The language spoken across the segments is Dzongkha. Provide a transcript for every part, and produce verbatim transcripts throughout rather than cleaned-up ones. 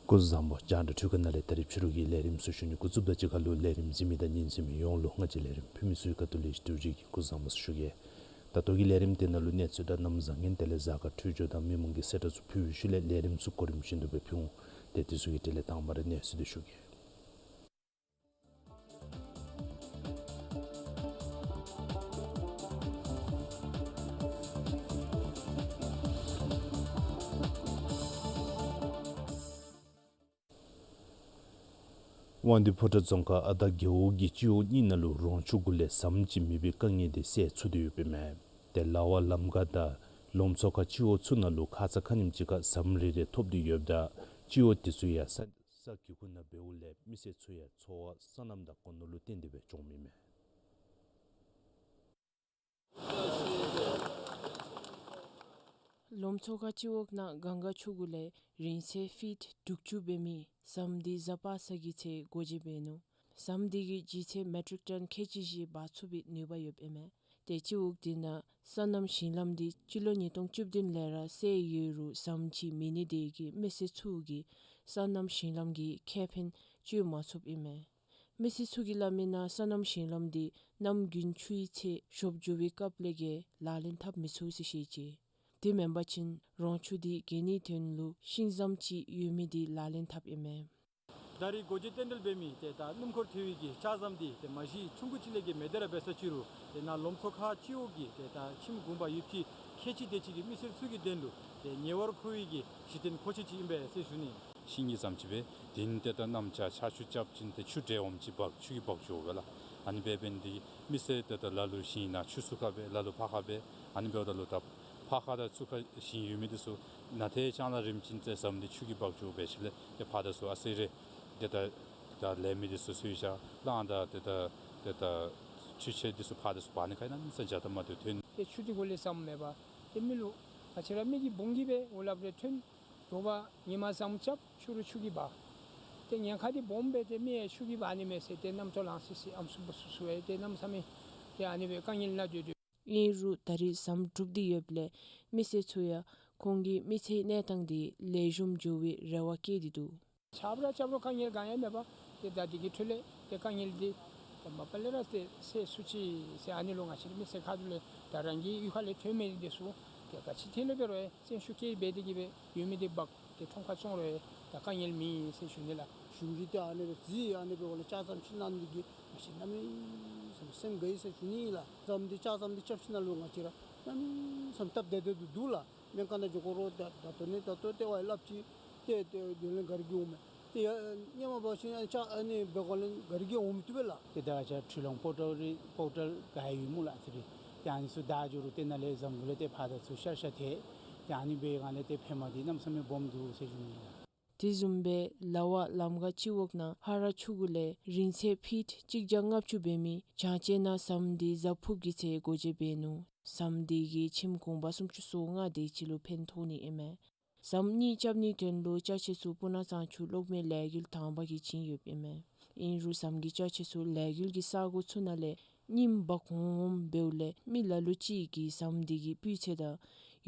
སྐུ་གཟུགས་བཟང་པོ། རྒྱང་བསྒྲགས་འཕྲུལ་ཁང་ནང་ལས་ད་རིས་ཕྱི་རུ་གི་ལས་རིམ་ཚུ་ཞུ་ནི་འགོ་བཙུགསཔ་དང་གཅིག་ཁར་ལུ་ལས་རིམ་གཟིགས་མི་དང་ཉན་གཟིགས་མི་ཡོངས་ལུ་ང་བཅས་ལས་རིམ་ཕུལ་མི་ཚུ་གི་ཁ་ཐུག་ལས་ཐུགས་རྗེ་གི་སྐུ་གཟུགས་བཟང་པོ་ཟེར་ཞུ་གེ། ད་ལྟོ་གི་ལས་རིམ་དེ་ནང་ལུ་གནས་ཚུལ་དང་གནམ་བཟང་ངན་དེ་ལས་གཟའ་སྐར་འཕྲོད་སྦྱོར་དང་མི་མང་གི་གསལ་བསྒྲགས་ཚུ་ཕུལ་བའི་ཤུལ་ལས་ལས་རིམ་ཚུ་གོ་རིམ་བཞིན་དུ་སྦེ་ཕུལ་འོང་། ཏེ་དེ་ཚུ་གི་གྲས་ལས་དང་པ་ར་གནས་ཚུལ་འདི་ཞུ་གེ། དབང་འདུས་ཕོ་བྲང་རྫོང་ཁག་ཨ་དར་རྒེད་འོག་གི་སྤྱི་འོག་གཉིས་ནང་ལུ་རོང་ཆུ་གུ་ལས་ཟམ་ཅིག་མེད་པའི་དཀའ་ངལ་འདི་སེལ་ཚུགས་ཏེ་ཡོདཔ་ཨིན་མས། ཏེ་ལ་བ་ལམ་ཁ་དང་ལོ་མཚོ་ཁ་སྤྱི་འོག་ཚུ་ནང་ལུ་ཁ་ཙ་ཁ་ཉིནམ་ཅིག་ཁར་ཟམ་རེ་རེ་ཐོབ་སྟེ་ཡོདཔ་ད་སྤྱི་འོག་དེ་ཚུ་ཡང་ས་ས་གི་ཁུག་ནང་འབདཝ་ལས་མི་སེར་ཚུ་ཡང་འཚོ་བ་སོ་ནམ་དང་གོ་ནོར་ལུ་བརྟེན་ཏེ་སྦེ་བྱུངམ་ཨིན་མས། ལོ་མཚོ་ཁ་སྤྱི་འོག་ནང་གངྒཱ་ཆུ་གུ་ལས་རིང་ཚད་ཕིཊ་དྲུག་ཅུ་འབད་མི་ཟམ་འདི་གཟའ་པ་སངས་ཀྱི་ཚེ་སྒོ་འབྱེད་འབད་ནུག། ཟམ་འདི་གིས་ལྗིད་ཚད་མེ་ཊིག་ཊོན་ཁལ་གཅིག་བཞི་འབག་ཚུགས་པའི་ནུས་པ་ཡོདཔ་ཨིན་མས། ཏེ་སྤྱི་འོག་འདི་ནང་སོ་ནམ་ཞིང་ལམ་འདི་སྤྱི་ལོ་ཉིས་སྟོང་བཅུ་བདུན་ལས་ར་སེལ་ཡོད་རུང་ཟམ་ཅིག་མེད་ནི་དེ་གིས་མི་སེར་ཚུ་གིས་སོ་ནམ་ཞིང་ལམ་གྱི་ཁེ་ཕན་སྤྱོད་མ་ཚུགསཔ་ཨིན་མས། མི་སེར་ཚུ་གིས་སླབ་མི་ནང་སོ་ནམ་ཞིང་ལམ་འདི་གནམ་དགུན་ཆུའི་ཚད་ཤོབ་འགྱོ་བའི་སྐབས་ལས་བརྒལ་ལག་ལེན་འཐབ་མི་ཚུགས་ཟེར་བཤད་ཅི། དེ་མེན་པ་ཅིན་རོང་ཆུ་འདི་རྒལ་ནིའི་དོན་ལུ་ཤིང་ཟམ་ཅིག་ཡོད་མི་འདི་ལག་ལེན་འཐབ་ཨིན་མས། ད་རེས་སྒོ་འབྱེད་རྟེན་འབྲེལ་འབད་མི་ཏེ་ད་སྣུམ་འཁོར་ཐོན་པའི་གི་ལྕགས་ཟམ་འདི་ཏེ་མ་གཞི་ཆུང་ཀུ་ཅིག་ལས་བརྒལ་མེད་དེ་ར་འབད་ས་ཅིག་རུང་ཏེ་ནཱ་ལོ་མཚོ་ཁ་སྤྱི་འོག་གི་ཏེ་ད་ཁྱིམ་གུང་པ་ཡོདཔ་ཅིག་ཁལ་གཅིག་དེ་ཅིག་གི་མི་སེར་ཚུ་གི་དོན་ལུ་ཏེ་ཉེ་བར་མཁོ་བའི་གི་གཞི་རྟེན་མཁོ་ཆས་ཅིག་ཨིན་པས་ཟེར་ཞུ་ནི། ཤིང་གི་ཟམ་ཅིག་སྦེ་དེ་ནི་ཏེ་ད་གནམ་ལྕགས་ཆར་ཆུ་རྐྱབ་ཞིནམ་ཏེ་ཆུ་འདྲེ་འོངམ་ཅིག་འབག་ཆུ་གིས་འབག་འགྱོཝ་ལགས། ཨ་ནི་སྦེ་འབད་ནི་འདི་མི་སེར་ཏེ་ད་ལ་ལུ་ཞིང་ནང་ཆུ་ཚུར་ཁ་སྦེ་ལ་ལུ་ཕར་ཁ་སྦེ་ཨ་ནི་འབདཝ་ད་ལུ་ད་ཕར་ཁ་དང་ཚུར་ཁ་ཞིང་ཡོད་མི་འདི་ཚུ་ནཱ་ཏེ་ལྕང་ལ་རིམ་ཅིག་ཏེ་ཟམ་འདི་ཆུ་གིས་འབག་འགྱོ་འབད་ཞིནམ་ལས་ཏེ་ཕར་དང་ཚུར་ཨ་ཙི་རེ་ཏེ་ད་ད་ལེགས་མི་འདི་ཚུ་ཚུར་བཞག་གླང་དང་ཏེ་ད་ཏེ་ད་ཆུ་ཆེ་འདི་ཚུ་ཕར་དང་ཚུར་འབག་ནི་ཁར་ཨིན་ན་ས་འཇའ་ཐམ་མ་དེ་ཐོན། ཏེ་ཆུ་འདི་གུ་ལས་ཟམ་མེད་པར་ཏེ་མི་ལུ་ང་བཅས་ར་མི་གི་བུང་གི་སྦེ་འོ་ལགཔ་རེ་ཐོན། དྲོ་པ་ཉིན་མ་ཟམ་རྐྱབ་ཕྱི་རུ་ཆུ་གིས་འབག། ཏེ་ཉེན་ཁ་འདི་སྦོམ་སྦེ་ཏེ་མི་ཡང་ཆུ་གིས་འབག་ནི་མས་ཟེར་ཏེ་རྣམ་རྟོག་ལང་སི་སི་ཨམ་སྲུ་བུ་སྲུ་ཚུ་ཡང་ཏེ་གནམ་མེད་ས་མེད་ཏེ་ཨ་ནི་སྦེ་དཀའ་ངལ་ནང་སྡོད་དོ། ཨིན་རུང་ད་རེས་ཟམ་གྲུབ་སྟེ་ཡོདཔ་ལས་མི་སེར་ཚུ་ཡང་ཁོང་གི་མི་ཚེའི་གནས་སྟངས་འདི་ལེགས་ཤོམ་འགྱོ་བའི་རེ་བ་བསྐྱེད་དེ་འདུག། རྐྱབ་ར་རྐྱབ་རུང་དཀའ་ངལ་གང་ཡང་མེད་པར་ཏེ་ད་འདི་གི་འཕྲོ་ལས་ཏེ་དཀའ་ངལ་འདི་ཏེ་མ་པ་ལས་ར་ཏེ་སེལ་ཚུགས་ཅི་ཟེར་ཨ་ནི་ལུ་ང་བཅས་མི་སེར་ཁ་ཐུག་ལས་ད་རང་གི་གཡུས་ཁ་ལས་ཐོན་མི་འདི་ཚུ་ཏེ་ག་ཅི་ཐད་ལས་འབད་རུང་ཡང་བརྩོན་ཤུགས་བསྐྱེད་འབད་དེ་གིས་སྦེ་ཡོད་མི་འདི་འབག་ཏེ་ཁྲོམ་ཁར་བཙོང་རུང་ཡང་ད་དཀའ་ངལ་མེད་ཟེར་ཞུ་ནི་ལགས། གཞུང་གིས་ཏེ་ཨ་ནི་སྦེ་གཟིགས་ཨ་ནི་སྦེ་འོག་ལས་ལྕགས་ཟམ་ཅིག་གནང་ནི་འདི་གིས་ང་བཅས་གནམ་མེད་ས་མེད་སེམས་དགའ་ཡི་ཟེར་ཞུ་ནི་ལགས། ཟམ་འདི་ལྕགས་ཟམ་འདི་རྐྱབ་ཞིནམ་ལས་ང་བཅས་ར་གནམ་མེད་ས་མེད་སྟབས་བདེ་བདེ་འདུག་ལགས། སྨན་ཁང་ནང་འགྱོ་དགོ་རུང་ད་ད་ལྟོ་ནི་ད་ལྟོ་ལྟེ་བ་སླབ་ཅི། ཏེ་ཏེ་དེ་ལས་ག་ར་གིས་འོང་མས། ཏེ་ཡ་སྔོན་མ་འབད་བ་ཅིན་ཨ་ནི་ལྕགས་ཨ་ནི་སྦེ་གོ་ལས་ག་ར་གིས་འོང་མི་བཏུབ་པས་ལགས། ཏེ་ད་ང་བཅས་འཕྲུལ་གླང་པོ་ཊལ་རེ་པོར་ཊལ་ག་ཡོད་སྨོ་ལགས་ཨ་ཙི་རེ། ཏེ་ཨ་ནི་ཚུ་བདའ་འགྱོ་རུང་ཏེ་ནཱ་ལས་ཟམ་གུ་ལས་ཏེ་ཕར་དང་ཚུར་ཤར་ཤར་ཏེ་ཏེ་ཨ་ནི་སྦེ་གང་ལས་ཏེ་ཕན་པ་འདི་གནམ་མེད་ས་མེད་སྦོམ་འདུག་ཟེར་ཞུ་ནི་ལགས། དེ་བཟུམ་སྦེ་ལ་བ་ལམ་ཁ་སྤྱི་འོག་ནང་ཧ་ར་ཆུ་གུ་ལས་རིང་ཚད་ཕིཊ་གཅིག་བརྒྱ་ལྔ་བཅུ་འབད་མི་བྱང་ཕྱོགས་ནང་ཟམ་འདི་གཟའ་ཕུརཔ་གི་ཚེ་སྒོ་འབྱེད་འབད་ནུག། ཟམ་འདི་གིས་ཁྱིམ་གུང་པ་སུམ་ཅུ་སོ་ལྔ་དེ་ཅིག་ལུ་ཕན་ཐོགས་ནི་ཨིན་མས། ཟམ་གཉིས་རྐྱབ་ནིའི་དོན་ལུ་ཅ་ཆས་ཚུ་སྤུ་ན་གཙང་ཆུ་གློག་མེ་ལས་འགུལ་དང་པ་གིས་བྱིན་ཡོདཔ་ཨིན་མས། ཨིན་རུང་ཟམ་གྱི་ཅ་ཆས་ཚུ་ལས་འགུལ་གྱི་ས་གོ་ཚུ་ནང་ལས་རྙིངམ་འབག་འོང་འོངམ་འབདཝ་ལས་མི་ལ་ལུ་ཅིག་གིས་ཟམ་འདི་གི་སྤུས་ཚད་དང་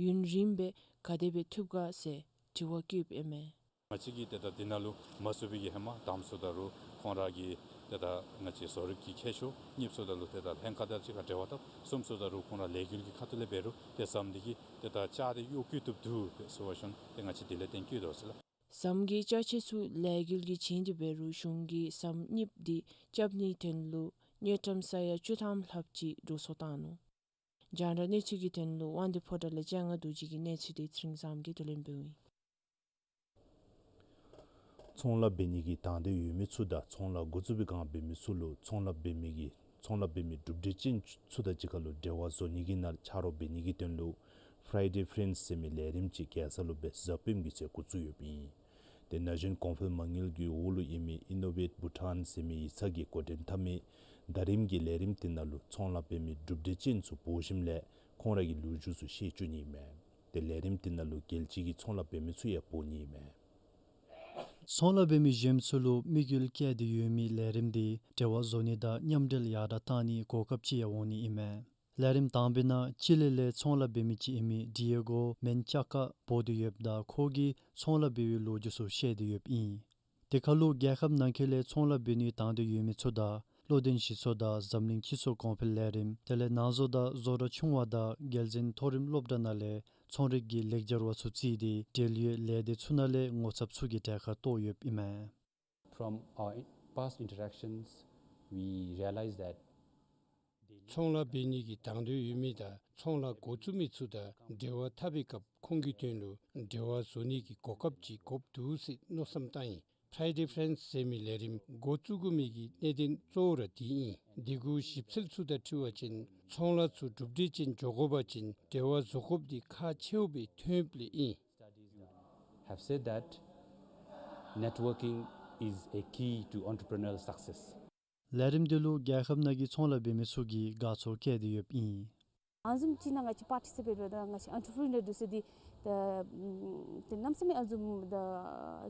ཡུན་རིངམོ་སྦེ་ག་དེ་སྦེ་ཐུབ་ག་ཟེར་དྲི་བ་བཀོདཔ་ཨིན་མས། ང་བཅས་ཀྱིས་ཏེ་ད་འདི་ནང་ལུ་མ་ཚུད་པའི་གི་ཧེ་མ་དམ་ཚུ་ད་རུང་ཁོང་ར་གི་ཏེ་ད་ང་བཅས་བཟོ་རིག་གི་མཁས་མཆོག། གཉིས་པ་ཚུ་ད་རུང་ཏེ་ད་ལྷན་ཁག་དང་གཅིག་ཁར་འབྲེལ་བ་འཐབ། གསུམ་པ་ཚུ་ད་རུང་ཁོང་ར་ལས་འགུལ་གྱི་ཁ་ཐུག་ལས་འབད་རུང་ཏེ་ཟམ་འདི་གིས་ཏེ་ད་ལྕགས་འདི་གཡོག་བཀོལ་བཏུབ་འདུག་ཟེར་བ་ཅིན་ཏེ་ང་བཅས་དེ་ལས་བརྟེན་བཀོད་དོ་ཟེར་ལགས། ཟམ་གྱི་ཅ་ཆས་ཚུ་ལས་འགུལ་གྱིས་བྱིན་ཏེ་འབད་རུང་གཞུང་གིས་ཟམ་གཉིས་པ་འདི་རྐྱབ་ནིའི་དོན་ལུ་དངུལ་ཀྲམ་ས་ཡ་བཅུ་ཐམ་ལྷགཔ་ཅིག་འགྲོ་སོང་བཏང་ནུག། རྒྱང་བསྒྲགས་གནས་ཚུལ་གྱི་དོན་ལུ་དབང་འདུས་ཕོ་བྲང་ལས་སྤྱན་སྔ་རྡོ་རྗེ་གི་གནས་ཚུལ་འདི་ཚེ་རིང་བཟངམོ་གིས་བསྡུ་ལེན་འབདཝ་ཨིན། ཚོང་ལཱ་འབད་ནི་གི་དང་འདོད་ཡོད་མི་ཚུ་དང་ཚོང་ལཱ་འགོ་བཙུགས་པའི་བསྒང་འབད་མི་ཚུ་ལུ་ཚོང་ལཱ་འབད་མི་གི་ཚོང་ལཱ་འབད་མི་གྲུབ་འབྲས་ཅན་ཚུ་དང་གཅིག་ཁར་ལུ་འབྲེལ་བ་བཟོ་ནི་གི་ནང་ཆ་རོགས་འབད་ནི་གི་དོན་ལུ་Friday Friends ཟེར་མི་ལས་རིམ་ཅིག་རྒྱལ་ས་ལུ་སྦེ་གཟའ་སྤེནམ་གི་ཚེ་འགོ་བཙུགས་ཡོདཔ་ཨིན། ཏེ་ན་གཞོན་གོང་འཕེལ་མ་དངུལ་གྱི་འོག་ལུ་ཨིན་མི་Innovate Bhutan ཟེར་མི་ཡིག་ཚང་གིས་འགོ་འདྲེན་འཐབ་མི་ད་རིམ་གྱི་ལས་རིམ་དེ་ནང་ལུ་ཚོང་ལཱ་འབད་མི་གྲུབ་འབྲས་ཅན་ཚུ་འབོ་ཞིནམ་ལས་ཁོང་ར་གི་ལོ་རྒྱུས་ཚུ་བཤད་བཅུག་ནི་ཨིན་མས། ཏེ་ལས་རིམ་དེ་ནང་ལུ་རྒྱལ་སྤྱི་གི་ཚོང་ལཱ་འབད་མི་ཚུ་ཡང་འབོ་ནི་ཨིན་མས། ཚོང་ལཱ་འབད་མི་གཞན་ཚུ་ལུ་དམིགས་ཡུལ་བསྐྱེད་དེ་ཡོད་མི་ལས་རིམ་འདི་འབྲེལ་བ་བཟོ་ནི་དང་མཉམ་འབྲེལ་ཡར་དྲགས་གཏང་ནིའི་གོ་སྐབས་ཅིག་ཡང་འོང་ནི་ཨིན་མས། ལས་རིམ་དང་པའི་ནང་ཅི་ལི་ལས་ཚོང་ལཱ་འབད་མི་ཅིག་ཨིན་མི་ཌི་ཨེ་གོ་མེན་ཅཱ་ཀ་འབོ་སྟེ་ཡོདཔ་ད་ཁོ་གིས་ཚོང་ལཱ་འབད་བའི་ལོ་རྒྱུས་ཚུ་བཤད་དེ་ཡོདཔ་ཨིན། དེ་ཁར་ལུ་རྒྱལ་ཁབ་ནང་འཁོད་ལས་ཚོང་ལཱ་འབད་ནིའི་དང་འདོད་ཡོད་མི་ཚུ་དང་བློ་ལྡན་གཞི་ཚོགས་དང་འཛམ་གླིང་སྤྱི་ཚོགས་གོང་འཕེལ་ལས་རིམ་དེ་ལས་ནང་བཟོ་དང་བཟོ་གྲྭ་ཆུང་བ་དང་རྒྱལ་འཛིན་མཐོ་རིམ་སློབ་གྲྭ་ནང་ལས་ཚོང་རིག་གི་ལེགས་སྦྱར་བ་ཚུ་བརྩིས་ཏེ་འབྲེལ་ཡོད་ལས་སྡེ་ཚུ་ནང་ལས་ངོ་ཚབ་ཚུ་གི་གྲལ་ཁར་གཏོགས་ཡོདཔ་ཨིན་མས། From our past interactions, we realize that ཚོང་ལཱ་འབད་ནི་གི་དང་འདོད་ཡོད་མི་དང་ཚོང་ལཱ་འགོ་བཙུགས་མི་ཚུ་དང་འབྲེལ་བ་འཐབ་པའི་སྐབས་ཁོང་གི་དོན་ལུ་འབྲེལ་བ་བཟོ་ནི་གི་གོ་སྐབས་ཅིག་དགོཔ་འདུག་ཟེར་མནོ་བསམ་བཏང་ཡི། Friday Friends ཟེར་མི་ལས་རིམ་འགོ་བཙུགས་དགོ་མི་གི་གནད་དོན་གཙོ་བོ་ར་དེ་ཨིན། དེ་གུ་ཞིབ་འཚོལ་ཚུ་དང་འཁྲིལ་བ་ཅིན་ཚོང་ལཱ་ཚུ་གྲུབ་འབྲས་ཅན་འགྱོ་དགོ་པ་ཅིན་འབྲེལ་བ་བཟོ་དགོཔ་འདི་ཁག་ཆེཝ་སྦེ་ཐོནམ་ལས་ཨིན། Have said that networking is a key to entrepreneurial success. ལས་རིམ་འདི་ལུ་རྒྱལ་ཁབ་ནང་གི་ཚོང་ལཱ་འབད་མི་ཚུ་གིས་དགའ་ཚོར་བསྐྱེད་དེ་ཡོདཔ་ཨིན། ཨ་ནི་བཟུམ་ཅིག་ནང་ང་བཅས་པར་ཊི་སི་པེཊ་འབདཝ་ད་ང་བཅས་ཨེན་ཊི་པི་རི་ནར་འདི་ཚུ་འདི་ད་ཏེ་གནམ་མེད་ས་མེད་ཨ་ནི་བཟུམ་ད་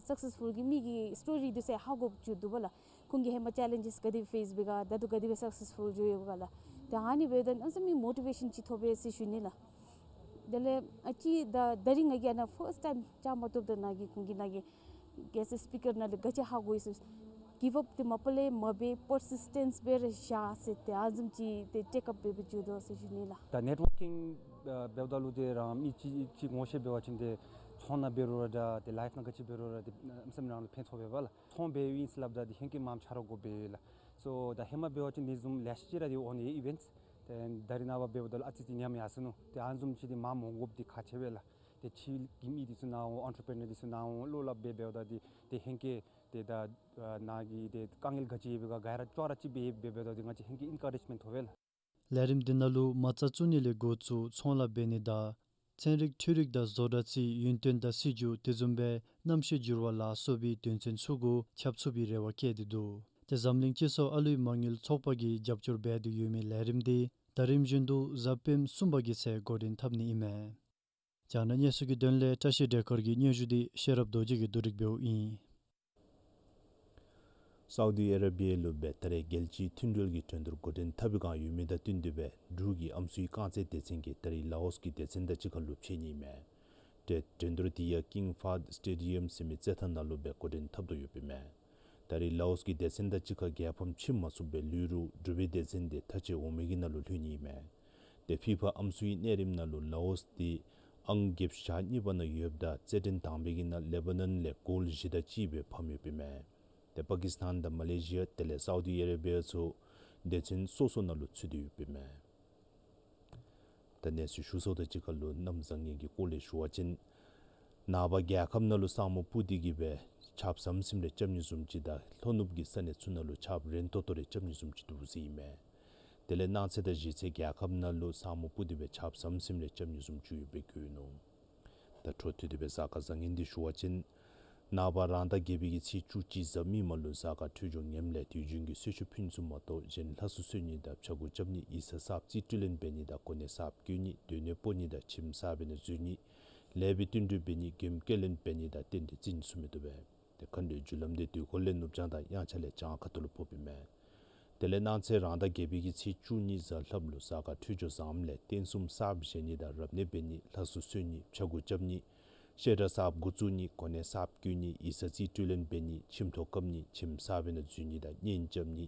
སག་སེསི་ཕུལ་གྱི་མི་གི་སི་ཊོ་རི་འདི་ཚུ་ཧ་གོ་བཅུག་འདུག་པ་ལགས། ཁོང་གིས་ཧེ་མ་ཅེ་ལེནཇེསི་ག་དེ་ཕེསི་འབད་ག་ད་ལྟོ་ག་དེ་སྦེ་སག་སེསི་ཕུལ་འགྱོ་ཡོད་ག་ལགས། ཏེ་ཨ་ནི་འབདཝ་ད་གནམ་མེད་ས་མེད་མོ་ཊི་ཝེ་ཤཱན་ཅིག་ཐོབ་པས་ཟེར་ཞུ་ནི་ལགས། དེ་ལས་ཨ་ཙི་ད་ད་རིས་ང་གིས་ཨ་ནཱ་ཕརསཊ་ཊའིམ་བཅར་མ་བཏུབ་ད་ནཱ་གི་ཁོང་གི་ནཱ་གི་གེསཊ་སི་པི་ཀར་ནང་ལས་ག་ཅི་ཧ་གོ་ཡི་ཟེར། གིབ་ཨཔ་འདི་མ་པ་ལས་མ་འབད་པར་སི་སི་ཊེནསི་སྦེ་ར་བཞག་ཟེར་ཏེ་ཨ་ནི་བཟུམ་ཅིག་ཏེ་ཊེཀ་ཨཔ་འབད་འབད་བཅུག་དོ་ཟེར་ཞུ་ནི་ལགས། ད་ནེཊ་ཝོར་ཀིང་འབདཝ་ད་ལུ་ཏེ་རང་མི་ཅིག་ཅིག་ངོ་ཤེས་འབད་བ་ཅིན་ཏེ་ཚོང་ནང་འབད་རུང་ར་འདྲ་ཏེ་ལའིཕ་ནང་ག་ཅི་འབད་རུང་ར་ཏེ་གནམ་མེད་ས་མེད་རང་ལུ་ཕན་ཐོགས་པས་པ་ལགས། ཚོང་འབད་ཡི་ཟེར་སླབ་ད་ཏེ་ཧེང་སྐལ་མངམ་ཆ་རོགས་དགོ་པས་ལགས། སོ་ད་ཧེ་མ་འབད་བ་ཅིན་དེ་བཟུམ་ལེ་ཤ་ཅིག་ར་འོང་ནི་ཨི་ཝེནཊསི། ཏེ་ད་རིས་ནངས་པ་འབདཝ་ད་ལུ་ཨ་ཙི་ཅིག་ཉམས་ཡར་སོ་ནུག། ཏེ་ཨ་ནི་བཟུམ་ཅིག་འདི་མངམ་འོང་དགོཔ་འདི་ཁག་ཆེ་བས་ལགས། ཏེ་ཕྱི་གི་མི་འདི་ཚུ་ནཱ་འོང་ཨེན་ཊི་པི་རི་ནར་འདི་ཚུ་ནཱ་འོང་བློ་སླབ་འབད་འབདཝ་ད་འདི་ཏེ་ཧེང་སྐལ་ཏེ་ད་ནཱ་གི་ཏེ་དཀའ་ངལ་ག་ཅི་ཡོད་པའི་ག་ག་ར་ཅོག་ར་ཅིག་འབད་འབད་འབདཝ་ད་འདི་ང་བཅས་ཧེང་སྐལ་ཨེན་ཀ་རེཇ་མེནཊ་ཐོབ་པས་ལགས། ལས་རིམ་འདི་ནང་ལུ་མ་རྩ་བཙུགས་ནི་ལས་འགོ་བཙུགས་ཚོང་ལཱ་འབད་ནི་དང་ཚན་རིག་འཕྲུལ་རིག་དང་བཟོ་གྲྭ་རྩིས་ཡུན་བརྟན་དང་སྲིད་བྱུས་དེ་བཟུམ་སྦེ་གནམ་གཤིས་འགྱུར་བ་ལ་སོགས་པའི་དོན་ཚན་ཚུ་གུ་ཁྱབ་ཚུགས་པའི་རེ་བ་བསྐྱེད་དེ་འདུག། ཏེ་འཛམ་གླིང་སྤྱི་ཚོགས་ཨ་ལུའི་མ་དངུལ་ཚོགས་པ་གིས་རྒྱབ་སྐྱོར་འབད་དེ་ཡོད་མི་ལས་རིམ་འདི་ད་རིམ་བཞིན་དུ་གཟའ་སྤེནམ་གསུམ་པ་གི་ཚེ་འགོ་འདྲེན་འཐབ་ནི་ཨིན་མས། རྒྱ་ནག་གནས་ཚུལ་གྱི་དོན་ལས་བཀྲ་ཤིས་བདེ་འཁོར་གྱི་སྙན་ཞུ་འདི་ཤེས་རབ་རྡོ་རྗེ་གིས་བསྡུ་སྒྲིག་འབདཝ་ཨིན། སའུ་ཌི་ཨ་ར་བི་ཡ་ལུ་སྦེ་ད་རེས་རྒྱལ་སྤྱིའི་མཐུན་འབྲེལ་གྱི་འགྲན་བསྡུར་འགོ་འདྲེན་འཐབ་པའི་བསྒང་ཡོད་མི་དང་བསྟུན་ཏེ་སྦེ་འབྲུག་གི་ཨམ་སྲུའི་རྐང་རྩེད་སྡེ་ཚན་གྱིས་ད་རིས་ལའོསི་གི་སྡེ་ཚན་དང་གཅིག་ཁར་ལུ་ཕྱད་ནི་ཨིན་མས། ཏེ་འགྲན་བསྡུར་འདི་ཡང་ཀིང་ཕཱཌ་སི་ཊེ་ཌི་ཡམ་ཟེར་མི་རྩེད་ཐང་ནང་ལུ་སྦེ་འགོ་འདྲེན་འཐབ་དོ་ཡོདཔ་ཨིན་མས། ད་རེས་ལའོསི་གི་སྡེ་ཚན་དང་གཅིག་ཁར་རྒྱལ་ཕམ་ཕྱེ་མ་ཚུགས་པར་ལུས་རུང་འབྲུག་པའི་སྡེ་ཚན་འདི་མཐའ་དཔྱད་འོག་མའི་གི་ནང་ལུ་ལྷོད་ནི་ཨིན་མས། ཏེ་ཕི་ཕ་ཨམ་སྲུའི་གནས་རིམ་ནང་ལུ་ལའོསི་འདི་ཨང་བརྒྱད་ཅུ་གྱ་གཉིས་པ་ནང་ཡོདཔ་ད་རྩེད་འགྲན་དང་པའི་གི་ནང་ལེ་བ་ནཱན་ལས་གོལ་བཞི་དང་གཅིག་སྦེ་ཕམ་ཡོདཔ་ཨིན་མས། ཏེ་པ་ཀིསི་ཐཱན་དང་མ་ལེ་ཤི་ཡ་དེ་ལས་སའུ་ཌི་ཨ་ར་བི་ཡ་ཚུ་སྡེ་ཚན་སོ་སོ་ནང་ལུ་ཚུད་དེ་ཡོདཔ་ཨིན་མས། ད་གནས་ཚུལ་ཞུ་ཚརཝ་དང་གཅིག་ཁར་ལུ་གནམ་བཟང་ངན་གྱི་སྐོར་ལས་ཞུ་བ་ཅིན་ནངས་པ་རྒྱལ་ཁབ་ནང་ལུ་ས་སྨུག་སྤུབས་ཏེ་གི་སྦེ་ཆརཔ་ཟམ་ཟིམ་རེ་རྐྱབ་ནི་བཟུམ་ཅིག་དང་ལྷོ་ནུབ་ཀྱི་ས་གནས་ཚུ་ནང་ལུ་ཆརཔ་རན་ཏོག་ཏོ་རེ་རྐྱབ་ནི་བཟུམ་ཅིག་འདུག་ཟེར་ཨིན་མས། དེ་ལས་གནངས་ཚེ་དང་གཞེས་ཚེ་རྒྱལ་ཁབ་ནང་ལུ་ས་སྨུག་སྤུབས་ཏེ་སྦེ་ཆརཔ་ཟམ་ཟིམ་རེ་རྐྱབ་ནི་བཟུམ་ཅིག་ཡོད་པའི་བཀོད་ནུག། ད་འཕྲོ་མཐུད་དེ་སྦེ་གཟའ་སྐར་བཟང་ངན་འདི་ཞུ་བ་ཅིན་ནངས་པ་རང་ཟླ་བརྒྱད་པའི་གི་ཚེས་བཅུ་གཅིག་གཟའ་མིག་དམར་ལུ་གཟའ་སྐར་འཕྲོད་སྦྱོར་ངནམ་ལས་དུས་རྒྱུན་གྱི་གསོལ་མཆོད་ཕུལ་ནི་ཚུ་མ་གཏོགས་གཞན་ལྷ་སྲུང་གསོལ་ནི་དང་ཕྱྭ་འགུགས་རྐྱབ་ནི་ཡིག་ཚང་གསརཔ་རྩིས་སྤྲོད་ལེན་འབད་ནི་དང་གོ་གནས་གསརཔ་བསྐོ་ནི་སྡོད་གནས་སྤོ་ནི་དང་ཁྱིམ་གསརཔ་སྦེ་ནང་འཛུལ་ནི་ལེགས་པའི་བསྟུན་གྲོས་འབད་ནི་མགྱོནམ་བསྐྱར་ལེན་འབད་ནི་དང་རྟེན་འབྲེལ་བརྩི་ནི་ཚུ་མི་བཏུབ་པས། ཏེ་མཁའ་འགྲོའི་རྒྱུ་ལམ་འདི་དུས་འཁོར་ལས་ནུབ་བྱང་དང་དབྱངས་འཆར་ལས་བྱང་ཁ་ཐུག་ལུ་ཕོགཔ་ཨིན་མས། དེ་ལས་གནངས་ཚེ་རང་ཟླ་བརྒྱད་པའི་གི་ཚེས་བཅུ་གཉིས་གཟའ་ལྷགཔ་ལུ་གཟའ་སྐར་འཕྲོད་སྦྱོར་བཟངམ་ལས་རྟེན་གསུམ་གསརཔ་བཞེངས་ནི་དང་རབ་གནས་འབད་ནི་ལྷ་སྲུང་གསོལ་ནི་ཕྱྭ་འགུགས་རྐྱབ་ནི་བཤད་གྲྭ་གསརཔ་འགོ་བཙུགས་ནི་གོ་གནས་གསརཔ་བསྐོ་ནི་ཡིག་ཚང་རྩིས་སྤྲོད་ལེན་འབད་ནི་ཁྱིམ་ཐོག་བཀབ་ནི་ཁྱིམ་གསར་པའི་ནང་འཛུལ་ནི་དང་གཉེན་རྐྱབ་ནི་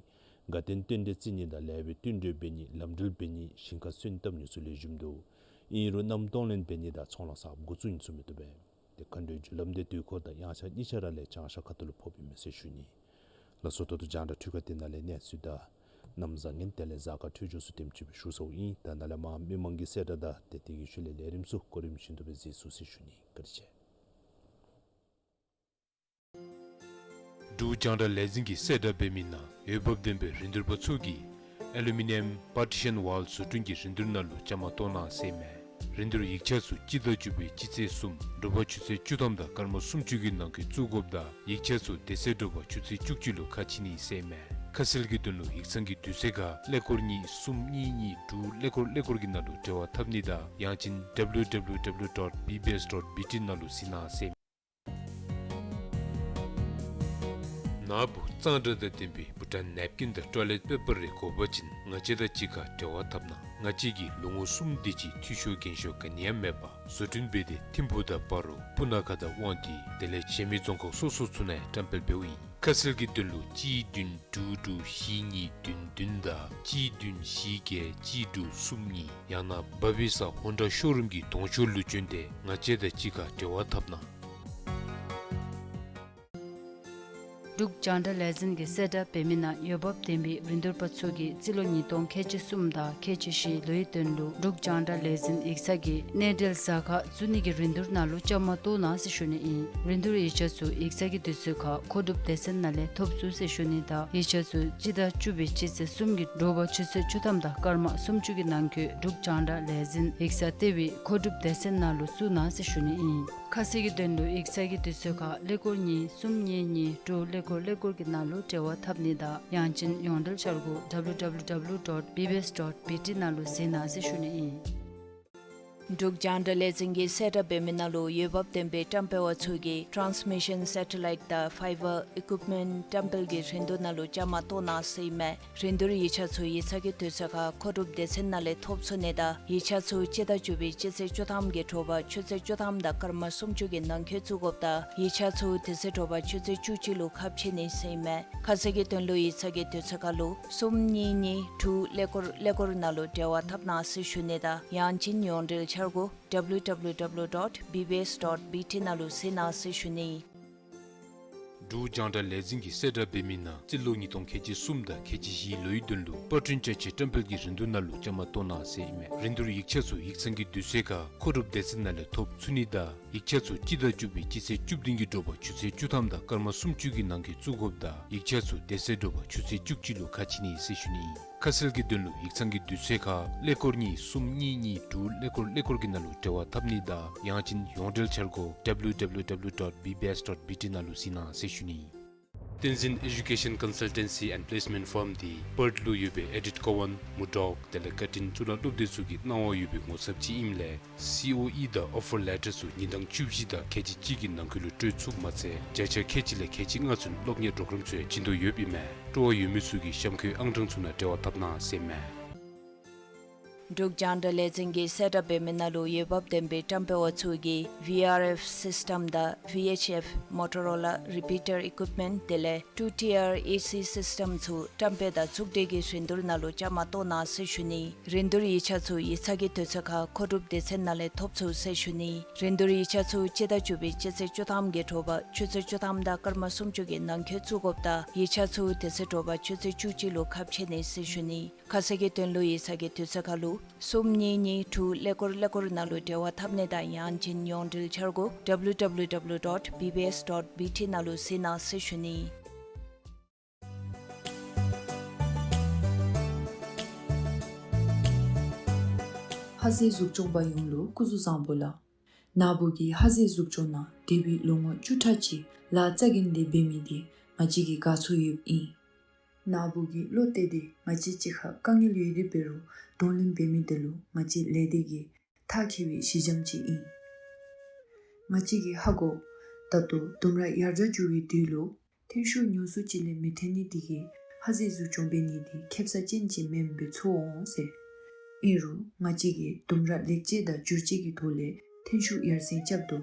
དགའ་སྟོན་རྟེན་འབྲེལ་བརྩི་ནི་དང་ལེགས་པའི་བསྟུན་གྲོས་འབད་ནི་ལམ་འགྲུལ་འབད་ནི་ཞིང་ཁ་སོན་བཏབ་ནི་ཚུ་ལེགས་ཤོམ་འདུག། ཨིན་རུང་གནམ་སྟོང་ལེན་འབད་ནི་དང་ཚོང་ལཱ་གསརཔ་འགོ་བཙུགས་ནི་ཚུ་མི་བཏུབ་པས། ཏེ་མཁའ་འགྲོའི་རྒྱུ་ལམ་འདི་དུས་འཁོར་དང་དབྱངས་འཆར་གཉིས་ཆ་ར་ལས་བྱང་ཤར་ཁ་ཐུག་ལུ་ཕོགཔ་ཨིན་མས་ཟེར་ཞུ་ནི། ལགས་སོ། ད་ལྟོ་རྒྱང་བསྒྲགས་འཕྲུལ་ཁང་འདི་ནང་ལས་གནས་ཚུལ་དང་གནམ་བཟང་ངན་དེ་ལས་གཟའ་སྐར་འཕྲོད་སྦྱོར་ཚུ་དེམ་ཅིག་སྦེ་ཞུ་ཚརཝ་ཨིན། ད་ནཱ་ལས་མར་མི་མང་གི་གསལ་བསྒྲགས་དང་ཏེ་དེ་གི་ཤུལ་ལས་ལས་རིམ་ཚུ་གོ་རིམ་བཞིན་དུ་སྦེ་གཟིགས་ཚུགས་ཟེར་ཞུ་ནི། བཀའ་དྲིན་ཆེ། འབྲུག་རྒྱང་བསྒྲགས་ལས་འཛིན་གྱིས་གསལ་བསྒྲགས་འབད་མི་ནང་འོས་འབབ་ལྡན་པའི་རིན་བསྡུར་པ་ཚུ་གིས་ཨེ་ལུ་མི་ནི་ཡམ་པར་ཊི་ཤཱན་ཝཱལ་བཟོ་སྐྲུན་གྱི་རིན་བསྡུར་ནང་ལུ་བཅའ་མར་གཏོགས་གནང་ཟེར་ཨིན་མས། རིན་བསྡུར་ཡིག་ཆ་ཚུ་སྤྱི་ཟླ་བཅུ་པའི་སྤྱི་ཚེས་གསུམ་དྲོ་པ་ཆུ་ཚོད་བཅུ་ཐམ་དང་སྐར་མ་སུམ་ཅུ་གི་ནང་འཁོད་བཙུགས་དགོཔ་དང་ཡིག་ཆ་ཚུ་དེ་ཚེ་དྲོ་པ་ཆུ་ཚོད་བཅུ་གཅིག་ལུ་ཁ་ཕྱེ་ནི་ཟེར་ཨིན་མས། ཁ་གསལ་གྱི་དོན་ལུ་ཡིག་ཚང་གི་དུས་ཚོད་ཁར་ཀླད་ཀོར་གཉིས་གསུམ་གཉིས་གཉིས་དྲུག་ཀླད་ཀོར་ཀླད་ཀོར་གྱི་ནང་ལུ་འབྲེལ་བ་འཐབ་ནི་དང་ཡང་ཅིན་W W W dot B B S dot B T ནང་ལུ་གཟིགས་གནང་ཟེར་ཨིན་མས། ནཱ་བུ་གཙང་སྦྲ་དང་ལྡན་པའི་བུ་ཊཱན་ནེབ་ཀིན་དང་ཊོའི་ལེཊ་པེ་པར་རེ་དགོ་པ་ཅིན་ང་བཅས་དང་གཅིག་ཁར་འབྲེལ་བ་འཐབ་གནང་། ང་བཅས་ཀྱིས་ལོ་ངོ་གསུམ་དེ་ཅིག་འཐུས་ཤོར་འགན་ཤོར་ག་ནི་ཡང་མེད་པར་བཟོ་སྐྲུན་འབད་དེ་ཐིམ་ཕུག་དང་སྤ་རོ་སྤུ་ན་ཁ་དང་དབང་འདུས་དེ་ལས་གཞན་མི་རྫོང་ཁག་སོ་སོ་ཚུ་ནང་བཀྲམ་སྤེལ་འབདཝ་ཨིན། ཁ་གསལ་གྱི་དོན་ལུ་གཅིག་བདུན་དྲུག་དྲུག་བཞི་གཉིས་བདུན་བདུན་དང་གཅིག་བདུན་བཞི་བརྒྱད་གཅིག་དྲུག་གསུམ་གཉིས་ཡང་ན་བ་བི་ས་ཧོན་ཌ་ཤོ་རུམ་གྱི་གདོང་ཤོག་ལུ་བྱོན་ཏེ་ང་བཅས་དང་གཅིག་ཁར་འབྲེལ་བ་འཐབ་གནང་། འབྲུག་རྒྱང་བསྒྲགས་ལས་འཛིན་གྱིས་གསལ་བསྒྲགས་འབད་མི་ནང་འོས་འབབ་ལྡན་པའི་རིན་བསྡུར་པ་ཚུ་གིས་རྩིས་ལོ་ཉིས་སྟོང་ཁལ་གཅིག་གསུམ་དང་ཁལ་གཅིག་བཞི་ལོའི་དོན་ལུ་འབྲུག་རྒྱང་བསྒྲགས་ལས་འཛིན་ཡིག་ཚང་གི་གནས་འབྲེལ་གཟའ་སྐར་བཙུགས་ནི་གི་རིན་བསྡུར་ནང་ལུ་བཅའ་མར་གཏོགས་གནང་ཟེར་ཞུ་ནི་ཨིན། རིན་བསྡུར་ཡིག་ཆ་ཚུ་ཡིག་ཚང་གི་དུས་ཚོད་ཁར་མཁོ་སྒྲུབ་སྡེ་ཚན་ནང་ལས་ཐོབ་ཚུགས་ཟེར་ཞུ་ནི་དང་ཡིག་ཆ་ཚུ་སྤྱི་ཟླ་བཅུ་པའི་སྤྱི་ཚེས་གསུམ་གྱི་དྲོ་པ་ཆུ་ཚོད་བཅུ་ཐམ་དང་སྐར་མ་སུམ་ཅུ་གི་ནང་འཁོད་འབྲུག་རྒྱང་བསྒྲགས་ལས་འཛིན་ཡིག་ཚང་ལྟེ་བའི་མཁོ་སྒྲུབ་སྡེ་ཚན་ནང་ལུ་བཙུགས་གནང་ཟེར་ཞུ་ནི་ཨིན། ཁ་གསལ་གྱི་དོན་ལུ་ཡིག་ཚང་གི་དུས་ཚོད་ཁར་ཀླད་ཀོར་གཉིས་གསུམ་གཉིས་གཉིས་དྲུག་ཀླད་ཀོར་ཀླད་ཀོར་གྱི་ནང་ལུ་འབྲེལ་བ་འཐབ་ནི་དང་ཡང་ཅིན་ཡོངས་འབྲེལ་འཆར་སྒོ་W W W dot B B S dot B T ནང་ལུ་གཟིགས་གནང་ཟེར་ཞུ་ནི་ཨིན། འབྲུག་རྒྱང་བསྒྲགས་ལས་འཛིན་གྱིས་གསལ་བསྒྲགས་འབད་མི་ནང་ལུ་འོས་འབབ་ལྡན་པའི་བཀྲམ་སྤེལ་བ་ཚུ་གིས་ཊཱནསི་མི་ཤཱན་སེ་ཊ་ལའིཊ་དང་ཕའི་བར་ཨི་ཀུཡིཔ་མེནཊ་བཀྲམ་སྤེལ་གྱི་རིན་བསྡུར་ནང་ལུ་བཅའ་མར་གཏོགས་གནང་ཟེར་ཨིན་མས། རིན་བསྡུར་ཡིག་ཆ་ཚུ་ཡིག་ཚང་གི་དུས་ཚོད་ཁར་མཁོ་སྒྲུབ་སྡེ་ཚན་ནང་ལས་ཐོབ་ཚུགས་ནི་དང་ཡིག་ཆ་ཚུ་སྤྱི་ཟླ་བཅུ་པའི་སྤྱི་ཚེས་བཅུ་ཐམ་གྱི་དྲོ་པ་ཆུ་ཚོད་བཅུ་ཐམ་དང་སྐར་མ་སུམ་ཅུ་གི་ནང་འཁོད་བཙུགས་དགོཔ་དང་ཡིག་ཆ་ཚུ་དེ་ཚེ་དྲོ་པ་ཆུ་ཚོད་བཅུ་གཅིག་ལུ་ཁ་ཕྱེ་ནི་ཟེར་ཨིན་མས། ཁ་གསལ་གྱི་དོན་ལུ་ཡིག་ཚང་གི་དུས་ཚོད་ཁར་ལུ་གསུམ་གཉིས་གཉིས་དྲུག་ཀླད་ཀོར་ཀླད་ཀོར་ནང་ལུ་འབྲེལ་བ་འཐབ་གནང་ཟེར་ཞུ་ནི་དང་ཡང་ཅིན་ཡོངས་འབྲེལ་འཆར་སྒོ་W W W dot B B S dot B T ནང་ལུ་གཟིགས་གནང་ཟེར་ཞུ་ནི། འབྲུག་རྒྱང་བསྒྲགས་ལས་འཛིན་གྱིས་གསལ་བསྒྲགས་འབད་མི་ནང་རྩིས་ལོ་ཉིས་སྟོང་ཁལ་གཅིག་གསུམ་དང་ཁལ་གཅིག་བཞི་ལོའི་དོན་ལུ་པར་སྐྲུན་ཅ་ཆས་བཀྲམ་སྤེལ་གྱི་རིན་བསྡུར་ནང་ལུ་བཅའ་མར་གཏོགས་གནང་ཟེར་ཨིན་མས། རིན་བསྡུར་ཡིག་ཆ་ཚུ་ཡིག་ཚང་གི་དུས་ཚོད་ཁར་མཁོ་སྒྲུབ་སྡེ་ཚན་ནང་ལས་ཐོབ་ཚུགས་ནི་དང་ཡིག་ཆ་ཚུ་སྤྱི་ཟླ་བཅུ་པའི་སྤྱི་ཚེས་བཅུ་བདུན་གྱི་དྲོ་པ་ཆུ་ཚོད་བཅུ་ཐམ་དང་སྐར་མ་སུམ་ཅུ་གི་ནང་འཁོད་བཙུགས་དགོཔ་དང་ཡིག་ཆ་ཚུ་དེ་ཚེ་དྲོ་པ་ཆུ་ཚོད་བཅུ་གཅིག་ལུ་ཁ་ཕྱེ་ནི་ཟེར་ཞུ་ནི་ཨིན། ཁ་གསལ་གྱི་དོན་ལུ་ཡིག་ཚང་གི་དུས་ཚོད་ཁར་ཀླད་ཀོར་གཉིས་གསུམ་གཉིས་གཉིས་དྲུག་ཀླད་ཀོར་ཀླད་ཀོར་གྱི་ནང་ལུ་འབྲེལ་བ་འཐབ་ནི་དང་ཡང་ཅིན་ཡོངས་འབྲེལ་འཆར་སྒོ་W W W dot B B S dot B T ནང་ལུ་གཟིགས་གནང་ཟེར་ཞུ་ནི་ཨིན། བསྟན་འཛིན་ཨེ་ཌུ་ཀེ་ཤཱན་ཀོན་སལ་ཊེན་སི་ཨེནཌ་པི་ལེསི་མེནཊ་ཕརམ་འདི་པརཐ་ལུ་ཡོད་པའི་ཨེ་ཌིཊ་ཀོ་ཝཱན་མུར་ཌོག་དེ་ལས་ཀར་ཊིན་གཙུག་ལག་སློབ་སྡེ་ཚུ་གི་གནང་བ་ཡོད་པའི་ངོ་ཚབ་ཅིག་ཨིནམ་ལས་སི་ཨོ་ཨི་དང་ཨོ་ཕར་ལེ་ཊར་ཚུ་ཉིན་གྲངས་བཅུ་བཞི་དང་ཁལ་གཅིག་གཅིག་གི་ནང་འཁོད་ལུ་སྤྲོད་ཚུགསཔ་མ་ཚད་བརྒྱ་ཆ་ཁལ་གཅིག་ལས་ཁལ་གཅིག་ལྔ་ཚུན་སློབ་གཉེར་པོ་རོ་གརམ་ཚུ་ཡང་བྱིན་དོ་ཡོདཔ་ཨིན་མས། སྤྲོ་བ་ཡོད་མི་ཚུ་གིས་གཤམ་འཁོད་ཨང་གྲངས་ཚུ་ནང་འབྲེལ་བ་འཐབ་གནང་ཟེར་ཨིན་མས། འབྲུག་རྒྱང་བསྒྲགས་ལས་འཛིན་གྱིས་གསལ་བསྒྲགས་འབད་མི་ནང་ལུ་འོས་འབབ་ལྡན་པའི་བཀྲམ་སྤེལ་བ་ཚུ་གིས་ཝི་ཨར་ཨེཕ་སིསི་ཊམ་དང་ཝི་ཨེཆ་ཨེཕ་མོ་ཊོ་རོ་ལ་རི་པི་ཊར་ཨི་ཀུཡིཔ་མེནཊ་དེ་ལས་ཊུ་ཊི་ཨར་ཨེ་སི་སིསི་ཊམ་ཚུ་བཀྲམ་སྤེལ་དང་བཙུགས་སྒྲིག་གི་རིན་བསྡུར་ནང་ལུ་བཅའ་མར་གཏོགས་གནང་ཟེར་ཞུ་ནི། རིན་བསྡུར་ཡིག་ཆ་ཚུ་ཡིག་ཚང་གི་དུས་ཚོད་ཁར་མཁོ་སྒྲུབ་སྡེ་ཚན་ནང་ལས་ཐོབ་ཚུགས་ཟེར་ཞུ་ནི། རིན་བསྡུར་ཡིག་ཆ་ཚུ་སྤྱི་ཟླ་བཅུ་པའི་སྤྱི་ཚེས་བཅུ་ཐམ་གྱི་དྲོ་པ་ཆུ་ཚོད་བཅུ་ཐམ་དང་སྐར་མ་སུམ་ཅུ་གི་ནང་འཁོད་བཙུགས་དགོཔ་དང་ཡིག་ཆ་ཚུ་དེ་ཚེ་དྲོ་པ་ཆུ་ཚོད་བཅུ་གཅིག་ལུ་ཁ་ཕྱེ་ནི་ཟེར་ཞུ་ནི། ཁ་གསལ་གྱི་དོན་ལུ་ཡིག་ཚང་གི་དུས་ཚོད་ཁར་ལུ་གསུམ་གཉིས་གཉིས་དྲུག་ཀླད་ཀོར་ཀླད་ཀོར་ནང་ལུ་འབྲེལ་བ་འཐབ་ནི་དང་ཡང་ཅིན་ཡོངས་འབྲེལ་འཆར་སྒོ་W W W dot B B S dot B T ནང་ལུ་གཟིགས་གནང་ཟེར་ཞུ་ནི། ཧ་ཟེ་གཟུགས་སྐྱོང་པ་ཡོངས་ལུ་སྐུ་གཟུགས་བཟང་པོ་ལགས། ནཱ་བུ་གིས་ཧ་ཟེ་གཟུགས་སྐྱོང་ནང་དེ་བི་ལོ་ངོ་བཅུ་ཕྲག་གཅིག་ལཱ་རྩ་འགེངས་ཏེ་འབད་མི་འདི་ང་བཅས་ཀྱིས་དགའ་ཚོར་ཡོདཔ་ཨིན། ནཱ་བུ་གིས་བློ་གཏད་དེ་ང་བཅས་གཅིག་ཁར་དཀའ་ངལ་ཡོད་དེ་འབད་རུང་གདོང་ལེན་འབད་མི་འདི་ལུ་ང་བཅས་ལས་སྡེ་གིས་ཐག་བཅད་པའི་གཞི་འགྱམ་ཅིག་ཨིན། ང་བཅས་ཀྱིས་ཧ་གོ། ད་ལྟོ་ལྡུམ་ར་ཡར་རྒྱས་འགྱོ་བའི་དུས་ལུ་ཐོན་ཤུགས་ཉུང་སུ་ཅིག་ལས་མི་ཐོན་ནི་འདི་གིས་ཧ་ཟེ་གཟུགས་སྐྱོང་འབད་ནི་འདི་ཁེབ་ས་ཅན་ཅིག་མེནམ་སྦེ་ཚོར་འོང་ཟེར། ཨིན་རུང་ང་བཅས་ཀྱིས་ལྡུམ་ར་ལེགས་བཅོས་དང་བསྒྱུར་བཅོས་ཀྱི་ཐོག་ལས་ཐོན་ཤུགས་ཡར་སེང་རྐྱབ་དོ།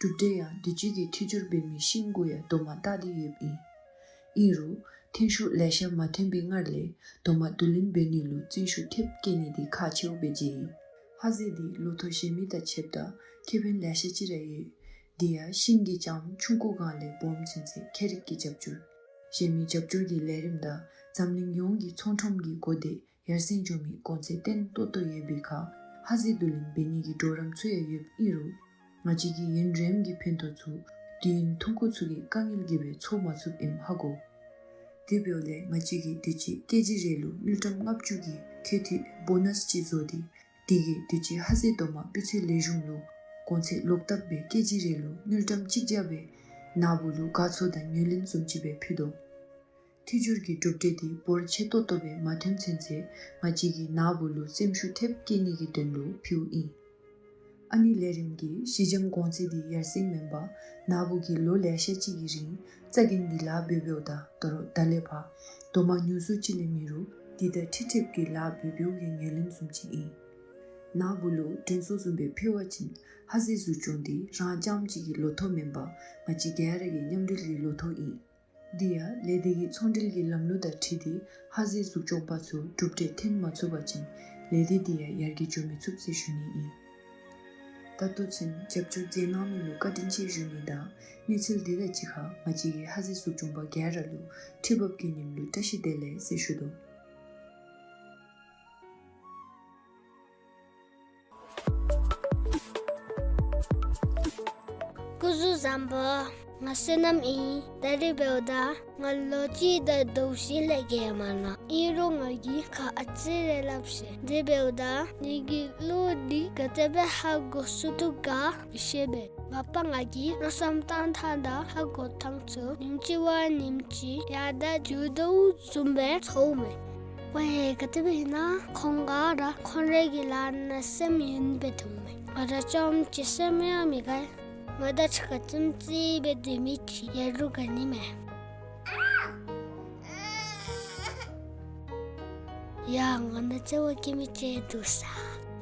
གྲུབ་འབྲས་ཡང་དུས་ཅི་གི་འཐུས་སྒྱུར་འབད་མི་ཤིང་གུ་ཡང་དོ་མ་བཏགས་ཏེ་ཡོདཔ་ཨིན། ཨིན་རུང་ཐོན་ཤུགས་ལེ་ཤ་མ་ཐོན་པའི་སྔར་ལས་དོ་མ་བསྡུ་ལེན་འབད་ནི་ལུ་བརྩོན་ཤུགས་ཐེབས་བསྐྱེད་ནི་འདི་ཁག་ཆེཝ་སྦེ་མཇལ་ཡི། ཧ་ཟེ་འདི་ལོ་ཐོག་གཞན་མི་དང་ཕྱདཔ་ད་ཁེ་ཕན་ལེ་ཤ་ཅིག་ར་ཡོད། འདི་ཡང་ཤིང་གི་ལྕངམ་ཆུང་ཀུ་སྒང་ལས་སྦོམ་ཚུན་ཚོད་ཁྱད་རིག་གི་རྒྱབ་སྐྱོར། གཞན་མི་རྒྱབ་སྐྱོར་གྱི་ལས་རིམ་དང་འཛམ་གླིང་ཡོངས་ཀྱི་ཚོང་ཁྲོམ་གྱི་གོ་བརྡས་ཡར་སེང་འགྱོ་མི་གོང་ཚད་བརྟན་ཏོག་ཏོ་ཡོད་པའི་ཁར་ཧ་ཟེ་བསྡུ་ལེན་འབད་ནི་གི་གྲོགས་རམ་ཚུ་ཡང་ཡོདཔ་ཨིན་རུང་ང་བཅས་ཀྱིས་ཡུན་རིངམོ་གི་ཕན་ཐོགས་ཚུ་ དུས་ཡུན་ཐུང་ཀུ་ཚུ་གི་དཀའ་ངལ་གྱིས་སྦེ་འཚོ་མ་ཚུགསཔ་ཨིནམ་ཧ་གོ། དེ་འབདཝ་ལས་ང་བཅས་ཀྱིས་དུས་ཅི་ཀེ་ཇི་རེ་ལུ་དངུལ་ཀྲམ་ལྔ་བཅུ་གི་ཁེ་ཐིག་བོ་ནཱས་ཅིག་བཟོ་སྟེ་དེ་གིས་དུས་ཅི་ཧ་ཟེ་དོ་མ་སྤུས་ཚད་ལེགས་ཤོམ་ལུ་གོང་ཚད་ལོག་བཏབ་སྦེ་ཀེ་ཇི་རེ་ལུ་དངུལ་ཀྲམ་གཅིག་བརྒྱ་སྦེ་ནཱ་བུ་ལུ་དགའ་ཚོར་དང་ངོས་ལེན་བཟུམ་ཅིག་སྦེ་ཕུལ་དོ། མཐུད་སྦྱོར་གྱི་གྲུབ་འབྲས་འདི་འབོར་ཆེ་ཏོག་ཏོ་སྦེ་མ་ཐོན་ཚུན་ཚོད་ང་བཅས་ཀྱིས་ནཱ་བུ་ལུ་སེམས་ཤུགས་ཐེབས་བསྐྱེད་ནི་གི་དོན་ལུ་ཕུལཝ་ཨིན། ཨ་ནི་ལས་རིམ་གྱི་ཞི་འཇམ་གོང་ཚད་འདི་ཡར་སེང་མེན་པར་ནཱ་བུ་གིས་ལོ་ལེ་ཤ་ཅིག་གི་རིང་རྩ་འགེངས་ཏེ་ལཱ་འབད་འབདཝ་ད་ད་རུང་ད་ལས་ཕར་དོ་མ་ཉུང་སུ་ཅིག་ལས་མེད་རུང་དེ་དང་འཁྲིལ་འཁྲིལཝ་གི་ལཱ་འབད་འབདཝ་གི་ངོས་ལེན་བཟུམ་ཅིག་ཨིན། ནཱ་བུ་ལུ་དྲན་གསོ་བཟུམ་སྦེ་ཕུལ་བ་ཅིན་ཧ་ཟེ་གཟུགས་སྐྱོང་འདི་རང་རྐྱངམ་གཅིག་གི་ལོ་ཐོག་མེན་པར་ང་བཅས་ག་ར་གི་མཉམ་འབྲེལ་གྱི་ལོ་ཐོག་ཨིན། འདི་ཡང་ལས་སྡེ་གི་ཚོང་འབྲེལ་གྱི་ལམ་ལུགས་དང་འཁྲིལ་ཏེ་ཧ་ཟེ་གཟུགས་སྐྱོང་པ་ཚུ་གྲུབ་འབྲས་ཐོན་མ་ཚུགས་པ་ཅིན་ལས་སྡེ་འདི་ཡང་ཡར་རྒྱས་འགྱོ་མི་ཚུགས་ཟེར་ཞུ་ནི་ཨིན། ད་ལྟོ་ཚུན་རྒྱབ་སྐྱོར་མཛད་གནང་མི་ལུ་བཀའ་དྲིན་ཆེ་ཞུ་ནི་དང་གནས་ཚུལ་འདི་དང་གཅིག་ཁར་ང་བཅས་ཀྱི་ཧ་ཟེ་གཟུགས་སྐྱོང་པ་ག་ར་ལུ་ཁྲི་འབབ་ཀྱི་ཉིནམ་ལུ་བཀྲ་ཤིས་བདེ་ལེགས་ཟེར་ཞུ་དོ། སྐུ་གཟུགས་བཟང་པོ། ང་བསོད་ནམས་ཨིན། ད་རིས་འབདཝ་ད་ང་ལོ་གཅིག་དང་ཟླཝ་བཞི་ལས་བརྒལ་མ་ནུག། ཨིན་རུང་ང་གིས་ཁ་ཨ་ཙི་རེ་སླབ་ཤེས། དེ་འབདཝ་ད་ངེ་གི་གླུ་འདི་ག་དེ་སྦེ་ཧ་གོ་ཚུགས་དོ་ག་མི་ཤེས་པས། མ་པ་ང་གིས་མནོ་བསམ་བཏང་ཐངས་དང་ཧ་གོ་ཐངས་ཚུ་ཉིནམ་གཅིག་བ་ཉིནམ་གཅིག་ཡར་དང་འགྱོ་དོ་བཟུམ་སྦེ་ཚོརཝ་མས། ཝའེ་ག་དེ་སྦེ་ཨིན་ན་ཁོང་ག་ར་ཁོང་རའི་གི་ལཱ་ནང་སེམས་ཡེངས་སྦེ་འདུག་མས། ང་ར་རྐྱངམ་གཅིག་སེམས་ཡང་མི་དགའ། ང་དང་གཅིག་ཁར་ཙིམ་ཙིག་སྦེ་སྡོད་མི་ཅིག་ཡོད་རུང་དགའ་ནི་མས། ཡ་ང་ནང་བརྩེ་བ་བསྐྱེད་མི་ཅིག་འདུག་ས།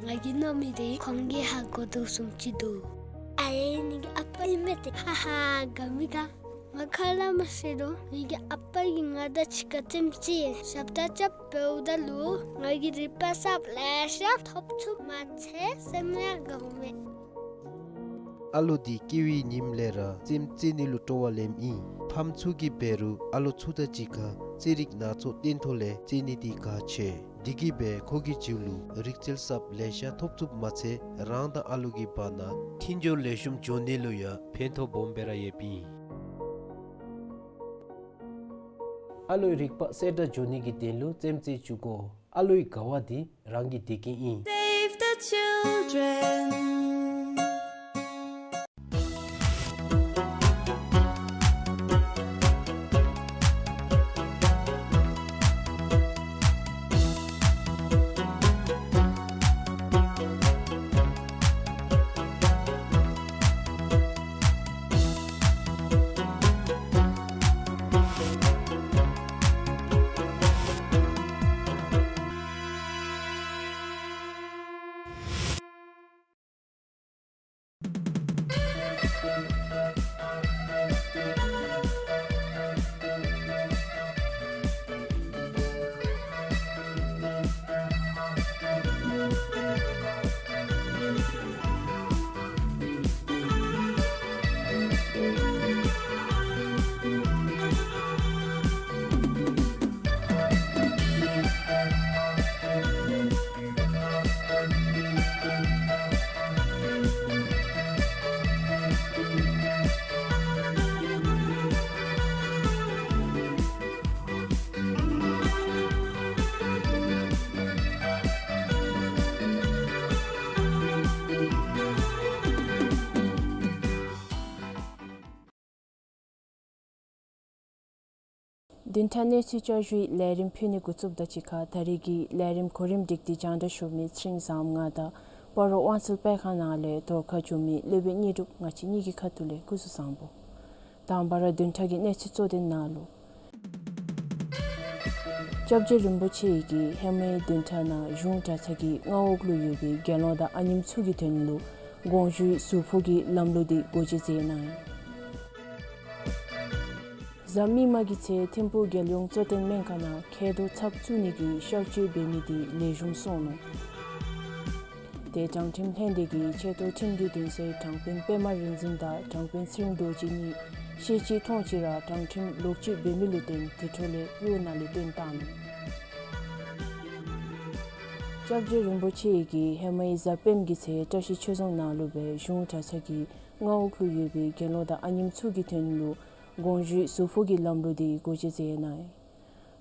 ང་གིས་མནོ་མི་འདི་ཁོང་གིས་ཧ་གོ་དོ་བཟུམ་ཅིག་འདུག། ཨའེ་ངེ་གི་ཨ་པ་ཨིན་མས་ཏེ། ཧ་ཧ་དགའ་མི་དགའ། ང་ཁ་སླབ་མ་ཤེས་རུང་ངེ་གི་ཨ་པ་གིས་ང་དང་གཅིག་ཁར་ཙིམ་ཙིག་ཞབས་ཁྲ་རྐྱབ་འབདཝ་ད་ལུ་ང་གིས་རིག་པ་གསརཔ་ལེ་ཤ་ཐོབ་ཚུགསཔ་མ་ཚད་སེམས་ཡང་དགའཝ་མས། ཨ་ལོ་འདི་སྐྱེ་བའི་ཉིནམ་ལས་ར་རྩེདམོ་རྩེ་ནི་ལུ་སྤྲོ་བ་ལེནམ་ཨིན། ཕམ་ཚུ་གིས་འབད་རུང་ཨ་ལོ་ཚུ་དང་གཅིག་ཁར་རྩེད་རིགས་སྣ་ཚོགས་སྟོན་ཐོག་ལས་རྩེད་ནི་འདི་དགའ་ཆེ། འདི་གིས་འབད་ཁོ་གི་རྒྱུད་ལུ་རིག་རྩལ་གསརཔ་ལེ་ཤ་ཐོབ་ཚུགསཔ་མ་ཚད་རང་དང་ཨ་ལོ་གི་བར་ན་མཐུན་སྦྱོར་ལེགས་ཤོམ་འགྱོ་ནི་ལུ་ཡང་ཕན་ཐོགས་སྦོམ་སྦེ་ར་ཡོདཔ་ཨིན། ཨ་ལོའི་རིག་པ་གསལ་དྲགས་འགྱོ་ནི་གི་དོན་ལུ་རྩེདམོ་རྩེ་བཅུག་དགོ། ཨ་ལོའི་དགའ་བ་འདི་རང་གི་བདེ་སྐྱིད་ཨིན། Save the children. བདུན་ཕྲག་གནས་ཚུལ་བསྐྱར་ཞུའི་ལས་རིམ་ཕུལ་ནི་འགོ་བཙུགསཔ་དང་གཅིག་ཁར་ད་རེས་ཀྱི་ལས་རིམ་གོ་རིམ་སྒྲིག་སྟེ་སྙན་ཞུ་མི་ཚེ་རིང་བཟངམོ་ང་དང་སྤ་རོ་དབང་ཚད་དཔེ་ཁང་ནང་ལས་དོ་རུང་ཁ་བྱུང་མི་སློབ་དཔོན་གཉིས་གྲུབ་ང་བཅས་གཉིས་ཀྱི་ཁ་ཐུག་ལས་སྐུ་གཟུགས་བཟང་པོ། དང་པ་ར་བདུན་ཕྲག་གི་གནས་ཚུལ་གཙོ་དོན་ནང་ལུ། སྐྱབས་རྗེ་རིན་པོ་ཆེ་ཡིས་ཀྱིས་ཧེ་མའི་བདུན་ཕྲག་ནང་གཞུང་གྲྭ་ཚང་གི་མངའ་འོག་ལུ་ཡོད་པའི་དགེ་སློང་དང་ཨ་ཉིམ་ཚུ་གི་དོན་ལུ་དགོངས་ཞུའི་གཟུགས་ཕུད་ཀྱི་ལམ་ལུགས་འདི་འགོ་འབྱེད་མཛད་གནང་ཡི། གཟའ་མིག་དམར་གྱི་ཚེ་ཐིམ་ཕུག་རྒྱལ་ཡོངས་གཙོ་བསྟེན་སྨན་ཁང་ནང་མཁལ་རྡོག་ཚབ་བཙུགས་ནི་གི་གཤག་བཅོས་འབད་མི་འདི་ལེགས་ཤོམ་སོང་ནུག། དེ་དྲང་ཁྲིམས་ལྷན་སྡེ་གི་ཆེ་མཐོ་ཁྲིམས་ཀྱི་འདུན་སའི་དྲང་དཔོན་པདྨ་རིག་འཛིན་དང་དྲང་དཔོན་ཚེ་རིང་རྡོ་རྗེ་གཉིས་ཤེས་བཞིན་མཐོང་བཞིན་ར་དྲང་ཁྲིམས་ལོག་སྤྱོད་འབད་མི་ལུ་བརྟེན་དེ་འཕྲོ་ལས་གཡོག་ནང་ལས་བཏོན་བཏང་ནུག། སྐྱབས་རྗེ་རིན་པོ་ཆེ་ཡིས་ཀྱིས་ཧེ་མའི་གཟའ་སྤེནམ་གྱི་ཚེ་བཀྲ་ཤིས་ཆོས་རྫོང་ནང་ལུ་སྦེ་གཞུང་གྲྭ་ཚང་གི་ མངའ་འོག་ལུ་ཡོད་པའི་དགེ་སློང་དང་ཨ་ནེམ་ཚུ་གི་དོན་ལུ་དགོངས་ཞུའི་ཟུར་ཕོག་གི་ལམ་ལུགས་དེ་སྒོ་འབྱེད་མཛད་གནང་ཡི།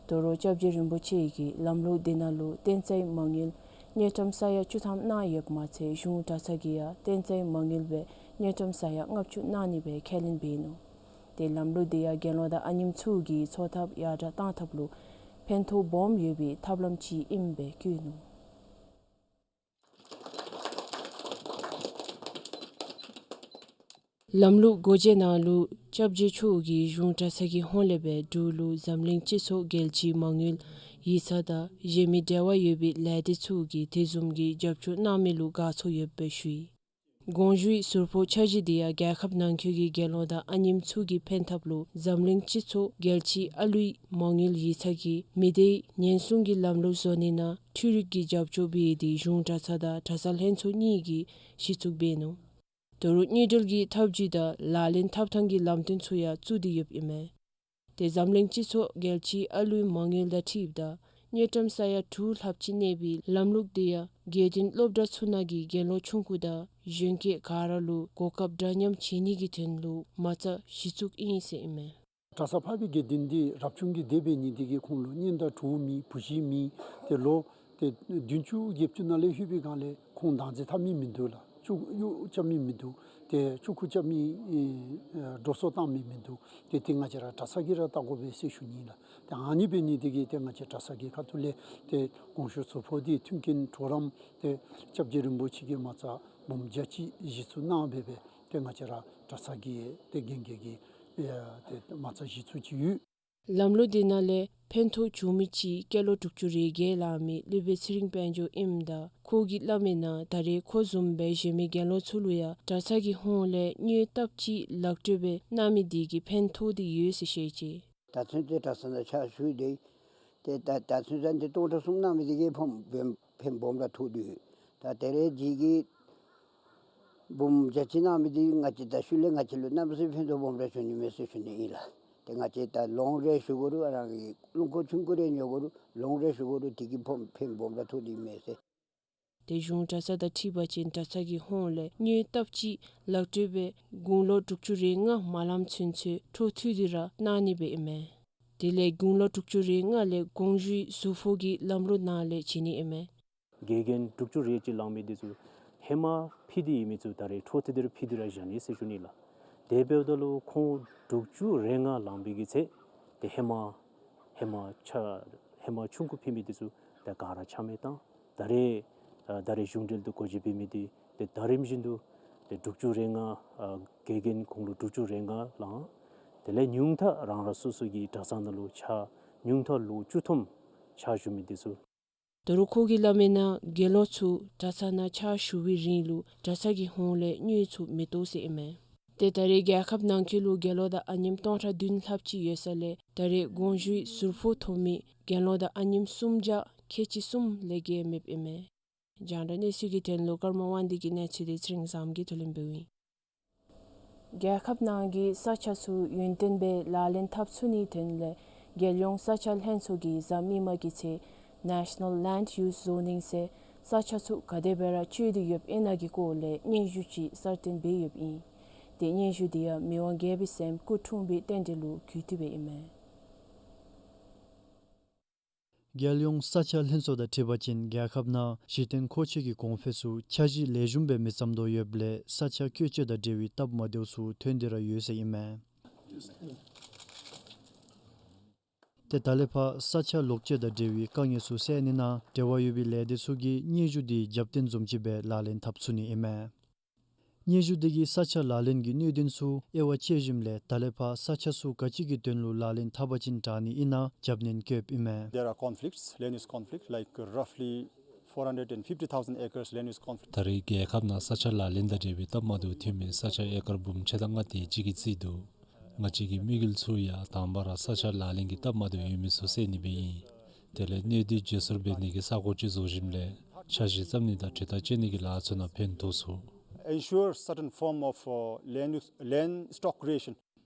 དོ་རུང་སྐྱབས་རྗེ་རིན་པོ་ཆེ་གིས་ལམ་ལུགས་དེ་ནང་ལུ་བསྟན་རྩ་མ་དངུལ་དངུལ་ཀྲམ་ས་ཡ་བཅུ་ཐམ་གནང་ཡོདཔ་མ་ཚད་གཞུང་གྲྭ་ཚང་གིས་ཡང་བསྟན་རྩ་མ་དངུལ་སྦེ་དངུལ་ཀྲམ་ས་ཡ་ལྔ་བཅུ་གནང་ནི་སྦེ་ཁས་ལེན་འབད་ནུག། ཏེ་ལམ་ལུགས་དེ་ཡང་དགེ་སློང་དང་ཨ་ནེམ་ཚུ་གི་འཚོ་ཐབས་ཡར་དྲག་གཏང་ཐབས་ལུ་ཕན་ཐོགས་སྦོམ་ཡོད་པའི་ཐབས་ལམ་ཅིག་ཨིནམ་སྦེ་བཀོད་ནུག། ལམ་ལུགས་སྒོ་འབྱེད་ནང་ལུ་སྐྱབས་རྗེ་མཆོག་གིས་གཞུང་གྲྭ་ཚང་གི་ཧོངས་ལས་སྦེ་འབྲུག་ལུ་འཛམ་གླིང་སྤྱི་ཚོགས་རྒྱལ་སྤྱིའི་མ་དངུལ་ཡིག་ཚང་དང་གཞན་མི་འབྲེལ་བ་ཡོད་པའི་ལས་སྡེ་ཚུ་གིས་དེ་བཟུམ་གྱི་རྒྱབ་སྐྱོར་གནང་མི་ལུ་དགའ་ཚོར་ཡོདཔ་སྦེ་ཞུ་ཡི། དགོངས་ཞུའི་ཟུར་ཕོག་འཆར་གཞི་དེ་ཡང་རྒྱལ་ཁབ་ནང་འཁོད་ཀྱི་དགེ་སློང་དང་ཨ་ནེམ་ཚུ་གི་ཕན་ཐབས་ལུ་འཛམ་གླིང་སྤྱི་ཚོགས་རྒྱལ་སྤྱིའི་ཨ་ལུའི་མ་དངུལ་ཡིག་ཚང་གིས་མི་སྡེའི་ཉེན་སྲུང་གི་ལམ་ལུགས་བཟོ་ནི་ནང་འཕྲུལ་རིག་གི་རྒྱབ་སྐྱོར་འབད་དེ་གཞུང་གྲྭ་ཚང་དང་གྲྭ་ཚང་ལྷན་ཚོགས་གཉིས་ཀྱིས་གཞི་བཙུགས་འབད་ནུག། དོ་རུང་དངུལ་འབྲེལ་གྱི་ཐབས་བྱུས་དང་ལག་ལེན་འཐབ་ཐངས་ཀྱི་ལམ་སྟོན་ཚུ་ཡང་བཙུགས་ཏེ་ཡོདཔ་ཨིན་མས། ཏེ་འཛམ་གླིང་སྤྱི་ཚོགས་རྒྱལ་སྤྱིའི་ཨ་ལུའི་མ་དངུལ་དང་འཁྲིལཝ་ད་དངུལ་ཀྲམ་ས་ཡ་དྲུག་ལྷགཔ་ཅིག་གནས་པའི་ལམ་ལུགས་དེ་ཡང་དགེ་འདུན་སློབ་གྲྭ་ཚུ་ནང་གི་དགེ་སློང་ཆུང་ཀུ་དང་གཞོན་སྐྱེས་ག་ར་ལུ་གོ་སྐབས་འདྲ་མཉམ་བྱིན་ནི་གི་དོན་ལུ་མ་རྩ་གཞི་བཙུགས་ཨིན་ཟེར་ཨིན་མས། གྲྭ་ས་ཕར་པའི་དགེ་འདུན་འདི་རབ་བྱུང་གི་སྡེ་འབད་ནི་དེ་གིས་ཁོང་ལུ་གཉེན་དང་གྲོགས་མེད་བུ་གཞི་མེད། ཏེ་ལོ་ཏེ་བདུན་ཅུ་བརྒྱད་ཅུ་ནང་ལས་ལྷོད་པའི་སྒང་ལས་ཁོང་བདག་འཛིན་འཐབ་མི་མིན་འདུག་ལགས། ཆུ་གཡུག་རྐྱབ་མི་མིན་འདུག། ཏེ་ཆུང་ཀུ་རྐྱབ་མི་ཨེ་ཨེ་འགྲོ་སོང་བཏང་མི་མིན་འདུག། ཏེ་དེ་ང་བཅས་ར་གྲྭ་ཚང་གིས་ར་བལྟ་དགོ་པས་ཟེར་ཞུ་ནི་ལགས། ཏེ་ཨ་ནི་འབད་ནི་དེ་གིས་ཏེ་ང་བཅས་གྲྭ་ཚང་གི་ཁ་ཐུག་ལས་ཏེ་དགོངས་ཞུ་ཟུར་ཕོག་འདི་མཐུན་རྐྱེན་གྲོགས་རམ་ཏེ་སྐྱབས་རྗེ་རིན་པོ་ཆེ་གིས་མ་རྩ་འབུམ་བརྒྱ་ཅིག་གཞི་བཙུགས་གནང་སྦེ་སྦེ་ཏེ་ང་བཅས་ར་གྲྭ་ཚང་གི་ཏེ་རྒན་རྒས་ཀྱི་ཨེ་ཏེ་མ་རྩ་གཞི་བཙུགས་ཅིག་ཡོད། ལམ་ལུགས་དེ་ནང་ལས་ཕན་ཐོགས་བྱུང་མི་ཅིག་སྐྱེས་ལོ་དྲུག་ཅུ་རེ་བརྒྱད་ལང་མི་སློབ་དཔོན་ཚེ་རིང་དཔལ་འབྱོར་ཨིནམ་ད་ཁོ་གིས་སླབ་མིའི་ནང་ད་རེས་ཁོ་བཟུམ་སྦེ་གཞན་མི་དགེ་སློང་ཚུ་ལུ་ཡང་གྲྭ་ཚང་གི་ཧོངས་ལས་དངུལ་ལྟབ་ཅིག་ལག་སྤྲོད་སྦེ་གནང་མི་དེ་གིས་ཕན་ཐོགས་ཏེ་ཡོད་ཟེར་བཤད་ཅི། ད་ཚུན་ཚོད་གྲྭ་ཚང་ནང་ཕྱག་ཞུ་སྟེ་ཏེ་ད་ད་ཚུན་ཚོད་འདི་སྟོང་ཕྲག་གསུམ་གནང་མི་དེ་གིས་ཕན་ཕན་སྦོམ་ར་ཐོགས་ཏེ་ཡོད། ད་ད་རེས་དེ་གིས་འབུམ་བརྒྱ་ཅིག་གནང་མི་དེ་ང་བཅས་ད་ཤུལ་ལས་ང་བཅས་ལུ་གནམ་མེད་ས་མེད་ཕན་ཐོགས་སྦོམ་ར་བྱུང་ནི་མས་ཟེར་ཞུ་ནི་ཨིན་ལགས། ཏེ་ང་བཅས་ད་ལོངས་རེ་ཞུ་དགོ་རུང་རང་གི་རླུང་འཁོར་ཆུང་ཀུ་རེ་ཉོ་དགོ་རུང་ལོངས་རེ་ཞུ་དགོ་རུང་དེ་གིས་ཕན་ཕན་སྦོམ་ར་ཐོགས་ནི་མས་ཟེར། ཏེ་གཞུང་གྲྭ་ཚང་དང་འཁྲིལ་བ་ཅིན་གྲྭ་ཚང་གི་ཧོངས་ལས་དངུལ་ལྟབ་ཅིག་ལག་སྤྲོད་སྦེ་དགུང་ལོ་དྲུག་ཅུ་རེ་ལྔ་མ་ལངམ་ཚུན་ཚོད་འཕྲོ་མཐུད་དེ་ར་གནང་ནི་སྦེ་ཨིན་མས། དེ་ལས་དགུང་ལོ་དྲུག་ཅུ་རེ་ལྔ་ལས་དགོངས་ཞུའི་ཟུར་ཕོག་གི་ལམ་ལུགས་ནང་ལས་བྱིན་ནི་ཨིན་མས། དགེ་རྒན་དྲུག་ཅུ་རེ་གཅིག་ལང་མི་དེ་ཚུ་ཧེ་མ་ཕུལ་ཏེ་ཡོད་མི་ཚུ་ད་རེས་འཕྲོ་མཐུད་དེ་ར་ཕུལ་ཏེ་ར་བཞག་ནི་ཟེར་ཞུ་ནི་ལགས། དེ་འབདཝ་ད་ལུ་ཁོང་དྲུག་ཅུ་རེ་ལྔ་ལང་པའི་གི་ཚེ་ཏེ་ཧེ་མ་ཧེ་མ་ཆ་ཧེ་མ་ཆུང་ཀུ་ཕུལ་མི་དེ་ཚུ་ད་ག་ར་ཆ་མེད་བཏང་། ད་རེས་ཨ་ད་རེས་གཞུང་འབྲེལ་དུ་སྒོ་འབྱེད་འབད་མི་དེ་ཏེ་ད་རིམ་བཞིན་དུ་ཏེ་དྲུག་ཅུ་རེ་ལྔ་ཨ་དགེ་རྒན་དགུང་ལོ་དྲུག་ཅུ་རེ་ལྔ་ལང་། དེ་ལས་ཉུང་མཐའ་རང་རང་སོ་སོ་གི་གྲྭ་ཚང་ནང་ལུ་ཕྱག་ཉུང་མཐའ་ལོ་བཅུ་ཐམ་ཕྱག་ཞུ་མི་དེ་ཚུ། དོ་རུང་ཁོ་གིས་སླབ་མིའི་ནང་དགེ་སློང་ཚུ་གྲྭ་ཚང་ནང་ཕྱག་ཞུ་བའི་རིང་ལུ་གྲྭ་ཚང་གི་ཧོངས་ལས་དངུལ་ཚུ་མི་བཏོག་ཟེར་ཨིན་མས། ཏེ་ད་རེས་རྒྱལ་ཁབ་ནང་འཁོད་ལུ་དགེ་སློང་དང་ཨ་ནེམ་སྟོང་ཕྲག་བདུན་ལྷགཔ་ཅིག་ཡོད་ས་ལས་ད་རེས་དགོངས་ཞུའི་ཟུར་ཕོག་ཐོབ་མི་དགེ་སློང་དང་ཨ་ནེམ་སུམ་བརྒྱ་ཁལ་གཅིག་གསུམ་ལས་བརྒལ་མེདཔ་ཨིན་མས། རྒྱང་བསྒྲགས་གནས་ཚུལ་གྱི་དོན་ལུ་ཀརྨ་དབང་འདུས་ཀྱི་གནས་ཚུལ་དེ་ཚེ་རིང་བཟངམོ་གིས་ཐོ་ལེན་འབདཝ་ཨིན། རྒྱལ་ཁབ་ནང་གི་ས་ཆ་ཚུ་ཡུན་བརྟན་སྦེ་ལག་ལེན་འཐབ་ཚུགས་ནིའི་དོན་ལས་རྒྱལ་ཡོངས་ས་ཆ་ལྷན་ཚོགས་ཀྱིས་གཟའ་མིག་དམར་གྱི་ཚེ་National Land Use Zoning ཟེར་ས་ཆ་ཚུ་ག་དེ་སྦེ་ར་སྤྱོད་དེ་ཡོདཔ་ཨིན་ན་གི་སྐོར་ལས་སྙན་ཞུ་ཅིག་གསར་བཏོན་འབད་ཡོདཔ་ཨིན། ཏེ་སྙན་ཞུ་དེ་ཡང་མི་དབང་རྒྱལ་པོའི་སྲསམོ་སྐུ་འཁྲུངས་པའི་རྟེན་འབྲེལ་ལུ་གུས་བཏུད་འབད་ཨིན་མས། རྒྱལ་ཡོངས་ས་ཆ་ལྷན་ཚོགས་དང་འཁྲིལ་བ་ཅིན་རྒྱལ་ཁབ་ནང་གཞི་རྟེན་མཁོ་ཆས་ཀྱི་གོང་འཕེལ་ཚུ་འཆར་གཞི་ལེགས་ཤོམ་སྦེ་མི་བརྩམ་དོ་ཡོདཔ་ལས་ས་ཆ་བཀོལ་སྤྱོད་དང་འབྲེལ་བའི་སྟབས་མ་བདེཝ་ཚུ་ཐོན་ཏེ་ར་ཡོད་ཟེར་ཨིན་མས། ཏེ་ད་ལས་ཕར་ས་ཆ་ལོག་སྤྱོད་དང་འབྲེལ་བའི་དཀའ་ངལ་ཚུ་བསལ་ནི་ནང་འབྲེལ་བ་ཡོད་པའི་ལས་སྡེ་ཚུ་གིས་སྙན་ཞུ་དེ་རྒྱབ་རྟེན་བཟུམ་ཅིག་སྦེ་ལག་ལེན་འཐབ་ཚུགས་ནི་ཨིན་མས། སྙན་ཞུ་དེ་གིས་ས་ཆ་ལག་ལེན་གྱི་གནད་དོན་ཚུ་དབྱེ་བ་ཕྱེ་ཞིནམ་ལས་ད་ལས་ཕར་ས་ཆ་ཚུ་ག་ཅི་གི་དོན་ལུ་ལག་ལེན་འཐབ་པ་ཅིན་དྲག་ནི་ཨིན་ན་རྒྱབ་སྣོན་བཀོདཔ་ཨིན་མས། There are conflicts, land use conflict, like roughly four hundred and fifty thousand acres land use conflict. ད་རེས་རྒྱལ་ཁབ་ནང་ས་ཆ་ལག་ལེན་དང་འབྲེལ་བའི་སྟབས་མ་བདེཝ་ཐོན་མི་ས་ཆ་ཨེ་ཀར་འབུམ་ཕྱེད་དང་ལྔ་དེ་ཅིག་གི་རྩིས་འདུག། ང་བཅས་ཀྱི་དམིགས་ཡུལ་ཚུ་ཡང་དང་པ་ར་ས་ཆ་ལག་ལེན་གྱི་སྟབས་མ་བདེཝ་ཡོད་མི་ཚུ་བསལ་ནི་སྦེ་ཨིན། དེ་ལས་གནོད་འདོད་བརྗེ་སོར་འབད་ནི་གི་ས་གོ་ཅིག་བཟོ་ཞིནམ་ལས་འཆར་གཞི་བརྩམ་ནི་དང་གྲོས་ཐག་བཅད་ནི་གི་ལཱ་ཚུ་ནང་ཕན་ཐོགས་ཚུགས། Ensure certain form of, uh, land use, land stock creation.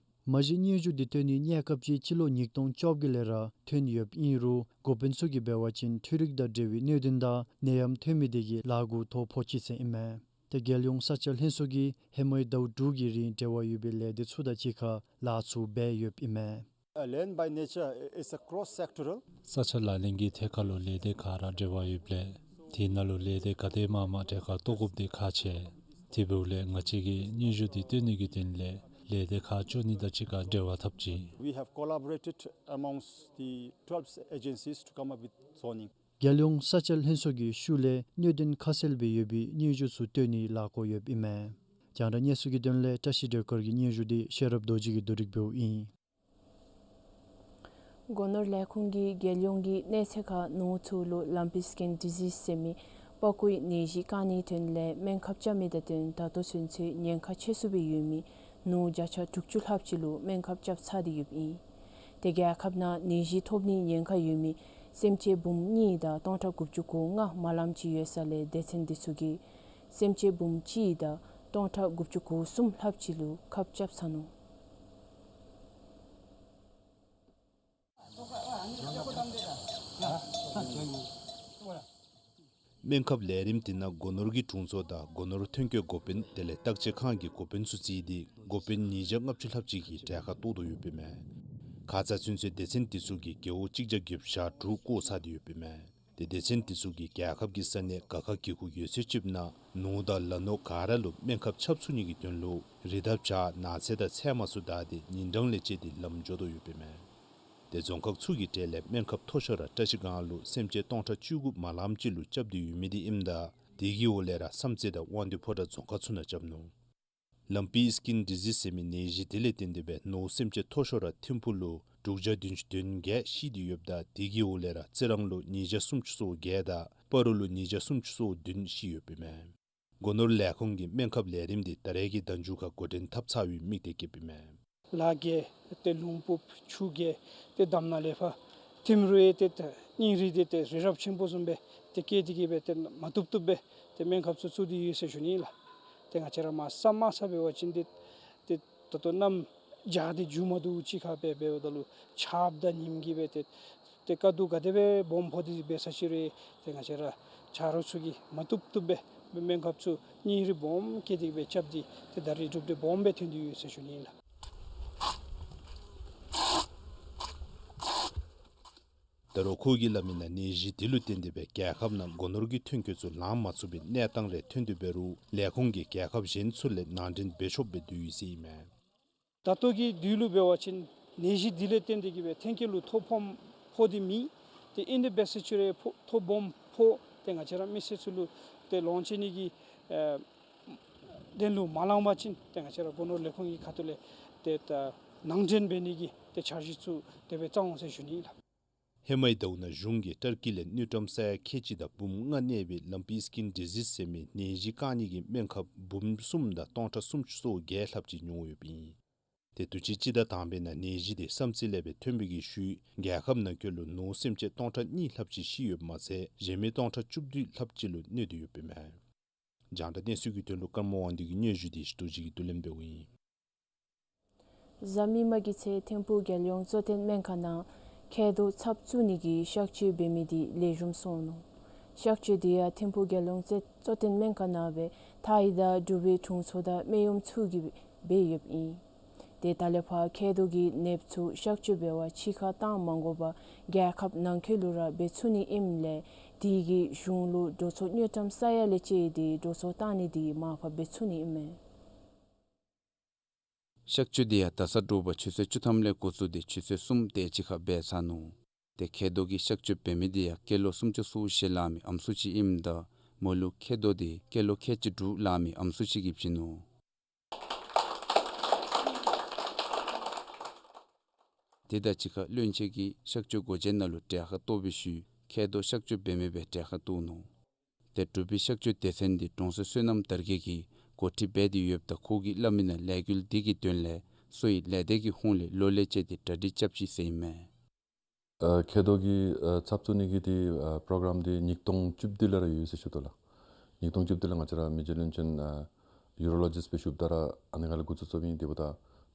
མ་གཞི་སྙན་ཞུ་འདི་བཏོན་ནིའི་གནས་སྐབས་ཅིག་སྤྱི་ལོ་ཉིས་སྟོང་བཅོ་བརྒྱད་ལས་ར་ཐོན་ཡོདཔ་ཨིན་རུང་འགོ་དཔོན་ཚུ་གིས་འབད་བ་ཅིན་འཕྲུལ་རིག་དང་འབྲེལ་བའི་གནད་དོན་དང་ནད་ཡམས་ཐོན་མི་དེ་གིས་ལཱ་འགོ་ཐོ་ཕོག་ཅི་ཟེར་ཨིན་མས། ཏེ་རྒྱལ་ཡོངས་ས་ཆ་ལྷན་ཚོགས་ཀྱིས་ཧེ་མའི་ཟླཝ་དྲུག་གི་རིང་འབྲེལ་བ་ཡོད་པའི་ལས་སྡེ་ཚུ་དང་གཅིག་ཁར་ལཱ་ཚུ་འབད་ཡོདཔ་ཨིན་མས། Uh, land by nature is a cross sectoral. ས་ཆ་ལག་ལེན་གྱི་ཐད་ཁར་ལུ་ལས་སྡེ་ག་ར་འབྲེལ་བ་ཡོདཔ་ལས་དེ་ནང་ལུ་ལས་སྡེ་ག་དེ་མང་མང་གྲལ་ཁར་གཏོགས་དགོཔ་དེ་ཁག་ཆེ། དེ་འབདཝ་ལས་ང་བཅས་ཀྱིས་སྙན་ཞུ་དེ་བཏོན་ནི་གི་དོན་ལས་ལས་སྡེ་ཁག་བཅུ་གཉིས་དང་གཅིག་ཁར་འབྲེལ་བ་འཐབ་ཅི། We have collaborated amongst the twelve agencies to come up with zoning. རྒྱལ་ཡོངས་ས་ཆ་ལྷན་ཚོགས་ཀྱི་ཤུལ་ལས་གནད་དོན་ཁ་གསལ་སྦེ་ཡོད་པའི་སྙན་ཞུ་ཚུ་བཏོན་ནི་ལཱ་འགོ་ཡོདཔ་ཨིན་མས། རྒྱང་བསྒྲགས་གནས་ཚུལ་གྱི་དོན་ལས་བཀྲ་ཤིས་སྒྲོལ་དཀར་གྱི་སྙན་ཞུ་དེ་ཤེས་རབ་རྡོ་རྗེ་གིས་བསྡུ་སྒྲིག་འབདཝ་ཨིན། སྒོ་ནོར་ལས་ཁུངས་ཀྱིས་རྒྱལ་ཡོངས་ཀྱི་གནས་ཚད་ཁར་ནོར་ཚུ་ལུ་ལམ་པི་སི་ཀིན་ཌི་ཟིས་ཟེར་མི་པགས་ཀོའི་ནད་གཞི་བཀག་ནིའི་དོན་ལས་སྨན་ཁབ་རྐྱབ་མི་དང་བསྟུན་ད་ལྟོ་ཚུན་ཚོད་ཉེན་ཁ་ཆེ་སུ་སྦེ་ཡོད་མི་ནོར་བརྒྱ་ཆ་དྲུག་ཅུ་ལྷགཔ་ཅིག་ལུ་སྨན་ཁབ་རྐྱབ་ཚར་ཏེ་ཡོདཔ་ཨིན། ཏེ་རྒྱལ་ཁབ་ནང་ནད་གཞི་ཐོབ་ནིའི་ཉེན་ཁ་ཡོད་མི་སེམས་ཅན་འབུམ་གཉིས་དང་སྟོང་ཕྲག་དགུ་བཅུ་གོ་ལྔ་མ་ལངམ་ཅིག་ཡོད་ས་ལས་སྡེ་ཚན་འདི་ཚུ་གིས་སེམས་ཅན་འབུམ་གཅིག་དང་སྟོང་ཕྲག་དགུ་བཅུ་གོ་གསུམ་ལྷགཔ་ཅིག་ལུ་ཁབ་རྐྱབ་ཚར་ནུག། སྨན་ཁབ་ལས་རིམ་དེ་ནང་སྒོ་ནོར་གྱི་དྲུང་འཚོ་དང་སྒོ་ནོར་ཐོན་སྐྱེད་འགོ་དཔོན་དེ་ལས་བརྟག་དཔྱད་ཁང་གི་འགོ་དཔོན་ཚུ་བརྩིས་ཏེ་འགོ་དཔོན་ཉིས་བརྒྱ་ལྔ་བཅུ་ལྷགཔ་ཅིག་གིས་གྲལ་ཁར་གཏོགས་དོ་ཡོདཔ་ཨིན་མས། ཁ་ཙ་ཚུན་ཚོད་སྡེ་ཚན་དེ་ཚུ་གིས་རྒེད་འོག་གཅིག་བརྒྱ་བརྒྱད་ཅུ་གྱ་དྲུག་བསྐོར་ཚར་ཏེ་ཡོདཔ་ཨིན་མས། ཏེ་སྡེ་ཚན་དེ་ཚུ་གིས་རྒྱལ་ཁབ་ཀྱི་ས་གནས་སྒར་ཁག་གི་ཁུལ་ཡོད་ཚད་ཅིག་ནང་ནོར་དང་ལ་ནོར་ག་ར་ལུ་སྨན་ཁབ་ཁྱབ་ཚུགས་ནི་གི་དོན་ལུ་རི་དྭགས་བྱག་ནགས་ཚལ་དང་ཚལ་མ་ཚུ་བདའ་སྟེ་ཉིན་གྲངས་ལས་བཅད་དེ་ལམ་འགྱོ་དོ་ཡོདཔ་ཨིན་མས། ཏེ་རྫོང་ཁག་ཚུ་གི་གྲས་ལས་སྨན་ཁབ་མཐོ་ཤོས་ར་བཀྲ་ཤིས་སྒང་ལུ་སེམས་ཅན་སྟོང་ཕྲག་བཅུ་དགུ་མ་ལངམ་ཅིག་ལུ་རྐྱབ་སྟེ་ཡོད་མི་དེ་ཨིནམ་ད་དེ་གི་འོག་ལས་ར་བསམ་རྩེ་དང་དབང་འདུས་ཕོ་བྲང་རྫོང་ཁག་ཚུ་ནང་རྐྱབ་ནུག། ལམ་པི་སི་ཀིན་ཌི་ཟིས་ཟེར་མི་ནད་གཞི་དེ་ལས་བརྟེན་ཏེ་སྦེ་ནོར་སེམས་ཅན་མཐོ་ཤོས་ར་ཐིམ་ཕུག་ལུ་དྲུག་བརྒྱ་བདུན་ཅུ་དོན་བརྒྱད་ཤི་སྟེ་ཡོདཔ་ད་དེ་གི་འོག་ལས་ར་རྩི་རང་ལུ་ཉིས་བརྒྱ་སུམ་ཅུ་སོ་བརྒྱད་དང་སྤ་རོ་ལུ་ཉིས་བརྒྱ་སུམ་ཅུ་སོ་བདུན་ཤི་ཡོདཔ་ཨིན་མས། སྒོ་ནོར་ལས་ཁུངས་ཀྱིས་སྨན་ཁབ་ལས་རིམ་དེ་ད་རེས་ཀྱི་ཟླ་མཇུག་ཁར་འགོ་འདྲེན་འཐབ་ཚར་བའི་དམིགས་གཏད་བསྐྱེདཔ་ཨིན་མས། ལ་རྒྱལ་ཏེ་ལུང་སྤུབས་ཆུ་རྒྱལ་ཏེ་དམ་ན་ལས་ཕར་ཐིམ་རུང་ཡང་ཏེ་ད་སྙིང་རུས་ཏེ་རི་རབ་ཆེན་པོ་བཟུམ་སྦེ་ཏེ་བསྐྱེད་དེ་གི་སྦེ་ཏེ་མ་བཏུབ་བཏུབ་སྦེ་ཏེ་སྨན་ཁབ་ཚུ་བཙུགས་ཏེ་ཡོད་ཟེར་ཞུ་ནི་ལགས། ཏེ་ང་བཅས་ར་མ་ས་མ་ས་འབད་བ་ཅིན་ཏེ་ཏེ་ད་ལྟོ་གནམ་བྱཱར་ཏེ་མཇུག་མ་བསྡུ་ཅིག་ཁར་སྦེ་འབདཝ་ད་ལུ་ཆརཔ་དང་ཉིམ་གིས་སྦེ་ཏེ་ཏེ་དཀའ་སྡུག་ག་དེ་སྦེ་སྦོམ་ཕོག་སྟེ་འབད་ས་ཅིག་རུང་ཏེ་ང་བཅས་ར་ཆ་རོགས་ཚུ་གིས་མ་བཏུབ་བཏུབ་སྦེ་སྨན་ཁབ་ཚུ་སྙིང་རུས་སྦོམ་བསྐྱེད་དེ་སྦེ་རྐྱབ་སྟེ་ཏེ་ད་རེས་གྲུབ་འབྲས་སྦོམ་སྦེ་ཐོན་ཏེ་ཡོད་ཟེར་ཞུ་ནི་ལགས། ད་རུང་ཁོ་གིས་སླབ་མི་ནང་ནད་གཞི་དེ་ལུ་བརྟེན་ཏེ་སྦེ་རྒྱལ་ཁབ་ནང་སྒོ་ནོར་གྱི་ཐོན་སྐྱེད་ཚུ་ལང་མ་ཚུགས་པའི་གནས་སྟངས་རེ་ཐོན་ཏེ་འབད་རུང་ལས་ཁུངས་ཀྱིས་རྒྱལ་ཁབ་གཞན་ཚུ་ལས་ནང་འདྲེན་འབད་ཆོགཔ་སྦེ་བསྡུ་ཡི་ཟེར་ཨིན་མས། ད་ལྟོ་གི་དུས་ལུ་འབད་བ་ཅིན་ནད་གཞི་འདི་ལས་བརྟེན་ཏེ་གི་སྦེ་ཐོན་སྐྱེད་ལུ་ཐོ་ཕོག་ཕོག་སྟེ་མེད། ཏེ་ཨིན་ཏེ་འབད་ས་ཅིག་རུང་ཕོག་ཐོ་སྦོམ་ཕོག་ཏེ་ང་བཅས་ར་མི་སེར་ཚུ་ལུ་ཏེ་ལོངས་སྤྱོད་ནི་གི་ཨེ་དོན་ལུ་མ་ལང་པ་ཅིན་ཏེ་ང་བཅས་ར་སྒོ་ནོར་ལས་ཁུངས་ཀྱི་ཁ་ཐུག་ལས་ཏེ་ད་ནང་འདྲེན་འབད་ནི་གི་ཏེ་འཆར་གཞི་ཚུ་དེ་སྦེ་བརྩམ་འོང་ཟེར་ཞུ་ནི་ལགས། ཧེ་མའི་ཟླཝ་ནང་གཞུང་གིས་ཊར་ཀི་ལས་དངུལ་ཀྲམ་ས་ཡ་ཁལ་གཅིག་དང་འབུམ་ལྔ་གནས་པའི་ལམ་པི་སི་ཀིན་ཌི་ཟིས་ཟེར་མི་ནད་གཞི་བཀག་ནི་གི་སྨན་ཁབ་འབུམ་གསུམ་དང་སྟོང་ཕྲག་སུམ་ཅུ་སོ་བརྒྱད་ལྷགཔ་ཅིག་ཉོ་ཡོདཔ་ཨིན། ཏེ་དུས་ཅི་སྤྱི་ཟླ་དང་པའི་ནང་ནད་གཞི་དེ་བསམ་རྩེ་ལས་སྦེ་ཐོན་པའི་གི་ཤུལ་རྒྱལ་ཁབ་ནང་འཁོད་ལུ་ནོར་སེམས་ཅན་སྟོང་ཕྲག་གཉིས་ལྷགཔ་ཅིག་ཤི་ཡོདཔ་མ་ཚད་གཞན་མི་སྟོང་ཕྲག་བཅུ་བདུན་ལྷགཔ་ཅིག་ལུ་གནོད་དེ་ཡོདཔ་ཨིན་མས། རྒྱང་བསྒྲགས་གནས་ཚུལ་གྱི་དོན་ལུ་ཀརྨ་དབང་འདུས་ཀྱི་སྙན་ཞུ་དེ་ཞུ་དོ་ཅིག་གིས་བསྡུ་ལེན་འབདཝ་ཨིན། གཟའ་མིག་དམར་གྱི་ཚེ་ཐིམ་ཕུག་རྒྱལ་ཡོངས་གཙོ་བསྟེན་སྨན་ཁང་ནང་མཁལ་རྡོག་ཚབ་བཙུགས་ནི་གི་གཤག་བཅོས་འབད་མི་དེ་ལེགས་ཤོམ་སོང་ནུག། གཤག་བཅོས་དེ་ཡང་ཐིམ་ཕུག་རྒྱལ་ཡོངས་གཙོ་བསྟེན་སྨན་ཁང་ནང་སྦེ་ཐའི་དང་འབྲུག་པའི་དྲུང་འཚོ་དང་སྨན་གཡོགམ་ཚུ་གིས་འབད་ཡོདཔ་ཨིན། ཏེ་ད་ལས་ཕར་མཁལ་རྡོག་གི་ནདཔ་ཚུ་གཤག་བཅོས་འབད་བར་ཕྱི་ཁར་བཏང་མ་དགོ་པར་རྒྱལ་ཁབ་ནང་འཁོད་ལུ་ར་འབད་ཚུགས་ནི་ཨིནམ་ལས་དེ་གིས་གཞུང་ལུ་འགྲོ་སོང་དངུལ་ཀྲམ་ས་ཡ་ལས་བཅད་དེ་འགྲོ་སོང་བཏང་ནི་དེ་མར་ཕབ་འབད་ཚུགས་ནི་ཨིན་མས། གཤག་བཅོས་དེ་ཡང་ད་ས་དྲོ་པ་ཆུ་ཚོད་བཅུ་ཐམ་ལས་འགོ་བཙུགས་ཏེ་ཆུ་ཚོད་གསུམ་དེ་ཅིག་ཁར་འབད་ཚར་ནུག། ཏེ་མཁལ་རྡོག་གི་གཤག་བཅོས་འབད་མི་དེ་ཡང་སྐྱེས་ལོ་སུམ་ཅུ་སོ་བཞི་ལང་མི་ཨམ་སྲུ་ཅིག་ཨིནམ་ད་མོ་ལུ་མཁལ་རྡོག་དེ་སྐྱེས་ལོ་ཁལ་གཅིག་དྲུག་ལང་མི་ཨམ་སྲུ་ཅིག་གིས་བྱིན་ནུག། དེ་དང་གཅིག་ཁར་བློན་ཆེན་གྱིས་གཤག་བཅོས་སྒོ་འབྱེད་ནང་ལུ་གྲལ་ཁར་གཏོགས་པའི་ཤུལ་མཁལ་རྡོག་གཤག་བཅོས་འབད་མི་སྦེ་གྲལ་ཁར་གཏོགས་ནུག། ཏེ་འབྲུག་པའི་གཤག་བཅོས་སྡེ་ཚན་འདི་དྲུང་འཚོ་བསོད་ནམས་དར་རྒྱས་ཀྱིས་འགོ་ཁྲིད་འབད་དེ་ཡོདཔ་ད་ཁོ་གིས་སླབ་མི་ནང་ལས་འགུལ་འདི་གི་དོན་ལས་གསོ་བའི་ལས་སྡེ་གི་ཧོངས་ལས་ལོ་ལས་བཅད་དེ་གྲ་སྒྲིག་རྐྱབ་ཅི་ཟེར་ཨིན་མས། ཨ་མཁལ་རྡོག་གི་ཨ་ཚབ་བཙུགས་ནི་གི་དེ་ཨ་པྲོ་གརམ་དེ་ཉིས་སྟོང་བཅུ་བདུན་ལས་ར་ཡོད་ཟེར་ཞུ་དོ་ལགས། ཉིས་སྟོང་བཅུ་བདུན་ལས་ང་བཅས་ར་མི་རྗེ་བློན་ཆེན་ཨ་ཡུ་རོ་ལོ་ཇིསཊ་སྦེ་བཞུགསཔ་ད་ར་ཨ་ནི་ཁ་ལས་འགོ་བཙུགས་བཙུགསཔ་ཨིན། དེ་འབདཝ་ད་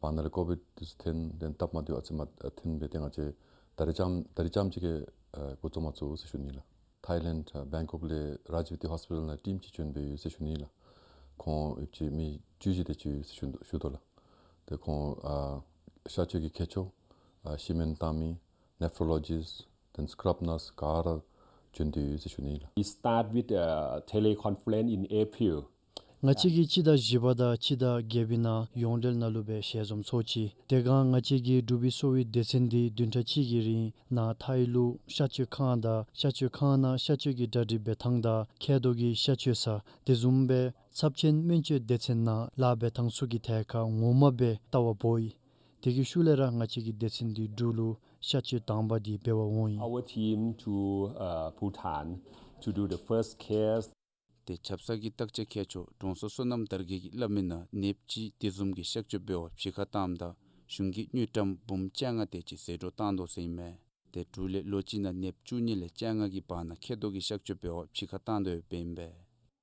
བར་ན་ལས་ཀོ་བིཌ་དེ་ཚུ་ཐོན་དེ་སྟབས་མ་བདེཝ་ཨ་ཙི་མ་ཐོན་སྦེ་ཏེ་ང་བཅས་ད་རིས་རྐྱངམ་ད་རིས་རྐྱངམ་ཅིག་གིས་ཨ་འགོ་བཙུགས་མ་ཚུགས་ཟེར་ཞུ་ནི་ལགས། ཐའི་ལེནཌ་ཨ་བེང་ཀོག་ལས་རཱཇ་བི་ཏི་ཧོསི་པི་ཊལ་ནང་ཊིམ་ཅིག་བྱོན་སྦེ་ཡོད་ཟེར་ཞུ་ནི་ལགས། ཁོང་ཡོདཔ་ཅིག་མི་བཅུ་བཞི་དེ་ཅིག་ཡོད་ཟེར་ཞུ་ཞུ་དོ་ལགས། ཏེ་ཁོང་ཨ་གཤག་བཅོས་ཀྱི་མཁས་མཆོག་ཨ་བཤེས་སྨན་བཏང་མི་ནེཕ་རོ་ལོ་ཇིསཊ་དེན་སི་ཀེབ་ནརསི་ག་ར་བྱོན་ཏེ་ཡོད་ཟེར་ཞུ་ནི་ལགས། We start with a teleconference in April. ང་བཅས་ཀྱིས་སྤྱི་ཟླ་བཞི་པ་དང་སྤྱི་ཟླ་བརྒྱད་པའི་ནང་ཡོངས་འབྲེལ་ནང་ལུ་སྦེ་ཞལ་འཛོམས་ཚོགས་ཅི། དེ་སྒང་ང་བཅས་ཀྱིས་འབྲུག་པའི་གསོ་བའི་སྡེ་ཚན་འདི་བདུན་ཕྲག་གཅིག་གི་རིང་ནཱ་ཐའི་ལུ་གཤག་བཅོས་ཁང་དང་གཤག་བཅོས་ཁང་ནང་གཤག་བཅོས་ཀྱི་གྲ་སྒྲིག་འབད་ཐངས་དང་མཁལ་རྡོག་གི་གཤག་བཅོས་ས་དེ་བཟུམ་སྦེ་ཚབས་ཆེན་སྨན་བཅོས་སྡེ་ཚན་ནང་ལཱ་འབད་ཐངས་ཚུ་གི་ཐད་ཁར་ངོ་མ་སྦེ་ལྟ་བ་འབོ་ཡི། དེ་གི་ཤུལ་ལས་ར་ང་བཅས་ཀྱི་སྡེ་ཚན་འདི་འབྲུག་ལུ་གཤག་བཅོས་དང་པ་འདི་འབད་བར་འོང་ཡི། Our team to uh, Bhutan to do the first case. ཏེ་ཆབ་གསང་གི་བརྟག་དཔྱད་མཁས་མཆོག་དྲུང་འཚོ་བསོད་ནམས་དར་རྒྱས་ཀྱིས་སླབ་མི་ནང་ནདཔ་ཅིག་དེ་བཟུམ་གྱི་གཤག་བཅོས་འབད་བར་ཕྱི་ཁར་བཏངམ་ད་གཞུང་གིས་དངུལ་ཀྲམ་འབུམ་བཅོ་ལྔ་དེ་ཅིག་ཟད་འགྲོ་བཏང་དོ་ཟེར་ཨིན་མས། ཏེ་འབྲུག་ལས་ལོ་གཅིག་ནང་ནདཔ་བཅུ་གཉིས་ལས་བཅོ་ལྔ་གི་བར་ན་མཁལ་རྡོག་གི་གཤག་བཅོས་འབད་བར་ཕྱི་ཁར་བཏང་དོ་ཡོདཔ་ཨིན་པས།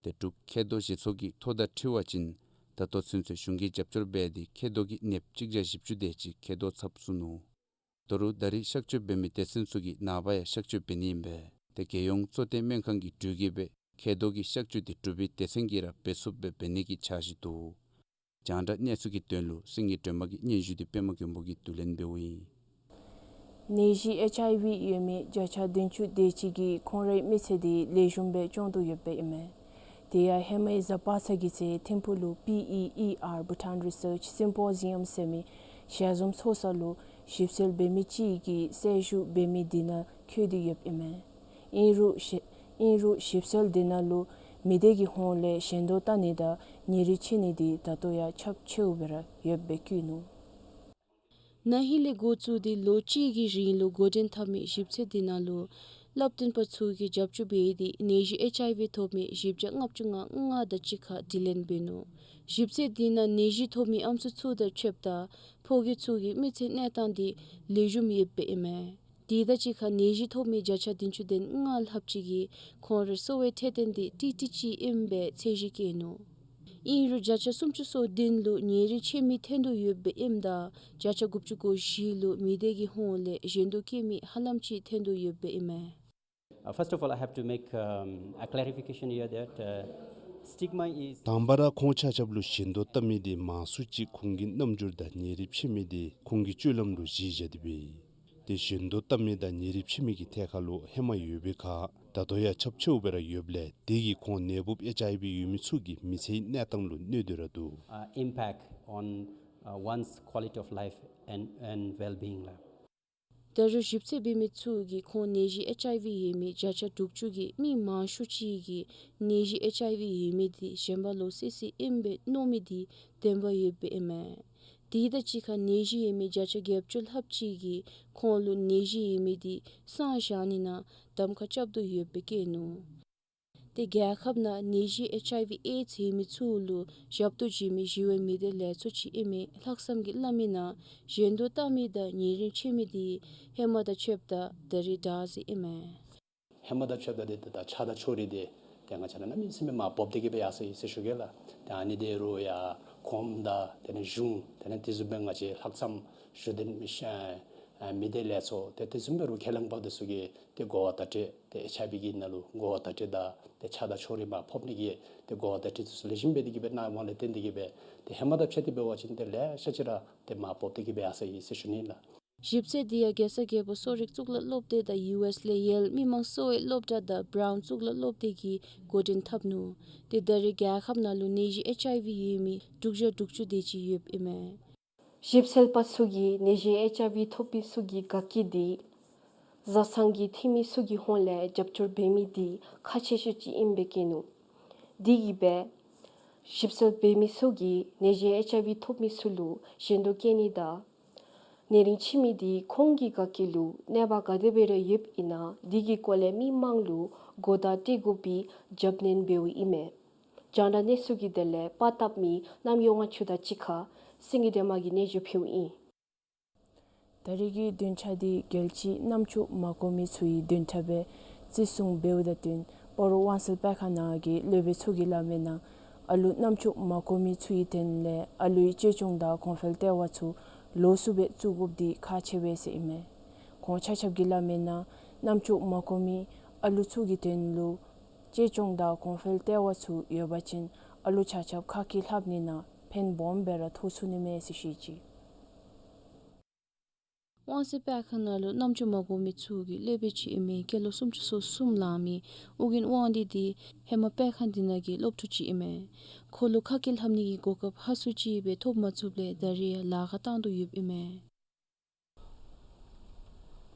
ཏེ་འབྲུག་མཁལ་རྡོག་ཞིབ་ཚོགས་ཀྱིས་ཐོ་དང་འཁྲིལ་བ་ཅིན་ད་ལྟོ་ཚུན་ཚོད་གཞུང་གིས་རྒྱབ་སྐྱོར་འབད་དེ་མཁལ་རྡོག་གི་ནདཔ་གཅིག་བརྒྱ་བཞི་བཅུ་དེ་ཅིག་མཁལ་རྡོག་ཚབ་ཚུགས་ནུག། ད་རུང་ད་རེས་གཤག་བཅོས་འབད་མི་སྡེ་ཚན་ཚུ་གིས་ནངས་པ་ཡང་གཤག་བཅོས་འབད་ནི་ཨིན་པས། ཏེ་རྒྱལ་ཡོངས་གཙོ་བསྟེན་སྨན་ཁང་གི་འགྲུལ་སྐྱེལ་སྦེ་མཁལ་རྡོག་གི་གཤག་བཅོས་འདི་འབྲུག་པའི་སྡེ་ཚན་གྱིས་ར་འབད་ཚུགསཔ་སྦེ་འབད་ནི་གི་འཆར་གཞི་འདུག། རྒྱང་བསྒྲགས་གནས་ཚུལ་གྱི་དོན་ལུ་སེང་གེ་སྒྲོལ་མ་གིས་སྙན་ཞུ་འདི་པདྨ་མགོན་པོ་གིས་བསྡུ་ལེན་འབདཝ་ཨིན། ནད་གཞི་ཨེཆ་ཨའི་ཝི་ཡོད་མི་བརྒྱ་ཆ་བདུན་ཅུ་དེ་ཅིག་གིས་ཁོང་རའི་མི་ཚེ་འདི་ལེགས་ཤོམ་སྦེ་སྐྱོང་དོ་ཡོདཔ་ཨིན་མས། དེ་ཡང་ཧེ་མའི་གཟའ་པ་སངས་ཀྱི་ཚེ་ཐིམ་ཕུག་ལུ་པི་ཨི་ཨི་ཨར་Bhutan Research Symposium ཟེར་མི་ཞལ་འཛོམས་ཚོགས་ས་ལུ་ཞིབ་འཚོལ་འབད་མི་ཅིག་གིས་གསལ་ཞུ་འབད་མི་འདི་ནང་འཁོད་དེ་ཡོདཔ་ཨིན་མས། ཨིན་རུང་ཞི་ཨིན་རུང་ཞིབ་འཚོལ་འདི་ནང་ལུ་མི་སྡེ་གི་ཧོངས་ལས་ཞིང་འདོན་བཏང་ནི་དང་ཉིན་རེ་ཕྱེ་ནི་འདི་ད་ལྟོ་ཡང་ཁྱབ་ཆེཝ་སྦེ་ར་ཡོདཔ་སྦེ་བཀོད་ནུག། ན་ཧིང་ལས་འགོ་བཙུགས་ཏེ་ལོ་གཅིག་གི་རིང་ལུ་འགོ་འདྲེན་འཐབ་མི་ཞིབ་འཚོལ་འདི་ནང་ལུ་བསླབ་སྟོན་པ་ཚུ་གིས་རྒྱབ་སྐྱོར་འབད་དེ་ནད་གཞི་ཨེཆ་ཨའི་ཝི་ཐོབ་མི་བཞི་བརྒྱ་ལྔ་བཅུ་ང་ལྔ་དང་གཅིག་ཁར་དྲི་ལན་འབད་ནུག། ཞིབ་འཚོལ་འདི་ནང་ནད་གཞི་ཐོབ་མི་ཨམ་སྲུ་ཚུ་དང་ཕྱདཔ་ད་ཕོ་རྒྱས་ཚུ་གི་མི་ཚེ་གནས་སྟངས་འདི་ལེགས་ཤོམ་ཡོདཔ་ཨིན་མས། དེ་དང་གཅིག་ཁར་ནད་གཞི་ཐོབ་མི་བརྒྱ་ཆ་བདུན་ཅུ་དོན་ལྔ་ལྷགཔ་ཅིག་གིས་ཁོང་རའི་གསོ་བའི་འཕྲོད་བསྟེན་འདི་ཏིག་ཏིག་ཅིག་ཨིནམ་སྦེ་ཚད་གཞི་བཀོད་ནུག། ཨིན་རུང་བརྒྱ་ཆ་སུམ་ཅུ་སོ་བདུན་ལུ་ཉིན་རེ་ཕྱེ་མི་ཐོན་དོ་ཡོདཔ་ཨིནམ་ད་བརྒྱ་ཆ་དགུ་བཅུ་གོ་བཞི་ལུ་མི་སྡེ་གི་ཧོངས་ལས་ཞིང་འདོན་བཀལ་མི་ཧ་ལམ་ཅིག་ཐོན་དོ་ཡོདཔ་ཨིན་མས། Uh, first of all, I have to make um, a clarification here that uh, stigma is དང་པ་ར་ཁོང་ཆ་ཁྱབ་ལུ་ཞིང་འདོན་བཏབ་མི་འདི་མང་སུ་ཅིག་ཁོང་གི་རྣམ་འགྱུར་དང་ཉིན་རེ་ཕྱེ་མི་འདི་ཁོང་གི་སྤྱོད་ལམ་ལུ་གཞི་བཞག་སྟེ་འབད་ཡི། ཏེ་ཞིང་འདོན་བཏབ་མི་དང་ཉིན་རེ་ཕྱེ་མི་གི་ཐད་ཁར་ལུ་ཧེ་མ་ཡོད་པའི་ཁར་ད་ལྟོ་ཡང་ཁྱབ་ཆེཝ་སྦེ་ར་ཡོདཔ་ལས་དེ་གིས་ཁོང་ནད་འབུཔ་ཨེཆ་ཨའི་ཝི་ཡོད་མི་ཚུ་གི་མི་ཚེའི་གནས་སྟངས་ལུ་གནོད་དེ་ར་འདུག། Uh, impact on uh, one's quality of life and, and well-being ལགས། ད་རུང་ཞིབ་འཚོལ་འབད་མི་ཚུ་གིས་ཁོང་ནད་གཞི་ཨེཆ་ཨའི་ཝི་ཡོད་མི་བརྒྱ་ཆ་དྲུག་ཅུ་གི་མི་མང་ཤོས་ཅིག་གིས་ནད་གཞི་ཨེཆ་ཨའི་ཝི་ཡོད་མི་འདི་གཞན་པ་ལུ་བསད་བསདཔ་ཨིནམ་སྦེ་མནོ་མི་འདི་བདེན་པ་ཡོདཔ་ཨིན་མས། དེ་དང་གཅིག་ཁར་ནད་གཞི་ཡོད་མི་བརྒྱ་ཆ་བརྒྱད་ཅུ་ལྷགཔ་ཅིག་གིས་ཁོང་ལུ་ནད་གཞི་ཡོད་མི་འདི་སངས་བཞག་ནི་ནང་གདམ་ཁ་རྐྱབ་དོ་ཡོདཔ་སྦེ་བཀོད་ནུག། ཏེ་རྒྱལ་ཁབ་ནང་ནད་གཞི་ཨེཆ་ཨའི་ཝི་ཨེཌསི་ཡོད་མི་ཚུ་ལུ་ཞབས་ཏོག་བྱིན་མི་ཞི་བའི་མི་སྡེ་ལས་ཚོགས་ཅིག་ཨིན་མི་ལྷག་བསམ་གྱིས་སླབ་མི་ནང་ཞིང་འདོན་བཏབ་མི་དང་ཉིན་རེ་ཕྱེ་མི་འདི་ཧེ་མ་དང་ཕྱདཔ་ད་ད་རེས་དྲག་ཟེར་ཨིན་མས། ཧེ་མ་དང་ཕྱདཔ་ད་འདི་ད་ཆགས་སྡང་ཕྱོགས་རིས་འདི་ཏེ་ང་བཅས་ར་གནམ་མེད་ས་མེད་མར་སྤོབས་ཏེ་གི་སྦེ་ཡར་སོ་ཡི་ཟེར་ཞུ་གེ་ལགས། ཏེ་ཨ་ནི་འདི་རུང་ཡང་གོངམ་དང་དེ་ལས་གཞུང་དེ་ལས་དེ་བཟུམ་སྦེ་ང་བཅས་ལྷག་བསམ་ཞུ་དོན་མི་ཤ་ཨ་མི་སྡེ་ལས་ཚོགས་ཏེ་དེ་བཟུམ་སྦེ་རུང་ཁས་བླངས་པ་འདི་ཚུ་གིས་ཏེ་གོ་བ་བརྡ་སྤྲོད་ཏེ་ཨེཆ་ཨའི་ཝི་གི་ནང་ལུ་གོ་བ་བརྡ་སྤྲོད་དང་ཏེ་ཆགས་སྡང་ཕྱོགས་རིས་མར་ཕབ་ནི་གི་ཏེ་གོ་བ་བརྡ་སྤྲོད་འདི་ཚུ་ལེགས་ཤོམ་སྦེ་དེ་གི་སྦེ་གནང་བ་ལས་བརྟེན་ཏེ་གི་སྦེ་ཏེ་ཧེ་མ་དང་ཕྱད་དེ་འབད་བ་ཅིན་ཏེ་ལེ་ཤ་ཅིག་ར་ཏེ་མར་སྤོབས་ཏེ་གི་སྦེ་ཡར་སོ་ཡི་ཟེར་ཞུ་ནི་ཨིན་ལགས། ཞིབ་འཚོལ་འདི་ཡང་རྒྱལ་ས་རྒྱལ་པོ་གསོ་རིག་གཙུག་ལག་སློབ་སྡེ་དང་ཡུ་ཨེསི་ལས་ཡེལ་མི་མང་གསོ་བའི་སློབ་གྲྭ་དང་བྲའུན་གཙུག་ལག་སློབ་སྡེ་གིས་འགོ་འདྲེན་འཐབ་ནུག། ཏེ་ད་རེས་རྒྱལ་ཁབ་ནང་ལུ་ནད་གཞི་ཨེཆ་ཨའི་ཝི་ཡོད་མི་དྲུག་བརྒྱ་དྲུག་ཅུ་དེ་ཅིག་ཡོདཔ་ཨིན་མས། ཞིབ་འཚོལ་པ་ཚུ་གིས་ནད་གཞི་ཨེཆ་ཨའི་ཝི་ཐོབ་མི་ཚུ་གི་དགའ་སྐྱིད་འདི་བཟའ་ཚང་གི་འཐུས་མི་ཚུ་གི་ཧོངས་ལས་རྒྱབ་སྐྱོར་འབད་མི་འདི་ཁག་ཆེ་ཤོས་ཅིག་ཨིནམ་སྦེ་བཀོད་ནུག། དེ་གིས་སྦེ་ཞིབ་འཚོལ་འབད་མི་ཚུ་གིས་ནད་གཞི་ཨེཆ་ཨའི་ཝི་ཐོབ་མི་ཚུ་ལུ་ཞིང་འདོན་བཀལ་ནི་དང་ནད་རིམས་ཕྱེ་མི་འདི་ཁོང་གི་དགའ་སྐྱིད་ལུ་གནོད་པ་ག་དེ་སྦེ་ར་ཡོདཔ་ཨིན་ན་དེ་གི་སྐོར་ལས་མི་མང་ལུ་གོ་བརྡ་སྤྲོད་དགོ་པའི་རྒྱབ་སྣོན་འབདཝ་ཨིན་མས། རྒྱང་བསྒྲགས་གནས་ཚུལ་གྱི་དོན་ལས་པར་བཏབ་མི་རྣམ་གཡོ་ང་བཅུ་དང་གཅིག་ཁར་སེང་གེ་སྒྲོལ་མ་གིས་སྙན་ཞུ་ཕུལཝ་ཨིན། ད་རེས་ཀྱི་བདུན་ཕྲག་འདི་རྒྱལ་སྤྱིའི་རྣམ་ཅོག་མ་གོ་མི་ཚུ་གི་བདུན་ཕྲག་སྦེ་བརྩི་སྲུང་འབདཝ་ད་བསྟུན་སྤ་རོ་དབང་གསལ་སྤེལ་ཁང་ནང་གི་སློབ་དཔོན་ཚུ་གིས་སླབ་མི་ནང་ཨ་ལུ་རྣམ་ཅོག་མ་གོ་མི་ཚུ་གི་དོན་ལས་ཨ་ལུའི་གཅེས་སྐྱོང་དང་གོང་འཕེལ་ལྟེ་བ་ཚུ་ལོགས་སུ་སྦེ་བཙུགས་དགོཔ་འདི་ཁག་ཆེ་བས་ཟེར་ཨིན་མས། ཁོང་ཆ་ཁྱབ་ཀྱིས་སླབ་མི་ནང་རྣམ་ཅོག་མ་གོ་མི་ཨ་ལུ་ཚུ་གི་དོན་ལུ་གཅེས་སྐྱོང་དང་གོང་འཕེལ་ལྟེ་བ་ཚུ་ཡོད་པ་ཅིན་ ཨ་ལུ་ཆ་ཁྱབ་ཁ་སྐད་ལྷབ་ནི་ནང་ཕན་སྦོམ་སྦེ་ར་ཐོགས་ཚུགས་ནི་མས་ཟེར་བཤད་ཅི། དབང་གསལ་སྤེལ་ཁང་ནང་ལུ་རྣམ་ཅོ་མ་གོ་མི་ཚུ་གི་སློབ་དཔོན་ཅིག་ཨིན་མི་སྐྱེས་ལོ་སུམ་ཅུ་སོ་གསུམ་ལང་མི་ཨོ་རྒྱན་དབང་འདུས་འདི་ཧེ་མ་སྤེལ་ཁང་འདི་ནང་གི་སློབ་ཕྲུག་ཅིག་ཨིན་མས། ཁོ་ལུ་ཁ་སྐད་ལྷབ་ནི་གི་གོ་སྐབས་ཧ་སུ་ཅིག་སྦེ་ཐོབ་མ་ཚུགསཔ་ལས་ད་རེས་ཡང་ལཱ་ཁག་བཏང་དོ་ཡོདཔ་ཨིན་མས།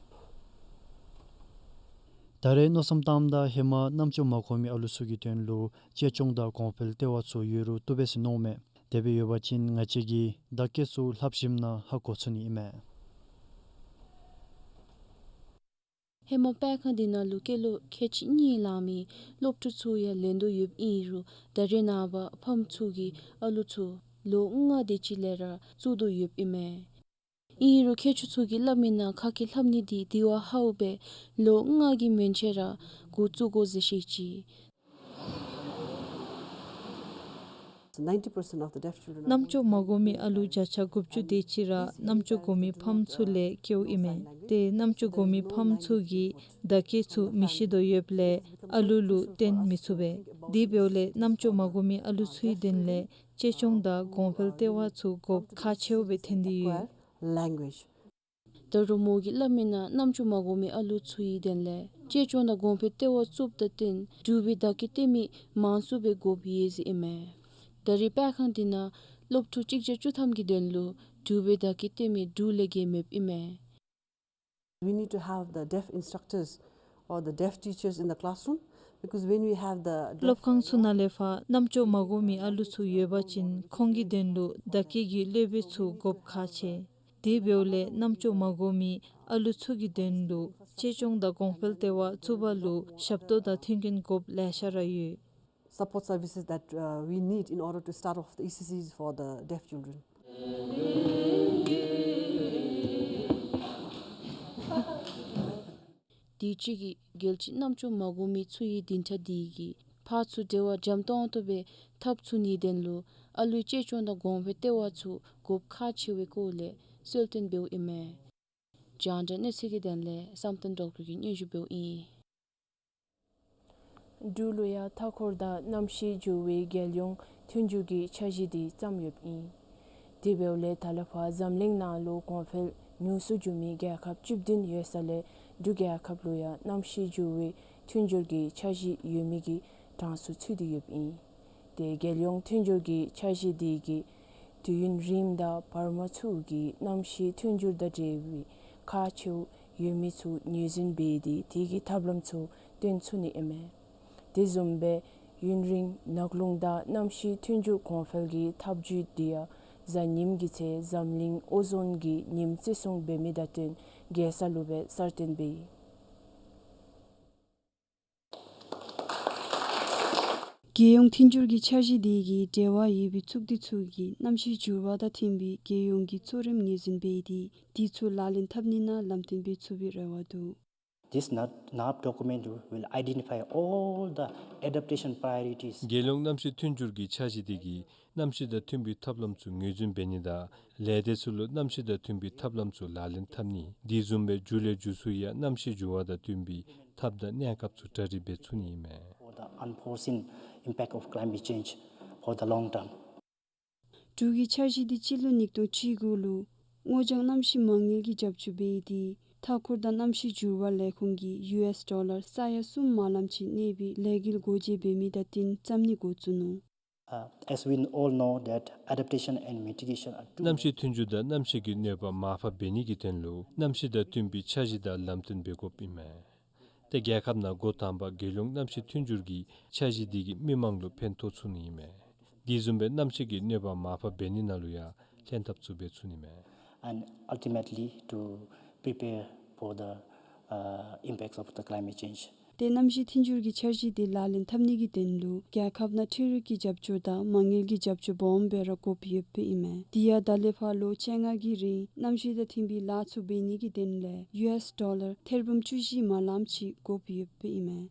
ད་རེས་མནོ་བསམ་བཏངམ་ད་ཧེ་མ་རྣམ་ཅོ་མ་གོ་མི་ཨ་ལུ་ཚུ་གི་དོན་ལུ་གཅེས་སྐྱོང་དང་གོང་འཕེལ་ལྟེ་བ་ཚུ་ཡོད་རུང་བཏུབ་པས་ཟེར་མནོཝ་མས། དེ་སྦེ་ཡོད་པ་ཅིན་ང་བཅས་ཀྱིས་བརྡ་སྐད་ཚུ་ལྷབ་ཞིནམ་ན་ཧ་གོ་ཚུགས་ནི་ཨིན་མས། ཧེ་མ་སྤེལ་ཁང་འདི་ནང་ལུ་སྐྱེས་ལོ་ཁལ་གཅིག་གཉིས་ལང་མི་སློབ་ཕྲུག་ཚུ་ཡང་ལེན་དོ་ཡོདཔ་ཨིན་རུང་ད་རེས་ནངས་པ་ཕམ་ཚུ་གིས་ཨ་ལུ་ཚུ་ལོ་ལྔ་དེ་ཅིག་ལས་ར་བཙུགས་དོ་ཡོདཔ་ཨིན་མས། ཨིན་རུང་ཁྱད་ཆོས་ཚུ་གིས་སླབ་མི་ནང་ཁ་སྐད་ལྷབ་ནི་འདི་དེ་བ་ཧའུ་སྦེ་ལོ་ལྔ་གི་མན་ཆད་ར་འགོ་བཙུགས་དགོ་ཟེར་བཤད་ཅི། Ninety percent of the deaf children are རྣམ་ཅོ་མ་གོ་མི་ཨ་ལུ་བརྒྱ་ཆ་དགུ་བཅུ་དེ་ཅིག་ར་རྣམ་ཅོ་གོ་མི་ཕམ་ཚུ་ལས་སྐྱེཝ་ཨིན་མས། ཏེ་རྣམ་ཅོ་གོ་མི་ཕམ་ཚུ་གིས་བརྡ་སྐད་ཚུ་མི་ཤེས་དོ་ཡོདཔ་ལས་ཨ་ལུ་ལུ་བསྟན་མི་ཚུགས་པས། དེ་འབདཝ་ལས་རྣམ་ཅོ་མ་གོ་མི་ཨ་ལུ་ཚུའི་དོན་ལས་གཅེས་སྐྱོང་དང་གོང་འཕེལ་ལྟེ་བ་ཚུ་དགོཔ་ཁག་ཆེཝ་སྦེ་ཐོན་ཏེ་ཡོད། Language. ད་རུང་མོ་གིས་སླབ་མི་ནང་རྣམ་ཅོ་མ་གོ་མི་ཨ་ལུ་ཚུའི་དོན་ལས་གཅེས་སྐྱོང་དང་གོང་འཕེལ་ལྟེ་བ་བཙུགསཔ་དང་བསྟུན་འབྲུག་པའི་བརྡ་སྐད་བསྟན་མི་མང་སུ་སྦེ་དགོཔ་ཡོད་ཟེར་ཨིན་མས། ད་རེས་སྤེལ་ཁང་འདི་ནང་སློབ་ཕྲུག་གཅིག་བརྒྱ་བཅུ་ཐམ་གྱི་དོན་ལུ་འབྲུག་པའི་བརྡ་སྐད་བསྟན་མི་དྲུག་ལས་བརྒལ་མེདཔ་ཨིན་མས། We need to have the deaf instructors or the deaf teachers in the classroom, because when we have the deaf སློབ་ཁང་ཚུ་ནང་ལས་ཕར་རྣམ་ཅོ་མ་གོ་མི་ཨ་ལུ་ཚུ་ཡོད་པ་ཅིན་ཁོང་གི་དོན་ལུ་བརྡ་སྐད་ཀྱི་སློབ་དཔོན་ཚུ་དགོཔ་ཁག་ཆེ། དེ་འབདཝ་ལས་རྣམ་ཅོ་མ་གོ་མི་ཨ་ལུ་ཚུ་གི་དོན་ལུ་གཅེས་སྐྱོང་དང་གོང་འཕེལ་ལྟེ་བ་བཙུགས་པ་ལུ་ཞབས་ཏོག་དང་མཐུན་རྐྱེན་དགོཔ་ལེ་ཤ་ར་ཡོད། Support services that, uh, we need in order to start off the E C Cs for the deaf children. དུས་ཅི་གི་རྒྱལ་སྤྱིའི་རྣམ་ཅོ་མ་གོ་མི་ཚུ་ཡི་བདུན་ཕྲག་འདི་གིས་ཕར་ཚུར་འབྲེལ་བ་འཇམ་ཏོང་ཏོ་སྦེ་འཐབ་ཚུགས་ནིའི་དོན་ལུ་ཨ་ལུའི་གཅེས་སྐྱོང་དང་གོང་འཕེལ་ལྟེ་བ་ཚུ་དགོཔ་ཁག་ཆེ་བའི་སྐོར་ལས་གསོལ་སྟོན་འབདཝ་ཨིན་མས། རྒྱང་བསྒྲགས་གནས་ཚུལ་གྱི་དོན་ལས་བསམ་གཏན་སྒྲོལ་དཀར་གྱིས་སྙན་ཞུ་འབདཝ་ཨིན། འབྲུག་ལུ་ཡང་མཐའ་འཁོར་དང་གནམ་གཤིས་འགྱུར་བའི་རྒྱལ་ཡོངས་མཐུན་འགྱུར་གྱི་འཆར་གཞི་འདི་བརྩམས་ཡོདཔ་ཨིན། དེ་འབདཝ་ལས་ད་ལས་ཕར་འཛམ་གླིང་ནང་ལུ་གོང་འཕེལ་ཉུང་སུ་འགྱོ་མི་རྒྱལ་ཁབ་བཅུ་བདུན་ཡོད་ས་ལས་འབྲུག་རྒྱལ་ཁབ་ལུ་ཡང་གནམ་གཤིས་འགྱུར་བའི་མཐུན་འགྱུར་གྱི་འཆར་གཞི་ཡོད་མི་གི་གྲངས་སུ་ཚུད་དེ་ཡོདཔ་ཨིན། དེ་རྒྱལ་ཡོངས་མཐུན་འགྱུར་གྱི་འཆར་གཞི་འདི་གིས་དུས་ཡུན་རིངམོ་དང་བར་མ་ཚུ་གི་གནམ་གཤིས་མཐུན་འགྱུར་དང་འབྲེལ་བའི་ཁག་ཆེཝ་ཡོད་མི་ཚུ་ངོས་འཛིན་འབད་དེ་དེ་གི་ཐབས་ལམ་ཚུ་སྟོན་ཚུགས་ནི་ཨིན་མས། དེ་བཟུམ་སྦེ་ཡུན་རིང་ནགས་རླུང་དང་གནམ་གཤིས་མཐུན་འགྱུར་གོང་འཕེལ་གྱི་ཐབས་བྱུས་འདི་ཡང་གཟའ་ཉིམ་གྱི་ཚེ་འཛམ་གླིང་ཨོ་ཛོན་གྱི་ཉིམ་བརྩི་སྲུང་འབད་མི་དང་བསྟུན་རྒྱལ་ས་ལུ་སྦེ་གསར་བཏོན་འབད་ཡི། རྒྱལ་ཡོངས་མཐུན་འགྱུར་གྱི་འཆར་གཞི་དེ་གིས་འབྲེལ་བ་ཡོད་པའི་ཚོགས་སྡེ་ཚུ་གིས་གནམ་གཤིས་འགྱུར་བ་དང་མཐུན་པའི་རྒྱལ་ཡོངས་ཀྱི་གཙོ་རིམ་ངོས་འཛིན་འབད་དེ་དེ་ཚུ་ལག་ལེན་འཐབ་ནི་ནང་ལམ་སྟོན་འབད་ཚུགས་པའི་རེ་བ་འདུག། This NAP, NAP document will identify all the adaptation priorities. རྒྱལ་ཡོངས་གནམ་གཤིས་མཐུན་འགྱུར་གྱི་འཆར་གཞི་དེ་གིས་གནམ་གཤིས་དང་མཐུན་པའི་ཐབས་ལམ་ཚུ་ངོས་འཛིན་འབད་ནི་དང་ལས་སྡེ་ཚུ་ལུ་གནམ་གཤིས་དང་མཐུན་པའི་ཐབས་ལམ་ཚུ་ལག་ལེན་འཐབ་ནི་དེ་བཟུམ་སྦེ་མཇུག་ལས་མཇུག་ཚུ་ཡང་གནམ་གཤིས་འགྱུར་བ་དང་བསྟུན་པའི་ཐབས་དང་གནས་སྐབས་ཚུ་གྲ་སྒྲིག་འབད་ཚུགས་ནི་ཨིན་མས། For the unforeseen impact of climate change for the long term. འབྲུག་གི་འཆར་གཞི་འདི་སྤྱི་ལོ་ཉིས་སྟོང་བཅུ་དགུ་ལུ་སྔོ་ལྗང་གནམ་གཤིས་མ་དངུལ་གྱི་རྒྱབ་སྐྱོར་འབད་དེ་མཐའ་འཁོར་དང་གནམ་གཤིས་འགྱུར་བ་ལས་ཁུངས་ཀྱིས་ཡུ་ཨེསི་ཌོ་ལར་ས་ཡ་གསུམ་མ་ལམ་ཅིག་གནས་པའི་ལས་འགུལ་སྒོ་འབྱེད་འབད་མི་དང་བསྟུན་བརྩམ་ནི་འགོ་བཙུགས་ནུག། Uh, as we all know that adaptation and mitigation are two གནམ་གཤིས་མཐུན་འགྱུར་དང་གནམ་གཤིས་ཀྱི་གནོད་པ་མར་ཕབ་འབད་ནི་གི་དོན་ལུ་གནམ་གཤིས་དང་བསྟུན་པའི་འཆར་གཞི་དང་ལམ་སྟོན་འབད་དགོཔ་ཨིན་མས། ཏེ་རྒྱལ་ཁབ་ནང་འགོ་དང་པ་རྒྱལ་ཡོངས་གནམ་གཤིས་མཐུན་འགྱུར་གྱི་འཆར་གཞི་དེ་གིས་མི་མང་ལུ་ཕན་ཐོགས་ཚུགས་ནི་ཨིན་མས། དེ་བཟུམ་སྦེ་གནམ་གཤིས་ཀྱི་གནོད་པ་མར་ཕབ་འབད་ནི་ནང་ལུ་ཡང་ལྷན་ཐབས་ཚུ་འབད་ཚུགས་ནི་མས། And ultimately to prepare for the, uh, impacts of the climate change. ཏེ་གནམ་གཤིས་མཐུན་འགྱུར་གྱི་འཆར་གཞི་དེ་ལག་ལེན་འཐབ་ནི་གི་དོན་ལུ་རྒྱལ་ཁབ་ནང་འཕྲུལ་རིག་གི་རྒྱབ་སྐྱོར་དང་མ་དངུལ་གྱི་རྒྱབ་སྐྱོར་སྦོམ་སྦེ་ར་དགོཔ་ཡོདཔ་ཨིན་མས། དེ་ཡང་ད་ལས་ཕར་ལོ་བཅོ་ལྔ་གི་རིང་གནམ་གཤིས་དང་མཐུན་པའི་ལཱ་ཚུ་འབད་ནི་གི་དོན་ལས་ཡུ་ཨེསི་ཌོ་ལར་ཐེར་འབུམ་བཅུ་བཞི་མ་ལམ་ཅིག་དགོཔ་ཡོདཔ་ཨིན་མས།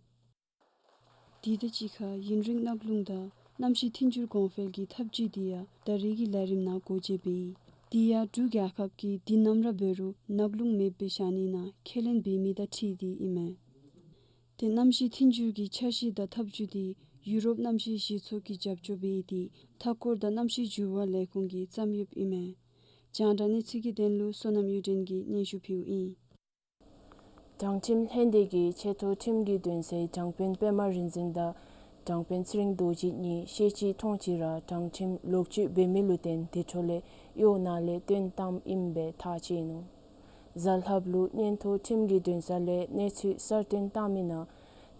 དེ་དང་གཅིག་ཁར་ཡུན་རིང་ནགས་རླུང་དང་གནམ་གཤིས་མཐུན་འགྱུར་གོང་འཕེལ་གྱི་ཐབས་བྱུས་དེ་ཡང་ད་རེས་ཀྱི་ལས་རིམ་ནང་སྒོ་འབྱེད་འབད་ཡི། དེ་ཡང་འབྲུག་རྒྱལ་ཁབ་ཀྱིས་དུས་ནམ་ར་འབད་རུང་ནགས་རླུང་མེདཔ་སྦེ་བཞག་ནི་ནང་ཁས་ལེན་འབད་མི་དང་འཁྲིལ་ཏེ་ཨིན་མས། ཏེ་གནམ་གཤིས་མཐུན་འགྱུར་གྱི་འཆར་གཞི་དང་ཐབས་བྱུས་དེ་ ཡུ་རོབ་གནམ་གཤིས་གཞི་ཚོགས་ཀྱིས་རྒྱབ་སྐྱོར་འབད་དེ་མཐའ་འཁོར་དང་གནམ་གཤིས་འགྱུར་བ་ལས་ཁུངས་ཀྱིས་བརྩམས་ཡོདཔ་ཨིན་མས། རྒྱང་བསྒྲགས་གནས་ཚུལ་གྱི་དོན་ལུ་བསོད་ནམས་གཡུ་སྒྲོན་གྱིས་སྙན་ཞུ་ཕུལཝ་ཨིན། དྲང་ཁྲིམས་ལྷན་སྡེ་གིས་ཆེ་མཐོ་ཁྲིམས་ཀྱི་འདུན་སའི་དྲང་དཔོན་པདྨ་རིག་འཛིན་དང་དྲང་དཔོན་ཚེ་རིང་རྡོ་རྗེ་གཉིས་ཤེས་བཞིན་མཐོང་བྱེད་ར་དྲང་ཁྲིམས་ལོག་སྤྱོད་འབད་མི་ལུ་བརྟེན་དེ་འཕྲོ་ལས་གཡོག་ནང་ལས་བཏོན་བཏངམ་ཨིན་པའི་ཐག་བཅད་ནུག། གཟའ་ལྷགཔ་ལུ་མངོན་མཐོ་ཁྲིམས་ཀྱི་འདུན་ས་ལས་གནས་ཚུལ་གསར་བཏོན་བཏང་མི་ནང་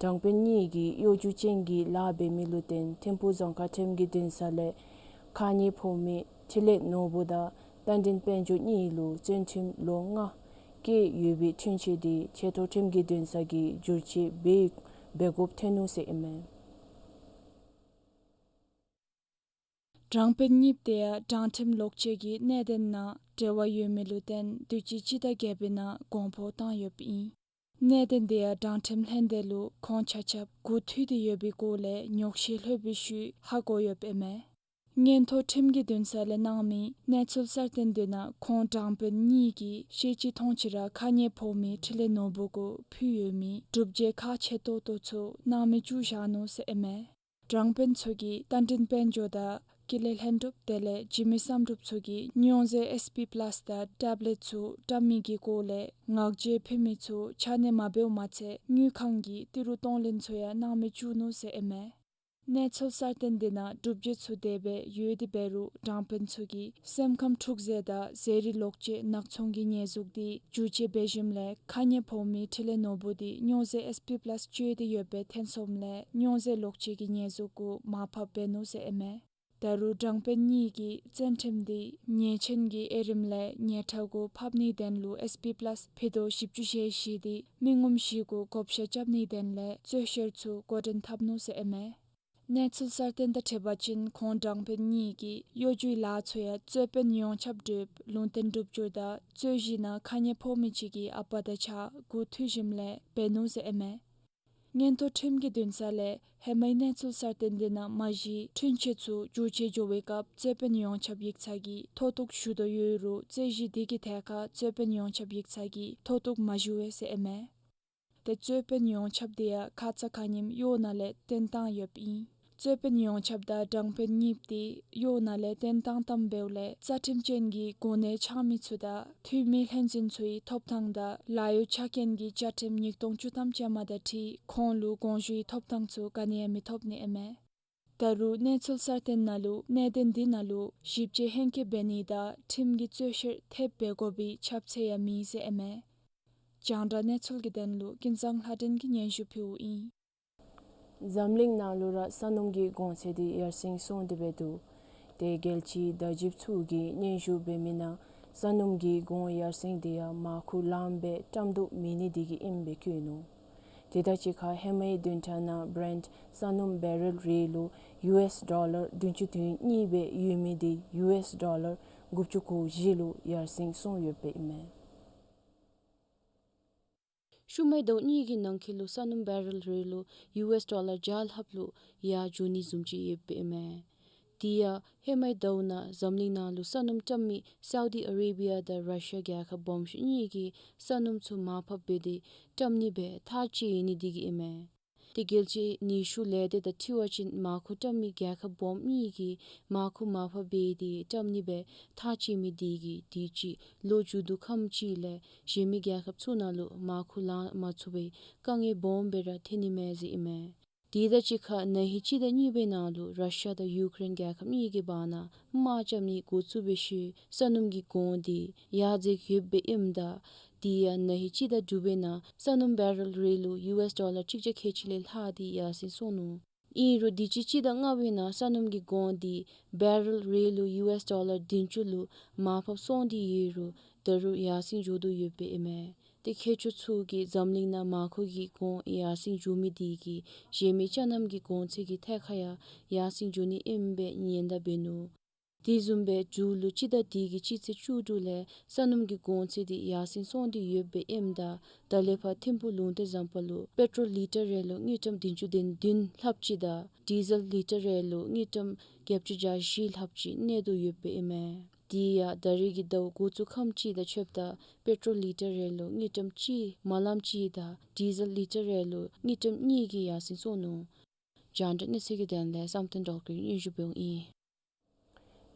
དྲང་དཔོན་གཉིས་ཀྱིས་གཡོ་སྒྱུ་ཅན་གྱི་ལཱ་འབད་མི་ལུ་བརྟེན་ཐིམ་ཕུག་རྫོང་ཁག་ཁྲིམས་ཀྱི་འདུན་ས་ལས་ཁ་ཉེས་ཕོག་མི་འཕྲིན་ལས་ནོར་བུ་དང་རྟ་མགྲིན་དཔལ་འབྱོར་གཉིས་ལུ་བཙོན་ཁྲིམས་ལོ་ལྔ་བཀལ་ཡོད་པའི་འཁྲུན་ཆོད་དེ་ཆེ་མཐོ་ཁྲིམས་ཀྱི་འདུན་ས་གིས་བསྒྱུར་བཅོས་འབད་འབད་དགོཔ་ཐོན་ནུག་ཟེར་ཨིན་མས། དྲང་དཔོན་གཉིས་དེ་ཡང་དྲང་ཁྲིམས་ལོག་སྤྱོད་ཀྱི་གནད་དོན་ནང་འབྲེལ་བ་ཡོད་མི་ལུ་བརྟེན་དུས་ཅི་སྤྱི་ཟླ་བརྒྱད་པའི་ནང་དགོངས་པ་བཏང་ཡོདཔ་ཨིན། གནད་དོན་དེ་ཡང་དྲང་ཁྲིམས་ལྷན་སྡེ་ལུ་ཁོང་ཆ་ཁྱབ་གུ་མཐུད་དེ་ཡོད་པའི་སྐོར་ལས་ཉོགས་བཤད་ལྷོད་པའི་ཤུལ་ཧ་གོ་ཡོདཔ་ཨིན་མས། མངོན་མཐོ་ཁྲིམས་ཀྱི་འདུན་ས་ལས་གནང་མི་གནས་ཚུལ་གསར་བཏོན་དེ་ནང་ཁོང་དྲང་དཔོན་གཉིས་ཀྱིས་ཤེས་བཞིན་མཐོང་བྱེད་ར་ཁ་ཉེས་ཕོག་མི་འཕྲིན་ལས་ནོར་བུ་གུ་ཕུལ་ཡོད་མི་སྒྲུབ་བྱེད་ཁག་ཆེ་ཏོག་ཏོ་ཚུ་སྣང་མེད་བཅུག་བཞག་ནུག་ཟེར་ཨིན་མས། དྲང་དཔོན་ཚུ་གིས་རྟ་མགྲིན་དཔལ་འབྱོར་དང་ཀུན་ལེགས་ལྷུན་གྲུབ་དེ་ལས་འཇིགས་མེད་བསམ་གྲུབ་ཚུ་གིས་མྱོང་རྫས་ཨེས་པི་པ་ལཱས་དང་ཊེབ་ལེཊ་ཚུ་བཀྲམ་མི་གི་སྐོར་ལས་ངག་བརྗོད་ཕུལ་མི་ཚུ་ཕྱག་ལེན་མ་འབདཝ་མ་ཚད་དངུལ་ཁང་གི་ཏི་རུ་གཏོང་ལེན་ཚུ་ཡང་སྣང་མེད་བཅུག་ནུག་ཟེར་ཨིན་མས། གནས་ཚུལ་གསར་བཏོན་དེ་ནང་སྒྲུབ་བྱེད་ཚུ་དེ་སྦེ་ཡོད་དེ་འབད་རུང་དྲང་དཔོན་ཚུ་གིས་སེམས་ཁམས་འཁྲུག་རྩོད་དང་ཟས་རིགས་ལོག་སྤྱོད་ནག་ཚོང་གི་ཉེས་འཛུགས་དེ་བསྒྱུར་བཅོས་འབད་ཞིནམ་ལས་ཁ་ཉེས་ཕོག་མི་འཕྲིན་ལས་ནོར་བུ་དེ་མྱོང་རྫས་ཨེས་པི་པ་ལཱས་སྤྱོད་དེ་ཡོདཔ་སྦེ་ཐོན་སོངམ་ལས་མྱོང་རྫས་ལོག་སྤྱོད་ཀྱི་ཉེས་འཛུགས་གུ་མར་ཕབ་འབད་ནུག་ཟེར་ཨིན་མས། ད་རུང་དྲང་དཔོན་གཉིས་ཀྱི་བཙོན་ཁྲིམས་དེ་ཉེས་ཅན་གྱི་དབྱེ་རིམ་ལས་ཉེས་ཁྲ་གུ་ཕབ་ནིའི་དོན་ལུ་ཨེས་པི་པ་ལཱས་ཕུད་རྡོག་བཞི་བཅུ་ཞེ་བཞི་དེ་མི་ངོམ་བཞི་གུ་བགོ་བཤའ་རྐྱབ་ནིའི་དོན་ལས་རྩོད་བཤེར་ཚུ་འགོ་འདྲེན་འཐབ་ནུག་ཟེར་ཨིན་མས། གནས་ཚུལ་གསར་བཏོན་དང་འཁྲིལ་བ་ཅིན་ཁོང་དྲང་དཔོན་གཉིས་ཀྱིས་གཡོ་སྒྱུའི་ལཱ་ཚུ་ཡང་རྩོད་དཔོན་ཡོངས་ཁྱབ་གྲུབ་ལུང་བསྟན་སྒྲུབ་སྦྱོར་དང་རྩོད་གཞི་ནང་ཁ་ཉེས་ཕོག་མི་ཅིག་གི་ཨ་པ་དང་ཕྱག་གུ་མཐུད་ཞིནམ་ལས་འབད་ནུག་ཟེར་ཨིན་མས། མངོན་མཐོ་ཁྲིམས་ཀྱི་འདུན་ས་ལས་ཧེ་མའི་གནས་ཚུལ་གསར་བཏོན་དེ་ནང་མ་གཞི་འཁྲུན་ཆོད་ཚུ་བསྒྱུར་བཅོས་འགྱོ་བའི་སྐབས་རྩོད་དཔོན་ཡོངས་ཁྱབ་ཡིག་ཚང་གིས་མཐོ་གཏུགས་ཞུ་དོ་ཡོད་རུང་རྩོད་གཞི་དེ་གི་ཐད་ཁར་རྩོད་དཔོན་ཡོངས་ཁྱབ་ཡིག་ཚང་གིས་མཐོ་གཏུགས་མ་ཞུ་བས་ཟེར་ཨིན་མས། ཏེ་རྩོད་དཔོན་ཡོངས་ཁྱབ་དེ་ཡང་ཁ་ཙ་ཁ་ཉིནམ་གཡོག་ནང་ལས་བཏོན་བཏང་ཡོདཔ་ཨིན། རྩོད་དཔོན་ཡོངས་ཁྱབ་དང་དྲང་དཔོན་གཉིས་དེ་གཡོག་ནང་ལས་བཏོན་བཏང་བཏངམ་འབདཝ་ལས་རྩ་ཁྲིམས་ཅན་གྱི་གོ་གནས་འཆང་མི་ཚུ་དང་འཐུས་མི་ལྷན་འཛིན་ཚུའི་ཐོབ་ཐང་དང་ལཱ་གཡོག་ཆ་རྐྱེན་གྱི་བཅའ་ཁྲིམས་ཉིས་སྟོང་བཅུ་ཐམ་ཅན་མ་དང་འཁྲིལ་ཁོང་ལུ་དགོངས་ཞུའི་ཐོབ་ཐང་ཚུ་ག་ནི་ཡང་མི་ཐོབ་ནི་ཨིན་མས། ད་རུང་གནས་ཚུལ་གསར་བཏོན་ནང་ལུ་གནད་དོན་འདི་ནང་ལུ་ཞིབ་དཔྱད་ཧེང་སྐྱོན་འབད་ནི་དང་ཁྲིམས་ཀྱི་རྩོད་བཤེར་ཐེབས་འབད་དགོ་པའི་ཁྱབ་ཚད་ཡང་མེད་ཟེར་ཨིན་མས། རྒྱང་བསྒྲགས་གནས་ཚུལ་གྱི་དོན་ལུ་ཀུན་བཟང་ལྷ་སྒྲོན་གྱིས་སྙན་ཞུ་ཕུལཝ་ཨིན། འཛམ་གླིང་ནང་ལུ་ར་ས་སྣུམ་གྱི་གོང་ཚད་དེ་ཡར་སེང་སོང་སྟེ་འབད་འདུག། ཏེ་རྒྱལ་སྤྱིའི་བརྡ་བརྒྱུདཔ་ཚུ་གིས་སྙན་ཞུ་འབད་མི་ནང་ས་སྣུམ་གྱི་གོང་ཡར་སེང་དེ་ཡང་མར་ཁུ་ལངམ་སྦེ་བཀྲམ་དོ་མེད་ནི་དེ་གིས་ཨིནམ་སྦེ་བཀོད་ནུག། དེ་དང་གཅིག་ཁར་ཧེ་མའི་བདུན་ཕྲག་ནང་བྷི་རེནཊ་ས་སྣུམ་བེ་རེལ་རེ་ལུ་ཡུ་ཨེསི་ཌོ་ལར་བདུན་ཅུ་དོན་གཉིས་སྦེ་ཡོད་མི་དེ་ཡུ་ཨེསི་ཌོ་ལར་དགུ་བཅུ་གོ་བཞི་ལུ་ཡར་སེང་སོང་ཡོདཔ་ཨིན་མས། ཤུལ་མའི་ཟླཝ་གཉིས་ཀྱི་ནང་འཁོད་ལུ་ས་སྣུམ་བེ་རེལ་རེ་ལུ་ཡུ་ཨེསི་ཌོ་ལར་བརྒྱ་ལྷགཔ་ལུ་ཡར་འགྱོ་ནི་བཟུམ་ཅིག་ཡོདཔ་ཨིན་མས། དེ་ཡང་ཧེ་མའི་ཟླཝ་ནང་འཛམ་གླིང་ནང་ལུ་ས་སྣུམ་བཀྲམ་མི་སའུ་དི་ཨ་རེ་བི་ཡ་དང་ར་ཤི་ཡ་རྒྱལ་ཁབ་སྦོམ་ཤོས་གཉིས་ཀྱིས་ས་སྣུམ་ཚུ་མར་ཕབ་འབད་དེ་བཀྲམ་ནི་སྦེ་ཐག་བཅད་ཡོད་ནི་དེ་གིས་ཨིན་མས། ཏེ་རྒྱལ་སྤྱིའི་ནུས་ཤུགས་ལས་སྡེ་དང་འཁྲིལ་བ་ཅིན་མར་ཁུ་བཀྲམ་མི་རྒྱལ་ཁབ་སྦོམ་གཉིས་ཀྱིས་མར་ཁུ་མར་ཕབ་འབད་དེ་བཀྲམ་ནི་སྦེ་ཐག་བཅད་མི་དེ་གིས་དུས་ཅི་ལོ་མཇུག་བསྡུ་ཁམས་ཅིག་ལས་གཞན་མི་རྒྱལ་ཁབ་ཚུ་ནང་ལུ་མར་ཁུ་ལང་མ་ཚུགས་པའི་དཀའ་ངལ་སྦོམ་སྦེ་ར་ཐོན་ནི་མས་ཟེར་ཨིན་མས། དེ་དང་གཅིག་ཁར་ན་ཧིང་སྤྱི་ཟླ་གཉིས་པའི་ནང་ལུ་ར་ཤི་ཡ་དང་ཡུ་ཀེ་རེན་རྒྱལ་ཁབ་གཉིས་ཀྱི་བར་ན་དམག་རྐྱབ་ནི་འགོ་བཙུགས་པའི་ཤུལ་ས་སྣུམ་གྱི་གོང་དེ་ཡར་འཛེགས་ཡོདཔ་ཨིནམ་ད་དེ་ཡང་ན་ཧིང་སྤྱི་ཟླ་དྲུག་པའི་ནང་ས་སྣུམ་བེ་རེལ་རེ་ལུ་ཡུ་ཨེསི་ཌོ་ལར་གཅིག་བརྒྱ་ཁལ་གཅིག་ལས་ལྷག་སྟེ་ཡར་སེང་སོང་ནུག། ཨིན་རུང་དུས་ཅི་སྤྱི་ཟླ་ལྔ་པའི་ནང་ས་སྣུམ་གྱི་གོང་དེ་བེ་རེལ་རེ་ལུ་ཡུ་ཨེསི་ཌོ་ལར་བདུན་ཅུ་ལུ་མར་ཕབ་སོང་སྟེ་ཡོད་རུང་ད་རུང་ཡར་སེང་འགྱོ་དོ་ཡོདཔ་ཨིན་མས། ཏེ་མཁས་མཆོག་ཚུ་གིས་འཛམ་གླིང་ནང་མར་ཁུ་གི་གོང་ཡར་སེང་འགྱོ་མི་དེ་གིས་གཞན་མི་ཅ་རྣམ་གྱི་གོང་ཚད་ཀྱི་ཐད་ཁར་ཡང་ཡར་སེང་འགྱོ་ནི་ཨིནམ་སྦེ་ཉེན་བརྡ་འབད་ནུག། དེ་བཟུམ་སྦེ་མཇུག་ལུ་སྤྱི་ཟླ་འདི་གི་སྤྱི་ཚེས་བཅུ་དྲུག་ལས་ས་སྣུམ་གྱི་གོང་ཚད་དེ་ཡར་སེང་སོང་སྟེ་ཡོདཔ་ཨིནམ་ད་ད་ལས་ཕར་ཐིམ་ཕུག་ལུང་བསྟན་ཟམ་པ་ལུ་པེ་ཊོལ་ལི་ཊར་རེ་ལུ་དངུལ་ཀྲམ་བདུན་ཅུ་དོན་བདུན་ལྷགཔ་ཅིག་དང་ཌི་ཟེལ་ལི་ཊར་རེ་ལུ་དངུལ་ཀྲམ་བརྒྱད་ཅུ་གྱ་བཞི་ལྷགཔ་ཅིག་གནས་དོ་ཡོདཔ་ཨིན་མས། དེ་ཡང་ད་རེས་ཀྱི་ཟླཝ་འགོ་བཙུགས་ཁམས་ཅིག་དང་ཕྱདཔ་ད་པེ་ཊོལ་ལི་ཊར་རེ་ལུ་དངུལ་ཀྲམ་གཅིག་མ་ལངམ་ཅིག་དང་ཌི་ཟེལ་ལི་ཊར་རེ་ལུ་དངུལ་ཀྲམ་གཉིས་ཀྱིས་ཡར་སེང་སོང་ནུག། རྒྱང་བསྒྲགས་གནས་ཚུལ་གྱི་དོན་ལས་བསམ་གཏན་སྒྲོལ་དཀར་གྱིས་སྙན་ཞུ་འབདཝ་ཨིན།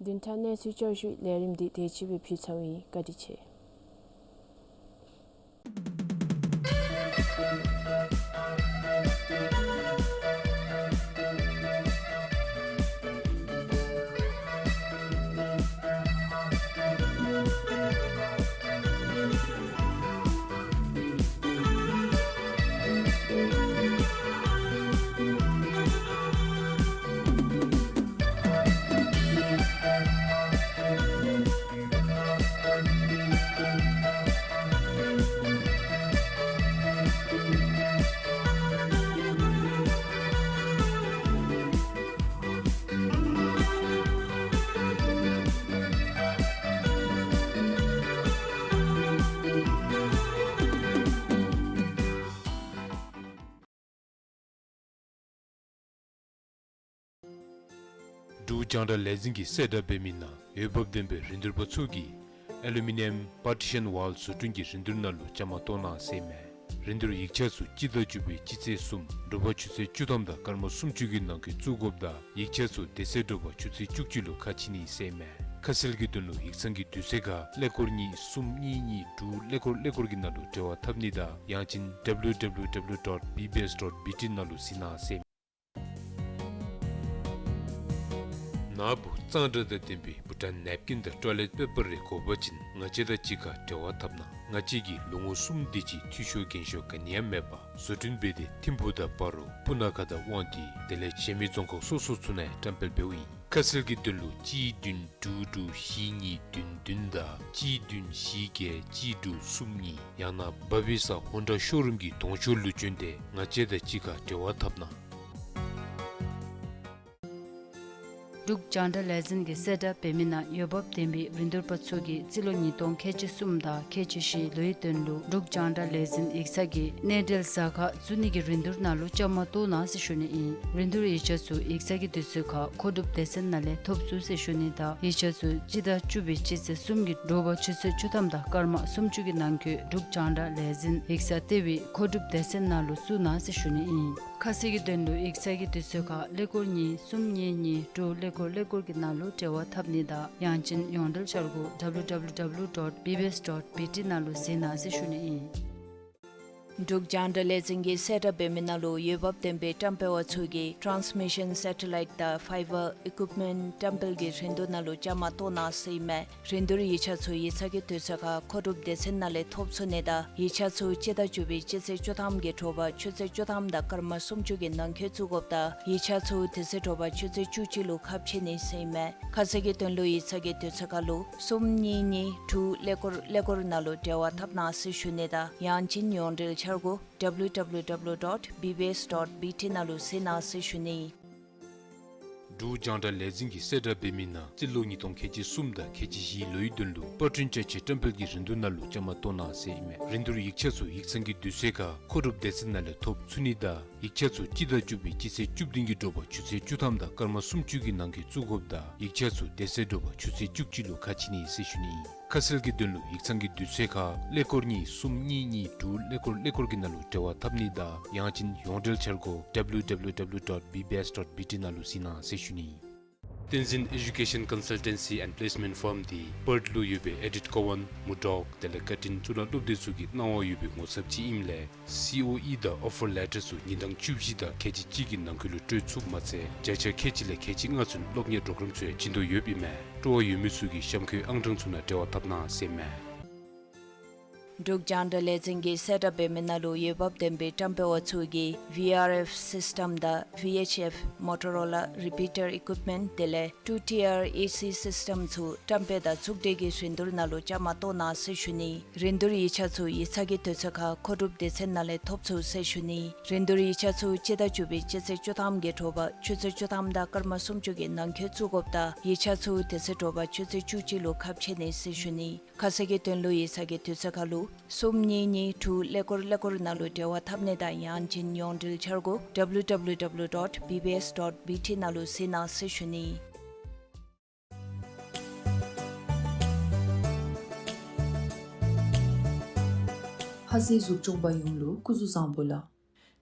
བདུན་ཕྲག་གནས་ཚུལ་བསྐྱར་ཞུའི་ལས་རིམ་འདི་དེ་ཅིག་སྦེ་ཕུལ་ཚརཝ་ཨིན། བཀའ་དྲིན་ཆེ། འབྲུག་རྒྱང་བསྒྲགས་ལས་འཛིན་གྱིས་གསལ་བསྒྲགས་འབད་མི་ནང་འོས་འབབ་ལྡན་པའི་རིན་བསྡུར་པ་ཚུ་གིས་ཨེ་ལུ་མི་ནི་ཡམ་པར་ཊི་ཤཱན་ཝཱལ་བཟོ་སྐྲུན་གྱི་རིན་བསྡུར་ནང་ལུ་བཅའ་མར་གཏོགས་གནང་ཟེར་ཨིན་མས། རིན་བསྡུར་ཡིག་ཆ་ཚུ་སྤྱི་ཟླ་བཅུ་པའི་སྤྱི་ཚེས་གསུམ་དྲོ་པ་ཆུ་ཚོད་བཅུ་ཐམ་དང་སྐར་མ་སུམ་ཅུ་གི་ནང་འཁོད་བཙུགས་དགོཔ་དང་ཡིག་ཆ་ཚུ་དེ་ཚེ་དྲོ་པ་ཆུ་ཚོད་བཅུ་གཅིག་ལུ་ཁ་ཕྱེ་ནི་ཟེར་ཨིན་མས། ཁ་གསལ་གྱི་དོན་ལུ་ཡིག་ཚང་གི་དུས་ཚོད་ཁར་ཀླད་ཀོར་གཉིས་གསུམ་གཉིས་གཉིས་དྲུག་ཀླད་ཀོར་ཀླད་ཀོར་གྱི་ནང་ལུ་འབྲེལ་བ་འཐབ་ནི་དང་ཡང་ཅིན་W W W dot B B S dot B T ནང་ལུ་གཟིགས་གནང་ཟེར་ཨིན་མས། ནཱ་བུ་གཙང་སྦྲ་དང་ལྡན་པའི་བྷུ་ཊཱན་ནེབ་ཀིན་དང་ཊོའི་ལེཊ་པེ་པར་རེ་དགོ་པ་ཅིན་ང་བཅས་དང་གཅིག་ཁར་འབྲེལ་བ་འཐབ་གནང་། ང་བཅས་ཀྱིས་ལོ་ངོ་གསུམ་དེ་ཅིག་འཐུས་ཤོར་འགན་ཤོར་ག་ནི་ཡང་མེད་པར་བཟོ་སྐྲུན་འབད་དེ་ཐིམ་ཕུག་དང་སྤ་རོ་སྤུ་ན་ཁ་དང་དབང་འདུས་དེ་ལས་གཞན་མི་རྫོང་ཁག་སོ་སོ་ཚུ་ནང་ཡང་བཀྲམ་སྤེལ་འབདཝ་ཨིན། ཁ་གསལ་གྱི་དོན་ལུ་གཅིག་བདུན་དྲུག་དྲུག་བཞི་གཉིས་བདུན་བདུན་དང་གཅིག་བདུན་བཞི་བརྒྱད་གཅིག་དྲུག་གསུམ་གཉིས་ཡང་ན་བྷ་བི་ས་ཧོན་ཌ་ཤོ་རུམ་གྱི་གདོང་ཤོག་ལུ་བྱོན་ཏེ་ང་བཅས་དང་གཅིག་ཁར་འབྲེལ་བ་འཐབ་གནང་། འབྲུག་རྒྱང་བསྒྲགས་ལས་འཛིན་གྱིས་གསལ་བསྒྲགས་འབད་མི་ནང་འོས་འབབ་ལྡན་པའི་རིན་བསྡུར་པ་ཚུ་གིས་རྩིས་ལོ་ཉིས་སྟོང་ཁལ་གཅིག་གསུམ་དང་ཁལ་གཅིག་བཞི་ལོའི་དོན་ལུ་འབྲུག་རྒྱང་བསྒྲགས་ལས་འཛིན་ཡིག་ཚང་གི་གནས་འབྲེལ་གཟའ་སྐར་བཙུགས་ནི་གི་རིན་བསྡུར་ནང་ལུ་བཅའ་མར་གཏོགས་གནང་ཟེར་ཞུ་ནི་ཨིན། རིན་བསྡུར་ཡིག་ཆ་ཚུ་ཡིག་ཚང་གི་དུས་ཚོད་ཁར་མཁོ་སྒྲུབ་སྡེ་ཚན་ནང་ལས་ཐོབ་ཚུགས་ཟེར་ཞུ་ནི་དང་ཡིག་ཆ་ཚུ་སྤྱི་ཟླ་བཅུ་པའི་སྤྱི་ཚེས་གསུམ་གྱི་དྲོ་པ་ཆུ་ཚོད་བཅུ་ཐམ་དང་སྐར་མ་སུམ་ཅུ་གི་ནང་འཁོད་འབྲུག་རྒྱང་བསྒྲགས་ལས་འཛིན་ཡིག་ཚང་ལྟེ་བའི་མཁོ་སྒྲུབ་སྡེ་ཚན་ནང་ལུ་བཙུགས་གནང་ཟེར་ཞུ་ནི་ཨིན། ཁ་གསལ་གྱི་དོན་ལུ་ཡིག་ཚང་གི་དུས་ཚོད་ཁར་ཀླད་ཀོར་གཉིས་གསུམ་གཉིས་གཉིས་དྲུག་ཀླད་ཀོར་ཀླད་ཀོར་གྱི་ནང་ལུ་འབྲེལ་བ་འཐབ་ནི་དང་ཡང་ཅིན་ཡོངས་འབྲེལ་འཆར་སྒོ་W W W dot B B S dot B T ནང་ལུ་གཟིགས་གནང་ཟེར་ཞུ་ནི་ཨིན། འབྲུག་རྒྱང་བསྒྲགས་ལས་འཛིན་གྱིས་གསལ་བསྒྲགས་འབད་མི་ནང་ལུ་འོས་འབབ་ལྡན་པའི་བཀྲམ་སྤེལ་བ་ཚུ་གིས་ཊཱནསི་མི་ཤཱན་སེ་ཊ་ལའིཊ་དང་ཕའི་བར་ཨི་ཀུའིཔ་མེནཊ་བཀྲམ་སྤེལ་གྱི་རིན་བསྡུར་ནང་ལུ་བཅའ་མར་གཏོགས་གནང་ཟེར་ཨིན་མས། རིན་བསྡུར་ཡིག་ཆ་ཚུ་ཡིག་ཚང་གི་དུས་ཚོད་ཁར་མཁོ་སྒྲུབ་སྡེ་ཚན་ནང་ལས་ཐོབ་ཚུགས་ནི་དང་ཡིག་ཆ་ཚུ་སྤྱི་ཟླ་བཅུ་པའི་སྤྱི་ཚེས་བཅུ་ཐམ་གྱི་དྲོ་པ་ཆུ་ཚོད་བཅུ་ཐམ་དང་སྐར་མ་སུམ་ཅུ་གི་ནང་འཁོད་བཙུགས་དགོཔ་དང་ཡིག་ཆ་ཚུ་དེ་ཚེ་དྲོ་པ་ཆུ་ཚོད་བཅུ་གཅིག་ལུ་ཁ་ཕྱེ་ནི་ཟེར་ཨིན་མས། ཁ་གསལ་གྱི་དོན་ལུ་ཡིག་ཚང་གི་དུས་ཚོད་ཁར་ལུ་གསུམ་གཉིས་གཉིས་དྲུག་ཀླད་ཀོར་ཀླད་ཀོར་ནང་ལུ་འབྲེལ་བ་འཐབ་གནང་ཟེར་ཞུ་ནི་དང་ཡང་ཅིན་ཡོངས་འབྲེལ་འཆར་སྒོ་W W W dot B B S dot B T ནང་ལུ་གཟིགས་གནང་ཟེར་ཞུ་ནི། འབྲུག་རྒྱང་བསྒྲགས་ལས་འཛིན་གྱིས་གསལ་བསྒྲགས་འབད་མི་ནང་རྩིས་ལོ་ཉིས་སྟོང་ཁལ་གཅིག་གསུམ་དང་ཁལ་གཅིག་བཞི་ལོའི་དོན་ལུ་པར་སྐྲུན་ཅ་ཆས་བཀྲམ་སྤེལ་གྱི་རིན་བསྡུར་ནང་ལུ་བཅའ་མར་གཏོགས་གནང་ཟེར་ཨིན་མས། རིན་བསྡུར་ཡིག་ཆ་ཚུ་ཡིག་ཚང་གི་དུས་ཚོད་ཁར་མཁོ་སྒྲུབ་སྡེ་ཚན་ནང་ལས་ཐོབ་ཚུགས་ནི་དང་ཡིག་ཆ་ཚུ་སྤྱི་ཟླ་བཅུ་པའི་སྤྱི་ཚེས་བཅུ་བདུན་གྱི་དྲོ་པ་ཆུ་ཚོད་བཅུ་ཐམ་དང་སྐར་མ་སུམ་ཅུ་གི་ནང་འཁོད་བཙུགས་དགོཔ་དང་ཡིག་ཆ་ཚུ་དེ་ཚེ་དྲོ་པ་ཆུ་ཚོད་བཅུ་གཅིག་ལུ་ཁ་ཕྱེ་ནི་ཟེར་ཞུ་ནི་ཨིན། ཁ་གསལ་གྱི་དོན་ལུ་ཡིག་ཚང་གི་དུས་ཚོད་ཁར་ཀླད་ཀོར་གཉིས་གསུམ་གཉིས་གཉིས་དྲུག་ཀླད་ཀོར་ཀླད་ཀོར་གྱི་ནང་ལུ་འབྲེལ་བ་འཐབ་ནི་དང་ཡང་ཅིན་ཡོངས་འབྲེལ་འཆར་སྒོ་W W W dot B B S dot B T ནང་ལུ་གཟིགས་གནང་ཟེར་ཞུ་ནི། བསྟན་འཛིན་ཨེ་ཌུ་ཀེ་ཤཱན་ཀོན་སལ་ཊེན་སི་ཨེནཌ་པི་ལེསི་མེནཊ་ཕརམ་འདི་པརཐ་ལུ་ཡོད་པའི་ཨེ་ཌིཐ་ཀོ་ཝཱན་མུར་ཌོག་དེ་ལས་ཀར་ཊིན་གཙུག་ལག་སློབ་སྡེ་ཚུ་གི་གནང་བ་ཡོད་པའི་ངོ་ཚབ་ཅིག་ཨིནམ་ལས་སི་ཨོ་ཨི་དང་ཨོ་ཕར་ལེ་ཊར་ཚུ་ཉིན་གྲངས་བཅུ་བཞི་དང་ཁལ་གཅིག་གཅིག་གི་ནང་འཁོད་ལུ་སྤྲོད་ཚུགསཔ་མ་ཚད་བརྒྱ་ཆ་ཁལ་གཅིག་ལས་ཁལ་གཅིག་ལྔ་ཚུན་སློབ་གཉེར་པོརོ་གརམ་ཚུ་ཡང་བྱིན་དོ་ཡོདཔ་ཨིན་མས། སྤྲོ་བ་ཡོད་མི་ཚུ་གིས་གཤམ་འཁོད་ཨང་གྲངས་ཚུ་ནང་འབྲེལ་བ་འཐབ་གནང་ཟེར་ཨིན་མས། འབྲུག་རྒྱང་བསྒྲགས་ལས་འཛིན་གྱིས་གསལ་བསྒྲགས་འབད་མི་ནང་ལུ་འོས་འབབ་ལྡན་པའི་བཀྲམ་སྤེལ་བ་ཚུ་གིས་ཝི་ཨར་ཨེཕ་སིསི་ཊེམ་དང་ཝི་ཨེཆ་ཨེཕ་མོ་ཊོ་རོ་ལ་རི་པི་ཊར་ཨི་ཀུའིཔ་མེནཊ་དེ་ལས་ཊུ་ཊི་ཨར་ཨེ་སི་སིསི་ཊེམ་ཚུ་བཀྲམ་སྤེལ་དང་ཚོགས་སྒྲིག་གི་རིན་བསྡུར་ནང་ལུ་བཅའ་མར་གཏོགས་གནང་ཟེར་ཞུ་ནི། རིན་བསྡུར་ཡིག་ཆ་ཚུ་ཡིག་ཚང་གི་དུས་ཚོད་ཁར་མཁོ་སྒྲུབ་སྡེ་ཚན་ནང་ལས་ཐོབ་ཚུགས་ཟེར་ཞུ་ནི། རིན་བསྡུར་ཡིག་ཆ་ཚུ་སྤྱི་ཟླ་བཅུ་པའི་སྤྱི་ཚེས་བཅུ་ཐམ་གྱི་དྲོ་པ་ཆུ་ཚོད་བཅུ་ཐམ་དང་སྐར་མ་སུམ་ཅུ་གི་ནང་འཁོད་བཙུགས་དགོཔ་དང་ཡིག་ཆ་ཚུ་དེ་ཚེ་དྲོ་པ་ཆུ་ཚོད་བཅུ་གཅིག་ལུ་ཁ་ཕྱེ་ནི་ཟེར་ཞུ་ནི། ཁ་གསལ་གྱི་དོན་ལུ་ཡིག་ཚང་གི་དུས་ཚོད་ཁར་ལུ་གསུམ་གཉིས་གཉིས་དྲུག་ཀླད་ཀོར་ཀླད་ཀོར་ནང་ལུ་འབྲེལ་བ་འཐབ་ནི་དང་ཡང་ཅིན་ཡོངས་འབྲེལ་འཆར་སྒོ་W W W dot B B S dot B T ནང་ལུ་གཟིགས་གནང་ཟེར་ཞུ་ནི། ལྷ་སའི་གཟུགས་སྐྱོང་པ་ཡོངས་ལུ་སྐུ་གཟུགས་བཟང་པོ་ལགས།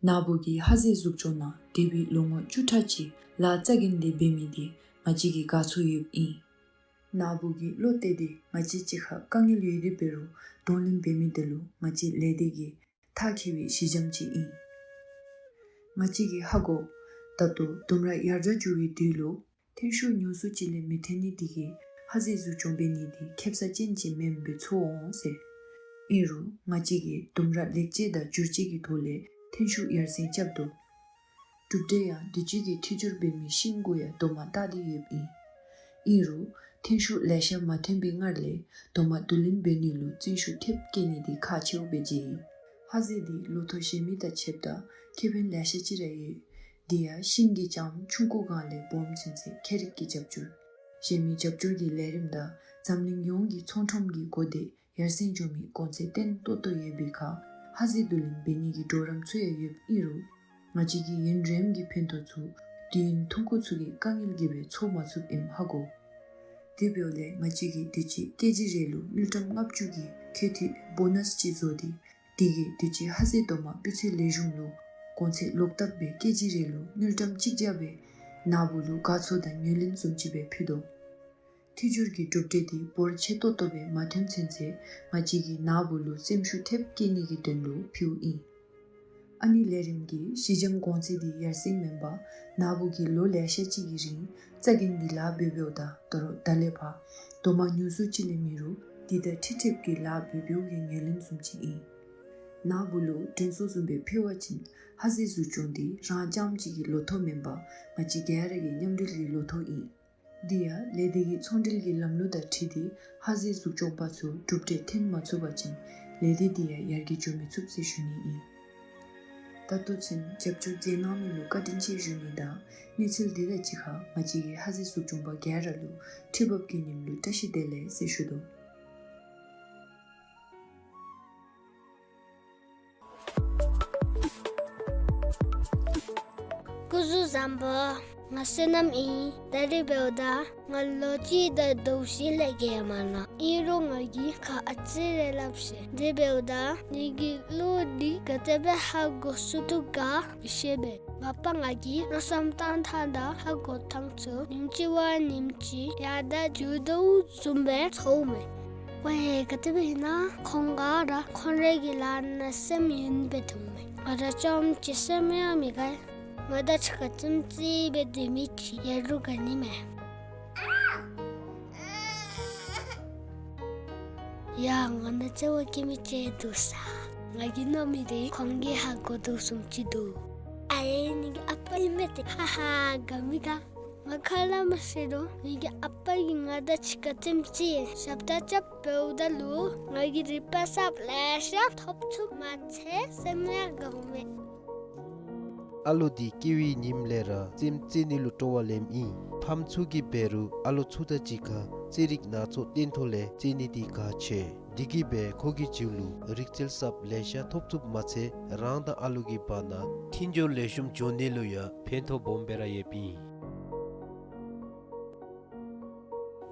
ནཱ་བུ་གིས་ཧ་ཟེ་གཟུགས་སྐྱོང་ནང་དེ་བི་ལོ་ངོ་བཅུ་ཕྲག་གཅིག་ལཱ་རྩ་འགེངས་ཏེ་འབད་མི་འདི་ང་བཅས་ཀྱིས་དགའ་ཚོར་ཡོདཔ་ཨིན། ནཱ་བུ་གིས་བློ་གཏད་དེ་ང་བཅས་གཅིག་ཁར་དཀའ་ངལ་ཡོད་དེ་འབད་རུང་གདོང་ལེན་འབད་མི་དེ་ལུ་ང་བཅས་ལས་སྡེ་གིས་ཐག་བཅད་པའི་གཞི་འགྱམ་ཅིག་ཨིན། ང་བཅས་ཀྱིས་ཧ་གོ། ད་ལྟོ་ལྡུམ་ར་ཡར་དྲག་འགྱོ་བའི་དུས་ལུ་ཐོན་ཤུགས་ཉུང་སུ་ཅིག་ལས་མི་ཐོན་ནི་དེ་གིས་ཧ་ཟེ་གཟུགས་སྐྱོང་འབད་ནི་དེ་ཁེབ་ས་ཅན་ཅིག་མེནམ་སྦེ་ཚོར་འོང་ཟེར། ཨིན་རུང་ང་བཅས་ཀྱིས་ལྡུམ་ར་ལེགས་བཅོས་དང་བསྒྱུར་བཅོས་ཀྱི་ཐོག་ལས་ཐོན་ཤུགས་ཡར་སེང་རྐྱབ་དོ། གྲུབ་འབྲས་ཡང་དུས་ཅི་གི་འཕྲི་སྦྱོར་འབད་མི་ཤིང་གུ་ཡང་དོ་མ་བཏགས་ཏེ་ཡོདཔ་ཨིན། ཨིན་རུང་ཐོན་ཤུགས་ལེ་ཤ་མ་ཐོན་པའི་སྔར་ལས་དོ་མ་བསྡུ་ལེན་འབད་ནི་ལུ་བརྩོན་ཤུགས་ཐེབས་བསྐྱེད་ནི་དེ་ཁག་ཆེཝ་སྦེ་མཇལ་ཡི། ཧ་ཟེ་འདི་ལོ་ཐོག་གཞན་མི་དང་ཕྱདཔ་ད་ཁེ་ཕན་ལེ་ཤ་ཅིག་ར་ཡོད། དེ་ཡང་ཤིང་གི་ལྕངམ་ཆུང་ཀུ་སྒང་ལས་སྦོམ་ཚུན་ཚོད་ཁྱད་རིག་གི་རྒྱབ་སྐྱོར། གཞན་མི་རྒྱབ་སྐྱོར་གྱི་ལས་རིམ་དང་འཛམ་གླིང་ཡོངས་ཀྱི་ཚོང་ཁྲོམ་གྱི་གོ་བརྡས་ཡར་སེང་འགྱོ་མི་གོང་ཚད་བརྟན་ཏོག་ཏོ་ཡོད་པའི་ཁར་ཧ་ཟེ་བསྡུ་ལེན་འབད་ནི་གི་གྲོགས་རམ་ཚུ་ཡང་ཡོདཔ་ཨིན་རུང་ང་བཅས་ཀྱིས་ཡུན་རིངམོ་གི་ཕན་ཐོགས་ཚུ་དུས་ཡུན་ཐུང་ཀུ་ཚུ་གི་དཀའ་ངལ་གྱིས་སྦེ་ཚོར་མ་ཚུགསཔ་ཨིནམ་ཧ་གོ། དེ་འབདཝ་ལས་ང་བཅས་ཀྱིས་དུས་ཅི་ཀེ་ཇི་རེ་ལུ་དངུལ་ཀྲམ་ལྔ་བཅུ་གི་ཁེ་ཐིག་བོ་ནཱས་ཅིག་བཟོ་སྟེ་དེ་གིས་དུས་ཅི་ཧ་ཟེ་དོ་མ་སྤུས་ཚད་ལེགས་ཤོམ་ལུ་གོང་ཚད་ལོག་བཏབ་སྦེ་ཀེ་ཇི་རེ་ལུ་དངུལ་ཀྲམ་གཅིག་བརྒྱ་སྦེ་ནཱ་བུ་ལུ་དགའ་ཚོར་དང་ངོས་ལེན་བཟུམ་ཅིག་སྦེ་ཕུལ་དོ། འཕྲི་སྦྱོར་གྱི་གྲུབ་འབྲས་དེ་འབོར་ཆེ་ཏོག་ཏོ་སྦེ་མ་ཐོན་ཚུན་ཚོད་ང་བཅས་ཀྱིས་ནཱ་བུ་ལུ་སེམས་ཤུགས་ཐེབས་བསྐྱེད་ནི་གི་དོན་ལུ་ཕུལཝ་ཨིན། ཨ་ནི་ལས་རིམ་གྱི་གཞི་འགྱམ་གོང་ཚད་འདི་ཡར་སེང་མེན་པར་ནཱ་བུ་གིས་ལོ་ལེ་ཤ་ཅིག་གི་རིང་རྩ་འགེངས་ཏེ་ལཱ་འབད་འབདཝ་ད་ད་རུང་ད་ལས་ཕར་དོ་མ་ཉུང་སུ་ཅིག་ལས་མེད་རུང་དེ་དང་འཁྲིལ་འཁྲིལཝ་གི་ལཱ་འབད་འབདཝ་གི་ངོས་ལེན་བཟུམ་ཅིག་ཨིན། ནཱ་བུ་ལུ་དྲན་གསོ་བཟུམ་སྦེ་ཕུལ་བ་ཅིན་ཧ་ཟེ་གཟུགས་སྐྱོང་འདི་རང་རྐྱངམ་གཅིག་གི་ལོ་ཐོག་མེན་པར་ང་བཅས་ག་ར་གི་མཉམ་འབྲེལ་གྱི་ལོ་ཐོག་ཨིན། དེ་ཡང་ལས་སྡེ་གི་ཚོང་འབྲེལ་གྱི་ལམ་ལུགས་དང་འཁྲིལ་ཏེ་ཧ་ཟེ་གཟུགས་སྐྱོང་པ་ཚུ་གྲུབ་འབྲས་ཐོན་མ་ཚུགས་པ་ཅིན་ལས་སྡེ་དེ་ཡང་ཡར་རྒྱས་འགྱོ་མི་ཚུགས་ཟེར་ཞུ་ནི་ཨིན། ད་ལྟོ་ཚུན་རྒྱབ་སྐྱོར་མཛད་གནང་མི་ལུ་བཀའ་དྲིན་ཆེ་ཞུ་ནི་དང་གནས་ཚུལ་དེ་དང་གཅིག་ཁར་ང་བཅས་ཀྱི་ཧ་ཟེ་གཟུགས་སྐྱོང་པ་ག་ར་ལུ་ཁྲི་འབབ་ཀྱི་ཉིནམ་ལུ་བཀྲ་ཤིས་བདེ་ལེགས་ཟེར་ཞུ་དོ། སྐུ་གཟུགས་བཟང་པོ། ང་བསོད་ནམས་ཨིན། ད་རིས་འབདཝ་ད་ང་ལོ་གཅིག་དང་ཟླཝ་བཞི་ལས་བརྒལ་མ་ནུམ་ཨིན་རུང་ང་གིས་ཁ་ཨ་ཙི་རེ་སླབ་ཤེས། དེ་འབདཝ་ད་ངེ་གི་གླུ་འདི་ག་དེ་སྦེ་ཧ་གོ་ཚུགས་དོ་ག་མི་ཤེས་པས། མ་པ་ང་གིས་མནོ་བསམ་བཏང་ཐངས་དང་ཧ་གོ་ཐངས་ཚུ་ཉིནམ་གཅིག་བ་ཉིནམ་གཅིག་ཡར་དྲག་འགྱོ་དོ་བཟུམ་སྦེ་ཚོརཝ་མས། ཝའེ་ག་དེ་སྦེ་ཨིན་ན་ཁོང་ག་ར་ཁོང་རའི་གི་ལཱ་ནང་སེམས་ཡེངས་སྦེ་འདུག་མས། ང་ར་རྐྱངམ་གཅིག་སེམས་ཡེངས་མི་དགའ། ང་དང་གཅིག་ཁར་ཙིམ་ཙི་སྦེ་སྡོད་མི་ཅིག་ཡོད་རུང་ག་ནི་མས། ཡ་ང་ནང་བརྩེ་བ་བསྐྱེད་མི་ཅིག་འདུག་ས། ང་གིས་མནོ་མི་དེ་ཁོང་གིས་ཧ་གོ་དོ་བཟུམ་ཅིག་འདུག། ཨའེ་ངེ་གི་ཨ་པ་ཨིན་མས་ཏེ། ཧ་ཧ་དགའ་མི་དགའ། ང་ཁ་སླབ་མ་ཤེས་རུང་ངེ་གི་ཨ་པ་གིས་ང་དང་གཅིག་ཁར་ཙིམ་ཙི་ཞབས་ཁྲ་རྐྱབ་འབདཝ་ད་ལུ་ང་གིས་རིག་པ་གསརཔ་ལེ་ཤ་ཐོབ་ཚུགསཔ་མ་ཚད་སེམས་ཡང་དགའཝ་མས། ཨ་ལོ་འདི་སྐྱེ་བའི་ཉིནམ་ལས་ར་རྩེདམོ་རྩེ་ནི་ལུ་སྤྲོ་བ་ལེནམ་ཨིན། ཕམ་ཚུ་གིས་འབད་རུང་ཨ་ལོ་ཚུ་དང་གཅིག་ཁར་རྩེད་རིགས་སྣ་ཚོགས་སྟོན་ཐོག་ལས་རྩེ་ནི་འདི་ཁག་ཆེ། དེ་གིས་འབད་ཁོ་གི་རྒྱུད་ལུ་རིག་རྩལ་གསརཔ་ལེ་ཤ་ཐོབ་ཚུགསཔ་མ་ཚད་རང་དང་ཨ་ལོ་གི་བར་ན་མཐུན་སྦྱོར་ལེགས་ཤོམ་འགྱོ་ནི་ལུ་ཡང་ཕན་ཐོགས་སྦོམ་སྦེ་ར་ཡོདཔ་ཨིན།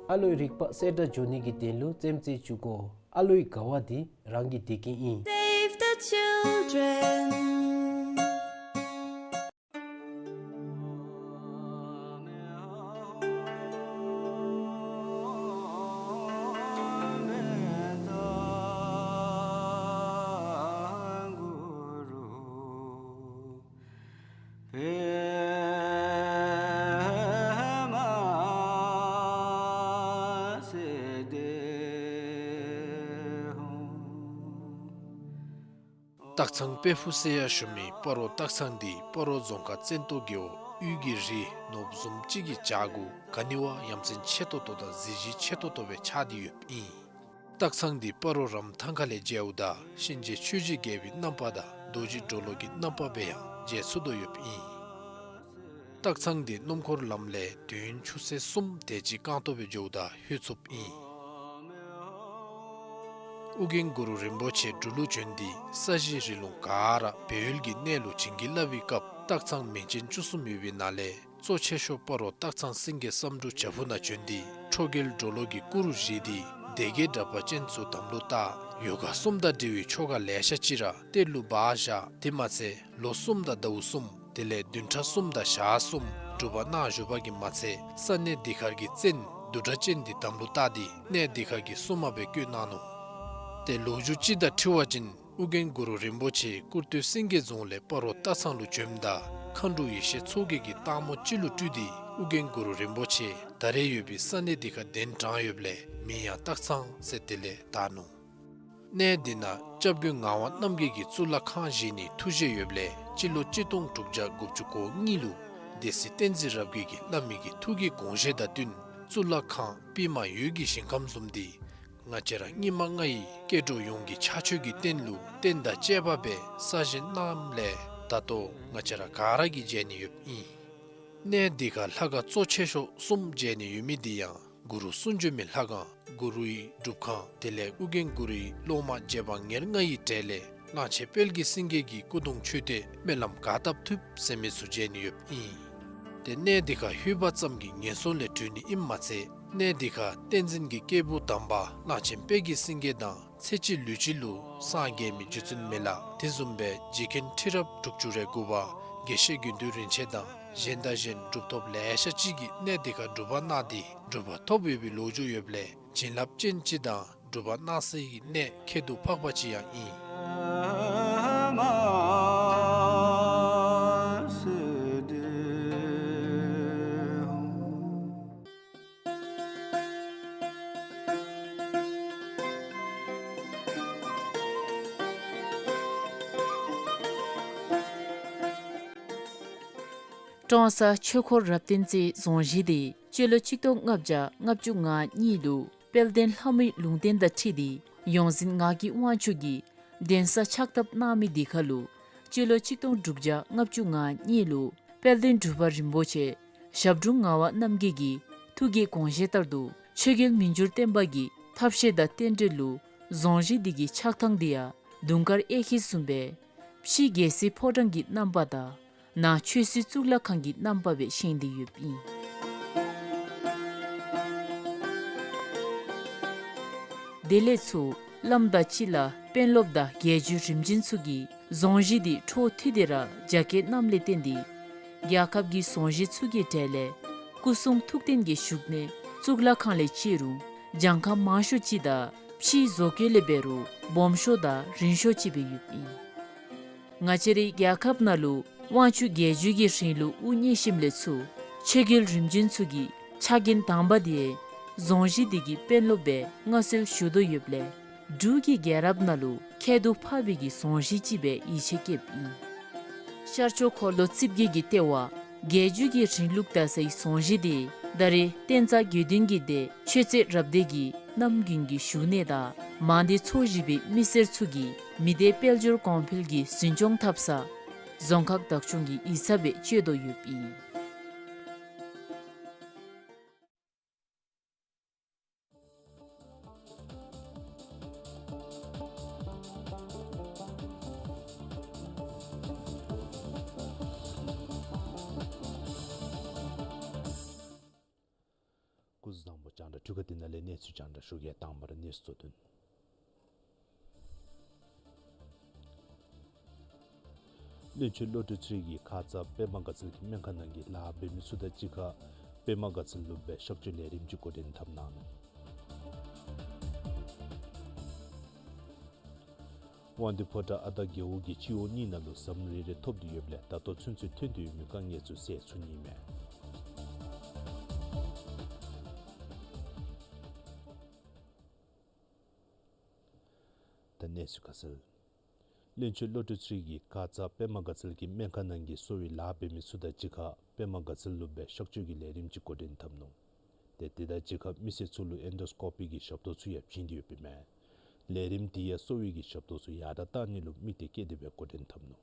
ཨ་ལོའི་རིག་པ་གསལ་དྲགས་འགྱོ་ནི་གི་དོན་ལུ་རྩེདམོ་རྩེ་བཅུག་དགོ། ཨ་ལོའི་དགའ་བ་འདི་རང་གི་བདེ་སྐྱིད་ཨིན། Save the children. སྟག་ཚང་དཔལ་ཕུག་ཟེར་ཡང་ཞུ་མི་སྤ་རོ་སྟག་ཚང་འདི་སྤ་རོ་རྫོང་ཁག་བཙན་ཏོ་རྒེད་འོག་དབུས་ཀྱི་རི་ནོར་བུ་བཟུམ་ཅིག་གི་བྱག་གུ་ག་ནི་བ་ཡ་མཚན་ཆེ་ཏོག་ཏོ་དང་གཟི་བརྗིད་ཆེ་ཏོག་ཏོ་སྦེ་ཆགས་ཏེ་ཡོདཔ་ཨིན། སྟག་ཚང་འདི་སྤ་རོ་རམ་ཐང་ཁ་ལས་མཇལཝ་ད་གཤིན་རྗེ་ཆོས་ཀྱི་རྒྱལ་པོའི་རྣམ་པ་དང་རྡོ་རྗེ་གྲོ་ལོད་ཀྱི་རྣམ་པ་སྦེ་ཡང་མཇལ་ཚུགས་དོ་ཡོདཔ་ཨིན། སྟག་ཚང་འདི་སྣུམ་འཁོར་ལམ་ལས་དུས་ཡུན་ཆུ་ཚོད་གསུམ་དེ་ཅིག་རྐང་ཐང་སྦེ་འགྱོཝ་ད་ལྷོད་ཚུགསཔ་ཨིན། ཨོ་རྒྱན་གུ་རུ་རིན་པོ་ཆེ་འབྲུག་ལུ་བྱོན་ཏེ་ས་གཞི་རི་ལུང་ག་ར་སྦས་ཡུལ་གྱི་གནས་ལུ་བྱིན་གྱིས་བརླབས་པའི་སྐབས་སྟག་ཚང་མིང་ཅན་བཅུ་གསུམ་ཡོད་པའི་ནང་ལས་གཙོ་ཆེ་ཤོས་སྤ་རོ་སྟག་ཚང་སེང་གེ་བསམ་འགྲུབ་བྱག་ཕུག་ནང་བྱོན་ཏེ་ཁྲོ་རྒྱལ་གྲོ་ལོད་ཀྱི་སྐུ་རུ་བཞེངས་ཏེ་ སྡེ་བརྒྱད་གྲྭ་པ་ཅན་ཚུ་དམ་ལུ་བཏགས། ཡོ་ག་གསུམ་དང་འབྲེལ་བའི་ཆོ་ག་ལེ་ཤ་ཅིག་ར་གཏེར་ལུ་སྦ་བཞག། དེ་མ་ཚད་ལོ་གསུམ་དང་ཟླཝ་གསུམ་དེ་ལས་བདུན་ཕྲག་གསུམ་དང་ཞག་གསུམ་སྒྲུབ་པ་གནང་བཞུགས་པ་གིས་མ་ཚད་ས་གནས་འདི་ཁར་གྱི་བཙན་བདུད་གྲྭ་ཅན་འདི་དམ་ལུ་བཏགས་ཏེ་གནས་འདི་ཁར་གྱི་སྲུང་མ་སྦེ་བསྐོས་གནང་ནུག། ཏེ་ལོ་རྒྱུས་ཅིག་དང་འཁྲིལ་བ་ཅིན་ཨོ་རྒྱན་གུ་རུ་རིན་པོ་ཆེ་ཀུར་སྟོད་སེང་གེ་རྫོང་ལས་སྤ་རོ་སྟག་ཚང་ལུ་བྱོནམ་ད་མཁའ་འགྲོ་ཡེ་ཤེས་མཚོ་རྒྱལ་གྱིས་སྟག་མོ་ཅིག་ལུ་སྤྲུལ་ཏེ་ཨོ་རྒྱན་གུ་རུ་རིན་པོ་ཆེ་ད་རེས་ཡོད་པའི་ས་གནས་འདི་ཁར་གདན་དྲངས་ཡོདཔ་ལས་མིང་ཡང་སྟག་ཚང་ཟེར་དེ་ལས་དར་ནུག། གནས་འདི་ནང་སྐྱབས་མགོན་ངག་དབང་རྣམ་རྒྱལ་གྱིས་གཙུག་ལག་ཁང་བཞེངས་ནིའི་ཐུགས་བཞེད་ཡོདཔ་ལས་སྤྱི་ལོ་གཅིག་སྟོང་དྲུག་བརྒྱ་དགུ་བཅུ་གོ་གཉིས་ལུ་སྡེ་སྲིད་བསྟན་འཛིན་རབ་རྒྱས་ཀྱིས་བླ་མའི་གི་ཐུགས་ཀྱི་དགོངས་བཞེད་དང་བསྟུན་གཙུག་ལག་ཁང་པདྨ་འོད་ཀྱི་ཞིང་ཁམས་བཟུམ་འདི་ང་བཅས་ར་སྙིགས་མ་ལྔ་ཡི་སྐྱེ་འགྲོ་ཡོངས་ཀྱི་ཕྱག་མཆོད་ཀྱི་རྟེན་ལུ་རྟེན་དང་བཅས་པ་སྦེ་གསར་བཞེངས་གནངམ་ལས་ད་ལྟོ་ང་བཅས་ར་ག་ར་གིས་མཇལ་ནི་ཡོདཔ་ཨིན། གནས་འདི་ཁར་ལྷ་ཁང་གཙོ་ཆེ་ཤོས་གསུམ་མཇལ་ནི་ཡོད་མི་འདི་ཡང་གུ་རུ་གསུང་བྱོན་མའི་ལྷ་ཁང་གུ་རུའི་སྒྲུབ་ཁང་དེ་ལས་ཨོ་རྒྱན་གུ་རུའི་སློབ་མ་རྗེ་འབངས་ཉེར་ལྔ་ཡི་གྲས་ལས་གླང་ཆེན་དཔལ་གྱི་སེང་གེ་གི་སྐུ་གདུང་མཆོད་རྟེན་སྨོན་ལམ་ག་བཏབ་ཐུབ་ཟེར་མི་ཚུ་མཇལ་ནི་ཡོདཔ་ཨིན། ཏེ་གནས་འདི་ཁར་ལྷོད་པ་ཙམ་གྱིས་ངན་སོང་ལས་གྲོལ་ནི་ཨིནམ་མ་ཚད་གནས་འདི་ཁར་བསྟན་འཛིན་གྱི་སྐྱེས་བུ་དམ་པ་གླང་ཆེན་དཔལ་གྱི་སེང་གེ་དང་ཚེ་གཅིག་ལུས་གཅིག་ལུ་སངས་རྒྱས་མི་རྗེ་བཙུན་མི་ལ་དེ་བཟུམ་སྦེ་རྗེ་མཁན་ཁྲི་རབས་དྲུག་ཅུ་རེ་དགུ་པ་དགེ་བཤེས་དགེ་འདུན་རིན་ཆེན་དང་གཞན་དང་གཞན་གྲུབ་ཐོབ་ལེ་ཤ་ཅིག་གིས་གནས་འདི་ཁར་སྒྲུབ་པ་གནང་སྟེ་གྲུབ་པ་ཐོབ་ཡོད་པའི་ལོ་རྒྱུས་ཡོདཔ་ལས་བྱིན་རླབས་ཅན་ཅིག་དང་གྲུབ་པ་གནང་སའི་གནས་ཁྱད་དུ་འཕགས་པ་ཅིག་ཡང་ཨིན། ཀྲོང་གསར་ཆོས་འཁོར་རབ་བརྟན་རྩེའི་རྫོང་གཞིས་འདི་སྤྱི་ལོ་གཅིག་སྟོང་ལྔ་བརྒྱ་ལྔ་བཅུ་ང་གཉིས་ལུ་དཔལ་ལྡན་ལྷ་མོའི་ལུང་བསྟན་དང་འཁྲིལ་ཏེ་ཡོངས་འཛིན་ངག་གི་དབང་ཕྱུག་གིས་གདན་ས་ཕྱག་བཏབ་གནང་མི་འདི་ཁར་ལུ་སྤྱི་ལོ་གཅིག་སྟོང་དྲུག་བརྒྱ་ལྔ་བཅུ་ང་གཉིས་ལུ་དཔལ་ལྡན་འབྲུག་པ་རིན་པོ་ཆེ་ཞབས་དྲུང་ངག་དབང་རྣམ་རྒྱལ་གྱི་ཐུགས་ཀྱི་དགོངས་བཞེད་ལྟར་དུ་ཆོས་རྒྱལ་མི་འགྱུར་བརྟན་པ་གི་ཐབས་ཤེས་དང་རྟེན་འབྲེལ་ལུ་རྫོང་གཞིས་འདི་གི་ཕྱག་ཐང་འདི་ཡང་དུང་དཀར་གཡས་འཁྱིལ་བཟུམ་སྦེ་ཕྱི་རྒྱལ་སྲིད་ཕོ་བྲང་གི་རྣམ་པ་དང་ནང་ཆོས་སྲིད་གཙུག་ལག་ཁང་གི་རྣམ་པ་སྦེ་བཞེངས་ཏེ་ཡོདཔ་ཨིན། དེ་ལས་ཚུར་བླམ་དང་སྤྱི་བླ་དཔོན་སློབ་དང་རྒྱལ་བརྒྱུད་རིམ་བྱོན་ཚུ་གིས་རྫོང་གཞིས་འདི་འཕྲོ་མཐུད་དེ་ར་རྒྱ་བསྐྱེད་གནངམ་ལས་བརྟེན་ཏེ་རྒྱལ་ཁབ་ཀྱི་རྫོང་གཞིས་ཚུ་གི་གྲས་ལས་སྐུ་གསུང་ཐུགས་རྟེན་གྱི་བཞུགས་གནས་གཙུག་ལག་ཁང་ལས་བཅད་རུང་གྱངས་ཁ་མང་ཤོས་ཅིག་དང་ཕྱིའི་བཟོ་བཀོད་ལས་འབད་རུང་སྦོམ་ཤོས་དང་རིང་ཤོས་ཅིག་སྦེ་ཡོདཔ་ཨིན། ང་བཅས་རའི་རྒྱལ་ཁབ་ནང་ལུ་དབང་ཕྱུག་རྒྱལ་བརྒྱུད་ཀྱི་རིང་ལུགས་དབུ་བརྙེས་ཞིནམ་ལས་ཚུར་ཆོས་རྒྱལ་རིམ་བྱོན་ཚུ་གི་ཕྱག་འགན་དང་པ་འདི་རྫོང་གཞིས་འདི་གི་དཔོན་སློབ་སྦེ་མངའ་གསོལ་ཞུ་དོ་ཡོདཔ་ལས་འབྲུག་གི་རྒྱལ་རབས་ནང་ལུ་ཁྱད་དུ་འཕགས་པའི་གི་རྫོང་གཞིས་ཅིག་སྦེ་ཡིད་ཆེས་བསྐྱེདཔ་ཨིན། ཤར་ཕྱོགས་འཁོར་ལོ་རྩིབས་བརྒྱད་ཀྱི་ལྟེ་བ་རྒྱལ་བརྒྱུད་ཀྱི་རིང་ལུགས་དར་སའི་རྫོང་གཞིས་འདི་ད་རེས་བསྟན་རྩ་དགེ་འདུན་གྱི་སྡེ་ཆོས་རྩེ་རབ་སྡེ་གི་རྣམ་རྒྱུན་གྱི་བཞུགས་གནས་དང་མང་སྡེ་ཚོ་བཞི་པའི་མི་སེར་ཚུ་གིས་མི་སྡེ་དཔལ་འབྱོར་གོང་འཕེལ་གྱི་འཛིན་སྐྱོང་འཐབ་ས་རྫོང་ཁག་བདག་སྐྱོང་གི་ཡིག་ཚང་སྦེ་སྤྱོད་དོ་ཡོདཔ་ཨིན། སྐུ་གཟུགས་བཟང་པོ། རྒྱང་བསྒྲགས་འཕྲུལ་ཁང་འདི་ནང་ལས་གནས་ཚུལ་རྒྱང་བསྒྲགས་ཞུ་གེ། དང་པ་ར་གནས་ཚུལ་གཙོ་དོན། བློན་ཆེན་བློ་གྲོས་ཚེ་རིང་གིས་ཁ་ཙ་པདྨ་དགའ་ཚལ་གྱི་སྨན་ཁང་ནང་གི་ལཱ་འབད་མི་ཚུ་དང་གཅིག་ཁར་པདྨ་དགའ་ཚལ་ལུ་སྦེ་གཤག་བཅོས་ལས་རིམ་ཅིག་འགོ་འདྲེན་འཐབ་གནང་ནུག། དབང་འདུས་ཕོ་བྲང་ཨ་སྟག་རྒེད་འོག་གི་སྤྱི་འོག་གཉིས་ནང་ལུ་ཟམ་རེ་རེ་ཐོབ་སྟེ་ཡོདཔ་ལས་ད་ལྟོ་ཚུན་ཚོད་ཐོན་ཏེ་ཡོད་མི་དཀའ་ངལ་ཚུ་སེལ་ཚུགས་ནི་མས། ད་གནས་ཚུལ་ཁ་གསལ། བློན་ཆེན་བློ་གྲོས་ཚེ་རིང་གིས་ཁ་ཙ་པདྨ་དགའ་ཚལ་གྱི་སྨན་ཁང་ནང་གི་གསོ་བའི་ལཱ་འབད་མི་ཚུ་དང་གཅིག་ཁར་པདྨ་དགའ་ཚལ་ལུ་སྦེ་གཤག་བཅོས་ཀྱི་ལས་རིམ་ཅིག་འགོ་འདྲེན་འཐབ་ནུག། ཏེ་དེ་དང་གཅིག་ཁར་མི་སེར་ཚུ་ལུ་ཨེན་ཌོ་སི་ཀོ་པི་གི་ཞབས་ཏོག་ཚུ་ཡང་བྱིན་ཏེ་ཡོདཔ་ཨིན་མས། ལས་རིམ་འདི་ཡང་གསོ་བའི་གི་ཞབས་ཏོག་ཚུ་ཡར་དྲག་གཏང་ནི་ལུ་དམིགས་ཏེ་བསྐྱེད་དེ་སྦེ་འགོ་འདྲེན་འཐབ་ནུག།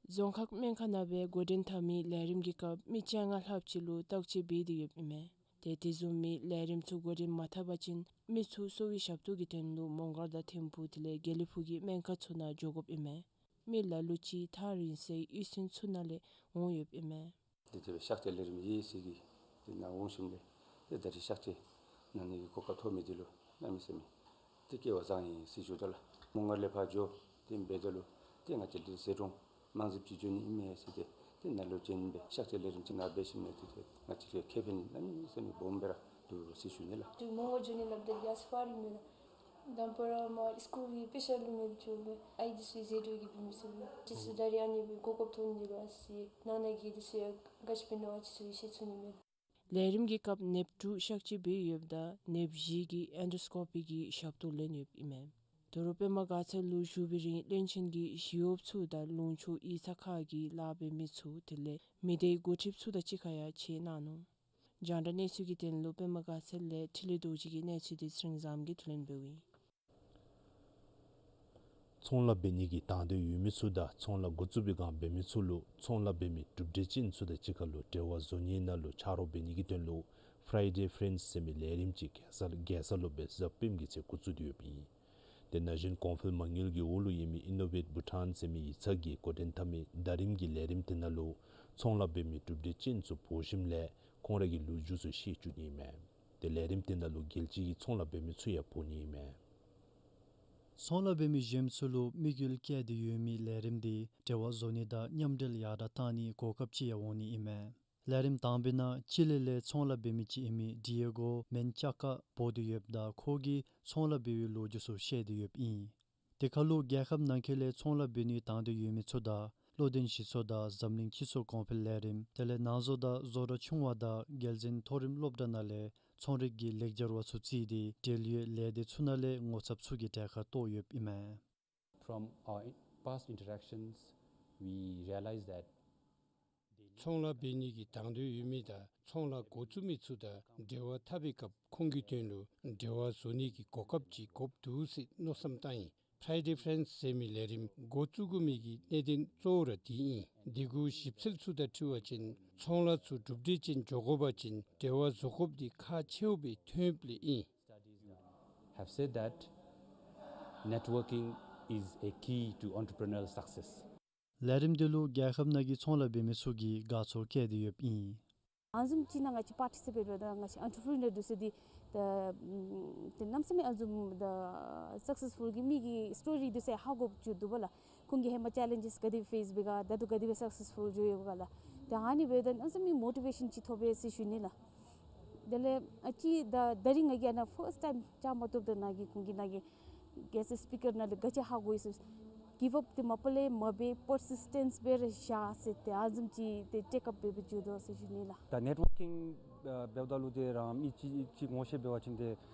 རྫོང་ཁག་སྨན་ཁང་ནང་སྦེ་འགོ་འདྲེན་འཐབ་མི་ལས་རིམ་གྱི་སྐབས་མི་བཅོ་ལྔ་ལྷགཔ་ཅིག་ལུ་བརྟག་དཔྱད་འབད་དེ་ཡོདཔ་ཨིན་མས། ཏེ་དེ་བཟུམ་མའི་ལས་རིམ་ཚུ་འགོ་འདྲེན་མ་འཐབ་པ་ཅིན་མི་ཚུ་གསོ་བའི་ཞབས་ཏོག་གི་དོན་ལུ་མོང་སྒར་དང་ཐིམ་ཕུག་དེ་ལས་དགེ་ལེགས་ཕུག་གི་སྨན་ཁང་ཚུ་ནང་འགྱོ་དགོཔ་ཨིན་མས། མི་ལ་ལུ་ཅིག་ཐག་རིང་སའི་གཡུས་ཚན་ཚུ་ནང་ལས་འོང་ཡོདཔ་ཨིན་མས། དེ་དེ་སྦེ་གཤག་བཅོས་ལས་རིམ་ཡོད་ཟེར་གི་དེ་ནང་འོང་ཞིནམ་ལས་ཏེ་ད་རེས་གཤག་བཅོས་ ན་ནི་གི་གོ་སྐབས་ཐོབ་མི་འདི་ལུ་གནམ་མེད་ས་མེད་ཏེ་སྐལ་བ་བཟང་ཡི་ཟེར་ཞུ་དོ་ལགས། མོང་སྒར་ལས་ཕར་འགྱོ་སྟེ་འབདཝ་ད་ལུ་ཏེ་ང་བཅས་འདི་ཟད་འགྲོ་དམངས་གཙོའི་སྤྱི་འཐུས་ནི་ཨིན་མས་ཟེར་ཏེ་ཏེ་ནཱ་ལུ་བྱོན་སྦེ་གཤག་བཅོས་ལས་རིམ་ཅིག་ནཱ་འབད་ཞིནམ་ལས་ཏེ་ཏེ་ང་བཅས་ཀྱི་ཁེ་ཕན་གནམ་མེད་ས་མེད་སྦོམ་སྦེ་ར་འདུག་ཟེར་ཞུ་ནི་ལགས། ཏེ་མོང་སྒར་འགྱོ་ནི་སླབ་ད་ཡར་སོང་ཕར་ཨིན་མས་ལགས། དང་པ་ར་མར་སི་ཀུལ་གྱི་དཔེ་ཆ་ལུ་མེདཔ་འགྱོ་མས། ཨའི་འདི་ཚུ་ཟད་འགྲོ་གི་འབད་མི་ཚུ་ལུ་ཁྱེད་ཚུ་ད་རིས་ཨ་ནི་སྦེ་གོ་སྐབས་ཐོབ་ནི་ལུ་ཨ་ཙི་ནང་ན་གི་འདི་ཚུ་ཡང་དགའ་སྤྲོ་སྦེ་ནང་ཁྱེད་ཚུ་ཡང་ཤེས་ཚུགས་ནི་མས། ལས་རིམ་གྱི་སྐབས་ནདཔ་དྲུག་གཤག་བཅོས་འབད་ཡོདཔ་ད་ནདཔ་བཞི་གིས་ཨེན་ཌོ་སི་ཀོ་པི་གི་ཞབས་ཏོག་ལེན་ཡོདཔ་ཨིན་མས། དོ་རུང་པདྨ་དགའ་ཚལ་ལུ་བཞུགས་པའི་རིང་བློན་ཆེན་གྱིས་ཞི་གཡོགཔ་ཚུ་དང་ལུང་ཕྱོགས་ཡིག་ཚང་ཁག་གི་ལཱ་འབད་མི་ཚུ་དེ་ལས་མི་སྡེའི་འགོ་ཁྲིདཔ་ཚུ་དང་གཅིག་ཁར་ཡང་མཇལ་གནང་ནུག། རྒྱང་བསྒྲགས་གནས་ཚུལ་གྱི་དོན་ལུ་པདྨ་དགའ་ཚལ་ལས་འཕྲིན་ལས་རྡོ་རྗེ་གི་གནས་ཚུལ་འདི་ཚེ་རིང་བཟངམོ་གིས་བསྡུ་ལེན་འབདཝ་ཨིན། ཚོང་ལཱ་འབད་ནི་གི་དང་འདོད་ཡོད་མི་ཚུ་དང་ཚོང་ལཱ་འགོ་བཙུགས་པའི་སྒང་འབད་མི་ཚུ་ལུ་ཚོང་ལཱ་འབད་མི་གྲུབ་འབྲས་ཅན་ཚུ་དང་གཅིག་ཁར་ལུ་འབྲེལ་བ་བཟོ་ནི་ནང་ལུ་ཆ་རོགས་འབད་ནི་གི་དོན་ལུ་Friday Friends ཟེར་མི་ལས་རིམ་ཅིག་རྒྱལ་ས་རྒྱལ་ས་ལུ་སྦེ་གཟའ་སྤེནམ་གྱི་ཚེ་འགོ་བཙུགས་ཏེ་ཡོདཔ་ཨིན། དེ་ནང་བཞིན་གོང་འཕེལ་མ་དངུལ་གྱི་འོག་ལུ་ཡོད་མི་Innovate Bhutan ཟེར་མི་ཡིག་ཚང་གིས་འགོ་འདྲེན་འཐབ་མི་ཟླ་རིམ་གྱི་ལས་རིམ་དེ་ནང་ལུ་ཚོང་ལཱ་འབད་མི་གྲུབ་འབྲས་ཅན་ཚུ་འབོ་ཞིནམ་ལས་ཁོང་ར་གི་ལོ་རྒྱུས་ཚུ་བཤད་བཅུག་ནི་ཨིན་མས། དེ་ལས་རིམ་དེ་ནང་ལུ་རྒྱལ་སྤྱི་གི་ཚོང་ལཱ་འབད་མི་ཚུ་ཡང་འབོ་ནི་ཨིན་མས། ཚོང་ལཱ་འབད་མི་གཞན་ཚུ་ལུ་དམིགས་ཡུལ་བསྐྱེད་དེ་ཡོད་མི་ལས་རིམ་འདི་འབྲེལ་བ་བཟོ་ནི་དང་མཉམ་འབྲེལ་ཡར་དྲགས་གཏང་ནིའི་གོ་སྐབས་ཅིག་ཡང་འོང་ནི་ཨིན་མས། ལས་རིམ་དང་པའི་ནང་ཅི་ལི་ལས་ཚོང་ལཱ་འབད་མི་ཅིག་ཨིན་མི་ཌི་ཨེ་གོ་མེན་ཅ་ཀ་འབོ་སྟེ་ཡོདཔ་ད་ཁོ་གིས་ཚོང་ལཱ་འབད་བའི་ལོ་རྒྱུས་ཚུ་བཤད་དེ་ཡོདཔ་ཨིན། དེ་ཁར་ལུ་རྒྱལ་ཁབ་ནང་འཁོད་ལས་ཚོང་ལཱ་འབད་ནིའི་དང་འདོད་ཡོད་མི་ཚུ་དང་བློ་ལྡན་སྤྱི་ཚོགས་དང་འཛམ་གླིང་སྤྱི་ཚོགས་གོང་འཕེལ་ལས་རིམ་དེ་ལས་ནང་བཟོ་དང་བཟོ་གྲྭ་ཆུང་བ་དང་རྒྱལ་འཛིན་མཐོ་རིམ་སློབ་གྲྭ་ནང་ལས་ཚོང་རིག་གི་ལེགས་སྦྱར་བ་ཚུ་བརྩིས་ཏེ་འབྲེལ་ཡོད་ལས་སྡེ་ཚུ་ནང་ལས་ངོ་ཚབ་ཚུ་གི་གྲལ་ཁར་གཏོགས་ཡོདཔ་ཨིན་མས། From our past interactions, we realize that ཚོང་ལཱ་འབད་ནི་གི་དང་འདོད་ཡོད་མི་དང་ཚོང་ལཱ་འགོ་བཙུགས་མི་ཚུ་དང་འབྲེལ་བ་འཐབ་པའི་སྐབས་ཁོང་གི་དོན་ལུ་འབྲེལ་བ་བཟོ་ནི་གི་གོ་སྐབས་ཅིག་དགོཔ་འདུག་ཟེར་མནོ་བསམ་བཏང་ཡི། Friday Friends ཟེར་མི་ལས་རིམ་འགོ་བཙུགས་དགོ་མི་གི་གནད་དོན་གཙོ་བོ་ར་འདི་ཨིན། འདི་གུ་ཞིབ་འཚོལ་ཚུ་དང་འཁྲིལ་བ་ཅིན་ཚོང་ལཱ་ཚུ་གྲུབ་འབྲས་ཅན་འགྱོ་དགོ་པ་ཅིན་འབྲེལ་བ་བཟོ་དགོཔ་འདི་ཁག་ཆེཝ་སྦེ་ཐོནམ་ལས་ཨིན། Have said that networking is a key to entrepreneurial success. ལས་རིམ་འདི་ལུ་རྒྱལ་ཁབ་ནང་གི་ཚོང་ལཱ་འབད་མི་ཚུ་གིས་དགའ་ཚོར་བསྐྱེད་དེ་ཡོདཔ་ཨིན། ཨ་ནི་བཟུམ་ཅིག་ནང་ང་བཅས་པར་ཊི་སི་པེཊ་འབདཝ་ད་ང་བཅས་ཨེན་ཊི་པི་རི་ནར་འདི་ཚུ་འདི་ད་ཨམ་ཏེ་གནམ་མེད་ས་མེད་ཨ་ནི་བཟུམ་ད་སག་སེས་ཕུལ་གྱི་མི་གི་སི་ཊོ་རི་འདི་ཚུ་ཧ་གོ་བཅུག་འདུག་པ་ལགས། ཁོང་གིས་ཧེ་མ་ཅེ་ལེནཇེས་ག་དེ་ཕེསི་འབད་ག་ད་ལྟོ་ག་དེ་སྦེ་སག་སེས་ཕུལ་འགྱོ་ཡོད་ག་ལགས། ད་ཨ་ནི་འབདཝ་ད་གནམ་མེད་ས་མེད་མོ་ཊི་ཝེ་ཤཱན་ཅིག་ཐོབ་པས་ཟེར་ཞུ་ནི་ལགས། དེ་ལས་ཨ་ཙི་ད་ད་རིས་ང་གིས་ཨ་ནཱ་ཕརསཊ་ཊའིམ་བཅར་མ་བཏུབ་ད་ནཱ་གི་ཁོང་གི་ནཱ་གི་གེསཊ་སི་པི་ཀར་ནང་ལས་ག་ཅི་ཧ་གོ་ཡི་ཟེར། གིབ་ཨཔ་འདི་མ་པ་ལས་མ་འབད་པར་སིས་ཊེནསི་སྦེ་ར་བཞག་ཟེར་ཏེ་ཨ་ནི་བཟུམ་ཅིག་ཏེ་ཊེཀ་ཨཔ་འབད་འབད་བཅུག་དོ་ཟེར་ཞུ་ནི་ལགས། ད་ནེཊ་ཝོར་ཀིང་ཨ་འབདཝ་ད་ལུ་ཏེ་རང་མི་ཅིག་ཅིག་ངོ་ཤེས་འབད་བ་ཅིན་ཏེ་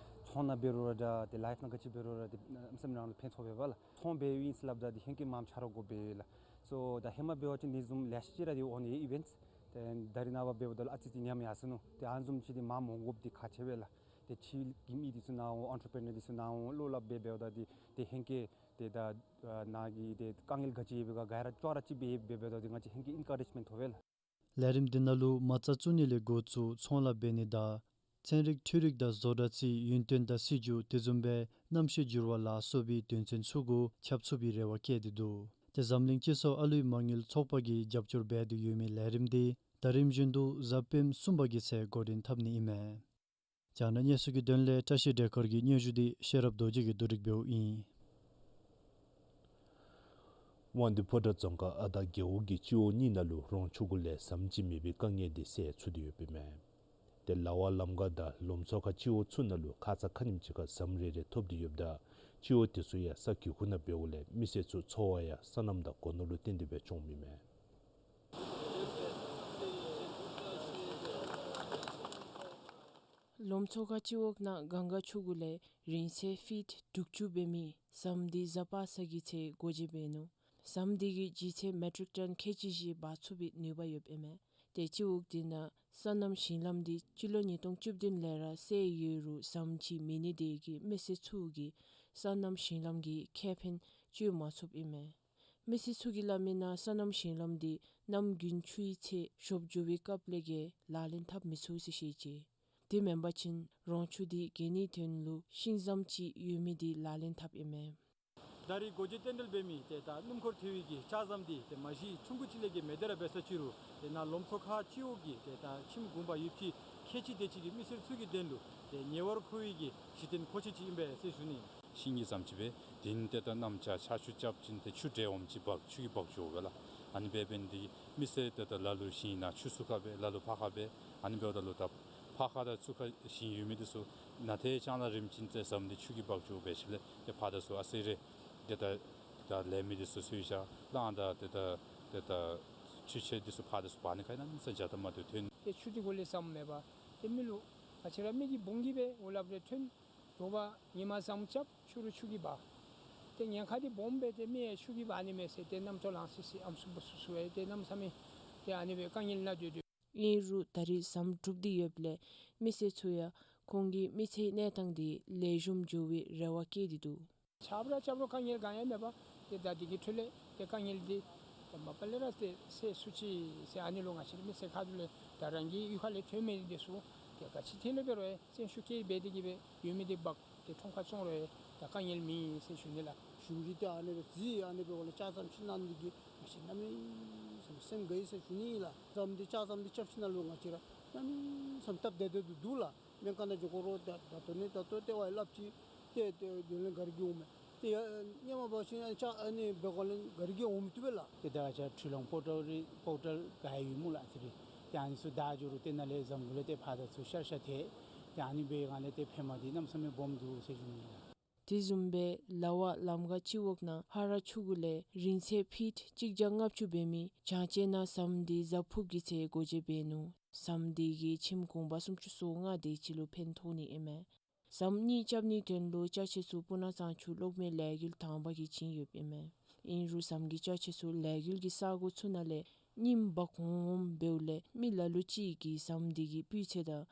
ཚོང་ནང་འབད་རུང་ར་ཏེ་ལའིཕ་ནང་ག་ཅི་འབད་རུང་ར་ཏེ་གནམ་མེད་ས་མེད་རང་ལུ་ཕན་ཐོགས་པས་པ་ལགས། ཚོང་འབདཝ་ཨིན་ཟེར་སླབ་ད་ཏེ་ཧེང་སྐལ་མངམ་ཆ་རོགས་དགོ་པས་ལགས། སོ་ད་ཧེ་མ་འབད་བ་ཅིན་འདི་བཟུམ་ལེ་ཤ་ཅིག་ར་ཏེ་འོང་ནི་ཨི་ཝེནཊསི། ཏེ་ད་རིས་ནངས་པ་འབདཝ་ད་ལུ་ཨ་ཙི་ཅིག་ཉམས་ཡར་སོ་ནུག། ཏེ་ཨ་ནི་བཟུམ་ཅིག་འདི་མངམ་འོང་དགོཔ་འདི་ཁག་ཆེ་བས་ལགས། ཏེ་ཕྱི་གི་མི་འདི་ཚུ་ནཱ་འོང་ཨེན་ཊི་པི་རི་ནར་འདི་ཚུ་ནཱ་འོང་བློ་སླབ་སྦེ་འབདཝ་ད་ཏེ་ཏེ་ཧེང་སྐལ་ཏེ་ད་ཨ་ནཱ་གི་ཏེ་དཀའ་ངལ་ག་ཅི་ཡོད་པའི་ག་ག་ར་ཅོག་ར་ཅིག་སྦེ་འབད་འབདཝ་ད་ཏེ་ང་བཅས་ཧེང་སྐལ་ཨིན་ཀ་རེཇ་མེནཊ་ཐོབ་པས་ལགས། ལས་རིམ་འདི་ནང་ལུ་མ་རྩ་བཙུགས་ནི་ལས་འགོ་བཙུགས་ཚོང་ལཱ་འབད་ནི་དང་ཚན་རིག་འཕྲུལ་རིག་དང་བཟོ་གྲྭ་རྩིས་ཡུན་བརྟན་དང་སྲིད་བྱུས་དེ་བཟུམ་སྦེ་གནམ་གཤིས་འགྱུར་བ་ལ་སོགས་པའི་དོན་ཚན་ཚུ་གུ་ཁྱབ་ཚུགས་པའི་རེ་བ་བསྐྱེད་དེ་འདུག། ཏེ་འཛམ་གླིང་སྤྱི་ཚོགས་ཨ་ལུའི་མ་དངུལ་ཚོགས་པ་གིས་རྒྱབ་སྐྱོར་འབད་དེ་ཡོད་མི་ལས་རིམ་འདི་ད་རིམ་བཞིན་དུ་གཟའ་སྤེནམ་གསུམ་པ་གི་ཚེ་འགོ་འདྲེན་འཐབ་ནི་ཨིན་མས། རྒྱང་བསྒྲགས་གནས་ཚུལ་གྱི་དོན་ལས་བཀྲ་ཤིས་བདེ་འཁོར་གྱི་སྙན་ཞུ་འདི་ཤེས་རབ་རྡོ་རྗེ་གིས་བསྡུ་སྒྲིག་འབདཝ་ཨིན། དབང་འདུས་ཕོ་བྲང་རྫོང་ཁག་ཨ་སྟག་རྒེད་འོག་གི་སྤྱི་འོག་གཉིས་ནང་ལུ་རོང་ཆུ་གུ་ལས་ཟམ་ཅིག་མེད་པའི་དཀའ་ངལ་འདི་སེལ་ཚུགས་ཏེ་ཡོདཔ་ཨིན་མས། ཏེ་ལ་བ་ལམ་ཁ་དང་ལོ་མཚོ་ཁ་སྤྱི་འོག་ཚུ་ནང་ལུ་ཁ་ཙ་ཁ་ཉིནམ་ཅིག་ཁར་ཟམ་རེ་རེ་ཐོབ་སྟེ་ཡོདཔ་ད་སྤྱི་འོག་དེ་ཚུ་ཡང་ས་གི་ཁུག་ནང་འབདཝ་ལས་མི་སེར་ཚུ་འཚོ་བ་ཡང་སོ་ནམ་དང་སྒོ་ནོར་ལུ་བརྟེན་ཏེ་སྦེ་སྐྱོངམ་ཨིན་མས། ལོ་མཚོ་ཁ་སྤྱི་འོག་ནང་གངྒཱ་ཆུ་གུ་ལས་རིང་ཚད་ཕིཊ་དྲུག་ཅུ་འབད་མི་ཟམ་འདི་གཟའ་པ་སངས་ཀྱི་ཚེ་སྒོ་འབྱེད་འབད་ནུག། ཟམ་འདི་གིས་ལྗིད་ཚད་མེ་ཊིག་ཊོན་ཁལ་གཅིག་བཞི་འབག་ཚུགས་པའི་ནུས་པ་ཡོདཔ་ཨིན་མས། ཏེ་སྤྱི་འོག་འདི་ནང་སོ་ནམ་ཞིང་ལམ་འདི་སྤྱི་ལོ་ཉིས་སྟོང་བཅུ་བདུན་ལས་ར་བསལ་ཡོད་རུང་ཟམ་ཅིག་མེད་ནི་དེ་གིས་མི་སེར་ཚུ་གིས་སོ་ནམ་ཞིང་ལམ་གྱི་ཁེ་ཕན་སྤྱོད་མ་ཚུགསཔ་ཨིན་མས། མི་སེར་ཚུ་གིས་སླབ་མིའི་ནང་སོ་ནམ་ཞིང་ལམ་འདི་གནམ་དགུན་ཆུའི་ཚད་ཤོབ་འགྱོ་བའི་སྐབས་ལས་བརྒལ་ལག་ལེན་འཐབ་མི་ཚུགས་ཟེར་བཤད་ཅི། དེ་མེན་པ་ཅིན་རོང་ཆུ་འདི་རྒལ་ནིའི་དོན་ལུ་ཤིང་ཟམ་ཅིག་ཡོད་མི་འདི་ལག་ལེན་འཐབ་ཨིན་མས། ད་རིས་སྒོ་འབྱེད་རྟེན་འབྲེལ་འབད་མི་ཏེ་ད་སྣུམ་འཁོར་ཐེ་བའི་གི་ལྕགས་ཟམ་འདི་ཏེ་མ་གཞི་ཆུང་ཀུ་ཅིག་ལས་བརྒལ་མེད་དེ་ར་འབད་ས་ཅིག་རུང་ཏེ་ནཱ་ལོ་མཚོ་ཁ་སྤྱི་འོག་གི་ཏེ་ད་ཁྱིམ་གུང་པ་ཡོདཔ་ཅིག་ ཐེངས་གཅིག་དེ་ཅིག་གིས་མི་སེར་ཚུ་གི་དོན་ལུ་ཏེ་ཉེ་བར་མཁོ་བའི་གི་གཞི་རྟེན་མཁོ་ཆས་ཅིག་ཨིན་པས་ཟེར་ཞུ་ནི། ཤིང་གི་ཟམ་ཅིག་སྦེ་དེ་ནི་ཏེ་ད་གནམ་ལྕགས་ཆར་ཆུ་རྐྱབ་ཞིནམ་ཏེ་ཆུ་འདྲེན་འོངམ་ཅིག་འབག་ཆུ་གིས་འབག་འགྱོཝ་མས་ལགས། ཨ་ནི་སྦེ་འབད་ནི་དེ་གིས་མི་སེར་ཏེ་ད་ལ་ལུ་ཞིང་ནང་ཆུ་ཚུད་ཁར་སྦེ་ལ་ལུ་ཕར་ཁར་སྦེ་ཨ་ནི་འབདཝ་ད་ལུ་ད་ཕར་ཁ་དང་ཚུར་ཁ་ཞིང་ཡོད་མི་འདི་ཚུ་ནཱ་ཏེ་ལྕང་ལ་རིམ་ཅིག་ཏེ་ཟམ་འདི་ཆུ་གིས་འབག་འགྱོ་འབད་ཞིནམ་ལས་ཏེ་ཕར་དང་ཚུར་ཨ་ཙི་རེ་ཏེ་ད་ད་ལས་མི་འདི་ཚུ་ཚུར་བཞག་གླང་དང་ཏེ་ད་ཏེ་ད་ཆུ་ཆེན་འདི་ཚུ་ཕར་དང་ཚུར་འབག་ནི་ཁར་གནམ་མེད་ས་མེད་འཇའ་ཐང་མ་བཏུབ་ཐོན། ཏེ་ཆུ་འདི་གུ་ལས་ཟམ་མེད་པར་ཏེ་མི་ལུ་ང་བཅས་ར་མི་གི་བུང་གི་སྦེ་འོ་ལགཔ་རེ་ཐོན། དྲོ་པ་ཉི་མ་ཟམ་རྐྱབ་ཕྱི་རུ་ཆུ་གིས་འབག། ཏེ་ཉེན་ཁ་འདི་སྦོམ་སྦེ་ཏེ་མི་ཡང་ཆུ་གིས་འབག་ནི་མས་ཟེར་ཏེ་རྣམ་རྟོག་ལང་སི་སི་ཨམ་སྲུ་འབུ་སྲུ་ཚུ་ཡང་ཏེ་གནམ་མེད་ས་མེད་ཏེ་ཨ་ནི་སྦེ་དཀའ་ངལ་ན་སྡོད་དོ། ཨིན་རུང་ད་རེས་ཟམ་གྲུབ་སྟེ་ཡོདཔ་ལས་མི་སེར་ཚུ་ཡང་ཁོང་གི་མི་ཚེའི་གནས་སྟངས་འདི་ལེགས་ཤོམ་འགྱོ་བའི་རེ་བ་བསྐྱེད་དེ་འདུག། ཆརཔ་ར་རྐྱབ་རུང་དཀའ་ངལ་གང་ཡང་མེད་པར་ཏེ་ད་འདི་གི་འཕྲོ་ལས་ཏེ་དཀའ་ངལ་འདི་ཏེ་མ་པ་ལས་ར་ཏེ་སེལ་ཚུགས་ཅི་ཟེར་ཨ་ནི་ལུ་ང་བཅས་ར་མི་སེར་ཁ་ཐུག་ལས་ད་རང་གི་གཡུས་ཁ་ལས་ཐོན་མི་འདི་ཚུ་ཏེ་ག་ཅི་ཐད་ལས་འབད་རུང་ཡང་བརྩོན་ཤུགས་བསྐྱེད་འབད་དེ་གིས་སྦེ་ཡོད་མི་འདི་འབག་སྟེ་ཁྲོམ་ཁར་བཙོང་རུང་ཡང་ད་དཀའ་ངལ་མེད་ཟེར་ཞུ་ནི་ལགས། གཞུང་གིས་ཏེ་ཨ་ནི་སྦེ་གཟིགས་ཨ་ནི་སྦེ་འོག་ལས་ལྕགས་ཟམ་ཅིག་གནང་ནི་འདི་གིས་ང་བཅས་གནམ་མེད་ས་མེད་སེམས་དགའ་ཡི་ཟེར་ཞུ་ནི་ཨིན་ལགས། ཟམ་འདི་ལྕགས་ཟམ་འདི་རྐྱབ་ཞིནམ་ལས་ང་བཅས་ར་གནམ་མེད་ས་མེད་སྟབས་བདེ་ཏོག་ཏོ་འདུག་ལགས། སྨན་ཁང་ནང་འགྱོ་དགོ་རུང་ད་ད་ལྟོ་ནི་ད་ལྟོ་ལྟེ་བ་ཡང་སླབ་ཅི། ཏེ་ཏེ་དེ་ལས་ག་ར་གིས་འོང་མས། ཏེ་ཡ་སྔོན་མ་འབད་བ་ཅིན་ཡང་ལྕགས་ཨ་ནི་སྦེ་གོ་ལས་ག་ར་གིས་འོང་མི་བཏུབ་པས་ལགས། ཏེ་ད་ང་བཅས་ཁྲུས་ལུང་པོ་ཏ་རེ་པོར་ཊལ་ག་ཡོད་སྨོ་ལགས། ཨ་ཙི་རེ་ཏེ་ཨ་ནི་ཚུ་བདའ་འགྱོ་རུང་ཏེ་ནཱ་ལས་ཟམ་གུ་ལས་ཏེ་ཕར་དང་ཚུར་ཤར་ཤར་ཏེ་ཏེ་ཨ་ནི་སྦེ་གང་ལས་ཏེ་ཕན་མ་འདི་གནམ་མེད་ས་མེད་སྦོམ་འདུག་ཟེར་ཞུ་ནི་ལགས། དེ་བཟུམ་སྦེ་ལ་བ་ལམ་ཁ་སྤྱི་འོག་ནང་ཧ་ར་ཆུ་གུ་ལས་རིང་ཚད་ཕིཊ་གཅིག་བརྒྱ་ལྔ་བཅུ་འབད་མི་བྱང་ཅན་ན་ཟམ་འདི་གཟའ་ཕུརཔ་གི་ཚེ་སྒོ་འབྱེད་འབད་ནུག། ཟམ་འདི་གིས་ཁྱིམ་གུང་པ་སུམ་ཅུ་སོ་ལྔ་དེ་ཅིག་ལུ་ཕན་ཐོགས་ནི་ཨིན་མས། ཟམ་གཉིས་རྐྱབ་ནིའི་དོན་ལུ་ཅ་ཆས་ཚུ་སྤུ་ན་གཙང་ཆུ་གློག་མེ་ལས་འགུལ་དང་པ་གིས་བྱིན་ཡོདཔ་ཨིན་མས། ཨིན་རུང་ཟམ་གྱི་ཅ་ཆས་ཚུ་ལས་འགུལ་གྱི་ས་སྒོ་ཚུ་ནང་ལས་རྙིངམ་འབག་འོང་འོངམ་འབདཝ་ལས་མི་ལ་ལུ་ཅིག་གིས་ཟམ་འདི་གི་སྤུས་ཚད་དང་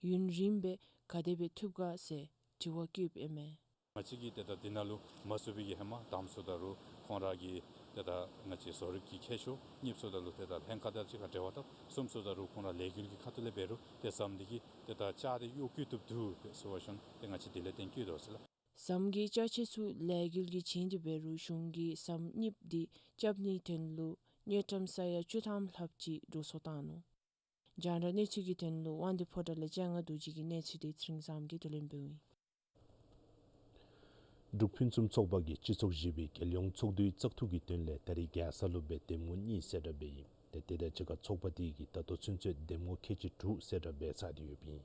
ཡུན་རིངམོ་སྦེ་ག་དེ་སྦེ་ཐུབ་ག་ཟེར་དྲི་བ་བཀོདཔ་ཨིན་མས། ང་བཅས་ཀྱིས་ཏེ་ད་འདི་ནང་ལུ་མ་ཚུད་པའི་གི་ཧེ་མ་དང་པ་ཚུ་ད་རུང་ཁོང་ར་གི་ཏེ་ད་ང་བཅས་བཟོ་རིག་གི་མཁས་མཆོག། གཉིས་པ་ཚུ་ད་རུང་ཏེ་ད་ལྷན་ཁག་དང་གཅིག་ཁར་འབྲེལ་བ་འཐབ། གསུམ་པ་ཚུ་ད་རུང་ཁོང་ར་ལས་འགུལ་གྱི་ཁ་ཐུག་ལས་འབད་རུང་ཏེ་ཟམ་འདི་གིས་ཏེ་ད་ལྕགས་འདི་གཡོག་བཀོལ་བཏུབ་འདུག་ཟེར་བ་ཅིན་ཏེ་ང་བཅས་དེ་ལས་བརྟེན་བཀོལ་དོ་ཟེར་ལགས། ཟམ་གྱི་ཅ་ཆས་ཚུ་ལས་འགུལ་གྱིས་བྱིན་ཏེ་འབད་རུང་གཞུང་གིས་ཟམ་གཉིས་པ་འདི་རྐྱབ་ནིའི་དོན་ལུ་དངུལ་ཀྲམ་ས་ཡ་བཅུ་ཐམ་ལྷགཔ་ཅིག་འགྲོ་སོང་བཏང་ནུག། རྒྱང་བསྒྲགས་གནས་ཚུལ་གྱི་དོན་ལུ་དབང་འདུས་ཕོ་བྲང་ལས་སྤྱན་སྔ་རྡོ་རྗེ་གི་གནས་ཚུལ་འདི་ཚེ་རིང་བཟངམོ་གིས་བསྡུ་ལེན་འབདཝ་ཨིན། འབྲུག་ཕུན་སུམ་ཚོགས་པ་གིས་སྤྱི་ཚོགས་བཞི་པའི་རྒྱལ་ཡོངས་ཚོགས་འདུའི་བཙག་འཐུ་གི་དོན་ལས་ད་རིས་རྒྱལ་ས་ལུ་སྦེ་འདེམས་ངོ་གཉིས་གསལ་བསྒྲགས་འབད་ཡི། ཏེ་དེ་དང་གཅིག་ཁར་ཚོགས་པ་དེ་གིས་ད་ལྟོ་ཚུན་ཚོད་འདེམས་ངོ་ཁལ་གཅིག་དྲུག་གསལ་བསྒྲགས་འབད་ཚར་ཏེ་ཡོདཔ་ཨིན།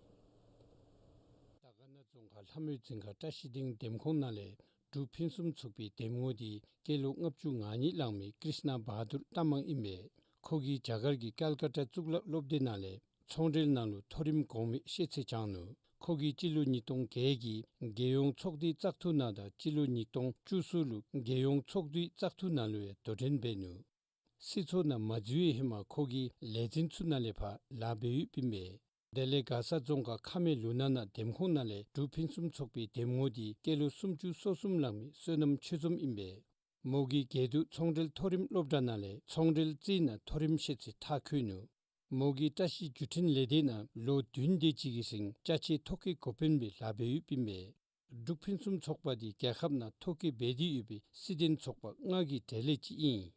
དར་དཀར་ན་རྫོང་ཁག་ལྷ་མོའི་རྫིང་ཁ་བཀྲ་ཤིས་སྡིངས་འདེམས་ཁོངས་ནང་ལས་འབྲུག་ཕུན་སུམ་ཚོགས་པའི་འདེམས་ངོ་འདི་སྐྱེས་ལོ་ལྔ་བཅུ་ང་གཉིས་ལང་མི་ཀྲིཤ་ན་བྷ་དུར་རྟ་མང་ཨིན་པས། ཁོ་གིས་རྒྱ་གར་གྱི་ཀལ་ཀ་ཏ་གཙུག་ལག་སློབ་སྡེ་ནང་ལས་ཚོང་འབྲེལ་ནང་ལུ་མཐོ་རིམ་གོང་མའི་ཤེས་ཚད་སྦྱངས་ནུག། ཁོ་གིས་སྤྱི་ལོ་ཉིས་སྟོང་བརྒྱད་ཀྱི་རྒྱལ་ཡོངས་ཚོགས་འདུའི་བཙག་འཐུ་ནང་དང་སྤྱི་ལོ་ཉིས་སྟོང་བཅུ་གསུམ་ལུ་རྒྱལ་ཡོངས་ཚོགས་འདུའི་བཙག་འཐུ་ནང་ལུ་ཡང་དོ་འགྲན་འབད་ནུག། སྲིད་ཚོགས་ནང་མ་འཛུལ་བའི་ཧེ་མ་ཁོ་གིས་ལས་འཛིན་ཚུ་ནང་ལས་ཕར་ལཱ་འབད་ཡོདཔ་ཨིན་པས། དེ་ལས་མགར་ས་རྫོང་ཁག་ཁ་སྨད་ལུང་ནག་ནང་འདེམས་ཁོངས་ནང་ལས་འབྲུག་ཕུན་སུམ་ཚོགས་པའི་འདེམས་ངོ་འདི་སྐྱེས་ལོ་སུམ་ཅུ་སོ་གསུམ་ལང་མི་བསོད་ནམས་ཆོས་འཛོམས་ཨིན་པས། མོ་གིས་དགེ་འདུན་ཚོང་འབྲེལ་མཐོ་རིམ་སློབ་གྲྭ་ནང་ལས་ཚོང་འབྲེལ་རྩིས་ནང་མཐོ་རིམ་ཤེས་ཚད་མཐར་འཁྱོལ་ནུག། མོ་གིས་བཀྲ་ཤིས་བརྒྱུད་འཕྲིན་ལས་སྡེ་ནང་ལོ་བདུན་དེ་ཅིག་གི་རིང་ཅ་ཆས་ཐོ་བཀོད་འགོ་དཔོན་སྦེ་ལཱ་འབད་ཡོདཔ་ཨིན་པས། འབྲུག་ཕུན་སུམ་ཚོགས་པ་འདི་རྒྱལ་ཁབ་ནང་ཐོ་བཀོད་འབད་དེ་ཡོད་པའི་སྲིད་དོན་ཚོགས་པ་ལྔ་གི་གྲས་ལས་གཅིག་ཨིན།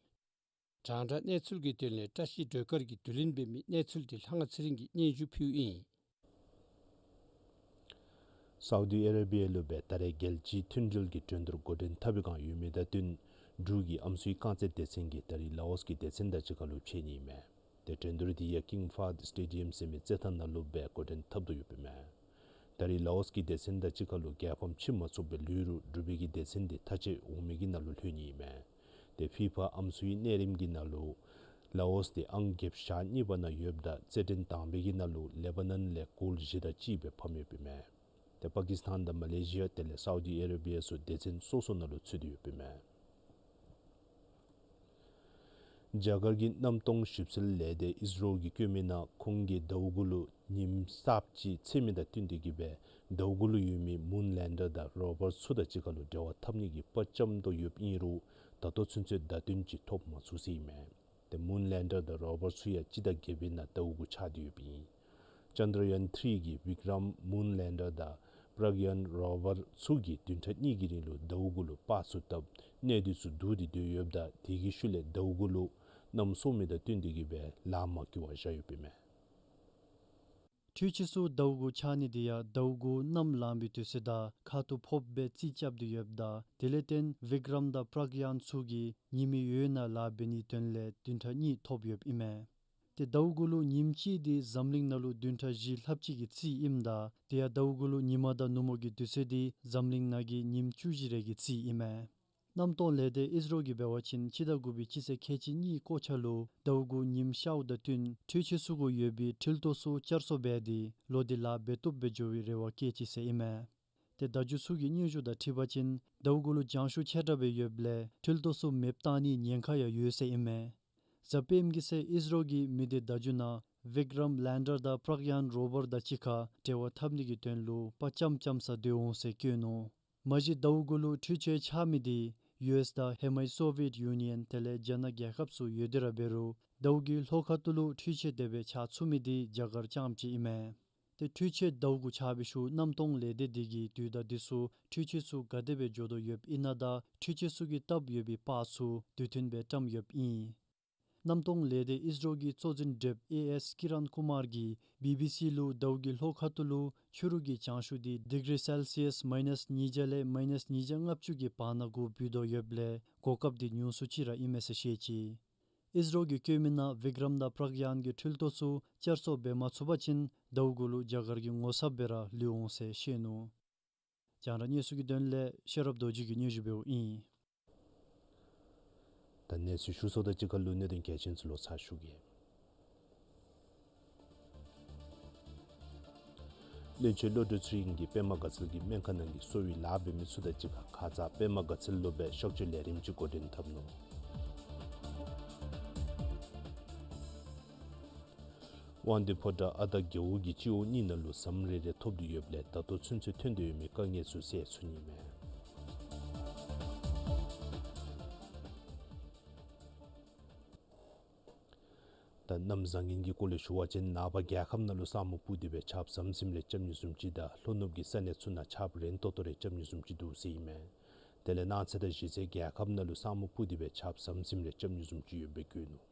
རྒྱང་བསྒྲགས་གནས་ཚུལ་གྱི་དོན་ལས་བཀྲ་ཤིས་སྒྲོལ་དཀར་གྱིས་བསྡུ་ལེན་འབད་མི་གནས་ཚུལ་འདི་ལྷ་དབང་ཚེ་རིང་གིས་སྙན་ཞུ་ཕུལཝ་ཨིན། སའུ་དི་ཨ་རེ་བི་ཡ་ལུ་སྦེ་ད་རེས་རྒྱལ་སྤྱིའི་མཐུན་སྒྲིལ་གྱི་འགྲན་བསྡུར་འགོ་འདྲེན་འཐབ་པའི་བསྒང་ཡོད་མི་དང་བསྟུན་འབྲུག་གི་ཨམ་སྲུའི་རྐང་རྩེད་སྡེ་ཚན་གྱིས་ད་རེས་ལའོསི་གི་སྡེ་ཚན་དང་གཅིག་ཁར་ལུ་ཕྱད་ནི་ཨིན་མས། ཏེ་འགྲན་བསྡུར་འདི་ཡང་ཀིང་ཕ་ཧད་སི་ཊེ་ཌི་ཡམ་ཟེར་མི་རྩེད་ཐང་ནང་ལུ་སྦེ་འགོ་འདྲེན་འཐབ་དོ་ཡོདཔ་ཨིན་མས། ད་རེས་ལའོསི་གི་སྡེ་ཚན་དང་གཅིག་ཁར་ལུ་རྒྱལ་ཕམ་ཕྱེ་མ་ཚུགས་པར་ལུས་རུང་འབྲུག་པའི་གི་སྡེ་ཚན་འདི་མཐའ་དཔྱད་འོང་མི་གི་ནང་ལུ་ལྷོད་ནི་ཨིན་མས། ཏེ་ཕི་ཕ་ཨམ་སྲུའི་གནས་རིམ་གྱི་ནང་ལུ་ལའོསི་འདི་ཨང་བརྒྱད་ཞེ་གཉིས་པ་ནང་ཡོདཔ་ད་རྩེད་འགྲན་དང་པའི་གི་ནང་ལུ་ལེ་བྷ་ནཱན་ལས་གོལ་བཞི་དང་གཅིག་སྦེ་ཕམ་ཡོདཔ་ཨིན་མས། ཏེ་པ་ཀིས་ཐཱན་དང་མ་ལེ་ཤི་ཡ་དེ་ལས་སའུ་དི་ཨ་རེ་བི་ཡ་ཚུ་སྡེ་ཚན་སོ་སོ་ནང་ལུ་ཚུད་དེ་ཡོདཔ་ཨིན་མས། རྒྱ་གར་གྱི་གནམ་སྟོང་ཞིབ་འཚོལ་ལས་སྡེ་ཨིས་རོ་གིས་བཀོད་མི་ནང་ཁོང་གིས་ཟླཝ་གུ་ལུ་ཉིམ་གསརཔ་ཅིག་འཚོལ་མི་དང་བསྟུན་ཏེ་གིས་སྦེ་ཟླཝ་གུ་ལུ་ཡོད་མི་མུན་ལེན་ཌར་དང་རོ་བར་ཚུ་དང་གཅིག་ཁར་ལུ་འབྲེལ་བ་འཐབ་ནི་གི་དཔའ་བཅམ་དོ་ཡོདཔ་ཨིན་རུང་ད་ལྟོ་ཚུན་ཚོད་བརྡ་སྟོན་ཅིག་ཐོབ་མ་ཚུགས་ཟེར་ཨིན་མས། ཏེ་མུན་ལེན་ཌར་དང་རོ་བར་ཚུ་ཡང་སྤྱི་ཟླ་བརྒྱད་པའི་ནང་ཟླཝ་གུ་ཆགས་ཏེ་ཡོདཔ་ཨིན། ཅན་དྲ་ཡཱན་ཐྲི་གིས་བིཀ་རམ་མུན་ལེན་ཌར་དང་པྲག་ཡཱན་རོ་བར་ཚུ་གིས་བདུན་ཕྲག་གཉིས་ཀྱི་རིང་ལུ་ཟླཝ་གུ་ལུ་པར་ཚུ་བཏབ་གནས་སྡུད་ཚུ་བསྡུ་སྟེ་སྡོད་ཡོདཔ་ད་དེ་གི་ཤུལ་ལས་ཟླཝ་གུ་ལུ་གནམ་སྲོ་མི་དང་བསྟུན་ཏེ་གིས་སྦེ་ལཱ་མ་བཀོལ་བར་བཞག་ཡོདཔ་ཨིན་མས། འཕྲུལ་ཆས་ཚུ་ཟླཝ་གུ་འཕྱར་ནི་དེ་ཡང་ཟླཝ་གུ་གནམ་ལངས་པའི་དུས་ཚོད་དང་ཁ་ཐུག་ཕོགཔ་སྦེ་རྩིས་རྐྱབ་སྟེ་ཡོདཔ་ད་དེ་ལས་བརྟེན་བི་ཀྲམ་དང་པྲག་ཡཱན་ཚུ་གིས་ཉིམ་གི་འོད་ནང་ལཱ་འབད་ནིའི་དོན་ལས་བདུན་ཕྲག་གཉིས་ཐོབ་ཡོདཔ་ཨིན་མས། ཏེ་ཟླཝ་གུ་ལུ་ཉིམ་གཅིག་དེ་འཛམ་གླིང་ནང་ལུ་བདུན་ཕྲག་བཞི་ལྷགཔ་ཅིག་གི་རྩིས་ཨིནམ་ད་དེ་ཡང་ཟླཝ་གུ་ལུ་ཉི་མ་དང་ནུབ་མོ་གི་དུས་ཚོད་དེ་འཛམ་གླིང་ནང་གི་ཉིམ་བཅུ་བཞི་རེ་གི་རྩིས་ཨིན་མས། གནམ་སྟོང་ལས་སྡེ་ཨིས་རོ་གིས་འབད་བ་ཅིན་སྤྱི་ཟླ་དགུ་པའི་སྤྱི་ཚེས་ཁལ་གཅིག་གཉིས་སྐོར་ཆ་ལུ་ཟླཝ་གུ་ཉིམ་ཤརཝ་དང་བསྟུན་འཕྲུལ་ཆས་ཚུ་གུ་ཡོད་པའི་འཕྲུལ་ཏོ་ཚུ་བསྐྱར་གསོ་འབད་དེ་ལོག་སྟེ་ལཱ་འབད་བཏུབ་སྦེ་འགྱོ་བའི་རེ་བ་བསྐྱེད་ཅི་ཟེར་ཨིན་མས། ཏེ་བརྡ་བརྒྱུད་ཚུ་གི་སྙན་ཞུ་དང་འཁྲིལ་བ་ཅིན་ཟླཝ་གུ་ལུ་སྦྱང་ཤུགས་ཆེ་དྲགས་སྦེ་ཡོདཔ་ལས་འཕྲུལ་ཏོ་ཚུ་མེདཔ་བཏང་ནིའི་ཉེན་ཁ་ཡང་ཡོད་ཟེར་ཨིན་མས། གཟའ་སྤེནམ་གི་ཚེ་ཨིས་རོ་གིས་མི་སྡེ་བརྡ་བརྒྱུད་ནང་བི་ཀྲམ་ལེནཌར་དང་པྲག་ཡཱན་རོ་བར་དང་གཅིག་ཁར་འབྲེལ་བ་འཐབ་ནི་གི་དོན་ལུ་དཔའ་ཙམ་ཙམ་ས་སྡོད་འོང་ཟེར་བཀོད་ནུག། མ་གཞི་ཟླཝ་གུ་ལུ་འཕྲུལ་ཆས་འཕྱར་མི་དེ་ཡུ་ཨེསི་དང་ཧེ་མའི་སོ་བི་ཡེཊ་ཡུ་ནི་ཡཱན་དེ་ལས་རྒྱ་ནག་རྒྱལ་ཁབ་ཚུ་ཡོད་དེ་ར་འབད་རུང་ཟླཝ་གི་ལྷོ་ཁ་ཐུག་ལུ་འཕྲུལ་ཆས་དེ་སྦེ་འཕྱར་ཚུགས་མི་དེ་རྒྱ་གར་རྐྱངམ་ཅིག་ཨིན་མས། ཏེ་འཕྲུལ་ཆས་ཟླཝ་གུ་འཕྱར་བའི་ཤུལ་གནམ་སྟོང་ལས་སྡེ་དེ་གིས་དུས་དང་དུས་སུ་འཕྲུལ་ཆས་ཚུ་ག་དེ་སྦེ་འགྱོ་དོ་ཡོདཔ་ཨིན་ན་དང་འཕྲུལ་ཆས་ཚུ་གིས་བཏབ་ཡོད་པའི་པར་ཚུ་དུས་མཐུན་སྦེ་བཀྲམ་ཡོདཔ་ཨིན། གནམ་སྟོང་ལས་སྡེ་ཨིས་རོ་གི་གཙོ་འཛིན་བགྲེསཔ་ཨེ་ཨེསི་ཀི་རན་ཀུ་མར་གྱིས་བི་བི་སི་ལུ་ཟླཝ་གི་ལྷོ་ཁ་ཐུག་ལུ་ཆུ་རུད་ཀྱི་སྦྱང་ཤུགས་དེ་ཌིག་རི་སེལ་སི་ཡས་མའི་ནཱས་ཉིས་བརྒྱ་ལས་མའི་ནཱས་ཉིས་བརྒྱ་ལྔ་བཅུ་གི་བར་ན་གུ་བུད་དོ་ཡོདཔ་ལས་གོ་སྐབས་དེ་ཉུང་སུ་ཅིག་ར་ཨིན་མས་ཟེར་བཤད་ཅི། ཨིས་རོ་གིས་བཀོད་མི་ནང་བི་ཀྲམ་དང་པྲག་ཡཱན་གྱི་འཕྲུལ་ཏོ་ཚུ་བསྐྱར་གསོ་འབད་མ་ཚུགས་པ་ཅིན་ཟླཝ་གུ་ལུ་རྒྱ་གར་གྱི་ངོ་ཚབ་སྦེ་ར་ལུས་འོང་ཟེར་བཤད་ནུག། རྒྱང་བསྒྲགས་གནས་ཚུལ་གྱི་དོན་ལས་ཤེས་རབ་རྡོ་རྗེ་གིས་སྙན་ཞུ་འབདཝ་ཨིན། ད་གནས་ཚུལ་ཞུ་སོང་དང་གཅིག་ཁར་ལུ་གནད་དོན་གལ་ཆེན་ཚུ་ལོག་ཚར་ཞུ་གེ། བློན་ཆེན་བློ་གྲོས་ཚེ་རིང་གིས་པདྨ་དགའ་ཚལ་གྱི་སྨན་ཁང་ནང་གི་གསོ་བའི་ལཱ་འབད་མི་ཚུ་དང་གཅིག་ཁར་ཁ་ཙ་པདྨ་དགའ་ཚལ་ལུ་སྦེ་གཤག་བཅོས་ལས་རིམ་ཅིག་འགོ་འདྲེན་འཐབ་ནུག། དབང་འདུས་ཕོ་བྲང་ཨ་དར་རྒེད་འོག་གི་སྤྱི་འོག་གཉིས་ནང་ལུ་ཟམ་རེ་རེ་ཐོབ་སྟེ་ཡོདཔ་ལས་ད་ལྟོ་ཚུན་ཚོད་ཐོན་ཏེ་ཡོད་མི་དཀའ་ངལ་ཚུ་སེལ་ཚུགས་ནི་མས། ད་གནམ་བཟང་ངན་གྱི་སྐོར་ལས་ཞུ་བ་ཅིན་ནངས་པ་རྒྱལ་ཁབ་ནང་ལུ་ས་སྨུག་སྤུབས་ཏེ་སྦེ་ཆརཔ་ཟམ་ཟིམ་རེ་རྐྱབ་ནི་བཟུམ་ཅིག་དང་ལྷོ་ནུབ་ཀྱི་ས་གནས་ཚུ་ནང་ཆརཔ་རན་ཏོག་ཏོ་རེ་རྐྱབ་ནི་བཟུམ་ཅིག་འདུག་ཟེར་ཨིན་མས། དེ་ལས་གནངས་ཚེ་དང་གཞེས་ཚེ་རྒྱལ་ཁབ་ནང་ལུ་ས་སྨུག་སྤུབས་ཏེ་སྦེ་ཆརཔ་ཟམ་ཟིམ་རེ་རྐྱབ་ནི་བཟུམ་ཅིག་ཡོདཔ་སྦེ་བཀོད་ནུག།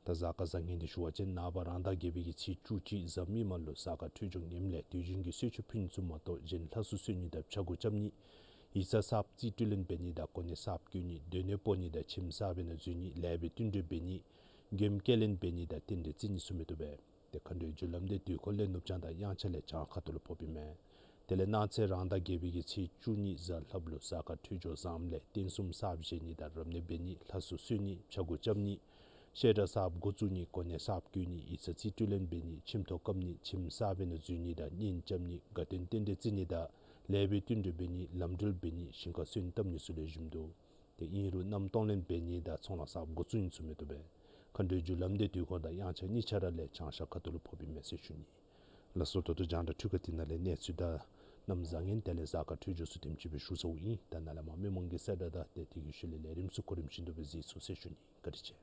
ད་གཟའ་སྐར་བཟང་ངན་འདི་ཞུ་བ་ཅིན་ནངས་པ་རང་ཟླ་བརྒྱད་པའི་གི་ཚེས་བཅུ་གཅིག་གཟའ་མིག་དམར་ལུ་གཟའ་སྐར་འཕྲོད་སྦྱོར་ངནམ་ལས་དུས་རྒྱུན་གྱི་གསོལ་མཆོད་ཕུལ་ནི་ཚུ་མ་གཏོགས་གཞན་ལྷ་གསོལ་གསོལ་ནི་དང་ཕྱྭ་འགུགས་རྐྱབ་ནི་ཡིག་ཚང་གསརཔ་རྩིས་སྤྲོད་ལེན་འབད་ནི་དང་གོ་གནས་གསརཔ་བསྐོ་ནི་སྡོད་གནས་སྤོ་ནི་དང་ཁྱིམ་གསར་པའི་ནང་འཛུལ་ནི་ལས་པའི་བསྟུན་གྲོས་འབད་ནི་མགྱོནམ་སྐྱེལ་ལེན་འབད་ནི་དང་རྟེན་འབྲེལ་བརྩི་ནི་ཚུ་མི་བཏུབ་པས། ཏེ་མཁའ་འགྲོའི་རྒྱུ་ལམ་འདི་དུས་འཁོར་ལས་ནུབ་བྱང་དང་དབྱངས་འཆར་ལས་བྱང་ཁ་ཐུག་ལུ་ཕོགཔ་ཨིན་མས། དེ་ལས་གནངས་ཚེ་རང་ཟླ་བརྒྱད་པའི་གི་ཚེས་བཅུ་གཉིས་གཟའ་ལྷགཔ་ལུ་གཟའ་སྐར་འཕྲོད་སྦྱོར་བཟངམ་ལས་རྟེན་གསུམ་གསརཔ་བཞེངས་ནི་དང་རབ་གནས་འབད་ནི་ལྷ་གསོལ་གསོལ་ནི་ཕྱྭ་འགུགས་རྐྱབ་ནི་བཤད་གྲྭ་གསརཔ་འགོ་བཙུགས་ནི་གོ་གནས་གསརཔ་བསྐོ་ནི་ཡིག་ཚང་རྩིས་སྤྲོད་ལེན་འབད་ནི་ཁྱིམ་ཐོག་བཀབ་ནི་ཁྱིམ་གསར་པའི་ནང་འཛུལ་ནི་དང་གཉེན་རྐྱབ་ནི་དགའ་སྟོན་རྟེན་འབྲེལ་བརྩི་ནི་དང་ལས་པའི་བསྟུན་གྲོས་འབད་ནི་ལམ་འགྲུལ་འབད་ནི་ཞིང་ཁ་སོན་བཏབ་ནི་ཚུ་ལེགས་ཤོམ་འདུག། ཏེ་ཨིན་རུང་གནམ་སྟོང་ལེན་འབད་ནི་དང་ཚོང་ལཱ་གསརཔ་འགོ་བཙུགས་ནི་ཚུ་མི་བཏུབ་པས། མཁའ་འགྲོའི་རྒྱུ་ལམ་འདི་དུས་འཁོར་དང་དབྱངས་འཆར་གཉིས་ཆ་ར་ལས་བྱང་ཤར་ཁ་ཐུག་ལུ་ཕོགཔ་ཨིན་མས་ཟེར་ཞུ་ནི། ལགས་སོ། ད་ལྟོ་རྒྱང་བསྒྲགས་འཕྲུལ་ཁང་འདི་ནང་ལས་གནས་ཚུལ་དང་གནམ་བཟང་ངན་དེ་ལས་གཟའ་སྐར་འཕྲོད་སྦྱོར་ཚུ་དེམ་ཅིག་སྦེ་ཞུ་ཚརཝ་ཨིན། ད་ནཱ་ལས་མར་མི་མང་གི་གསལ་བསྒྲགས་དང་ཏེ་དེ་གི་ཤུལ་ལས་ལས་རིམ་ཚུ་གོ་རིམ་བཞིན་དུ་སྦེ་གཟིགས་ཚུགས་ཟེར་ཞུ་ནི། བཀའ་དྲིན་ཆེ།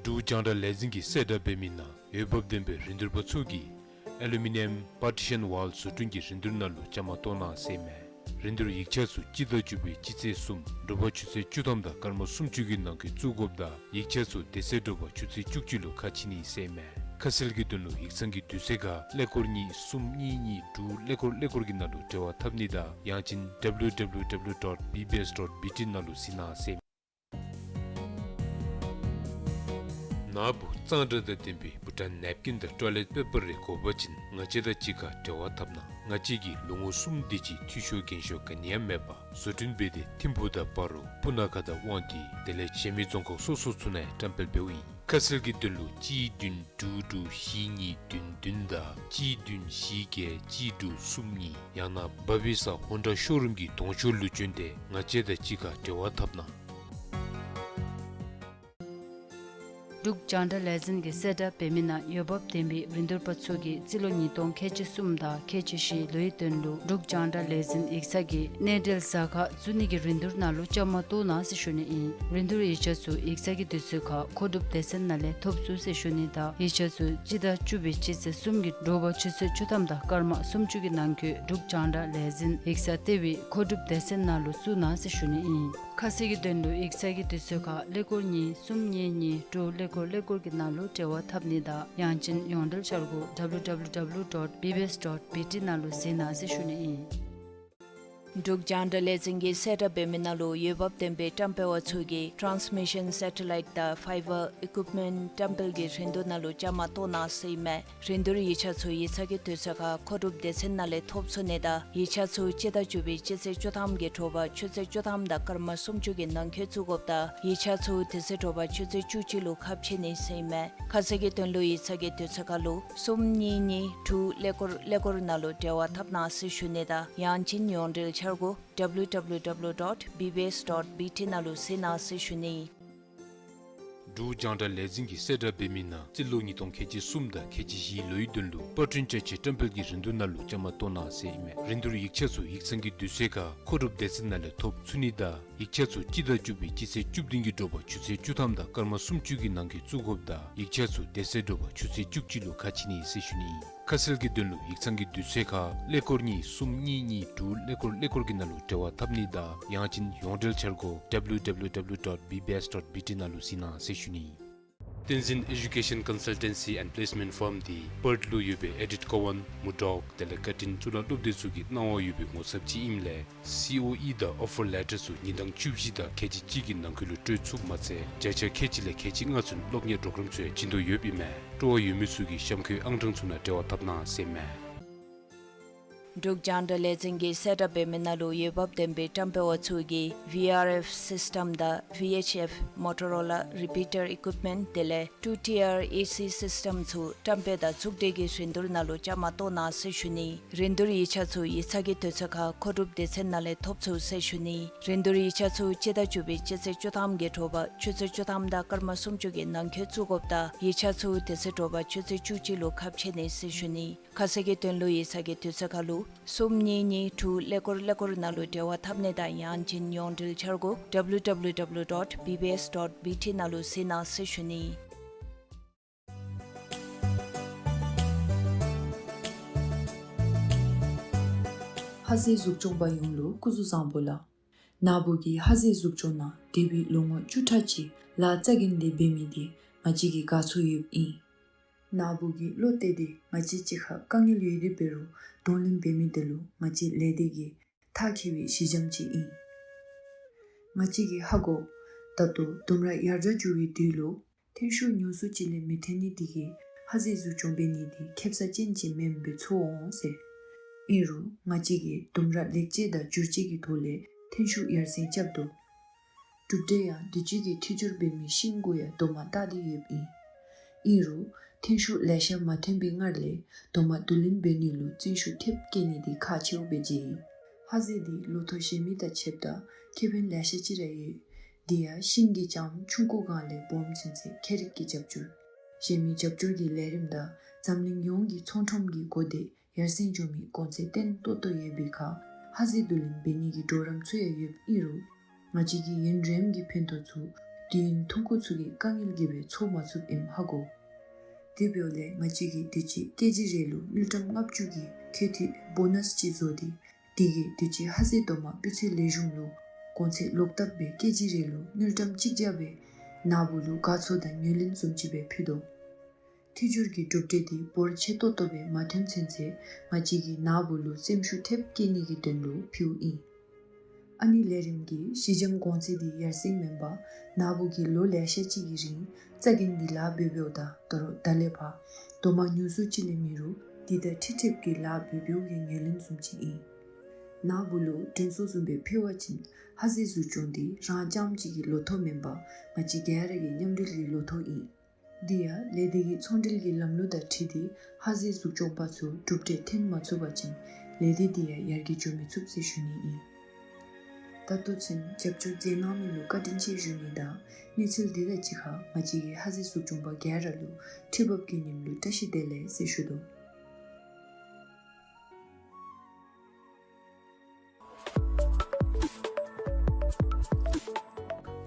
འབྲུག་རྒྱང་བསྒྲགས་ལས་འཛིན་གྱིས་གསལ་བསྒྲགས་འབད་མི་ནང་འོས་འབབ་ལྡན་པའི་རིན་བསྡུར་པ་ཚུ་གིས་ཨེ་ལུ་མི་ནི་ཡམ་པར་ཊི་ཤཱན་ཝཱལ་བཟོ་སྐྲུན་གྱི་རིན་བསྡུར་ནང་ལུ་བཅའ་མར་གཏོགས་གནང་ཟེར་ཨིན་མས། རིན་བསྡུར་ཡིག་ཆ་ཚུ་སྤྱི་ཟླ་བཅུ་པའི་སྤྱི་ཚེས་གསུམ་དྲོ་པ་ཆུ་ཚོད་བཅུ་ཐམ་དང་སྐར་མ་སུམ་ཅུ་གི་ནང་འཁོད་བཙུགས་དགོཔ་དང་ཡིག་ཆ་ཚུ་དེ་ཚེ་དྲོ་པ་ཆུ་ཚོད་བཅུ་གཅིག་ལུ་ཁ་ཕྱེ་ནི་ཟེར་ཨིན་མས། ཁ་གསལ་གྱི་དོན་ལུ་ཡིག་ཚང་གི་དུས་ཚོད་ཁར་ཀླད་ཀོར་གཉིས་གསུམ་གཉིས་གཉིས་དྲུག་ཀླད་ཀོར་ཀླད་ཀོར་གྱི་ནང་ལུ་འབྲེལ་བ་འཐབ་ནི་དང་ཡང་ཅིན་W W W dot B B S dot B T ནང་ལུ་གཟིགས་གནང་ཟེར་ཨིན་མས། ན་བུ་གཙང་སྦྲ་དང་ལྡན་པའི་བུ་ཊཱན་ནེབ་ཀིན་དང་ཊོའི་ལེཊ་པེ་པར་རེ་དགོ་པ་ཅིན་ང་བཅས་དང་གཅིག་ཁར་འབྲེལ་བ་འཐབ་གནང་། ང་བཅས་ཀྱིས་ལོ་ངོ་གསུམ་དེ་ཅིག་འཐུས་ཤོར་འགན་ཤོར་ག་ནི་ཡང་མེད་པར་བཟོ་སྐྲུན་འབད་དེ་ཐིམ་ཕུག་དང་སྤ་རོ་སྤུ་ན་ཁ་དང་དབང་འདུས་དེ་ལས་གཞན་མི་རྫོང་ཁག་སོ་སོ་ཚུ་ནང་བཀྲམ་སྤེལ་འབདཝ་ཨིན། ཁ་གསལ་གྱི་དོན་ལུ་གཅིག་བདུན་དྲུག་དྲུག་བཞི་གཉིས་བདུན་བདུན་དང་གཅིག་བདུན་བཞི་བརྒྱད་གཅིག་དྲུག་གསུམ་གཉིས། ཡང་ན་བ་བི་ས་ཧོན་ཌ་ཤོ་རུམ་གྱི་གདོང་ཤོག་ལུ་བྱོན་ཏེ་ང་བཅས་དང་གཅིག་ཁར་འབྲེལ་བ་འཐབ་གནང་། འབྲུག་རྒྱང་བསྒྲགས་ལས་འཛིན་གྱིས་གསལ་བསྒྲགས་འབད་མི་ནང་འོས་འབབ་ལྡན་པའི་རིན་བསྡུར་པ་ཚུ་གིས་རྩིས་ལོ་ཉིས་སྟོང་ཁལ་གཅིག་གསུམ་དང་ཁལ་གཅིག་བཞི་ལོའི་དོན་ལུ་འབྲུག་རྒྱང་བསྒྲགས་ལས་འཛིན་ཡིག་ཚང་གི་གནས་འབྲེལ་ཟ་ཁང་བཙུགས་ནི་གི་རིན་བསྡུར་ནང་ལུ་བཅའ་མར་གཏོགས་གནང་ཟེར་ཞུ་ནི་ཨིན། རིན་བསྡུར་ཡིག་ཆ་ཚུ་ཡིག་ཚང་གི་དུས་ཚོད་ཁར་མཁོ་སྒྲུབ་སྡེ་ཚན་ནང་ལས་ཐོབ་ཚུགས་ཟེར་ཞུ་ནི་དང་ཡིག་ཆ་ཚུ་སྤྱི་ཟླ་བཅུ་པའི་སྤྱི་ཚེས་གསུམ་གྱི་དྲོ་པ་ཆུ་ཚོད་བཅུ་ཐམ་དང་སྐར་མ་སུམ་ཅུ་གི་ནང་འཁོད་འབྲུག་རྒྱང་བསྒྲགས་ལས་འཛིན་ཡིག་ཚང་ལྟེ་བའི་མཁོ་སྒྲུབ་སྡེ་ཚན་ནང་ལུ་བཙུགས་གནང་ཟེར་ཞུ་ནི་ཨིན། ཁ་གསལ་གྱི་དོན་ལུ་ཡིག་ཚང་གི་དུས་ཚོད་ཁར་ཀླད་ཀོར་གཉིས་གསུམ་གཉིས་གཉིས་དྲུག་ཀླད་ཀོར་ཀླད་ཀོར་གྱི་ནང་ལུ་འབྲེལ་བ་འཐབ་ནི་དང་ཡང་ཅིན་ཡོངས་འབྲེལ་འཆར་སྒོ་W W W dot B B S dot B T ནང་ལུ་གཟིགས་གནང་ཟེར་ཞུ་ནི་ཨིན། འབྲུག་རྒྱང་བསྒྲགས་ལས་འཛིན་གྱིས་གསལ་བསྒྲགས་འབད་མི་ནང་ལུ་འོས་འབབ་ལྡན་པའི་བཀྲམ་སྤེལ་བ་ཚུ་གིས་ཊཱནསི་མི་ཤཱན་སེ་ཊ་ལའིཊ་དང་ཕའི་བར་ཨི་ཀུབ་མེནཊ་བཀྲམ་སྤེལ་གྱི་རིན་བསྡུར་ནང་ལུ་བཅའ་མར་གཏོགས་གནང་ཟེར་ཨིན་མས། རིན་བསྡུར་ཡིག་ཆ་ཚུ་ཡིག་ཚང་གི་དུས་ཚོད་ཁར་མཁོ་སྒྲུབ་སྡེ་ཚན་ནང་ལས་ཐོབ་ཚུགས་ནི་དང་ཡིག་ཆ་ཚུ་སྤྱི་ཟླ་བཅུ་པའི་སྤྱི་ཚེས་བཅུ་ཐམ་གྱི་དྲོ་པ་ཆུ་ཚོད་བཅུ་ཐམ་དང་སྐར་མ་སུམ་ཅུ་གི་ནང་འཁོད་བཙུགས་དགོཔ་དང་ཡིག་ཆ་ཚུ་དེ་ཚེ་དྲོ་པ་ཆུ་ཚོད་བཅུ་གཅིག་ལུ་ཁ་ཕྱེ་ནི་ཟེར་ཨིན་མས། ཁ་གསལ་གྱི་དོན་ལུ་ཡིག་ཚང་གི་དུས་ཚོད་ཁར་ལུ་གསུམ་གཉིས་གཉིས་དྲུག་ཀླད་ཀོར་ཀླད་ཀོར་ནང་ལུ་འབྲེལ་བ་འཐབ་གནང་ཟེར་ཞུ་ནི་དང་ཡང་ཅིན་ཡོངས་འབྲེལ་འཆར་སྒོ W W W dot B B S dot B T ནང་ལུ་གཟིགས་གནང་ཟེར་ཞུ་ནི། འབྲུག་རྒྱང་བསྒྲགས་ལས་འཛིན་གྱིས་གསལ་བསྒྲགས་འབད་མི་ནང་རྩིས་ལོ་ཉིས་སྟོང་ཁལ་གཅིག་གསུམ་དང་ཁལ་གཅིག་བཞི་ལོའི་དོན་ལུ་པར་སྐྲུན་ཅ་ཆས་བཀྲམ་སྤེལ་གྱི་རིན་བསྡུར་ནང་ལུ་བཅའ་མར་གཏོགས་གནང་ཟེར་ཨིན་མས། རིན་བསྡུར་ཡིག་ཆ་ཚུ་ཡིག་ཚང་གི་དུས་ཚོད་ཁར་མཁོ་སྒྲུབ་སྡེ་ཚན་ནང་ལས་ཐོབ་ཚུགས་ནི་དང་ཡིག་ཆ་ཚུ་སྤྱི་ཟླ་བཅུ་པའི་སྤྱི་ཚེས་བཅུ་བདུན་གྱི་དྲོ་པ་ཆུ་ཚོད་བཅུ་ཐམ་དང་སྐར་མ་སུམ་ཅུ་གི་ནང་འཁོད་བཙུགས་དགོཔ་དང་ཡིག་ཆ་ཚུ་དེ་ཚེ་དྲོ་པ་ཆུ་ཚོད་བཅུ་གཅིག་ལུ་ཁ་ཕྱེ་ནི་ཟེར་ཞུ་ནི་ཨིན། ཁ་གསལ་གྱི་དོན་ལུ་ཡིག་ཚང་གི་དུས་ཚོད་ཁར་ཀླད་ཀོར་གཉིས་གསུམ་གཉིས་གཉིས་དྲུག་ཀླད་ཀོར་ཀླད་ཀོར་གྱི་ནང་ལུ་འབྲེལ་བ་འཐབ་ནི་དང་ཡང་ཅིན་ཡོངས་འབྲེལ་འཆར་སྒོ་W W W dot B B S dot B T ནང་ལུ་གཟིགས་གནང་ཟེར་ཞུ་ནི་ཨིན། བསྟན་འཛིན་ཨེ་ཌུ་ཀེ་ཤཱན་ཀོན་སལ་ཊེན་སི་ཨེནཌ་པི་ལེསི་མེནཊ་ཕརམ་འདི་པརཐ་ལུ་ཡོད་པའི་ཨེ་ཌིཊ་ཀོ་ཝཱན་མུར་ཌོག་དེ་ལས་ཀར་ཊིན་གཙུག་ལག་སློབ་སྡེ་ཚུ་གི་གནང་བ་ཡོད་པའི་ངོ་ཚབ་ཅིག་ཨིནམ་ལས་སི་ཨོ་ཨི་དང་ཨོ་ཕར་ལེ་ཊར་ཚུ་ཉིན་གྲངས་བཅུ་བཞི་དང་ཁལ་གཅིག་གཅིག་གི་ནང་འཁོད་ལུ་སྤྲོད་ཚུགསཔ་མ་ཚད་བརྒྱ་ཆ་ཁལ་གཅིག་ལས་ཁལ་གཅིག་ལྔ་ཚུན་སློབ་གཉེར་པྲོ་གརམ་ཚུ་ཡང་བྱིན་དོ་ཡོདཔ་ཨིན་མས། སྤྲོ་བ་ཡོད་མི་ཚུ་གིས་གཤམ་འཁོད་ཨང་གྲངས་ཚུ་ནང་འབྲེལ་བ་འཐབ་གནང་ཟེར་ཨིན་མས། འབྲུག་རྒྱང་བསྒྲགས་ལས་འཛིན་གྱིས་གསལ་བསྒྲགས་འབད་མི་ནང་ལུ་འོས་འབབ་ལྡན་པའི་བཀྲམ་སྤེལ་བ་ཚུ་གིས་ཝི་ཨར་ཨེཕ་སིསི་ཊམ་དང་ཝི་ཨེཆ་ཨེཕ་མོ་ཊོ་རོ་ལ་རི་པི་ཊར་ཨི་ཀུབ་མེནཊ་དེ་ལས་ཊུ་ཊི་ཨར་ཨེ་སི་སིསི་ཊམ་ཚུ་བཀྲམ་སྤེལ་དང་ཚོང་འབྲེལ་གྱི་རིན་བསྡུར་ནང་ལུ་བཅའ་མར་གཏོགས་གནང་ཟེར་ཞུ་ནི། རིན་བསྡུར་ཡིག་ཆ་ཚུ་ཡིག་ཚང་གི་དུས་ཚོད་ཁར་མཁོ་སྒྲུབ་སྡེ་ཚན་ནང་ལས་ཐོབ་ཚུགས་ཟེར་ཞུ་ནི། རིན་བསྡུར་ཡིག་ཆ་ཚུ་སྤྱི་ཟླ་བཅུ་པའི་སྤྱི་ཚེས་བཅུ་ཐམ་གྱི་དྲོ་པ་ཆུ་ཚོད་བཅུ་ཐམ་དང་སྐར་མ་སུམ་ཅུ་གི་ནང་འཁོད་བཙུགས་དགོཔ་དང་ཡིག་ཆ་ཚུ་དེ་ཚེ་དྲོ་པ་ཆུ་ཚོད་བཅུ་གཅིག་ལུ་ཁ་ཕྱེ་ནི་ཟེར་ཞུ་ནི། ཁ་གསལ་གྱི་དོན་ལུ་ཡིག་ཚང་གི་དུས་ཚོད་ཁར་ལུ་གསུམ་གཉིས་གཉིས་དྲུག་ཀླད་ཀོར་ཀླད་ཀོར་ནང་ལུ་འབྲེལ་བ་འཐབ་ནི་དང་ཡང་ཅིན་ཡོངས་འབྲེལ་འཆར་སྒོ་W W W dot B B S dot B T ནང་ལུ་གཟིགས་གནང་ཟེར་ཞུ་ནི། ཧ་ཟེ་གཟུགས་སྐྱོང་པ་ཡོངས་ལུ་སྐུ་གཟུགས་བཟང་པོ་ལགས། ན་བུ་གིས་ཧ་ཟེ་གཟུགས་སྐྱོང་ནང་འདས་པའི་ལོ་ངོ་བཅུ་ཕྲག་གཅིག་ལཱ་རྩ་འགེངས་ཏེ་འབད་མི་འདི་ང་བཅས་ཀྱིས་དགའ་ཚོར་ཡོདཔ་ཨིན། ན་བུ་གིས་བློ་གཏད་དེ་ང་བཅས་གཅིག་ཁར་དཀའ་ངལ་ཡོད་དེ་འབད་རུང་གདོང་ལེན་འབད་མི་འདི་ལུ་ང་བཅས་ལས་སྡེ་གིས་ཐག་བཅད་པའི་གཞི་འགྱམ་ཅིག་ཨིན། ང་བཅས་ཀྱིས་ཧ་གོ། ད་ལྟོ་ལྡུམ་ར་ཡར་དྲག་འགྱོ་བའི་དུས་ལུ་ཐོན་ཤུགས་ཉུང་སུ་ཅིག་ལས་མི་ཐོན་ནི་འདི་གིས་ཧ་ཟེ་གཟུགས་སྐྱོང་འབད་ནི་འདི་ཁེབ་ས་ཅན་ཅིག་མེནམ་སྦེ་ཚོར་འོང་ཟེར། ཨིན་རུང་ང་བཅས་ཀྱིས་ལྡུམ་ར་ལེགས་བཅོས་དང་བསྒྱུར་བཅོས་ཀྱི་ཐོག་ལས་ཐོན་ཤུགས་ཡར་སེང་རྐྱབ་དོ། གྲུབ་འབྲས་ཡང་དུས་ཅི་གི་འཐུས་སྦྱོར་འབད་མི་ཤིང་གུ་ཡང་དོ་མ་བཏགས་ཏེ་ཡོདཔ་ཨིན། ཨིན་རུང་ཐོན་ཤུགས་ལེ་ཤ་མ་ཐོན་པའི་སྔར་ལས་དོ་མ་བསྡུ་ལེན་འབད་ནི་ལུ་བརྩོན་ཤུགས་ཐེབས་བསྐྱེད་ནི་འདི་ཁག་ཆེཝ་སྦེ་མཇལ་ཡི། ཧ་ཟེ་འདི་ལོ་ཐོག་གཞན་མི་དང་ཕྱདཔ་ད་ཁེ་ཕན་ལེ་ཤ་ཅིག་ར་ཡོད། དེ་ཡང་ཤིང་གི་ལྕངམ་ཆུང་ཀུ་སྒང་ལས་སྦོམ་ཚུན་ཚོད་ཁྱད་རིག་གི་རྒྱབ་སྐྱོར། གཞན་མི་རྒྱབ་སྐྱོར་གྱི་ལས་རིམ་དང་འཛམ་གླིང་ཡོངས་ཀྱི་ཚོང་ཁྲོམ་གྱི་གོ་བརྡ་ཡར་སེང་འགྱོ་མི་གོང་ཚད་བརྟན་ཏོག་ཏོ་ཡོད་པའི་ཁར་ཧ་ཟེ་བསྡུ་ལེན་འབད་ནི་གི་གྲོགས་རམ་ཚུ་ཡང་ཡོདཔ་ཨིན་རུང་ང་བཅས་ཀྱིས་ཡུན་རིངམོ་གི་ཕན་ཐོགས་ཚུ་དུས་ཡུན་ཐུང་ཀུ་ཚུ་གི་དཀའ་ངལ་གྱིས་སྦེ་ཚོར་མ་ཚུགསཔ་ཨིནམ་ཧ་གོ། དེ་འབདཝ་ལས་ང་བཅས་ཀྱིས་དུས་ཅི་ཀེ་ཇི་རེ་ལུ་དངུལ་ཀྲམ་ལྔ་བཅུ་གི་ཁེ་འཐུས་བོ་ནཱས་ཅིག་བཟོ་སྟེ་དེ་གིས་དུས་ཅི་ཧ་ཟེ་དོ་མ་སྤུས་ཚད་ལེགས་ཤོམ་ལུ་གོང་ཚད་ལོག་བཏབ་སྦེ་ཀེ་ཇི་རེ་ལུ་དངུལ་ཀྲམ་གཅིག་བརྒྱ་སྦེ་ན་བུ་ལུ་དགའ་ཚོར་དང་ཉེར་ལེན་བཟུམ་ཅིག་སྦེ་ཕུལ་དོ། འཐུས་སྦྱོར་གྱི་གྲུབ་འབྲས་འདི་འབོར་ཆེ་ཏོག་ཏོ་སྦེ་མ་ཐོན་ཚུན་ཚོད་ང་བཅས་ཀྱིས་ན་བུ་ལུ་སེམས་ཤུགས་ཐེབས་བསྐྱེད་ནི་གི་དོན་ལུ་ཕུལཝ་ཨིན། ཨ་ནི་ལས་རིམ་གྱི་ཞི་འཇམ་གོང་ཚད་འདི་ཡར་སེང་མེན་པར་ནཱ་བུ་གིས་ལོ་ལེ་ཤ་ཅིག་གི་རིང་རྩ་འགེངས་ཏེ་ལཱ་འབད་འབདཝ་ད་ད་རུང་ད་ལས་ཕར་དོ་མ་ཉུང་སུ་ཅིག་ལས་མེད་རུང་འདི་དང་འཁྲིལ་འཁྲིལཝ་གི་ལཱ་འབད་འབདཝ་གི་ངོས་ལེན་བཟུམ་ཅིག་ཨིན། ནཱ་བུ་ལུ་དྲན་གསོ་བཟུམ་སྦེ་ཕུལ་བ་ཅིན་ཧ་ཟེ་གཟུགས་སྐྱོང་འདི་རང་རྐྱངམ་གཅིག་གི་བློ་ཐོག་མེན་པར་ང་བཅས་ག་ར་གི་མཉམ་འབྲེལ་གྱི་བློ་ཐོག་ཨིན། དེ་ཡང་ལས་སྡེ་གི་ཚོང་འབྲེལ་གྱི་ལམ་ལུགས་དང་འཁྲིལ་ཏེ་ཧ་ཟེ་གཟུགས་སྐྱོང་པ་ཚུ་གྲུབ་འབྲས་ཐོན་མ་ཚུགས་པ་ཅིན་ལས་སྡེ་དེ་ཡང་ཡར་རྒྱས་འགྱོ་མི་ཚུགས་ཟེར་ཞུ་ནི་ཨིན། ད་ལྟོ་ཚུན་རྒྱབ་སྐྱོར་མཛད་གནང་མི་ལུ་བཀའ་དྲིན་ཆེ་ཞུ་ནི་དང་གནས་ཚུལ་དེ་དང་གཅིག་ཁར་ང་བཅས་ཀྱི་ཧ་ཟེ་གཟུགས་སྐྱོང་པ་ག་ར་ལུ་ཁྲི་འབབ་ཀྱི་ཉིནམ་ལུ་བཀྲ་ཤིས་བདེ་ལེགས་ཟེར་ཞུ་དོ།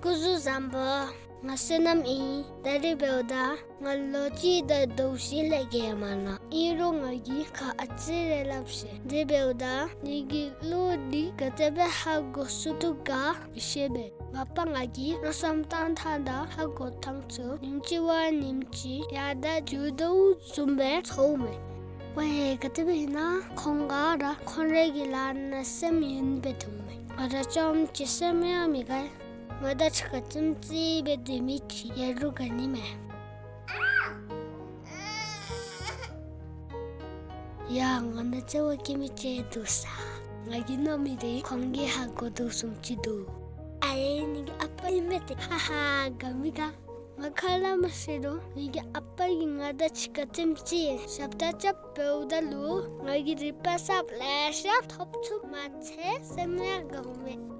སྐུ་གཟུགས་བཟང་པོ། ང་བསོད་ནམས་ཨིན། ད་རིས་འབདཝ་ད་ང་ལོ་གཅིག་དང་ཟླཝ་བཞི་ལས་བརྒལ་མ་ནུག། ཨིན་རུང་ང་གིས་ཁ་ཨ་ཙི་རེ་སླབ་ཤེས། དེ་འབདཝ་ད་ངེ་གི་གླུ་འདི་ག་དེ་སྦེ་ཧ་གོ་ཚུགས་དོ་ག་མི་ཤེས་པས། མ་པ་ང་གིས་མནོ་བསམ་བཏང་ཐངས་དང་ཧ་གོ་ཐངས་ཚུ་ཉིནམ་གཅིག་བ་ཉིནམ་གཅིག་ཡར་དྲག་འགྱོ་དོ་བཟུམ་སྦེ་ཚོརཝ་མས། ཝའེ་ག་དེ་སྦེ་ཨིན་ན་ཁོང་ག་ར་ཁོང་རའི་གི་ལཱ་ནང་སེམས་ཡེངས་སྦེ་སྡོདཔ་མས། ང་ར་རྐྱངམ་གཅིག་སེམས་ཡེངས་མི་དགའ། ང་དང་གཅིག་ཁར་ཙེམ་ཙེ་སྦེ་སྡོད་མི་ཅིག་ཡོད་རུང་དགའ་ནི་མས། ཡ་ང་ནང་བརྩེ་བ་བསྐྱེད་མི་ཅིག་འདུག་ས། ང་གིས་མནོ་མི་འདི་ཁོང་གིས་ཧ་གོ་དོ་བཟུམ་ཅིག་འདུག། ཨ་ལེ་ངེ་གི་ཨ་པ་ཨིན་མས་ཏེ། ཧ་ཧ་དགའ་མི་དགའ། ང་ཁ་སླབ་མ་ཤེས་རུང་ངེ་གི་ཨ་པ་གིས་ང་དང་གཅིག་ཁར་ཙེམ་ཙེ་ཞབས་ཁྲ་རྐྱབ་འབདཝ་ད་ལུ་ང་གིས་རིག་པ་གསརཔ་ལེ་ཤ་ཐོབ་ཚུགསཔ་མ་ཚད་སེམས་ཡང་དགའཝ་མས།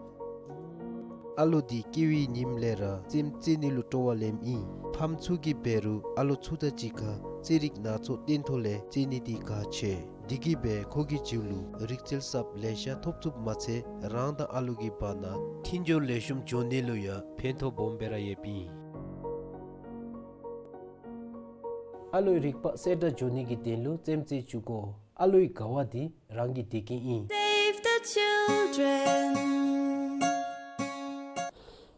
ཨ་ལོ་འདི་སྐྱེ་བའི་ཉིནམ་ལས་ར་ཙེམ་ཙེ་ནི་ལུ་སྤྲོ་བ་ལེནམ་ཨིན། ཕམ་ཚུ་གིས་འབད་རུང་ཨ་ལོ་ཚུ་དང་གཅིག་ཁར་རྩེད་རིགས་སྣ་ཚོགས་སྟོན་ཐོག་ལས་རྩེད་ནི་འདི་ཁག་ཆེ། འདི་གིས་འབད་ཁོ་གི་རྒྱུད་ལུ་རིག་རྩལ་གསརཔ་ལེ་ཤ་ཐོབ་ཚུགསཔ་མ་ཚད་རང་དང་ཨ་ལོ་གི་བར་ན་མཐུན་སྦྱོར་ལེགས་ཤོམ་འགྱོ་ནི་ལུ་ཡང་ཕན་ཐོགས་སྦོམ་སྦེ་ར་ཡོདཔ་ཨིན། ཨ་ལོའི་རིག་པ་གསལ་དྲགས་འགྱོ་ནི་གི་དོན་ལུ་ཙེམ་ཙེ་བཙུགས་དགོ། ཨ་ལོའི་དགའ་བ་འདི་རང་གི་བདེ་སྐྱིད་ཨིན། Save the children.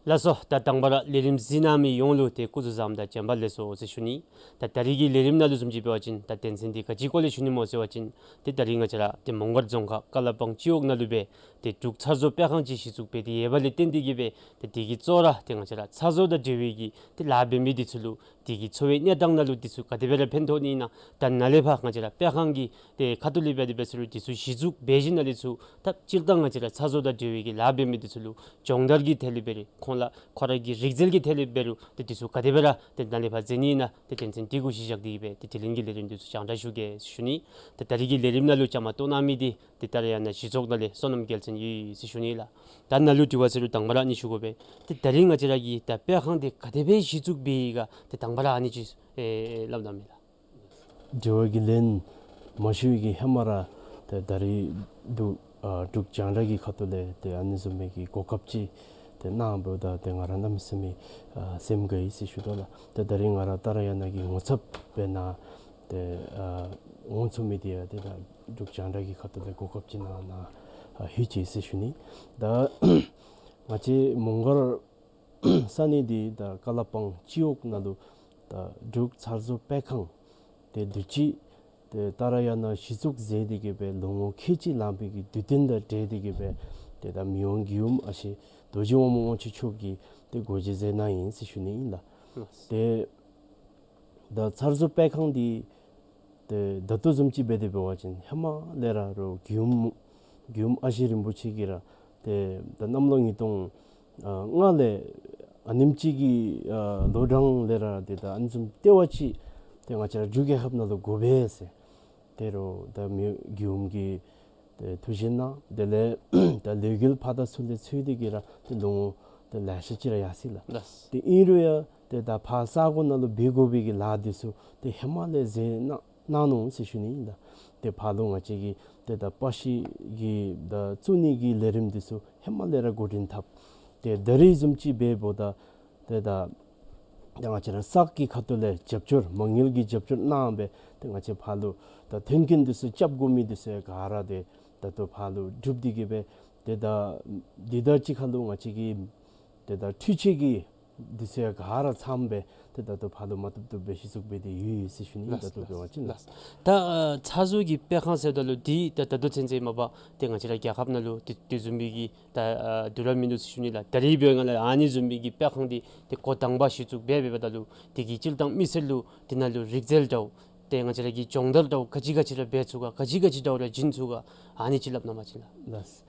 ལགས་སོ། ད་དང་པ་ར་ལས་རིམ་གཟིགས་གནང་མི་ཡོངས་ལུ་ཏེ་སྐུ་གཟུགས་བཟང་དང་བྱོན་པ་ལེགས་སོ་ཟེར་ཞུ་ནི། ད་ད་རིས་ཀྱི་ལས་རིམ་ནང་ལུ་བཟུམ་ཅིག་འབད་བ་ཅིན་ད་དོན་ཚན་འདི་ག་ཅིའི་སྐོར་ལས་ཞུ་ནི་སྨོ་ཟེར་བ་ཅིན་ཏེ་ད་རིས་ང་བཅས་ར་ཏེ་མོང་སྒར་རྫོང་ཁག་ཀ་ལ་པང་སྤྱི་འོག་ནང་ལུ་སྦེ་ཏེ་འབྲུག་ཚར་བཟོ་དཔེ་ཁང་ཅིག་གཞི་བཙུགས་འབད་དེ་ཡོདཔ་ལས་བརྟེན་ཏེ་གིས་སྦེ་ཏེ་དེ་གི་གཙོ་བོ་ར་ཏེ་ང་བཅས་ར་ཚར་བཟོ་དང་འབྲེལ་བའི་གི་ཏེ་ལཱ་འབད་མི་འདི་ཚུ་ལུ་དེ་གི་འཚོ་བའི་གནས་སྟངས་ནང་ལུ་འདི་ཚུ་ག་དེ་སྦེ་ར་ཕན་ཐོགས་ནི་ཨིན་ན། ད་ནཱ་ལས་ཕར་ང་བཅས་ར་དཔེ་ཁང་གི་ཏེ་ཁ་ཐུག་ལས་འབད་དེ་འབད་ས་ལུ་འདི་ཚུ་གཞི་བཙུགས་འབད་ཞིནམ་ལས་ཚུར་ད་སྤྱིར་བཏང་ང་བཅས་ར་ཚར་བཟོ་དང་འབྲེལ་བའི་གི་ལཱ་འབད་མི་འདི་ཚུ་ལུ་སྦྱོང་བརྡར་གྱི་ཐད་ལས་འབད་རུང་ཁོང་ལུ་ཁོང་ར་གི་རིག་རྩལ་གྱི་ཐད་ལས་འབད་རུང་ཏེ་འདི་ཚུ་ག་དེ་སྦེ་ར་ཏེ་ནཱ་ལས་ཕར་མཛད་ནི་ཨིན་ན་ཏེ་དོན་ཚན་འདི་གུ་གཞི་བཞག་སྟེ་གིས་སྦེ་ཏེ་དེ་ལས་ཀྱི་ལས་རིམ་འདི་ཚུ་རྒྱང་བསྒྲགས་ཞུ་གེ་ཟེར་ཞུ་ནི། ཏེ་ད་རིས་ཀྱི་ལས་རིམ་ནང་ལུ་བཅའ་མར་གཏོགས་གནང་མི་འདི་ཏེ་ཏཱ་ར་ཡ་ན་གཞི་ཚོགས་ནང་ལས་བསོད་ནམས་རྒྱལ་མཚན་ཡོད་ཟེར་ཞུ་ནི་ལགས། ད་ནཱ་ལུ་དྲི་བ་ཟེར་རུང་དང་པ་ར་ཨ་ནི་ཞུ་དགོ་པས། ཏེ་ད་རིས་ང་བཅས་ར་གི་ད་དཔེ་ཁང་འདི་ག་དེ་སྦེ་གཞི་བཙུགས་འབད་ཡི་ག་ཏེ་དང་པ་ར་ཨ་ནི་ཅིག་ཨེ་སླབ་གནང་མས་ལགས། དྲི་བ་གི་ལན་མ་ཞུ་བའི་གི་ཧེ་མ་ར་ཏེ་ད་རིས་འབྲུག་ཨ་འབྲུག་རྒྱང་བསྒྲགས་ཀྱི་ཁ་ཐུག་ལས་ཏེ་ཨ་ནི་བཟུམ་མའི་གི་གོ་སྐབས་ཅིག་ཏེ་གནང་འབདཝ་ད་ཏེ་ང་ར་གནམ་མེད་ས་མེད་ཨ་སེམས་དགའ་ཡི་ཟེར་ཞུ་དོ་ལགས། ཏེ་ད་རིས་ང་ར་ཏཱ་ར་ཡ་ན་གི་ངོ་ཚབ་སྦེ་ནཱ་ཏེ་ཨ་འོང་ཚུགས་མི་འདི་ཡང་ཏེ་ད་འབྲུག་རྒྱང་བསྒྲགས་ཀྱི་ཁ་ཐུག་ལས་གོ་སྐབས་ཅིག་གནང་གནང་ཨ་ཧིང་ཆེ་ཟེར་ཞུ་ནི། ད་ང་བཅས་མོང་སྒར་ས་གནས་འདི་ད་ཀ་ལ་པང་སྤྱི་འོག་ནང་ལུ་ད་འབྲུག་ཚར་བཟོ་དཔེ་ཁང་ཏེ་དུས་ཅི་ཏེ་ཏཱ་ར་ཡ་ན་གཞི་བཙུགས་མཛད་དེ་གིས་སྦེ་ལོ་ངོ་ཁལ་གཅིག་ལང་པའི་གི་དུས་སྟོན་དང་འབྲེལ་ཏེ་གིས་སྦེ་ཏེ་ད་མི་དབང་མགྱོནམ་ཨ་ཞེ་རྡོ་རྗེ་དབང་མོ་དབང་ཕྱུག་མཆོག་གིས་ཏེ་སྒོ་འབྱེད་མཛད་གནང་ཡི་ཟེར་ཞུ་ནི་ཨིན་ལགས། ཏེ་ད་ཚར་བཟོ་དཔེ་ཁང་འདི་ཏེ་ད་ལྟོ་བཟུམ་ཅིག་འབད་དེ་འབད་བ་ཅིན་ཧེ་མ་ལས་ར་རུང་མགྱོནམ་མགྱོནམ་ཨ་ཞེ་རིན་པོ་ཆེ་གིས་ར་ཏེ་ད་གནམ་ལོ་ཉིས་སྟོང་ཨ་ལྔ་ལས་ཨ་ནེམ་ཅིག་གི་ཨ་ལོ་གྲངས་ལས་ར་ཏེ་ད་ཨ་ནི་བཟུམ་ལྟེ་བ་ཅིག་ཏེ་ང་བཅས་ར་འབྲུག་རྒྱལ་ཁབ་ནང་ལུ་དགོ་པས་ཟེར། ཏེ་རུང་ད་མི་མགྱོནམ་གིས་ཏེ་ཐུགས་བཞེད་གནང་། དེ་ལས་ད་ལས་འགུལ་ཕར་དང་ཚུར་ལས་ཚུད་དེ་གིས་ར་ཏེ་ལོ་ངོ་ཏེ་ལེ་ཤ་ཅིག་ར་ཡར་སོ་ཡི་ལགས། ལགས། ཏེ་ཨིན་རུང་ཡང་ཏེ་ད་ཕར་ས་གོ་ནང་ལུ་འབད་དགོ་པའི་གི་ལཱ་འདི་ཚུ་ཏེ་ཧེ་མ་ལས་མཛད་གནང་གནང་ནུག་ཟེར་ཞུ་ནི་ཨིན་ལགས། ཏེ་ཕར་ལུ་ང་བཅས་ཀྱི་ཏེ་ད་པར་ཤིང་གི་ད་བཙུགས་ནི་གི་ལས་རིམ་འདི་ཚུ་ཧེ་མ་ལས་ར་འགོ་འདྲེན་འཐབ། ཏེ་ད་རིས་བཟུམ་ཅིག་འབདཝ་ད་ཏེ་ད་ད་ང་བཅས་ར་སག་གི་ཁ་ཐུག་ལས་རྒྱབ་སྐྱོར་མ་དངུལ་གྱི་རྒྱབ་སྐྱོར་གནང་སྦེ་ཏེ་ང་བཅས་ཕར་ལུ་ད་མཐུན་རྐྱེན་འདི་ཚུ་རྐྱབ་དགོ་མི་འདི་ཚུ་ག་ར་ཏེ་ད་ལྟོ་ཕར་ལུ་གྲུབ་སྟེ་གིས་སྦེ་ཏེ་ད་འདི་དང་གཅིག་ཁར་ལུ་ང་བཅས་ཀྱི་ཏེ་ད་འཕྲུལ་ཆས་ཀྱི་ འདི་ཚུ་ཡང་ག་ར་ཚངམ་སྦེ་ཏེ་ད་ལྟོ་ཕར་ལུ་མ་བཏུབ་བཏུབ་སྦེ་གཞི་བཙུགས་འབད་དེ་ཡོད་ཡོད་ཟེར་ཞུ་ནི། ལགས། ད་ལྟོ་འབད་བ་ཅིན་ལགས། ད་ཨ་ཚ་བཟོ་གི་དཔེ་ཁང་ཟེརཝ་ད་ལུ་འདི་ད་ད་ལྟོ་ཚུན་ཚོད་མ་པ་ཏེ་ང་བཅས་ར་རྒྱལ་ཁབ་ནང་ལུ་དེ་དེ་བཟུམ་མའི་གི་ད་ཨ་དུས་རབས་མིན་འདུག་ཟེར་ཞུ་ནི་ལགས། ད་རིས་འབདཝ་ད་ལུ་ཨ་ནི་བཟུམ་མའི་གི་དཔེ་ཁང་འདི་ཏེ་འགོ་དང་པ་གཞི་བཙུགས་འབད་འབདཝ་ད་ལུ་དེ་གི་སྤྱིར་བཏང་མི་སེར་ལུ་དེ་ནང་ལུ་རིག་རྩལ་འདྲཝ་ཏེ་ང་བཅས་ར་གི་སྦྱོང་བརྡར་འདྲཝ་ག་ཅི་ག་ཅི་ར་འབད་ཚུགས་ག་ག་ཅི་ག་ཅི་འདྲཝ་ར་བྱིན་ཚུགས་ག་ཨ་ནི་ཅིག་སླབ་གནང་པ་ཅིན་ལགས། ལགས།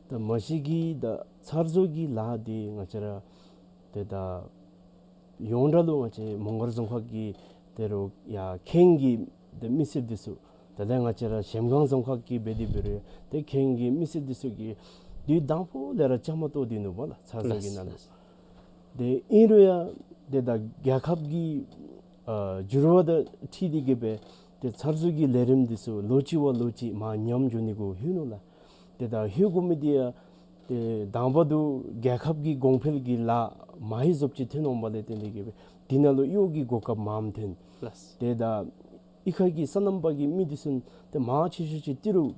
ད་མ་གཞི་གི་ད་ཚར་བཟོ་གི་ལཱ་འདི་ང་བཅས་ར་ཏེ་ད་ཡོངས་གྲགས་ལུ་ང་བཅས་མོང་སྒར་རྫོང་ཁག་གི་ཏེ་རུང་ཡར་ཁེངས་ཀྱི་ཏེ་མི་སེར་འདི་ཚུ་དེ་ལས་ང་བཅས་ར་གཞལམ་སྒང་རྫོང་ཁག་གི་འབད་དེ་འབད་རུང་ཏེ་ཁེངས་ཀྱི་མི་སེར་འདི་ཚུ་གིས་དུས་དང་པོ་ལས་ར་བཅའ་མར་གཏོགས་ཏེ་ནུག་པ་ལགས། ཚར་བཟོ་གི་ནང་ལུ། ལགས། དེ་ཨིན་རུང་ཡང་ཏེ་ད་རྒྱལ་ཁབ་ཀྱི་ཨ་འགྱུར་བ་དང་འཁྲིལ་ཏེ་གི་སྦེ་ཏེ་ཚར་བཟོ་གི་ལས་རིམ་འདི་ཚུ་ལོ་གཅིག་བ་ལོ་གཅིག་མར་ཉམས་འགྱོ་ནི་གུ་ལྷོད་ནུག་ལགས། ཏེ་ད་ལྷོད་དགོ་མི་འདི་ཡང་ཏེ་དང་པ་འདི་རྒྱལ་ཁབ་ཀྱི་གོང་འཕེལ་གྱི་ལཱ་མང་རབས་ཅིག་ཐོན་འོང་པ་ལས་བརྟེན་ཏེ་གི་སྦེ་འདི་ནང་ལུ་གཡོག་གི་གོ་སྐབས་མངམ་ཐོན། ལགས། ཏེ་ད་གཡུས་ཁ་གི་སོ་ནམ་པ་གི་མི་འདི་ཚུ་ཏེ་མང་ཆེ་ཤོས་ཅིག་ཏི་རུ་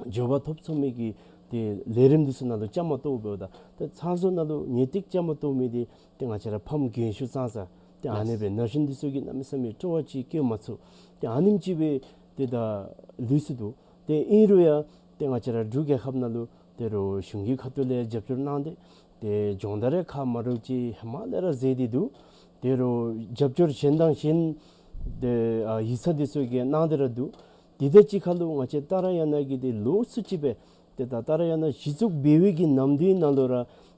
འགྱོ་བ་ཐོབ་ཚུགས་མི་གི་ཏེ་ལས་རིམ་འདི་ཚུ་ནང་ལུ་བཅའ་མར་གཏོགས་འབདཝ་ད་ཏེ་ཚར་བཟོ་ནང་ལུ་ངེས་ཏིག་བཅའ་མར་གཏོགས་མི་འདི་ཏེ་ང་བཅས་ར་ཕམ་རྒན་ཤོས་ཙང་ཙ་ཏེ་ཨ་ནི་སྦེ་ན་གཞོན་འདི་ཚུ་གིས་གནམ་མེད་ས་མེད་སྤྲོ་བ་ཅིག་བསྐྱེད་མ་ཚུགས། ཏེ་ཨ་ནེམ་ཅིག་སྦེ་ཏེ་ད་ལུས་སོ་ནུག། ཏེ་ཨིན་རུང་ཡང་ཏེ་ང་བཅས་ར་འབྲུག་རྒྱལ་ཁབ་ནང་ལུ་ཏེ་རུང་གཞུང་གི་ཁ་ཐུག་ལས་རྒྱབ་སྐྱོར་གནང་སྟེ་ཏེ་སྦྱོང་བརྡར་རེ་ཁག་མ་འདྲཝ་ཅིག་ཧེ་མ་ལས་ར་མཛད་དེ་འདུག། ཏེ་རུང་རྒྱབ་སྐྱོར་གཞན་དང་གཞན་ཏེ་ཨ་ཡིག་ཚང་འདི་ཚུ་གིས་གནང་སྟེ་ར་འདུག། དེ་དང་གཅིག་ཁར་ལུ་ང་བཅས་ཏཱ་ར་ཡ་ན་གིས་ཏེ་ལོགས་སུ་ཅིག་སྦེ་ཏེ་ད་ཏཱ་ར་ཡ་ན་གཞི་བཙུགས་འབད་བའི་གི་ནམ་དུས་ནང་ལུ་ར་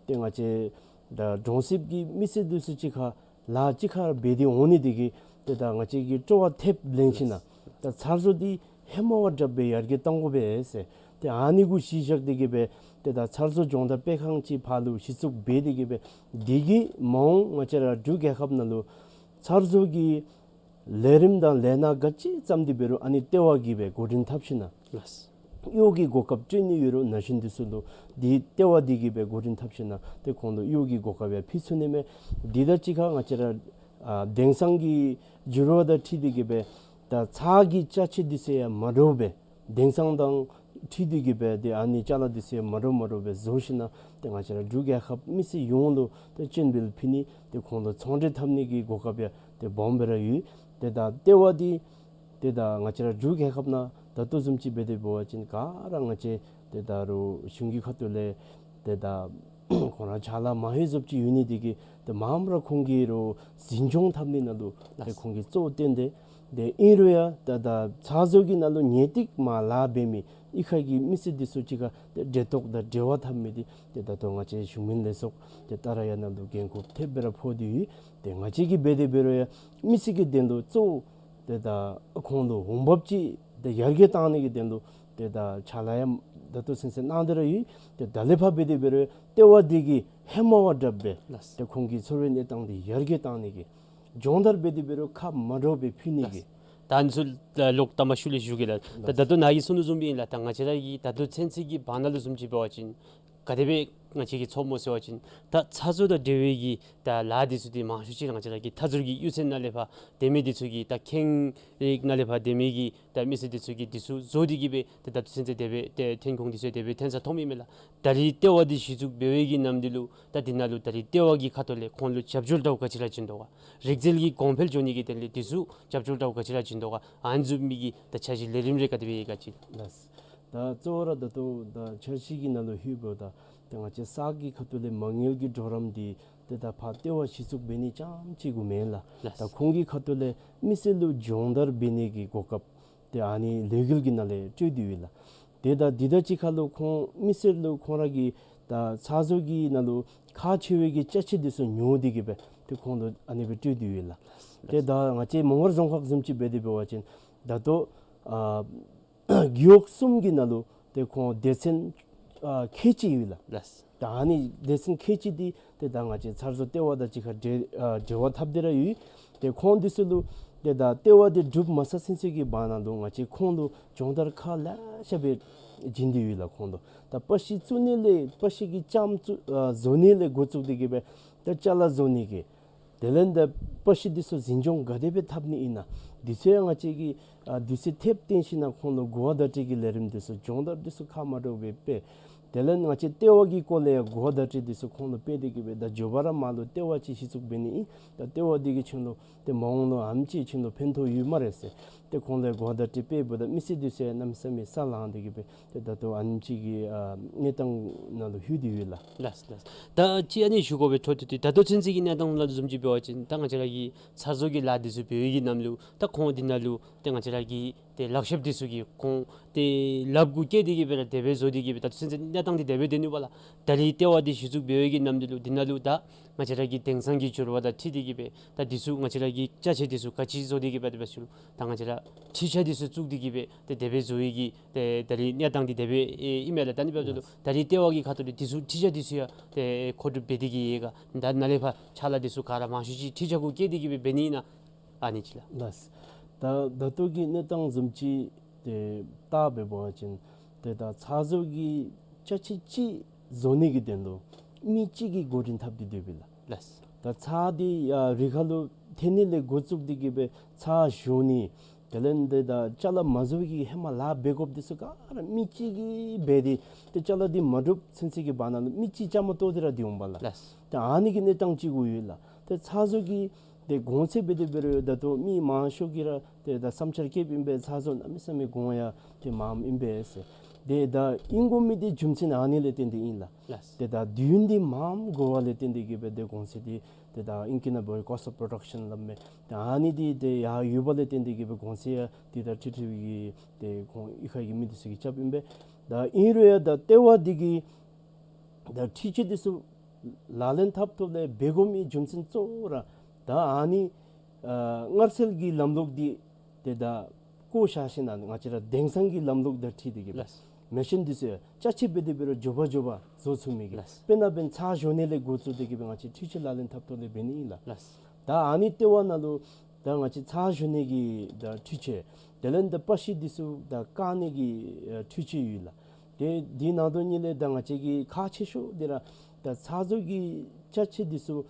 ཏེ་ང་བཅས་ད་གྲོང་གསེབ་ཀྱི་མི་སེར་འདི་ཚུ་གཅིག་ཁར་ལཱ་གཅིག་ཁར་འབད་དེ་འོང་ནི་འདི་གིས་ཏེ་ད་ང་བཅས་ཀྱི་སྤྲོ་བ་ཐེབས་ལེན་ཞིན་ན་ད་ཚར་བཟོ་འདི་ཧེ་མ་བ་དྲགཔ་སྦེ་ཡར་རྒྱས་གཏང་དགོ་པས་ཟེར་ཏེ་ཨ་ནི་གུ་གཞི་བཞག་སྟེ་གི་སྦེ་ཏེ་ད་ཚར་བཟོ་སྦྱོང་བརྡར་སྤེལ་ཁང་ཅིག་ཕར་ལུ་གཞི་བཙུགས་འབད་དེ་གི་སྦེ་འདི་གིས་མ་འོངས་ང་བཅས་ར་འབྲུག་རྒྱལ་ཁབ་ནང་ལུ་ཚར་བཟོ་གི་ལས་རིམ་དང་ལས་སྣ་ག་ཅི་བརྩམས་ཏེ་འབད་རུང་ཨ་ནི་ལྟེ་བ་གིས་སྦེ་འགོ་འདྲེན་འཐབ་ཞིན་ན་ལགས། གཡོག་གི་གོ་སྐབས་སྤྲོད་ནི་ཡོད་རུང་ན་གཞོན་འདི་ཚུ་ལུ་འདི་ལྟེ་བ་འདི་གིས་སྦེ་འགོ་འདྲེན་འཐབ་ཞིན་ན་ཏེ་ཁོང་ལུ་གཡོག་གི་གོ་སྐབས་ཡང་ཕུལ་ཚུགས་ནི་མས། འདི་དང་གཅིག་ཁར་ང་བཅས་ར་ཨ་དེང་སང་གི་འགྱུར་བ་དང་འཁྲིལ་ཏེ་གི་སྦེ་ད་ཚྭ་གི་ཅ་ཆས་འདི་ཚུ་ཡང་མ་འདྲཝ་སྦེ་དེང་སང་དང་འཁྲིལ་ཏེ་གི་སྦེ་ཏེ་ཨ་ནི་ཅ་ལ་འདི་ཚུ་ཡང་མ་འདྲཝ་མ་འདྲཝ་སྦེ་བཟོ་ཞིན་ན་ཏེ་ང་བཅས་ར་འབྲུག་རྒྱལ་ཁབ་མི་སེར་ཡོངས་ལུ་ཏེ་སྤྱན་འབུལ་ཕུལ་ནི་ཏེ་ཁོང་ལུ་ཚོང་འབྲེལ་འཐབ་ནི་གི་གོ་སྐབས་ཡང་ཏེ་སྦོམ་སྦེ་ར་ཡོད། ཏེ་ད་ལྟེ་བ་འདི་ཏེ་ད་ང་བཅས་ར་འབྲུག་རྒྱལ་ཁབ་ནང་ད་ལྟོ་བཟུམ་ཅིག་འབད་དེ་འབད་བ་ཅིན་ག་ར་ང་བཅས་ཏེ་ད་རུང་གཞུང་གི་ཁ་ཐུག་ལས་ཏེ་ད་ཁོང་ར་ཅ་ལ་མང་རབས་ཅིག་ཡོད་ནི་འདི་གིས་ཏེ་མངམ་ར་ཁོང་གིས་རུང་འཛིན་སྐྱོང་འཐབ་ནི་ནང་ལུ་ཏེ་ཁོང་གིས་གཙོ་བོ་བཏོན་ཏེ་ཏེ་ཨིན་རུང་ཡང་ད་ད་ཚྭ་བཟོ་གི་ནང་ལུ་ངེས་ཏིག་མར་ལཱ་འབད་མི་གཡུས་ཁ་གི་མི་སེར་འདི་ཚུ་གཅིག་ཁར་ཏེ་འབྲེལ་གཏོགས་དང་འབྲེལ་བ་འཐབ་མི་འདི་ཏེ་ད་ལྟོ་ང་བཅས་གཞུང་མིན་ལས་ཚོགས་ཏེ་ཏཱ་ར་ཡ་ན་ལུ་འགན་ཁུར་ཐེབས་སྦེ་ར་ཕོག་སྟེ་ཡོད། ཏེ་ང་བཅས་ཀྱིས་འབད་དེ་འབད་རུང་ཡང་མི་སེར་གྱི་དོན་ལུ་གཙོ་བོ་ཏེ་ད་ཁོང་ལུ་འོང་འབབ་ཅིག་ཏེ་ཡར་རྒྱས་གཏང་ནི་གི་དོན་ལུ་ཏེ་ད་ཅ་ལ་ཡང་ད་ལྟོ་ཚུན་ཚོད་གནང་སྟེ་ར་ཡོད། ཏེ་ད་ལས་ཕར་འབད་དེ་འབད་རུང་ལྟེ་བ་འདི་གིས་ཧེ་མ་བ་དྲགཔ་སྦེ་ལགས། ཏེ་ཁོང་གི་འཚོ་བའི་གནས་སྟངས་འདི་ཡར་རྒྱས་གཏང་ནི་གི་སྦྱོང་བརྡར་འབད་དེ་འབད་རུང་ཁག་མ་འདྲཝ་སྦེ་ཕུལ་ནི་གི་ལགས། ད་ཨ་ནི་ཚུ་ལོག་ལྟ་མ་ཤུལ་ལས་ཞུ་གེ་ལགས། ད་ལགས། ད་ལྟོ་ནཱ་གིས་གསུངས་དོ་བཟུམ་སྦེ་ཨིན་ལགས། ད་ང་བཅས་ར་གི་ད་ལྟོ་ཚུན་ཚོད་ཀྱི་བར་ན་ལུ་བཟུམ་ཅིག་འབད་བ་ཅིན་ག་དེ་སྦེ་ང་བཅས་ཀྱིས་ཚོརཝ་སྨོ་ཟེར་བ་ཅིན་ད་ཚྭ་བཟོ་དང་འབྲེལ་བའི་གི་ད་ལཱ་འདི་ཚུ་འདི་མང་ཤོས་ཅིག་ང་བཅས་ར་གི་མཐའ་ཟུར་གྱི་གཡུས་ཚན་ནང་ལས་ཕར་སྡོད་མི་འདི་ཚུ་གིས་ད་ཁེངས་རིགས་ནང་ལས་ཕར་སྡོད་མི་གི་ད་མི་སེར་འདི་ཚུ་གིས་འདི་ཚུ་བཟོ་སྟེ་གི་སྦེ་ད་ད་ལྟོ་ཚུན་ཚོད་དེ་སྦེ་ཏེ་ཐོན་ཁུངས་འདི་ཚུ་དེ་སྦེ་ཐོན་ས་མཐོངམ་ཨིན་མས་ལགས། ད་རིས་ལྟེ་བ་འདི་གཞི་བཙུགས་འབད་བའི་གི་ནམ་དུས་ལུ་ད་འདི་ནང་ལུ་ད་རིས་ལྟེ་བ་གི་ཁ་ཐུག་ལས་ཁོང་ལུ་རྒྱབ་སྐྱོར་འདྲཝ་ག་ཅི་ར་བྱིན་དོ་ག། རིག་རྩལ་གྱི་གོང་འཕེལ་འགྱོ་ནི་གི་དོན་ལས་འདི་ཚུ་རྒྱབ་སྐྱོར་འདྲཝ་ག་ཅི་ར་བྱིན་དོ་ག། ཨ་ནི་བཟུམ་མའི་གི་ད་འཆར་གཞི་ལས་རིམ་རེ་ག་དེ་སྦེ་ཡོད་ག་ཅིག། ལགས། ད་གཙོ་བོ་ར་ད་ལྟོ་ད་འཆར་གཞི་གི་ནང་ལུ་ལྷོདཔ་ད་ད་ང་བཅས་ས་གི་ཁ་ཐུག་ལས་མ་དངུལ་གྱི་གྲོགས་རམ་འདི་ཏེ་ད་ཕར་ལྟེ་བ་གཞི་བཙུགས་འབད་ནི་རྐྱངམ་ཅིག་གུ་མེན་ལགས། ལགས། ད་ཁོང་གི་ཁ་ཐུག་ལས་མི་སེར་ལུ་སྦྱོང་བརྡར་འབད་ནི་གི་གོ་སྐབས་ཏེ་ཨ་ནི་ལས་འགུལ་གྱི་ནང་ལས་སྤྲོད་དེ་ཡོད་ལགས། ཏེ་ད་འདི་དང་གཅིག་ཁར་ལུ་ཁོང་མི་སེར་ལུ་ཁོང་ར་གི་ད་ཚྭ་བཟོ་གི་ནང་ལུ་ཁག་ཆེ་བའི་གི་ཅ་ཆས་འདི་ཚུ་ཉོ་སྟེ་གི་སྦེ་ཏེ་ཁོང་ལུ་ཨ་ནི་སྦེ་སྤྲོད་དེ་ཡོད་ལགས། ཏེ་ད་ང་བཅས་མོང་སྒར་རྫོང་ཁག་བཟུམ་ཅིག་འབད་དེ་འབད་བ་ཅིན་ད་ལྟོ་ཨ་རྒེད་འོག་གསུམ་གྱི་ནང་ལུ་ཏེ་ཁོང་སྡེ་ཚན་ཨ་ཁལ་གཅིག་ཡོད་ལགས། ལགས། ད་ཨ་ནི་སྡེ་ཚན་ཁལ་གཅིག་འདི་ཏེ་ད་ང་བཅས་ཚྭ་བཟོ་ལྟེ་བ་དང་གཅིག་ཁར་འབྲེལ་ཨ་འབྲེལ་བ་འཐབ་སྟེ་ར་ཡོད། ཏེ་ཁོང་འདི་ཚུ་ལུ་ཏེ་ད་ལྟེ་བ་འདི་གྲུབ་མ་ཚར་ཚུན་ཚོད་ཀྱི་བར་ན་ལུ་ང་བཅས་ཁོང་ལུ་སྦྱོང་བརྡར་ཁག་ལེ་ཤ་སྦེ་བྱིན་ཏེ་ཡོད་ལགས། ཁོང་ལུ་ད་པག་ཤིང་བཙུགས་ནི་ལས་པག་ཤིང་གི་ལྕངམ་བཙུགས་ཨ་བཟོ་ནི་ལས་འགོ་བཙུགས་ཏེ་གི་སྦེ་ད་ཅ་ལ་བཟོ་ནི་གི་དེ་ལས་ད་པག་ཤིང་འདི་ཚུ་འཛིན་སྐྱོང་ག་དེ་སྦེ་འཐབ་ནི་ཨིན་ན་འདི་ཚུ་ཡང་ང་བཅས་ཀྱིས་ཨ་དུས་ཚོད་ཐེབས་བཏོན་ཞིན་ན་ཁོང་ལུ་གོ་བ་བརྡ་སྤྲོད་ཀྱི་ལས་རིམ་འདི་ཚུ་སྦྱོང་བརྡར་འདི་ཚུ་ཁག་མ་འདྲཝ་སྦེ་སྤེལ། དེ་ལས་ང་བཅས་ལྟེ་བ་གི་སྐོར་ལས་ཡང་གོ་བརྡ་འཕྲིན་འདི་ཚུ་ཁོང་ལུ་སྤེལ་ཏེ་གི་སྦེ་ད་མགྱོགས་པ་ར་མར་ལུ་ལྟེ་བ་ཅིག་གཞི་བཙུགས་འབད་ནི་ཨིན། ད་ལྟེ་བ་འདི་གིས་ཁྱོད་ལུ་ཏེ་མ་འོངས་ལུ་ཨ་ནེམ་ཅིག་ཁྱོད་ལུ་ཕན་ཐོགས་ཡོད་སྨ་རེ་ཟེར། ཏེ་ཁོང་ལུ་གོ་བརྡ་འཕྲིན་སྤེལཝ་ད་མི་སེར་འདི་ཚུ་ཡང་གནམ་མེད་ས་མེད་སྦེ་སེམས་ལང་སྟེ་གི་སྦེ་ཏེ་ད་ལྟོ་ཨ་ནེམ་ཅིག་གི་ཨ་གནས་སྟངས་ནང་ལུ་ལྷོད་དེ་ཡོད་ལགས། ལགས་ལགས། ད་ཅི་ཨ་ནི་ཞུ་དགོ་པའི་འཕྲོ་མཐུད་དེ་ད་ལྟོ་ཚུན་ཚོད་ཀྱི་གནས་སྟངས་ནང་ལུ་བཟུམ་ཅིག་འབད་བ་ཅིན་ད་ང་བཅས་ར་གི་ཚ་བཟོ་གི་ལཱ་འདི་ཚུ་འབད་བའི་གི་ནམ་ལུ་ད་ཁོང་འདི་ནང་ལུ་ཏེ་ང་བཅས་ར་གི་ཏེ་ལག་ཤེསཔ་འདི་ཚུ་གིས་ཁོང་ཏེ་ལགཔ་གུ་བཀལ་ཏེ་གི་སྦེ་ར་དེ་སྦེ་བཟོ་སྟེ་གི་སྦེ་ད་ལྟོ་ཚུན་ཚོད་གནས་སྟངས་འདི་དེ་སྦེ་སྡོད་ནུག་པ་ལགས། ད་རིས་ལྟེ་བ་འདི་གཞི་བཙུགས་འབད་བའི་གི་ནམ་འདི་ལུ་འདི་ནང་ལུ་ད་ང་བཅས་ར་གི་དེང་སང་གི་འགྱུར་བ་དང་འཁྲིལ་ཏེ་གི་སྦེ་ད་འདི་ཚུ་ང་བཅས་ར་གི་ཅ་ཆས་འདི་ཚུ་ག་ཅི་བཟོ་སྟེ་གི་སྦེ་དེ་སྦེ་ཞུ་རུང་ད་ང་བཅས་ར་འཕྲུལ་ཆས་འདི་ཚུ་བཙུགས་ཏེ་གི་སྦེ་ཏེ་དེ་སྦེ་བཟོ་བའི་གི་ཏེ་ད་རིས་གནས་སྟངས་འདི་དེ་སྦེ་ཨིན་མས་ལགས། ད་ནི་འབདཝ་ད་ལུ་ད་རིས་ལྟེ་བ་གི་ཁ་ཐུག་ལས་འདི་ཚུ་འཕྲུལ་ཆས་འདི་ཚུ་ཡང་ཏེ་མཁོ་སྒྲུབ་འབད་དེ་གི་ཡོད་ག། ད་ནཱ་ལས་ཕར་ཕྱག་ལཱ་འདི་ཚུ་ག་ར་མང་ཤོས་ཅིག་འཕྲུལ་ཆས་གུ་བཀལ་ཏེ་གི་སྦེ་འབད་ནི་ཨིན་ན། ཨ་ནི་ཅིག་ལགས། ལགས། ད་ད་ལྟོ་གི་གནས་སྟངས་བཟུམ་ཅིག་ཏེ་བལྟ་སྦེ་འབད་བ་ཅིན་ཏེ་ད་ཚ་བཟོ་གི་ཅ་ཆས་ཅིག་བཟོ་ནི་གི་དོན་ལུ་མི་གཅིག་གིས་འགོ་འདྲེན་འཐབ་སྟེ་སྡོདཔ་ཨིན་ལགས། ལགས། ད་ཚ་འདི་ཡར་རི་ཁ་ལུ་འཐེན་ནི་ལས་འགོ་བཙུགས་ཏེ་གི་སྦེ་ཚ་བཞོ་ནི་དེ་ལས་འདི་ད་ཅ་ལ་མ་བཟོ་བའི་གི་ཧེ་མ་ལཱ་འབད་དགོཔ་འདི་ཚུ་ག་ར་མི་གཅིག་གིས་འབད་དེ་ཏེ་ཅ་ལ་འདི་མ་གྲུབ་ཚུན་ཚོད་ཀྱི་བར་ན་ལུ་མི་གཅིག་བཅའ་མར་གཏོགས་ཏེ་ར་སྡོད་འོང་པ་ལགས། ལགས། ད་ཨ་ནི་གི་གནས་སྟངས་ཅིག་གུ་ཡོད་ལགས། ཏེ་ཚ་བཟོ་གི་ཏེ་གོང་ཚད་འབད་དེ་འབད་རུང་ད་ལྟོ་མི་མང་ཤོས་ཀྱིས་ར་ཏེ་ད་བསམ་འཆར་བསྐྱེདཔ་ཨིན་པས། ཚ་བཟོ་གནམ་མེད་ས་མེད་གོང་ཡང་ཏེ་མངམ་ཨིན་པས་ཟེར། ཏེ་ད་ཨིན་དགོ་མི་འདི་རྒྱུ་མཚན་ཨ་ནི་ལས་བརྟེན་ཏེ་ཨིན་ལགས། ལགས། ཏེ་ད་དུས་ཡུན་འདི་མངམ་འགོར་བ་ལས་བརྟེན་ཏེ་གི་སྦེ་ཏེ་གོང་ཚད་འདི་ཏེ་ད་ཨིང་སྐད་ནང་འབད་བ་cost of production སླབ་མས། ཏེ་ཨ་ནི་འདི་ཏེ་ཡར་ཡོད་པ་ལས་བརྟེན་ཏེ་གི་སྦེ་གོང་ཚད་ཡང་ཏེ་ད་ཁྲི་ཁྲི་གི་ཏེ་ཁོང་གཡུས་ཁ་གི་མི་འདི་ཚུ་གིས་རྐྱབ་ཨིན་པས། ད་ཨིན་རུང་ཡང་ད་ལྟེ་བ་འདི་གིས་ད་འཕྲུལ་ཆས་འདི་ཚུ་ལག་ལེན་འཐབ་ཐོག་ལས་འབད་དགོ་མི་རྒྱུ་མཚན་གཙོ་བོ་ར་ད་ཨ་ནི་ཨ་སྔར་སྲོལ་གྱི་ལམ་ལུགས་འདི་ཏེ་ད་བཀོ་བཞག་ཞིནམ་ལས་ང་བཅས་ར་དེང་སང་གི་ལམ་ལུགས་དང་འཁྲིལ་ཏེ་གི་སྦེ་ལགས། མེ་ཤིན་འདི་ཚུ་ཡང་ཅ་ཆས་འབད་དེ་འབད་རུང་མགྱོགས་པ་མགྱོགས་པ་བཟོ་ཚུགས་མི་གི། ལགས། དཔེར་ན་འབདན་ཚ་བཞོ་ནི་ལས་འགོ་བཙུགས་ཏེ་གི་སྦེ་ང་བཅས་འཕྲུལ་ཆས་ལག་ལེན་འཐབ་ཐོག་ལས་འབད་ནི་ཨིན་ལགས། ལགས། ད་ཨ་ནི་ལྟེ་བ་ནང་ལུ་ད་ང་བཅས་ཚ་བཞོ་ནི་གི་ད་འཕྲུལ་ཆས་དེ་ལས་ད་པ་ཤི་འདི་ཚུ་ད་བཀག་ནི་གི་ཨ་འཕྲུལ་ཆས་ཡོད་ལགས། ཏེ་འདི་ནང་དོན་ཉིད་ལས་ད་ང་བཅས་ཀྱི་ཁག་ཆེ་ཤོས་འདི་ར་ད་ཚ་བཟོ་གི་ཅ་ཆས་འདི་ཚུ་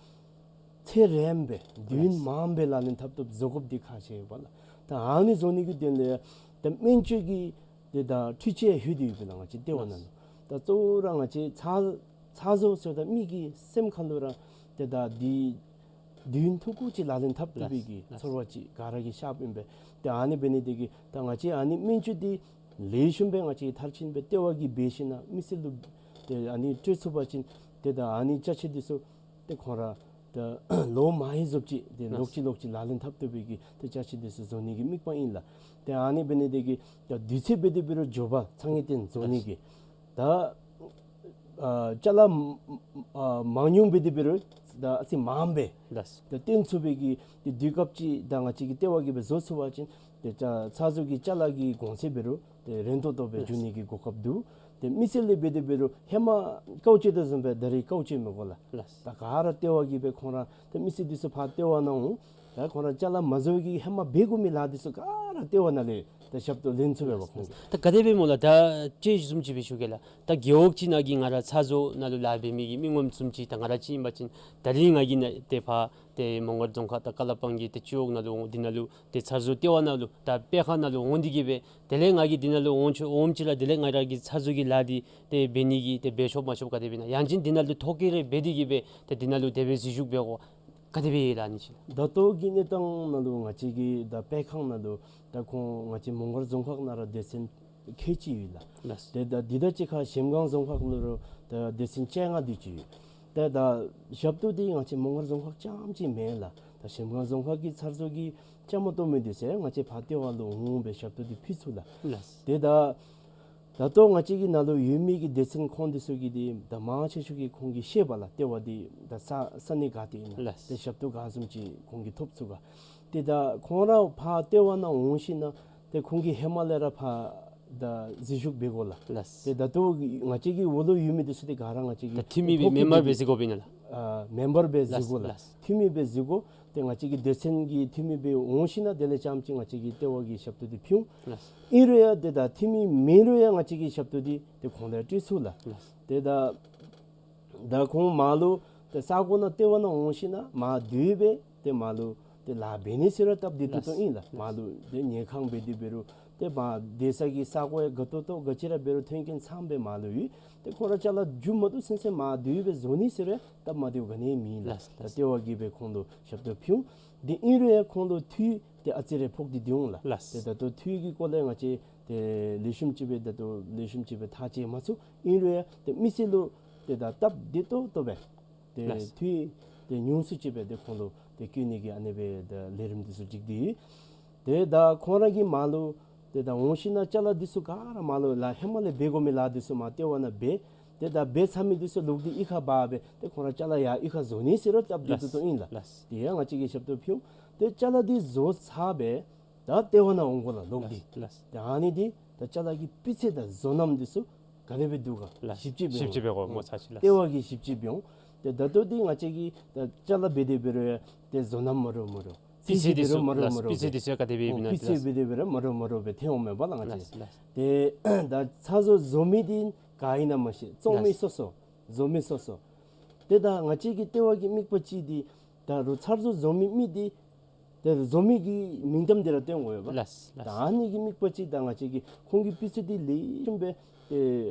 ཚེ་རིངམོ་སྦེ་དུས་ཡུན་ལགས། མངམ་སྦེ་ལག་ལེན་འཐབ་ཐོག་བཟོ་དགོཔ་འདི་ཁག་ཆེ་བས་ལགས། ད་ཨ་ནི་བཟོ་ནི་གི་དོན་ལས་ད་སྨན་བཅོས་ཀྱི་ཏེ་ད་འཕྲུལ་ཆས་ལྷོད་དེ་ཡོད་པས་ལགས། ང་བཅས་ལྟེ་བ་ནང་ལུ། ལགས། ད་གཙོ་བོ་ར་ང་བཅས་ཚ་ཚ་བཟོ་ཟེརཝ་ད་མི་གི་སེམས་ཁ་ལུ་ར་ཏེ་ད་འདི་དུས་ཡུན་ཐུང་ཀུ་ཅིག་ལག་ལེན་འཐབ་བཏུབ་པའི་གི། ལགས། ཚོར་བ་ཅིག་ག་ར་གིས་ཤརཝ་ཨིན་པས། ཏེ་ཨ་ནི་འབད་ནི་དེ་གིས་ད་ང་བཅས་ཨ་ནི་སྨན་བཅོས་འདི་ལེགས་ཤོམ་སྦེ་ང་བཅས་མཐར་ཕྱིན་སྦེ་ལྟེ་བ་གིས་འབད་ཞིནམ་ལས་མི་སེར་ལུ་ཏེ་ཨ་ནི་སྤྲོད་ཚུགས་པ་ཅིན་ཏེ་ད་ཨ་ནི་ཅ་ཆས་འདི་ཚུ་ཏེ་ཁོང་ར་ད་ལོ་མང་རབས་ཅིག་ཏེ་ལོག་ཅི་ལོག་ཅི་ལག་ལེན་འཐབ་བཏུབ་པའི་གི་ཏེ་ཅ་ཆས་འདི་ཚུ་བཟོ་ནི་གི་དམིགས་པ་ཨིན་ལགས། ཏེ་ཨ་ནི་འབད་ནི་དེ་གིས་ད་དུས་ཚོད་འབད་དེ་འབད་རུང་མགྱོགས་པ་ཚ་ངེས་བརྟན་བཟོ་ནི་གི། ད་ཨ་ཅ་ལ་ཨ་མང་ཉུང་འབད་དེ་འབད་རུང་ད་ཨ་ཙི་མངམ་སྦེ། ལགས། ད་བཏོན་ཚུགས་པའི་གི་ཏེ་དུས་སྐབས་ཅིག་ད་ང་བཅས་ཀྱི་ལྟེ་བ་གིས་སྦེ་བཟོ་ཚུགས་པ་ཅིན་ཏེ་ཅ་ཚ་བཟོ་གི་ཅ་ལ་གི་གོང་ཚད་འབད་རུང་ཏེ་རན་ཏོག་ཏོ་སྦེ། ལགས། འགྱོ་ནི་གི་གོ་སྐབས་འདུག། ཏེ་མི་སེར་ལས་འབད་དེ་འབད་རུང་ཧེ་མ་དཀའཝ་སྤྱད་དོ་བཟུམ་སྦེ་ད་རིས་དཀའཝ་སྤྱད་མི་དགོ་ལགས། ལགས། ད་ག་ར་ལྟེ་བ་གིས་སྦེ་ཁོང་ར་ད་མི་སེར་འདི་ཚུ་ཕར་ལྟེ་བ་ནང་འོང་། ད་ཁོང་ར་ཅ་ལ་མ་བཟོ་བའི་གི་ཧེ་མ་འབད་དགོ་མི་ལཱ་འདི་ཚུ་ག་ར་ལྟེ་བ་ནང་ལས་ད་ཞབས་ཏོག་ལེན་ཚུགས་པས་པ་ཁོང་གིས། ད་ག་དེ་སྦེ་སྨོ་ལགས། ད་ཅི་བཟུམ་ཅིག་སྦེ་ཞུ་གེ་ལགས། ད་རྒེད་འོག་ཅིག་ནང་གི་ང་ར་ཚ་བཟོ་ནང་ལུ་ལཱ་འབད་མི་གི་མི་ངོམ་བཟུམ་ཅིག་ད་ང་ར་ཅིག་ཨིན་པ་ཅིན་ད་རིས་ང་གིས་ནཱ་ཏེ་ཕར་ཏེ་མོང་སྒར་རྫོང་ཁག་ད་ཀ་ལ་པང་གི་ཏེ་སྤྱི་འོག་ནང་ལུ་འོང་། འདི་ནང་ལུ་ཏེ་ཚ་བཟོ་ལྟེ་བ་ནང་ལུ་ད་སྤེལ་ཁང་ནང་ལུ་འོང་སྟེ་གི་སྦེ་དེ་ལས་ང་གིས་འདི་ནང་ལུ་འོང་ཆོག་འོངམ་ཅིག་ར་དེ་ལས་ང་ར་གི་ཚ་བཟོ་གི་ལཱ་འདི་ཏེ་འབད་ནི་གི་ཏེ་འབད་ཆོག་མ་ཆོག་ག་དེ་སྦེ་ཨིན་ན། ཡང་ཅིན་འདི་ནང་ལུ་ཐོ་བཀོད་རེ་འབད་དེ་གི་སྦེ་ཏེ་འདི་ནང་ལུ་དེ་སྦེ་འཛུལ་ཞུགས་འབད་དགོ། ག་དེ་སྦེ་ཨིན་ལགས་ཨ་ནི་ཅིག། ད་ལྟོ་གི་གནས་སྟངས་ནང་ལུ་ང་བཅས་ཀྱི་ད་སྤེལ་ཁང་ནང་ལུ་ད་ཁོང་ང་བཅས་མོང་སྒར་རྫོང་ཁག་ནང་ར་སྡེ་ཚན་ཁལ་གཅིག་ཡོད་ལགས། ལགས། ཏེ་ད་འདི་དང་གཅིག་ཁར་གཞལམ་སྒང་རྫོང་ཁག་ལུ་ར་ད་སྡེ་ཚན་བཅོ་ལྔ་དེ་ཅིག་ཡོད། ཏེ་ད་ཞབས་ཏོག་འདི་ང་བཅས་མོང་སྒར་རྫོང་ཁག་རྐྱངམ་ཅིག་མེན་ལགས། ད་གཞལམ་སྒང་རྫོང་ཁག་གི་ཚ་བཟོ་གི་བཅའ་མར་གཏོགས་མི་འདི་ཚུ་ང་བཅས་ཕར་ལྟེ་བ་ལུ་འོང་སྦེ་ཞབས་ཏོག་འདི་ཕུལ་ཚུགས་ལགས། ལགས། ཏེ་ད་ད་ལྟོ་ང་བཅས་ཀྱི་ནང་ལུ་ཡོད་མི་གི་སྡེ་ཚན་ཁོང་འདི་ཚུ་གིས་འདི་ད་མང་ཆེ་ཤོས་ཀྱིས་ཁོང་གིས་ཤེས་པས་ལགས། ལྟེ་བ་འདི་ད་ས་ས་གནས་ག་ཏེ་ཨིན་ན། ལགས། ཏེ་ཞབས་ཏོག་ག་བཟུམ་ཅིག་ཁོང་གིས་ཐོབ་ཚུགས་ག། ཏེ་ད་ཁོང་ར་ཕར་ལྟེ་བ་ནང་འོང་ཞིནམ་ལས་ཏེ་ཁོང་གིས་ཧེ་མ་ལས་ར་ཕར་ད་འཛུལ་ཞུགས་འབད་དགོ་ལགས། ལགས། ཏེ་ད་ལྟོ་ང་བཅས་ཀྱི་འོག་ལུ་ཡོད་མི་འདི་ཚུ་ཏེ་ག་ར་ང་བཅས་ཀྱི་ད་འཐུས་མི་སྦེ་མེམ་བར་སྦེ་འཛུལ་དགོཔ་ཨིན་ན་ལགས། ཨ་མེམ་བར་སྦེ་འཛུལ་དགོ་ལགས། ལགས། འཐུས་མི་སྦེ་འཛུལ་དགོ། ཏེ་ང་བཅས་ཀྱི་སྡེ་ཚན་གྱི་འཐུས་མི་སྦེ་འོང་ཞིནམ་ལས་དེ་ལས་རྐྱངམ་ཅིག་ང་བཅས་ཀྱི་ལྟེ་བ་གིས་ཞབས་ཏོག་འདི་ཕུལ་འོང་། ལགས། ཨིན་རུང་ཡང་ཏེ་ད་འཐུས་མི་མེན་རུང་ཡང་ང་བཅས་ཀྱིས་ཞབས་ཏོག་འདི་ཏེ་ཁོང་ལུ་སྤྲོད་ཚུགས་ལགས། ལགས། ཏེ་ད་ད་ཁོང་མར་ལུ་ཏེ་ས་གོ་ནང་ལྟེ་བ་ནང་འོང་ཞིནམ་ལས་མར་སྡོད་སྦེ་ཏེ་མར་ལུ་ ཏེ་ལཱ་འབད་ནི་ཟེར་རུང་སྟབས་བདེ་ཏོག་ཏོ་ཨིན་ལགས། མར་ལུ་ཏེ་ཉལ་ཁང་འབད་དེ་འབད་རུང་ཏེ་མར་སྡོད་ས་གི་ས་གོ་ཡང་དགའ་ཏོག་ཏོ་ག་ཅི་ར་འབད་རུང་མཐུན་རྐྱེན་ཚངམ་སྦེ་མར་ལུ་ཡོད། ཏེ་ཁོང་ར་ཅ་ལ་མཇུག་མ་བསྡུ་ཚུན་ཚོད་མར་སྡོད་སྦེ་བཟོ་ནི་ཟེར་རུང་སྟབས་མ་བདེཝ་ག་ནི་ཡང་མེད་ལགས། ལགས། ད་ལྟེ་བ་གིས་སྦེ་ཁོང་ལུ་ཞབས་ཏོག་ཕུལ་འོང་། དེ་ཨིན་རུང་ཡང་ཁོང་ལུ་འཐུས་ཏེ་ཨ་ཙི་རེ་ཕོག་སྟེ་སྡོད་འོང་ལགས། ལགས། ཏེ་ད་ལྟོ་འཐུས་ཀྱི་སྐོར་ལས་ང་བཅས་ཏེ་ལེགས་ཤོམ་ཅིག་སྦེ་ད་ལྟོ་ལེགས་ཤོམ་ཅིག་སྦེ་ཐག་བཅད་མ་ཚུགས། ཨིན་རུང་ཡང་ཏེ་མི་སེར་ལུ་ཏེ་ད་སྟབས་བདེ་ཏོག་ཏོ་སྦེ་ཏེ་ལགས། འཐུས་ཏེ་ཉུང་སུ་ཅིག་སྦེ་ཏེ་ཁོང་ལུ་ཏེ་བསྐྱོན་ནི་གི་ཨ་ནི་སྦེ་ད་ལས་རིམ་འདི་ཚུ་སྒྲིག་སྟེ་ཡོད། ཏེ་ད་ཁོང་ར་གིས་མར་ལུ་ཏེ་ད་འོང་ཞིནམ་ལས་ཅ་ལ་འདི་ཚུ་ག་ར་མར་ལུ་ལཱ་ཧེ་མ་ལས་འབད་དགོ་མི་ལཱ་འདི་ཚུ་མར་ལྟེ་བ་ནང་འབད། ཏེ་ད་འབད་ཚར་མི་འདི་ཚུ་ལོག་སྟེ་གཡུས་ཁར་འབག་སྦེ་ཏེ་ཁོང་ར་ཅ་ལ་ཡར་གཡུས་ཁར་བཟོ་ནི་ཟེར་རུང་སྟབས་བདེ་ཏོག་ཏོ་ཨིན་ལགས། ལགས། དེ་ཡང་ང་བཅས་ཀྱིས་ཞབས་ཏོག་ཕུལ་འོང་། ཏེ་ཅ་ལ་འདི་བཟོ་ཚར་སྦེ་ད་ལྟེ་བ་ནང་འོང་དགོ་ལགས་ལོག་སྟེ། ལགས། ལགས། ཏེ་ཨ་ནི་འདི་ད་ཅ་ལ་གི་སྤུས་ཚད་དང་བཟོ་རྣམ་འདི་ཚུ་ག་དེ་སྦེ་འདུག་ག། ལགས། ཞིབ་དཔྱད་འབད་ཞིབ་དཔྱད་འབད་དགོ། ཨོ་སྨོ་ཚར་ཅིག་ལགས། ལྟེ་བ་གིས་ཞིབ་དཔྱད་འབད་འོང་། ཏེ་ད་ལྟོ་འདི་ང་བཅས་ཀྱིས་ད་ཅ་ལ་འབད་དེ་འབད་རུང་ཡང་ཏེ་བཟོ་རྣམ་མ་འདྲཝ་མ་འདྲཝ། སྤུས་ཚད་འདི་ཚུ་རྩིས་ཞིབ་འབད་རུང་མ་འདྲཝ་མ་འདྲཝ་སྤུས་ཚད་འདི་ཚུ་ཡང་ག་དེ་སྦེ་ཨོ་ཡོདཔ་ཨིན་ན་སྤུས་ཚད་ལགས། འབད་དེ་འབད་རུང་མ་འདྲཝ་མ་འདྲཝ་སྦེ་ཐོན་འོང་མས་པ་ལགས་ང་བཅས། ལགས། ལགས། ཏེ་ད་ཚ་བཟོ་བཟོ་མི་འདི་ག་ཨིན་ན་མ་ཤེས། བཙོང་མི་ལགས། སོ་སོ་བཟོ་མི་སོ་སོ། ཏེ་ད་ང་བཅས་ཀྱི་ལྟེ་བ་གི་དམིགས་པ་ཅིག་འདི་ད་རུང་ཚ་བཟོ་བཟོ་མི་མི་འདི་ཏེ་བཟོ་མི་གི་མིང་གཏམ་འདི་ར་སྟོན་དགོ་པས་པ། ལགས། ལགས། ད་ཨ་ནི་གི་དམིགས་པ་ཅིག་ད་ང་བཅས་ཀྱིས་ཁོང་གི་སྤུས་ཚད་འདི་ལེགས་ཤོམ་སྦེ་ཏེ་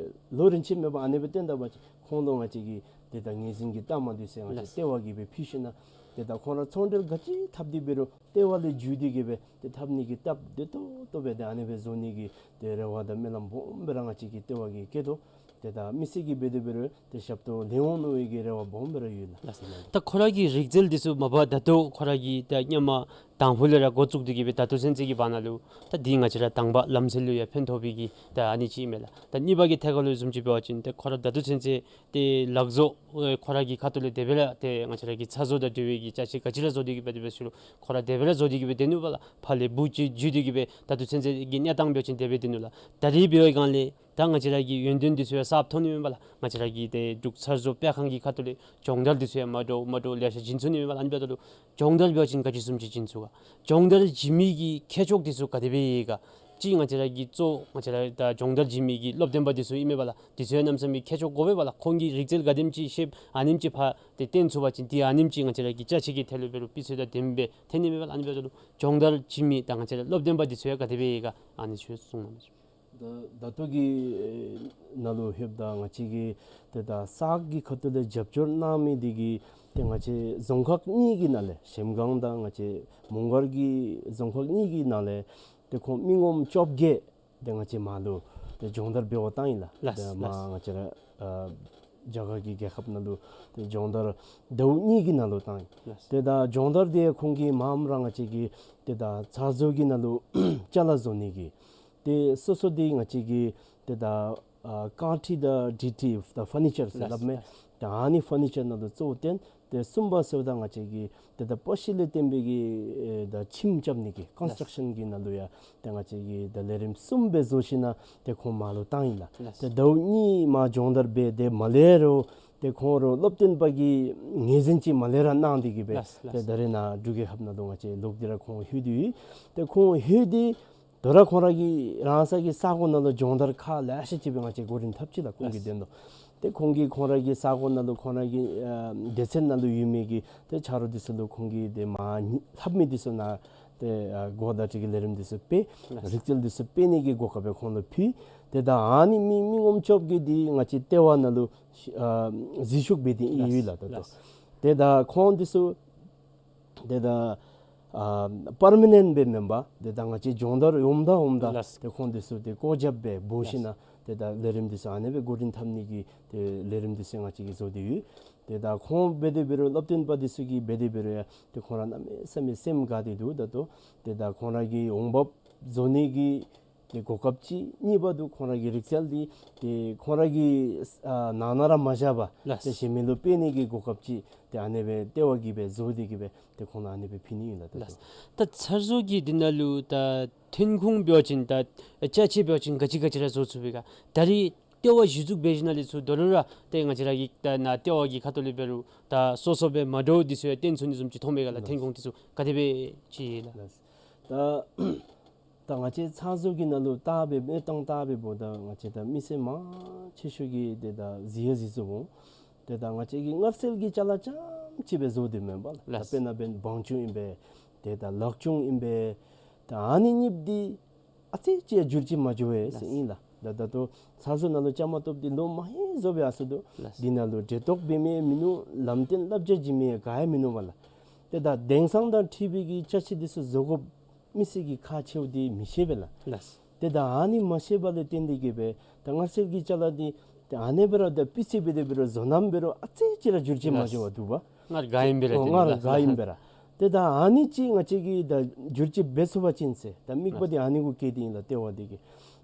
ལོ་རིམ་བཞིན་མེད་པར་ཨ་ནི་སྦེ་བཏོན་ད་པ་ཅིན་ཁོང་ལུ་ང་བཅས་ཀྱིས་ཏེ་ད་ངོས་འཛིན་གྱི་རྟགས་མ་འདི་ཚུ་ང་བཅས། ལགས། ལྟེ་བ་གིས་སྦེ་ཕུལ་ཞིནམ་ལས་ཏེ་ད་ཁོང་ར་ཚོང་འབྲེལ་ག་ཅི་འཐབ་སྟེ་འབད་རུང་ལྟེ་བ་ལས་བརྒྱུད་དེ་གིས་སྦེ་ཏེ་འཐབ་ནི་གི་སྟབས་བདེ་ཏོག་ཏོ་སྦེ་ཏེ་ཨ་ནི་སྦེ་བཟོ་ནི་གི་ཏེ་རེ་བ་དང་སྨོན་ལམ་སྦོམ་སྦེ་ར་ང་བཅས་ཀྱི་ལྟེ་བ་གིས་བསྐྱེད་དོ། ཏེ་ད་མི་སེར་གྱིས་འབད་དེ་འབད་རུང་ཏེ་ཞབས་ཏོག་ལེན་འོང་མནོ་བའི་གི་རེ་བ་སྦོམ་སྦེ་ར་ཡོད་ལགས། ལགས། ད་ཁོ་ར་གི་རིག་རྩལ་འདི་ཚུ་མ་པ་ད་ལྟོ་ཁོ་ར་གིས་ད་ཧེ་མ་དང་ཕུ་ལས་ར་འགོ་བཙུགས་ཏེ་གིས་སྦེ་ད་ལྟོ་ཚུན་ཚོད་ཀྱི་བར་ན་ལུ་ད་འདི་ང་བཅས་ར་དང་པ་ལམ་སྲོལ་ལུ་ཡང་ཕན་ཐོགས་པའི་གི་ད་ཨ་ནི་ཅིག་ཨིན་མས་ལགས། ད་གཉིས་པ་གི་ཐད་ཁར་ལུ་བཟུམ་ཅིག་འབད་བ་ཅིན་ཏེ་ཁོ་ར་ད་ལྟོ་ཚུན་ཚོད་ཏེ་ལག་བཟོ་ཨེ་ཁོ་ར་གི་ཁ་ཐུག་ལས་དེ་སྦེ་ར་ཏེ་ང་བཅས་ར་གི་ཚ་བཟོ་དང་འབྲེལ་བའི་གི་ཅ་ཆས་ག་ཅི་ར་བཟོ་སྟེ་གིས་སྦེ་དེ་སྦེ་ཞུ་རུང་ཁོ་ར་དེ་སྦེ་ར་བཟོ་སྟེ་གིས་སྦེ་སྡོད་ནུག་པ་ལགས། ཕར་ལས་བུ་ཅིག་བརྒྱུད་དེ་གིས་སྦེ་ད་ལྟོ་ཚུན་ཚོད་ཀྱི་གནས་སྟངས་འབད་བ་ཅིན་དེ་སྦེ་སྡོད་ནུག་ལགས། ད་རིས་འབད་བའི་སྒང་ལས་ད་ང་བཅས་ར་གི་ཡོན་ཏན་འདི་ཚུ་ཡང་གསརཔ་ཐོན་ནི་མས་པ་ལགས། ང་བཅས་ར་གི་ཏེ་འབྲུག་ཚ་བཟོ་སྤེལ་ཁང་གི་ཁ་ཐུག་ལས་སྦྱོང་བརྡར་འདི་ཚུ་ཡང་མ་འདྲཝ་མ་འདྲཝ་ལེ་ཤ་བྱིན་ཚུགས་ནི་མས་པ་ལགས། ཨ་ནི་འབདཝ་ད་ལུ་སྦྱོང་བརྡར་འབད་བ་ཅིན་ག་ཅི་བཟུམ་ཅིག་བྱིན་ཚུགས་ག། སྦྱོང་བརྡར་བྱིན་མི་གི་ཁྱད་ཆོས་འདི་ཚུ་ག་དེ་སྦེ་ཡོད་ག། ཅིག་ང་བཅས་ར་གི་གཙོ་ང་བཅས་ར་ད་སྦྱོང་བརྡར་བྱིན་མི་གི་སློབ་སྟོན་པ་འདི་ཚུ་ཨིན་མས་པ་ལགས། འདི་ཚུ་ཡང་གནམ་མེད་ས་མེད་ཁྱད་ཆོས་དགོ་པས་པ་ལགས། ཁོང་གིས་རིག་རྩལ་ག་དེམ་ཅིག་ཤེསཔ་ཨ་ནེམ་ཅིག་ཕར་ཏེ་སྟོན་ཚུགས་པ་ཅིན་ཏེ་ཨ་ནེམ་ཅིག་ང་བཅས་ར་གི་ཅ་ཆས་ཀྱི་ཐད་ལུ་འབད་རུང་སྤུས་ཚད་དང་ལྡནམ་སྦེ་ཐོན་ནི་མས་པ་ལགས། ཨ་ནི་འབདཝ་ད་ལུ་སྦྱོང་བརྡར་བྱིན་མི་དང་ང་བཅས་ར་སློབ་སྟོན་པ་འདི་ཚུ་ཡང་ག་དེ་སྦེ་ཡོད་ག། ཨ་ནི་ཚུ་གསུང་གནང་། ད་ད་ལྟོ་གི་ནང་ལུ་ལྷོདཔ་ད་ང་བཅས་ཀྱི་ཏེ་ད་གསར་གྱི་ཁ་ཐུག་ལས་རྒྱབ་སྐྱོར་གནང་མི་འདི་གིས་ཏེ་ང་བཅས་རྫོང་ཁག་གཉིས་ཀྱི་ནང་ལས་གཞལམ་སྒང་དང་ང་བཅས་མོང་སྒར་གྱི་རྫོང་ཁག་གཉིས་ཀྱི་ནང་ལས་ཏེ་ཁོང་མི་ངོམ་བཅོ་བརྒྱད་ཏེ་ང་བཅས་མར་ལུ་ཏེ་སྦྱོང་བརྡར་འབད་བར་བཏང་ཡི་ལགས། ལགས། ཏེ་མར་ལགས། ང་བཅས་ར་ཨ་རྒྱ་གར་གྱི་རྒྱལ་ཁབ་ནང་ལུ་ཏེ་སྦྱོང་བརྡར་ཟླཝ་གཉིས་ཀྱི་ནང་ལུ་བཏང་ཡི། ལགས། ཏེ་ད་སྦྱོང་བརྡར་འདི་ཁོང་གིས་མངམ་ར་ང་བཅས་ཀྱི་ཏེ་ད་ཚ་བཟོ་གི་ནང་ལུ་ཅ་ལ་བཟོ་ནི་གི་ཏེ་སོ་སོ་འདི་ང་བཅས་ཀྱི་ཏེ་ད་ཨ་ཀཱ་ཁྲི་དང་ཌི་ཊི་ད་ཕར་ནི་ཅར་ཟེར་སླབ་མས། ལགས། ད་ཨ་ནི་ཕར་ནི་ཅར་ནང་ལུ་གཙོ་བོ་བཏོན། ཏེ་གསུམ་པ་ཟེརཝ་ད་ང་བཅས་ཀྱི་ཏེ་ད་པ་ཤི་ལས་བརྟེན་པའི་གི་ཨེ་ད་ཁྱིམ་རྐྱབ་ནི་གི་ཀོན་སི་ཊྲག་ཤཱན་གྱི་ནང་ལུ་ཡང་ཏེ་ང་བཅས་ཀྱིས་ད་ལས་རིམ་གསུམ་སྦེ་བཟོ་ཞིནམ་ལས་ཏེ་ཁོང་མར་ལུ་བཏང་ཡི་ལགས། ལགས། ཏེ་ཟླཝ་གཉིས་མར་སྦྱོང་བརྡར་འབད་དེ་མ་ལས་རུང་ཏེ་ཁོང་ར་སློབ་སྟོན་པ་གི་ངོས་འཛིན་ཅིག་མ་ལས་ར་གནང་སྟེ་གིས་སྦེ། ལགས། ཏེ་ལགས། ད་རེས་ནཱ་འབྲུག་རྒྱལ་ཁབ་ནང་ལུ་ང་བཅས་ལོག་སྟེ་ར་ཁོང་ལྷོད་དེ་ཡོད། ཏེ་ཁོང་ལྷོད་དེ་དོ་རུང་ཁོང་ར་གི་རང་སོའི་གི་ས་གོ་ནང་ལུ་སྦྱོང་བརྡར་ཁག་ལེ་ཤ་ཅིག་སྦེ་ང་བཅས་འགོ་འདྲེན་འཐབ་ཅི་ལགས། ཁོང་གི་ལགས། དོན་དུ། ཏེ་ཁོང་གིས་ཁོང་ར་གི་ས་གོ་ནང་ལུ་ཁོང་ར་གི་ཨ་སྡེ་ཚན་ནང་ལུ་ཡོད་མི་གི་ཏེ་ཆ་རོགས་འདི་ཚུ་ལུ་ཁོང་གིས་ཏེ་མར་ལྷབ་མི་འདི་ཚུ་ནང་ཏེ་ཨ་གོ་བརྡ་སྤྲོད་ཀྱི་ལས་རིམ་འདི་ཚུ་སྤེལ། ལགས། རིག་རྩལ་འདི་ཚུ་སྤེལ་ནི་གི་གོ་སྐབས་སྦེ་ཁོང་ལུ་ཕུལ། ཏེ་ད་ཨ་ནི་མི་མི་ངོམ་བཅོ་བརྒྱད་འདི་ང་བཅས་ལྟེ་བ་ནང་ལུ་ཨ་འཛུལ་ཞུགས་འབད་དེ་ཨིན་ཡོད་ལགས། ད་ལྟོ། ལགས། ཏེ་ད་ཁོང་འདི་ཚུ་ཏེ་ད་ཨ་པར་མ་ནེནཊ་སྦེ་མེན་པར་ཏེ་ད་ང་བཅས་སྦྱོང་བརྡར་འོངམ་ད་འོངམ་ད། ལགས། ཏེ་ཁོང་འདི་ཚུ་ཏེ་བཀོད་ཁྱབ་སྦེ་འབོ། ལགས། ཞིནམ་ལས་ཏེ་ད་ལས་རིམ་འདི་ཚུ་ཨ་ནེ་སྦེ་འགོ་འདྲེན་འཐབ་ནི་གི་ཏེ་ལས་རིམ་འདི་ཚུ་ང་བཅས་ཀྱིས་བཟོ་སྟེ་ཡོད། ཏེ་ད་ཁོང་འབད་དེ་འབད་རུང་སློབ་སྟོན་པ་འདི་ཚུ་གིས་འབད་དེ་འབད་རུང་ཡང་ཏེ་ཁོང་ར་གནམ་མེད་ས་མེད་སེམས་དགའ་སྟེ་འདུག། ད་ལྟོ་ཏེ་ད་ཁོང་ར་གི་འོང་འབབ་བཟོ་ནི་གི་ཏེ་གོ་སྐབས་ཅིག། གཉིས་པ་འདི་ཁོང་ར་གི་རིག་རྩལ་འདི་ཏེ་ཁོང་ར་གི་ཨ་ནང་ན་ར་མ་བཞག་པར། ལགས། ཏེ་གཞན་མི་ལུ་སྤེལ་ནི་གི་གོ་སྐབས་ཅིག་ཏེ་ཨ་ནེ་སྦེ་ལྟེ་བ་གིས་སྦེ་བཟོ་སྟེ་གིས་སྦེ་ཏེ་ཁོང་ལུ་ཨ་ནེ་སྦེ་ཕུལ་ནི་ཨིན་ལགས། ད་ལྟོ། ལགས། ད་ཚ་བཟོ་གི་འདི་ནང་ལུ་ད་ཐོན་ཁུངས་འབད་བ་ཅིན་ད་ཅ་ཆས་འབད་བ་ཅིན་ག་ཅི་ག་ཅི་ར་བཟོ་ཚུགས་པས་ག། ད་རིས་ལྟེ་བ་གཞི་བཙུགས་འབད་ཞིནམ་ལས་ཚུར་དོ་རུང་ར་ཏེ་ང་བཅས་ར་གི་ད་ནཱ་ལྟེ་བ་གི་ཁ་ཐུག་ལས་འབད་རུང་ད་སོ་སོ་སྦེ་མ་འདྲཝ་འདི་ཚུ་ཡང་སྟོན་ཚུགས་ནི་བཟུམ་ཅིག་མཐོང་པས་ག་ལགས། ལགས། ཐོན་ཁུངས་འདི་ཚུ་ག་དེ་སྦེ་ཅིག་ལགས། ལགས། ད་ད་ང་བཅས་ཚ་བཟོ་གི་ནང་ལུ་བལྟ་སྦེ་མི་སྟོང་བལྟ་སྦེ་འབདཝ་ད་ང་བཅས་ད་མི་སེར་མང་ཆེ་ཤོས་ཀྱིས་ཏེ་ད་གཟིགས་ཡང་གཟིགས་ཚུགས་འོང་། ཏེ་ད་ང་བཅས་ཀྱིས་མངར་ཟས་ཀྱི་ཅ་ལ་རྐྱངམ་ཅིག་སྦེ་བཟོ་སྟེ་མེན་པར་ལགས། ལགས། ད་དཔེར་ན་འབདན་བང་ཅུང་ཨིན་པས། ཏེ་ད་ལག་ཆུང་ཨིན་པས། ད་ཨ་ནི་གཉིས་འདི་ཨ་ཙི་ཅིག་འགྱུར་བཅོས་མ་འགྱོ་བས་ཟེར་ཨིན་ལགས། ད་ད་ལྟོ་ཚ་བཟོ་ནང་ལུ་བཅའ་མར་གཏོགསཔ་འདི་ལོ་མ་ཧེ་བཟོ་སྦེ་ཡར་སོ་ནུག། ལགས། འདི་ནང་ལུ་འབྲེལ་གཏོགས་འབད་མི་མིན་ནུག། ལམ་སྟོན་བསླབ་བྱ་བྱིན་མི་ག་ཡང་མིན་ནུག་པ་ལགས། ཏེ་ད་དེང་སང་དང་འཁྲིལ་བའི་གི་ཅ་ཆས་འདི་ཚུ་བཟོ་དགོཔ་མི་སེར་གྱི་ཁག་ཆེཝ་འདི་མི་ཤེས་པས་ལགས། ལགས། ཏེ་ད་ཨ་ནི་མ་ཤེས་པ་ལས་བརྟེན་ཏེ་གིས་སྦེ་ད་སྔར་སྲོལ་གྱི་ཅ་ལ་འདི་ཏེ་ཨ་ནི་སྦེ་ར་ད་སྤུས་ཚད་འབད་དེ་འབད་རུང་བཟོ་རྣམ་འབད་རུང་ཨ་ཙི་ཅིག་ར་འགྱུར་བཅོས་མ་ལགས། འགྱོ་བ་འདུག་པ། སྔར་ག་ཨིནམ་སྦེ་ར། ཨོ་སྔར་ག་ཨིནམ་སྦེ་ར། ཏེ་ད་ཨ་ནི་ཅིག་ང་བཅས་ཀྱིས་ད་འགྱུར་བཅོས་འབད་ཚུགས་པ་ཅིན་ཟེར་ད་དམིགས་པ་འདི་ཨ་ནི་གུ་བསྐྱེད་དེ་ཨིན་ལགས་ལྟེ་བ་འདི་གིས།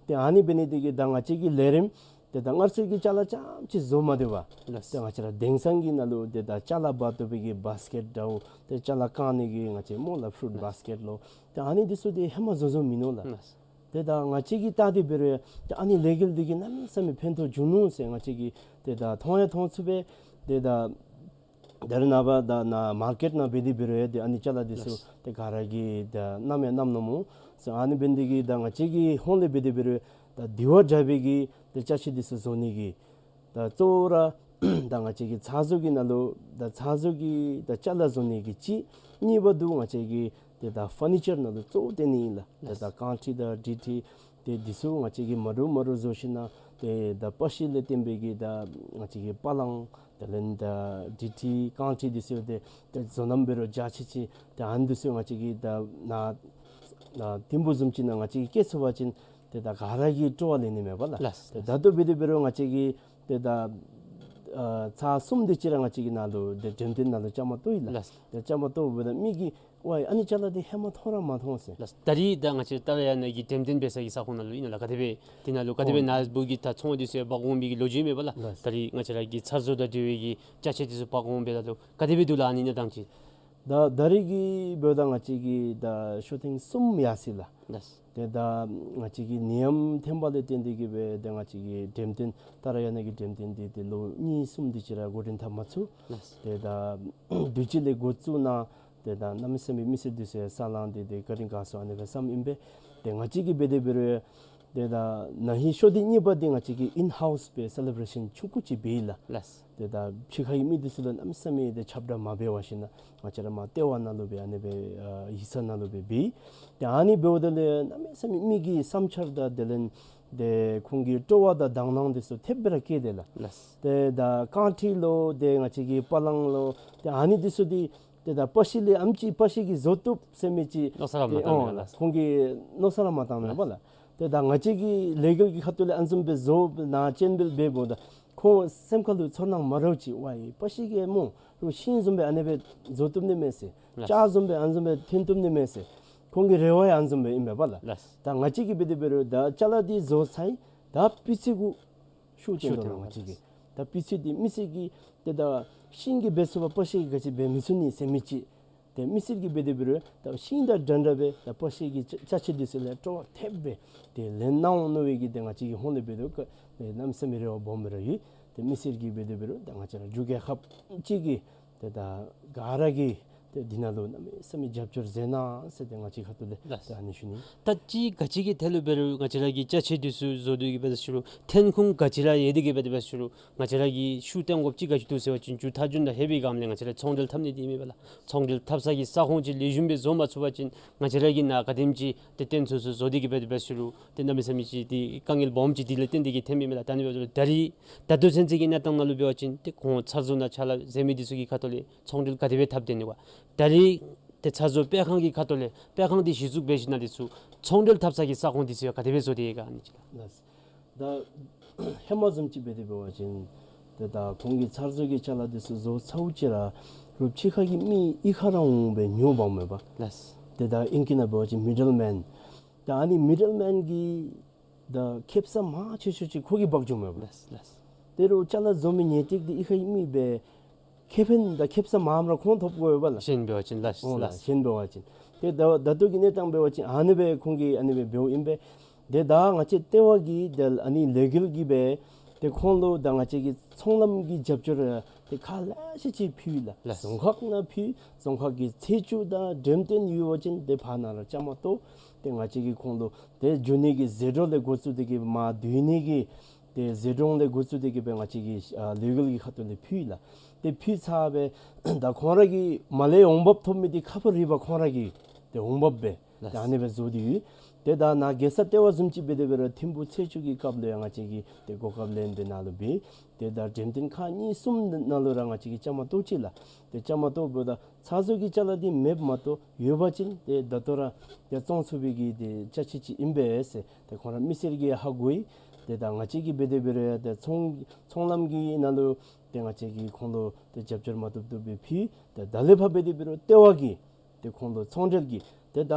ཏེ་ཨ་ནི་འབད་ནི་འདི་གིས་ད་ང་བཅས་ཀྱི་ལས་རིམ་ཏེ་ད་སྔར་སྲོལ་གྱི་ཅ་ལ་རྐྱངམ་ཅིག་བཟོ་མ་སྡོད་པར། ལགས། ཏེ་ང་བཅས་ར་དེང་སང་གི་ནང་ལུ་ཏེ་ད་ཅ་ལ་འབག་བཏུབ་པའི་གི་བཱས་ཀེཊ་འདྲཝ་ཏེ་ཅ་ལ་བཀང་ནི་གི་ང་བཅས་སྨོ་ལགས་ཕུ་རུཊ་ལགས། བཱས་ཀེཊ་ལོ། ཏེ་ཨ་ནི་འདི་ཚུ་འདི་ཧེ་མ་བཟོ་བཟོཝ་མིན་ནུག་ལགས། ལགས། ཏེ་ད་ང་བཅས་ཀྱིས་བལྟ་སྟེ་འབད་རུང་ཏེ་ཨ་ནི་ལས་འགུལ་འདི་གིས་གནམ་མེད་ས་མེད་ཕན་ཐོགས་བྱུང་ནུག་ཟེར་ང་བཅས་ཀྱིས་ཏེ་ད་མཐོང་ཡང་མཐོང་ཚུགས་པས། ཏེ་ད་ད་རེས་ནངས་པ་ད་ནཱ་མར་ཀེཊ་ནང་འབད་དེ་འབད་རུང་ཡང་ཏེ་ཨ་ནི་ཅ་ལ་འདི་ཚུ། ལགས། ཏེ་ག་ར་གིས་ད་བསྣམ་ཡང་བསྣམ་ནུག་སྨོ། སོ་ཨ་ནི་འབད་ནི་འདི་གིས་ད་ང་བཅས་ཀྱི་ཧོངས་ལས་འབད་དེ་འབད་རུང་ད་དེ་བ་འདྲ་བའི་གི་ཏེ་ཅ་ཆས་འདི་ཚུ་བཟོ་ནི་གི་ད་གཙོ་བོ་ར་ད་ང་བཅས་ཀྱི་ཚ་བཟོ་གི་ནང་ལུ་ད་ཚ་བཟོ་གི་ད་ཅ་ལ་བཟོ་ནི་གི་གཅིག། གཉིས་པ་འདི་ང་བཅས་ཀྱི་ཏེ་ད་ཕར་ནི་ཅར་ནང་ལུ་གཙོ་བོ་བཏོན་ནི་ཨིན་ལགས། ཏེ་ད་ལགས། རྐང་ཁྲི་དང་དྲིལ་ཁྲི་ཏེ་འདི་ཚུ་ང་བཅས་ཀྱིས་མ་འདྲཝ་མ་འདྲཝ་བཟོ་ཞིནམ་ལས་ཏེ་ད་པ་ཤི་ལས་བརྟེན་པའི་གི་ད་ང་བཅས་ཀྱི་པ་ལང་དེ་ལས་ད་དྲིལ་ཁྲི་རྐང་ཁྲི་འདི་ཚུ་ཏེ་ད་བཟོ་རྣམ་འབད་རུང་འཇའ་ཆི་ཆི་ཏེ་ཨ་ནི་འདི་ཚུ་ང་བཅས་ཀྱིས་ད་ནཱ་ནཱ་ཐིམ་ཕུག་བཟུམ་ཅིག་ནང་ང་བཅས་ཀྱིས་བཀལ་ཚུགས་པ་ཅིན་ཏེ་ད་ག་ར་གིས་སྤྲོ་བ་ལེན་ནི་མས་པ་ལགས། ལགས། ཏེ་ད་ལྟོ་འབད་དེ་འབད་རུང་ང་བཅས་ཀྱིས་ཏེ་ད་ཨ་ཚར་གསུམ་དེ་ཅིག་ར་ང་བཅས་ཀྱིས་ནཱ་ལུ་ཏེ་འགྲེམས་སྟོན་ནང་ལུ་བཅའ་མར་གཏོགས་ཡི་ལགས། ལགས། ཏེ་བཅའ་མར་གཏོགསཔ་ད་མི་གིས་ཝའི་ཨ་ནི་ཅ་ལ་འདི་ཧེ་མ་མཐོང་ར་མ་མཐོང་ཟེར། ལགས། ད་རིས་ད་ང་བཅས་ཏཱ་ར་ཡ་ན་གི་འགྲེམས་སྟོན་འབད་ས་གི་ས་ཁོངས་ནང་ལུ་ཨིན་ན་ལགས། ག་དེ་སྦེ་དེ་ནང་ལུ་ག་དེ་སྦེ་ཨོ་ནཱ་བུ་གི་ད་ཚོང་འདི་ཚུ་འབག་འོང་མི་གི་ལོ་རྒྱུས་མས་པ་ལགས། ལགས། ད་རིས་ང་བཅས་ར་གི་ཚ་བཟོ་དང་འབྲེལ་བའི་གི་ཅ་ཆས་འདི་ཚུ་འབག་འོང་འབདཝ་ད་ལུ་ག་དེ་སྦེ་འདུག་ལགས་ཨ་ནི་གནས་སྟངས་ཅིག། ད་ད་རིས་ཀྱི་འབདཝ་ད་ང་བཅས་ཀྱི་ད་ཤོ་ཐེངས་གསུམ་ཡར་སོ་ཡི་ལགས། ལགས། ཏེ་ད་ང་བཅས་ཀྱི་ནད་ཡམས་ཐོན་པ་ལས་བརྟེན་ཏེ་གིས་སྦེ་ཏེ་ང་བཅས་ཀྱི་འགྲེམས་སྟོན་ཏཱ་ར་ཡ་ན་གི་འགྲེམས་སྟོན་འདི་ཏེ་ལོ་གཉིས་གསུམ་དེ་ཅིག་ར་འགོ་འདྲེན་འཐབ་མ་ཚུགས། ལགས། ཏེ་ད་དུས་ཅི་ལས་འགོ་བཙུགས་ནི་ཏེ་ད་གནམ་མེད་ས་མེད་མི་སེར་འདི་ཚུ་ཡང་ས་ལང་སྟེ་ཏེ་བཀའ་དྲིན་དགའ་ཚོར་ཨ་ནི་སྦེ་བསམ་ཨིན་པས། ཏེ་ང་བཅས་ཀྱིས་འབད་དེ་འབད་རུང་ཏེ་ད་ན་ཧིང་ཤོ་ལྡན་གཉིས་པ་འདི་ང་བཅས་ཀྱིས་ཨིན་ཧའུསི་སྦེ་སེ་ལེ་བྲེ་ཤཱན་ཆུང་ཀུ་ཅིག་འབད་ཡི་ལགས། ལགས། ཏེ་ད་ཕྱི་ཁ་གི་མི་འདི་ཚུ་ལུ་གནམ་མེད་ས་མེད་ཏེ་ཁྱབ་བསྒྲགས་མ་འབད་བར་ཞིནམ་ལས་ང་བཅས་ར་མར་ལྟེ་བ་ནང་ལུ་སྦེ་ཨ་ནི་སྦེ་ཨ་ཡིག་ཚང་ནང་ལུ་སྦེ་འབད་ཡི། ཏེ་ཨ་ནི་འབདཝ་ད་ལས་གནམ་མེད་ས་མེད་མི་གི་བསམ་འཆར་དང་དེ་ལས་ཏེ་ཁོང་གི་སྤྲོ་བ་དང་དང་སྣང་འདི་ཚུ་ཐེབས་སྦེ་ར་བསྐྱེད་དེ་ལགས། ལགས། ཏེ་ད་རྐང་ཁྲི་ལོ་ཏེ་ང་བཅས་ཀྱི་པ་ལང་ལོ་ཏེ་ཨ་ནི་འདི་ཚུ་འདི་ཏེ་ད་པ་ཤི་ལས་ཨེམ་ཅིག་པ་ཤི་གིས་བཟོ་བཏུབ་ཟེར་མི་ཅིག་མནོ་བསམ་ར་མ་ཏེ་བཏང་ཨོ་མས་ལགས། ཁོང་གིས་མནོ་བསམ་ར་མ་བཏང་མས་པ་ལགས། ཏེ་ད་ང་བཅས་ཀྱི་ལས་འགུལ་གྱི་ཁ་ཐུག་ལས་ཨ་ནི་བཟུམ་སྦེ་བཟོ་ནང་སྤྱན་འབུལ་འབདཝ་ད་ཁོང་སེམས་ཁ་ལུ་ཚོར་སྣང་མ་འདྲཝ་ཅིག་ཝའི་པ་ཤི་གིས་སྨོ་རུང་ཤིང་བཟུམ་སྦེ་ཨ་ནི་སྦེ་བཟོ་བཏུབ་ནི་མས་ཟེར། ལགས། ལྕགས་བཟུམ་སྦེ་ཨ་ནི་བཟུམ་སྦེ་འཐོན་བཏུབ་ནི་མས་ཟེར། ཁོང་གི་རེ་བ་ཡང་ཨ་ནི་བཟུམ་སྦེ་ཨིན་པས་པ་ལགས། ལགས། ད་ང་བཅས་ཀྱིས་འབད་དེ་འབད་རུང་ད་ཅ་ལ་འདི་བཟོ་ཚར་ཡི། ད་སྤུས་ཚད་གུ་ཤུགས་བཏོན་དོ་ལགས། ཤུགས་བཏོན་ང་བཅས་ཀྱིས་ད་སྤུས་ཚད་འདི་མི་སེར་གྱིས་ཏེ་ད་ཤིང་གིས་འབད་ཚུགས་པ་པ་ཤི་གིས་ག་ཅི་འབད་མི་ཚུགས་ནི་ཟེར་མི་ཅིག། ཏེ་མི་སེར་གྱིས་འབད་དེ་འབད་རུང་ད་ཤིང་དང་འདྲན་འདྲ་སྦེ་ད་པ་ཤི་གི་ཅ་ཅ་ཆས་འདི་ཚུ་ལུ་སྤྲོ་བ་ཐེབས་སྦེ་ཏེ་ལེན་གནང་འོང་མནོ་བའི་གི་ཏེ་ང་བཅས་ཀྱི་ཧོངས་ལས་འབད་དོ་ཀ་ཏེ་གནམ་མེད་ས་མེད་རེ་བ་སྦོམ་སྦེ་ར་ཡོད། ཏེ་མི་སེར་གྱིས་འབད་དེ་འབད་རུང་ད་ང་བཅས་ར་འབྲུག་རྒྱལ་ཁབ་ཅིག་གིས་ཏེ་ད་ག་ར་གིས་ཏེ་འདི་ནང་ལུ་གནམ་མེད་ས་མེད་རྒྱབ་སྐྱོར་མཛད་གནང་ཟེར་ཏེ་ང་བཅས་ཁ་ཐུག་ལས་ལགས། ཏེ་ཨ་ནི་ཞུ་ནི། ད་ཅི་ག་ཅི་གི་ཐད་ལུ་འབད་རུང་ང་བཅས་ར་གི་ཅ་ཆས་འདི་ཚུ་བཟོ་སྟེ་གིས་འབད་དེ་ཞུ་རུང་ཐོན་ཁུངས་ག་ཅི་ར་ཡོད་དེ་གིས་འབད་དེ་འབད་ཞུ་རུང་ང་བཅས་ར་གིས་ཤུགས་བཏོན་དགོཔ་ཅིག་ག་ཅི་འདུག་ཟེར་བ་ཅིན་མཇུག་མཐའ་མཇུག་ནང་ལྷོད་པའི་སྒང་ལས་ང་བཅས་ར་ཚོང་འབྲེལ་འཐབ་ནི་འདི་མས་པ་ལགས། ཚོང་འབྲེལ་འཐབ་ས་གི་ས་ཁོངས་ཅིག་ལེགས་ཤོམ་སྦེ་བཟོ་མ་ཚུགས་པ་ཅིན་ང་བཅས་ར་གིས་ནཱ་ག་དེམ་ཅིག་ཏེ་བཏོན་ཚུགས་ཚུགས་བཟོ་སྟེ་གིས་འབད་དེ་འབད་ཞུ་རུང་ཏེ་གནམ་མེད་ས་མེད་ཅིག་ཏེ་དཀའ་ངལ་སྦོམ་ཅིག་འདི་ལས་བརྟེན་ཏེ་གིས་ཐོནམ་ཨིན་མས་ལགས། ད་ཨ་ནི་འབདཝ་ད་ད་རིས་ད་ལྟོ་ཚུན་ཚོད་ཀྱི་གནས་སྟངས་ནང་ལུ་འབད་བ་ཅིན་ཏེ་ཁོང་ཚ་བཟོ་ནང་ཕྱག་ལཱ་མཛད་མི་འདི་ཚུ་གི་ཁ་ཐུག་ལས་ཚོང་འབྲེལ་ག་དེ་སྦེ་འཐབ་སྡོད་ནི་ག། ད་རིས་ཏེ་ཚ་བཟོ་སྤེལ་ཁང་གི་ཁ་ཐུག་ལས་སྤེལ་ཁང་འདི་གཞི་བཙུགས་འབད་ཞིནམ་ལས་འདི་ཚུ་ཚོང་འབྲེལ་འཐབ་ས་གི་ས་ཁོངས་འདི་ཚུ་ཡང་ག་དེ་སྦེ་བཟོ་སྟེ་ཡོད་ག་ཨ་ནི་ཅིག་ལགས། ལགས། ད་ཧེ་མ་བཟུམ་ཅིག་འབད་དེ་འབད་བ་ཅིན་ཏེ་ད་ཁོང་གི་ཚ་བཟོ་གི་ཅ་ལ་འདི་ཚུ་བཟོ་ཚརཝ་ཅིག་ར་རུང་ཕྱི་ཁ་གི་མི་གཡུས་ཁར་འོང་སྦེ་ཉོ་འབག་མས་པ། ལགས། ཏེ་ད་ཨིང་སྐད་ནང་འབད་བ་ཅིན་མི་ཌལ་མེན། ད་ཨ་ནི་མི་ཌལ་མེན་གྱིས་ད་ཁེབ་ས་མང་ཆེ་ཤོས་ཅིག་ཁོ་གིས་འབག་འགྱོཝ་མས་པ། ལགས་ལགས། དེ་རུང་ཅ་ལ་བཟོ་མི་ཉེས་སྟེགས་འདི་གཡུས་ཁའི་མི་སྦེ་ཁེ་ཕན་དང་ཁེབ་ས་མངམ་ར་ཁོང་ཐོབ་དགོ་པས་ལགས། གཞན་འབད་བ་ཅིན་ལགས། ཨོ་ལགས། ལགས། གཞན་འབད་བ་ཅིན་ཏེ་ད་ད་ལྟོ་གི་གནས་སྟངས་འབད་བ་ཅིན་ཨ་ནི་སྦེ་ཁོང་གིས་ཨ་ནི་སྦེ་འབདཝ་ཨིན་པས། ཏེ་ད་ང་བཅས་ལྟེ་བ་གིས་ཏེ་ཨ་ནི་ལས་འགུལ་གྱིས་སྦེ་ཏེ་ཁོང་ལུ་ད་ང་བཅས་ཀྱི་ཚོང་ལམ་གྱི་རྒྱབ་སྐྱོར་ཏེ་ཁག་ལེ་ཤ་ཅིག་ཕུལ་ལགས། ལགས། རྫོང་ཁག་ནང་ཕུལ། རྫོང་ཁག་གི་ཚེས་བཅུ་དང་འགྲེམས་སྟོན་ཡོད་པ་ཅིན་ཏེ་ཕར་ནང་ར་བཅའ་མར་གཏོགས། ཏེ་ང་བཅས་ཀྱིས་ཁོང་ལུ་ཏེ་འགྱོ་ནི་གི་ཟད་འགྲོ་ལས་འགོ་བཙུགས་ཏེ་གིས་མར་སྡོད་ནི་གི་ཏེ་ཟད་འགྲོ་ལས་འགོ་བཙུགས་ཏེ་གིས་སྦེ་ང་བཅས་ཀྱི་ཨ་ལས་འགུལ་གྱི་ཁ་ཐུག་ལས་ཕུལ་ལགས། ཏེ་ཕུལ་ཚར་སྦེ་ད་ཁོང་ར་གི་མར་ལས་འོང་འབབ་ཐོབ་མི་འདི་ཁ་ཕོ་རི་བ་ཁོང་ར་གི་ ཏེ་འོང་འབབ་སྦེ་ཏེ་ཨ་ནི་སྦེ་བཟོ་སྟེ་ཡོད། ཏེ་ད་ནཱ་རྒྱལ་ས་ལྟེ་བ་བཟུམ་ཅིག་འབད་དེ་འབད་རུང་ཐིམ་ཕུག་ཚེས་བཅུ་གི་སྐབས་ལུ་ཡང་ང་བཅས་ཀྱིས་ཏེ་གོ་སྐབས་ལེན་སྦེ་ནཱ་ལུ་འབད། ཏེ་ད་འགྲེམས་སྟོན་ཁང་གཉིས་གསུམ་ནང་ལུ་ར་ང་བཅས་ཀྱིས་བཅའ་མར་གཏོགས་ཅི་ལགས། ཏེ་བཅའ་མར་གཏོགསཔ་ད་ཚ་བཟོ་གི་ཅ་ལ་འདི་མེདཔ་མ་གཏོགས་ཡོད་པ་ཅིན་ཏེ་ད་ལྟོ་ར་ཏེ་བཙོང་ཚུགས་པའི་གི་ཏེ་ཅ་ཆས་ཅིག་ཨིན་པས་ཟེར་ཏེ་ཁོང་ར་མི་སེར་གྱིས་ཧ་གོ་ཡི། ཏེ་ད་ང་བཅས་ཀྱིས་འབད་དེ་འབད་རུང་ཡང་ཏེ་ཚོང་ཚོང་ལམ་གྱི་ནང་ལུ་ཏེ་ང་བཅས་ཀྱིས་ཁོང་ལུ་ཏེ་རྒྱབ་སྐྱོར་མ་བཏུབ་བཏུབ་སྦེ་ཕུལ། ཏེ་ད་ལས་ཕར་འབད་དེ་འབད་རུང་ལྟེ་བ་གིས་ཏེ་ཁོང་ལུ་ཚོང་འབྲེལ་གྱི་ཏེ་ད་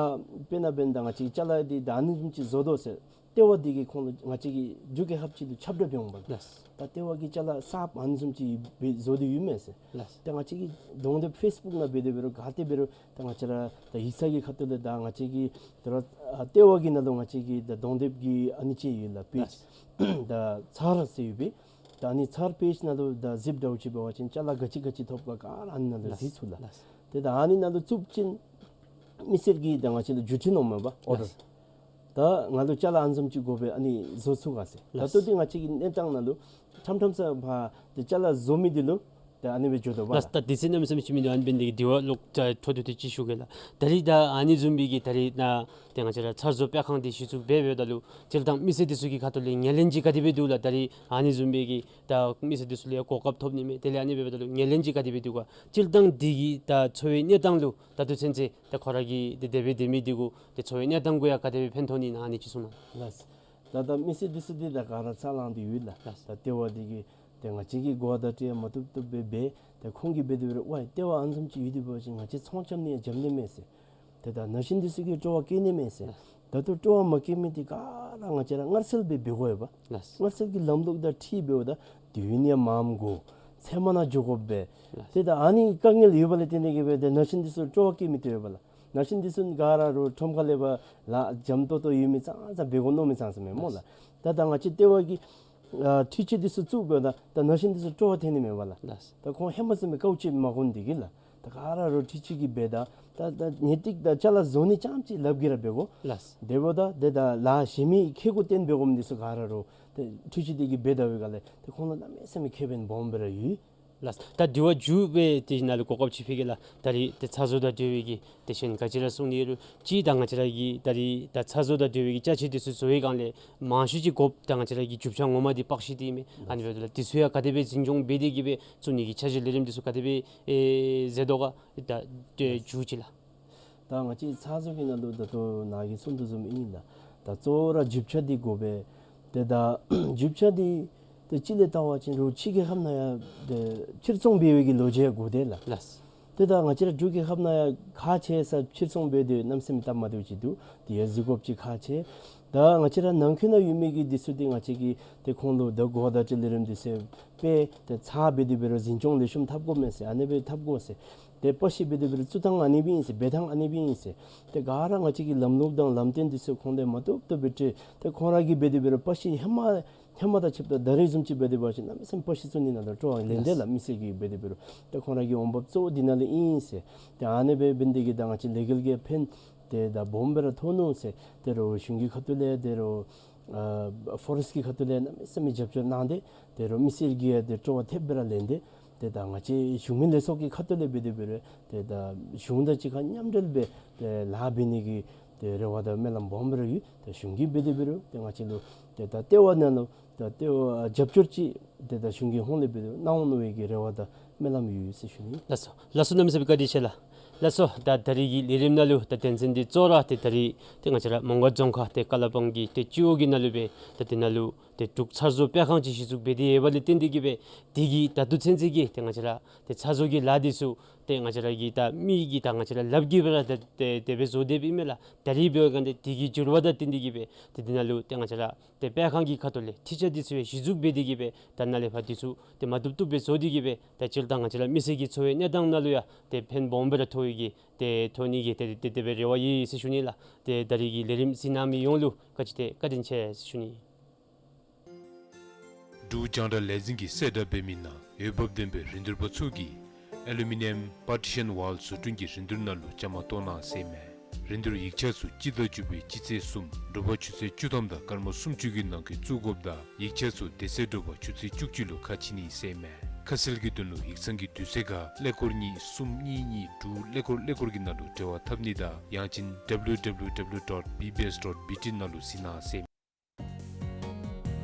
དཔེར་ན་འབདན་ད་ང་བཅས་ཀྱི་ཅ་ལ་འདི་ད་ཨ་ནི་བཟུམ་ཅིག་བཟོ་དོ་ཟེར་ལྟེ་བ་འདི་གིས་ཁོང་ལུ་ང་བཅས་ཀྱི་རྒྱུ་རྐྱེན་ཧབ་ཅིག་ལུ་ཁྱབ་བསྒྲགས་འབད་འོང་པ་ལགས། ལགས། ད་ལྟེ་བ་གིས་ཅ་ལ་གསརཔ་ཨ་ནི་བཟུམ་ཅིག་སྦེ་བཟོ་སྟེ་ཡོད་མས་ཟེར། ལགས། ད་ང་བཅས་ཀྱི་གདོང་དེབ་ཕེསི་བུཀ་ནང་འབད་དེ་འབད་རུང་ག་ཏེ་འབད་རུང་ད་ང་བཅས་ར་ད་ཡིག་ཚང་གི་ཁ་ཐུག་ལས་ད་ང་བཅས་ཀྱི་ད་ར་ཨ་ལྟེ་བ་གི་ནང་ལུ་ང་བཅས་ཀྱི་ད་གདོང་དེབ་ཀྱི་ཨ་ནི་ཅིག་ཡོད་ལགས། པེཇ། ལགས། ད་ཚར་ཟེར་ཡོད་པས། ད་ཨ་ནི་ཚར་པེཇ་ནང་ལུ་ད་གཟིགས་འདྲཝ་ཅིག་འབད་བ་ཅིན་ཅ་ལ་ག་ཅི་ག་ཅི་ཐོབ་ག་ག་ར་ཨ་ནི་ནང་ལུ་གཟིགས་ཚུགས་ལགས། ལགས། ཏེ་ད་ཨ་ནི་ནང་ལུ་བཙུགས་ཅིན་མི་སེར་གྱིས་ད་ང་བཅས་ལུ་བརྒྱུད་འཕྲིན་འོང་མས་པ། ཨོར་ཌར། ལགས། ད་ང་ལུ་ཅ་ལ་ཨ་ནི་བཟུམ་ཅིག་དགོ་པས་ཨ་ནི་བཟོ་ཚུགས་ག་ཟེར། ལགས། ད་ལྟོ་འདི་ང་བཅས་ཀྱི་གནས་སྟངས་ནང་ལུ་ཕྲང་ཕྲང་ས་ཕར་ཏེ་ཅ་ལ་བཟོ་མི་འདི་ལུ་ད་ཨ་ནི་སྦེ་འགྱོ་དོ་པ། ལགས། ད་དུས་ཚོད་གནམ་མེད་ས་མེད་ཅིག་མིན་འདུག། ཨ་ནི་འབད་ནི་དེ་གིས་དེ་བ་ལོག་ད་འཕྲོ་མཐུད་དེ་ཅིག་ཞུ་གེ་ལགས། ད་རིས་ད་ཨ་ནི་བཟུམ་སྦེ་གི་ད་རིས་ནཱ་ཏེ་ང་བཅས་ར་ཚ་བཟོ་སྤེལ་ཁང་འདི་གཞི་བཙུགས་འབད་འབདཝ་ད་ལུ་སྤྱིར་བཏང་མི་སེར་འདི་ཚུ་གི་ཁ་ཐུག་ལས་ངོས་ལེན་ཅིག་ག་དེ་སྦེ་འདུག་ལགས། ད་རིས་ཨ་ནི་བཟུམ་སྦེ་གི་ད་མི་སེར་འདི་ཚུ་ལུ་ཡང་གོ་སྐབས་ཐོབ་ནི་མས། དེ་ལས་ཨ་ནི་འབདཝ་ད་ལུ་ངོས་ལེན་ཅིག་ག་དེ་སྦེ་འདུག་ག། སྤྱིར་བཏང་འདི་གི་ད་འཚོ་བའི་གནས་སྟངས་ལུ་ད་ལྟོ་ཚུན་ཚོད་ད་ཁོ་ར་གི་ཏེ་དེ་སྦེ་སྡོད་མི་འདི་གུ་ཏེ་འཚོ་བའི་གནས་སྟངས་གུ་ཡང་ག་དེ་སྦེ་ཕན་ཐོགས་ནི་ཨིན་ན་ཨ་ནི་ཅིག་གསུང་གནང་། ལགས། ད་ད་མི་སེར་འདི་ཚུ་འདི་ད་ག་ར་ཚ་ལང་སྟེ་ཡོད་ལགས། ལགས། ད་ལྟེ་བ་འདི་གིས་ཏེ་ང་བཅས་ཀྱིས་གོ་བརྡ་སྤྲོད་ཡང་མ་བཏུབ་བཏུབ་སྦེ་འབད། ཏེ་ཁོང་གིས་འབད་དེ་འབད་རུང་ཝའི་ལྟེ་བ་ཨ་ནི་བཟུམ་ཅིག་ཡོད་དེ་འབད་བ་ཅིན་ང་བཅས་ཚོང་རྐྱབ་ནི་ཡང་འཇམ་ནི་མས་ཟེར། ཏེ་ད་ན་གཞོན་འདི་ཚུ་གིས་སྤྲོ་བ་བསྐྱེད་ནི་མས་ཟེར། ད་ལྟོ་སྤྲོ་བ་མ་བསྐྱེད་མི་འདི་ག་ར་ང་བཅས་ར་མངར་གསལ་སྦེ་འབད་དགོ་ཡོད་པ། ལགས། མངར་གསལ་གྱི་ལམ་ལུགས་དང་འཁྲིལ་འབདཝ་ད་དུས་ཡུན་ཡང་མངམ་དགོ། མཚན་མ་ནང་འགྱོ་དགོ་པས། ལགས། ཏེ་ད་ཨ་ནི་དཀའ་ངལ་ཡོད་པ་ལས་བརྟེན་ཏེ་གིས་སྦེ་ཏེ་ན་གཞོན་འདི་ཚུ་སྤྲོ་བ་བསྐྱེད་མི་བཏུབ་པས་ལགས། ན་གཞོན་འདི་ཚུ་ག་ར་རོགས་ཁྲོམ་ཁ་ལས་ཕར་ལཱ་འཇམ་ཏོང་ཏོ་ཡོད་མི་ཙང་ཙང་འབད་དགོ་མནོ་མི་ཙང་ཙང་མས་སྨོ་ལགས། ལགས། ད་ད་ང་བཅས་ལྟེ་བ་གིས་ཨ་འཕྲུལ་ཆས་འདི་ཚུ་བཙུགས་འབདཝ་ད་ད་ན་གཞོན་འདི་ཚུ་སྤྲོ་བ་ཐོན་ནི་མས་པ་ལགས། ལགས། ད་ཁོང་ཧེ་མ་ཟེར་མི་དཀའཝ་སྤྱད་མ་དགོ་ནི་འདི་གིས་ལགས། ད་ག་ར་རོགས་འཕྲུལ་ཆས་ཀྱིས་འབད་ད་ད་ད་ངེས་ཏིག་ད་ཅ་ལ་བཟོ་ནི་རྐྱངམ་ཅིག་ལགཔ་གིས་ར་འབད་དགོ། ལགས། དེ་འབདཝ་ད་ཏེ་ད་ལཱ་གཞན་མི་ཁེ་ཀོ་བཏོན་འབད་དགོ་མི་འདི་ཚུ་ག་ར་རོགས་ཏེ་འཕྲུལ་ཆས་འདི་གིས་འབད་ད་བའི་སྒང་ལས་ཏེ་ཁོང་ལུ་གནམ་མེད་ས་མེད་ཁེ་ཕན་སྦོམ་སྦེ་ར་ཡོད། ལགས། ད་དེ་བ་མཇུག་སྦེ་ཏེ་ནཱ་ལུ་གོ་སྐབས་ཅིག་ཕུལ་གེ་ལགས། ད་རིས་ཏེ་ཚ་བཟོ་དང་འབྲེལ་བའི་གི་ཏེ་གཞན་ག་ཅི་ར་གསུང་ནི་ཡོད་རུང་ཅིག་ད་ང་བཅས་ར་གི་ད་རིས་ད་ཚ་བཟོ་དང་འབྲེལ་བའི་གི་ཅ་ཆས་འདི་ཚུ་བཟོ་བའི་སྒང་ལས་མང་ཤོས་ཅིག་དགོཔ་ད་ང་བཅས་ར་གི་རྒྱུ་ཆ་ངོ་མ་འདི་པགས་ཤིང་འདི་ཨིན་མས། ཨ་ནི་འབདཝ་ད་ལུ་འདི་ཚུ་ཡང་ག་དེ་སྦེ་འཛིན་སྐྱོང་འབད་དེ་གིས་སྦེ་བཙུགས་ནི་གི་འཆར་གཞི་ལས་རིམ་འདི་ཚུ་ག་དེ་སྦེ་ཨེ་མཛད་དོ་ག། ད་ཏེ་མཇུག་ཅིག་ལགས། ད་ང་བཅས་ཚ་བཟོ་གི་ནང་ལུ་ད་ལྟོ་ནཱ་གིས་གསུང་དོ་བཟུམ་ཨིན་ལགས། ད་གཙོ་བོ་ར་རྒྱུ་ཆ་འདི་དགོ་པས། ཏེ་ད་རྒྱུ་ཆ་འདི་ཏེ་སྤྱི་ལས་བལྟ་བ་ཅིན་རོགས་ཕྱི་རྒྱལ་ཁབ་ནང་ཡང་ཏེ་ཕྱིར་ཚོང་འབད་བའི་གི་ལོ་རྒྱུས་ཡང་དགོ་དེ་ལགས། ལགས། ཏེ་ད་ང་བཅས་ར་འབྲུག་རྒྱལ་ཁབ་ནང་ཡང་ཁག་ཆེ་ས་ཕྱིར་ཚོང་འབད་དེ་གནམ་མེད་ས་མེད་སྟབས་མ་བདེཝ་ཅིག་འདུག། དེ་ཡང་གཟིགས་དགོཔ་ཅིག་ཁག་ཆེ། ད་ང་བཅས་ར་ནང་འཁོད་ནང་ཡོད་མི་གི་འདི་ཚུ་འདི་ང་བཅས་ཀྱིས་ཏེ་ཁོང་ལུ་ད་གོ་བརྡ་སྤྲོད་ལས་རིམ་འདི་ཚུ་སྤེལ་ཏེ་ཚར་འབད་དེ་འབད་རུང་འཛིན་སྐྱོང་ལེགས་ཤོམ་འཐབ་དགོ་མས་ཟེར། ཨ་ནི་སྦེ་འཐབ་དགོ་ཟེར། ཏེ་པགས་ཤིང་འབད་དེ་འབད་རུང་བཙུགས་ཐངས་ཨ་ནི་སྦེ་ཨིན་ཟེར། འབད་ཐངས་ཨ་ནི་སྦེ་ཨིན་ཟེར། ཏེ་ག་ར་ང་བཅས་ཀྱིས་ལམ་ལུགས་དང་ལམ་སྟོན་འདི་ཚུ་ཁོང་ལས་མ་བཏུབ་བཏུབ་སྦེ་སྤྲོད། ཏེ་ཁོང་ར་གིས་འབད་དེ་འབད་རུང་པགས་ཤིང་ཧེ་མ་ཧེ་མ་དང་ཕྱདཔ་ད་ད་རེས་བཟུམ་ཅིག་འབད་དེ་འབད་བ་ཅིན་གནམ་མེད་ས་མེད་པགས་ཤིང་བཙུགས་ནི་ནང་ལུ་སྤྲོ་བ་ལེན་དེ་ལགས། མི་སེར་གྱིས་འབད་དེ་འབད་རུང་ཏེ་ཁོང་ར་གི་འོང་འབབ་གཙོ་བོ་འདི་ནང་ལས་ཨིན་ཟེར། ཏེ་ཨ་ནི་སྦེ་འབད་ནི་དེ་གིས་ད་ང་བཅས་ལས་འགུལ་གྱིས་ཕན་ཏེ་ད་སྦོམ་སྦེ་ར་ཐོགས་ནུག་ཟེར། ཏེ་རོགས་གཞུང་གི་ཁ་ཐུག་ལས་ཏེ་རོགས་ཨ་ཕོ་རེསཊ་ཀྱི་ཁ་ཐུག་ལས་གནམ་མེད་ས་མེད་རྒྱབ་སྐྱོར་གནང་སྟེ་ཏེ་རོགས་མི་སེར་གྱིས་ཡང་ཏེ་སྤྲོ་བ་ཐེབས་སྦེ་ར་ལེན་ཏེ་ཏེ་ད་ང་བཅས་གཞུང་མིན་ལས་ཚོགས་ཀྱི་ཁ་ཐུག་ལས་འབད་དེ་འབད་རུང་ཏེ་ད་གཞུང་དང་གཅིག་ཁར་མཉམ་འབྲེལ་སྦེ་ཏེ་ལཱ་འབད་ནི་གི་ཏེ་རེ་བ་དང་སྨོན་ལམ་སྦོམ་སྦེ་ར་ཡོད། ཏེ་གཞུང་གིས་འབད་དེ་འབད་རུང་ཏེ་ང་བཅས་ལུ་ཏེ་ད་ལྟེ་བ་ནང་ལུ་ད་ལྟེ་བ་རྒྱབ་སྐྱོར་ཅིག་ཏེ་ད་གཞུང་གི་ཧོངས་ལས་འབད་དེ་གནང་འོང་མནོ་བའི་གི་རེ་བ་དང་སྨོན་ལམ་ཡོད་ཟེར་ཞུ་ནི། ལགས་སོ། ལགས་སོ། གནམ་མེད་ས་མེད་བཀའ་དྲིན་ཆེ་ལགས། ལགས་སོ། ད་ད་རིས་ཀྱི་ལས་རིམ་ནང་ལུ་ད་དོན་ཚན་འདི་གཙོ་བོ་ར་ཏེ་ད་རིས་ཏེ་ང་བཅས་ར་མོང་སྒར་རྫོང་ཁག་ཏེ་ཀ་ལ་པང་གི་ཏེ་སྤྱི་འོག་གི་ནང་ལུ་སྦེ་ད་དེ་ནང་ལུ་ཏེ་འབྲུག་ཚ་བཟོ་སྤེལ་ཁང་ཅིག་གཞི་བཙུགས་འབད་དེ་ཡོད་པ་ལས་བརྟེན་ཏེ་གིས་སྦེ་དེ་གིས་ད་ལྟོ་ཚུན་ཚོད་ཀྱི་ཏེ་ང་བཅས་ར་ཏེ་ཚ་བཟོ་གི་ལཱ་འདི་ཚུ་ཏེ་ང་བཅས་ར་གི་ད་མི་གི་ད་ང་བཅས་ར་ལགཔ་གིས་སྦེ་ར་ཏེ་ཏེ་དེ་སྦེ་བཟོ་སྡོདཔ་ཨིན་མས་ལགས། ད་རིས་འབད་བའི་སྒང་ཏེ་དེ་གི་འགྱུར་བ་དང་བསྟུན་ཏེ་གིས་སྦེ་ཏེ་དེ་ནང་ལུ་ཏེ་ང་བཅས་ར་ཏེ་སྤེལ་ཁང་གི་ཁ་ཐུག་ལས་འཕྲུལ་ཆས་འདི་ཚུ་ཡང་གཞི་བཙུགས་འབད་དེ་གིས་སྦེ་ད་ནཱ་ལས་ཕར་འདི་ཚུ་ཏེ་མ་བཏུབ་བཏུབ་སྦེ་བཟོ་སྟེ་གིས་སྦེ་ད་སྤྱིར་བཏང་ང་བཅས་ར་མི་སེར་གྱི་འཚོ་བའི་གནས་སྟངས་ནང་ལུ་ཡང་ཏེ་ཕན་སྦོམ་སྦེ་ར་ཐོགས་ཡོད་གི་ཏེ་ཐོགས་ནི་གི་ཏེ་ཏེ་དེ་སྦེ་རེ་བ་ཡོད་ཟེར་ཞུ་ནི་ལགས། ཏེ་ད་རིས་ཀྱི་ལས་རིམ་གཟིགས་གནང་མི་ཡོངས་ལུ་བཀའ་དྲིན་ཏེ་བཀའ་དྲིན་ཆེ་ཟེར་ཞུ་ནི། འབྲུག་རྒྱང་བསྒྲགས་ལས་འཛིན་གྱིས་གསལ་བསྒྲགས་འབད་མི་ནང་འོས་འབབ་ལྡན་པའི་རིན་བསྡུར་པ་ཚུ་གིས་ཨེ་ལུ་མི་ནི་ཡམ་པར་ཊི་ཤན་ཝཱལ་བཟོ་སྐྲུན་གྱི་རིན་བསྡུར་ནང་ལུ་བཅའ་མར་གཏོགས་གནང་ཟེར་མས། རིན་བསྡུར་ཡིག་ཆ་ཚུ་སྤྱི་ཟླ་བཅུ་པའི་སྤྱི་ཚེས་གསུམ་དྲོ་པ་ཆུ་ཚོད་བཅུ་ཐམ་དང་སྐར་མ་སུམ་ཅུ་གི་ནང་འཁོད་བཙུགས་དགོཔ་དང་ཡིག་ཆ་ཚུ་དེ་ཚེ་དྲོ་པ་ཆུ་ཚོད་བཅུ་གཅིག་ལུ་ཁ་ཕྱེ་ནི་ཟེར་མས། ཁ་གསལ་གྱི་དོན་ལུ་ཡིག་ཚང་གི་དུས་ཚོད་ཁར་ཀླད་ཀོར་གཉིས་གསུམ་གཉིས་གཉིས་དྲུག་ཀླད་ཀོར་ཀླད་ཀོར་གྱི་ནང་ལུ་འབྲེལ་བ་འཐབ་ནི་དང་ཡང་ཅིན་W W W dot B B S dot B T ནང་ལུ་གཟིགས་གནང་ཟེར།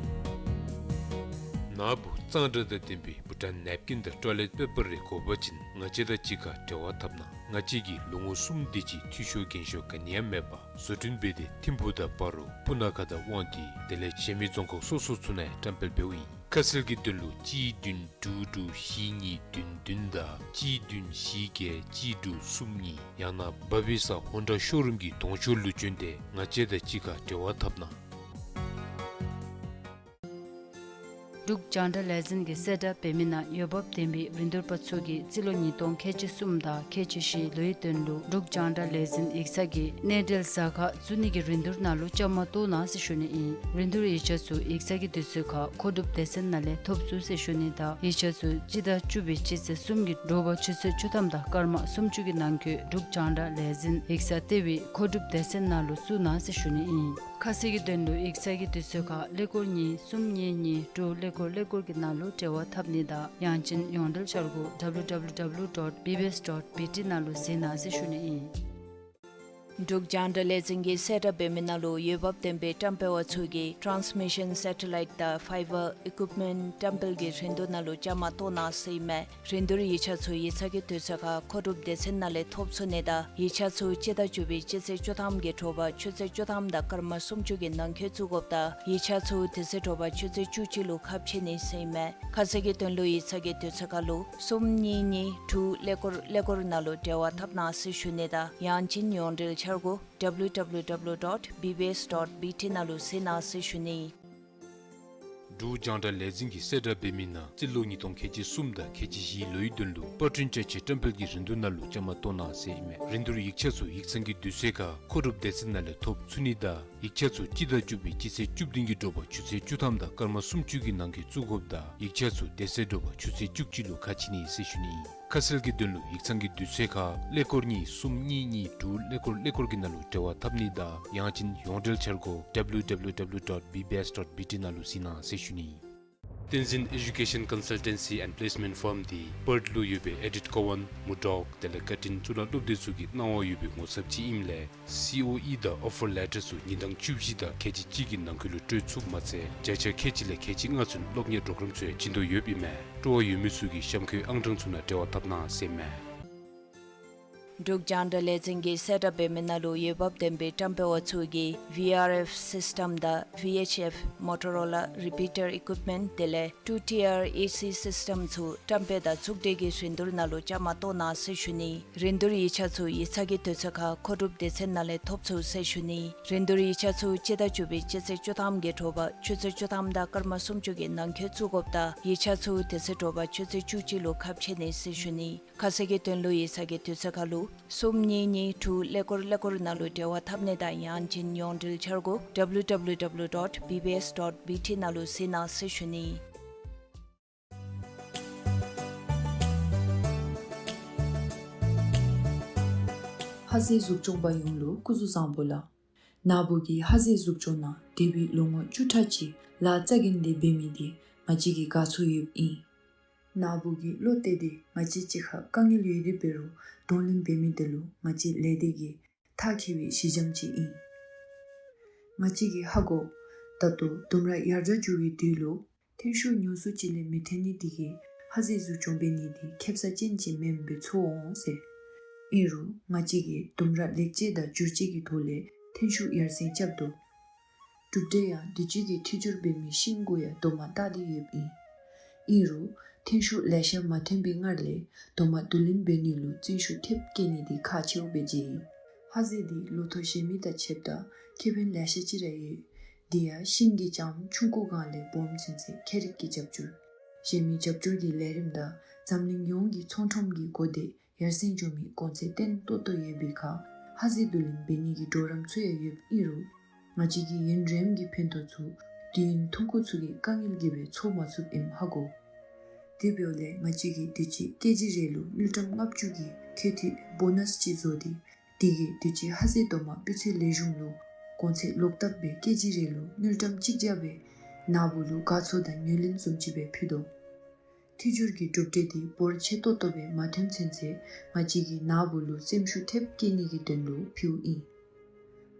ནཱ་བུ་གཙང་སྦྲ་དང་ལྡན་པའི་བྷུ་ཊཱན་ནེབ་ཀིན་དང་ཊོའི་ལེཊ་པེ་པར་རེ་དགོ་པ་ཅིན་ང་བཅས་དང་གཅིག་ཁར་འབྲེལ་བ་འཐབ་གནང་། ང་བཅས་ཀྱིས་ལོ་ངོ་གསུམ་དེ་ཅིག་འཐུས་ཤོར་འགན་ཤོར་ག་ནི་ཡང་མེད་པར་བཟོ་སྐྲུན་འབད་དེ་ཐིམ་ཕུག་དང་སྤ་རོ་སྤུ་ན་ཁ་དང་དབང་འདུས་དེ་ལས་གཞན་མི་རྫོང་ཁག་སོ་སོ་ཚུ་ནང་ཡང་བཀྲམ་སྤེལ་འབདཝ་ཨིན། ཁ་གསལ་གྱི་དོན་ལུ་གཅིག་བདུན་དྲུག་དྲུག་བཞི་གཉིས་བདུན་བདུན་དང་གཅིག་བདུན་བཞི་བརྒྱད་གཅིག་དྲུག་གསུམ་གཉིས། ཡང་ན་བ་བི་ས་ཧོན་ཌ་ཤོ་རུམ་གྱི་གདོང་ཕྱོགས་ལུ་བྱོན་ཏེ་ང་བཅས་དང་གཅིག་ཁར་འབྲེལ་བ་འཐབ་གནང་། འབྲུག་རྒྱང་བསྒྲགས་ལས་འཛིན་གྱིས་གསལ་བསྒྲགས་འབད་མི་ནང་འོས་འབབ་ལྡན་པའི་རིན་བསྡུར་པ་ཚུ་གིས་རྩིས་ལོ་ཉིས་སྟོང་ཁལ་གཅིག་གསུམ་དང་ཁལ་གཅིག་བཞི་ལོའི་དོན་ལུ་འབྲུག་རྒྱང་བསྒྲགས་ལས་འཛིན་ཡིག་ཚང་གི་གནས་འབྲེལ་ཟ་ཁང་བཙུགས་ནི་གི་རིན་བསྡུར་ནང་ལུ་བཅའ་མར་གཏོགས་གནང་ཟེར་ཞུ་ནི་ཨིན། རིན་བསྡུར་ཡིག་ཆ་ཚུ་ཡིག་ཚང་གི་དུས་ཚོད་ཁར་མཁོ་སྒྲུབ་སྡེ་ཚན་ནང་ལས་ཐོབ་ཚུགས་ཟེར་ཞུ་ནི་དང་ཡིག་ཆ་ཚུ་སྤྱི་ཟླ་བཅུ་པའི་སྤྱི་ཚེས་གསུམ་གྱི་དྲོ་པ་ཆུ་ཚོད་བཅུ་ཐམ་དང་སྐར་མ་སུམ་ཅུ་གི་ནང་འཁོད་འབྲུག་རྒྱང་བསྒྲགས་ལས་འཛིན་ཡིག་ཚང་ལྟེ་བའི་མཁོ་སྒྲུབ་སྡེ་ཚན་ནང་ལུ་བཙུགས་གནང་ཟེར་ཞུ་ནི་ཨིན། ཁ་གསལ་གྱི་དོན་ལུ་ཡིག་ཚང་གི་དུས་ཚོད་ཁར་ཀླད་ཀོར་གཉིས་གསུམ་གཉིས་གཉིས་དྲུག་ཀླད་ཀོར་ཀླད་ཀོར་གྱི་ནང་ལུ་འབྲེལ་བ་འཐབ་ནི་དང་ཡང་ཅིན་ཡོངས་འབྲེལ་འཆར་སྒོ་W W W dot B B S dot B T ནང་ལུ་གཟིགས་གནང་ཟེར་ཞུ་ནི་ཨིན། འབྲུག་རྒྱང་བསྒྲགས་ལས་འཛིན་གྱིས་གསལ་བསྒྲགས་འབད་མི་ནང་ལུ་འོས་འབབ་ལྡན་པའི་བཀྲམ་སྤེལ་བ་ཚུ་གིས་ཊཱནསི་མི་ཤཱན་སེ་ཊ་ལའིཊ་དང་ཕའི་བར་ཨི་ཀུཡིབ་མེནཊ་བཀྲམ་སྤེལ་གྱི་རིན་བསྡུར་ནང་ལུ་བཅའ་མར་གཏོགས་གནང་ཟེར་ཨིན་མས། རིན་བསྡུར་ཡིག་ཆ་ཚུ་ཡིག་ཚང་གི་དུས་ཚོད་ཁར་མཁོ་སྒྲུབ་སྡེ་ཚན་ནང་ལས་ཐོབ་ཚུགས་ནི་དང་ཡིག་ཆ་ཚུ་སྤྱི་ཟླ་བཅུ་པའི་སྤྱི་ཚེས་བཅུ་ཐམ་གྱི་དྲོ་པ་ཆུ་ཚོད་བཅུ་ཐམ་དང་སྐར་མ་སུམ་ཅུ་གི་ནང་འཁོད་བཙུགས་དགོཔ་དང་ཡིག་ཆ་ཚུ་དེ་ཚེ་དྲོ་པ་ཆུ་ཚོད་བཅུ་གཅིག་ལུ་ཁ་ཕྱེ་ནི་ཟེར་ཨིན་མས། ཁ་གསལ་གྱི་དོན་ལུ་ཡིག་ཚང་གི་དུས་ཚོད་ཁར་ལུ་གསུམ་གཉིས་གཉིས་དྲུག་ཀླད་ཀོར་ཀླད་ཀོར་ནང་ལུ་འབྲེལ་བ་འཐབ་གནང་ཟེར་ཞུ་ནི་དང་ཡང་ཅིན་ཡོངས་འབྲེལ་འཆར་སྒོ་W W W dot B B S dot B T ནང་ལུ་གཟིགས་གནང་ཟེར་ཞུ་ནི། འབྲུག་རྒྱང་བསྒྲགས་ལས་འཛིན་གྱིས་གསལ་བསྒྲགས་འབད་མི་ནང་རྩིས་ལོ་ཉིས་སྟོང་ཁལ་གཅིག་གསུམ་དང་ཁལ་གཅིག་བཞི་ལོའི་དོན་ལུ་པར་སྐྲུན་བཅའ་ཆས་བཀྲམ་སྤེལ་གྱི་རིན་བསྡུར་ནང་ལུ་བཅའ་མར་གཏོགས་གནང་ཟེར་ཨིན་མས། རིན་བསྡུར་ཡིག་ཆ་ཚུ་ཡིག་ཚང་གི་དུས་ཚོད་ཁར་མཁོ་སྒྲུབ་སྡེ་ཚན་ནང་ལས་ཐོབ་ཚུགས་ནི་དང་ཡིག་ཆ་ཚུ་སྤྱི་ཟླ་བཅུ་པའི་སྤྱི་ཚེས་བཅུ་བདུན་གྱི་དྲོ་པ་ཆུ་ཚོད་བཅུ་ཐམ་དང་སྐར་མ་སུམ་ཅུ་གི་ནང་འཁོད་བཙུགས་དགོཔ་དང་ཡིག་ཆ་ཚུ་དེ་ཚེ་དྲོ་པ་ཆུ་ཚོད་བཅུ་གཅིག་ལུ་ཁ་ཕྱེ་ནི་ཟེར་ཞུ་ནི་ཨིན། ཁ་གསལ་གྱི་དོན་ལུ་ཡིག་ཚང་གི་དུས་ཚོད་ཁར་ཀླད་ཀོར་གཉིས་གསུམ་གཉིས་གཉིས་དྲུག་ཀླད་ཀོར་ཀླད་ཀོར་གྱི་ནང་ལུ་འབྲེལ་བ་འཐབ་ནི་དང་ཡང་ཅིན་ཡོངས་འབྲེལ་འཆར་སྒོ་W W W dot B B S dot B T ནང་ལུ་གཟིགས་གནང་ཟེར་ཞུ་ནི་ཨིན། བསྟན་འཛིན་Education Consultancy and Placement Firm འདི་པརཐ་ལུ་ཡོད་པའི་ཨེ་ཌིཐ་ཀོ་ཝན་མུར་ཌོག་དེ་ལས་ཀར་ཊིན་གཙུག་ལག་སློབ་སྡེ་ཚུ་གི་གནང་བ་ཡོད་པའི་ངོ་ཚབ་ཅིག་ཨིནམ་ལས་སི་ཨོ་ཨི་དང་ཨོ་ཕར་ལེ་ཊར་ཚུ་ཉིན་གྲངས་བཅུ་བཞི་དང་ཁལ་གཅིག་གཅིག་གི་ནང་འཁོད་ལུ་སྤྲོད་ཚུགསཔ་མ་ཚད་བརྒྱ་ཆ་ཁལ་གཅིག་ལས་ཁལ་གཅིག་ལྔ་ཚུན་སློབ་གཉེར་པོརོ་གརམ་ཚུ་ཡང་བྱིན་དོ་ཡོདཔ་ཨིན་མས། སྤྲོ་བ་ཡོད་མི་ཚུ་གིས་གཤམ་འཁོད་ཨང་གྲངས་ཚུ་ནང་འབྲེལ་བ་འཐབ་གནང་ཟེར་ཨིན་མས། འབྲུག་རྒྱང་བསྒྲགས་ལས་འཛིན་གྱིས་གསལ་བསྒྲགས་འབད་མི་ནང་ལུ་འོས་འབབ་ལྡན་པའི་བཀྲམ་སྤེལ་བ་ཚུ་གིས་V R F སིསི་ཊམ་དང་V H F Motorola repeater equipment དེ་ལས་two tier A C སིསི་ཊམ་ཚུ་བཀྲམ་སྤེལ་དང་ཚོང་འབྲེལ་གྱི་རིན་བསྡུར་ནང་ལུ་བཅའ་མར་གཏོགས་གནང་ཟེར་ཞུ་ནི། རིན་བསྡུར་ཡིག་ཆ་ཚུ་ཡིག་ཚང་གི་དུས་ཚོད་ཁར་མཁོ་སྒྲུབ་སྡེ་ཚན་ནང་ལས་ཐོབ་ཚུགས་ཟེར་ཞུ་ནི། རིན་བསྡུར་ཡིག་ཆ་ཚུ་སྤྱི་ཟླ་བཅུ་པའི་སྤྱི་ཚེས་བཅུ་ཐམ་གྱི་དྲོ་པ་ཆུ་ཚོད་བཅུ་ཐམ་དང་སྐར་མ་སུམ་ཅུ་གི་ནང་འཁོད་བཙུགས་དགོཔ་དང་ཡིག་ཆ་ཚུ་དེ་ཚེ་དྲོ་པ་ཆུ་ཚོད་བཅུ་གཅིག་ལུ་ཁ་ཕྱེ་ནི་ཟེར་ཞུ་ནི། ཁ་གསལ་གྱི་དོན་ལུ་ཡིག་ཚང་གི་དུས་ཚོད་ཁར་ལུ་གསུམ་གཉིས་གཉིས་དྲུག་ཀླད་ཀོར་ཀླད་ཀོར་ནང་ལུ་འབྲེལ་བ་འཐབ་ནི་དང་ཡང་ཅིན་ཡོངས་འབྲེལ་འཆར་སྒོ་W W W dot B B S dot B T ནང་ལུ་གཟིགས་གནང་ཟེར་ཞུ་ནི། ཧ་ཟེ་གཟུགས་སྐྱོང་པ་ཡོངས་ལུ་སྐུ་གཟུགས་བཟང་པོ་ལགས། ནཱ་བུ་གིས་ཧ་ཟེ་གཟུགས་སྐྱོང་ནང་འདས་པའི་ལོ་ངོ་བཅུ་ཕྲག་གཅིག་ལཱ་རྩ་འགེངས་ཏེ་འབད་མི་འདི་ང་བཅས་ཀྱིས་དགའ་ཚོར་ཡོདཔ་ཨིན། ནཱ་བུ་གིས་བློ་གཏད་དེ་ང་བཅས་གཅིག་ཁར་དཀའ་ངལ་ཡོད་དེ་འབད་རུང་གདོང་ལེན་འབད་མི་དེ་ལུ་ང་བཅས་ལས་སྡེ་གིས་མཐར་འཁྱོལ་བའི་གཞི་འགྱམ་ཅིག་ཨིན། ང་བཅས་ཀྱིས་ཧ་གོ། ད་ལྟོ་ལྡུམ་ར་ཡར་དྲག་འགྱོ་བའི་དུས་ལུ་ཐོན་ཤུགས་ཉུང་སུ་ཅིག་ལས་མི་ཐོན་ནི་དེ་གིས་ཧ་ཟེ་གཟུགས་སྐྱོང་འབད་ནི་དེ་ཁེབ་ས་ཅན་ཅིག་མེནམ་སྦེ་ཚོར་འོང་ཟེར། ཨིན་རུང་ང་བཅས་ཀྱིས་ལྡུམ་ར་ལེགས་བཅོས་དང་བསྒྱུར་བཅོས་ཀྱི་ཐོག་ལས་ཐོན་ཤུགས་ཡར་སེང་རྐྱབ་དོ། གྲུབ་འབྲས་ཡང་དུས་ཅི་གི་འཕྲོད་སྦྱོར་འབད་མི་ཤིང་གུ་ཡང་དོ་མ་བཏགས་ཏེ་ཡོདཔ་ཨིན། ཨིན་རུང་ཐོན་ཤུགས་ལེ་ཤ་མ་ཐོན་པའི་སྔར་ལས་དོ་མ་བསྡུ་ལེན་འབད་ནི་ལུ་བརྩོན་ཤུགས་ཐེབས་བསྐྱེད་ནི་དེ་ཁག་ཆེཝ་སྦེ་མཇལ་ཡི། ཧ་ཟེ་འདི་ལོ་ཐོག་གཞན་མི་དང་ཕྱདཔ་ད་ཁེ་ཕན་ལེ་ཤ་ཅིག་ར་ཡོད། དེ་ཡང་ཤིང་གི་ལྕངམ་ཆུང་ཀུ་སྒང་ལས་སྦོམ་ཚུན་ཚོད་ཁྱད་རིག་གི་རྒྱབ་སྐྱོར། གཞན་མི་རྒྱབ་སྐྱོར་གྱི་ལས་རིམ་དང་འཛམ་གླིང་ཡོངས་ཀྱི་ཚོང་ཁྲོམ་གྱི་གོ་བརྡས་ཡར་སེང་འགྱོ་མི་གོང་ཚད་བརྟན་ཏོག་ཏོ་ཡོད་པའི་ཁར་ཧ་ཟེ་བསྡུ་ལེན་འབད་ནི་གི་གྲོགས་རམ་ཚུ་ཡང་ཡོདཔ་ཨིན་རུང་ང་བཅས་ཀྱིས་ཡུན་རིངམོ་གི་ཕན་ཐོགས་ཚུ་དུས་ཡུན་ཐུང་ཀུ་ཚུ་གི་དཀའ་ངལ་གྱིས་སྦེ་ཚོར་མ་ཚུགསཔ་ཨིནམ་ཧ་གོ། དེ་འབདཝ་ལས་ང་བཅས་ཀྱིས་དུས་ཅི་ཀེ་ཇི་རེ་ལུ་དངུལ་ཀྲམ་ལྔ་བཅུ་གི་ཁེ་ཐིག་བོ་ནས་ཅིག་བཟོ་སྟེ་དེ་གིས་དུས་ཅི་ཧ་ཟེ་དོ་མ་སྤུས་ཚད་ལེགས་ཤོམ་ལུ་གོང་ཚད་ལོག་བཏབ་སྦེ་ཀེ་ཇི་རེ་ལུ་དངུལ་ཀྲམ་གཅིག་བརྒྱ་སྦེ་ནཱ་བུ་ལུ་དགའ་ཚོར་དང་ངོས་ལེན་བཟུམ་ཅིག་སྦེ་ཕུལ་དོ། ཐོས་བསྒྱུར་གྱི་གྲུབ་འབྲས་དེ་འབོར་ཆེ་ཏོག་ཏོ་སྦེ་མ་ཐོན་ཚུན་ཚོད་ང་བཅས་ཀྱིས་ནཱ་བུ་ལུ་སེམས་ཤུགས་ཐེབས་བསྐྱེད་ནི་གི་དོན་ལུ་ཕུལཝ་ཨིན།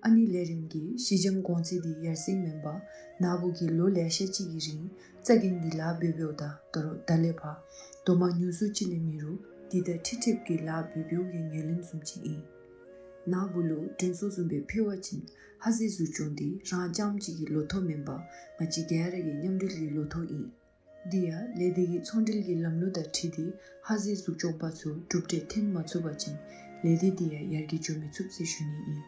ཨ་ནི་ལས་རིམ་གྱི་ཞི་འཇམ་གོང་ཚད་འདི་ཡར་སེང་མེན་པར་ནཱ་བུ་གིས་ལོ་ལེ་ཤ་ཅིག་གི་རིང་རྩ་འགེངས་ཏེ་ལཱ་འབད་འབདཝ་ད་ད་རུང་ད་ལས་ཕར་དོ་མ་ཉུང་སུ་ཅིག་ལས་མེད་རུང་འདི་དང་འཁྲིལ་འཁྲིལཝ་གི་ལཱ་འབད་འབདཝ་གི་ངོས་ལེན་བཟུམ་ཅིག་ཨིན། ནཱ་བུ་ལུ་དྲན་གསོ་བཟུམ་སྦེ་ཕུལ་བ་ཅིན་ཧ་ཟེ་གཟུགས་སྐྱོང་འདི་རང་རྐྱངམ་གཅིག་གི་ལོ་ཐོག་མེན་པར་ང་བཅས་ག་ར་གི་མཉམ་འབྲེལ་གྱི་ལོ་ཐོག་ཨིན། འདི་ཡང་ལས་སྡེ་གི་ཚོང་འབྲེལ་གྱི་ལམ་ལུགས་དང་འཁྲིལ་ཏེ་ཧ་ཟེ་གཟུགས་སྐྱོང་པ་ཚུ་གྲུབ་འབྲས་ཐོན་མ་ཚུགས་པ་ཅིན་ལས་སྡེ་འདི་ཡང་ཡར་རྒྱས་འགྱོ་མི་ཚུགས་ཟེར་ཞུ་ནི་ཨིན།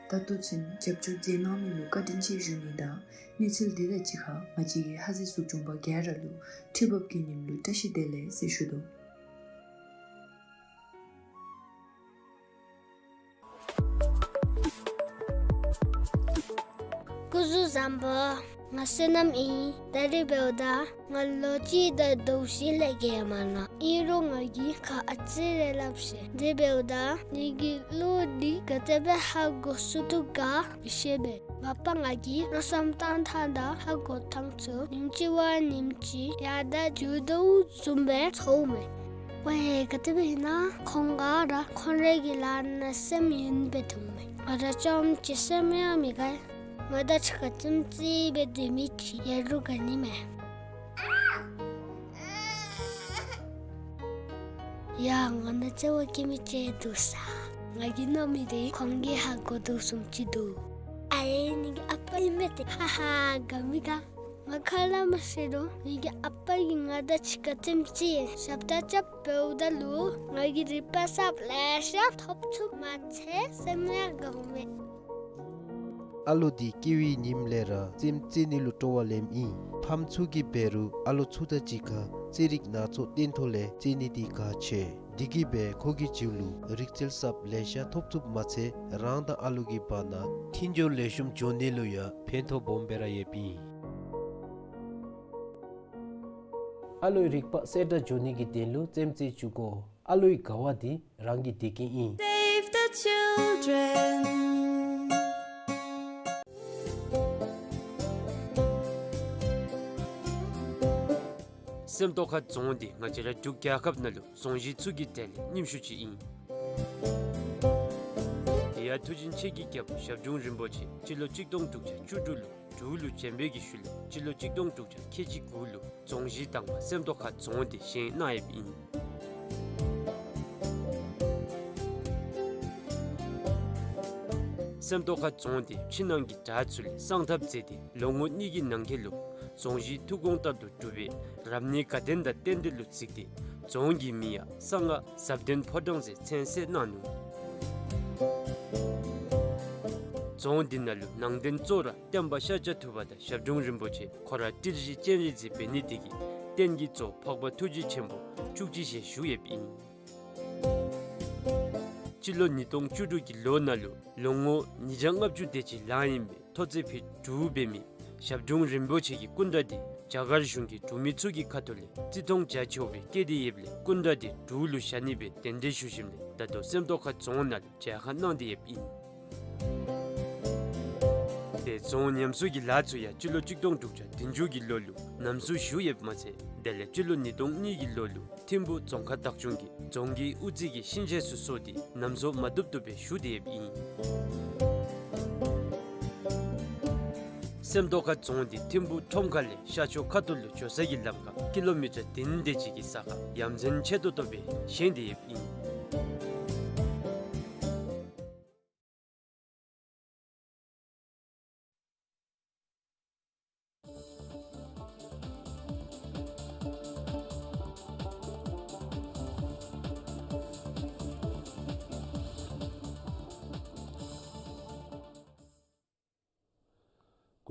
ད་ལྟོ་ཚུན་རྒྱབ་སྐྱོར་མཛད་གནང་མི་ལུ་བཀའ་དྲིན་ཆེ་ཞུ་ནི་དང་གནས་ཚུལ་འདི་དང་གཅིག་ཁར་ང་བཅས་ཀྱི་ཧ་ཟེ་གཟུགས་སྐྱོང་པ་ག་ར་ལུ་ཁྲི་འབབ་ཀྱི་ཉིནམ་ལུ་བཀྲ་ཤིས་བདེ་ལེགས་ཟེར་ཞུ་དོ། སྐུ་གཟུགས་བཟང་པོ། ང་བསོད་ནམས་ཨིན། ད་རིས་འབདཝ་ད་ང་ལོ་གཅིག་དང་ཟླཝ་བཞི་ལས་བརྒལ་མ་ནུག། ཨིན་རུང་ང་གིས་ཁ་ཨ་ཙི་རེ་སླབ་ཤིག། དེ་འབདཝ་ད་ངེ་གི་གླུ་འདི་ག་དེ་སྦེ་ཧ་གོ་ཚུགས་དོ་ག་མི་ཤེས་པས། མ་པ་ང་གིས་མནོ་བསམ་བཏང་ཐངས་དང་ཧ་གོ་ཐངས་ཚུ་ཉིནམ་གཅིག་བ་ཉིནམ་གཅིག་ཡར་དྲག་འགྱོ་དོ་བཟུམ་སྦེ་ཚོརཝ་མས། ཝའེ་ག་དེ་སྦེ་ཨིན་ན་ཁོང་ག་ར་ཁོང་རའི་གི་ལཱ་ནང་སེམས་ཡེངས་སྦེ་འདུག་མས། ང་ར་རྐྱངམ་གཅིག་སེམས་ཡེངས་མི་དགའ། ང་དང་གཅིག་ཁར་ཙིམ་ཙིག་སྦེ་སྡོད་མི་ཅིག་ཡོད་རུང་དགའ་ནི་མས། ཡ་ང་ནང་བརྩེ་བ་བསྐྱེད་མི་ཅིག་འདུག་ས། ང་གིས་མནོ་མི་འདི་ཁོང་གིས་ཧ་གོ་དོ་བཟུམ་ཅིག་འདུག། ཨའེ་ངེ་གི་ཨ་པ་ཨིན་མས་ཏེ། ཧ་ཧ་དགའ་མི་དགའ། ང་ཁ་སླབ་མ་ཤེས་རུང་ངེ་གི་ཨ་པ་གིས་ང་དང་གཅིག་ཁར་ཙིམ་ཙིག་ཞབས་ཁྲ་རྐྱབ་འབདཝ་ད་ལུ་ང་གིས་རིག་པ་གསརཔ་ལེ་ཤ་ཐོབ་ཚུགསཔ་མ་ཚད་སེམས་ཡང་དགའཝ་མས། ཨ་ལོ་འདི་སྐྱེ་བའི་ཉིནམ་ལས་ར་རྩེདམོ་རྩེ་ནི་ལུ་སྤྲོ་བ་ལེནམ་ཨིན། ཕམ་ཚུ་གིས་འབད་རུང་ཨ་ལོ་ཚུ་དང་གཅིག་ཁར་རྩེད་རིགས་སྣ་ཚོགས་སྟོན་ཐོག་ལས་རྩེད་ནི་འདི་ཁག་ཆེ། འདི་གིས་འབད་ཁོ་གི་རྒྱུད་ལུ་རིག་རྩལ་གསརཔ་ལེ་ཤ་ཐོབ་ཚུགསཔ་མ་ཚད་རང་དང་ཨ་ལོ་གི་བར་ན་མཐུན་སྦྱོར་ལེགས་ཤོམ་འགྱོ་ནི་ལུ་ཡང་ཕན་ཐོགས་སྦོམ་སྦེ་ར་ཡོདཔ་ཨིན། ཨ་ལོའི་རིག་པ་གསལ་དྲགས་འགྱོ་ནི་གི་དོན་ལུ་རྩེདམོ་རྩེ་བཅུག་དགོ། ཨ་ལོའི་དགའ་བ་འདི་རང་གི་བདེ་སྐྱིད་ཨིན། Save the children. སེམས་རྟོགས་ཁ་རྫོང་འདི་ང་བཅས་ར་འབྲུག་རྒྱལ་ཁབ་ནང་ལུ་རྫོང་གཞི་ཚུ་གི་གྲས་ལས་རྙིངམ་ཤོས་ཅིག་ཨིན། དེ་ཡང་མཐུ་ཆེན་ཆོས་ཀྱི་རྒྱལ་པོ་ཞབས་དྲུང་རིན་པོ་ཆེ་སྤྱི་ལོ་གཅིག་སྟོང་དྲུག་བརྒྱ་བཅུ་དྲུག་ལུ་འབྲུག་ལུ་བྱོན་པའི་གི་ཤུལ་ལས་སྤྱི་ལོ་གཅིག་སྟོང་དྲུག་བརྒྱ་ཁལ་གཅིག་དགུ་ལུ་རྫོང་གཞི་དང་པ་སེམས་རྟོགས་ཁ་རྫོང་འདི་བཞེངས་གནང་ཡོདཔ་ཨིན། སེམས་རྟོགས་ཁ་རྫོང་འདི་ཕྱི་ནང་གི་བྲག་ཚུ་ལས་བསང་ཐབ་མཛད་དེ་ལོ་ངོ་གཉིས་ཀྱི་ནང་འཁོད་ལུ་རྫོང་གཞི་ཐུགས་དགོངས་ལྟར་དུ་གྲུབ་པའི་རབ་གནས་དགའ་ལྡན་དང་རྟེན་འབྲེལ་ལུ་གཟིགས་ཏེ་རྫོང་གི་མིང་ཡང་གསང་སྔགས་ཟབ་ལྡན་ཕོ་བྲང་ཟེར་མཚན་གསོལ་གནང་ནུག། རྫོང་འདི་ནང་ལུ་ནང་རྟེན་གཙོ་བོ་ར་བསྟན་པ་ཤཱཀྱ་ཐུབ་པ་དང་ཞབས་དྲུང་རིན་པོ་ཆེ་ཁོ་ར་ཏི་རི་སྤྱན་རས་གཟིགས་འབད་ནི་དེ་གིས་རྟེན་གྱི་གཙོ་བོ་འཕགས་པ་ཐུགས་རྗེ་ཆེན་པོ་བཅུ་གཅིག་ཞལ་བཞུགས་ཡོདཔ་ཨིན། སྤྱི་ལོ་ཉིས་སྟོང་བཅུ་དྲུག་གི་ལོ་ནང་ལུ་ལོ་ངོ་ཉིས་བརྒྱ་ལྔ་བཅུ་དེ་ཅིག་ལང་ཡི་མི་ཐོག་བརྩེགས་ཕུད་དྲུག་འབད་མི་ཞབས་དྲུང་རིན་པོ་ཆེ་གི་སྐུ་འདྲ་འདི་རྒྱ་གར་གཞུང་གི་འབྲུག་མི་ཚུ་གི་ཁ་ཐུག་ལས་བརྩི་མཐོང་རྒྱ་ཆེཝ་སྦེ་བསྐྱེད་དེ་ཡོདཔ་ལས་སྐུ་འདྲ་འདི་འབྲུག་ལུ་བཞག་ནི་སྦེ་གདན་འདྲེན་ཞུ་ཞིནམ་ལས་ད་ལྟོ་སེམས་རྟོགས་ཁ་རྫོང་ནང་ལུ་མཇལ་ཁ་གནང་སྟེ་ཡོདཔ་ཨིན། དེ་རྫོང་ཉམས་གསོ་གི་ལཱ་ཚུ་ཡང་སྤྱི་ལོ་གཅིག་སྟོང་དྲུག་བརྒྱ་བདུན་ཅུ་གི་ལོ་ལུ་ཉམས་གསོ་ཞུ་ཡོདཔ་མ་ཚད་དེ་ལས་སྤྱི་ལོ་ཉིས་སྟོང་གཉིས་ཀྱི་ལོ་ལུ་ཐིམ་ཕུ་རྫོང་ཁག་བདག་སྐྱོང་གིས་རྫོང་གི་དབུ་རྩེ་གི་ཤིང་ཆས་ཚུ་བཟོ་སྟེ་ཉམས་གསོ་མ་བཏུབ་བཏུབ་སྦེ་ཞུ་སྟེ་ཡོདཔ་ཨིན། སེམས་རྟོགས་ཁ་རྫོང་འདི་ཐིམ་ཕུ་ཁྲོམ་ཁ་ལས་ཤར་ཕྱོགས་ཁ་ཐུག་ལུ་འགྱོ་ས་གི་ལམ་ཁར་ཀི་ལོ་མི་ཊར་བདུན་དེ་ཅིག་གི་ས་ཁར་ཡ་མཚན་ཆེ་ཏོག་ཏོ་སྦེ་བཞེངས་ཏེ་ཡོདཔ་ཨིན།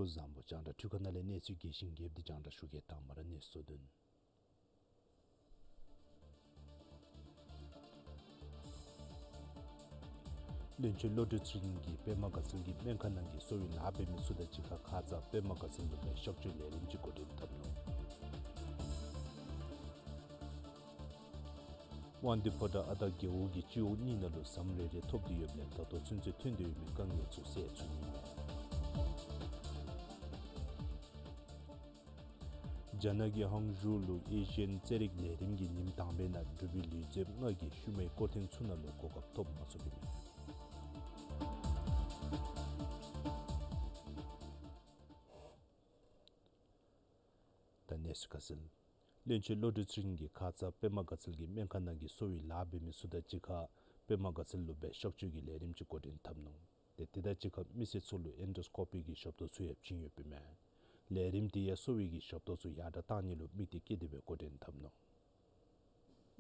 སྐུ་གཟུགས་བཟང་པོ། རྒྱང་བསྒྲགས་འཕྲུལ་ཁང་ནང་ལས་གནས་ཚུལ་རྒྱས་ཤིང་རྒྱསཔ་འདི་རྒྱང་བསྒྲགས་ཞུ་གེ། དང་པ་ར་གནས་ཚུལ་བདུན། བློན་ཆེན་བློ་གྲོས་ཚེ་རིང་གིས་པདྨ་དགའ་ཚལ་གྱི་སྨན་ཁང་ནང་གི་གསོ་བའི་ལཱ་འབད་མི་ཚུ་དང་གཅིག་ཁར་ཁ་ཙ་པདྨ་དགའ་ཚལ་ལུ་སྦེ་གཤག་བཅོས་ལས་རིམ་ཅིག་འགོ་འདྲེན་འཐབ་ནུག། དབང་འདུས་ཕོ་བྲང་ཨ་སྟག་རྒེད་འོག་གི་སྤྱི་འོག་གཉིས་ནང་ལུ་ཟམ་རེ་རེ་ཐོབ་སྟེ་ཡོདཔ་ལས་ད་ལྟོ་ཚུན་ཚོད་ཐོན་ཏེ་ཡོད་མི་དཀའ་ངལ་ཚུ་སེལ་ཚུགས་ནི་མས། རྒྱ་ནག་གི་ཧང་ཞུ་ལུ་ཨེ་ཤི་ཡན་རྩེད་རིགས་ལས་རིམ་གྱི་ཉིནམ་དང་པའི་ནང་འབྲུག་པའི་ལུས་རྩལཔ་ལྔ་གིས་ཤུལ་མའི་སྐོར་ཐེངས་ཚུ་ནང་ལུ་གོ་སྐབས་ཐོབ་མ་ཚུགས་པས་མས། ད་གནས་ཚུལ་ཁ་གསལ། བློན་ཆེན་བློ་གྲོས་ཚེ་རིང་གིས་ཁ་ཙ་པདྨ་དགའ་ཚལ་གྱི་སྨན་ཁང་ནང་གི་གསོ་བའི་ལཱ་འབད་མི་ཚུ་དང་གཅིག་ཁར་པདྨ་དགའ་ཚལ་ལུ་སྦེ་གཤག་བཅོས་ཀྱི་ལས་རིམ་ཅིག་འགོ་འདྲེན་འཐབ་ནུག། ཏེ་དེ་དང་གཅིག་ཁར་མི་སེར་ཚུ་ལུ་ཨེན་ཌོ་སི་ཀོ་པི་གི་ཞབས་ཏོག་ཚུ་ཡང་བྱིན་ཡོདཔ་ཨིན་མས། ལས་རིམ་དེ་ཡང་གསོ་བའི་གི་ཞབས་ཏོག་ཚུ་ཡར་དྲག་གཏང་ནི་ལུ་དམིགས་གཏད་བསྐྱེད་དེ་སྦེ་འགོ་འདྲེན་འཐབ་ནུག།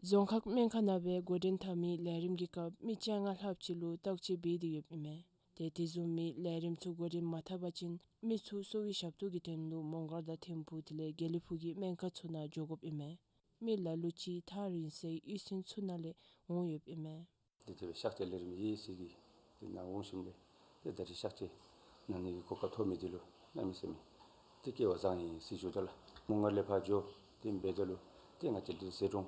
རྫོང་ཁག་སྨན་ཁང་ནང་སྦེ་འགོ་འདྲེན་འཐབ་མི་ལས་རིམ་གྱི་སྐབས་མི་བཅོ་ལྔ་ལྷགཔ་ཅིག་ལུ་བརྟག་དཔྱད་འབད་དེ་ཡོདཔ་ཨིན་མས། ཏེ་དེ་བཟུམ་མའི་ལས་རིམ་ཚུ་འགོ་འདྲེན་མ་འཐབ་པ་ཅིན་མི་ཚུ་གསོ་བའི་ཞབས་ཏོག་གི་དོན་ལུ་མོང་སྒར་དང་ཐིམ་ཕུག་དེ་ལས་དགེ་ལེགས་ཕུག་གི་སྨན་ཁང་ཚུ་ནང་འགྱོ་དགོཔ་ཨིན་མས། མི་ལ་ལུ་ཅིག་ཐག་རིང་སའི་གཡུས་ཚན་ཚུ་ནང་ལས་འོང་ཡོདཔ་ཨིན་མས། ཏེ་དེ་སྦེ་གཤག་བཅོས་ལས་རིམ་ཡོད་ཟེར་གྱི་ཏེ་ནཱ་འོང་ཞིནམ་ལས་ཏེ་ད་རིས་གཤག་བཅོས་གནང་ནི་གི་གོ་སྐབས་ཐོབ་མི་འདི་ལུ་གནམ་མེད་ས་མེད་ཏེ་སྐལ་བ་བཟང་ཡི་ཟེར་ཞུ་དོ་ལགས། མོང་སྒར་ལས་ཕར་འགྱོ་སྟེ་འབདཝ་ད་ལུ་ཏེ་ང་བཅས་ལུ་ཟད་འགྲོ་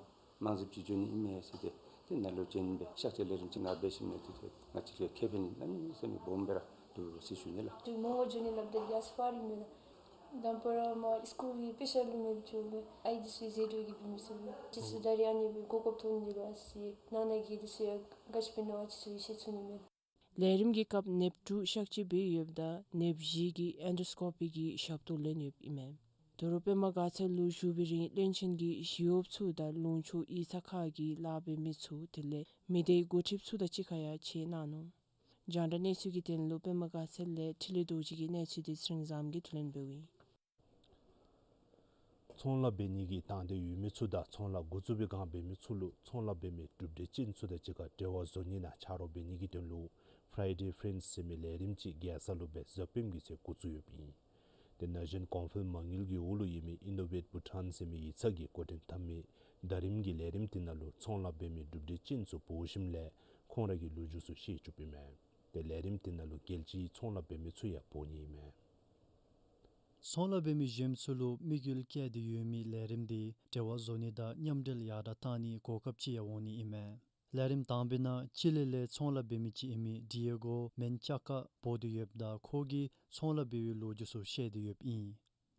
མང་རབས་ཅིག་འགྱོ་ནི་ཨིན་མས་ཟེར་ཏེ་ཏེ་ནཱ་ལུ་བྱོན་སྦེ་གཤག་བཅོས་ལས་རིམ་ཅིག་ནཱ་འབད་ཞིནམ་ལས་ཏེ་ཏེ་ང་བཅས་ལུ་ཁེ་ཕན་ནི་གནམ་མེད་ས་མེད་སྦོམ་སྦེ་ར་འདུག་ཟེར་ཞུ་ནི་ལགས། ཏེ་མོང་སྒར་འགྱོ་ནི་སླབ་ད་ཡར་སྤར་ཨིན་མས་ལགས། དང་པ་ར་མར་སི་ཀུལ་གྱི་དཔེ་ཆ་ལུ་མེདཔ་འགྱོ་སྦེ་ཨའི་འདི་ཚུ་ཟད་འགྲོ་གི་འབད་མི་ཚུ་ལུ་ཅིག་ཚུ་ད་རིས་ཨ་ནི་སྦེ་གོ་སྐབས་ཐོབ་ནི་ལུ་ཨ་ཙི་ནང་ན་གི་འདི་ཚུ་ཡང་ག་ཅི་སྦེ་ཨིན་ན་ཨ་ཙི་ཚུ་ཡང་ཤེས་ཚུགས་ནི་མས། ལས་རིམ་གྱི་སྐབས་ནདཔ་དྲུག་གཤག་བཅོས་འབད་ཡོདཔ་ད་ནདཔ་བཞི་གིས་ཨེན་ཌོ་སི་ཀོ་པི་གི་ཞབས་ཏོག་ལེན་ཡོདཔ་ཨིན་མས། ད་རུང་པདྨ་དགའ་ཚལ་ལུ་བཞུགས་པའི་རིང་བློན་ཆེན་གྱིས་ཞི་གཡོགཔ་ཚུ་དང་ལུང་ཕྱོགས་ཡིག་ཚང་ཁག་གི་ལཱ་འབད་མི་ཚུ་དེ་ལས་མི་སྡེའི་འགོ་ཁྲིདཔ་ཚུ་དང་གཅིག་ཁར་ཡང་མཇལ་གནང་ནུག། རྒྱང་བསྒྲགས་གནས་ཚུལ་གྱི་དོན་ལུ་པདྨ་དགའ་ཚལ་ལས་འཕྲིན་ལས་རྡོ་རྗེ་གི་གནས་ཚུལ་འདི་ཚེ་རིང་བཟངམོ་གིས་བསྡུ་ལེན་འབདཝ་ཨིན། ཚོང་ལཱ་འབད་ནི་གི་དང་འདོད་ཡོད་མི་ཚུ་དང་ཚོང་ལཱ་འགོ་བཙུགས་པའི་སྒང་འབད་མི་ཚུ་ལུ་ཚོང་ལཱ་འབད་མི་གྲུབ་འབྲས་ཅན་ཚུ་དང་གཅིག་ཁར་འབྲེལ་བ་བཟོ་ནི་ནང་ཆ་རོགས་འབད་ནི་གི་དོན་ལུ་Friday Friends ཟེར་མི་ལས་རིམ་ཅིག་རྒྱལ་ས་ལུ་སྦེ་གཟའ་སྤེནམ་གི་ཚེ་འགོ་བཙུགས་ཡོདཔ་ཨིན། ཏེ་ན་གཞོན་གོང་འཕེལ་མ་དངུལ་གྱི་འོག་ལུ་ཡོད་མི་Innovate Bhutan ཟེར་མི་ཡིག་ཚང་གིས་འགོ་འདྲེན་འཐབ་མི་ཟླ་རིམ་གྱི་ལས་རིམ་དེ་ནང་ལུ་ཚོང་ལཱ་འབད་མི་གྲུབ་འབྲས་ཅན་ཚུ་འབོ་ཞིནམ་ལས་ཁོང་ར་གི་ལོ་རྒྱུས་ཚུ་བཤད་བཅུགཔ་ཨིན་མས། ཏེ་ལས་རིམ་དེ་ནང་ལུ་རྒྱལ་སྤྱིའི་ཚོང་ལཱ་འབད་མི་ཚུ་ཡང་འབོ་ནི་ཨིན་མས། ཚོང་ལཱ་འབད་མི་གཞན་ཚུ་ལུ་དམིགས་ཡུལ་བསྐྱེད་དེ་ཡོད་མི་ལས་རིམ་འདི་འབྲེལ་བ་བཟོ་ནི་དང་མཉམ་འབྲེལ་ཡར་དྲག་གཏང་ནིའི་གོ་སྐབས་ཅིག་ཡང་འོང་ནི་ཨིན་མས། ལས་རིམ་དང་པའི་ནང་ཅི་ལི་ལས་ཚོང་ལཱ་འབད་མི་ཅིག་ཨིན་མི་ཌི་ཡེ་གོ་མེན་ཅཱ་ཀ་འབོ་སྟེ་ཡོདཔ་ད་ཁོ་གིས་ཚོང་ལཱ་འབད་བའི་ལོ་རྒྱུས་ཚུ་བཤད་དེ་ཡོདཔ་ཨིན།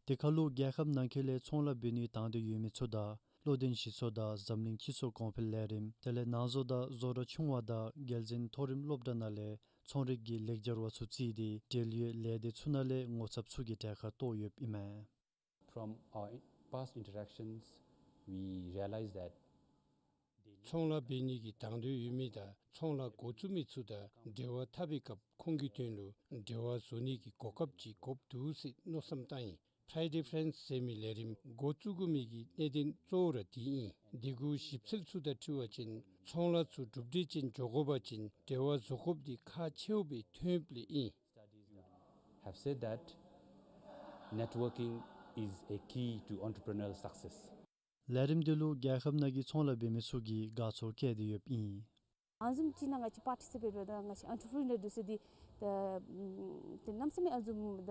དེ་ཁར་ལུ་རྒྱལ་ཁབ་ནང་འཁོད་ལས་ཚོང་ལཱ་འབད་ནིའི་དང་འདོད་ཡོད་མི་ཚུ་དང་བློ་ལྡན་སྤྱི་ཚོགས་དང་འཛམ་གླིང་སྤྱི་ཚོགས་གོང་འཕེལ་ལས་རིམ་དེ་ལས་ནང་བཟོ་དང་བཟོ་གྲྭ་ཆུང་བ་དང་རྒྱལ་འཛིན་མཐོ་རིམ་སློབ་གྲྭ་ནང་ལས་ཚོང་རིག་གི་ལེགས་སྦྱར་བ་ཚུ་བརྩིས་ཏེ་འབྲེལ་ཡོད་ལས་སྡེ་ཚུ་ནང་ལས་ངོ་ཚབ་ཚུ་གི་གྲལ་ཁར་གཏོགས་ཡོདཔ་ཨིན་མས། From our past interactions, we realize that ཚོང་ལཱ་འབད་ནི་གི་དང་འདོད་ཡོད་མི་དང་ཚོང་ལཱ་འགོ་བཙུགས་མི་ཚུ་དང་འབྲེལ་བ་འཐབ་པའི་སྐབས་ཁོང་གི་དོན་ལུ་འབྲེལ་བ་བཟོ་ནི་གི་གོ་སྐབས་ཅིག་དགོཔ་འདུག་ཟེར་མནོ་བསམ་བཏང་ཡི། Friday Friends ཟེར་མི་ལས་རིམ་འགོ་བཙུགས་དགོ་མི་གི་གནད་དོན་གཙོ་བོ་ར་འདི་ཨིན། འདི་གུ་ཞིབ་འཚོལ་ཚུ་དང་འཁྲིལ་བ་ཅིན་ཚོང་ལཱ་ཚུ་གྲུབ་འབྲས་ཅན་འགྱོ་དགོ་པ་ཅིན་འབྲེལ་བ་བཟོ་དགོཔ་འདི་ཁག་ཆེཝ་སྦེ་ཐོནམ་ལས་ཨིན། Have said that networking is a key to entrepreneurial success. ལས་རིམ་འདི་ལུ་རྒྱལ་ཁབ་ནང་གི་ཚོང་ལཱ་འབད་མི་ཚུ་གིས་དགའ་ཚོར་བསྐྱེད་དེ་ཡོདཔ་ཨིན། ཨ་ནི་བཟུམ་ཅིག་ནང་ང་བཅས་པར་ཊི་སི་པེཊ་འབདཝ་ད་ང་བཅས་ཨེན་ཊི་པི་རི་ནར་འདི་ཚུ་འདི་ད་ཏེ་གནམ་མེད་ས་མེད་ཨ་ནི་བཟུམ་ད་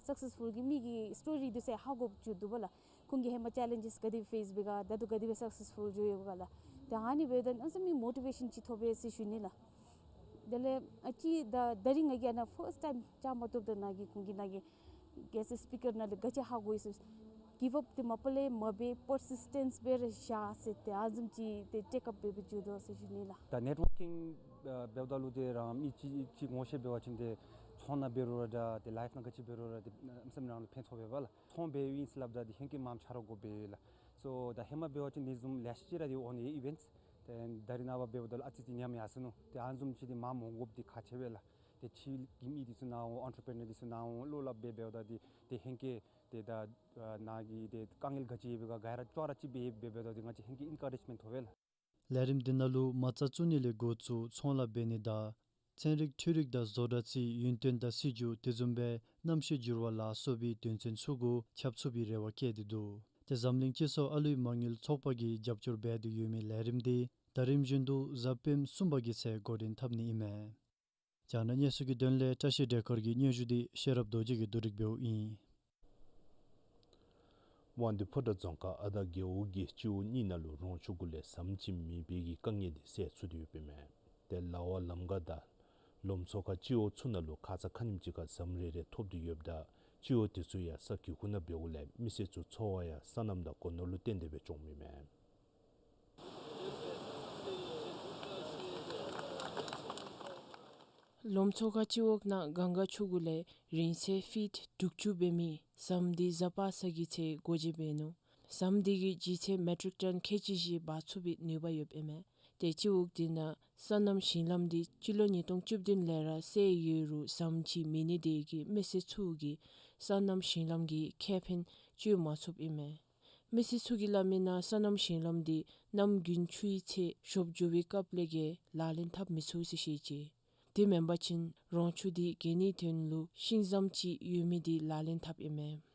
སག་སེས་ཕུལ་གྱི་མི་གི་སི་ཊོ་རི་འདི་ཚུ་ཧ་གོ་བཅུག་འདུག་པ་ལགས། ཁོང་གིས་ཧེ་མ་ཅེ་ལེནཇེས་ག་དེ་ཕེསི་འབད་ག་ད་ལྟོ་ག་དེ་སྦེ་སག་སེས་ཕུལ་འགྱོ་ཡོད་ག་ལགས། ཏེ་ཨ་ནི་འབདཝ་ད་གནམ་མེད་ས་མེད་མོ་ཊི་ཝེ་ཤཱན་ཅིག་ཐོབ་པས་ཟེར་ཞུ་ནི་ལགས། དེ་ལས་ཨ་ཙི་ད་ད་རིས་ང་གིས་ཨ་ནཱ་ཕརསཊ་ཊའིམ་བཅར་མ་བཏུབ་ད་ནཱ་གི་ཁོང་གིས་ནཱ་གི་གེ་སི་ཊི་སི་པི་ཀར་ནང་ལས་ག་ཅི་ཧ་གོ་ཡི་ཟེར། གིབ་ཨཔ་འདི་མ་པ་ལས་མ་འབད་པར་སིསི་ཊེནསི་སྦེ་ར་བཞག་ཟེར་ཏེ་ཨ་ནི་བཟུམ་ཅིག་ཏེ་ཊེག་ཨཔ་འབད་འབད་འགྱོ་དོ་ཟེར་ཞུ་ནི་ལགས། ད་ནེཊ་ཝར་ཀིང་ཨ་འབདཝ་ད་ལུ་ཏེ་རང་མི་གཅིག་གཅིག་ངོ་ཤེས་འབད་བ་ཅིན་ཏེ་ཚོང་ནང་འབད་རུང་ར་ད་ཏེ་ལའིཕ་ནང་ག་ཅི་འབད་རུང་ར་ཏེ་གནམ་མེད་ས་མེད་རང་ལུ་ཕན་ཐོགས་པས་པ་ལགས། ཚོང་འབད་ཡི་ཟེར་སླབ་ད་ཏེ་ཧེང་སྐལ་མངམ་ཆ་རོགས་དགོ་པས་ལགས། སོ་ད་ཧེ་མ་འབད་བ་ཅིན་དེ་བཟུམ་ལེ་ཤ་ཅིག་ར་ཏེ་འོང་ནི་ཨི་ཝེནཊསི། ཏེ་ད་རིས་ནངས་པ་འབདཝ་ད་ལུ་ཨ་ཙི་ཙི་ཉམས་ཡར་སོ་ནུག། ཏེ་ཨ་ནི་བཟུམ་ཅིག་འདི་མངམ་འོང་དགོཔ་འདི་ཁག་ཆེ་བས་ལགས། ཏེ་ཕྱི་གི་མི་འདི་ཚུ་ནཱ་འོང་ཨེན་ཊི་པི་རི་ནར་འདི་ཚུ་ནཱ་འོང་བློ་སླབ་སྦེ་འབདཝ་ད་འདི་ཏེ་ཧེང་སྐལ་ཏེ་ད་ཨ་ནཱ་གི་ཏེ་དཀའ་ངལ་ག་ཅི་ཡོད་པའི་ག་ག་ར་ཅོག་ར་གཅིག་སྦེ་འབད་འབདཝ་ད་འདི་ང་བཅས་ཧེང་སྐལ་ཨེན་ཀ་རེཇ་མེནཊ་ཐོབ་པས་ལགས། ལས་རིམ་འདི་ནང་ལུ་མ་རྩ་བཙུགས་ནི་ལས་འགོ་བཙུགས་ཚོང་ལཱ་འབད་ནི་དང་ཚན་རིག་འཕྲུལ་རིག་དང་བཟོ་གྲྭ་རྩིས་ཡུན་བརྟན་དང་སྲིད་བྱུས་དེ་བཟུམ་སྦེ་གནམ་གཤིས་འགྱུར་བ་ལ་སོགས་པའི་དོན་ཚན་ཚུ་གུ་ཁྱབ་ཚུགས་པའི་རེ་བ་བསྐྱེད་དེ་འདུག། ཏེ་འཛམ་གླིང་སྤྱི་ཚོགས་ཨ་ལུའི་མ་དངུལ་ཚོགས་པ་གིས་རྒྱབ་སྐྱོར་འབད་དེ་ཡོད་མི་ལས་རིམ་འདི་ཟླ་རིམ་བཞིན་དུ་གཟའ་སྤེནམ་གསུམ་པ་གི་ཚེ་འགོ་འདྲེན་འཐབ་ནི་ཨིན་མས། རྒྱང་བསྒྲགས་གནས་ཚུལ་གྱི་དོན་ལས་བཀྲ་ཤིས་བདེ་སྐར་གྱི་སྙན་ཞུ་འདི་ཤེས་རབ་རྡོ་རྗེ་གིས་བསྡུ་སྒྲིག་འབདཝ་ཨིན། དབང་འདུས་ཕོ་བྲང་རྫོང་ཁག་ཨ་དང་རྒེད་འོག་གི་སྤྱི་འོག་གཉིས་ནང་ལུ་རོང་ཆུ་གུ་ལས་ཟམ་ཅིག་མེད་པའི་གི་དཀའ་ངལ་འདི་སེལ་ཚུགས་ཏེ་ཡོདཔ་ཨིན་མས། ཏེ་ལ་བ་ལམ་ཁ་དང་ལོ་མཚོ་ཁ་སྤྱི་འོག་ཚུ་ནང་ལུ་ཁ་ཙ་ཁ་ཉིནམ་ཅིག་ཁར་ཟམ་རེ་རེ་ཐོབ་སྟེ་ཡོདཔ་ད་ སྤྱི་འོག་དེ་ཚུ་ཡང་ས་གི་ཁུག་ནང་འབདཝ་ལས་མི་སེར་ཚུ་འཚོ་བ་ཡང་སོ་ནམ་དང་སྒོ་ནོར་ལུ་བརྟེན་ཏེ་སྦེ་བྱུངམ་ཨིན་མས། ལོམ་ཚོ་ཁ་སྤྱི་འོག་ནང་གངྒཱ་ཆུ་གུ་ལས་རིང་ཚད་ཕིཊ་དྲུག་ཅུ་འབད་མི་ཟམ་འདི་གཟབ་པ་ས་གི་ཚེ་སྒོ་འབྱེད་འབད་ནུག། ཟམ་འདི་གི་ལྗིད་ཚད་མེ་ཊྲིག་ཊོན་ཁལ་གཅིག་བཞི་འབག་ཚུགས་པའི་ནུས་པ་ཡོདཔ་ཨིན་མས། ཏེ་སྤྱི་འོག་འདི་ནང་སོ་ནམ་ཞིང་ལམ་འདི་སྤྱི་ལོ་ཉིས་སྟོང་བཅུ་བདུན་ལས་ར་བསལ་ཡོད་རུང་ཟམ་ཅིག་མེད་ནི་དེ་གིས་མི་སེར་ཚུ་གིས་སོ་ནམ་ཞིང་ལམ་གྱི་ཁེ་ཕན་སྤྱོད་མ་ཚུགསཔ་ཨིན་མས། མི་སེར་ཚུ་གིས་སླབ་མིའི་ནང་སོ་ནམ་ཞིང་ལམ་འདི་གནམ་དགུན་ཆུའི་ཚེ་ཞོབ་འགྱོ་བའི་སྐབས་ལས་ཀྱི་ལག་ལེན་འཐབ་མི་ཚུགས་ཟེར་བཤད་ཅི། དེ་མེན་པ་ཅིན་རོང་ཆུ་འདི་བརྒལ་ནིའི་དོན་ལུ་ཤིང་ཟམ་ཅིག་ཡོད་མི་འདི་ལག་ལེན་འཐབ་ཨིན་མས།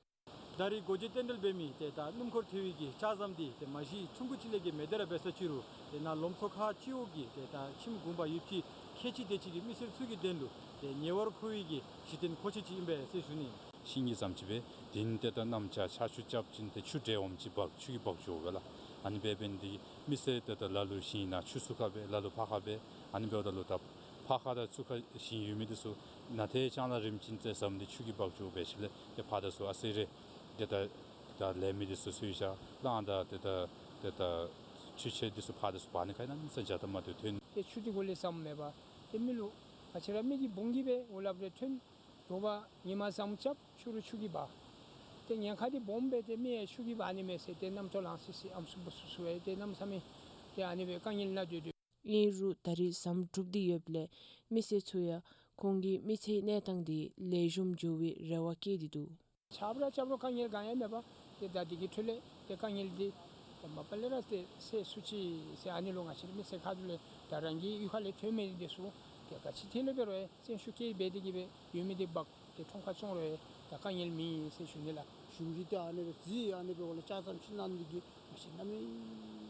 ད་རིས་སྒོ་འབྱེད་རྟེན་འབྲེལ་འབད་མི་ཏེ་ད་སྣུམ་འཁོར་ཐོན་པའི་གི་ལྕགས་ཟམ་འདི་ཏེ་མ་གཞི་ཆུང་ཀུ་ཅིག་ལས་ཀྱི་མེད་དེ་ར་འབད་ས་ཅིག་རུང་ཏེ་ནཱ་ལོམ་ཚོ་ཁ་སྤྱི་འོག་གི་ཏེ་ད་ཁྱིམ་གུང་པ་ཡོད་ཚད་ཁལ་གཅིག་དེ་ཅིག་གི་མི་སེར་ཚུ་གི་དོན་ལུ་ཏེ་ཉེ་བར་མཁོ་བའི་གི་གཞི་རྟེན་མཁོ་ཆས་ཅིག་ཨིན་པས་ཟེར་ཞུ་ནི། ཤིང་གི་ཟམ་ཅིག་སྦེ་དེ་ནི་ཏེ་ད་གནམ་ལྕགས་ཆར་ཆུ་རྐྱབ་ཅིན་ཏེ་ཆུ་འདྲེ་འོངམ་ཅིག་འབག་ཆུ་གིས་འབག་འགྱོཝ་ལགས། ཨ་ནི་སྦེ་འབད་ནི་འདི་མི་སེར་ཏེ་ད་ལ་ལུ་ཞིང་ནང་ཆུ་ཚུ་ཁ་སྦེ་ལ་ལུ་ཕར་ཁ་སྦེ་ཨ་ནི་འབདཝ་ད་ལུ་ད་ཕར་ཁ་དང་ཚུར་ཁ་ཞིང་ཡོད་མི་འདི་ཚུ་ནཱ་ཏེ་ལྕང་ལ་རིམ་ཅིག་ཏེ་ཟམ་འདི་ཆུ་གིས་འབག་འགྱོ་བའི་ཤུལ་ལས་ཏེ་ཕར་དང་ཚུར་ཨ་ཙི་རེ་ཏེ་ད་ད་ལེན་མི་འདི་ཚུ་ཚུར་བཞག་གླང་དང་ཏེ་ད་ཏེ་ད་ཆུ་ཆད་འདི་ཚུ་ཕར་དང་ཚུར་འབག་ནི་ཁར་ནམ་ས་འཇའ་ཐང་མ་ཏེ་ཐོན། ཏེ་ཆུ་འདི་གུ་ལས་ཟམ་མེད་པར་ཏེ་མི་ལུ་ག་ཅི་ར་མི་གི་བུང་གི་སྦེ་འོ་ལགཔ་རེ་ཐོན། དྲོ་པ་ཉི་མ་ཟམ་རྐྱབ་ཕྱི་རུ་ཆུ་གིས་འབག། ཏེ་ཉེན་ཁ་འདི་སྦོམ་སྦེ་ཏེ་མི་ཡང་ཆུ་གིས་འབག་ནི་མས་ཟེར་ཏེ་རྣམ་རྟོག་ལང་སི་སི་ཨམ་སྲུ་བུ་སྲུ་ཚུ་ཡང་ཏེ་གནམ་མེད་ས་མེད་ཏེ་ཨ་ནི་སྦེ་དཀའ་ངལ་ལུ་སྡོད་དོ། ཨིན་རུང་ད་རིས་ཟམ་གྲུབ་སྟེ་ཡོདཔ་ལས་མི་སེར་ཚུ་ཡང་ཁོང་གི་མི་ཚེའི་གནས་སྟངས་འདི་ལེགས་ཤོམ་འགྱོ་བའི་རེ་བ་བསྐྱེད་དེ་འདུག། རྐྱབ་ར་རྐྱབ་རུང་དཀའ་ངལ་གང་ཡང་མེད་པར་ཏེ་ད་འདི་གི་འཕྲོ་ལས་ཏེ་དཀའ་ངལ་འདི་ཏེ་མ་པ་ལས་ར་ཏེ་སེལ་ཚུགས་ཅི་ཟེར་ཨ་ནི་ལུ་ང་བཅས་རའི་མི་སེར་ཁ་ཐུག་ལས་ད་རང་གི་གཡུས་ཁ་ལས་ཐོན་མི་འདི་ཚུ་ཏེ་ག་ཅི་ཐད་ལས་འབད་རུང་ཡང་བརྩོན་ཤུགས་བསྐྱེད་འབད་དེ་གིས་སྦེ་ཡོད་མི་འདི་འབག་ཏེ་ཁྲོམ་ཁར་བཙོང་རུང་ཡང་ད་དཀའ་ངལ་མེད་ཟེར་ཞུ་ནི་ལགས། གཞུང་གིས་ཏེ་ཨ་ནི་སྦེ་གཟིགས་ཨ་ནི་སྦེ་འོ་ལགས་ལྕགས་ཟམ་ཅིག་གནང་ནི་འདི་གིས་ང་བཅས་གནམ་མེད་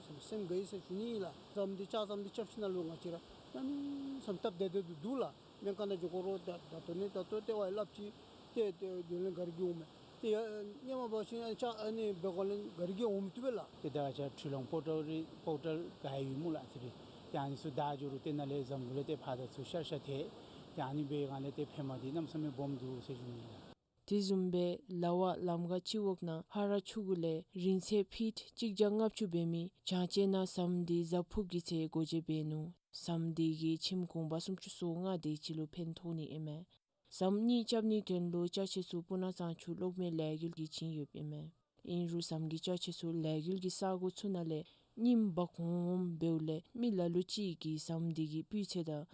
ས་མེད་སེམས་དགའ་ཡི་ཟེར་ཞུ་ནི་ལགས། ཟམ་འདི་ལྕགས་ཟམ་འདི་རྐྱབ་ཞིནམ་ལས་ང་བཅས་ར་གནམ་མེད་ས་མེད་སྟབས་བདེ་ཏོག་ཏོ་འདུག་ལགས། སྨན་ཁང་ནང་འགྱོ་དགོ་རུང་ད་ད་ལྟོ་ནི་ད་ལྟོ་ཏེ་ཝའི་སླབ་ཅི། ཏེ་ཏེ་དེ་ལས་ག་ར་གིས་འོང་མས། ཏེ་ཡ་སྔོན་མ་འབད་བ་ཅིན་ཨ་ནི་ལྕགས་ཨ་ནི་སྦེ་གོ་ལེན་ག་ར་གིས་འོང་མི་བཏུབ་པས་ལགས། ཏེ་ད་ང་བཅས་འཕྲུལ་གླང་པོར་ཊལ་རེ་པོར་ཊལ་ག་ཡོད་སྨོ་ལགས་ཟེར་རུང་ཏེ་ཨ་ནི་ཚུ་བདའ་འགྱོ་རུང་ཏེ་ནཱ་ལས་ཟམ་གུ་ལས་ཏེ་ཕར་དང་ཚུར་ཤར་ཤར་ཐལ། ཏེ་ཨ་ནི་འབད་སྒང་ལས་ཏེ་ཕན་པ་འདི་གནམ་མེད་ས་མེད་སྦོམ་འདུག་ཟེར་ཞུ་ནི་ལགས། དེ་བཟུམ་སྦེ་ལ་ཝ་ལམ་ཁ་སྤྱི་འོག་ནང་ཧ་ར་ཆུ་གུ་ལས་རིང་ཚད་ཕིཊ་གཅིག་བརྒྱ་ལྔ་བཅུ་འབད་མི་བྱང་ཅན་ནང་ཟམ་འདི་གཟའ་ཕུརཔ་གི་ཚེ་སྒོ་འབྱེད་འབད་ནུག། ཟམ་འདི་གིས་ཁྱིམ་གུང་པ་སུམ་ཅུ་སོ་ལྔ་དེ་ཅིག་ལུ་ཕན་ཐོགས་ནི་ཨིན་མས། ཟམ་གཉིས་རྐྱབ་ནིའི་དོན་ལུ་ཅ་ཆས་ཚུ་སྤུ་ན་གཙང་ཆུ་གློག་མེ་ལས་འགུལ་གྱིས་བྱིན་ཡོདཔ་ཨིན་མས། ཨིན་རུང་ཟམ་གྱི་ཅ་ཆས་ཚུ་ལས་འགུལ་གྱི་ས་གོ་ཚུ་ནང་ལས་རྙིངམ་འབག་འོང་འོངམ་འབདཝ་ལས་མི་ལ་ལུ་ཅིག་གིས་ཟམ་འདི་གི་སྤུས་ཚད་དང་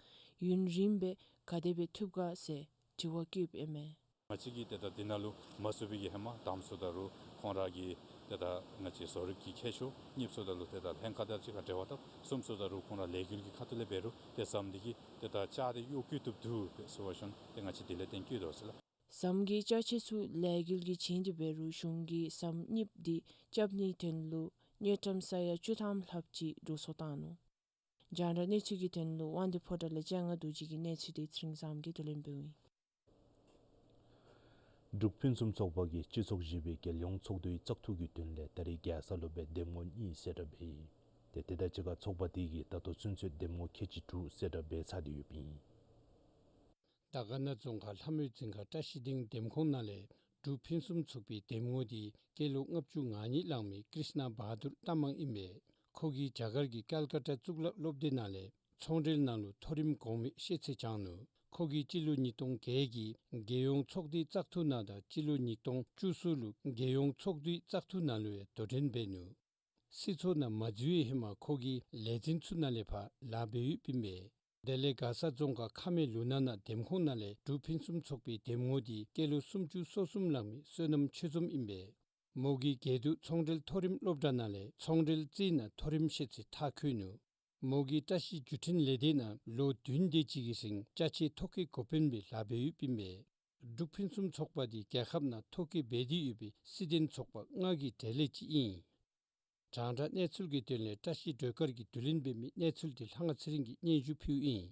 ཡུན་རིངམོ་སྦེ་ག་དེ་སྦེ་ཐུབ་ག་ཟེར་དྲི་བ་བཀོདཔ་ཨིན་མས། ང་བཅས་ཀྱིས་ཏེ་ད་འདི་ནང་ལུ་མ་ཚུད་པའི་གི་ཧེ་མ་དང་པ་ཚུ་ད་རུང་ཁོང་ར་གི་ཏེ་ད་ང་བཅས་བཟོ་རིག་གི་མཁས་མཆོག། གཉིས་པ་ཚུ་ད་རུང་ཏེ་ད་ལྷན་ཁག་དང་གཅིག་ཁར་འབྲེལ་བ་འཐབ། གསུམ་པ་ཚུ་ད་རུང་ཁོང་ར་ལས་འགུལ་གྱི་ཁ་ཐུག་ལས་འབད་རུང་ཏེ་ཟམ་འདི་གིས་ཏེ་ད་ལྕགས་འདི་གཡོག་བཀོལ་བཏུབ་འདུག་ཟེར་བ་ཅིན་ཏེ་ང་བཅས་དེ་ལས་བརྟེན་བཀོལ་དོ་ཟེར་ལགས། ཟམ་གྱི་ཅ་ཆས་ཚུ་ལས་འགུལ་གྱིས་བྱིན་ཏེ་འབད་རུང་གཞུང་གིས་ཟམ་གཉིས་པ་འདི་རྐྱབ་ནིའི་དོན་ལུ་དངུལ་ཀྲམ་ས་ཡ་བཅུ་ཐམ་ལྷགཔ་ཅིག་འགྲོ་སོང་བཏང་ནུག། རྒྱང་བསྒྲགས་གནས་ཚུལ་གྱི་དོན་ལུ་དབང་འདུས་ཕོ་བྲང་ལས་སྤྱན་སྔ་རྡོ་རྗེ་གི་གནས་ཚུལ་འདི་ཚེ་རིང་བཟངམོ་གིས་བསྡུ་ལེན་འབདཝ་ཨིན། འབྲུག་ཕུན་སུམ་ཚོགས་པ་གིས་སྤྱི་ཚོགས་བཞི་པའི་རྒྱལ་ཡོངས་ཚོགས་འདུའི་བཙག་འཐུ་གི་དོན་ལས་ད་རིས་རྒྱལ་ས་ལུ་སྦེ་འདེམས་ངོ་གཉིས་གསལ་བསྒྲགས་འབད་ཡི། ཏེ་དེ་དང་གཅིག་ཁར་ཚོགས་པ་དེ་གིས་ད་ལྟོ་ཚུན་ཚོད་འདེམས་ངོ་ཁལ་གཅིག་དྲུག་གསལ་བསྒྲགས་འབད་ཚར་ཏེ་ཡོདཔ་ཨིན། དར་དཀར་ན་རྫོང་ཁག་ལྷ་མོའི་རྫིང་ཁ་བཀྲ་ཤིས་སྡིངས་འདེམས་ཁོངས་ནང་ལས་འབྲུག་ཕུན་སུམ་ཚོགས་པའི་འདེམས་ངོ་འདི་སྐྱེས་ལོ་ལྔ་བཅུ་ང་གཉིས་ལང་མི་ཀྲིཤ་ན་བྷ་དུར་རྟ་མང་ཨིན་པས། ཁོ་གིས་རྒྱ་གར་གྱི་ཀལ་ཀ་ཏ་གཙུག་ལག་སློབ་སྡེ་ནང་ལས་ཚོང་འབྲེལ་ནང་ལུ་མཐོ་རིམ་གོང་མའི་ཤེས་ཚད་སྦྱངས་ནུག། ཁོ་གིས་སྤྱི་ལོ་ཉིས་སྟོང་བརྒྱད་ཀྱི་རྒྱལ་ཡོངས་ཚོགས་སྡེའི་བཙག་འཐུ་ནང་དང་སྤྱི་ལོ་ཉིས་སྟོང་བཅུ་གསུམ་ལུ་རྒྱལ་ཡོངས་ཚོགས་འདུའི་བཙག་འཐུ་ནང་ལུ་ཡང་དོ་འགྲན་འབད་ནུག། སྲིད་ཚོགས་ནང་མ་འཛུལ་བའི་ཧེ་མ་ཁོ་གིས་ལས་འཛིན་ཚུ་ནང་ལས་ཕར་ལཱ་འབད་ཡོདཔ་ཨིན་པས། དེ་ལས་མགར་ས་རྫོང་ཁག་ཁ་སྨད་ལུང་ནག་ནང་འདེམས་ཁོངས་ནང་ལས་འབྲུག་ཕུན་སུམ་ཚོགས་པའི་འདེམས་ངོ་འདི་སྐྱེས་ལོ་སུམ་ཅུ་སོ་གསུམ་ལང་མི་བསོད་ནམས་ཆོས་འཛོམས་ཨིན་པས། མོ་གིས་དགེ་འདུན་ཚོང་འབྲེལ་མཐོ་རིམ་སློབ་གྲྭ་ནང་ལས་ཚོང་འབྲེལ་རྩིས་ནང་མཐོ་རིམ་ཤེས་ཚད་མཐར་འཁྱོལ་ནུག། མོ་གིས་བཀྲ་ཤིས་བརྒྱུད་འཕྲིན་ལས་སྡེ་ནང་ལོ་བདུན་དེ་ཅིག་གི་རིང་ཅ་ཆས་ཐོ་བཀོད་འགོ་དཔོན་སྦེ་ལཱ་འབད་ཡོདཔ་ཨིན་པས། འབྲུག་ཕུན་སུམ་ཚོགས་པ་འདི་རྒྱལ་ཁབ་ནང་ཐོ་བཀོད་འབད་དེ་ཡོད་པའི་སྲིད་དོན་ཚོགས་པ་ལྔ་གི་གྲས་ལས་གཅིག་ཨིན། རྒྱང་བསྒྲགས་གནས་ཚུལ་གྱི་དོན་ལས་བཀྲ་ཤིས་སྒྲོལ་དཀར་གྱིས་བསྡུ་ལེན་འབད་མི་གནས་ཚུལ་འདི་ལྷ་དབང་ཚེ་རིང་གིས་སྙན་ཞུ་ཕུལཝ་ཨིན།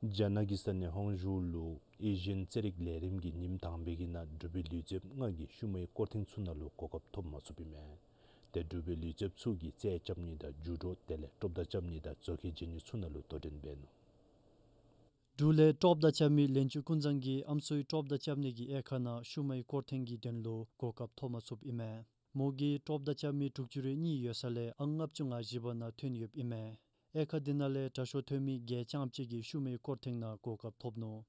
རྒྱ་ནག་གི་ས་གནས་ཧོང་ཞུ་ལུ་ཨེ་ཤི་ཡན་རྩེད་རིགས་ལས་རིམ་གྱི་ཉིནམ་དང་པའི་གི་ནང་འབྲུག་པའི་ལུས་རྩལཔ་ལྔ་གིས་ཤུལ་མའི་སྐོར་ཐེངས་ཚུ་ནང་ལུ་གོ་སྐབས་ཐོབ་མ་ཚུགསཔ་ཨིན་མས། ཏེ་འབྲུག་པའི་ལུས་རྩལཔ་ཚུ་གིས་རྩལ་རྐྱབ་ནི་དང་ཇུ་ཌོ་དེ་ལས་ཀྲོབ་མདའ་རྐྱབ་ནི་དང་མཛོ་ཁལ་འཇལ་ནི་ཚུ་ནང་ལུ་དོ་འགྲན་འབད་ནུག། འབྲུག་ལས་ཀྲོབ་མདའ་རྐྱབ་མི་ལན་ཆུ་ཀུན་བཟང་གིས་ཨམ་སྲུའི་ཀྲོབ་མདའ་རྐྱབ་ནི་གི་དབྱེ་ཁག་ནང་ཤུལ་མའི་སྐོར་ཐེངས་ཀྱི་དོན་ལུ་གོ་སྐབས་ཐོབ་མ་ཚུགསཔ་ཨིན་མས། མོ་གིས་ཀྲོབ་མདའ་རྐྱབ་མི་དྲུག་ཅུ་རེ་གཉིས་ཡོད་ས་ལས་ཨང་ལྔ་བཅུ་ང་བཞི་པ་ནང་ཐོན་ཡོདཔ་ཨིན་མས། དབྱེ་ཁག་འདི་ནང་ལས་དྲག་ཤོས་ཐོན་མི་རྒྱལ་རྐྱངམ་གཅིག་གིས་ཤུལ་མའི་སྐོར་ཐེངས་ནང་གོ་སྐབས་ཐོབ་ནུག།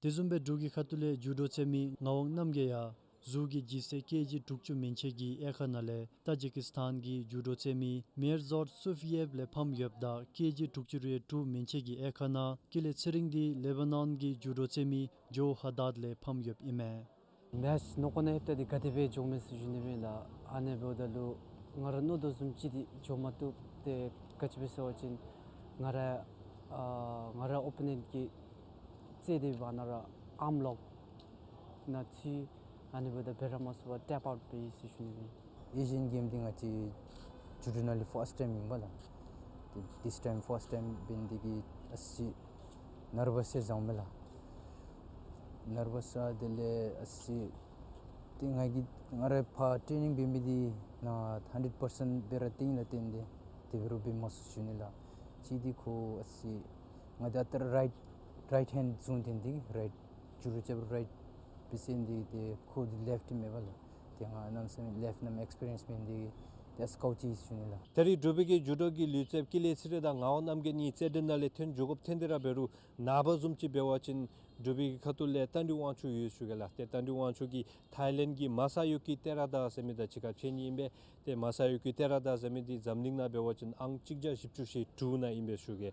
དེ་བཟུམ་སྦེ་འབྲུག་གི་ཁ་ཐུག་ལས་ཇུ་ཌོ་རྩེད་མི་ངག་དབང་རྣམ་རྒྱལ་ཡང་གཟུགས་ཀྱི་ལྗིད་ཚད་ཀེ་ཇི་དྲུག་ཅུ་མན་ཆད་ཀྱི་དབྱེ་ཁག་ནང་ལས་ཏཱ་ཇི་ཀི་སི་ཐཱན་གྱི་ཇུ་ཌོ་རྩེད་མི་མེར་ཛོར་སུབ་ཡེབ་ལས་ཕམ་ཡོདཔ་ད་ཀེ་ཇི་དྲུག་ཅུ་རེ་དྲུག་མན་ཆད་ཀྱི་དབྱེ་ཁག་ནང་ཀུན་ལེགས་ཚེ་རིང་འདི་ལེ་བྷ་ནཱན་གྱི་ཇུ་ཌོ་རྩེད་མི་ཇོ་ཧ་དཱད་ལས་ཕམ་ཡོདཔ་ཨིན་མས། མེཆ་ནང་འཁོད་ནང་ལྷོདཔ་ད་འདི་ག་དེ་སྦེ་འགྱོཝ་མས་ཟེར་ཞུ་ནི་མས་ལགས། ཨ་ནི་འབདཝ་ད་ལུ་ང་ར་མནོ་དོ་བཟུམ་ཅིག་འདི་འགྱོ་མ་བཏུབ། ཏེ་ག་ཅི་སྦེ་ཟེར་བ་ཅིན་ང་ར་ཨ་ང་ར་ཨོ་པོ་ནེནཊ་གི་རྩེད་དེ་འབདཝ་ད་ར་ཨརམ་ལོག་ནང་ཚུད། ཨ་ནི་འབདཝ་ད་འབད་ར་མ་ཚུགས་པར་ཊེབ་ཨའུཊ་འབད་ཡི་ཟེར་ཞུ་ནི་མས། ཨེ་ཤི་ཡན་གེམ་འདི་ང་བཅས་ཇུ་ཌོ་ནང་ལས་ཕརསཊ་ཊའིམ་ཨིན་པས་ལགས། ཏེ་ཐིས་ཊའིམ་ཕརསཊ་ཊའིམ་འབད་ནི་དེ་གིས་ཨ་ཙི་ནར་བསི་ཡང་བཟུམ་མས་ལགས། ནར་བསི་ཡང་དེ་ལས་ཨ་ཙི་ཏེ་ང་གིས་ང་ར་ཕར་ཊྲེ་ནིང་འབད་མི་འདི་ནཱ་ཧན་ཌེཌ་པར་སེནཊ་འབད་ར་བཏིང་ལགས། བརྟེན་ཏེ་དེ་འབད་རུང་འབད་མ་ཚུགས་ཞུ་ནི་ལགས། གཅིག་འདི་ཁོ་ཨ་ཙི་ང་འདི་ཨ་རྟག་ར་རའིཊ་རའིཊ་ཧེནཌ་བཟུང་སྟེ་འདི་རའིཊ་ཇུ་ཌོ་རྐྱབ་རའིཊ་འབད་ཟེར་འདི་ཏེ་ཁོ་འདི་ལེཕཊ་ཨིན་མས་པ་ལགས། ཏེ་ང་གནམ་མེད་ས་མེད་ལེཕཊ་ནང་ཨེགསི་པི་རི་ཡེནསི་མེད་ནི་དེ་གིས་ཏེ་ཨ་ཙི་དཀའཝ་སྤྱད་ཡི་ཞུ་ནི་ལགས། ད་རེས་འབྲུག་པའི་གི་ཇུ་ཌོ་གི་ལུས་རྩལཔ་ཀུན་ལེགས་ཚེ་རིང་དང་ངག་དབང་རྣམ་རྒྱལ་གཉིས་རྩེད་འགྲན་ནང་ལས་ཐོན་འགྱོ་དགོཔ་ཐོན་ཏེ་ར་འབད་རུང་ནངས་པ་བཟུམ་ཅིག་འབད་བ་ཅིན་འབྲུག་པའི་གི་ཁ་ཐུག་ལས་རྟ་མགྲིན་དབང་ཕྱུག་ཡོད་ཞུ་གེ་ལགས། ཏེ་རྟ་མགྲིན་དབང་ཕྱུག་གིས་ཐཱའི་ལེནཌ་གི་མ་ས་ཡུ་ཀི་ཏེ་ར་དཱ་ཟེར་མི་དང་གཅིག་ཁར་ཕྱད་ནི་ཨིན་པས། ཏེ་མ་ས་ཡུ་ཀི་ཏེ་ར་དཱ་ཟེར་མི་འདི་འཛམ་གླིང་ནང་འབད་བ་ཅིན་ཨང་གཅིག་བརྒྱ་བཞི་བཅུ་ཞེ་དྲུག་ནང་ཨིན་པས་ཞུ་གེ།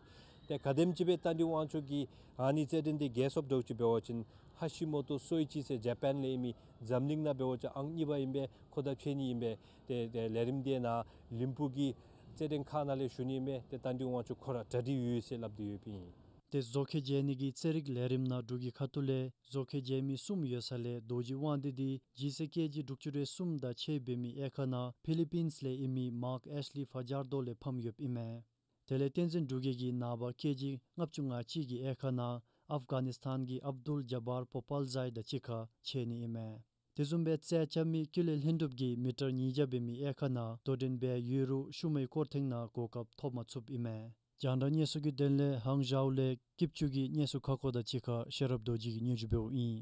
ཏེ་ག་དེམ་ཅིག་སྦེ་རྟ་མགྲིན་དབང་ཕྱུག་གིས་ཨ་ནི་རྩེད་འགྲན་འདི་རྒྱལ་སོངམ་འདྲཝ་ཅིག་འབད་བ་ཅིན་ཧ་ཤི་མོ་ཏོ་སོ་ཨི་ཅི་ཟེར་ཇ་པཱན་ལས་ཨིན་མི་འཛམ་གླིང་ནང་འབད་བ་ཅིན་ཨང་གཉིས་པ་ཨིན་པས། ཁོ་དང་ཕྱད་ནི་ཨིན་པས། ཏེ་ཏེ་ལས་རིམ་འདི་ནཱ་ལིམ་པུ་གི་རྩེད་འགྲན་ཁང་ནང་ལས་ཞུ་ནི་ཨིན་པས། ཏེ་རྟ་མགྲིན་དབང་ཕྱུག་ཁོ་ར་གྲ་སྒྲིག་ཡོད་ཟེར་སླབ་སྟེ་ཡོདཔ་ཨིན། ཏེ་བཟོ་བཀོད་བྱེད་ནི་གི་རྩེད་རིགས་ལས་རིམ་ནང་འབྲུག་གི་ཁ་ཐུག་ལས་བཟོ་བཀོད་བྱེད་མི་གསུམ་ཡོད་ས་ལས་རྡོ་རྗེ་དབང་འདུས་འདི་ལྗིད་ཚད་ཀེ་ཇི་དྲུག་ཅུ་རེ་གསུམ་དང་ཕྱེད་འབད་མི་དབྱེ་ཁག་ནང་ཕི་ལི་པིནསི་ལས་ཨིན་མི་མཱརཀ་ཨེཤ་ལི་ཕ་ཇར་དོ་ལས་ཕམ་ཡོདཔ་ཨིན་མས། དེ་ལས་བསྟན་འཛིན་འབྲུག་རྒྱལ་གྱིས་ནངས་པ་ཀེ་ཇི་ལྔ་བཅུ་ང་གཅིག་གི་དབྱེ་ཁག་ནང་ཨབ་གྷ་ནིསི་ཐཱན་གྱི་ཨབ་དུལ་ཇཱ་བར་པོ་པཱལ་ཛའི་དང་གཅིག་ཁར་ཕྱད་ནི་ཨིན་མས། དེ་བཟུམ་སྦེ་རྩེད་རྐྱབ་མི་ཀུན་ལེགས་ལྷུན་གྲུབ་ཀྱིས་མི་ཊར་ཉིས་བརྒྱ་འབད་མི་དབྱེ་ཁག་ནང་དོ་འགྲན་འབད་ཡོད་རུང་ཤུལ་མའི་སྐོར་ཐེངས་ནང་གོ་སྐབས་ཐོབ་མ་ཚུགསཔ་ཨིན་མས། རྒྱང་བསྒྲགས་གནས་ཚུལ་གྱི་དོན་ལས་ཧང་ཞའོ་ལས་ཀིབ་ཅུ་གི་གནས་ཚུལ་ཁ་སྐོང་དང་གཅིག་ཁར་ཤེས་རབ་རྡོ་རྗེ་གིས་སྙན་ཞུ་འབདཝ་ཨིན།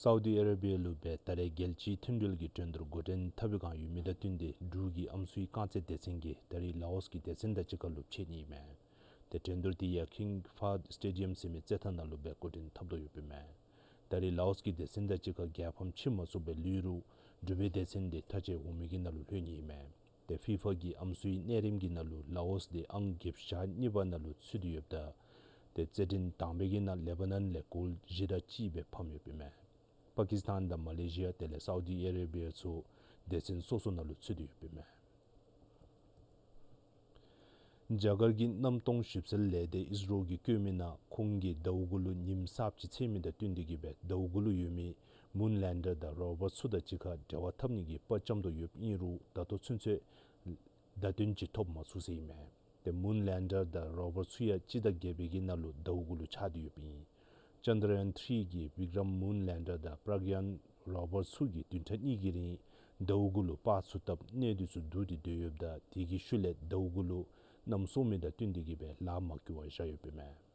སའུ་དི་ཨ་རེ་བི་ཡ་ལུ་སྦེ་ད་རེས་རྒྱལ་སྤྱིའི་མཐུན་འབྲེལ་གྱི་འགྲན་བསྡུར་འགོ་འདྲེན་འཐབ་པའི་བསྒང་ཡོད་མི་དང་བསྟུན་ཏེ་འབྲུག་གི་ཨམ་སྲུའི་རྐང་རྩེད་སྡེ་ཚན་གྱིས་ད་རེས་ལའོསི་གི་སྡེ་ཚན་དང་གཅིག་ཁར་ལུ་ཕྱད་ནི་ཨིན་མས། ཏེ་འགྲན་བསྡུར་འདི་ཡང་ཀིང་ཕ་ཧད་སི་ཊེ་ཌི་ཡམ་ཟེར་མི་རྩེད་ཐང་ནང་ལུ་སྦེ་འགོ་འདྲེན་འཐབ་དོ་ཡོདཔ་ཨིན་མས། ད་རེས་ལའོསི་གི་སྡེ་ཚན་དང་གཅིག་ཁར་རྒྱལ་ཕམ་ཕྱེ་མ་ཚུགས་པར་ལུས་རུང་འབྲུག་པའི་སྡེ་ཚན་འདི་མཐའ་དཔྱད་འོག་མའི་གི་ནང་ལུ་ལྷོད་ནི་ཨིན་མས། ཏེ་ཕི་ཕ་གི་ཨམ་སྲུའི་གནས་རིམ་གྱི་ནང་ལུ་ལའོསི་འདི་ཨང་བརྒྱད་བརྒྱ་གཉིས་པ་ནང་ལུ་ཚུད་དེ་ཡོདཔ་ད་ཏེ་རྩེད་འགྲན་དང་པའི་གི་ནང་ལེ་བྷ་ནཱན་ལས་གོལ་བཞི་དང་གཅིག་སྦེ་ཕམ་ཡོདཔ་ཨིན་མས། པ་ཀིསི་ཐཱན་དང་མ་ལེ་ཤི་ཡ་དེ་ལས་སའུ་དི་ཨ་རེ་བི་ཡ་ཚུ་སྡེ་ཚན་སོ་སོ་ནང་ལུ་ཚུད་དེ་ཡོདཔ་ཨིན་མས། རྒྱ་གར་གྱི་གནམ་སྟོང་ཞིབ་འཚོལ་ལས་སྡེ་ཨིས་རོ་གིས་བཀོད་མི་ནང་ཁོང་གིས་ཟླཝ་གུ་ལུ་ཉིམ་གསརཔ་ཅིག་འཚོལ་མི་དང་བསྟུན་ཏེ་གིས་སྦེ་ཟླཝ་གུ་ལུ་ཡོད་མི་མུན་ལེན་ཌར་དང་རོ་བར་ཚུ་དང་གཅིག་ཁར་འབྲེལ་བ་འཐབ་ནི་གི་དཔའ་བཅམ་དོ་ཡོདཔ་ཨིན་རུང་ད་ལྟོ་ཚུན་ཚོད་བརྡ་སྟོན་ཅིག་ཐོབ་མ་ཚུགས་ཟེར་ཨིན་མས། ཏེ་མུན་ལེན་ཌར་དང་རོ་བར་ཚུ་ཡང་སྤྱི་ཟླ་བརྒྱད་པའི་གི་ནང་ལུ་ཟླཝ་གུ་ལུ་ཆགས་ཏེ་ཡོདཔ་ཨིན། ཅཱན་དྲ་ཡཱན་ཐྲི་གིས་བིཀ་རམ་མུན་ལེན་ཌར་དང་པྲག་ཡཱན་རོ་བར་ཚུ་གིས་བདུན་ཕྲག་གཉིས་ཀྱི་རིང་ཟླཝ་གུ་ལུ་པར་ཚུ་བཏབ་གནས་སྟངས་ཚུ་བསྡུ་སྟེ་སྡོད་ཡོདཔ་ད་དེ་གི་ཤུལ་ལས་ཟླཝ་གུ་ལུ་གནམ་སྲོ་མི་དང་བསྟུན་ཏེ་གིས་སྦེ་ལཱ་མ་འགྱོ་བར་བཞག་ཡོདཔ་ཨིན་མས།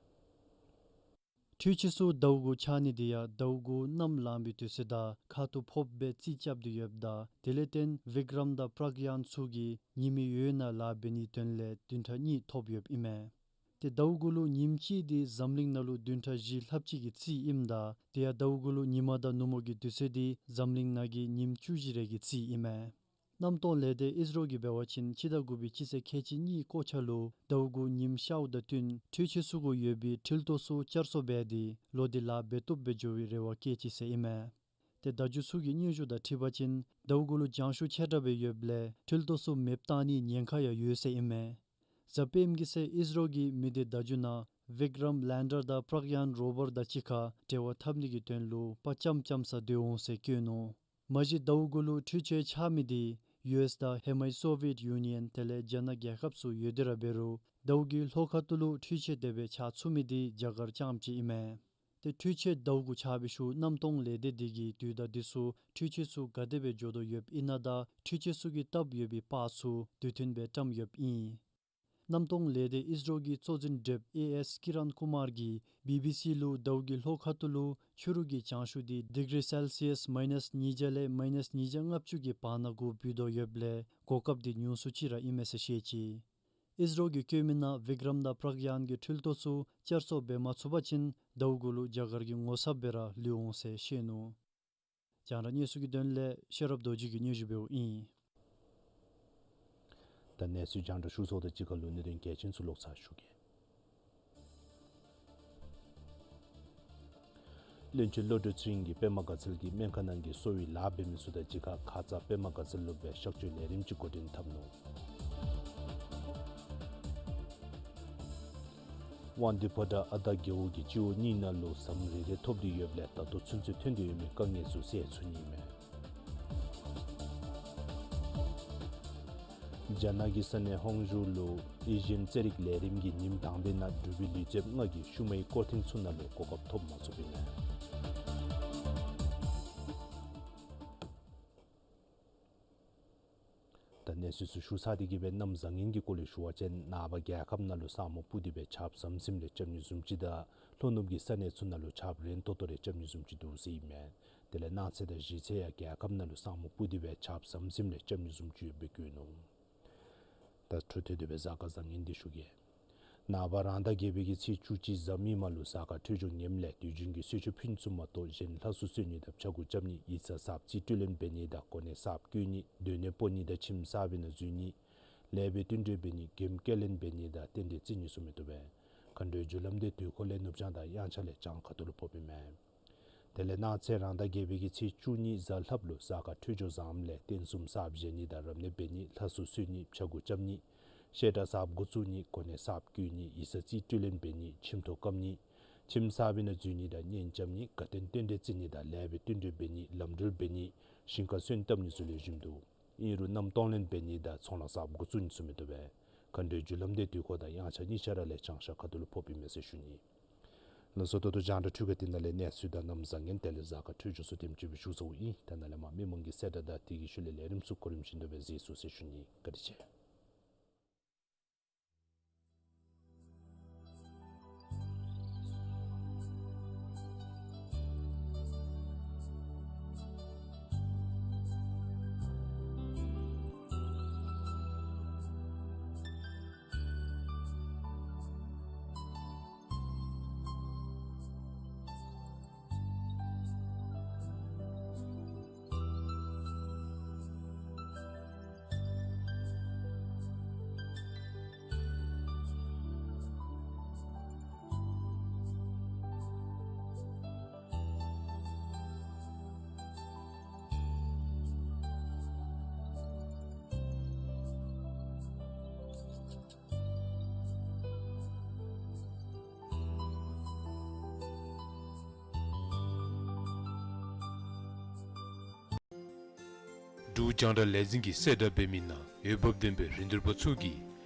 འཕྲུལ་ཆས་ཚུ་ཟླཝ་གུ་ཆགས་ནི་འདི་ཡང་ཟླཝ་གུ་གནམ་ལངས་པའི་དུས་ཚོད་དང་ཁ་ཐུག་ཕོགཔ་སྦེ་རྩིས་རྐྱབ་སྟེ་ཡོདཔ་ད་དེ་ལས་བརྟེན་བིཀ་རམ་དང་པྲག་ཡཱན་ཚུ་གིས་ཉིམ་གི་འོད་ནང་ལཱ་འབད་ནིའི་དོན་ལས་བདུན་ཕྲག་གཉིས་ཐོབ་ཡོདཔ་ཨིན་མས། ཏེ་ཟླཝ་གུ་ལུ་ཉིམ་གཅིག་འདི་འཛམ་གླིང་ནང་ལུ་བདུན་ཕྲག་བཞི་ལྷགཔ་ཅིག་གི་རྩིས་ཨིནམ་ད་དེ་ཡང་ཟླཝ་གུ་ལུ་ཉིམ་དང་ནུབ་མོ་གི་དུས་ཚོད་འདི་འཛམ་གླིང་ནང་གི་ཉིམ་བཅུ་བཞི་རེ་གི་རྩིས་ཨིན་མས། གནམ་སྟོང་ལས་སྡེ་ཨིས་རོ་གིས་འབད་བ་ཅིན་སྤྱི་ཟླ་དགུ་པའི་སྤྱི་ཚེས་ཁལ་གཅིག་གཉིས་ཀོ་ཆ་ལུ་ཟླཝ་གུ་ཉིམ་ཤརཝ་དང་བསྟུན་འཕྲུལ་ཆས་ཚུ་གུ་ཡོད་པའི་འཕྲུལ་ཏོ་ཚུ་བསྐྱར་གསོ་འབད་དེ་ལོག་སྟེ་ལཱ་འབད་བཏུབ་སྦེ་འགྱོ་བའི་རེ་བ་བསྐྱེད་ཅི་ཟེར་ཨིན་མས། ཏེ་བརྡ་བརྒྱུད་ཚུ་གི་སྙན་ཞུ་དང་འཁྲིལ་བ་ཅིན་ཟླཝ་གུ་ལུ་གྱང་ཤུགས་ཆེ་དྲགས་སྦེ་ཡོདཔ་ལས་འཕྲུལ་ཏོ་ཚུ་མེདཔ་བཏང་ནིའི་ཉེན་ཁ་ཡང་ཡོད་ཟེར་ཨིན་མས། གཟའ་སྤེནམ་གི་ཚེ་ཨིས་རོ་གིས་མི་སྡེ་བརྡ་བརྒྱུད་ནང་བིཀ་རམ་ལེན་ཌར་དང་པྲག་ཡཱན་རོ་བར་དང་གཅིག་ཁར་འབྲེལ་བ་འཐབ་ནི་གི་དོན་ལུ་དཔའ་བཅམ་བཅམ་ས་སྡོད་འོང་ཟེར་བཀོད་ནུག། མ་གཞི་ཟླཝ་གུ་ལུ་འཕྲུལ་ཆས་ཆགས་མི་འདི་ཡུ་ཨེསི་དང་ཧེ་མའི་སོ་བི་ཡེཊ་ཡུ་ནི་ཡཱན་དེ་ལས་རྒྱ་ནག་རྒྱལ་ཁབ་ཚུ་ཡོད་དེ་ར་འབད་རུང་ཟླཝ་གི་ལྷོ་ཁ་ཐུག་ལུ་འཕྲུལ་ཆས་དེ་སྦེ་ཆགས་ཚུགས་མི་འདི་རྒྱ་གར་རྐྱངམ་ཅིག་ཨིན་མས། ཏེ་འཕྲུལ་ཆས་ཟླཝ་གུ་ཆགས་པའི་ཤུལ་གནམ་སྟོང་ལས་སྡེ་འདི་གིས་དུས་དང་དུས་སུ་འཕྲུལ་ཆས་ཚུ་ག་དེ་སྦེ་འགྱོ་དོ་ཡོདཔ་ཨིན་ན་དང་འཕྲུལ་ཆས་ཚུ་གིས་བཏབ་ཡོད་པའི་པར་ཚུ་དུས་མཐུན་སྦེ་བཀྲམ་ཡོདཔ་ཨིན། གནམ་སྟོང་ལས་སྡེ་ཨིས་རོ་གི་གཙོ་འཛིན་བགྲེསཔ་ཨེ་ཨེསི་ཀི་རན་ཀུ་མར་གྱིས་བི་བི་སི་ལུ་ཟླཝ་གི་ལྷོ་ཁ་ཐུག་ལུ་ཆུ་རུད་ཀྱི་གྱང་ཤུགས་འདི་ཌིག་རི་སེལ་སི་ཡས་མའི་ནས་ཉིས་བརྒྱ་ལས་མའི་ནས་ཉིས་བརྒྱ་ལྔ་བཅུ་གི་བར་ན་འགོ་འབུད་དོ་ཡོདཔ་ལས་གོ་སྐབས་འདི་ཉུང་སུ་ཅིག་ར་ཨིན་མས་ཟེར་བཤད་ཅི། ཨིས་རོ་གི་བཀོད་མི་ནང་བི་ཀྲམ་དང་པྲག་ཡཱན་གྱི་འཕྲུལ་ཐོག་ཚུ་བསྐྱར་གསོ་འབད་མ་ཚུགས་པ་ཅིན་ཟླཝ་དགུ་ལུ་རྒྱ་གར་གྱི་ངོ་ཚབ་སྦེ་ར་ལུས་འོང་ཟེར་བཤད་ནུག། རྒྱང་བསྒྲགས་གནས་ཚུལ་གྱི་དོན་ལས་ཤེས་རབ་རྡོ་རྗེ་གིས་སྙན་ཞུ་འབདཝ་ཨིན། ད་གནས་ཚུལ་རྒྱང་བསྒྲགས་ཞུ་ཚརཝ་དང་གཅིག་ཁར་ལུ་གནད་དོན་གལ་ཆེན་ཚུ་ལོག་ཚར་ཞུ་གེ། བློན་ཆེན་བློ་གྲོས་ཚེ་རིང་གིས་པདྨ་དགའ་ཚལ་གྱི་སྨན་ཁང་ནང་གི་གསོ་བའི་ལཱ་འབད་མི་ཚུ་དང་གཅིག་ཁར་ཁ་ཙ་པདྨ་དགའ་ཚལ་ལུ་སྦེ་གཤག་བཅོས་ལས་རིམ་ཅིག་འགོ་འདྲེན་འཐབ་ནུག། དབང་འདུས་ཕོ་བྲང་ཨ་ད་རྒེད་འོག་གི་སྤྱི་འོག་གཉིས་ནང་ལུ་ཟམ་རེ་རེ་ཐོབ་སྟེ་ཡོདཔ་ལས་ད་ལྟོ་ཚུན་ཚོད་ཐོན་ཏེ་ཡོད་མི་དཀའ་ངལ་ཚུ་སེལ་ཚུགས་ནི་མས། རྒྱ་ནག་གི་ས་གནས་ཧོང་ཞུ་ལུ་ཨེ་ཤི་ཡན་རྩེད་རིགས་ལས་རིམ་གྱི་ཉིནམ་དང་པའི་ནང་འབྲུག་པའི་ལུས་རྩལཔ་ལྔ་གིས་ཤུལ་མའི་སྐོར་ཐེངས་ཚུ་ནང་ལུ་གོ་སྐབས་ཐོབ་མ་ཚུགསཔ་ཨིན་མས། ད་གནས་ཚུལ་ཚུ་ཞུ་ཚར་ཏེ་གི་སྦེ་གནམ་བཟང་ངན་གྱི་སྐོར་ལས་ཞུ་བ་ཅིན་ནངས་པ་རྒྱལ་ཁབ་ནང་ལུ་ས་སྨུག་སྤུབས་ཏེ་སྦེ་ཆརཔ་ཟམ་ཟིམ་ལས་རྐྱབ་ནི་བཟུམ་ཅིག་དང་ལྷོ་ནུབ་ཀྱི་ས་གནས་ཚུ་ནང་ལུ་ཆརཔ་རན་ཏོག་ཏོ་རེ་རྐྱབ་ནི་བཟུམ་ཅིག་འདུག་ཟེར་ཨིན་མས། དེ་ལས་གནངས་ཚེ་དང་གཞེས་ཚེ་ཡང་རྒྱལ་ཁབ་ནང་ལུ་ས་སྨུག་སྤུབས་ཏེ་སྦེ་ཆརཔ་ཟམ་ཟིམ་ལས་རྐྱབ་ནི་བཟུམ་ཅིག་ཡོདཔ་སྦེ་བཀོད་ནུག། ད་འཕྲོ་མཐུད་དེ་སྦེ་གཟའ་སྐར་བཟང་ངན་འདི་ཞུ་གེ། ནངས་པ་རང་ཟླ་བརྒྱད་པའི་གི་ཚེས་བཅུ་གཅིག་གཟའ་མིག་དམར་ལུ་གཟའ་སྐར་འཕྲོད་སྦྱོར་ངནམ་ལས་དུས་རྒྱུན་གྱི་གསོལ་མཆོད་ཕུལ་ཚུགས་མ་གཏོགས་གཞན་ལྷ་གསོལ་གསོལ་ནི་དང་ཕྱྭ་འགུགས་རྐྱབ་ནི་ཡིག་ཚང་གསརཔ་རྩིས་སྤྲོད་ལེན་འབད་ནི་དང་གོ་གནས་གསརཔ་བསྐོ་ནི་སྡོད་གནས་སྤོ་ནི་དང་ཁྱིམ་གསར་པའི་ནང་འཛུལ་ནི་ལེགས་པའི་བསྟུན་གྲོས་འབད་ནི་དགོནམ་སྐྱེལ་ལེན་འབད་ནི་དང་རྟེན་འབྲེལ་བརྩི་ནི་ཚུ་མི་བཏུབ་པས། མཁའ་འགྲོའི་རྒྱུ་ལམ་འདི་དུས་འཁོར་ལས་ནུབ་བྱང་དང་དབྱངས་འཆར་ལས་བྱང་ཁ་ཐུག་ལུ་ཕོགཔ་ཨིན་མས། དེ་ལས་གནངས་ཚེ་རང་ཟླ་བརྒྱད་པའི་གི་ཚེས་བཅུ་གཉིས་གཟའ་ལྷགཔ་ལུ་གཟའ་སྐར་འཕྲོད་སྦྱོར་བཟངམ་ལས་རྟེན་གསུམ་གསརཔ་བཞེངས་ནི་དང་རབ་གནས་འབད་ནི་ལྷ་གསོལ་གསོལ་ནི་ཕྱྭ་འགུགས་རྐྱབ་ནི་བཤད་གྲྭ་གསརཔ་འགོ་བཙུགས་ནི་གོ་གནས་གསརཔ་བསྐོ་ནི་ཡིག་ཚང་རྩིས་སྤྲོད་ལེན་འབད་ནི་ཁྱིམ་ཐོག་བཀབ་ནི་ཁྱིམ་གསར་པའི་ནང་འཛུལ་ནི་དང་གཉེན་རྐྱབ་ནི་དགའ་སྟོན་རྟེན་འབྲེལ་བརྩི་ནི་དང་ལེགས་པའི་བསྟུན་གྲོས་འབད་ནི་ལམ་འགྲུལ་འབད་ནི་ཞིང་ཁར་སོན་བཏབ་ནི་ཚུ་ལེགས་ཤོམ་འདུག། ཨིན་རུང་མནའམ་གཏོང་ལེན་འབད་ནི་དང་ཚོང་ལཱ་གསརཔ་འགོ་བཙུགས་ནི་ཚུ་མི་བཏུབ་པས། མཁའ་འགྲོའི་རྒྱུ་ལམ་འདི་དུས་འཁོར་དང་དབྱངས་འཆར་གཉིས་ཆ་ར་ལས་བྱང་ཤར་ཁ་ཐུག་ལུ་ཕོགཔ་ཨིན་མས་ཟེར་ཞུ་ནི། ལགས་སོ། ད་ལྟོ་རྒྱང་བསྒྲགས་འཕྲུལ་ཁང་འདི་ནང་ལས་གནས་ཚུལ་དང་གནམ་བཟང་ངན་དེ་ལས་གཟའ་སྐར་འཕྲོད་སྦྱོར་ཚུ་དེམ་ཅིག་སྦེ་ཞུ་ཚརཝ་ཨིན། ད་ནཱ་ལས་མར་མི་མང་གི་གསལ་བསྒྲགས་དང་དེ་གི་ཤུལ་ལས་ལས་རིམ་ཚུ་གོ་རིམ་བཞིན་དུ་སྦེ་གཟིགས་ཚུགས་ཟེར་ཞུ་ནི། བཀའ་དྲིན་ཆེ། འབྲུག་རྒྱང་བསྒྲགས་ལས་འཛིན་གྱིས་གསལ་བསྒྲགས་འབད་མི་ནང་འོས་འབབ་ལྡན་པའི་རིན་བསྡུར་པ་ཚུ་གིས་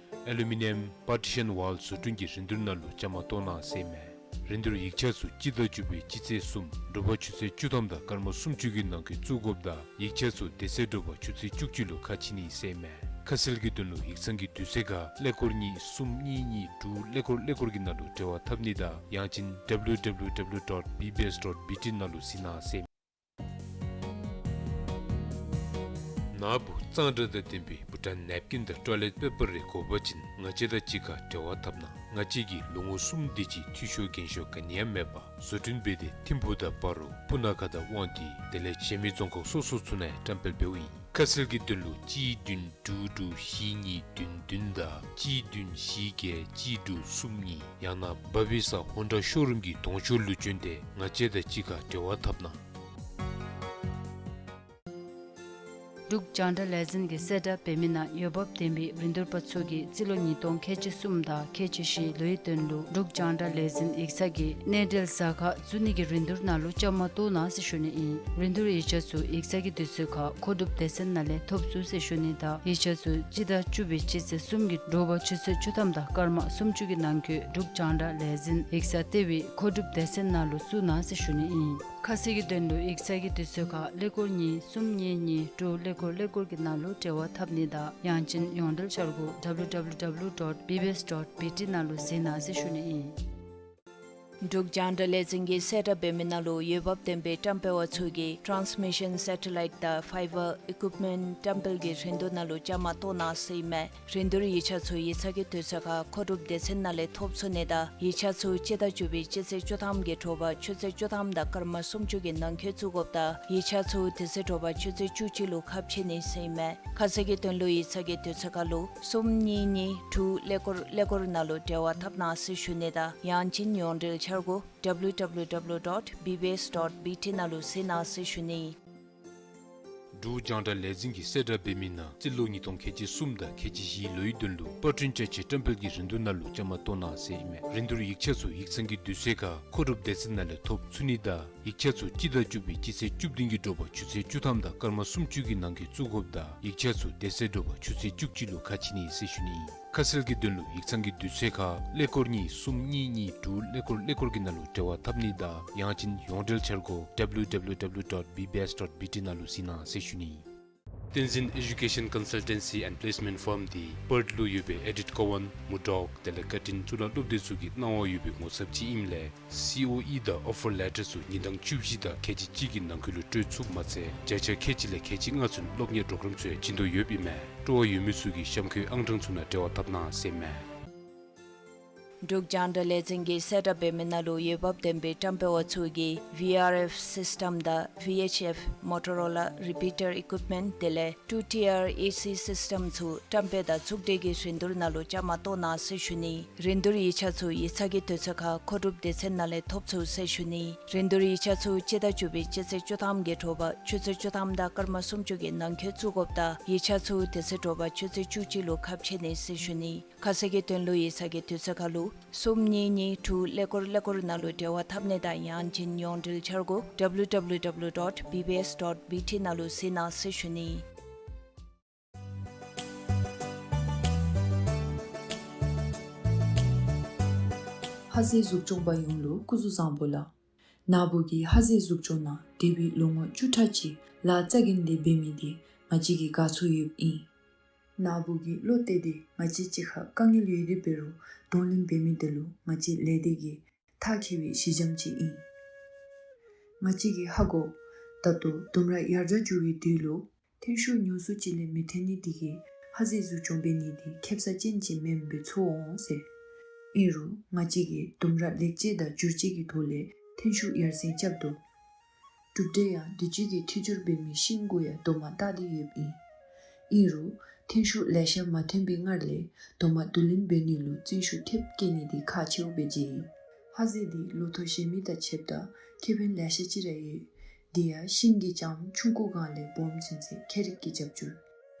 ཨ་ལུ་མི་ནི་ཡམ་པར་ཊི་ཤཱན་ཝཱལ་བཟོ་སྐྲུན་གྱི་རིན་བསྡུར་ནང་ལུ་བཅའ་མར་གཏོགས་གནང་ཟེར་མས། རིན་བསྡུར་ཡིག་ཆ་ཚུ་སྤྱི་ཟླ་བཅུ་པའི་སྤྱི་ཚེས་གསུམ་དྲོ་པ་ཆུ་ཚོད་བཅུ་ཐམ་དང་སྐར་མ་སུམ་ཅུ་གི་ནང་འཁོད་བཙུགས་དགོཔ་དང་ཡིག་ཆ་ཚུ་དེ་ཚེ་དྲོ་པ་ཆུ་ཚོད་བཅུ་གཅིག་ལུ་ཁ་ཕྱེ་ནི་ཟེར་མས། ཁ་གསལ་གྱི་དོན་ལུ་ཡིག་ཚང་གི་དུས་ཚོད་ཁར་ཀླད་ཀོར་གཉིས་གསུམ་གཉིས་གཉིས་དྲུག་ཀླད་ཀོར་ཀླད་ཀོར་གྱི་ནང་ལུ་འབྲེལ་བ་འཐབ་ནི་དང་ཡང་ཅིན་ཌབ་ལུ་ཌབ་ལུ་ཌབ་ལུ་ཌོཊ་བི་བི་ཨེསི་ཌོཊ་བི་ཊི་ནང་ལུ་གཟིགས་གནང་ཟེར་མས། ནཱ་བུ་གཙང་སྦྲ་དང་ལྡན་པའི་བུ་ཊཱན་ནེབ་ཀིན་དང་ཊོའི་ལེཊ་པེ་པར་རེ་དགོ་པ་ཅིན་ང་བཅས་དང་གཅིག་ཁར་འབྲེལ་བ་འཐབ་གནང་། ང་བཅས་ཀྱིས་ལོ་ངོ་གསུམ་དེ་ཅིག་འཐུས་ཤོར་འགན་ཤོར་ག་ནི་ཡང་མེད་པར་བཟོ་སྐྲུན་འབད་དེ་ཐིམ་ཕུག་དང་སྤ་རོ་སྤུ་ན་ཁ་དང་དབང་འདུས་དེ་ལས་གཞན་མི་རྫོང་ཁག་སོ་སོ་ཚུ་ནང་ཡང་བཀྲམ་སྤེལ་འབདཝ་ཨིན། ཁ་གསལ་གྱི་དོན་ལུ་གཅིག་བདུན་དྲུག་དྲུག་བཞི་གཉིས་བདུན་བདུན་དང་གཅིག་བདུན་བཞི་བརྒྱད་གཅིག་དྲུག་གསུམ་གཉིས་ཡང་ན་བ་བི་ས་ཧོན་ཌ་ཤོ་རུམ་གྱི་གདོང་ཕྱོགས་ལུ་བྱོན་ཏེ་ང་བཅས་དང་གཅིག་ཁར་འབྲེལ་བ་འཐབ་གནང་། འབྲུག་རྒྱང་བསྒྲགས་ལས་འཛིན་གྱིས་གསལ་བསྒྲགས་འབད་མི་ནང་འོས་འབབ་ལྡན་པའི་རིན་བསྡུར་པ་ཚུ་གིས་རྩིས་ལོ་ཉིས་སྟོང་ཁལ་གཅིག་གསུམ་དང་ཁལ་གཅིག་བཞི་ལོའི་དོན་ལུ་འབྲུག་རྒྱང་བསྒྲགས་ལས་འཛིན་ཡིག་ཚང་གི་གནས་འབྲེལ་གཟའ་སྐར་བཙུགས་ནི་གི་རིན་བསྡུར་ནང་ལུ་བཅའ་མར་གཏོགས་གནང་ཟེར་ཞུ་ནི་ཨིན། རིན་བསྡུར་ཡིག་ཆ་ཚུ་ཡིག་ཚང་གི་དུས་ཚོད་ཁར་མཁོ་སྒྲུབ་སྡེ་ཚན་ནང་ལས་ཐོབ་ཚུགས་ཟེར་ཞུ་ནི་དང་ཡིག་ཆ་ཚུ་སྤྱི་ཟླ་བཅུ་པའི་སྤྱི་ཚེས་གསུམ་གྱི་དྲོ་པ་ཆུ་ཚོད་བཅུ་ཐམ་དང་སྐར་མ་སུམ་ཅུ་གི་ནང་འཁོད་འབྲུག་རྒྱང་བསྒྲགས་ལས་འཛིན་ཡིག་ཚང་ལྟེ་བའི་མཁོ་སྒྲུབ་སྡེ་ཚན་ནང་ལུ་བཙུགས་གནང་ཟེར་ཞུ་ནི་ཨིན། ཁ་གསལ་གྱི་དོན་ལུ་ཡིག་ཚང་གི་དུས་ཚོད་ཁར་ཀླད་ཀོར་གཉིས་གསུམ་གཉིས་གཉིས་དྲུག་ཀླད་ སྐོར་ཀླད་ཀོར་གྱི་ནང་ལུ་འབྲེལ་བ་འཐབ་ནི་དང་ཡང་ཅིན་ཡོངས་འབྲེལ་འཆར་སྒོ་W W W dot B B S dot B T ནང་ལུ་གཟིགས་གནང་ཟེར་ཞུ་ནི་ཨིན། འབྲུག་རྒྱང་བསྒྲགས་ལས་འཛིན་གྱིས་གསལ་བསྒྲགས་འབད་མི་ནང་ལུ་འོས་འབབ་ལྡན་པའི་བཀྲམ་སྤེལ་བ་ཚུ་གིས་transmission satellite དང་fiber equipment བཀྲམ་སྤེལ་གྱི་རིན་བསྡུར་ནང་ལུ་བཅའ་མར་གཏོགས་གནང་ཟེར་ཨིན་མས། རིན་བསྡུར་ཡིག་ཆ་ཚུ་ཡིག་ཚང་གི་དུས་ཚོད་ཁར་མཁོ་སྒྲུབ་སྡེ་ཚན་ནང་ལས་ཐོབ་ཚུགས་ནི་དང་ཡིག་ཆ་ཚུ་སྤྱི་ཟླ་བཅུ་པའི་སྤྱི་ཚེས་བཅུ་ཐམ་གྱི་དྲོ་པ་ཆུ་ཚོད་བཅུ་ཐམ་དང་སྐར་མ་སུམ་ཅུ་གི་ནང་འཁོད་བཙུགས་དགོཔ་དང་ཡིག་ཆ་ཚུ་དེ་ཚེ་དྲོ་པ་ཆུ་ཚོད་བཅུ་གཅིག་ལུ་ཁ་ཕྱེ་ནི་ཟེར་ཨིན་མས། ཁ་གསལ་གྱི་དོན་ལུ་ཡིག་ཚང་གི་དུས་ཚོད་ཁར་ལུ་གསུམ་གཉིས་གཉིས་དྲུག་ཀླད་ཀོར་ཀླད་ཀོར་ནང་ལུ་འབྲེལ་བ་འཐབ་གནང་ཟེར་ཞུ་ནི་དང་ཡང་ཅིན་ཡོངས་འབྲེལ་འཆར་སྒོ W W W dot B B S dot B T ནང་ལུ་གཟིགས་གནང་ཟེར་ཞུ་ནི། འབྲུག་རྒྱང་བསྒྲགས་ལས་འཛིན་གྱིས་གསལ་བསྒྲགས་འབད་མི་ནང་རྩིས་ལོ་ཉིས་སྟོང་ཁལ་གཅིག་གསུམ་དང་ཁལ་གཅིག་བཞིའི་ལོའི་དོན་ལུ་པར་སྐྲུན་བཅའ་ཆས་བཀྲམ་སྤེལ་གྱི་རིན་བསྡུར་ནང་ལུ་བཅའ་མར་གཏོགས་གནང་ཟེར་ཨིན་མས། རིན་བསྡུར་ཡིག་ཆ་ཚུ་ཡིག་ཚང་གི་དུས་ཚོད་ཁར་མཁོ་སྒྲུབ་སྡེ་ཚན་ནང་ལས་ཐོབ་ཚུགས་ནི་དང་ཡིག་ཆ་ཚུ་སྤྱི་ཟླ་བཅུ་པའི་སྤྱི་ཚེས་བཅུ་བདུན་གྱི་དྲོ་པ་ཆུ་ཚོད་བཅུ་ཐམ་དང་སྐར་མ་སུམ་ཅུ་གི་ནང་འཁོད་བཙུགས་དགོཔ་དང་ཡིག་ཆ་ཚུ་དེ་ཚེ་དྲོ་པ་ཆུ་ཚོད་བཅུ་གཅིག་ལུ་ཁ་ཕྱེ་ནི་ཟེར་ཞུ་ནི། ཁ་གསལ་གྱི་དོན་ལུ་ཡིག་ཚང་གི་དུས་ཚོད་ཁར་ཀླད་ཀོར་གཉིས་གསུམ་གཉིས་གཉིས་དྲུག་ཀླད་ཀོར་ཀླད་ཀོར་གྱི་ནང་ལུ་འབྲེལ་བ་འཐབ་ནི་དང་ཡང་ཅིན་ཡོངས་འབྲེལ་འཆར་སྒོ W W W dot B B S dot B T ནང་ལུ་གཟིགས་གནང་ཟེར་ཞུ་ནི། བསྟན་འཛིན་Education Consultancy and Placement Firm འདི་པརཐ་ལུ་ཡོད་པའི་ཨེ་ཌིཐ་ཀོ་ཝན་མུར་ཌོག་དེ་ལས་ཀར་ཊིན་གཙུག་ལག་སློབ་སྡེ་ཚུ་གི་གནང་བ་ཡོད་པའི་ངོ་ཚབ་ཅིག་ཨིནམ་ལས་སི་ཨོ་ཨི་དང་ཨོ་ཕར་ལེ་ཊར་ཚུ་ཉིན་གྲངས་བཅུ་བཞི་དང་ཁལ་གཅིག་གཅིག་གི་ནང་འཁོད་ལུ་སྤྲོད་ཚུགསཔ་མ་ཚད་བརྒྱ་ཆ་ཁལ་གཅིག་ལས་ཁལ་གཅིག་ལྔ་ཚུན་སློབ་གཉེར་པོརོ་གརམ་ཚུ་ཡང་བྱིན་དོ་ཡོདཔ་ཨིན་མས། སྤྲོ་བ་ཡོད་མི་ཚུ་གིས་གཤམ་འཁོད་ཨང་གྲངས་ཚུ་ནང་འབྲེལ་བ་འཐབ་གནང་ཟེར་ཨིན་མས། འབྲུག་རྒྱང་བསྒྲགས་ལས་འཛིན་གྱིས་གསལ་བསྒྲགས་འབད་མི་ནང་ལུ་འོས་འབབ་ལྡན་པའི་བཀྲམ་སྤེལ་བ་ཚུ་གིས་V R F system དང་V H F Motorola repeater equipment དེ་ལས་two tier A C system ཚུ་བཀྲམ་སྤེལ་དང་བཙུགས་སྒྲིག་གི་རིན་བསྡུར་ནང་ལུ་བཅའ་མར་གཏོགས་གནང་ཟེར་ཞུ་ནི། རིན་བསྡུར་ཡིག་ཆ་ཚུ་ཡིག་ཚང་གི་དུས་ཚོད་ཁར་མཁོ་སྒྲུབ་སྡེ་ཚན་ནང་ལས་ཐོབ་ཚུགས་ཟེར་ཞུ་ནི། རིན་བསྡུར་ཡིག་ཆ་ཚུ་སྤྱི་ཟླ་བཅུ་པའི་སྤྱི་ཚེས་བཅུ་ཐམ་གྱི་དྲོ་པ་ཆུ་ཚོད་བཅུ་ཐམ་དང་སྐར་མ་སུམ་ཅུ་གི་ནང་འཁོད་བཙུགས་དགོཔ་དང་ཡིག་ཆ་ཚུ་དེ་ཚེ་དྲོ་པ་ཆུ་ཚོད་བཅུ་གཅིག་ལུ་ཁ་ཕྱེ་ནི་ཟེར་ཞུ་ནི། ཁ་གསལ་གྱི་དོན་ལུ་ཡིག་ཚང་གི་དུས་ཚོད་ཁར་ལུ་གསུམ་གཉིས་གཉིས་དྲུག་ཀླད་ཀོར་ཀླད་ཀོར་ནང་ལུ་འབྲེལ་བ་འཐབ་ནི་དང་ཡང་ཅིན་ཡོངས་འབྲེལ་འཆར་སྒོ W W W dot B B S dot B T ནང་ལུ་གཟིགས་གནང་ཟེར་ཞུ་ནི། ཧ་ཟེ་གཟུགས་སྐྱོང་པ་ཡོངས་ལུ་སྐུ་གཟུགས་བཟང་པོ་ལགས། ནཱ་བུ་གིས་ཧ་ཟེ་གཟུགས་སྐྱོང་གནང་འདས་པའི་ལོ་ངོ་བཅུ་ཕྲག་གཅིག་ལཱ་རྩ་འགེངས་ཏེ་འབད་མི་འདི་ང་བཅས་ཀྱིས་དགའ་ཚོར་ཡོདཔ་ཨིན། ནཱ་བུ་གིས་བློ་གཏད་དེ་ང་བཅས་གཅིག་ཁར་དཀའ་ངལ་ཡོད་དེ་འབད་རུང་གདོང་ལེན་འབད་མི་འདི་ལུ་ང་བཅས་ལས་སྡེ་གིས་ཐག་བཅད་པའི་གཞི་འགྱམ་ཅིག་ཨིན། ང་བཅས་ཀྱིས་ཧ་གོ། ད་ལྟོ་ལྡུམ་ར་ཡར་དྲག་འགྱོ་བའི་དུས་ལུ་ཐོན་ཤུགས་ཉུང་སུ་ཅིག་ལས་མི་ཐོན་ནི་འདི་གིས་ཧ་ཟེ་གཟུགས་སྐྱོང་འབད་ནི་འདི་ཁེབ་ས་ཅན་ཅིག་མེནམ་སྦེ་ཚོར་འོང་ཟེར། ཨིན་རུང་ང་བཅས་ཀྱིས་ལྡུམ་ར་ལེགས་བཅོས་དང་བསྒྱུར་བཅོས་ཀྱི་ཐོག་ལས་ཐོན་ཤུགས་ཡར་སེང་རྐྱབ་དོ། གྲུབ་འབྲས་ཡང་དུས་ཅི་གི་འཕྲུལ་སྦྱོར་འབད་མི་ཤིང་གུ་ཡང་དོ་མ་བཏགས་ཏེ་ཡོདཔ་ཨིན། ཨིན་རུང་ཐོན་ཤུགས་ལེ་ཤ་མ་ཐོན་པའི་སྔར་ལས་དོ་མ་བསྡུ་ལེན་འབད་ནི་ལུ་བརྩོན་ཤུགས་ཐེབས་བསྐྱེད་ནི་འདི་ཁག་ཆེཝ་སྦེ་མཇལ་ཡི། ཧ་ཟེ་འདི་ལོ་ཐོག་གཞན་མི་དང་ཕྱདཔ་ད་ཁེ་ཕན་ལེ་ཤ་ཅིག་ར་ཡོད། འདི་ཡང་ཤིང་གི་ལྕངམ་ཆུང་ཀུ་སྒང་ལས་སྦོམ་ཚུན་ཚོད་ཁྱད་རིག་གི་རྒྱབ་སྐྱོར།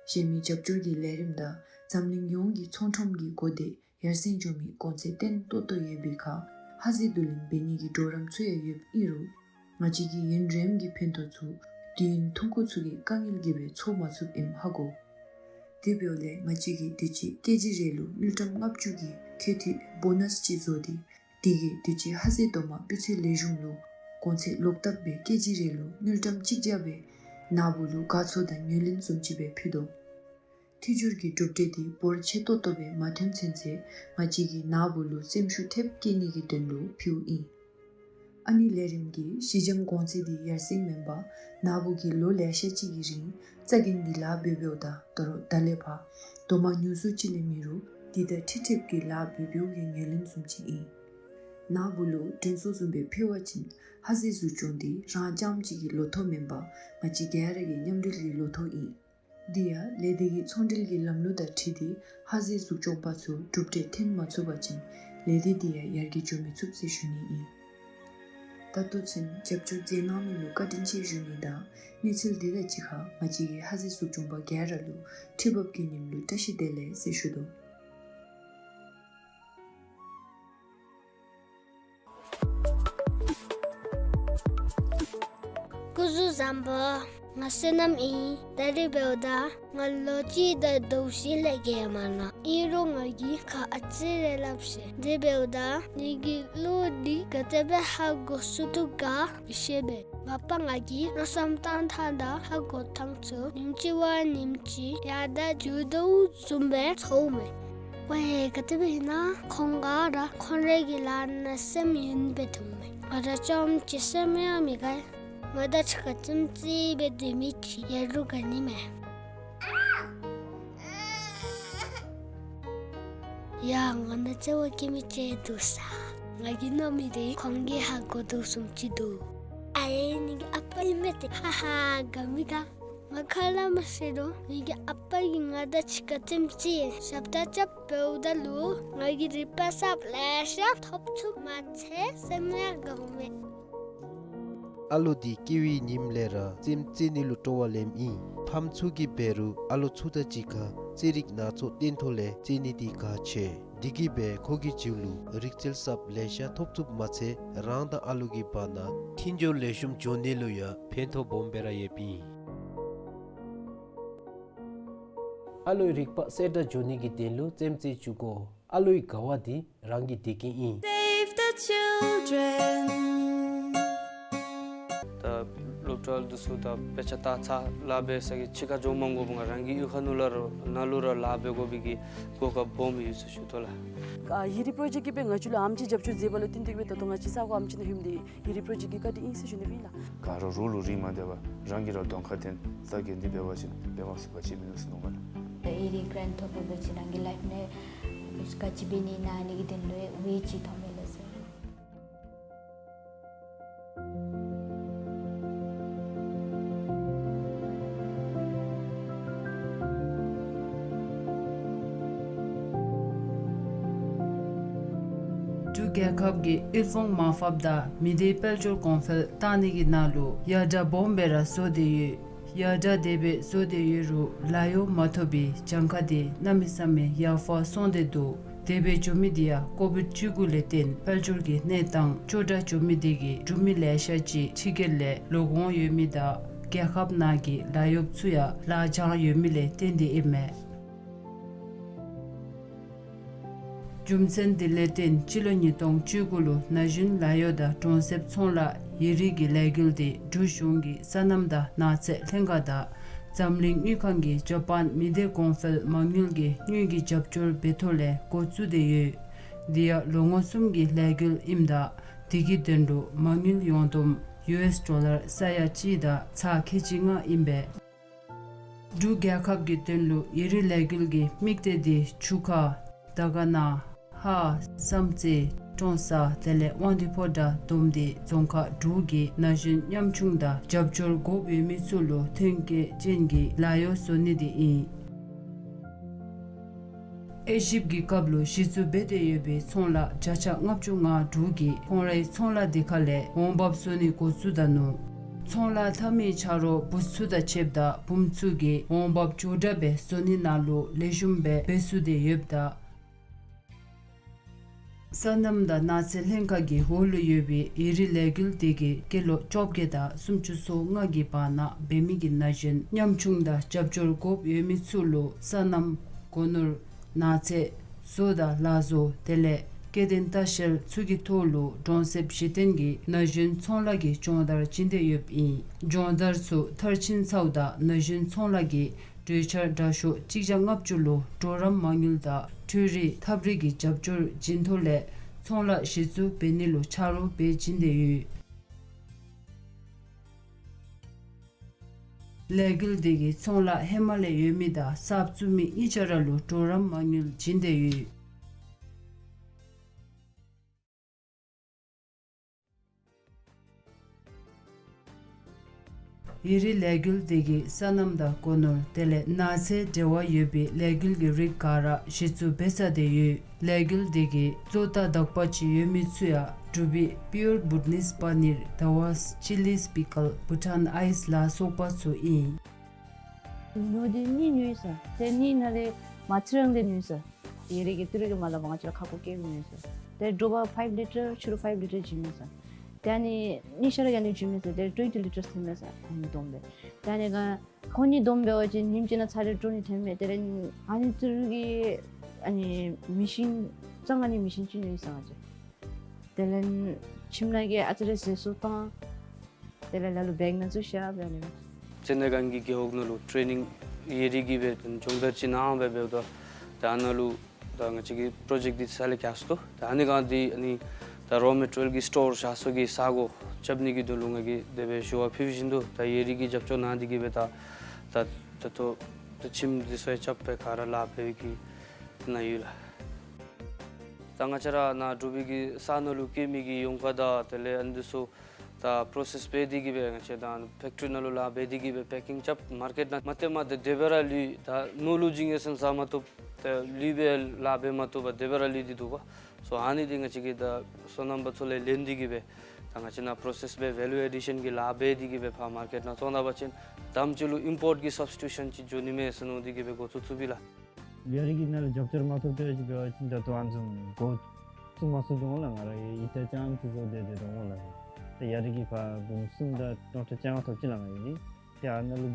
གཞན་མི་རྒྱབ་སྐྱོར་གྱི་ལས་རིམ་དང་འཛམ་གླིང་ཡོངས་ཀྱི་ཚོང་ཁྲོམ་གྱི་གོ་བརྡ་ཡར་སེང་འགྱོ་མི་གོང་ཚད་བརྟན་ཏོག་ཏོ་ཡོད་པའི་ཁར་ཧ་ཟེ་བསྡུ་ལེན་འབད་ནི་གི་གྲོགས་རམ་ཚུ་ཡང་ཡོདཔ་ཨིན་རུང་ང་བཅས་ཀྱིས་ཡུན་རིངམོ་གི་ཕན་ཐོགས་ཚུ་དུས་ཡུན་ཐུང་ཀུ་ཚུ་གི་དཀའ་ངལ་གྱིས་སྦེ་ཚོར་མ་ཚུགསཔ་ཨིནམ་ཧ་གོ། དེ་འབདཝ་ལས་ང་བཅས་ཀྱིས་དུས་ཅི་ཀེ་ཇི་རེ་ལུ་དངུལ་ཀྲམ་ལྔ་བཅུ་གི་ཁེ་ཐིག་བོ་ནཱས་ཅིག་བཟོ་སྟེ་དེ་གིས་དུས་ཅི་ཧ་ཟེ་དོ་མ་སྤུས་ཚད་ལེགས་ཤོམ་ལུ་གོང་ཚད་ལོག་བཏབ་སྦེ་ཀེ་ཇི་རེ་ལུ་དངུལ་ཀྲམ་གཅིག་བརྒྱ་སྦེ་ནཱ་བུ་ལུ་དགའ་ཚོར་དང་ངོས་ལེན་བཟུམ་ཅིག་སྦེ་ཕུལ་དོ། འཕྲུལ་སྦྱོར་གྱི་གྲུབ་འབྲས་འདི་འབོར་ཆེ་ཏོག་ཏོ་སྦེ་མ་ཐོན་ཚུན་ཚོད་ང་བཅས་ཀྱིས་ནཱ་བུ་ལུ་སེམས་ཤུགས་ཐེབས་བསྐྱེད་ནི་གི་དོན་ལུ་ཕུལཝ་ཨིན། ཨ་ནི་ལས་རིམ་གྱི་གཞི་འགྱམ་གོང་ཚད་འདི་ཡར་སེང་མེན་པར་ནཱ་བུ་གིས་ལོ་ལེ་ཤ་ཅིག་གི་རིང་རྩ་འགེངས་ཏེ་ལཱ་འབད་འབདཝ་ད་ད་རུང་ད་ལས་ཕར་དོ་མ་ཉུང་སུ་ཅིག་ལས་མེད་རུང་འདི་དང་འཁྲིལ་འཁྲིལཝ་གི་ལཱ་འབད་འབདཝ་གི་ངོས་ལེན་བཟུམ་ཅིག་ཨིན། ནཱ་བུ་ལུ་དྲན་གསོ་བཟུམ་སྦེ་ཕུལ་བ་ཅིན་ཧ་ཟེ་གཟུགས་སྐྱོང་འདི་རང་རྐྱངམ་གཅིག་གི་ལོ་ཐོག་མེན་པར་ང་བཅས་ག་ར་གི་མཉམ་འབྲེལ་གྱི་ལོ་ཐོག་ཨིན། འདི་ཡང་ལས་སྡེ་གི་ཚོང་འབྲེལ་གྱི་ལམ་ལུགས་དང་འཁྲིལ་ཏེ་ཧ་ཟེ་གཟུགས་སྐྱོང་པ་ཚུ་གྲུབ་འབྲས་ཐོན་མ་ཚུགས་པ་ཅིན་ལས་སྡེ་འདི་ཡང་ཡར་རྒྱས་འགྱོ་མི་ཚུགས་ཟེར་ཞུ་ནི་ཨིན། ད་ལྟོ་ཚུན་རྒྱབ་སྐྱོར་མཛད་གནང་མི་ལུ་བཀའ་དྲིན་ཆེ་ཞུ་ནི་དང་གནས་ཚུལ་འདི་དང་གཅིག་ཁར་ང་བཅས་ཀྱི་ཧ་ཟེ་གཟུགས་སྐྱོང་པ་ག་ར་ལུ་ཁྲི་འབབ་ཀྱི་ཉིནམ་ལུ་བཀྲ་ཤིས་བདེ་ལེགས་ཟེར་ཞུ་དོ། སྐུ་གཟུགས་བཟང་པོ། ང་བསོད་ནམས་ཨིན། ད་རིས་འབདཝ་ད་ང་ལོ་གཅིག་དང་ཟླཝ་བཞི་ལས་བརྒལ་མ་ནུག། ཨིན་རུང་ང་གིས་ག་ཨ་ཙི་རེ་སླབ་ཤེས། དེ་འབདཝ་ད་ངེ་གི་བློ་འདི་ག་དེ་སྦེ་ཧ་གོ་ཚུགས་དོ་ག་མི་ཤེས་པས། མ་པ་ང་གིས་མནོ་བསམ་བཏང་ཐངས་དང་ཧ་གོ་ཐངས་ཚུ་ཉིནམ་གཅིག་བ་ཉིནམ་གཅིག་ཡར་དང་རྒྱུག་དོ་བཟུམ་སྦེ་ཚོརཝ་མས། ཝའེ་ག་དེ་སྦེ་ཨིན་ན་ཁོང་ག་ར་ཁོང་རའི་གི་ལཱ་ནང་སེམས་ཡེངས་སྦེ་འདུག་མས། ང་ར་རྐྱངམ་གཅིག་སེམས་ཡང་མི་དགའ། ང་དང་གཅིག་ཁར་རྩེདམོ་རྩེ་སྦེ་སྡོད་མི་ཅིག་ཡོད་རུང་དགའ་ནི་མས། ཡ་ང་ནང་བརྩེ་བ་བསྐྱེད་མི་ཅིག་འདུག་ས། ང་གིས་མནོ་མི་དེ་ཁོང་གིས་ཧ་གོ་དོ་བཟུམ་ཅིག་འདུག། ཨའེ་ངེ་གི་ཨ་པ་ཨིན་མས་ཏེ། ཧ་ཧ་དགའ་མི་དགའ། ང་ཁ་སླབ་མ་ཤེས་རུང་ངེ་གི་ཨ་པ་གིས་ང་དང་གཅིག་ཁར་རྩེདམོ་རྩེ་ཞབས་ཁྲ་རྐྱབ་འབདཝ་ད་ལུ་ང་གིས་རིག་པ་གསརཔ་ལེ་ཤ་ཐོབ་ཚུགསཔ་མ་ཚད་སེམས་ཡང་དགའཝ་མས། ཨ་ལོ་འདི་སྐྱེ་བའི་ཉིནམ་ལས་ར་རྩེདམོ་རྩེ་ནི་ལུ་སྤྲོ་བ་ལེནམ་ཨིན། ཕམ་ཚུ་གིས་འབད་རུང་ཨ་ལོ་ཚུ་དང་གཅིག་ཁར་རྩེད་རིགས་སྣ་ཚོགས་སྟོན་ཐོག་ལས་རྩེད་ནི་འདི་གལ་ཆེ། འདི་གིས་འབད་ཁོ་གི་རྒྱུད་ལུ་རིག་རྩལ་གསརཔ་ལེ་ཤ་ཐོབ་ཚུགསཔ་མ་ཚད་རང་དང་ཨ་ལོ་གི་བར་ན་མཐུན་སྦྱོར་ལེགས་ཤོམ་འགྱོ་ནི་ལུ་ཡང་ཕན་ཐོགས་སྦོམ་སྦེ་ར་ཡོདཔ་ཨིན། ཨ་ལོའི་རིག་པ་གསལ་དྲགས་འགྱོ་ནི་གི་དོན་ལུ་རྩེདམོ་རྩེ་བཅུག་དགོ། ཨ་ལོའི་དགའ་བ་འདི་རང་གི་བདེ་སྐྱིད་ཨིན། Save the children. ད་སློབ་གྲྭ་འདི་ཚུ་ད་དཔེ་ཆ་ལྟ་ཚར་ལཱ་འབད་ས་གི་ཕྱི་ཁར་འགྱོ་མ་དགོ་པར་རང་གི་གཡུས་ཁ་ནང་ལུ་ར་ནང་ལུ་ར་ལཱ་འབད་དགོ་པའི་གི་གོ་སྐབས་སྦོམ་ཡོད་ཟེར་ཞུ་དོ་ལགས། ཨ་ཡི་རི་པྲོ་ཇེཀཊ་གིས་སྦེ་ང་བཅས་ལུ་ཨེམ་ཅིག་རྒྱབ་སྐྱོར་མཛད་པ་ལུ་བརྟེན་ཏེ་སྦེ་ད་ལྟོ་ང་བཅས་ས་གོ་ཨེམ་ཅིག་ནང་ལྷོདཔ་འདི་ཡི་རི་པྲོ་ཇེཀཊ་གི་བཀའ་དྲིན་ཨིན་ཟེར་ཞུ་ནི་སྦེ་ཨིན་ལགས། ག་ར་རོགས་ལུ་རེ་མ་བཏོན་པར་རང་གིས་ར་གདོང་ཁར་འཐོན་ས་གི་འདི་འབད་བ་ཅིན་འབད་མ་ཚུགས་པ་ཅིག་མིན་འདུག་ཟེར་མནོཝ་མས་ལགས། ཡི་རི་གྲཱནཊ་ཐོབ་པ་ཅིན་རང་གི་ལའིཕ་ནང་ག་ཅི་འབད་ནི་ཨིན་ན་ཨ་ནི་གི་དོན་ལུ་ཝེ་ཅིག་ཐོབ་མས་ལགས་སོ། འབྲུག་རྒྱལ་ཁབ་ཀྱིས་དབུལ་ཕོངས་མར་ཕབ་དང་མི་སྡེའི་དཔལ་འབྱོར་གོང་འཕེལ་བཏང་ནི་གི་ནང་ལུ་ཡར་དྲགས་སྦོམ་སྦེ་ར་བཟོ་སྟེ་ཡོད། ཡར་དྲགས་དེ་སྦེ་བཟོ་སྟེ་ཡོད་རུང་ལཱ་གཡོག་མ་ཐོབ་པའི་གྱངས་ཁ་དེ་གནམ་མེད་ས་མེད་ཡར་འཕར་སོང་སྟེ་འདུག། དེ་སྦེ་འགྱོ་མི་དེ་ཡང་ཀོ་བིཌ་བཅུ་དགུ་ལས་བརྟེན་དཔལ་འབྱོར་གྱི་གནས་སྟངས་སྐྱོ་དྲགས་འགྱོ་མི་དེ་གིས་འབྲུག་མི་ལེ་ཤ་ཅིག་ཕྱི་རྒྱལ་ལས་ལོག་འོང་ཡོད་མི་དང་རྒྱལ་ཁབ་ནང་གི་ལཱ་གཡོགཔ་ཚུ་ཡང་ལཱ་བྱང་ཡོད་མི་ལས་བརྟེན་ཏེ་ཨིན་མས། རྒྱུ་མཚན་འདི་ལས་བརྟེན་སྤྱི་ལོ་ཉིས་སྟོང་བཅུ་དགུ་ལུ་ན་གཞོན་ལཱ་གཡོག་དང་གྲོང་གསེབ་ཚོང་ལཱ་ཡི་རིགས་ཀྱི་ལས་འགུལ་འདི་འབྲུག་གཞུང་གི་སོ་ནམ་དང་ནགས་ཚལ་ལྷན་ཁག་དང་འཛམ་གླིང་དངུལ་ཁང་གིས་ཇ་པཱན་མི་སྡེ་གོང་འཕེལ་མ་དངུལ་གྱི་དངུལ་གྱི་རྒྱབ་སྐྱོར་འབད་ཐོག་ལས་འགོ་བཙུགས་ཏེ་ཡོད། འདི་ཡང་ལོ་ངོ་གསུམ་གྱི་ལས་འགུལ་ཨིནམ་ད་འདི་གི་དོན་ལུ་མ་དངུལ་ཡོངས་བསྡོམས་ཡུ་ཨེསི་ཌོ་ལར་ས་ཡ་གཅིག་དང་ཚག་ཁལ་གཅིག་ལྔ་ཨིན་པས། འབྲུག་རྒྱལ་ཁབ་ཀྱི་དོན་ལུ་ཡི་རིགས་ལས་འགུལ་གྱི་དམིགས་གཏད་འདི་ཆུ་ཁ་དར་དཀར་ན་ཧཱ་བསམ་རྩེ་ཀྲོང་གསར་དེ་ལས་དབང་འདུས་ཕོ་བྲང་བསྡོམས་ཏེ་རྫོང་ཁག་དྲུག་གི་ན་གཞོན་ཉམ་ཆུང་དང་རྒྱབ་སྐྱོར་དགོཔ་ཡོད་མི་ཚུ་ལུ་ཐོན་སྐྱེད་ཅན་གྱི་ལཱ་གཡོག་བཟོ་ནི་འདི་ཨིན། དབྱེ་ཞིབ་ཀྱི་སྐབས་ལུ་གཞི་བཙུགས་འབད་དེ་ཡོད་པའི་ཚོང་ལཱ་བརྒྱ་ཆ་ལྔ་བཅུ་ང་དྲུག་གིས་ཁོང་རའི་ཚོང་ལཱ་འདི་ཁ་ལས་འོང་འབབ་བཟོ་ནི་འགོ་བཙུགས་ད་ནུག། ཚོང་ལཱ་འཐབ་མི་ཆ་རོགས་བུཚ་ཚུ་དང་ཕྱདཔ་ད་བུམོ་ཚུ་གིས་འོང་འབབ་མགྱོགས་དྲགས་སྦེ་བཟོ་ནི་ནང་ལུ་ལེགས་ཤོམ་སྦེ་འབད་ཚུགས་ཏེ་ཡོདཔ་ད། སོ་ནམ་དང་ནགས་ཚལ་ལྷན་ཁག་གི་འོག་ལུ་ཡོད་པའི་ཡི་རིགས་ལས་འགུལ་འདི་གིས་སྐྱེས་ལོ་བཅོ་བརྒྱད་དང་སུམ་ཅུ་སོ་ལྔ་གི་བར་ན་འབད་མི་གི་ན་གཞོན་ཉམ་ཆུང་དང་རྒྱབ་སྐྱོར་དགོཔ་ཡོད་མི་ཚུ་ལུ་སོ་ནམ་སྒོ་ནོར་ནགས་ཚལ་བཟོ་དང་ལག་བཟོ་དེ་ལས་སྐྱེ་ལྡན་ལྟ་བཤལ་ཚུ་གི་ཐོག་ལུ་གྲོང་གསེབ་གཞི་རྟེན་གྱི་ན་གཞོན་ཚོང་ལཱ་གི་སྦྱོང་བརྡར་བྱིན་ཏེ་ཡོདཔ་ཨིན། སྦྱོང་བརྡར་ཚུ་མཐར་ཕྱིན་ཚརཝ་ད་ན་གཞོན་ཚོང་ལཱ་གི་གྲོས་འཆར་དྲག་ཤོས་གཅིག་བརྒྱ་ལྔ་བཅུ་ལུ་གྲོགས་རམ་མ་དངུལ་དང་འཕྲུལ་རིག་ཐབས་རིག་གི་རྒྱབ་སྐྱོར་བྱིན་ཐོག་ལས་ཚོང་ལཱ་གཞི་བཙུགས་འབད་ནི་ལུ་ཆ་རོགས་འབད་བྱིན་ཏེ་ཡོད། ལས་འགུལ་འདི་གིས་ཚོང་ལཱ་ཧེ་མ་ལས་ཡོད་མི་དང་གསརཔ་བཙུགས་མི་གཉིས་ཆ་ར་ལུ་གྲོགས་རམ་མ་དངུལ་བྱིན་ཏེ་ཡོད། ཡི་རིགས་ལས་འགུལ་འདི་གིས་སོ་ནམ་དང་སྒོ་ནོར་དེ་ལས་ནགས་ཚལ་འབྲེལ་བ་ཡོད་པའི་ལས་འགུལ་གྱི་རིགས་ག་ར་གཞི་བཙུགས་འབད་ཚར་ཏེ་ཡོད། ལས་འགུལ་འདི་གི་བཙོ་ཐང་དག་པ་ཅིག་ཡོད་མི་ཚུ་ཡང་འབྲུག་པའི་པིའུར་བུ་ཊ་ནིས་པ་ནིར་དཱ་ཝཱས་ཅི་ལིས་པི་ཀལ་བུ་ཊཱན་ཨའིས་ལ་སོགས་པ་ཚུ་ཨིན། ཉོ་དེ་གཉིས་ཉོ་ཡི་ས། དེ་གཉིས་ནང་ལས་མ་ཚིག་རང་དེ་ཉོ་ཡི་ས། ཡི་རིགས་ཀྱི་ཏི་རུ་གི་མ་ལ་བ་ང་བཅས་ར་ཁ་སྐོམ་སྐྱེ་མི་ཉོ་ཡི་ས། དེ་དྲོ་པ་ཕའིབ་ལི་ཊར་ཕྱི་རུ་ཕའིབ་ལི་ཊར་བྱིན་མི་ས། དེ་ཨ་ནི་གཉིས་ཆ་ར་ཡང་ནི་བྱིན་མི་ས། དེ་ཊུ་ཝེན་ཊི་ལི་ཊར་ཐོན་མི་ས། ཨ་ནི་བསྡོམས་སྦེ། དེ་ཨ་ནི་ག་ཁོང་གཉིས་བསྡོམས་འབད་བ་ཅིན་ཉིནམ་གཅིག་ནང་ཚར་རེ་སྤྲོ་ནི་ཐོན་མས། དེ་ལས་ཨ་ནི་ཏི་རུ་གི་ ཨ་ནི་མེ་ཤིན་གཙང་ཨ་ནི་མེ་ཤིན་ཅིག་ཉོ་ཡི་ཟེར་ང་བཅས། དེ་ལས་ཁྱིམ་ནང་གི་ཨ་ཙི་རེ་ཟས་སུ་བཏང་། དེ་ལས་ལ་ལུ་བེག་ནང་བཙུགས་བཞག་སྦེ་ཨ་ནི། ཙན་དན་སྒང་གི་རྒེད་འོག་ནང་ལུ་ཊེ་ནིང་ཡོད་རིགས་ཀྱིས་སྦེ་སྦྱོང་བརྡར་ཅིག་གནང་སྦེ་འབདཝ་ད་ད་ཨ་ནཱ་ལུ་ད་ང་བཅས་ཀྱི་པྲོ་ཇེཀཊ་འདི་རྩ་ལས་རྐྱབ་སོ་ནུག། ད་ཨ་ནི་སྒང་འདི་ཨ་ནི་ད་རོ་མེ་ཊི་རི་ཡལ་གྱི་སི་ཊོར་བཞག་སའི་གི་ས་སྒོ་རྐྱབ་ནི་གི་དོན་ལུ་ང་གིས་དེ་སྦེ་ཞུ་བ་ཕུལ་བཞིན་དུ་ད་ཡོད་རིགས་ཀྱིས་རྒྱབ་སྐྱོར་གནང་སྟེ་གིས་སྦེ་ད་ད་ད་ལྟོ་ད་ཁྱིམ་འདི་ཚུ་ཡང་རྐྱབ་སྦེ་ག་ར་ལཱ་འབད་བའི་གི་ནང་ཡོད་ལགས། ད་ང་བཅས་ར་ནཱ་འབྲུག་པའི་གི་ས་ནང་ལུ་སྐྱེ་མི་གི་ཡོང་ཁ་དང་དེ་ལས་ཨ་ནི་འདི་ཚུ་ད་པྲོ་སེསི་འབད་དེ་གིས་སྦེ་ང་བཅས་ད་ཕེཀ་ཊི་རི་ནང་ལུ་ལཱ་འབད་དེ་གིས་སྦེ་པེ་ཀིང་རྐྱབ་མར་ཀེཊ་ནང་མ་སྟེར་མ་ད་དེ་སྦེ་ར་ལུས། ད་ནོར་ལུ་བྱིན་ཡི་ཟེར་ཟ་མ་བཏུབ། ད་ལུས་སྦེ་ལཱ་འབད་མ་བཏུབ་པར་དེ་སྦེ་ར་ལུས་ཏེ་འདུག་པ། སོ་ཨ་ནི་འདི་ང་བཅས་ཀྱིས་ད་སོ་ནམ་པ་ཚུ་ལས་ལེན་ཏེ་གིས་སྦེ་ད་ང་བཅས་ནཱ་པྲོ་སེསི་འབད་ཝེ་ལུ་ཨེ་ཌི་ཤཱན་གྱི་ལཱ་འབད་དེ་གིས་སྦེ་ཕར་མར་ཀེཊ་ནང་བཙོང་ད་པ་ཅིན་དེམ་ཅིག་ལུ་ཨིམ་པོརཊ་གི་སབ་སི་ཊི་ཊུ་ཤཱན་ཅིག་འགྱོ་ནི་མས་ཟེར་མནོ་སྟེ་གིས་སྦེ་འགོ་བཙུགས་བཙུགསཔ་ཨིན་ལགས། ཡོད་རིགས་ཀྱིས་ནཱ་ལུ་རྒྱབ་སྐྱོར་མ་ཐོབ་སྟེ་ཅིག་འབད་བ་ཅིན་ད་ལྟོ་ཨ་ནི་བཟུམ་འགོ་བཙུགས་མ་ཚུགས་དོ་འོང་ལགས། ང་ར་གིས་ཡི་ད་ཅང་ཅིག་བཟོ་སྟེ་སྡོད་དོ་འོང་ལགས། ཏེ་ཡོད་རིགས་ཀྱིས་ཕར་འབུམ་གསུམ་དང་ཊོན་ཊ་ཅང་ཐོབ་ཅི་ལགས་ང་གིས། ཏེ་ཨ་ནཱ་ལུ་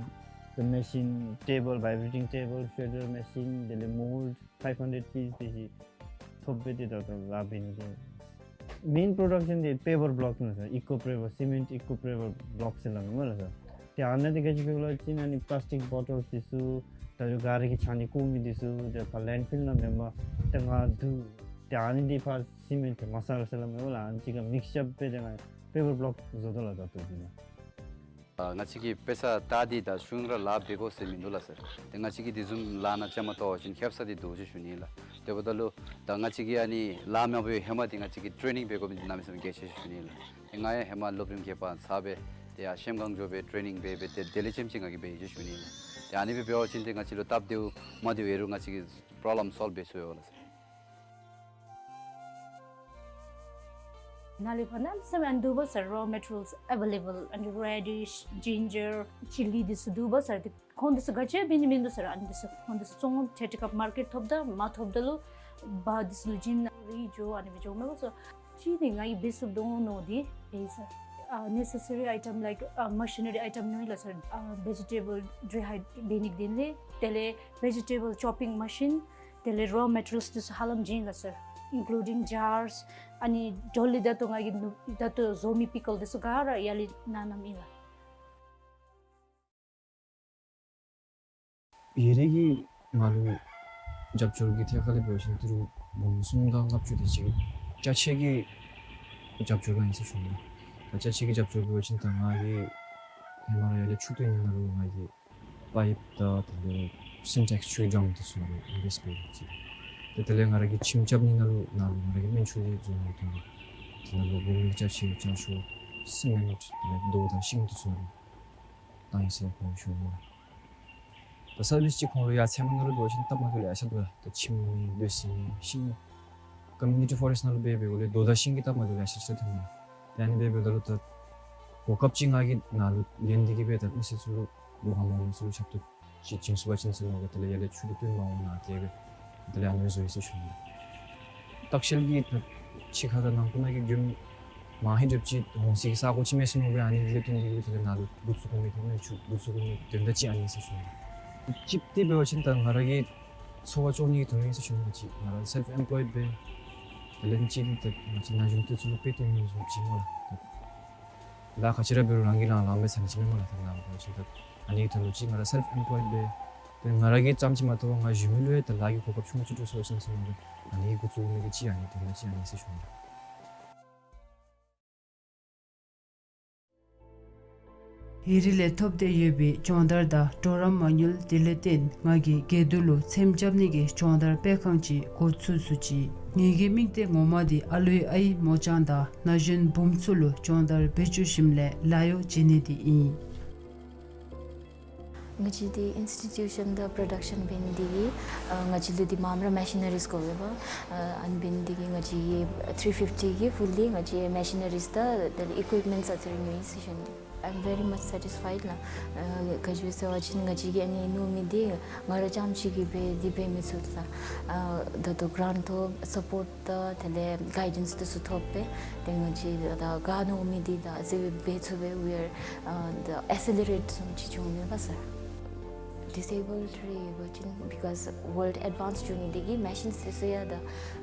ད་མེ་ཤིན་ཊེ་བཱལ་བའི་བི་རེ་ཊིང་ཊེ་བཱལ་ཤྲེ་ཌར་མེ་ཤིན་དེ་ལས་མོལཌ་ཕའིབ་ཧན་ཌེཌ་པིས་དེ་ཅིག་ཐོབ་སྦེ་ཏེ་ད་ལྟོ་ལཱ་འབད་ནི་དེ། མེན་པྲོ་ཌག་ཤཱན་འདི་པེ་བར་བི་ལོཀསི་ཨིན་ལགས་སར། ཨི་ཀོ་པེ་བར་སི་མེནཊ་ཨི་ཀོ་པེ་བར་བི་ལོཀསི་ཟེར་སླབ་མས་ལགས་སར། ཏེ་ཨ་ནཱ་འདི་ག་ཅི་སྦེ་སླབ་ཅི་ན་ཨ་ནི་པ་ལཱསི་ཊིཀ་བོ་ཊལསི་འདི་ཚུ་ད་རུང་ག་ར་གིས་ཆ་ནི་བཀོ་མི་འདི་ཚུ་ཏེ་ཕར་ལེནཌ་ཕིལ་ནང་མེན་པར་ཏེ་ང་བསྡུ་སྟེ་ཨ་ནི་འདི་ཕར་སི་མེནཊ་མ་སལ་ཟེར་སླབ་མས་ལགས། ཨ་ནི་ཅིག་ཁར་མིགསི་ཅར་འབད་དེ་ང་པེ་བར་བི་ལོཀསི་བཟོ་དོ་ལགས་ད་ལྟོ་འདི་ནང་། ཨ་ང་བཅས་ཀྱིས་དཔེ་ཆ་ལྟ་སྟེ་ད་གཞུང་ར་ལཱ་འབད་དགོ་ཟེར་མིན་འདུག་ལགས་སར། ཏེ་ང་བཅས་ཀྱིས་དེ་བཟུམ་ལཱ་ནང་བཅའ་མར་གཏོགས་པ་ཅིན་ཁེབ་ས་འདི་འདུག་ཅེས་ཞུ་ནི་ལགས། དེ་འབདཝ་ད་ལུ་ད་ང་བཅས་ཀྱིས་ཨ་ནི་ལཱ་མ་འབད་བའི་ཧེ་མ་འདི་ང་བཅས་ཀྱིས་ཊེ་ནིང་འབད་དགོ་མི་འདི་གནམ་མེད་ས་མེད་གལ་ཆེ་ཟེར་ཞུ་ནི་ལགས། ཏེ་ང་ཡང་ཧེ་མ་སློབ་རིམ་བརྒྱད་པ་ཚར་སྦེ་ཏེ་ཡར་གཞལམ་སྒང་འགྱོ་སྦེ་ཊེ་ནིང་འབད་སྦེ་ཏེ་དེ་ལས་ལྕེམ་ཅིག་ང་གིས་འབད་ཡི་ཟེར་ཞུ་ནི་ལགས། ཏེ་ཨ་ནི་སྦེ་འབད་བ་ཅིན་ཏེ་ང་བཅས་ལུ་སྟབས་བདེཝ་མ་བདེཝ་ཨིན་རུང་ང་བཅས་ཀྱིས་པྲོབ་ལེམ་སོལབ་འབད་ཚུགས་ཡོད་ལགས་སར། ནཱ་ལས་ཕར་གནམ་མེད་ས་མེད་ཨ་ནི་འདུག་པ་སར། རོ་མེ་ཊི་རི་ཡལསི་ཨེ་བེ་ལེ་བཱལ། ཨ་ནི་རེ་ཌིཤ་ཇིན་ཇར་ཅི་ལི་འདི་ཚུ་འདུག་པ་སར། ཏེ་ཁོང་འདི་ཚུ་ག་ཅི་འབད་ནི་མིན་འདུག་སར། ཨ་ནི་འདི་ཚུ་ཁོང་འདི་ཚུ་བཙོང་ཏེ་ཏེ་ཀ་མར་ཀེཊ་ཐོབ་ད་མ་ཐོབ་ད་ལུ་བ་འདི་ཚུ་ལུ་བྱིན་ནཱ་རེ་འགྱོ་ཨ་ནི་སྦེ་འགྱོཝ་མས་པ་སར། ཅིག་འདི་ང་གིས་འབད་ཚུགས་དོ་མནོ་སྟེ་འབད་ཡི་སར། ཨ་ནེ་སེ་སི་རི་ཨའི་ཊམ་ལའིཀ་ཨ་མེ་ཤི་ནེ་རི་ཨའི་ཊམ་ནང་ལུ་སར། ཨ་ཝེ་ཇི་ཊེ་བཱལ་ཌི་རའི་ཧའིཌ་འབད་ནི་གི་དོན་ལས་དེ་ལས་ཝེ་ཇི་ཊེ་བཱལ་ཅོ་པིང་མེ་ཤིན་དེ་ལས་རོ་མེ་ཊི་རི་ཡལསི་འདི་ཚུ་ཧ་ལམ་བྱིན་ཡི་ལགས་སར། ཨིན་ཀུ་ལུ་ཌིང་ཇརསི་ཨ་ནི་ཌོ་ལི་ད་ལྟོ་ང་གིས་ནུ་ད་ལྟོ་བཟོ་མི་པི་ཀལ་འདི་ཚུ་ག་ར་ཡར་ལས་ནཱ་བསྣམས་ཡི་ལགས། ཡོད་རིགས་ཀྱིས་ང་ལུ་རྒྱབ་སྐྱོར་གྱི་ཐད་ཁར་ལས་འབད་བ་ཅིན་ཏི་རུ་འབུམ་གསུམ་དང་ལྔ་བཅུ་དེ་ཅིག་ཅ་ཆས་ཀྱི་རྒྱབ་སྐྱོར་ག་ཨིན་ཟེར་ཞུ་ནི། ད་ཅ་ཆས་ཀྱི་རྒྱབ་སྐྱོར་འབད་བ་ཅིན་ད་ང་གིས་ཧེ་མ་ར་ཡར་ལས་ཆུ་བཏོན་ནི་ནང་ལུ་ང་གིས་པའིཔ་དང་དེ་ལས་སིན་ཊེགསི་ཆུའི་ཌྲམ་འདི་ཚུ་ནང་ལུ་ཨིན་བེསཊ་འབད་ཡི་ཅིག། ཏེ་དེ་ལས་ང་ར་གི་ཁྱིམ་རྐྱབ་ནི་ནང་ལུ་ནཱ་ལུ་ང་ར་གི་སྨན་ཆུ་ལས་བཟོ་ནི་དོན་ལུ་དེ་ནང་ལུ་འབུམ་གཅིག་ཅ་ཆས་ཅ་ཤོག་སི་མེནཊ་དེ་ལས་རྡོ་དང་ཤིང་འདི་ཚུ་ནང་ལུ་བཏང་ཡི་ཟེར་ཁོང་ཞུ་ནི། ད་སར་བིསི་ཅིག་ཁོང་ལུ་ཡར་ཚལ་མ་ནང་ལུ་འབད་བ་ཅིན་སྟབས་མ་བདེཝ་ལེ་ཤ་འདུག་ལགས། ད་ཁྱིམ་མེད་ལུས་སེམས་མེད་ཤིང་ཀོ་མིའུ་ནི་ཊི་ཕོ་རེསཊ་ནང་ལུ་འབད་འབདཝ་ལས་རྡོ་དང་ཤིང་གི་སྟབས་མ་བདེཝ་ལེ་ཤ་ཅིག་ར་ཐོན་ནུག། ཏེ་ཨ་ནི་སྦེ་འབདཝ་ད་ལུ་ད་གོ་སྐབས་ཅིག་ང་གིས་ནཱ་ལུ་ལེན་ཏེ་གིས་སྦེ་ད་མི་སེར་ཚུ་ལུ་ལོ་ཧ་མ་མི་སེར་ཚུ་ལུ་ཞབས་ཏོག་ཅིག་བྱིན་ཚུགས་པ་ཅིན་ཟེར་མནོ་སྦེ་དེ་ལས་ཡར་ལས་ཆུ་འདི་བཏོན་མ་འོང་ནཱ་དེ་སྦེ་དེ་ལས་ཨ་ནི་སྦེ་བཟོ་ཡི་ཟེར་ཞུ་ནི། ལྟ་བཤལ་གྱི་ད་ཕྱི་ཁ་དང་ནང་ཁུལ་ནང་གི་མགྱོནམ་མ་ཧེ་འགྲེབ་ཅིག་འོང་སའི་གི་ས་གོ་ཅིག་མས་ཟེར་མནོ་སྦེ་ཨ་ནི་ལས་བརྟེན་ཏེ་གིས་དེ་ལས་ནཱ་ལུ་འགོ་བཙུགས་དགོ་མི་དེ་ནང་ཆུ་འགོ་བཙུགས་དགོ་མི་དོན་དག་ཅིག་ཨ་ནི་ཟེར་ཞུ་ནི། གཅིག་འདི་འབད་བ་ཅིན་ད་ང་ར་གི་འཚོ་བ་སྐྱོང་ནི་གི་དོན་ལུ་ཟེར་ཞུ་ནི་གཅིག། ང་ར་སེལཕ་ཨེམ་པོལོའིཌ་སྦེ་དེ་ལས་གཅིག་འདི་ད་ང་བཅས་ན་གཞོན་འདི་ཚུ་ལུ་དཔེ་སྟོན་ནི་བཟུམ་ཅིག་སྨོ་ལགས། ད་ལཱ་ག་ཅི་ར་འབད་རུང་རང་གིས་རང་ལཱ་འབད་ཚར་ནི་ཅིག་མེན་སྨོ་ལགས། ད་ནཱ་འབད་བ་ཅིན་ད་ཨ་ནི་གི་དོན་ལུ་ཅིག་ང་ར་སེལཕ་ཨེམ་པོལོའིཌ་སྦེ་ཏེ་ང་ར་གིས་ཙམ་ཅིག་མ་གཏོགས་ང་གཞན་མི་ལུ་ཡང་ད་ལཱ་གི་གོ་སྐབས་ཆུང་ཀུ་ཅིག་སྤྲོད་ཚུགས་པ་ཅིན་ཟེར་མནོ་སྦེ་ཨ་ནི་འགོ་བཙུགས་མི་གི་ཅིག་ཨ་ནི་དོན་དག་ཅིག་ཨ་ནི་ཟེར་ཞུ་ནི། ཡུན་རིང་ལས་ཐོབ་སྟེ་ཡོད་པའི་སྦྱོང་བརྡར་དང་གྲོགས་རམ་མ་དངུལ་དེ་ལས་བརྟེན་ང་གིས་དགེ་འདུན་ལུ་ཚེམ་རྐྱབ་ནི་གི་སྦྱོང་བརྡར་སྤེལ་ཁང་ཅིག་འགོ་བཙུགས་ཚུགས་ཅི། ངེ་གི་དམིགས་གཏད་ངོ་མ་འདི་ཨ་ལུའི་ཨའི་མོ་ཅང་དང་ན་གཞོན་བུམོ་ཚུ་ལུ་སྦྱོང་བརྡར་འབད་བཅུག་ཞིནམ་ལས་ལཱ་གཡོག་བྱིན་ནི་འདི་ཨིན། ང་བཅས་འདི་ཨིནསི་ཊི་ཊུ་ཤཱན་དང་པྲོ་ཌག་ཤཱན་འབད་ནི་འདི་གིས་ཨ་ང་བཅས་ལུ་འདི་མངམ་ར་མེ་ཤི་ནི་རིས་དགོ་པས་པ། ཨ་ཨ་ནི་འབད་ནི་འདི་གིས་ང་བཅས་ཀྱིས་ཐི་རི་ཕིཕ་ཊི་གི་ཕུལ་ལི་ང་བཅས་མེ་ཤི་ནི་རིས་དང་དེ་ལས་ཨི་ཀུའིཔ་མེནཊསི་ཨ་ཙི་རེ་ཉོ་ཡི་ཟེར་ཞུ་ནི། I'm very much satisfied ལགས། ཨ་ག་ཅི་སྦེ་ཟེར་བ་ཅིན་ང་བཅས་ཀྱིས་ཨ་ནི་ནོར་མི་འདི་ང་ར་རྐྱངམ་ཅིག་གིས་འབད་དེ་འབད་མི་ཚུགས་ལགས། ཨ་ད་ལྟོ་གྷ་རེནཊ་ཐོབ་སཔོརཊ་དང་དེ་ལས་གའི་ཌེནསི་འདི་ཚུ་ཐོབ་སྦེ་ཏེ་ང་བཅས་ད་ག་ནོར་མི་འདི་ད་ཨ་ཙི་སྦེ་འབད་ཚུགས་པའི་we are ཨ་ད་ཨེ་སི་ལི་རེཊ་བཟུམ་ཅིག་བྱུང་ནུག་པ་སར། Disabled རེ་ཡོད་པ་ཅིན་because world advance འགྱོ་ནི་དེ་གིས་machines དེ་ཚུ་ཡང་ད་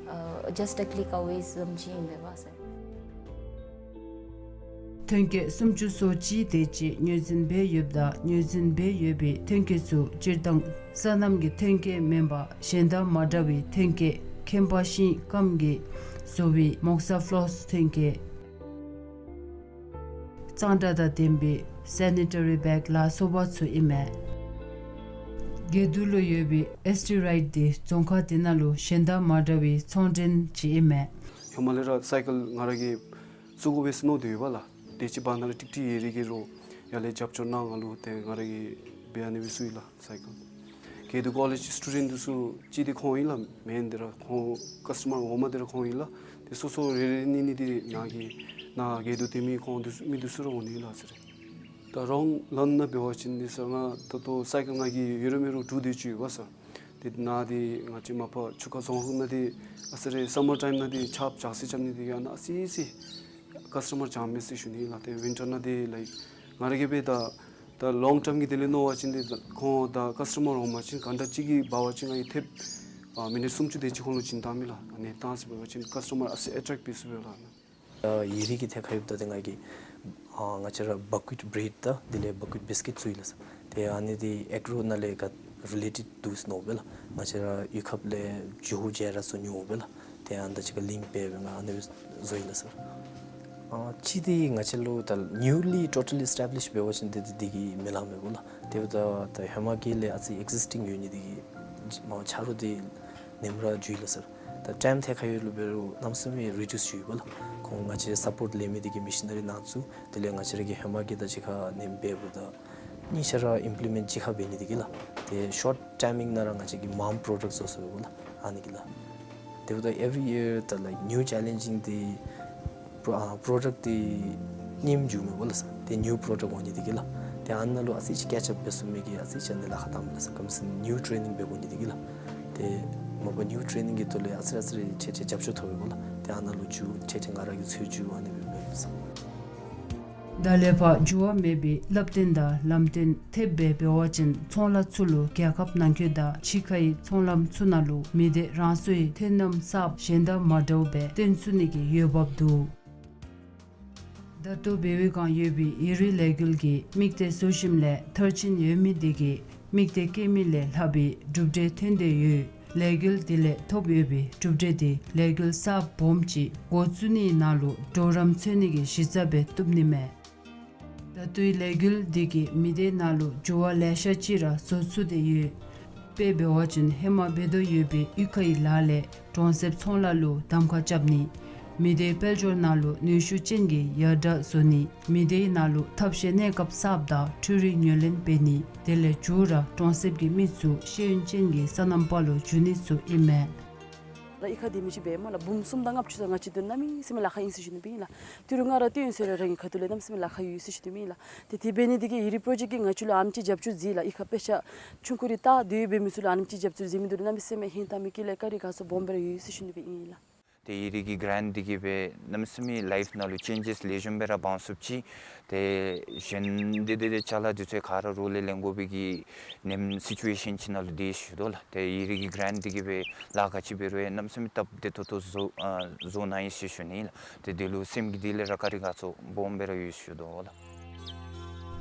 ཨ་just a click away བཟུམ་ཅིག་ཨིན་པས་པ་ཟེར། ཐོན་སྐྱེད་སུམ་ཅུ་སོ་གཅིག་དེ་ཅིག་ངོས་འཛིན་འབད་ཡོདཔ་ད་ངོས་འཛིན་འབད་ཡོད་པའི་ཐོན་སྐྱེད་ཚུ་སྤྱིར་བཏང་སོ་ནམ་གྱི་ཐོན་སྐྱེད་མེན་པར་གཞན་དང་མ་འདྲ་བའི་ཐོན་སྐྱེད་ཁྱིམ་པ་ཤིང་སྐམ་གྱིས་བཟོ་བའི་མོག་ས་ཕོ་ལོསི་ཐོན་སྐྱེད། གཙང་སྦྲ་དང་ལྡན་པའི་sanitary bag ལ་སོགས་པ་ཚུ་ཨིན་མས། དགེ་འདུན་ལུ་ཡོད་པའི་ཨེསི་ཊི་རའིཊ་དེ་རྫོང་ཁག་དེ་ནང་ལུ་གཞན་དང་མ་འདྲ་བའི་ཚོང་འདྲེན་ཅིག་ཨིན་མས། ཧེ་མ་ལས་ར་སའི་ཀལ་ང་ར་གིས་བཙུགས་དགོ་པས་ཟེར་མནོ་སྟེ་ཡོད་པ་ལགས། དེ་ཅིག་བར་ན་ར་ཀྲིག་ཀྲི་ཡོད་རིགས་ཀྱིས་རོགས་ཡར་ལས་རྒྱབ་སྐྱོར་གནང་ང་ལུ་ཏེ་ང་ར་གིས་འབད་ཨ་ནི་སྦེ་བཙུགས་ཡི་ལགས་སའི་ཀལ། དགེ་འདུན་ཀོ་ལེཇ་སི་ཊུ་ཌེནཊ་འདི་ཚུ་གཅིག་འདི་ཁོང་ཨིན་ལགས། མེན་འདི་ར་ཁོང་ཀསི་ཊ་མར་འོག་མ་འདི་ར་ཁོང་ཨིན་ལགས། ཏེ་སོ་སོ་རེ་རེ་གཉིས་གཉིས་འདི་ནཱ་གི་ནཱ་དགེ་འདུན་སྡེ་མི་ཁོང་འདི་ཚུ་མི་འདི་ཚུ་ར་འོང་ནི་ཨིན་ལགས་ཟེར། ད་རོང་ལཱན་ནང་འབད་བ་ཅིན་འདི་ས་ང་ད་ལྟོ་སའི་ཀལ་ང་གིས་ཡོད་རུང་མེད་རུང་དྲུག་དེ་ཅིག་ཡོད་པ་ས། ཏེ་ནཱ་འདི་ང་བཅས་མ་པ་ཆུ་ཁ་རྫོང་ཁག་ནང་འདི་ཨ་ཙི་རེ་སཱ་མར་ཊའིམ་ནང་འདི་ཆརཔ་ལྕགས་སི་རྐྱབ་ནི་འདི་གིས་ཨ་ནཱ་ཨ་ཙི་ཅིག་ཀསི་ཊ་མར་འཇམ་མས་ཟེར་ཞུ་ནི་ལགས། ཏེ་ཝིན་ཊར་ནང་འདི་ལའིཀ་ང་ར་གིས་འབད་ད་ད་ལོང་ཊརམ་གྱི་དོན་ལས་མནོ་བ་ཅིན་འདི་ཁོང་ད་ཀསི་ཊ་མར་འོང་པ་ཅིན་གྷན་ཊ་གཅིག་གི་འབད་བ་ཅིན་ང་གིས་ཐེབས་ཨ་མི་ནིཊ་སུམ་ཅུ་དེ་ཅིག་ཁོང་ལུ་བྱིན་བཏང་མས་ལགས། ཨ་ནི་བཏང་ཟེར་འབད་བ་ཅིན་ཀསི་ཊ་མར་ཨ་ཙི་ཨེ་ཊེཀཊ་འབད་ཚུགས་པས་ལགས། ཨ་ཡི་རིགས་ཀྱི་ཐད་ཁར་ཡོདཔ་ད་ཏེ་ང་གིས་ཨ་ང་བཅས་ར་བ་ཀུ་ཨིཊ་བྲེཌ་དང་དེ་ལས་བ་ཀུ་ཨིཊ་བིསི་ཀིཊ་བཙུགས་ཡི་ལགས་སོ། ཏེ་ཨ་ནི་འདི་ཨེག་རོ་ནང་ལས་ག་རི་ལེ་ཊེཌ་འདུག་ཟེར་མནོ་བས་ལགས། ང་བཅས་ར་གཡུས་ཁབ་ལས་ཇོ་བོ་རྗེ་ར་བཟོ་ནི་འོང་པས་ལགས། ཏེ་ཨ་ནི་དང་གཅིག་ཁར་ལིངཀ་འབད་སྦེ་ང་ཨ་ནི་སྦེ་བཟོ་ཡི་ལགས་སོ། ཨ་གཅིག་འདི་ང་བཅས་ལུ་ད་ནིའུ་ལི་ཊོ་ཊལ་ཨེས་ཊེབ་ལིཤ་འབད་བ་ཅིན་ཏེ་འདི་གིས་མི་ལང་མས་པ་ལགས། དེ་འབདཝ་ད་ད་ཧེ་མ་གི་ལས་ཨ་ཙི་ཨེག་ཟིསི་ཊིང་ཡོད་ནི་འདི་གིས་མ་ཆ་རོགས་འདི་ནེམ་ར་འགྱོ་ཡི་ལགས་སོ། ད་ཊའིམ་ཐད་ཁར་ཡོད་ལུ་འབད་རུང་གནམ་མེད་ས་མེད་རི་ཌིའུསི་འགྱོ་ཡི་པ་ལགས། ཁོང་ང་བཅས་སཔོརཊ་ལེན་མི་འདི་གིས་མེ་ཤི་ནི་རི་ནང་བཙུགས་དེ་ལས་ང་བཅས་ར་གི་ཧེ་མ་གི་དང་གཅིག་ཁར་ནེམ་འབདཝ་ད་གཉིས་ཆ་ར་ཨིམ་པི་ལི་མེནཊ་གཅིག་ཁར་འབད་ནི་འདི་གིས་ལགས། ཏེ་ཤོཊ་ཊའིམ་ནང་ར་ང་བཅས་ཀྱིས་མངམ་པྲོ་ཌཀཊ་བཟོ་ཚུགས་པས་པ་ལགས། ཨ་ནི་གིས་ལགས། དེ་འབདཝ་ད་ཨེ་བི་རི་ཡིར་ད་ལའིཀ་ནིའུ་ཅེ་ལེནཇིང་འདི་པྲོ་ཨ་པྲོ་ཌཀཊ་འདི་རྙིངམ་འགྱོཝ་མས་པ་ལགས་སོ། ཏེ་ནིའུ་པྲོ་ཌཀཊ་འོང་ནི་འདི་གིས་ལགས། ཏེ་ཨ་ནཱ་ལུ་ཨ་ཙི་ཅིག་ཀེཆ་ཨཔ་འབད་ཚུགས་མི་གི་ཨ་ཙི་ཅིག་ཨ་ནི་ལཱ་ཁག་བཏངམ་མས་ལགས་སོ། ག་ཅི་ཟེར་ན་ནིའུ་ཊེ་ནིང་འབད་དགོ་ནི་འདི་གིས་ལགས། ཏེ་མ་པ་ནིའུ་ཊེ་ནིང་གི་ཐོག་ལས་ཨ་ཙི་རེ་ཨ་ཙི་རེ་ཁྱེད་ཁྱེད་རྒྱབ་སྐྱོར་ཐོབ་པས་པ་ལགས། ཏེ་ཨ་ནཱ་ལུ་འགྱོ་ཁྱེད་ཁྱེད་ང་ར་གིས་འཚོལ་འགྱོ་ཨ་ནི་སྦེ་འབདཝ་མས་ལགས་སོ། ད་ལས་ཕར་འགྱུར་བ་མེད་པའི་བསླབ་སྟོན་དང་ལམ་སྟོན་ཐེབས་སྦེ་འབད་བ་ཅིན་ཚོང་ལཱ་ཚུ་ལུ་རྒྱལ་ཁབ་ནང་འཁོད་དང་ཕྱི་ཁའི་ཚོང་ལམ་ཚུ་ནང་ལུ་མི་སྡེ་རང་སོའི་ཐོན་རྣམ་གསརཔ་གཞན་དང་མ་འདྲཝ་སྦེ་སྟོན་ཚུགས་ནི་གི་འོས་འབབ་འདུག། ད་ལྟོ་བལ་པོའི་སྒང་ཡོད་པའི་ཡུན་རིང་ལས་འགུལ་གྱི་དམིགས་གཏད་བཟོ་ཞིནམ་ལས་མཐར་ཕྱིན་ཡོད་མི་འདི་གིས་དམིགས་གཏད་བསྐྱེད་མི་ལས་ལྷག་པའི་གྲུབ་འབྲས་ཐོན་ཏེ་ཡོད། ལས་འགུལ་འདི་ལས་ཐོབ་ཡོད་པའི་གྲུབ་འབྲས་འདི་ལས་འགུལ་གསརཔ་སྦོམ་ཅིག་འགོ་བཙུགས་ནིའི་ནང་ལུ་གྲོགས་རམ་འཚོལ་ནི་གི་གཞི་རྩ་སྦེ་བཏུབ་ནི་མས། ད་ལྟོའི་ལས་འགུལ་འདི་གིས་མི་སྡེའི་ནང་ལུ་འགྱུར་བ་ལེ་ཤ་ཅིག་ར་བཟོ་ཚུགས་ཏེ་ཡོད། དཔེ་འབད་བ་ཅིན་ཧེ་མ་འབད་དོ་ཡོད་པའི་གཡུས་ཁའི་ལཱ་ལས་གྲོང་གསེབ་ཚོང་ལཱ་ལུ་གདམ་ཁ་རྐྱབ་ནི། མི་སྡེའི་དཔལ་འབྱོར་ནང་ལུ་ནུས་ཤུགས་ཅན་གྱི་ཡར་དྲག་བཟོ་ནི། མི་སྡེའི་ནང་ལུ་ཐབས་ཤེས་གནས་སྐབས་གསརཔ་དང་འཕྲུལ་རིག་ཉོ་ལེན་འབད་ནི། དེ་ལས་མཇུག་ར་གྲོང་གསེབ་ཀྱི་མི་ཚུ་ཤེས་ཡོན་ཅན་གྱི་སོ་ནམ་པ་ལུ་འགྱུར་ནི་ཚུ་ཨིན་མས། ད་གཡུས་ཁར་སྡོད་མི་ཅིག་འབད་སྨོ་ལགས། འབུམ་གསུམ་དང་ལྔ་བཅུ་ཙམ་ང་བཅས་འདི་གནམ་མེད་ས་མེད་ལཱ་ཁག་ཨིན་ཟེར་ཞུ་ནི་སྦེ་ཨིན་ལགས། ཏི་རུ་ང་ར་ལྟོ་ཡོད་ཟེར་རུང་རང་གི་ཁ་ཐུག་ལས་གནམ་མེད་ས་མེད་ལཱ་ཁག་ཡོད་ཟེར་ཞུ་ནི་སྦེ་ཨིན་ལགས། ཏེ་དེ་འབད་ནི་འདི་གིས་ཡུན་རིང་པྲོ་ཇེཀཊ་ཀྱིས་ང་བཅས་ལུ་ཨ་ནེམ་ཅིག་རྒྱབ་སྐྱོར་མཛད་ལགས། གཡུས་ཁར་དཔེ་ཆ་ཆུང་ཀུ་རེ་བལྟ་སྡོད་འབད་མི་ཚུ་ལུ་ཨ་ནེམ་ཅིག་རྒྱབ་སྐྱོར་མཛད་མི་འདི་ལུ་གནམ་མེད་ས་མེད་ཧིང་དྭངས་མི་དཀྱིལ་ལས་བཀའ་དྲིན་དགའ་ཚོར་སྦོམ་སྦེ་ར་ཡོད་ཟེར་ཞུ་ནི་སྦེ་ཨིན་ལགས། ཏེ་ཡུན་རིང་གི་གྲཱནཊ་འདི་གིས་སྦེ་གནམ་མེད་ས་མེད་ལའིཕ་ནང་ལུ་ཅེན་ཇེསི་ལེགས་ཤོམ་སྦེ་ར་འབག་ཚུགསཔ་ཅིག། ཏེ་གཞན་འདི་འདི་འདི་ཅ་ལ་འདི་ཚུ་ག་ར་རོགས་ལས་ལེན་དགོ་པའི་གི་ནེམ་སི་ཅུ་ཨེ་ཤཱན་ཅིག་ནང་ལུ་སྡོད་ཡི་ཟེར་ཞུ་དོ་ལགས། ཏེ་ཡུན་རིང་གི་གྲཱནཊ་འདི་གིས་སྦེ་ལཱ་ག་ཅི་འབད་རུང་ཡང་གནམ་མེད་ས་མེད་སྟབས་བདེ་ཏོག་ཏོ་བཟོ་ཨ་བཟོ་གནང་ཡི་ཟེར་ཞུ་ནི་ལགས། ཏེ་འདི་ལུ་སེམས་ཀྱི་གཏིང་ལས་ར་བཀའ་དྲིན་དགའ་ཚོར་སྦོམ་སྦེ་ར་ཡོད་ཟེར་ཞུ་དོ་ལགས།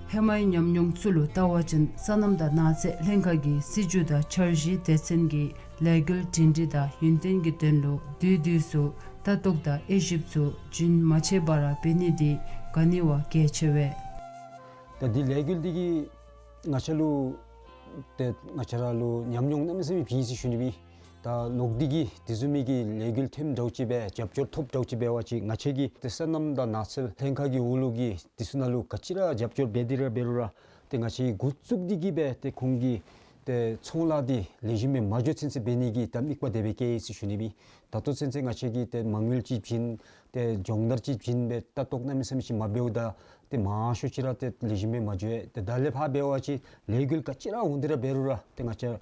ཧེ་མའི་ཉམས་མྱོང་ཚུ་ལུ་བལྟ་བ་ཅིན་སོ་ནམ་དང་ནགས་ཚལ་ལྷན་ཁག་གིས་སྲིད་བྱུས་དང་འཆར་གཞིའི་སྡེ་ཚན་གྱི་ལས་འགུལ་སྒྲིང་སྒྲི་དང་ཡུན་བརྟན་གྱི་དོན་ལུ་དུས་དུས་སུ་ལྟ་རྟོག་དང་དབྱེ་ཞིབ་ཚུ་རྒྱུན་མ་ཆད་པར་འབད་ནི་འདི་ག་ནི་བ་གལ་ཆེ་བས། ད་འདི་ལས་འགུལ་འདི་གིས་ང་བཅས་ལུ་ཏེ་ང་བཅས་ར་ལུ་ཉམས་མྱོང་གནམ་མེད་ས་མེད་བྱིན་ཡི་ཟེར་ཞུ་ནི་སྦེ། ད་ལོག་སྟེ་གི་དེ་བཟུམ་མའི་གི་ལས་འགུལ་ཐོནམ་འདྲཝ་ཅིག་སྦེ་རྒྱབ་སྐྱོར་ཐོབ་འདྲཝ་ཅིག་འབད་བ་ཅིན་ང་བཅས་ཀྱིས་ཏེ་སོ་ནམ་དང་ནགས་ཚལ་ལྷན་ཁག་གི་འོག་ལུ་གི་དེ་ཚུ་ནང་ལུ་ག་ཅི་ར་རྒྱབ་སྐྱོར་འབད་དེ་ར་འབད་རུང་ར་ཏེ་ང་བཅས་ཀྱིས་འགོ་བཙུགས་ཏེ་གི་སྦེ་ཏེ་ཁོང་གི་ཏེ་ཚོང་ལཱ་འདི་ལེགས་ཤོམ་སྦེ་མ་འགྱོ་ཚུན་ཚོད་འབད་ནི་གི་ད་དམིགས་པ་དེ་སྦེ་བསྐྱེད་ཡི་ཟེར་ཞུ་ནི་སྦེ། ད་ལྟོ་ཚུན་ཚོད་ང་བཅས་ཀྱིས་ཏེ་མ་དངུལ་ཅིག་བྱིན་ཏེ་སྦྱོང་བརྡར་ཅིག་བྱིན་སྦེ་ལྟ་རྟོག་གནམ་མེད་ས་མེད་ཅིག་མ་འབདཝ་ད་ཏེ་མང་ཤོས་ཅིག་ར་ཏེ་ལེགས་ཤོམ་སྦེ་མ་འགྱོ་ཡི། ཏེ་ད་ལས་ཕར་འབད་བ་ཅིན་ལས་འགུལ་ག་ཅི་ར་འོང་སྟེ་ར་འབད་རུང་ར་ཏེ་ང་བཅས་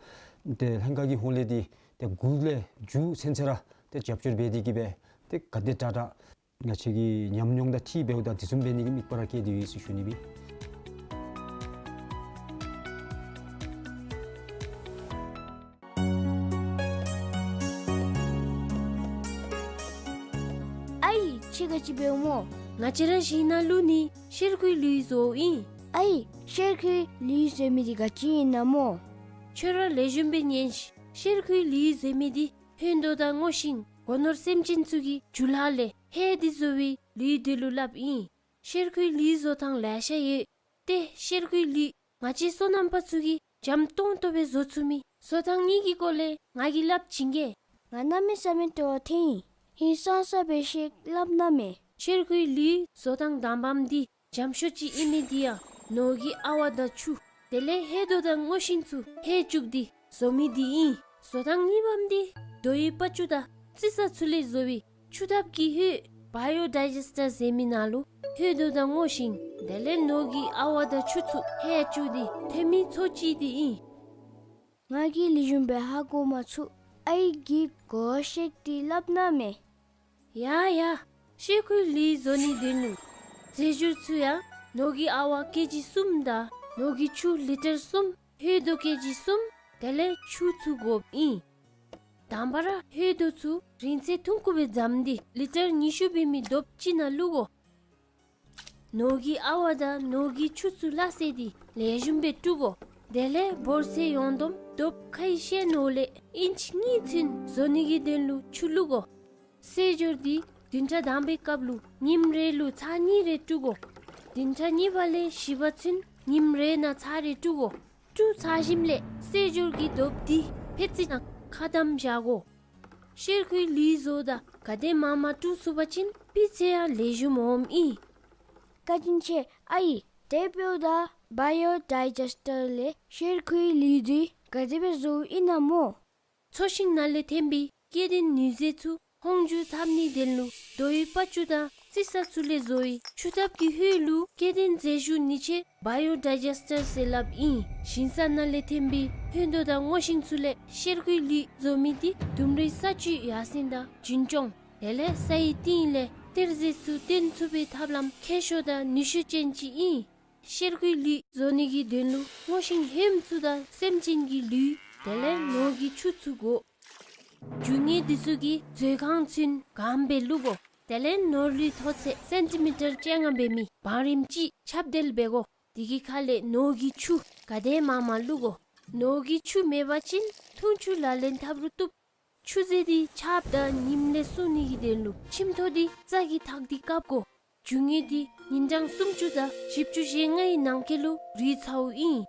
ཏེ་ལྷན་ཁག་གི་ཧོངས་ལས་འདི་ཏེ་འགོ་ལས་མཇུག་ཚུན་ཚོད་ར་ཏེ་རྒྱབ་སྐྱོར་འབད་དེ་གི་སྦེ་ཏེ་ག་དེ་དྲག་དྲག་ང་བཅས་ཀྱི་ཉམས་མྱོང་དང་འཁྲིལ་འབདཝ་ད་དེ་བཟུམ་འབད་ནི་གི་དམིགས་པ་ར་བསྐྱེད་དེ་ཡོད་ཟེར་ཞུ་ནི་སྦེ། ཁྱོད་ག་ཅི་འབདཝ་སྨོ། ང་བཅས་ར་ཞིང་ནང་ལུ་ནི་གཤེར་ཁུའི་ལུད་བཟོཝ་ཨིན། ཨའི་གཤེར་ཁུའི་ལུད་བཟོ་མི་འདི་ག་ཅི་ཨིན་ན་སྨོ། ཁྱོད་ར་ལེགས་ཤོམ་སྦེ་ཉན་ཤིག། གཤེར་ཁུའི་ལུད་བཟོ་མི་འདི་ཧོད་དོ་དང་སྔོ་ཤིང་སྒོ་ནོར་སེམས་ཅན་ཚུ་གི་རྒྱུ་ལྷག་ལས་ཧེ་འདི་བཟོ་བའི་ལུད་འདི་ལུ་སླབ་ཨིན། གཤེར་ཁུའི་ལུད་བཟོ་ཐངས་ལེ་ཤ་ཡོད། ཏེ་གཤེར་ཁུའི་ལུད་ང་བཅས་སོ་ནམ་པ་ཚུ་གིས་འཇམ་ཏོང་ཏོ་སྦེ་བཟོ་ཚུགས་མི་བཟོ་ཐངས་གཉིས་ཀྱི་སྐོར་ལས་ང་གིས་སླབ་བྱིན་གེ། ང་གནམ་མེད་ས་མེད་སྤྲོ་བ་ཐོན་ཡི། ཧིང་སངས་ས་སྦེ་ཤེས་སླབ་གནང་མས། གཤེར་ཁུའི་ལུད་བཟོ་ཐངས་དང་པམ་འདི་འཇམ་ཤོས་ཅིག་ཨིན་མི་འདི་ཡང་ནོར་གྱི་ཨ་ཝ་དང་ཆུ་དེ་ལས་ཧོད་དོ་དང་སྔོ་ཤིང་ཚུ་ཧེ་བཅུག་སྟེ་བཟོ་མི་འདི་ཨིན། བཟོ་ཐངས་གཉིས་པམ་འདི་རྡོའི་པ་ཅུ་དང་རྩི་ས་ཚུ་ལས་བཟོ་བའི་ཆུ་ཐབ་ཀྱི་ཧོད་བཱ་ཡོ་ཌའི་ཇེསི་ཊར་ཟེར་མི་ནང་ལུ་ཧོད་དོ་དང་སྔོ་ཤིང་དེ་ལས་ནོར་གྱི་ཨ་ཝ་དང་ཆུ་ཚུ་ཧེ་བཅུག་སྟེ་ཐོན་མི་ཚོ་ཅིག་འདི་ཨིན། ང་གིས་ལེགས་ཤོམ་སྦེ་ཧ་གོ་མ་ཚུགས། ཨའི་གིས་གོ་བ་བཤད་དེ་སླབ་གནང་མས། ཡ་ཡ། གཤེར་ཁུའི་ལུད་བཟོ་ནིའི་དོན་ལུ་རྫས་སྦྱོར་ཚུ་ཡང་ནོར་གྱི་ཨ་ཝ་ཀེ་ཇི་གསུམ་དང་ནོར་གྱི་ཆུ་ལི་ཊར་གསུམ་ཧོད་དོ་ཀེ་ཇི་གསུམ་དེ་ལས་ཆུ་ཚུ་དགོཔ་ཨིན། དང་པ་ར་ཧོད་དོ་ཚུ་རིང་ཚད་ཐུང་ཀུ་སྦེ་བཟུམ་སྟེ་ལི་ཊར་ཉི་ཤུ་འབད་མི་དོབ་ཅིག་ནང་བླུག་དགོ། ནོར་གྱི་ཨ་ཝ་དང་ནོར་གྱི་ཆུ་ཚུ་སླ་བསྲེས་ཏེ་ལེགས་ཤོམ་སྦེ་བཀྲུ་དགོ། དེ་ལས་འབོར་ཚད་ཡོངས་བསྡོམས་དོབ་ཁའི་ཤེལ་ནོར་ལས་ཨིན་ཅི་གཉིས་ཚུན་བཟོ་ནི་གི་དོན་ལུ་ཆུ་བླུག་དགོ། བསྲེས་སྦྱོར་འདི་བདུན་ཕྲག་དང་པའི་སྐབས་ལུ་ཉིནམ་རེ་ལུ་ཚར་གཉིས་རེ་བཀྲུ་དགོ། བདུན་ཕྲག་གཉིས་པ་ལས་བཞི་པ་ཚུན་ཉིནམ་རེ་ནང་ཚར་རེ་བཀྲུ་དགོ། བཀྲུ་ཚར་ཞིནམ་ལས་བསྲེས་སྦྱོར་གྱི་དོབ་འདི་ཕད་ཙི་ནང་ཁ་བསྡམ་བཞག་དགོ། གཤེར་ཁུའི་ལུད་བཟོཝ་ད་ག་དེ་མང་མང་བཀྲུ་ཚུགས་པ་ཅིན་སྤུས་ཚད་ཡང་ལེགས་ཤོམ་འོངམ་ཨིན། བཀའ་དྲིན་ཆེ་ཨའི། དེ་འབདཝ་ད་བཱ་ཡོ་ཌའི་ཇེསི་ཊར་ལས་གཤེར་ཁུའི་ལུད་འདི་ག་དེ་སྦེ་བཟོཝ་ཨིན་ན་སྨོ། ཚོ་ཤིང་ནང་ལས་ཐོན་པའི་སྐྱེ་ལྡན་ནུས་རྫས་ཚུ་ཧོང་འཇུ་འཐབ་ནིའི་དོན་ལུ་རྡོའི་པ་ཅུ་དང་རྩི་ས་ཚུ་ལས་བཟོ་བའི་ཆུ་ཐབ་ཀྱི་ཧོད་ལུ་སྐྱེ་ལྡན་རྫས་ཞུ་ནི་ཆེ་བཱ་ཡོ་ཌའི་ཇེསི་ཊར་ཟེར་སླབ་ཨིན། ཞིང་ས་ནང་ལས་ཐོན་པའི་ཧོད་དོ་དང་སྔོ་ཤིང་ཚུ་ལས་གཤེར་ཁུའི་ལུད་བཟོ་མི་འདི་ལྡུམ་རའི་ས་བཅུད་ཡར་སེང་དང་རྒྱུན་སྐྱོང་དེ་ལས་སའི་གཏིང་ལས་གཏེར་རྫས་ཚུ་བཏོན་ཚུགས་པའི་ཐབས་ལམ་མཁས་ཤོས་དང་ནུས་ཤུགས་ཅན་ཅིག་ཨིན། གཤེར་ཁུའི་ལུད་བཟོ་ནི་གི་དོན་ལུ་སྔོ་ཤིང་ཧོནམ་ཚུ་དང་སེམས་ཅན་གྱི་ལུད་དེ་ལས་ནོར་གྱི་ཆུ་ཚུ་དགོ། རྒྱུ་དངོས་འདི་ཚུ་གི་མཛོད་ཁང་ཚུན་གང་སྦེ་བླུག་དགོ། དེ་ལས་ནོར་ལུད་མཐོ་ཚད་སེན་ཊི་མི་ཊར་བཅོ་ལྔ་འབད་མི་བང་རིམ་ཅིག་ཁྱབ་གདལ་འབད་དགོ། དེ་གི་ཁ་ལས་ནོར་གྱི་ཆུ་ག་དེ་མང་མང་བླུག་དགོ། ནོར་གྱི་ཆུ་མེད་པ་ཅིན་འཐུང་ཆུ་ལག་ལེན་འཐབ་རུང་བཏུབ། ཆུ་རྫས་འདི་ཆརཔ་དང་ཉིམ་ལས་སྲུང་ནི་གི་དོན་ལུ་ཆུམ་ཐོག་འདི་རྩྭ་གིས་བཏགས་ཏེ་བཀབ་དགོ། རྒྱུ་དངོས་འདི་ཉིན་གྲངས་སུམ་ཅུ་དང་བཞི་བཅུ་ཞེ་ལྔའི་ནང་འཁོད་ལུ་རུལ་ཚརཝ་ཨིན།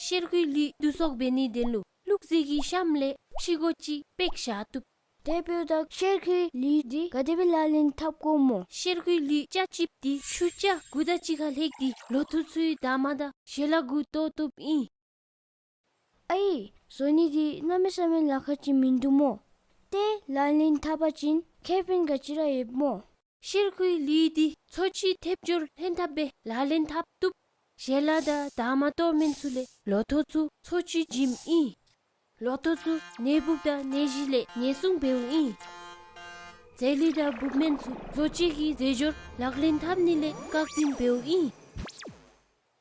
གཤེར་ཁུའི་ལུད་བསྡུ་གསོག་འབད་ནིའི་དོན་ལུ་བླུགས་རྫས་ཀྱི་གཤམ་ལས་ཕྱི་སྒོ་ཅིག་སྤེག་བཞག་བཏུབ། དེ་འབདཝ་ད་གཤེར་ཁུའི་ལུད་འདི་ག་དེ་སྦེ་ལག་ལེན་འཐབ་དགོ་སྨོ། གཤེར་ཁུའི་ལུད་ཅ་ཅིགཔོ་འདི་ཆུ་ཅ་དགུ་དང་གཅིག་ཁར་ལྷོད་དེ་ལོ་ཐོག་ཚུའི་འདབ་མ་དང་ཞལ་ལག་གུ་གཏོར་བཏུབ་ཨིན། ཨའི་བཟོ་ནི་འདི་གནམ་མེད་ས་མེད་ལཱ་ཁག་ཅིག་མིན་འདུག་སྨོ། ཏེ་ལག་ལེན་འཐབ་པ་ཅིན་ཁེ་ཕན་ག་ཅི་ར་ཡོདཔ་སྨོ། གཤེར་ཁུའི་ལུད་འདི་ཚོ་ཅིག་ཐེབས་སྦྱོར་ལྷན་ཐབས་སྦེ་ལག་ལེན་འཐབ་བཏུབ། ཞལ་ལག་དང་འདབ་མ་གཏོར་སྨན་ཚུ་ལས་ལོ་ཐོག་ཚུ་ཚོ་ཅིག་བྱིནམ་ཨིན། ལོ་ཐོག་ཚུ་ནད་འབུཔ་དང་ནད་གཞི་ལས་ཉེན་སྲུང་འབདཝ་ཨིན། ཟས་ལུད་དང་འབུཔ་སྨན་ཚུ་ཚོ་ཅིག་གི་རྫས་སྦྱོར་ལག་ལེན་འཐབ་ནི་ལས་བཀག་འཛིན་འབདཝ་ཨིན།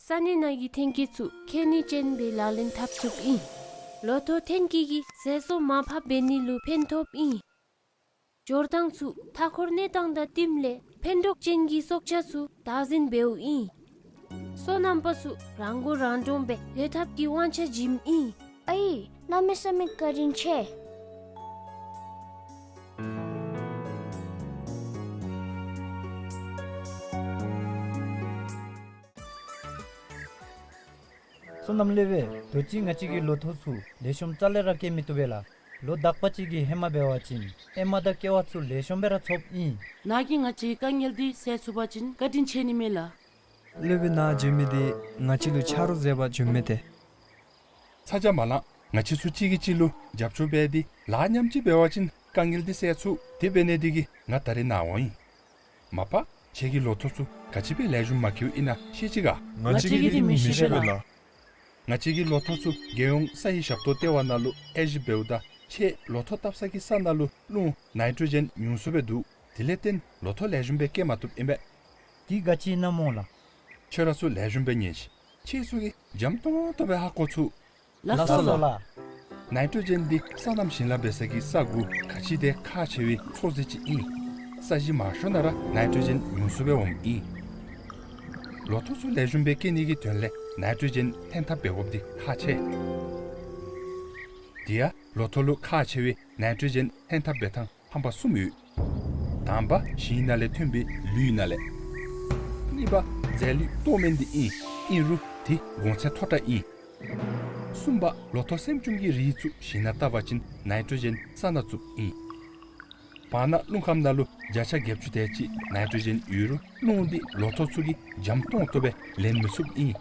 ས་གནས་ནང་གི་ཐོན་སྐྱེད་ཚུ་ཁེ་ནུས་ཅན་སྦེ་ལག་ལེན་འཐབ་ཚུགསཔ་ཨིན། ལོ་ཐོག་ཐོན་སྐྱེད་ཀྱི་ཟས་གསོག་མར་ཕབ་འབད་ནི་ལུ་ཕན་ཐོགསཔ་ཨིན། སྦྱོར་སྟངས་ཚུ་མཐའ་འཁོར་གནས་སྟངས་དང་བསྟུནམ་ལས་ཕན་གྲོགས་ཅན་གྱི་སྲོག་ཆགས་ཚུ་བདག་འཛིན་འབདཝ་ཨིན། སོ་ནམ་པ་ཚུ་རང་མགོ་རང་འདྲོངས་སྦེ་སྡོད་ཐབས་ཀྱི་དབང་ཆ་བྱིནམ་ཨིན། ཨའི་གནམ་མེད་ས་མེད་བཀའ་དྲིན་ཆེ། སོ་ནམ་སློབ་དཔོན། དུས་ཅི་ང་བཅས་ཀྱི་ལོ་ཐོག་ཚུ་ལེགས་ཤོམ་རྩ་ལས་ར་སྐྱེ་མི་བཏུབ་པས་ལགས། ལོ་དག་པ་ཅིག་གི་ཧེ་མ་འབད་བ་ཅིན་ཨེ་མ་དང་ཀེ་བ་ཚུ་ལེགས་ཤོམ་སྦེ་ར་ཚོགསཔ་ཨིན། ནཱ་གིས་ང་བཅས་དཀའ་ངལ་འདི་སེལ་ཚུགས་པ་ཅིན་བཀའ་དྲིན་ཆེ་ནི་མས་ལགས། སློབ་དཔོན་ནཱ་བྱོན་མི་འདི་ང་བཅས་ལུ་ཆ་རོགས་མཛད་པར་བྱོན་མི་ཏེ། ཚ་གྱང་མ་ལང་། ང་བཅས་ཚུ་གཅིག་གིས་གཅིག་ལུ་རྒྱབ་སྐྱོར་འབད་དེ་ལཱ་མཉམ་གཅིག་འབད་བ་ཅིན་དཀའ་ངལ་འདི་སེལ་ཚུགས། དེ་འབད་ནི་དེ་གིས་ང་ད་རིས་ནཱ་འོང་ཡི། མ་པ་ཁྱེད་ཀྱི་ལོ་ཐོག་ཚུ་ག་ཅི་སྦེ་ལེགས་ཤོམ་མ་སྐྱེཝ་ཨིན་ན་ཤེས་ཅི་ག། ང་བཅས་ཀྱིས་མི་ཤེས་པས་ལགས། ང་བཅས་ཀྱི་ལོ་ཐོག་ཚུ་རྒྱལ་ཡོངས་ས་ཡི་ཞབས་ཏོག་ལྟེ་བ་ནང་ལུ་དབྱེ་ཞིབ་འབདཝ་ད་ཁྱེད་ལོ་ཐོག་བཏབ་ས་གི་ས་ནང་ལུ་རླུང་ནའི་ཊྲོ་ཇེན་ཉུང་སུ་སྦེ་འདུག། དེ་ལས་བརྟེན་ལོ་ཐོག་ལེགས་ཤོམ་སྦེ་སྐྱེ་མ་བཏུབ་ཨིན་པས། དེ་ག་ཅི་ཨིན་ན་སྨོ་ལགས། ཁྱོད་ར་ཚུ་ལེགས་ཤོམ་སྦེ་ཉན་ཤིག། ཁྱེད་ཚུ་གིས་འཇམ་ཏོང་ཏོ་སྦེ་ཧ་གོ་ཚུགས། ལགས་སོ་ལགས། ནའི་ཊྲོ་ཇེན་འདི་སོ་ནམ་ཞིང་ལཱ་འབད་ས་གི་ས་གུ་ག་ཅི་དེ་ཁག་ཆེ་བའི་ཚོགས་རྫས་ཅིག་ཨིན། ས་གཞི་མང་ཤོས་ནང་ར་ནའི་ཊྲོ་ཇེན་ཉུང་སུ་སྦེ་འོངམ་ཨིན། ལོ་ཐོག་ཚུ་ལེགས་ཤོམ་སྦེ་སྐྱེ་ནི་གི་དོན་ལས་ནའི་ཊྲོ་ཇེན་ལྷན་ཐབས་འབད་དགོཔ་འདི་ཁག་ཆེ། དེ་ཡང་ལོ་ཐོག་ལུ་ཁག་ཆེ་བའི་ནའི་ཊྲོ་ཇེན་ལྷན་ཐབས་འབད་ཐངས་ཧམ་པ་གསུམ་ཡོད། དང་པ་ཞིང་ནང་ལས་ཐོན་པའི་ལུད་ནང་ལས། གཉིས་པ་རྫས་ལུད་ལྟོ་སྨན་འདི་ཨིན། ཨིན་རུང་དེ་གོང་ཚད་མཐོ་དྲགས་ཨིན། གསུམ་པ་ལོ་ཐོག་སྲན་ལྕུམ་གྱི་རིགས་ཚུ་ཞིང་ནང་བཏབ་པ་ཅིན་ནའི་ཊྲོ་ཇེན་ས་ནང་བཙུགསཔ་ཨིན། བར་ན་རླུང་ཁམས་ནང་ལུ་བརྒྱ་ཆ་བརྒྱད་ཅུ་དེ་ཅིག་ནའི་ཊྲོ་ཇེན་ཡོད་རུང་རླུང་འདི་ལོ་ཐོག་ཚུ་གིས་འཇམ་ཏོང་ཏོ་སྦེ་ལེན་མི་ཚུགསཔ་ཨིན།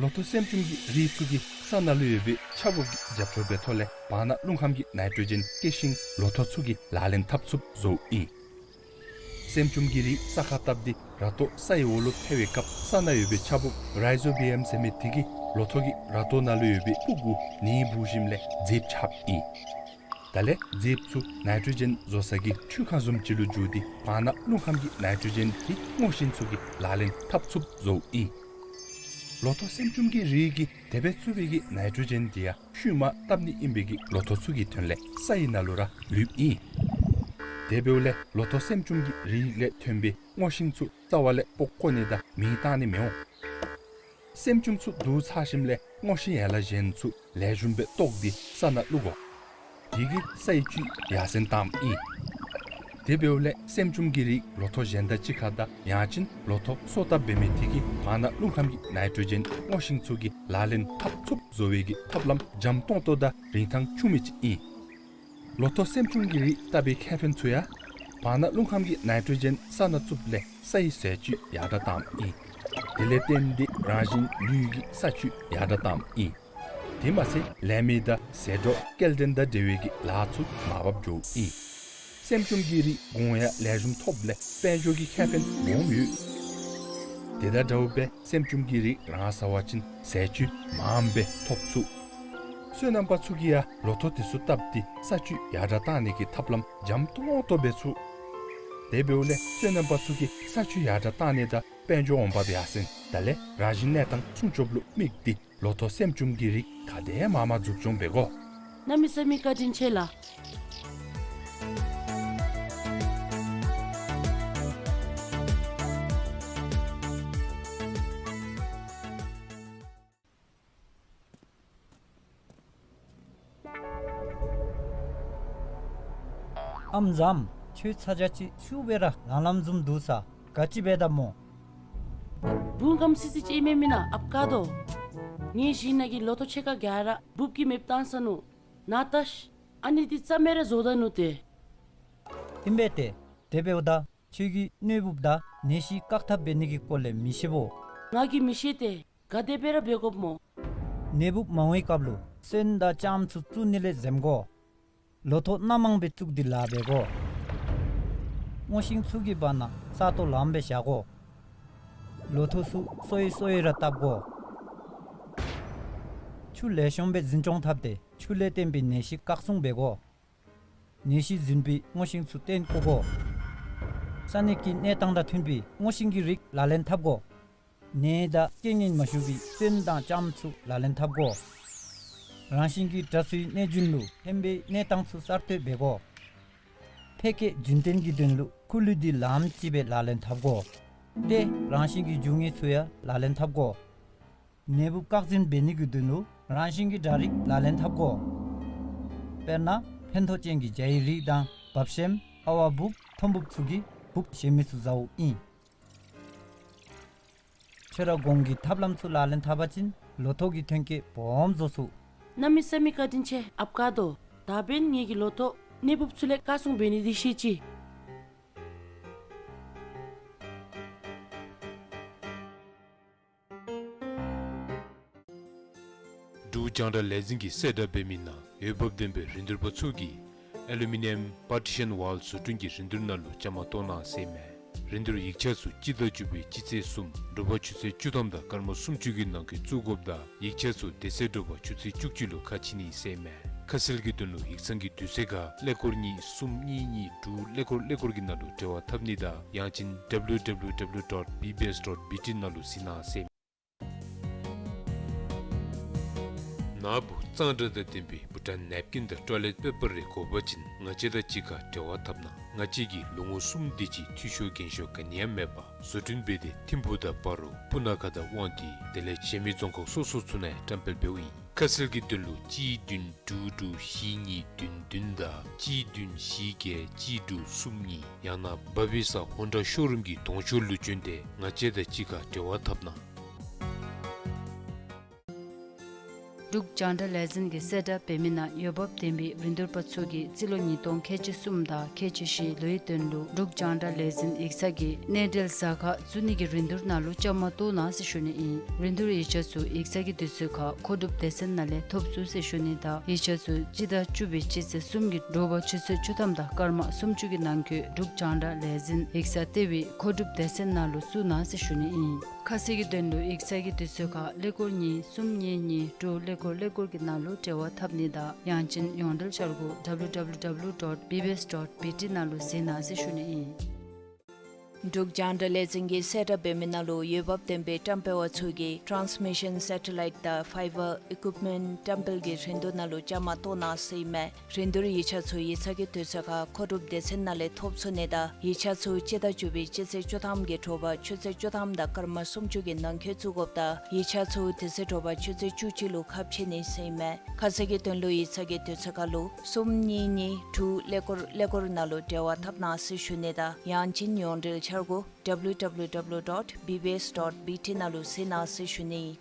ལོ་ཐོག་སྲན་ལྕུམ་གྱི་རིགས་ཚུ་གིས་ས་ནང་ལུ་ཡོད་པའི་ཆརཔ་གི་རྒྱབ་སྐྱོར་འབད་ཐོག་ལས་བར་ན་རླུང་ཁམས་ཀྱི་ནའི་ཊྲོ་ཇེན་སྐྱེ་ཤིང་ལོ་ཐོག་ཚུ་གིས་ལག་ལེན་འཐབ་ཚུགསཔ་བཟོཝ་ཨིན། སྲན་ལྕུམ་གྱི་རིགས་ས་ཁར་བཏབ་སྟེ་ར་ཏོ་སའི་འོག་ལུ་འཕེལ་བའི་སྐབས་ས་ནང་ཡོད་པའི་ཆརཔ་རའི་ཛོ་བི་ཡམ་ཟེར་མི་དེ་གིས་ལོ་ཐོག་གི་ར་ཏོ་ནང་ལུ་ཡོད་པའི་ཕུག་གུ་ནད་འབུ་ཞིནམ་ལས་རྫིཔ་ཆགསཔ་ཨིན། དེ་ལས་རྫིཔ་ཚུ་ནའི་ཊྲོ་ཇེན་བཟོ་ས་གི་འཕྲུལ་ཁང་བཟུམ་ཅིག་ལུ་འགྱུར་ཏེ་བར་ན་རླུང་ཁམས་ཀྱི་ནའི་ཊྲོ་ཇེན་དེ་སྔོ་ཤིང་ཚུ་གིས་ལག་ལེན་འཐབ་ཚུགསཔ་བཟོཝ་ཨིན། ལོ་ཐོག་སྲན་ལྕུམ་གྱི་རིགས་ཀྱིས་དེ་སྦེ་བཙུགས་པའི་གི་ནའི་ཊྲོ་ཇེན་དེ་ཡང་ཤུལ་མ་བཏབ་ནི་ཨིན་པའི་གི་ལོ་ཐོག་ཚུ་གི་དོན་ལས་སའི་ནང་ལུ་ར་ལུསཔ་ཨིན། དེ་འབདཝ་ལས་ལོ་ཐོག་སྲན་ལྕུམ་གྱི་རིགས་ལས་ཐོན་པའི་སྔོ་ཤིང་ཚུ་རྩ་བ་ལས་སྤོ་བཀོ་ནི་དང་མེ་བཏང་ནི་མི་འོང་། སྲན་ལྕུམ་ཚུ་བསྡུ་ཚར་ཞིནམ་ལས་སྔོ་ཤིང་ཡན་ལག་གཞན་ཚུ་ལེགས་ཤོམ་སྦེ་བཏོག་སྟེ་ས་ནང་བླུག་དགོ། དེ་གིས་སའི་བཅུད་ཡར་སེང་བཏངམ་ཨིན། དེ་འབདཝ་ལས་སྲན་ལྕུམ་གྱི་རིགས་ལོ་ཐོག་གཞན་དང་གཅིག་ཁར་དང་ཡང་ཅིན་ལོ་ཐོག་སོ་བཏབ་འབད་མི་དེ་གིས་བར་ན་རླུང་ཁམས་ཀྱི་ནའི་ཊྲོ་ཇེན་སྔོ་ཤིང་ཚུ་གིས་ལག་ལེན་འཐབ་ཚུགསཔ་བཟོ་བའི་གི་ཐབས་ལམ་འཇམ་ཏོང་ཏོ་དང་རིན་ཐང་ཆུང་མི་ཅིག་ཨིན། ལོ་ཐོག་སྲན་ལྕུམ་གྱི་རིགས་བཏབ་པའི་ཁེ་ཕན་ཚུ་ཡང་བར་ན་རླུང་ཁམས་ཀྱི་ནའི་ཊྲོ་ཇེན་ས་ནང་བཙུགསཔ་ལས་སའི་ཟས་བཅུད་ཡར་དྲགས་བཏངམ་ཨིན། དེ་ལས་བརྟེན་ཏེ་རང་བཞིན་ལུད་ཀྱི་ས་བཅུད་ཡར་དྲགས་བཏངམ་ཨིན། དེ་མ་ཚད་ལས་མི་དང་ཟད་འགྲོ་སྐྱེལ་འདྲེན་དང་འབྲེལ་བའི་གི་ལཱ་ཚུ་མར་བབས་འགྱོཝ་ཨིན། སྲན་ལྕུམ་གྱི་རིགས་གོང་ཡང་ལེགས་ཤོམ་ཐོབ་ལས་དཔལ་འབྱོར་གྱི་ཁེ་ཕན་སྦོམ་ཡོད། དེ་དང་འདྲཝ་སྦེ་སྲན་ལྕུམ་གྱི་རིགས་རང་ཟ་བ་ཅིན་ཟས་བཅུད་མངམ་སྦེ་ཐོབ་ཚུགས། སོ་ནམ་པ་ཚུ་གིས་ཡང་ལོ་ཐོག་དེ་ཚུ་བཏབ་སྟེ་ས་བཅུད་ཡར་དྲགས་བཏང་ནི་གི་ཐབས་ལམ་འཇམ་ཏོང་ཏོ་འབད་ཚུགས། དེ་འབདཝ་ལས་སོ་ནམ་པ་ཚུ་གིས་ས་བཅུད་ཡར་དྲགས་བཏང་ནི་དང་དཔལ་འབྱོར་འོང་འབབ་ཡར་སེང་དང་ལས་རང་བཞིན་གནས་སྟངས་སྲུང་སྐྱོབ་ལུ་དམིགས་ཏེ་ལོ་ཐོག་སྲན་ལྕུམ་གྱི་རིགས་ག་དེ་མང་མང་འཛུགས་སྐྱོང་འབད་དགོ། གནམ་མེད་ས་མེད་བཀའ་དྲིན་ཆེ་ལགས། ཨམ་བཟངམ། ཁྱོད་ཚ་གྱང་ཅིག་ཤུགས་སྦེ་ར་ལངམ་ལངམ་བཟུམ་འདུག་ས། ག་ཅི་འབད་དཝ་སྨོ། བུམོ་སྐམ་སི་སི་ཅིག་ཨིན་མས་མེན་ན་ཨཔ་ཀ་དོ། ངེའི་ཞིང་ནང་གི་ལོ་ཐོག་ཕྱེད་ཀ་ག་ར་འབུཔ་གིས་མེདཔ་བཏང་ཚར་ནུག། ནཱ་བལྟ་ཤིག། ཨ་ནི་འདི་རྩ་མེད་ར་བཟོ་ད་ནུག་ཏེ། ཨིན་པས་ཏེ། དེ་འབདཝ་ད་ཁྱོད་ཀྱིས་གནོད་འབུཔ་དང་ནད་གཞི་བཀག་ཐབས་འབད་ནི་གི་སྐོར་ལས་མི་ཤེས་བོ། ང་གིས་མི་ཤེས་ཏེ། ག་དེ་སྦེ་ར་འབད་དགོཔ་སྨོ། ནད་འབུཔ་མང་བའི་སྐབས་ལུ་སོན་དང་ལྕངམ་ཚུ་བཙུགས་ནི་ལས་འཛེམ་དགོ། ལོ་ཐོག་སྣ་མང་སྦེ་བཙུགས་ཏེ་ལཱ་འབད་དགོ། སྔོ་ཤིང་ཚུ་གི་བར་ན་ས་སྟོང་ལངམ་སྦེ་བཞག་དགོ། ལོ་ཐོག་ཚུ་སོ་ཡི་སོ་ཡི་ར་བཏབ་དགོ། ཆུ་ལེགས་ཤོམ་སྦེ་འཛིན་སྐྱོང་འཐབ་སྟེ་ཆུ་ལས་བརྟེན་པའི་ནད་གཞི་བཀག་སྲུང་འབད་དགོ། ནད་གཞི་འཛིན་པའི་སྔོ་ཤིང་ཚུ་བཏོན་བཀོ་དགོ། ས་གནས་ཀྱི་གནས་སྟངས་དང་མཐུན་པའི་སྔོ་ཤིང་གི་རིགས་ལག་ལེན་འཐབ་དགོ། ནད་དང་རྐྱེན་ངན་མ་ཞུགས་པའི་སོན་དང་ལྕངམ་ཚུ་ལག་ལེན་འཐབ་དགོ། རང་བཞིན་གྱིས་དྲག་སུའི་གནོད་རྐྱེན་ལུ་ཕན་པའི་གནས་སྟངས་ཚུ་གསར་གཏོད་འབད་དགོ། ཕལ་སྐད་རྒྱུན་བརྟན་གྱི་དོན་ལུ་ཁུ་ལུད་འདི་ལངམ་ཅིག་སྦེ་ལག་ལེན་འཐབ་དགོ། ཏེ་རང་བཞིན་གྱི་རྒྱུ་དངོས་ཚུ་ཡང་ལག་ལེན་འཐབ་དགོ། ནད་འབུཔ་བཀག་འཛིན་འབད་ནི་གི་དོན་ལུ་རང་བཞིན་གྱི་དྲག་རིགས་ལག་ལེན་འཐབ་དགོ། དཔེར་ན་ཕན་ཐོགས་ཅན་གྱི་བྱ་ཡི་རིགས་དང་བབ་ཤེམ་ཨ་ཝ་འབུཔ་ཐོམ་འབུཔ་ཚུ་གིས་འབུཔ་གཞན་མི་ཚུ་ཟཝ་ཨིན། ཁྱོད་ར་གོང་གི་ཐབས་ལམ་ཚུ་ལག་ལེན་འཐབ་པ་ཅིན་ལོ་ཐོག་གི་ཐོན་སྐྱེད་སྦོམ་བཟོ་ཚུགས། གནམ་མེད་ས་མེད་བཀའ་དྲིན་ཆེ་ཨཔ་ཀ་དོ། ད་འབདན་ངེ་གི་ལོ་ཐོག་ནད་འབུཔ་ཚུ་ལས་བཀག་སྲུང་འབད་ནི་འདི་ཤེས་ཅི། འབྲུག་རྒྱང་བསྒྲགས་ལས་འཛིན་གྱིས་གསལ་བསྒྲགས་འབད་མི་ནང་འོས་འབབ་ལྡན་པའི་རིན་བསྡུར་པ་ཚུ་གིས་ཨེ་ལུ་མི་ནི་ཡམ་པར་ཊི་ཤཱན་ཝཱལ་བཟོ་སྐྲུན་གྱི་རིན་བསྡུར་ནང་ལུ་བཅའ་མར་གཏོགས་གནང་ཟེར་མས། རིན་བསྡུར་ཡིག་ཆ་ཚུ་སྤྱི་ཟླ་བཅུ་པའི་སྤྱི་ཚེས་གསུམ་དྲོ་པ་ཆུ་ཚོད་བཅུ་ཐམ་དང་སྐར་མ་སུམ་ཅུ་གི་ནང་འཁོད་བཙུགས་དགོཔ་དང་ཡིག་ཆ་ཚུ་དེ་ཚེ་དྲོ་པ་ཆུ་ཚོད་བཅུ་གཅིག་ལུ་ཁ་ཕྱེ་ནི་ཟེར་མས། ཁ་གསལ་གྱི་དོན་ལུ་ཡིག་ཚང་གི་དུས་ཚོད་ཁར་ཀླད་ཀོར་གཉིས་གསུམ་གཉིས་གཉིས་དྲུག་ཀླད་ཀོར་ཀླད་ཀོར་གྱི་ནང་ལུ་འབྲེལ་བ་འཐབ་ནི་དང་ཡང་ཅིན་W W W dot B B S dot B T ནང་ལུ་གཟིགས་གནང་ཟེར་མས། ན་བུ་གཙང་སྦྲ་དང་ལྡན་པའི་བུ་ཊཱན་ནེབ་ཀིན་དང་ཊོའི་ལེཊ་པེ་པར་རེ་དགོ་པ་ཅིན་ང་བཅས་དང་གཅིག་ཁར་འབྲེལ་བ་འཐབ་གནང་། ང་བཅས་ཀྱིས་ལོ་ངོ་གསུམ་དེ་ཅིག་འཐུས་ཤོར་འགན་ཤོར་ག་ནི་ཡང་མེད་པར་བཟོ་སྐྲུན་འབད་དེ་ཐིམ་ཕུག་དང་སྤ་རོ་སྤུ་ན་ཁ་དང་དབང་འདུས་དེ་ལས་གཞན་མི་རྫོང་ཁག་སོ་སོ་ཚུ་ནང་ཡང་བཀྲམ་སྤེལ་འབདཝ་ཨིན། ཁ་གསལ་གྱི་དོན་ལུ་གཅིག་བདུན་དྲུག་དྲུག་བཞི་གཉིས་བདུན་བདུན་དང་གཅིག་བདུན་བཞི་བརྒྱད་གཅིག་དྲུག་གསུམ་གཉིས། ཡང་ན་བ་བི་ས་ཧོན་ཌ་ཤོ་རུམ་གྱི་གདོང་ཤོག་ལུ་བྱོན་ཏེ་ང་བཅས་དང་གཅིག་ཁར་འབྲེལ་བ་འཐབ་གནང་། འབྲུག་རྒྱང་བསྒྲགས་ལས་འཛིན་གྱིས་གསལ་བསྒྲགས་འབད་མི་ནང་འོས་འབབ་ལྡན་པའི་རིན་བསྡུར་པ་ཚུ་གིས་རྩིས་ལོ་ཉིས་སྟོང་ཁལ་གཅིག་གསུམ་དང་ཁལ་གཅིག་བཞི་ལོའི་དོན་ལུ་འབྲུག་རྒྱང་བསྒྲགས་ལས་འཛིན་ཡིག་ཚང་གི་གནས་འབྲེལ་གཟའ་ཁར་བཙུགས་ནི་གི་རིན་བསྡུར་ནང་ལུ་བཅའ་མར་གཏོགས་གནང་ཟེར་ཞུ་ནི་ཨིན། རིན་བསྡུར་ཡིག་ཆ་ཚུ་ཡིག་ཚང་གི་དུས་ཚོད་ཁར་མཁོ་སྒྲུབ་སྡེ་ཚན་ནང་ལས་ཐོབ་ཚུགས་ཟེར་ཞུ་ནི་དང་ཡིག་ཆ་ཚུ་སྤྱི་ཟླ་བཅུ་པའི་སྤྱི་ཚེས་གསུམ་གྱི་དྲོ་པ་ཆུ་ཚོད་བཅུ་ཐམ་དང་སྐར་མ་སུམ་ཅུ་གི་ནང་འཁོད་འབྲུག་རྒྱང་བསྒྲགས་ལས་འཛིན་ཡིག་ཚང་ལྟེ་བའི་མཁོ་སྒྲུབ་སྡེ་ཚན་ནང་ལུ་བཙུགས་གནང་ཟེར་ཞུ་ནི་ཨིན། ཁ་གསལ་གྱི་དོན་ལུ་ཡིག་ཚང་གི་དུས་ཚོད་ཁར་ཀླད་ཀོར་གཉིས་གསུམ་གཉིས་གཉིས་དྲུག་ཀླད་ཀོར་ཀླད་ཀོར་གྱི་ནང་ལུ་འབྲེལ་བ་འཐབ་ནི་དང་ཡང་ཅིན་ཡོངས་འབྲེལ་འཆར་སྒོ་W W W dot B B S dot B T ནང་ལུ་གཟིགས་གནང་ཟེར་ཞུ་ནི་ཨིན། འབྲུག་རྒྱང་བསྒྲགས་ལས་འཛིན་གྱིས་གསལ་བསྒྲགས་འབད་མི་ནང་ལུ་འོས་འབབ་ལྡན་པའི་བཀྲམ་སྤེལ་བ་ཚུ་གིས་ཊཱནསི་མི་ཤཱན་སེ་ཊ་ལའིཊ་དང་ཕའི་བར་ཨི་ཀུའིཔ་མེནཊ་བཀྲམ་སྤེལ་གྱི་རིན་བསྡུར་ནང་ལུ་བཅའ་མར་གཏོགས་གནང་ཟེར་ཨིན་མས། རིན་བསྡུར་ཡིག་ཆ་ཚུ་ཡིག་ཚང་གི་དུས་ཚོད་ཁར་མཁོ་སྒྲུབ་སྡེ་ཚན་ནང་ལས་ཐོབ་ཚུགས་ནི་དང་ཡིག་ཆ་ཚུ་སྤྱི་ཟླ་བཅུ་པའི་སྤྱི་ཚེས་བཅུ་ཐམ་གྱི་དྲོ་པ་ཆུ་ཚོད་བཅུ་ཐམ་དང་སྐར་མ་སུམ་ཅུ་གི་ནང་འཁོད་བཙུགས་དགོཔ་དང་ཡིག་ཆ་ཚུ་དེ་ཚེ་དྲོ་པ་ཆུ་ཚོད་བཅུ་གཅིག་ལུ་ཁ་ཕྱེ་ནི་ཟེར་ཨིན་མས། ཁ་གསལ་གྱི་དོན་ལུ་ཡིག་ཚང་གི་དུས་ཚོད་ཁར་ལུ་གསུམ་གཉིས་གཉིས་དྲུག་ཀླད་ཀོར་ཀླད་ཀོར་ནང་ལུ་འབྲེལ་བ་འཐབ་གནང་ཟེར་ཞུ་ནི་དང་ཡང་ཅིན་ཡོངས་འབྲེལ་འཆར་སྒོ W W W dot B B S dot B T ནང་ལུ་གཟིགས་གནང་ཟེར་ཞུ་ནི།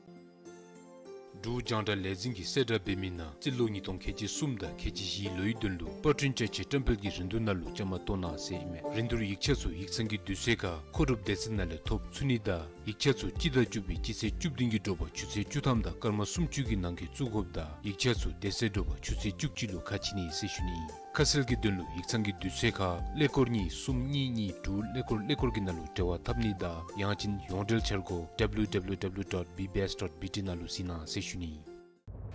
འབྲུག་རྒྱང་བསྒྲགས་ལས་འཛིན་གྱིས་གསལ་བསྒྲགས་འབད་མི་ནང་རྩིས་ལོ་ཉིས་སྟོང་ཁལ་གཅིག་གསུམ་དང་ཁལ་གཅིག་བཞི་ལོའི་དོན་ལུ་པར་སྐྲུན་ཅ་ཆས་བཀྲམ་སྤེལ་གྱི་རིན་བསྡུར་ནང་ལུ་བཅའ་མར་གཏོགས་གནང་ཟེར་ཨིན་མས། རིན་བསྡུར་ཡིག་ཆ་ཚུ་ཡིག་ཚང་གི་དུས་ཚོད་ཁར་མཁོ་སྒྲུབ་སྡེ་ཚན་ནང་ལས་ཐོབ་ཚུགས་ནི་དང་ཡིག་ཆ་ཚུ་སྤྱི་ཟླ་བཅུ་པའི་སྤྱི་ཚེས་བཅུ་བདུན་གྱི་དྲོ་པ་ཆུ་ཚོད་བཅུ་ཐམ་དང་སྐར་མ་སུམ་ཅུ་གི་ནང་འཁོད་བཙུགས་དགོཔ་དང་ཡིག་ཆ་ཚུ་དེ་ཚེ་དྲོ་པ་ཆུ་ཚོད་བཅུ་གཅིག་ལུ་ཁ་ཕྱེ་ནི་ཟེར་ཞུ་ནི་ཨིན། ཁ་གསལ་གྱི་དོན་ལུ་ཡིག་ཚང་གི་དུས་ཚོད་ཁར་ཀླད་ཀོར་གཉིས་གསུམ་གཉིས་གཉིས་དྲུག་ཀླད་ཀོར་ཀླད་ཀོར་གྱི་ནང་ལུ་འབྲེལ་བ་འཐབ་ནི་དང་ཡང་ཅིན་ཡོངས་འབྲེལ་འཆར་སྒོ་W W W dot B B S dot B T ནང་ལུ་གཟིགས་གནང་ཟེར་ཞུ་ནི་ཨིན།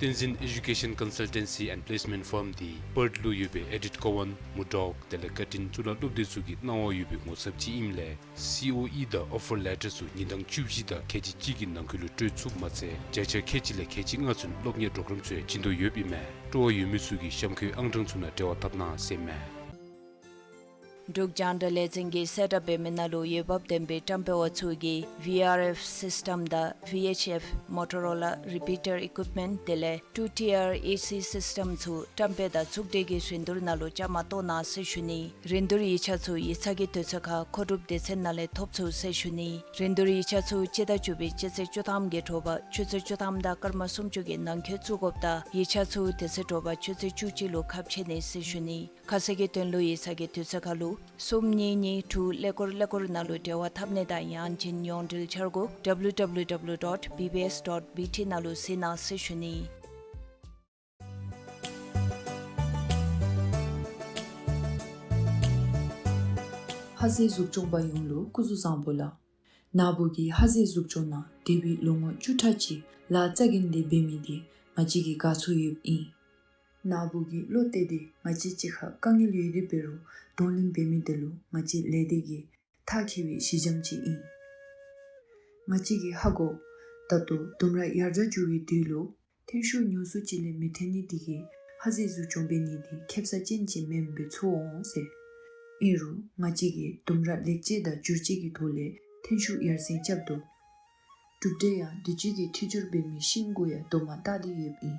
བསྟན་འཛིན་ཨེ་ཌུ་ཀེ་ཤཱན་ཀོན་སལ་ཊེན་སི་ཨེནཌ་པི་ལེསི་མེནཊ་ཕརམ་འདི་པརཐ་ལུ་ཡོད་པའི་ཨེ་ཌིཊ་ཀོ་ཝཱན་མུར་ཌོག་དེ་ལས་ཀར་ཊིན་གཙུག་ལག་སློབ་སྡེ་ཚུ་གི་གནང་བ་ཡོད་པའི་ངོ་ཚབ་ཅིག་ཨིནམ་ལས་སི་ཨོ་ཨི་དང་ཨོ་ཕར་ལེ་ཊར་ཚུ་ཉིན་གྲངས་བཅུ་བཞི་དང་ཁལ་གཅིག་གཅིག་གི་ནང་འཁོད་ལུ་སྤྲོད་ཚུགསཔ་མ་ཚད་བརྒྱ་ཆ་ཁལ་གཅིག་ལས་ཁལ་གཅིག་ལྔ་ཚུན་སློབ་གཉེར་པོ་རོ་གརམ་ཚུ་ཡང་བྱིན་དོ་ཡོདཔ་ཨིན་མས། སྤྲོ་བ་ཡོད་མི་ཚུ་གིས་གཤམ་འཁོད་ཨང་གྲངས་ཚུ་ནང་འབྲེལ་བ་འཐབ་གནང་ཟེར་ཨིན་མས། འབྲུག་རྒྱང་བསྒྲགས་ལས་འཛིན་གྱིས་གསལ་བསྒྲགས་འབད་མི་ནང་ལུ་འོས་འབབ་ལྡན་པའི་བཀྲམ་སྤེལ་བ་ཚུ་གིས་ཝི་ཨར་ཨེཕ་སིསི་ཊེམ་དང་ཝི་ཨེཆ་ཨེཕ་མོ་ཊོ་རོ་ལ་རི་པི་ཊར་ཨི་ཀུའིཔ་མེནཊ་དེ་ལས་ཊུ་ཊི་ཨར་ཨེ་སི་སིསི་ཊེམ་ཚུ་བཀྲམ་སྤེལ་དང་བཙུགས་སྒྲིག་གི་རིན་བསྡུར་ནང་ལུ་བཅའ་མར་གཏོགས་གནང་ཟེར་ཞུ་ནི། རིན་བསྡུར་ཡིག་ཆ་ཚུ་ཡིག་ཚང་གི་དུས་ཚོད་ཁར་མཁོ་སྒྲུབ་སྡེ་ཚན་ནང་ལས་ཐོབ་ཚུགས་ཟེར་ཞུ་ནི། རིན་བསྡུར་ཡིག་ཆ་ཚུ་སྤྱི་ཟླ་བཅུ་པའི་སྤྱི་ཚེས་བཅུ་ཐམ་གྱི་དྲོ་པ་ཆུ་ཚོད་བཅུ་ཐམ་དང་སྐར་མ་སུམ་ཅུ་གི་ནང་འཁོད་བཙུགས་དགོཔ་དང་ཡིག་ཆ་ཚུ་དེ་ཚེ་དྲོ་པ་ཆུ་ཚོད་བཅུ་གཅིག་ལུ་ཁ་ཕྱེ་ནི་ཟེར་ཞུ་ནི། ཁ་གསལ་གྱི་དོན་ལུ་ཡིག་ཚང་གི་དུས་ཚོད་ཁར་ལུ་གསུམ་གཉིས་གཉིས་དྲུག་ཀླད་ཀོར་ཀླད་ཀོར་ནང་ལུ་འབྲེལ་བ་འཐབ་ནི་དང་ཡང་ཅིན་ཡོངས་འབྲེལ་འཆར་སྒོ་W W W dot B B S dot B T ནང་ལུ་གཟིགས་གནང་ཟེར་ཞུ་ནི། ཧ་ཟེ་གཟུགས་སྐྱོང་པ་ཡོངས་ལུ་སྐུ་གཟུགས་བཟང་པོ་ལགས། ན་བུ་གིས་ཧ་ཟེ་གཟུགས་སྐྱོང་ནང་དེ་སྦེ་ལོ་ངོ་བཅུ་ཕྲག་གཅིག་ལཱ་རྩ་འགེངས་ཏེ་འབད་མི་འདི་ང་བཅས་ཀྱིས་དགའ་ཚོར་ཡོདཔ་ཨིན། ན་བུ་གིས་བློ་གཏད་དེ་ང་བཅས་གཅིག་ཁར་དཀའ་ངལ་ཡོད་དེ་འབད་རུང་གདོང་ལེན་འབད་མི་འདི་ལུ་ང་བཅས་ལས་སྡེ་གིས་ཐག་བཅད་པའི་གཞི་འགྱམ་ཅིག་ཨིན། ང་བཅས་ཀྱིས་ཧ་གོ། ད་ལྟོ་ལྡུམ་ར་ཡར་དྲག་འགྱོ་བའི་དུས་ལུ་ཐོན་ཤུགས་ཉུང་སུ་ཅིག་ལས་མི་ཐོན་ནི་འདི་གིས་ཧ་ཟེ་གཟུགས་སྐྱོང་འབད་ནི་འདི་ཁེབ་ས་ཅན་ཅིག་མེནམ་སྦེ་ཚོར་འོང་ཟེར། ཨིན་རུང་ང་བཅས་ཀྱིས་ལྡུམ་ར་ལེགས་བཅོས་དང་བསྒྱུར་བཅོས་ཀྱི་ཐོག་ལས་ཐོན་ཤུགས་ཡར་སེང་རྐྱབ་དོ། གྲུབ་འབྲས་ཡང་དུས་ཅི་གི་འཕྲུལ་སྦྱོར་འབད་མི་ཤིང་གུ་ཡང་དོ་མ་བཏགས་ཏེ་ཡོདཔ་ཨིན།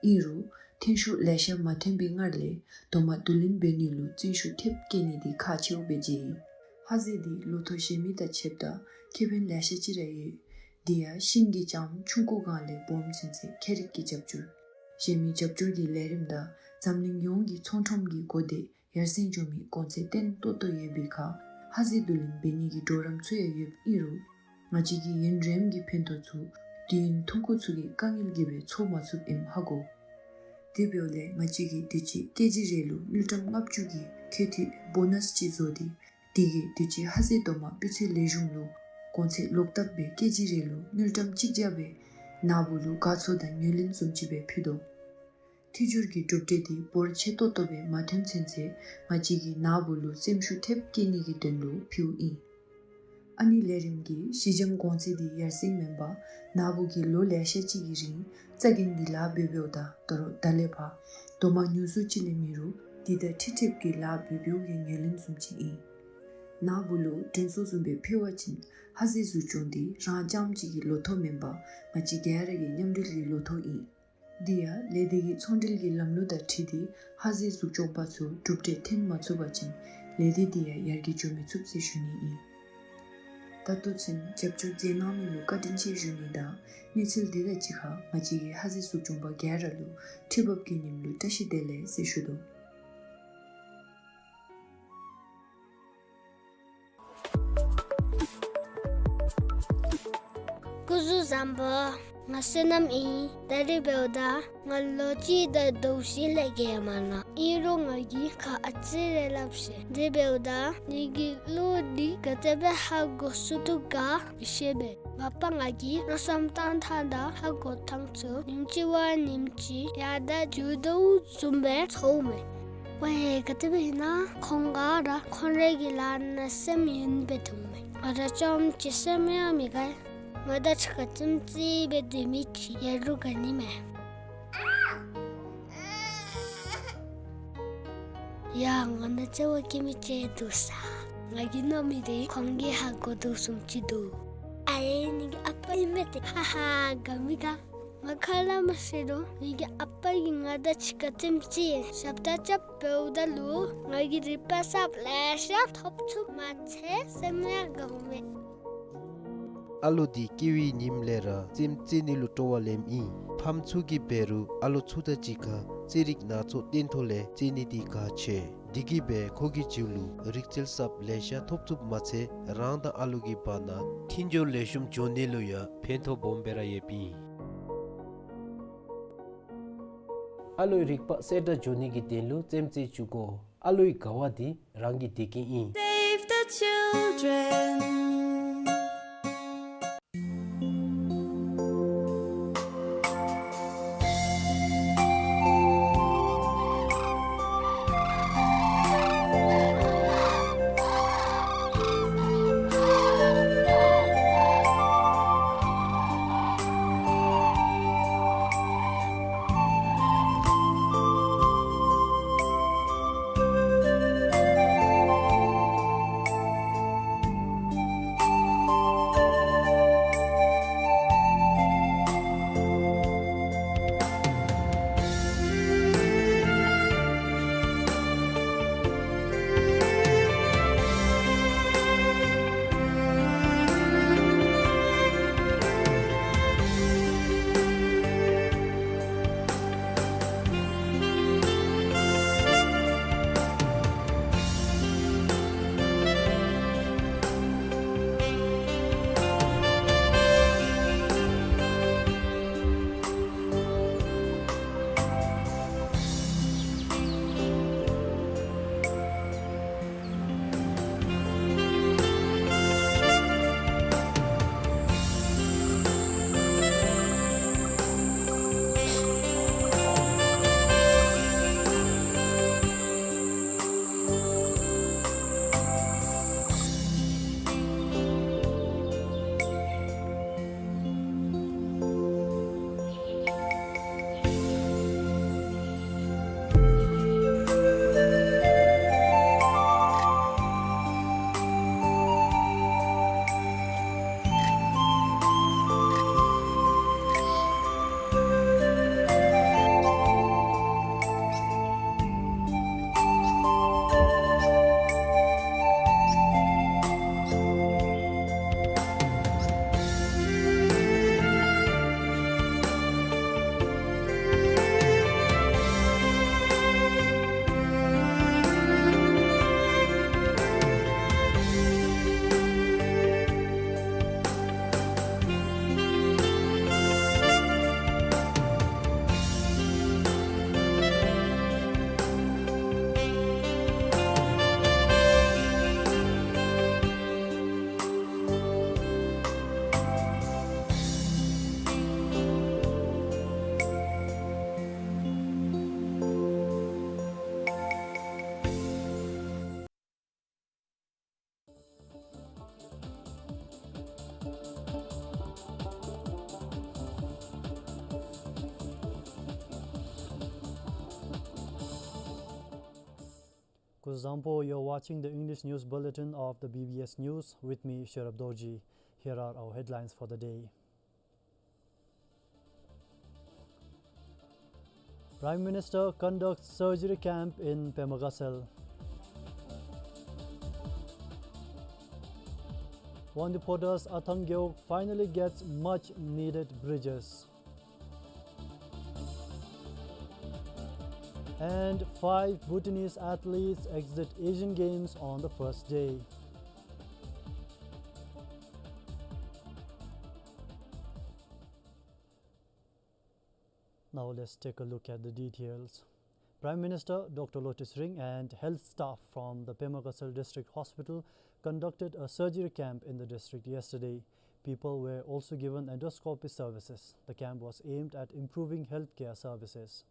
ཨིན་རུང་ཐོན་ཤུགས་ལེ་ཤ་མ་ཐོན་པའི་སྔར་ལས་དོ་མ་བསྡུ་ལེན་འབད་ནི་ལུ་བརྩོན་ཤུགས་ཐེབས་བསྐྱེད་ནི་འདི་ཁག་ཆེཝ་སྦེ་མཇལ་ཡི། ཧ་ཟེ་འདི་ལོ་ཐོག་གཞན་མི་དང་ཕྱདཔ་ད་ཁེ་ཕན་ལེ་ཤ་ཅིག་ར་ཡོད། འདི་ཡང་ཤིང་གི་ལྕངམ་ཆུང་ཀུ་སྒང་ལས་སྦོམ་ཚུན་ཚོད་ཁྱད་རིག་གི་རྒྱབ་སྐྱོར། གཞན་མི་རྒྱབ་སྐྱོར་གྱི་ལས་རིམ་དང་འཛམ་གླིང་ཡོངས་ཀྱི་ཚོང་ཁྲོམ་གྱི་གོ་བརྡས་ཡར་སེང་འགྱོ་མི་གོང་ཚད་བརྟན་ཏོག་ཏོ་ཡོད་པའི་ཁར་ཧ་ཟེ་བསྡུ་ལེན་འབད་ནི་གི་གྲོགས་རམ་ཚུ་ཡང་ཡོདཔ་ཨིན་རུང་ང་བཅས་ཀྱིས་ཡུན་རིངམོ་གི་ཕན་ཐོགས་ཚུ་དུས་ཡུན་ཐུང་ཀུ་ཚུ་གི་དཀའ་ངལ་གྱིས་སྦེ་ཚོར་མ་ཚུགསཔ་ཨིནམ་ཧ་གོ། དེ་འབདཝ་ལས་ང་བཅས་ཀྱིས་དུས་ཅི་ཀེ་ཇི་རེ་ལུ་དངུལ་ཀྲམ་ལྔ་བཅུ་གི་ཁེ་འཐུས་བོ་ནཱས་ཅིག་བཟོ་སྟེ་དེ་གིས་དུས་ཅི་ཧ་ཟེ་དོ་མ་སྤུས་ཚད་ལེགས་ཤོམ་ལུ་གོང་ཚད་ལོག་བཏབ་སྦེ་ཀེ་ཇི་རེ་ལུ་དངུལ་ཀྲམ་གཅིག་བརྒྱ་སྦེ་ན་བུ་ལུ་དགའ་ཚོར་དང་ཉེར་ལེན་བཟུམ་ཅིག་སྦེ་ཕུལ་དོ། འཕྲུལ་སྦྱོར་གྱི་གྲུབ་འབྲས་འདི་འབོར་ཆེ་ཏོག་ཏོ་སྦེ་མ་ཐོན་ཚུན་ཚོད་ང་བཅས་ཀྱིས་ན་བུ་ལུ་སེམས་ཤུགས་ཐེབས་བསྐྱེད་ནི་གི་དོན་ལུ་ཕུལཝ་ཨིན། ཨ་ནི་ལས་རིམ་གྱི་ཞི་འཇམ་གོང་ཚད་འདི་ཡར་སེང་མེན་པར་ན་བུ་གིས་ལོ་ལེ་ཤ་ཅིག་གི་རིང་རྩ་འགེངས་ཏེ་ལཱ་འབད་འབདཝ་ད་ད་རུང་ད་ལས་ཕར་དོ་མ་ཉུང་སུ་ཅིག་ལས་མེད་རུང་འདི་ད་ཁྲིག་ཁྲི་གི་ལཱ་འབད་འབདཝ་གི་ངོས་ལེན་བཟུམ་ཅིག་ཨིན། ན་བུ་ལུ་དྲན་གསོ་བཟུམ་སྦེ་ཕུལ་བ་ཅིན་ཧ་ཟེ་གཟུགས་སྐྱོང་འདི་རང་རྐྱངམ་གཅིག་གི་བློ་ཐོག་མེན་པར་ང་བཅས་ག་ར་གི་མཉམ་འབྲེལ་གྱི་བློ་ཐོག་ཨིན། དེ་ཡང་ལས་སྡེ་གི་ཚོང་འབྲེལ་གྱི་ལམ་ལུགས་དང་འཁྲིལ་ཏེ་ཧ་ཟེ་གཟུགས་སྐྱོང་པ་ཚུ་གྲུབ་འབྲས་ཐོན་མ་ཚུགས་པ་ཅིན་ལས་སྡེ་དེ་ཡང་ཡར་རྒྱས་འགྱོ་མི་ཚུགས་ཟེར་ཞུ་ནི་ཨིན། ད་ལྟོ་ཚུན་རྒྱབ་སྐྱོར་མཛད་གནང་མི་ལུ་བཀའ་དྲིན་ཆེ་ཞུ་ནི་དང་གནས་ཚུལ་དེ་དང་གཅིག་ཁར་ང་བཅས་ཀྱི་ཧ་ཟེ་གཟུགས་སྐྱོང་པ་ག་ར་ལུ་ཁྲི་འབབ་ཀྱི་ཉིནམ་ལུ་བཀྲ་ཤིས་བདེ་ལེགས་ཟེར་ཞུ་དོ། སྐུ་གཟུགས་བཟང་པོ། ང་བསོད་ནམས་ཨིན། ད་རིས་འབདཝ་ད་ང་ལོ་གཅིག་དང་ཟླཝ་བཞི་ལས་བརྒལ་མ་ནུག། ཨིན་རུང་ང་གིས་ཁ་ཨ་ཙི་རེ་སླབ་ཤེས། དེ་འབདཝ་ད་ངེ་གི་གླུ་འདི་ག་དེ་སྦེ་ཧ་གོ་ཚུགས་ཏེ་ག་མི་ཤེས་པས། མ་པ་ང་གིས་མནོ་བསམ་བཏང་ཐངས་དང་ཧ་གོ་ཐངས་ཚུ་ཉིནམ་གཅིག་བ་ཉིནམ་གཅིག་ཡར་དྲག་འགྱོ་དོ་བཟུམ་སྦེ་ཚོརཝ་མས། ཝའེ་ག་དེ་སྦེ་ཨིན་ན་ཁོང་ག་ར་ཁོང་རའི་གི་ལཱ་ནང་སེམས་ཡེངས་སྦེ་འདུག་མས། ང་ར་རྐྱངམ་གཅིག་སེམས་ཡང་མི་དགའ། ང་དང་གཅིག་ཁར་ཙེམ་ཙེ་སྦེ་སྡོད་མི་ཅིག་ཡོད་རུང་དགའ་ནི་མས། ཡ་ང་ནང་བརྩེ་བ་བསྐྱེད་མི་ཅིག་འདུག་ས། ང་གིས་མནོ་མི་འདི་ཁོང་གིས་ཧ་གོ་དོ་བཟུམ་ཅིག་འདུག། ཨའེ་ངེ་གི་ཨ་པ་ཨིན་མས་ཏེ། ཧ་ཧ་དགའ་མི་དགའ། ང་ཁ་སླབ་མ་ཤེས་རུང་ངེ་གི་ཨ་པ་གིས་ང་དང་གཅིག་ཁར་ཙེམ་ཙེ་ཞབས་ཁྲ་རྐྱབ་འབདཝ་ད་ལུ་ང་གིས་རིག་པ་གསརཔ་ལེ་ཤ་ཐོབ་ཚུགསཔ་མ་ཚད་སེམས་ཡང་དགའཝ་མས། ཨ་ལོ་འདི་སྐྱེ་བའི་ཉིནམ་ལས་ར་ཙེམ་ཙེ་ནི་ལུ་སྤྲོ་བ་ལེནམ་ཨིན། ཕམ་ཚུ་གིས་འབད་རུང་ཨ་ལོ་ཚུ་དང་གཅིག་ཁར་རྩེད་རིགས་སྣ་ཚོགས་སྟོན་ཐོག་ལས་རྩེད་ནི་འདི་དགའ་ཆེ། དེ་གིས་འབད་ཁོ་གི་རྒྱུད་ལུ་རིག་རྩལ་གསརཔ་ལེ་ཤ་ཐོབ་ཚུགསཔ་མ་ཚད་རང་དང་ཨ་ལོ་གི་བར་ན་མཐུན་སྦྱོར་ལེགས་ཤོམ་འགྱོ་ནི་ལུ་ཡང་ཕན་ཐོགས་སྦོམ་སྦེ་ར་ཡོདཔ་ཨིན། ཨ་ལོའི་རིག་པ་གསལ་དྲགས་འགྱོ་ནི་གི་དོན་ལུ་ཙེམ་ཙེ་བཅུག་དགོ། ཨ་ལོའི་དགའ་བ་འདི་རང་གི་བདེ་སྐྱིད་ཨིན། Save the children. Kuzuzangpo, you're watching the English news bulletin of the B B S News. With me, Sherab Dorji. Here are our headlines for the day. Prime Minister conducts surgery camp in Pema Gatshel. Wangdue Potter's Athang Gewog finally gets much needed bridges. And five Bhutanese athletes exit Asian Games on the first day. Now let's take a look at the details. Prime Minister Doctor Lotay Tshering and health staff from the Pema Gatshel District Hospital conducted a surgery camp in the district yesterday. People were also given endoscopy services. The camp was aimed at improving healthcare services.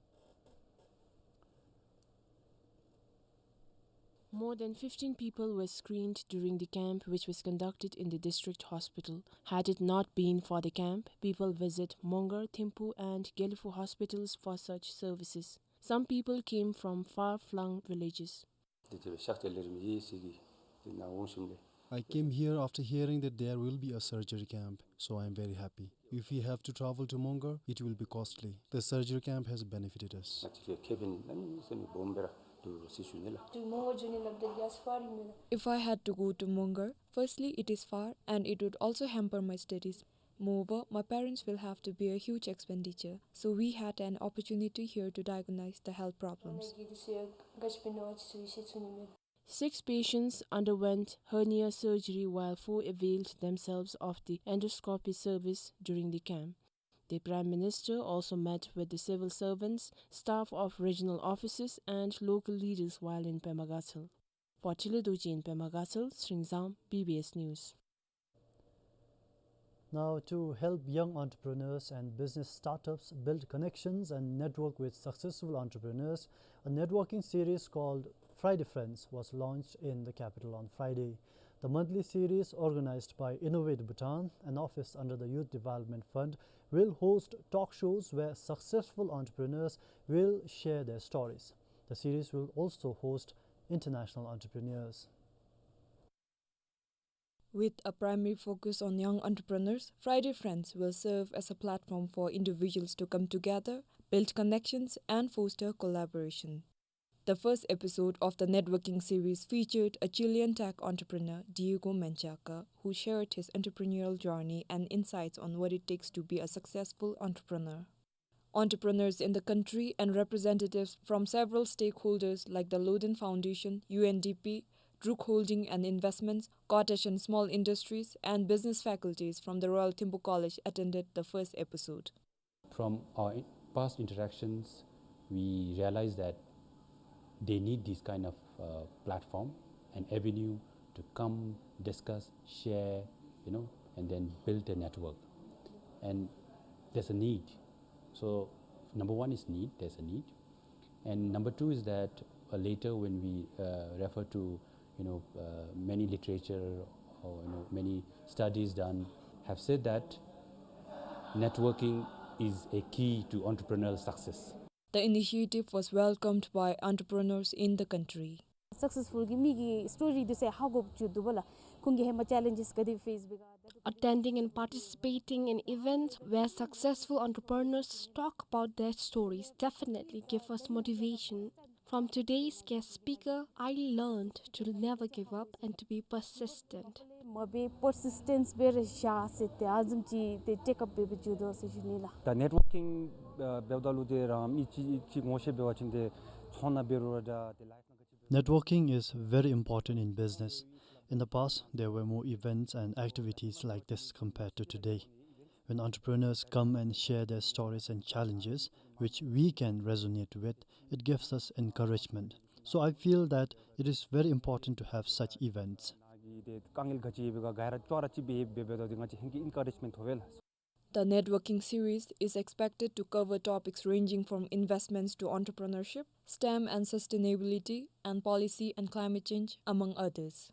More than fifteen people were screened during the camp, which was conducted in the district hospital. Had it not been for the camp, people visit Mongar, Thimphu and Gelephu hospitals for such services. Some people came from far-flung villages. དེ་དེ་བས་ཤག་དེ་ལེ་རིམ་ཡེ་སི་གི་དེ་ན་འོང་ཞིམ་ལེ། I came here after hearing that there will be a surgery camp, so I am very happy. If we have to travel to Mongar, it will be costly. The surgery camp has benefited us. ང་བཅས་ཀྱི་ཁེ་ཕན་ཨ་ནི་སེམས་སྦོམ་སྦེ་ར་འདུག་ཟེར་ཞུ་ནི་ལགས། དུ་མོང་གོ་འགྱོ་ནི་ལབ་དེ་རྒྱ་སྤར་ཡིན་མེད་ལགས། If I had to go to Mongar, firstly, it is far and it would also hamper my studies. Moreover, my parents will have to bear huge expenditure, so we had an opportunity here to diagnose the health problems. Six patients underwent hernia surgery while four availed themselves of the endoscopy service during the camp. The Prime Minister also met with the civil servants, staff of regional offices and local leaders while in Pema Gatshel. For Tshilidorji in Pema Gatshel, Tshering Zam, B B S News. Now, to help young entrepreneurs and business startups build connections and network with successful entrepreneurs, a networking series called Friday Friends was launched in the capital on Friday. The monthly series, organized by Innovate Bhutan, an office under the Youth Development Fund, will host talk shows where successful entrepreneurs will share their stories. The series will also host international entrepreneurs. With a primary focus on young entrepreneurs, Friday Friends will serve as a platform for individuals to come together, build connections, and foster collaboration. The first episode of the networking series featured a Chilean tech entrepreneur, Diego Menchaca, who shared his entrepreneurial journey and insights on what it takes to be a successful entrepreneur. Entrepreneurs in the country and representatives from several stakeholders like the Loden Foundation, U N D P, Druk Holding and Investments, Cottage and Small Industries, and business faculties from the Royal Thimphu College attended the first episode. From our i-, past interactions, we realized that they need this kind of, uh, platform, an avenue to come, discuss, share, you know, and then build a network. And there's a need. So, number one is need, there's a need. And number two is that, uh, later when we, uh, refer to, you know, uh, many literature or, you know, many studies done have said that networking is a key to entrepreneurial success. The initiative was welcomed by entrepreneurs in the country. Successful གི་མི་གི་སི་ཊོ་རི་འདི་ཚུ་ཧ་གོ་བཅུག་འདུག་པ་ལགས། ཁོང་གིས་ཧེ་མ་ཅེ་ལེན་ཇེས་ག་དེ་ཕེསི་བྱས་ག། Attending and participating in events where successful entrepreneurs talk about their stories definitely give us motivation. From today's guest speaker, I learned to never give up and to be persistent. མ་འབད་པར་སི་སི་ཊེནསི་འབད་རུང་བཞག་ཟེར་ཏེ་ཨ་ནི་བཟུམ་ཅིག་ཏེ་ཊེག་ཨཔ་འབད་འབད་བཅུག་དོ་ཟེར་ཞུ་ནི་ལགས། ད་ནེཊ་ཝར་ཀིང་འབདཝ་ད་ལུ་ཏེ་རང་མི་གཅིག་གཅིག་ངོ་ཤེས་འབད་བ་ཅིན་ཏེ་ཚོང་ནང་འབད་རུང་ར་འདྲ་ཏེ་ལའིཕ་ནང་ག་ཅི་འབད་རུང་། Networking is very important in business. In the past, there were more events and activities like this compared to today. When entrepreneurs come and share their stories and challenges, which we can resonate with, it gives us encouragement. So I feel that it is very important to have such events. དཀའ་ངལ་ག་ཅི་ཡོད་པའི་ག་ག་ར་ཅོག་ར་གཅིག་སྦེ་འབད་འབདཝ་ད་ཏེ་ང་བཅས་ཧིང་གི་ཨེན་ཀ་རེཇ་མེནཊ་ཐོབ་པས་ལགས། The networking series is expected to cover topics ranging from investments to entrepreneurship, STEM and sustainability, and policy and climate change, among others.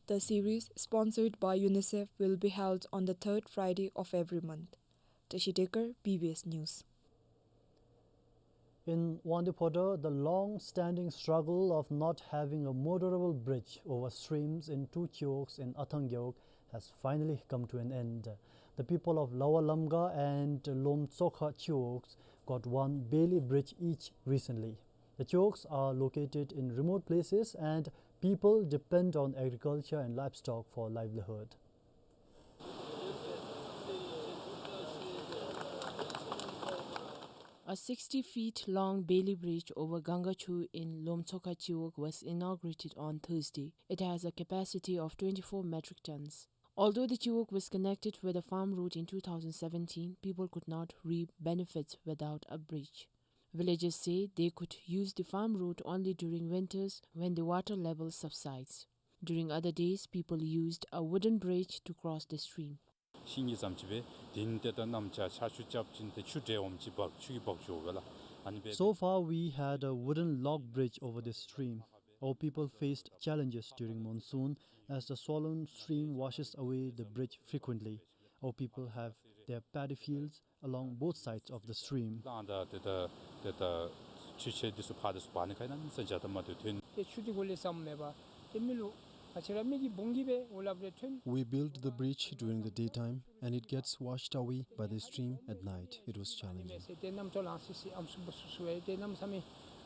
The series, sponsored by UNICEF, will be held on the third Friday of every month. Tashi Dekar, B B S News. In Wangdue Phodrang, the long-standing struggle of not having a motorable bridge over streams in two chiwogs in Athang Gewog has finally come to an end. The people of Lower Lamga and Lomtsokha chiwogs got one bailee bridge each recently. The chiwogs are located in remote places and people depend on agriculture and livestock for livelihood. A sixty feet long bailee bridge over Ganga Chu in Lomtsokha Chiwog was inaugurated on Thursday. It has a capacity of twenty-four metric tons. Although the chiwog was connected with a farm road in two thousand seventeen, people could not reap benefits without a bridge. Villagers say they could use the farm road only during winters when the water level subsides. During other days, people used a wooden bridge to cross the stream. ཤིང་གི་ཙམ་ཅིག་སྦེ་དེ་ནི་ཏེ་ད་གནམ་ལྕགས་ཆར་ཆུ་རྐྱབ་ཞིནམ་ཏེ་ཆུ་འདྲེན་འོངམ་ཅིག་འབག་ཆུ་གིས་འབག་འགྱོཝ་མས་ལགས། ཨ་ནི་སྦེ། So far, we had a wooden log bridge over this stream. Our people faced challenges during monsoon as the swollen stream washes away the bridge frequently. Our people have their paddy fields along both sides of the stream. ལང་ད་ཏེ་ད་ཏེ་ད་ཆུ་ཆེ་འདི་ཚུ་ཕར་འདི་ཚུ་འབག་ནི་ཁ་ཨིན་ན་ས་འཇའ་ཐམ་མ་དེ་ཐོན། ཏེ་ཆུ་འདི་གོ་ལས་ཟམ་མེད་པར་ཏེ་མི་ལུ་ག་ཅི་ར་མི་གི་བུང་གི་སྦེ་འོ་ལགཔ་རེ་ཐོན། We built the bridge during the daytime and it gets washed away by the stream at night. It was challenging. ཏེ་གནམ་ཐོག་ལང་སི་སི་ཨམ་སྲུ་བ་སུ་སུ་ཨེ་ཏེ་གནམ་མེད་ས་མེད་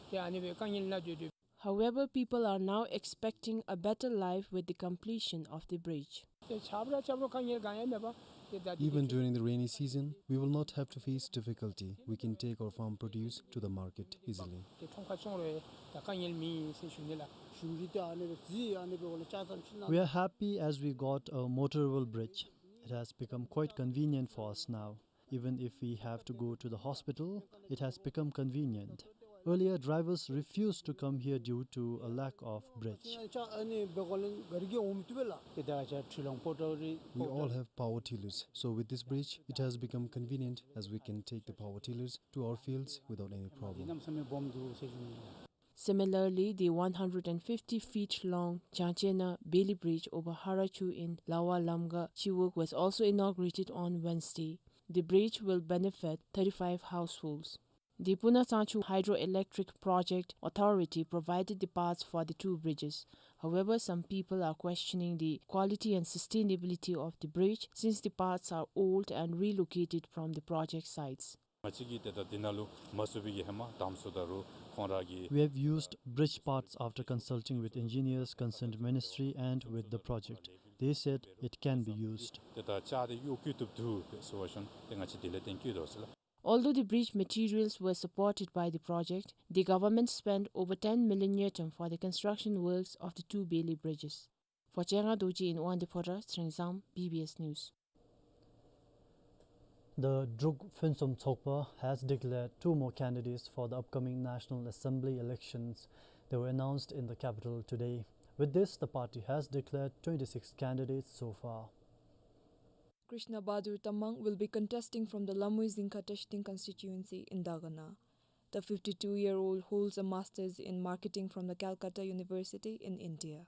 ཏེ་ཨ་ནི་སྦེ་དཀའ་ངལ་ལ་སྡོད་སྡོད། However, people are now expecting a better life with the completion of the bridge. ཏེ་ཆརཔ་ར་རྐྱབ་རུང་དཀའ་ངལ་ག་ཡང་མེད་པར་ཏེ་ད་འདི་Even during the rainy season, we will not have to face difficulty. We can take our farm produce to the market easily. ཏེ་ཁྲོམ་ཁར་བཙོང་རུང་ད་དཀའ་ངལ་མེད་ཟེར་ཞུ་ནི་ལགས། ཞུ་རི་ཏེ་ཨ་ནི་སྦེ་ཟི་ཨ་ནི་སྦེ་འོ་ལ་ལྕགས་ཙམ་ཅིག་ན། We are happy as we got a motorable bridge. It has become quite convenient for us now. Even if we have to go to the hospital, it has become convenient. Earlier, drivers refused to come here due to a lack of bridge. ཨ་ནི་སྦེ་གོ་ལེན་ག་རི་གིས་འོང་མི་བཏུབ་པས་ལགས། ཏེ་ད་ཅ་ཁྲི་ལོང་པོ་ཏོ་རི། We all have power tillers, so with this bridge, it has become convenient as we can take the power tillers to our fields without any problem. གནམ་མེད་ས་མེད་སྦོམ་འདུག་ཟེར་ཞུ་ནི་ལགས། Similarly, the one hundred and fifty feet long Changchena bailee bridge over Harachu in Lower Lamga Chiwog was also inaugurated on Wednesday. The bridge will benefit thirty-five households. The Puna Tsangchu Hydroelectric Project Authority provided the parts for the two bridges. However, some people are questioning the quality and sustainability of the bridge since the parts are old and relocated from the project sites. ང་བཅས་ཀྱིས་ཏེ་ད་འདི་ནང་ལུ་མ་བཟོ་བའི་གི་ཧེ་མ་དམ་བཟོ་ད་རུང་ཁོང་ར་གིས། We have used bridge parts after consulting with engineers concerned ministry and with the project. They said it can be used. ཏེ་ད་ལྕགས་འདི་གཡོག་བཀོལ་བཏུབ་འདུག་ཟེར་བ་ཅིན་ཏེ་ང་བཅས་དེ་ལས་བརྟེན་བཀོལ་དོ་ཟེར་ལགས། Although the bridge materials were supported by the project, the government spent over ten million ngultrum for the construction works of the two bailee bridges. For Chenga Dorji in Wangdue Phodrang, Tsering Zam, B B S News. The Druk Phuentsum Tshogpa has declared two more candidates for the upcoming National Assembly elections. They were announced in the capital today. With this, the party has declared twenty-six candidates so far. Krishna Bahadur Tamang will be contesting from the Lamui Zingkha Tashiting constituency in Dagana. The fifty-two-year-old holds a master's in marketing from the Calcutta University in India.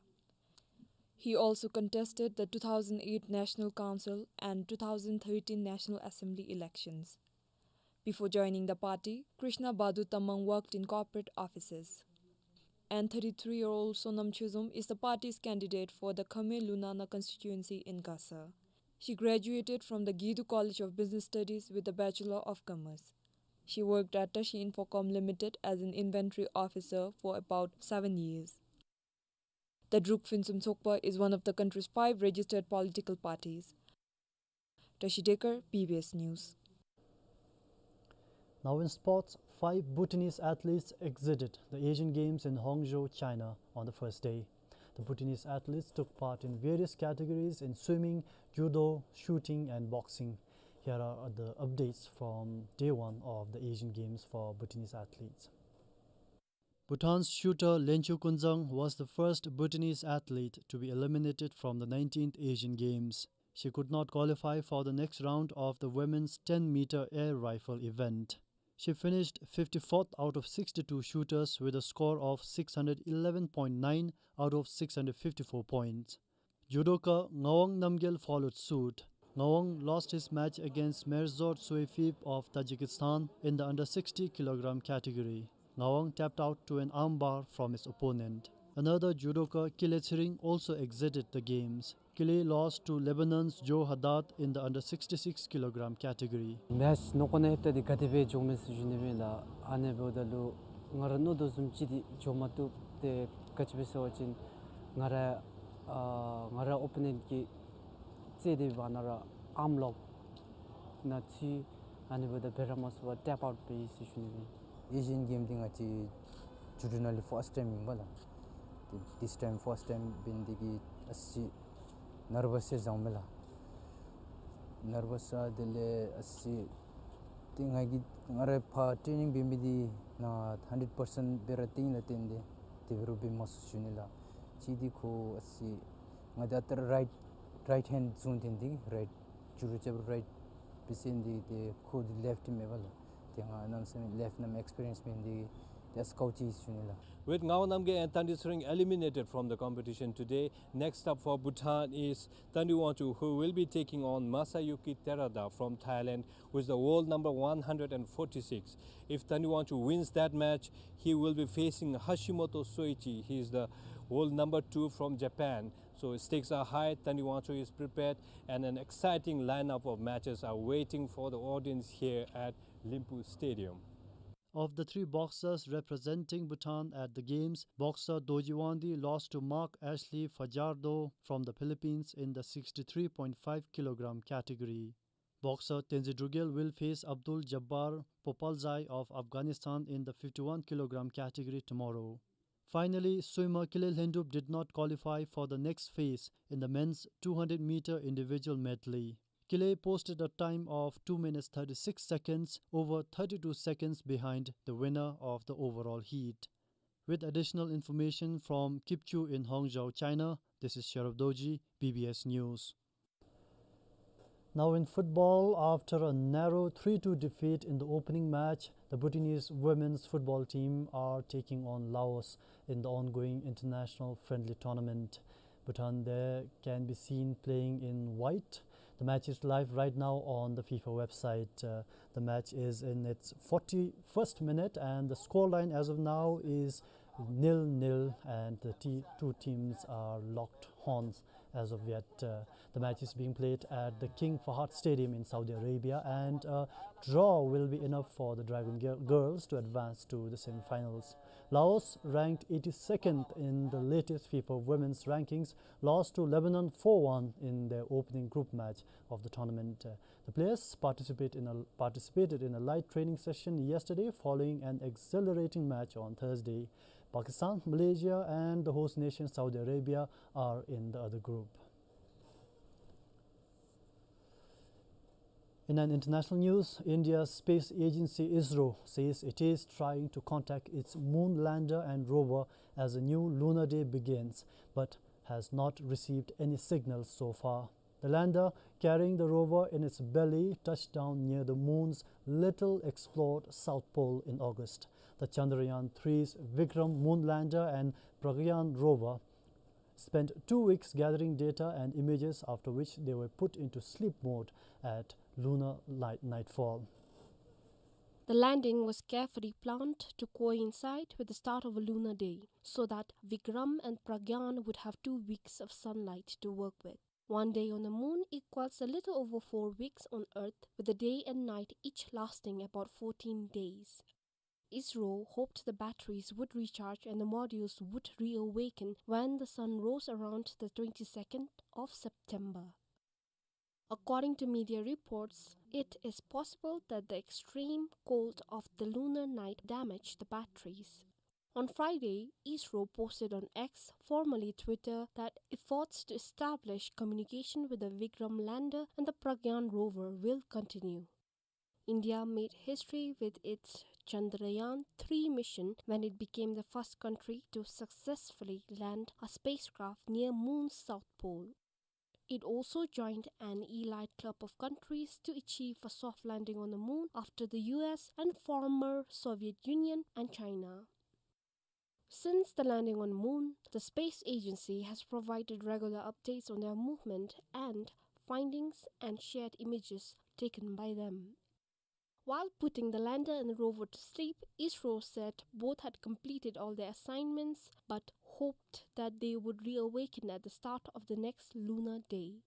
He also contested the two thousand eight National Council and two thousand thirteen National Assembly elections. Before joining the party, Krishna Bahadur Tamang worked in corporate offices. And thirty-three-year-old Sonam Chuzum is the party's candidate for the Khame Lunana constituency in Gasa. She graduated from the Gedu College of Business Studies with a Bachelor of Commerce. She worked at Tashi Infocom Limited as an inventory officer for about seven years. The Druk Phuentsum Tshogpa is one of the country's five registered political parties. Tashi Dekar, B B S News. Now in sports, five Bhutanese athletes exited the Asian Games in Hangzhou, China on the first day. The Bhutanese athletes took part in various categories in swimming, judo, shooting and boxing. Here are the updates from day one of the Asian Games for Bhutanese athletes. Bhutan's shooter Lenchu Kunzang was the first Bhutanese athlete to be eliminated from the nineteenth Asian Games. She could not qualify for the next round of the women's ten meter air rifle event. She finished fifty-fourth out of sixty-two shooters with a score of six hundred eleven point nine out of six hundred fifty-four points. Judoka Ngawang Namgyel followed suit. Ngawang lost his match against Merzot Suefiv of Tajikistan in the under sixty kilogram category. Ngawang tapped out to an armbar from his opponent. Another judoka, Kile Tshering, also exited the games. Kile lost to Lebanon's Joe Haddad in the under sixty-six kilogram category. མེཆ་ནང་ཁོ་ནང་ལྷོདཔ་ད་དེ་ག་དེ་སྦེ་འགྱོཝ་མས་ཟེར་ཞུ་ནི་མས་ལགས། ཨ་ནི་འབདཝ་ད་ལུ་ང་ར་མནོ་དོ་བཟུམ་ཅིག་འདི་འགྱོ་མ་བཏུབ། ཏེ་ག་ཅི་སྦེ་ཟེར་བ་ཅིན་ང་ར་ཨ་ང་ར་ཨོ་པོ་ནེནཊ་གི་རྩེ་འདི་བར་ན་ར་ཨརམ་ལོག་ནང་ཚུད། ཨ་ནི་འབདཝ་ད་འབད་ར་མ་ཚུགས་པར་ཊེཔ་ཨའུཊ་འབད་ཡི་ཟེར་ཞུ་ནི་མས། ཨེ་ཤི་ཡན་གེམ་འདི་ང་བཅས་ཇུ་ཌོ་ནང་ལས་ཕརསཊ་ཊའིམ་ཨིན་པས་ལགས། ཏེ་ཐིས་ཊའིམ་ཕརསཊ་ཊའིམ་འབད་ནི་འདི་གིས་ཨ་ཙི་ནར་བསི་ཡང་བཟུང་མས་ལགས། ནར་བསི་ཡང་དེ་ལས་ཨ་ཙི་ཏེ་ང་གིས་ང་ར་ཕར་ཊེ་ནིང་འབད་མི་འདི་ནཱ་ཧན་ཌེཌ་པར་སེནཊ་འབད་ར་ཏེ་ཨིན་ལགས། ཏེ་འདི་དེ་འབད་རུང་འབད་མ་ཚུགས་ཞུ་ནི་ལགས། གཅིག་འདི་ཁོ་ཨ་ཙི་ང་འདི་ཨ་རྟག་ར་རའིཊ་རའིཊ་ཧེནཌ་བཟུང་སྟེ་འདི་རའིཊ་ཇུ་ཌོ་རྐྱབ་རའིཊ་འབད་ཟེར་འདི་ཏེ་ཁོ་འདི་ལེཕཊ་མེན་པས་ལགས། ཏེ་ང་གནམ་མེད་ས་མེད་ལེཕཊ་ནང་ཨེགསི་པི་རི་ཡེནསི་མེད་འདི་ཏེ་ཨ་ཙི་དཀའཝ་སྤྱད་ཞུ་ནི་ལགས། With Ngawang Namgay and Tandi Tshering eliminated from the competition today, next up for Bhutan is Tandi Wangchuk, who will be taking on Masayuki Terada from Thailand, who is the world number one hundred forty-six. If Tandi Wangchuk wins that match, he will be facing Hashimoto Soichi. He is the world number two from Japan. So stakes are high. Tandi Wangchuk is prepared, and an exciting lineup of matches are waiting for the audience here at Limphu Stadium. Of the three boxers representing Bhutan at the games, boxer Dorji Wangdi lost to Mark Ashley Fajardo from the Philippines in the sixty-three point five kilogram category. Boxer Tenzin Drukgyel will face Abdul Jabbar Popalzai of Afghanistan in the fifty-one kilogram category tomorrow. Finally, swimmer Kile Hlendup did not qualify for the next phase in the men's two hundred meter individual medley. Kile posted a time of two minutes thirty-six seconds, over thirty-two seconds behind the winner of the overall heat. With additional information from Kipchu in Hangzhou, China, this is Sherub Dorji, B B S News. Now in football, after a narrow three two defeat in the opening match, the Bhutanese women's football team are taking on Laos in the ongoing international friendly tournament. Bhutan there can be seen playing in white. The match is live right now on the FIFA website. Uh, the match is in its forty-first minute, and the scoreline as of now is nil nil, and the te-, two teams are locked horns as of yet. Uh, the match is being played at the King Fahad Stadium in Saudi Arabia, and a draw will be enough for the Dragon Gir-, Girls to advance to the semifinals. Laos, ranked eighty-second in the latest FIFA women's rankings, lost to Lebanon four one in their opening group match of the tournament. Uh, the players participate in a, participated in a light training session yesterday following an exhilarating match on Thursday. Pakistan, Malaysia, and the host nation Saudi Arabia are in the other group. In an international news, India's space agency ISRO says it is trying to contact its moon lander and rover as a new lunar day begins, but has not received any signals so far. The lander, carrying the rover in its belly, touched down near the moon's little explored south pole in August. The Chandrayaan three's Vikram moon lander and Pragyan rover spent two weeks gathering data and images, after which they were put into sleep mode at lunar light nightfall. The landing was carefully planned to coincide with the start of a lunar day, so that Vikram and Pragyan would have two weeks of sunlight to work with. One day on the moon equals a little over four weeks on Earth, with a day and night each lasting about fourteen days. ISRO hoped the batteries would recharge and the modules would reawaken when the sun rose around the twenty-second of September. According to media reports, it is possible that the extreme cold of the lunar night damaged the batteries. On Friday, ISRO posted on X, formerly Twitter, that efforts to establish communication with the Vikram lander and the Pragyan rover will continue. India made history with its Chandrayaan three mission when it became the first country to successfully land a spacecraft near moon's south pole. It also joined an elite club of countries to achieve a soft landing on the moon after the U S and former Soviet Union and China. Since the landing on moon, the space agency has provided regular updates on their movement and findings and shared images taken by them. While putting the lander and rover to sleep, ISRO said both had completed all their assignments but hoped that they would reawaken at the start of the next lunar day.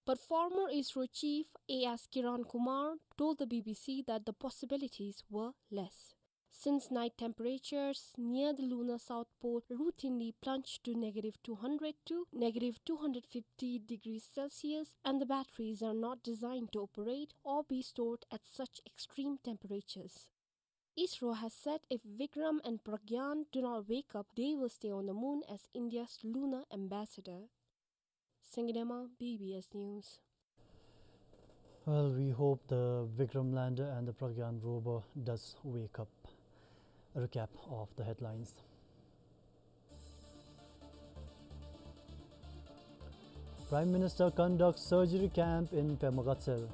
But former ISRO chief A S Kiran Kumar told the B B C that the possibilities were less, since night temperatures near the lunar south pole routinely plunge to negative two hundred to negative two hundred fifty degrees Celsius, and the batteries are not designed to operate or be stored at such extreme temperatures. ISRO has said if Vikram and Pragyan do not wake up, they will stay on the moon as India's lunar ambassador. Sangay Dema, B B S News. Well, we hope the Vikram lander and the Pragyan rover does wake up. A recap of the headlines. Prime Minister conducts surgery camp in Pema Gatshel.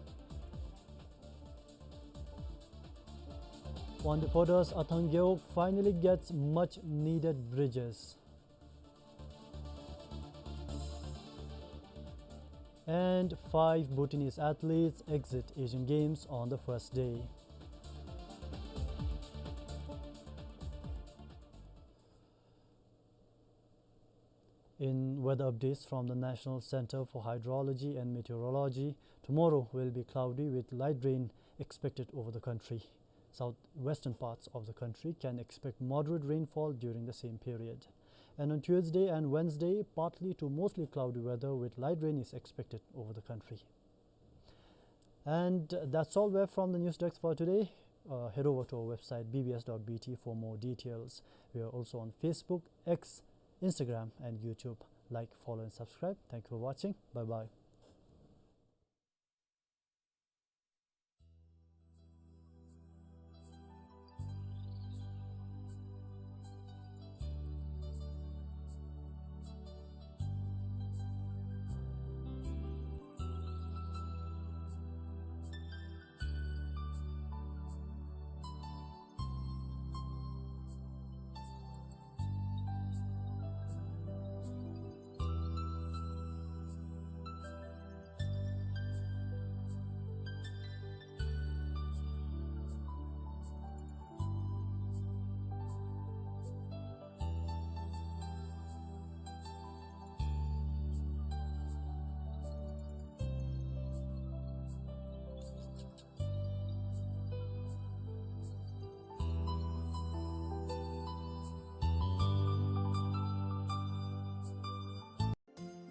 Wangdue Phodrang Athang Gewog finally gets much needed bridges. And five Bhutanese athletes exit Asian Games on the first day. In weather updates from the National Center for Hydrology and Meteorology, tomorrow will be cloudy with light rain expected over the country. Southwestern parts of the country can expect moderate rainfall during the same period. And on Tuesday and Wednesday, partly to mostly cloudy weather with light rain is expected over the country. And that's all we have from the news desk for today. Uh, head over to our website, B B S dot B T, for more details. We are also on Facebook, X, Instagram, and YouTube. Like, follow, and subscribe. Thank you for watching. Bye-bye.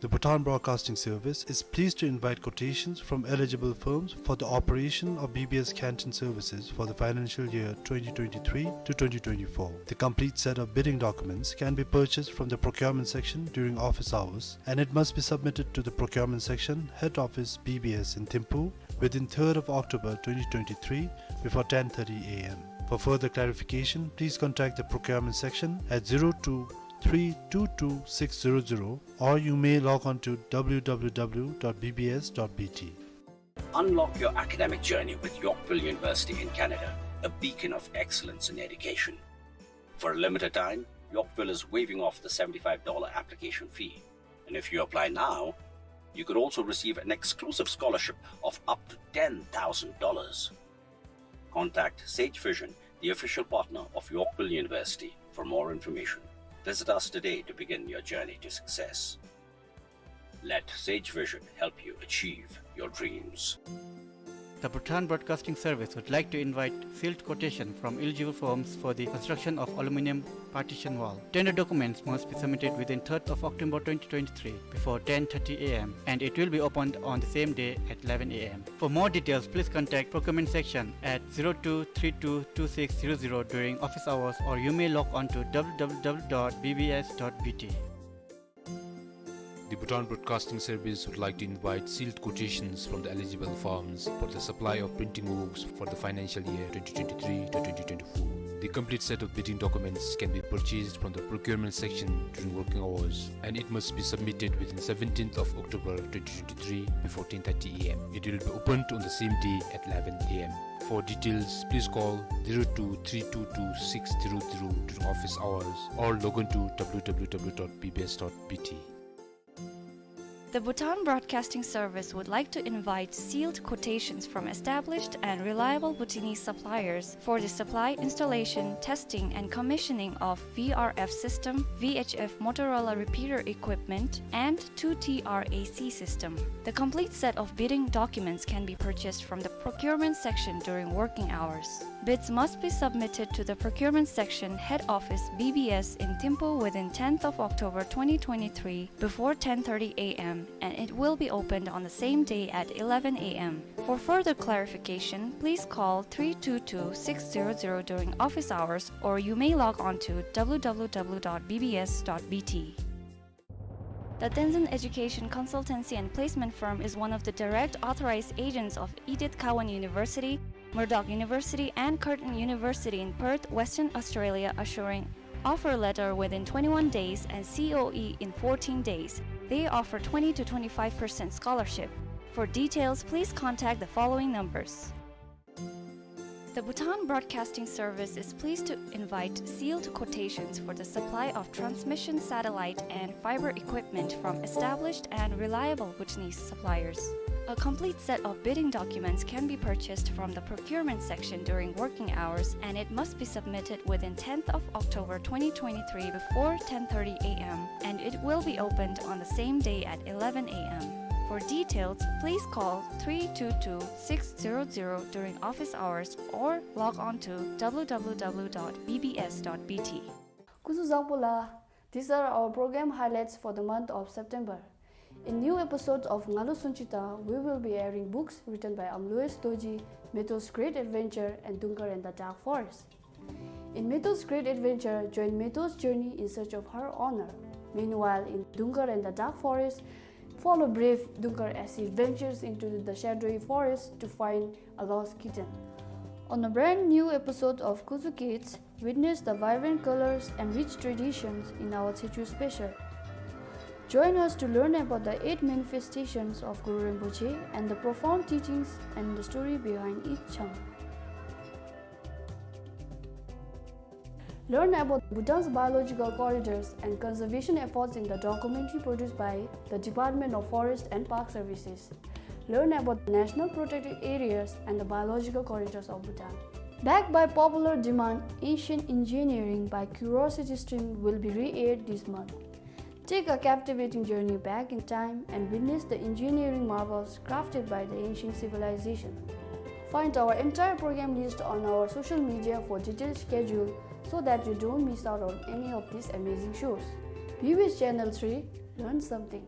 The Bhutan Broadcasting Service is pleased to invite quotations from eligible firms for the operation of B B S canteen services for the financial year twenty twenty-three to twenty twenty-four. The complete set of bidding documents can be purchased from the procurement section during office hours, and it must be submitted to the procurement section, head office, B B S in Thimphu, within third of October twenty twenty-three before ten thirty A M. For further clarification, please contact the procurement section at zero two three two two six zero zero, or you may log on to W W W dot B B S dot B T. Unlock your academic journey with Yorkville University in Canada, a beacon of excellence in education. For a limited time, Yorkville is waiving off the seventy-five dollar application fee. And if you apply now, you could also receive an exclusive scholarship of up to ten thousand dollars. Contact Sage Vision, the official partner of Yorkville University, for more information. Visit us today to begin your journey to success. Let Sage Vision help you achieve your dreams. The Bhutan Broadcasting Service would like to invite sealed quotation from eligible firms for the construction of aluminium partition wall. Tender documents must be submitted within third of October twenty twenty-three before ten thirty A M, and it will be opened on the same day at eleven A M. For more details, please contact procurement section at zero two three two two six zero zero during office hours, or you may log on to W W W dot B B S dot B T. The Bhutan Broadcasting Service would like to invite sealed quotations from the eligible firms for the supply of printing works for the financial year twenty twenty-three to twenty twenty-four. The complete set of bidding documents can be purchased from the procurement section during working hours, and it must be submitted within seventeenth of October twenty twenty-three before ten thirty A M. It will be opened on the same day at eleven A M. For details, please call zero two three two two six zero zero during office hours or log on to W W W dot B B S dot B T. The Bhutan Broadcasting Service would like to invite sealed quotations from established and reliable Bhutanese suppliers for the supply, installation, testing, and commissioning of V R F system, V H F Motorola repeater equipment, and two T R A C system. The complete set of bidding documents can be purchased from the procurement section during working hours. Bids must be submitted to the procurement section, head office, B B S in Thimphu within tenth of October twenty twenty-three before ten thirty A M, and it will be opened on the same day at eleven A M. For further clarification, please call three two two six zero zero during office hours, or you may log on to W W W dot B B S dot B T. The Tenzin Education Consultancy and Placement Firm is one of the direct authorized agents of Edith Cowan University, Murdoch University, and Curtin University in Perth, Western Australia, assuring offer letter within twenty-one days and C O E in fourteen days. They offer twenty to twenty-five percent scholarship. For details, please contact the following numbers. The Bhutan Broadcasting Service is pleased to invite sealed quotations for the supply of transmission satellite and fiber equipment from established and reliable Bhutanese suppliers. A complete set of bidding documents can be purchased from the procurement section during working hours, and it must be submitted within tenth of October twenty twenty-three before ten thirty A M, and it will be opened on the same day at eleven A M. For details, please call three two two six zero zero during office hours or log on to W W W dot B B S dot B T. སྐུ་གཟུགས་བཟང་པོ་ལགས། These are our program highlights for the month of September. In new episodes of Ngalu Sunchita, we will be airing books written by Amlois Dorji, Meto's Great Adventure, and Dungar and the Dark Forest. In Meto's Great Adventure, join Meto's journey in search of her honor. Meanwhile, in Dungar and the Dark Forest, follow brave Dungar as he ventures into the shadowy forest to find a lost kitten. On a brand new episode of Kuzu Kids, witness the vibrant colors and rich traditions in our Techo special. Join us to learn about the eight manifestations of Guru Rinpoche and the profound teachings and the story behind each chang. Learn about Bhutan's biological corridors and conservation efforts in the documentary produced by the Department of Forest and Park Services. Learn about the national protected areas and the biological corridors of Bhutan. Backed by popular demand, ancient engineering by Curiosity Stream will be re-aired this month. Take a captivating journey back in time and witness the engineering marvels crafted by the ancient civilization. Find our entire program list on our social media for detailed schedule so that you don't miss out on any of these amazing shows. B B S Channel three, learn something.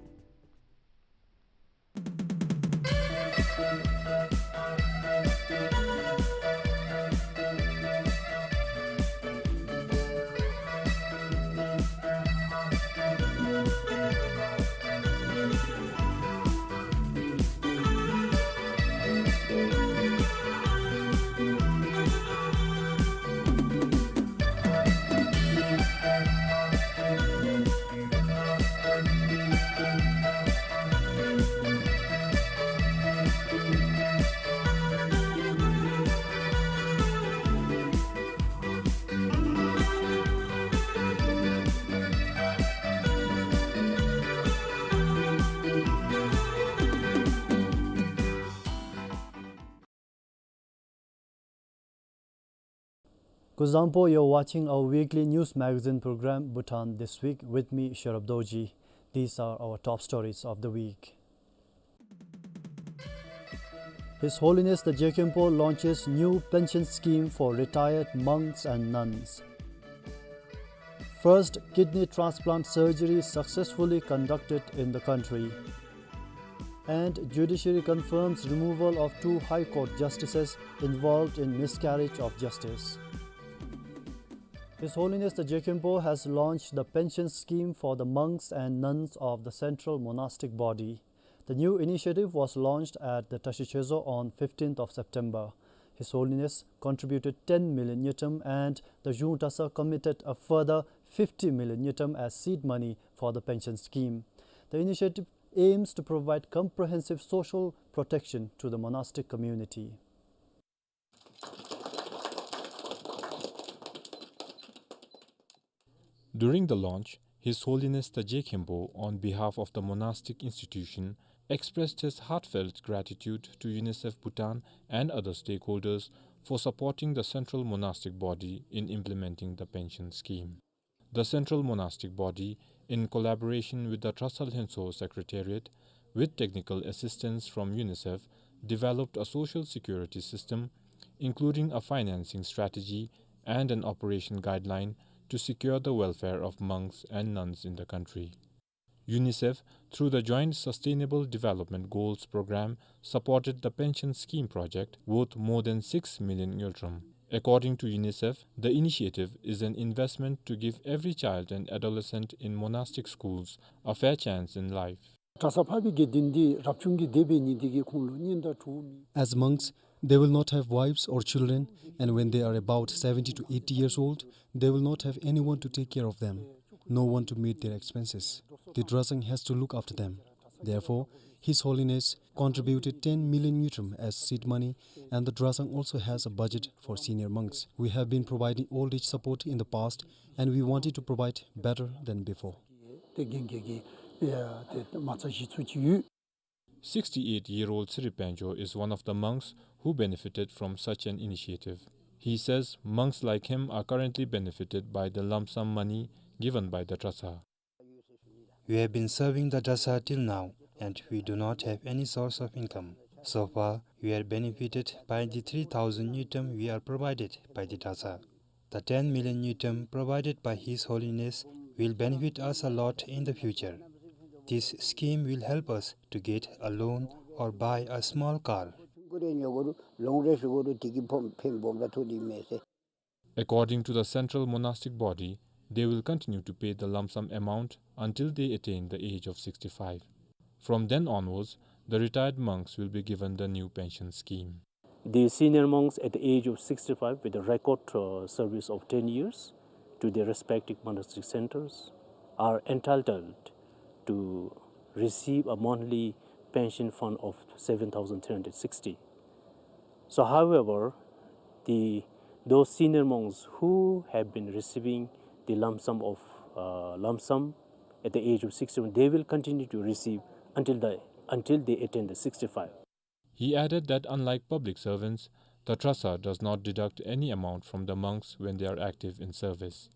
Kuzuzangpo, you're watching our weekly news magazine program, Bhutan This Week, with me, Sherab Dorji. These are our top stories of the week. His Holiness the Jekhenpo launches new pension scheme for retired monks and nuns. First kidney transplant surgery successfully conducted in the country. And judiciary confirms removal of two High Court justices involved in miscarriage of justice. His Holiness the Jekhenpo has launched the pension scheme for the monks and nuns of the Central Monastic Body. The new initiative was launched at the Tashi Chezo on fifteenth of September. His Holiness contributed ten million ngultrum and the Zhung Tasa committed a further fifty million ngultrum as seed money for the pension scheme. The initiative aims to provide comprehensive social protection to the monastic community. During the launch, His Holiness the Je Khenpo, on behalf of the monastic institution, expressed his heartfelt gratitude to UNICEF Bhutan and other stakeholders for supporting the central monastic body in implementing the pension scheme. The central monastic body, in collaboration with the Dratshang Lhentsho Secretariat, with technical assistance from UNICEF, developed a social security system, including a financing strategy and an operation guideline to secure the welfare of monks and nuns in the country. UNICEF, through the Joint Sustainable Development Goals program, supported the pension scheme project worth more than six million ngultrum. According to UNICEF, the initiative is an investment to give every child and adolescent in monastic schools a fair chance in life. གྲྭ་ས་ཕ་བི་དགེ་འདུན་འདི་རབ་བྱུང་གི་སྡེ་པའི་ཉིན་འདི་གི་ཁོང་ལུ་གཉེན་དང་གྲོགས་མེད། As monks, they will not have wives or children, and when they are about seventy to eighty years old, they will not have anyone to take care of them, no one to meet their expenses. The Dratshang has to look after them. Therefore, His Holiness contributed ten million ngultrum as seed money, and the Dratshang also has a budget for senior monks. We have been providing old age support in the past, and we wanted to provide better than before. ཏེ་རྒན་རྒས་ཀྱི་ཏེ་མ་རྩ་གཞི་བཙུགས་ཅི་ཡོད། Sixty-eight-year-old Tsirip Panjo is one of the monks who benefited from such an initiative. He says monks like him are currently benefited by the lump sum money given by the Dratshang. We have been serving the Dratshang till now, and we do not have any source of income. So far, we are benefited by the three thousand ngultrum we are provided by the Dratshang. The ten million ngultrum provided by His Holiness will benefit us a lot in the future. This scheme will help us to get a loan or buy a small car. According to the central monastic body, they will continue to pay the lump sum amount until they attain the age of sixty-five. From then onwards, the retired monks will be given the new pension scheme. The senior monks at the age of sixty-five with a record, uh, service of ten years to their respective monastic centers are entitled to receive a monthly pension fund of seven thousand three hundred sixty. So, however, the, those senior monks who have been receiving the lump sum of, uh, lump sum at the age of sixty-one, they will continue to receive until the, until they attain the sixty-five. He added that unlike public servants, the Dratshang does not deduct any amount from the monks when they are active in service.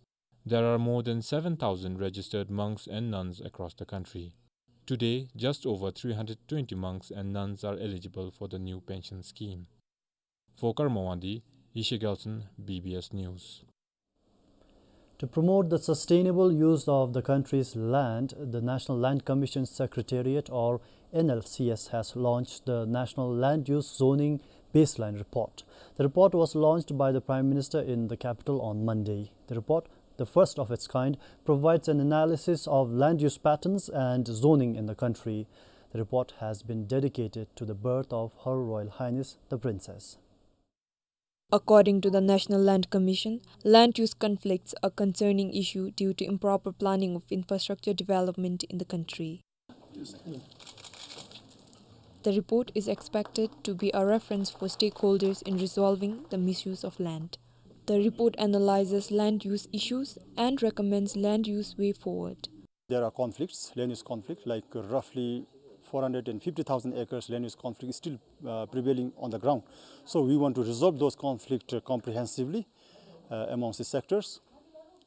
There are more than seven thousand registered monks and nuns across the country. Today, just over three hundred twenty monks and nuns are eligible for the new pension scheme. For Karma Wangdi, Yeshe Gyaltsen, B B S News. To promote the sustainable use of the country's land, the National Land Commission Secretariat, or N L C S, has launched the National Land Use Zoning Baseline Report. The report was launched by the Prime Minister in the capital on Monday. The report, the first of its kind, provides an analysis of land use patterns and zoning in the country. The report has been dedicated to the birth of Her Royal Highness the Princess. According to the National Land Commission, land use conflicts are concerning issue due to improper planning of infrastructure development in the country. The report is expected to be a reference for stakeholders in resolving the misuse of land. The report analyzes land use issues and recommends land use way forward. There are conflicts, land use conflict, like, uh, roughly four hundred and fifty thousand acres land use conflict is still, uh, prevailing on the ground. So we want to resolve those conflicts, uh, comprehensively, uh, amongst the sectors.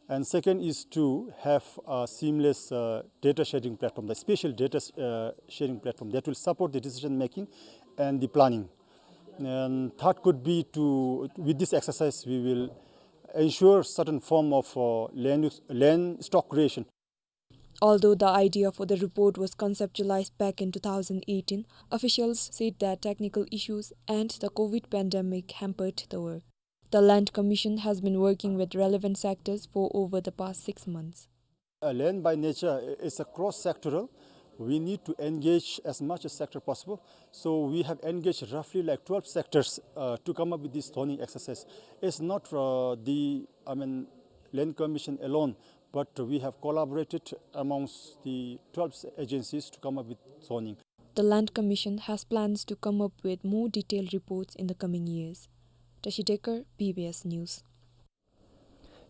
And second is to have a seamless, uh, data sharing platform, the spatial data, uh, sharing platform that will support the decision making and the planning. And third could be to, with this exercise, we will ensure certain form of, uh, land use, land stock creation. Although the idea for the report was conceptualized back in two thousand eighteen, officials said that technical issues and the COVID pandemic hampered the work. The Land Commission has been working with relevant sectors for over the past six months. Uh, land by nature i-, is a cross-sectoral. We need to engage as much as sector possible. So we have engaged roughly, like, twelve sectors, uh, to come up with this zoning exercise. It's not, uh, the, I mean, Land Commission alone, but we have collaborated amongst the twelve agencies to come up with zoning. The Land Commission has plans to come up with more detailed reports in the coming years. Tashi Dekar, B B S News.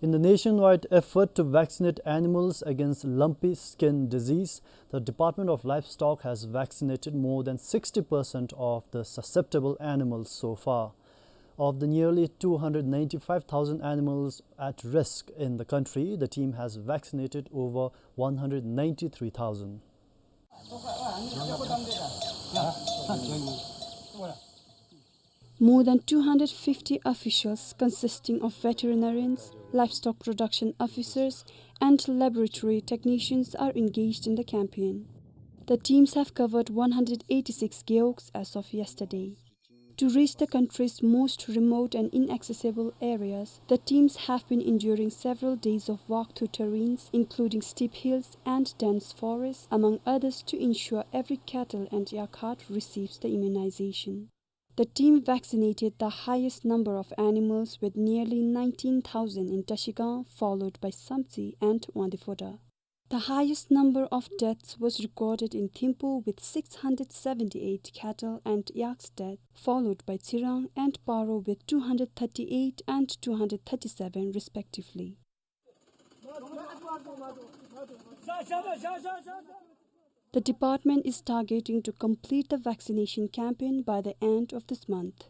In the nationwide effort to vaccinate animals against lumpy skin disease, the Department of Livestock has vaccinated more than sixty percent of the susceptible animals so far. Of the nearly two hundred ninety-five thousand animals at risk in the country, the team has vaccinated over one hundred ninety-three thousand. More than two hundred fifty officials, consisting of veterinarians, livestock production officers, and laboratory technicians, are engaged in the campaign. The teams have covered one hundred eighty-six gewogs as of yesterday. To reach the country's most remote and inaccessible areas, the teams have been enduring several days of walk through terrains, including steep hills and dense forests, among others, to ensure every cattle and yak herd receives the immunization. The team vaccinated the highest number of animals, with nearly nineteen thousand in Trashigang, followed by Samtse and Wangdue Phodrang. The highest number of deaths was recorded in Thimphu, with six hundred seventy-eight cattle and yaks dead, followed by Tsirang and Paro with two hundred thirty-eight and two hundred thirty-seven respectively. The department is targeting to complete the vaccination campaign by the end of this month.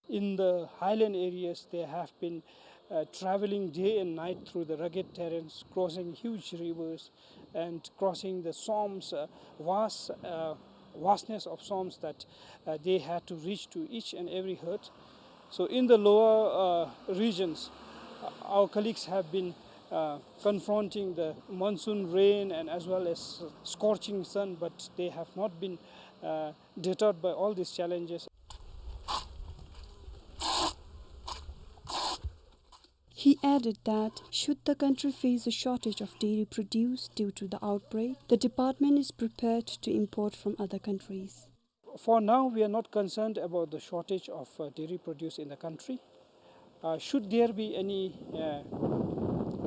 In the highland areas, they have been uh, traveling day and night through the rugged terrains, crossing huge rivers and crossing the swamps, uh, vast, uh, vastness of swamps that uh, they had to reach to each and every herd. So in the lower uh, regions, uh, our colleagues have been uh, confronting the monsoon rain and as well as scorching sun, but they have not been uh, deterred by all these challenges. He added that should the country face a shortage of dairy produce due to the outbreak, the department is prepared to import from other countries. For now, we are not concerned about the shortage of uh, dairy produce in the country. Uh, should there be any uh,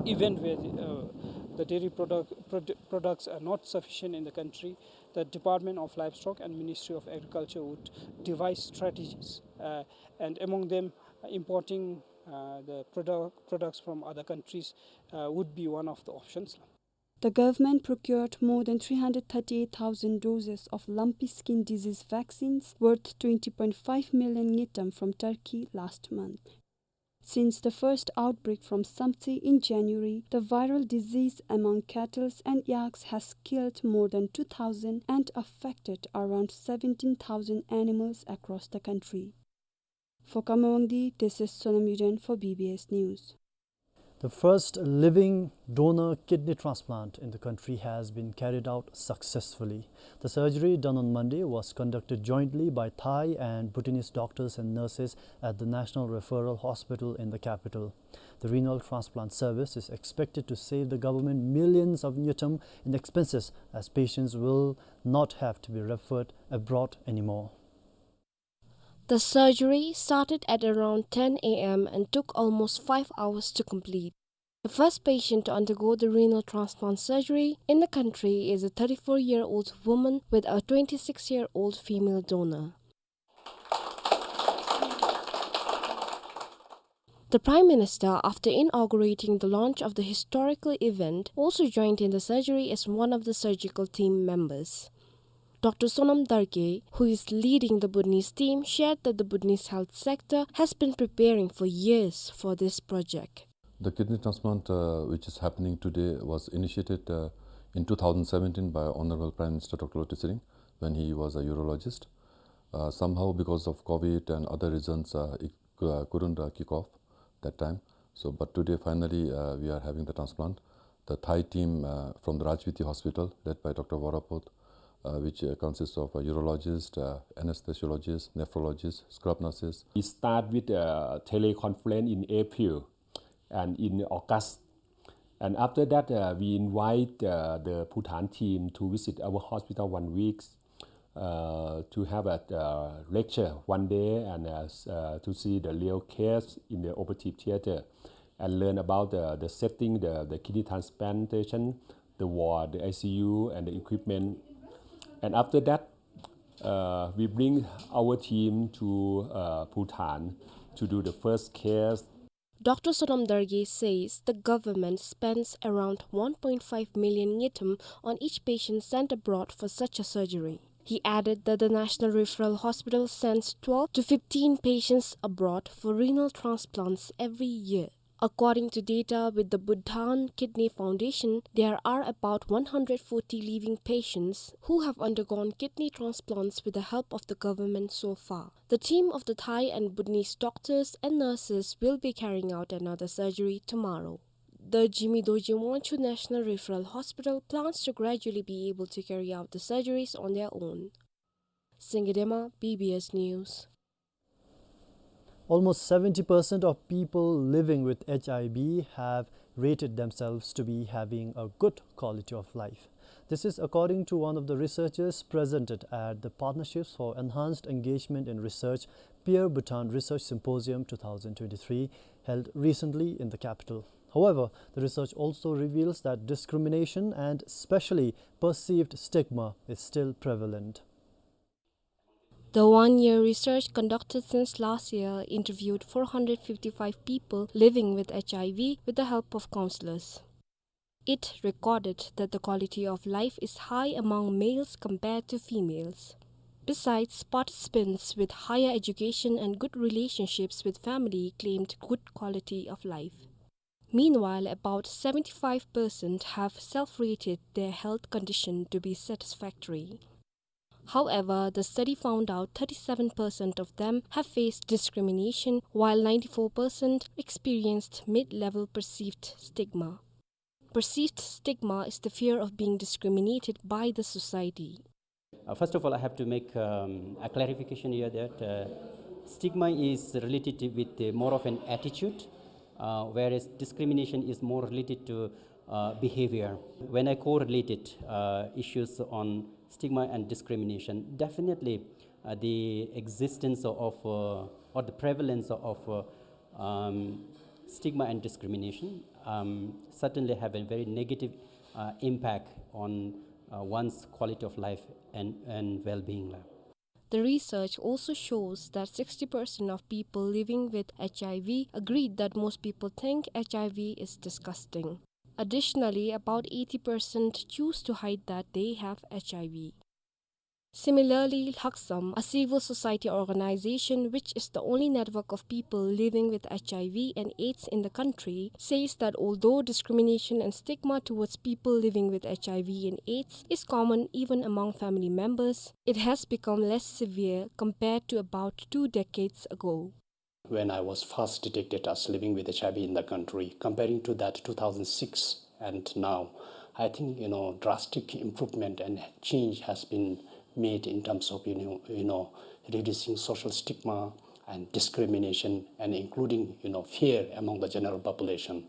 event where the, uh, the dairy product, produ- products are not sufficient in the country, the Department of Livestock and Ministry of Agriculture would devise strategies, uh, and among them, uh, importing uh, the product, products from other countries uh, would be one of the options. The government procured more than three hundred thirty-eight thousand doses of lumpy skin disease vaccines worth twenty point five million ngultrum from Turkey last month. Since the first outbreak from Samtse in January, the viral disease among cattle and yaks has killed more than two thousand and affected around seventeen thousand animals across the country. For Khamawangdi, this is Sonam Yuden for B B S News. The first living donor kidney transplant in the country has been carried out successfully. The surgery, done on Monday, was conducted jointly by Thai and Bhutanese doctors and nurses at the National Referral Hospital in the capital. The renal transplant service is expected to save the government millions of ngultrum in expenses, as patients will not have to be referred abroad anymore. The surgery started at around ten a m and took almost five hours to complete. The first patient to undergo the renal transplant surgery in the country is a thirty-four-year-old woman with a twenty-six-year-old female donor. The Prime Minister, after inaugurating the launch of the historical event, also joined in the surgery as one of the surgical team members. Doctor Sonam Dargay, who is leading the Bhutanese team, shared that the Bhutanese health sector has been preparing for years for this project. The kidney transplant, uh, which is happening today, was initiated uh, in two thousand seventeen by Honorable Prime Minister Doctor Lotay Tshering when he was a urologist. Uh, somehow, because of COVID and other reasons, uh, it uh, couldn't uh, kick off that time. So, but today, finally, uh, we are having the transplant. The Thai team uh, from the Rajviti Hospital, led by Doctor Vorapot, uh, which uh, consists of a urologist, uh, anesthesiologist, nephrologist, scrub nurses. We start with a teleconference in April and in August. And after that, uh, we invite uh, the Bhutan team to visit our hospital one week uh, to have a uh, lecture one day and uh, s- uh, to see the real case in the operative theater and learn about the, the setting, the, the kidney transplantation, the ward, the I C U, and the equipment. And after that, uh, we bring our team to uh, Bhutan to do the first case. Doctor Sonam Dargay says the government spends around one point five million ngultrum on each patient sent abroad for such a surgery. He added that the National Referral Hospital sends twelve to fifteen patients abroad for renal transplants every year. According to data with the Bhutan Kidney Foundation, there are about one hundred forty living patients who have undergone kidney transplants with the help of the government so far. The team of the Thai and Bhutanese doctors and nurses will be carrying out another surgery tomorrow. The Jigme Dorji Wangchuck National Referral Hospital plans to gradually be able to carry out the surgeries on their own. Singye Dema, B B S News. Almost seventy percent of people living with H I V have rated themselves to be having a good quality of life. This is according to one of the researchers presented at the Partnerships for Enhanced Engagement in Research Peer Bhutan Research Symposium two thousand twenty-three, held recently in the capital. However, the research also reveals that discrimination and especially perceived stigma is still prevalent. The one-year research conducted since last year interviewed four hundred fifty-five people living with H I V with the help of counselors. It recorded that the quality of life is high among males compared to females. Besides, participants with higher education and good relationships with family claimed good quality of life. Meanwhile, about seventy-five percent have self-rated their health condition to be satisfactory. However, the study found out thirty-seven percent of them have faced discrimination, while ninety-four percent experienced mid-level perceived stigma. Perceived stigma is the fear of being discriminated by the society. Uh, first of all, I have to make, um, a clarification here that, uh, stigma is related to, with, uh, more of an attitude, uh, whereas discrimination is more related to, uh, behavior. When I correlated, uh, issues on stigma and discrimination, definitely, uh, the existence of, uh, or the prevalence of, uh, um, stigma and discrimination, um, certainly have a very negative, uh, impact on, uh, one's quality of life and, and well-being. The research also shows that sixty percent of people living with H I V agreed that most people think H I V is disgusting. Additionally, about eighty percent choose to hide that they have H I V. Similarly, Lhaksam, a civil society organization which is the only network of people living with H I V and AIDS in the country, says that although discrimination and stigma towards people living with H I V and AIDS is common even among family members, it has become less severe compared to about two decades ago. When I was first detected as living with H I V in the country, comparing to that two thousand six and now, I think, you know, drastic improvement and change has been made in terms of, you know, you know, reducing social stigma and discrimination and including, you know, fear among the general population.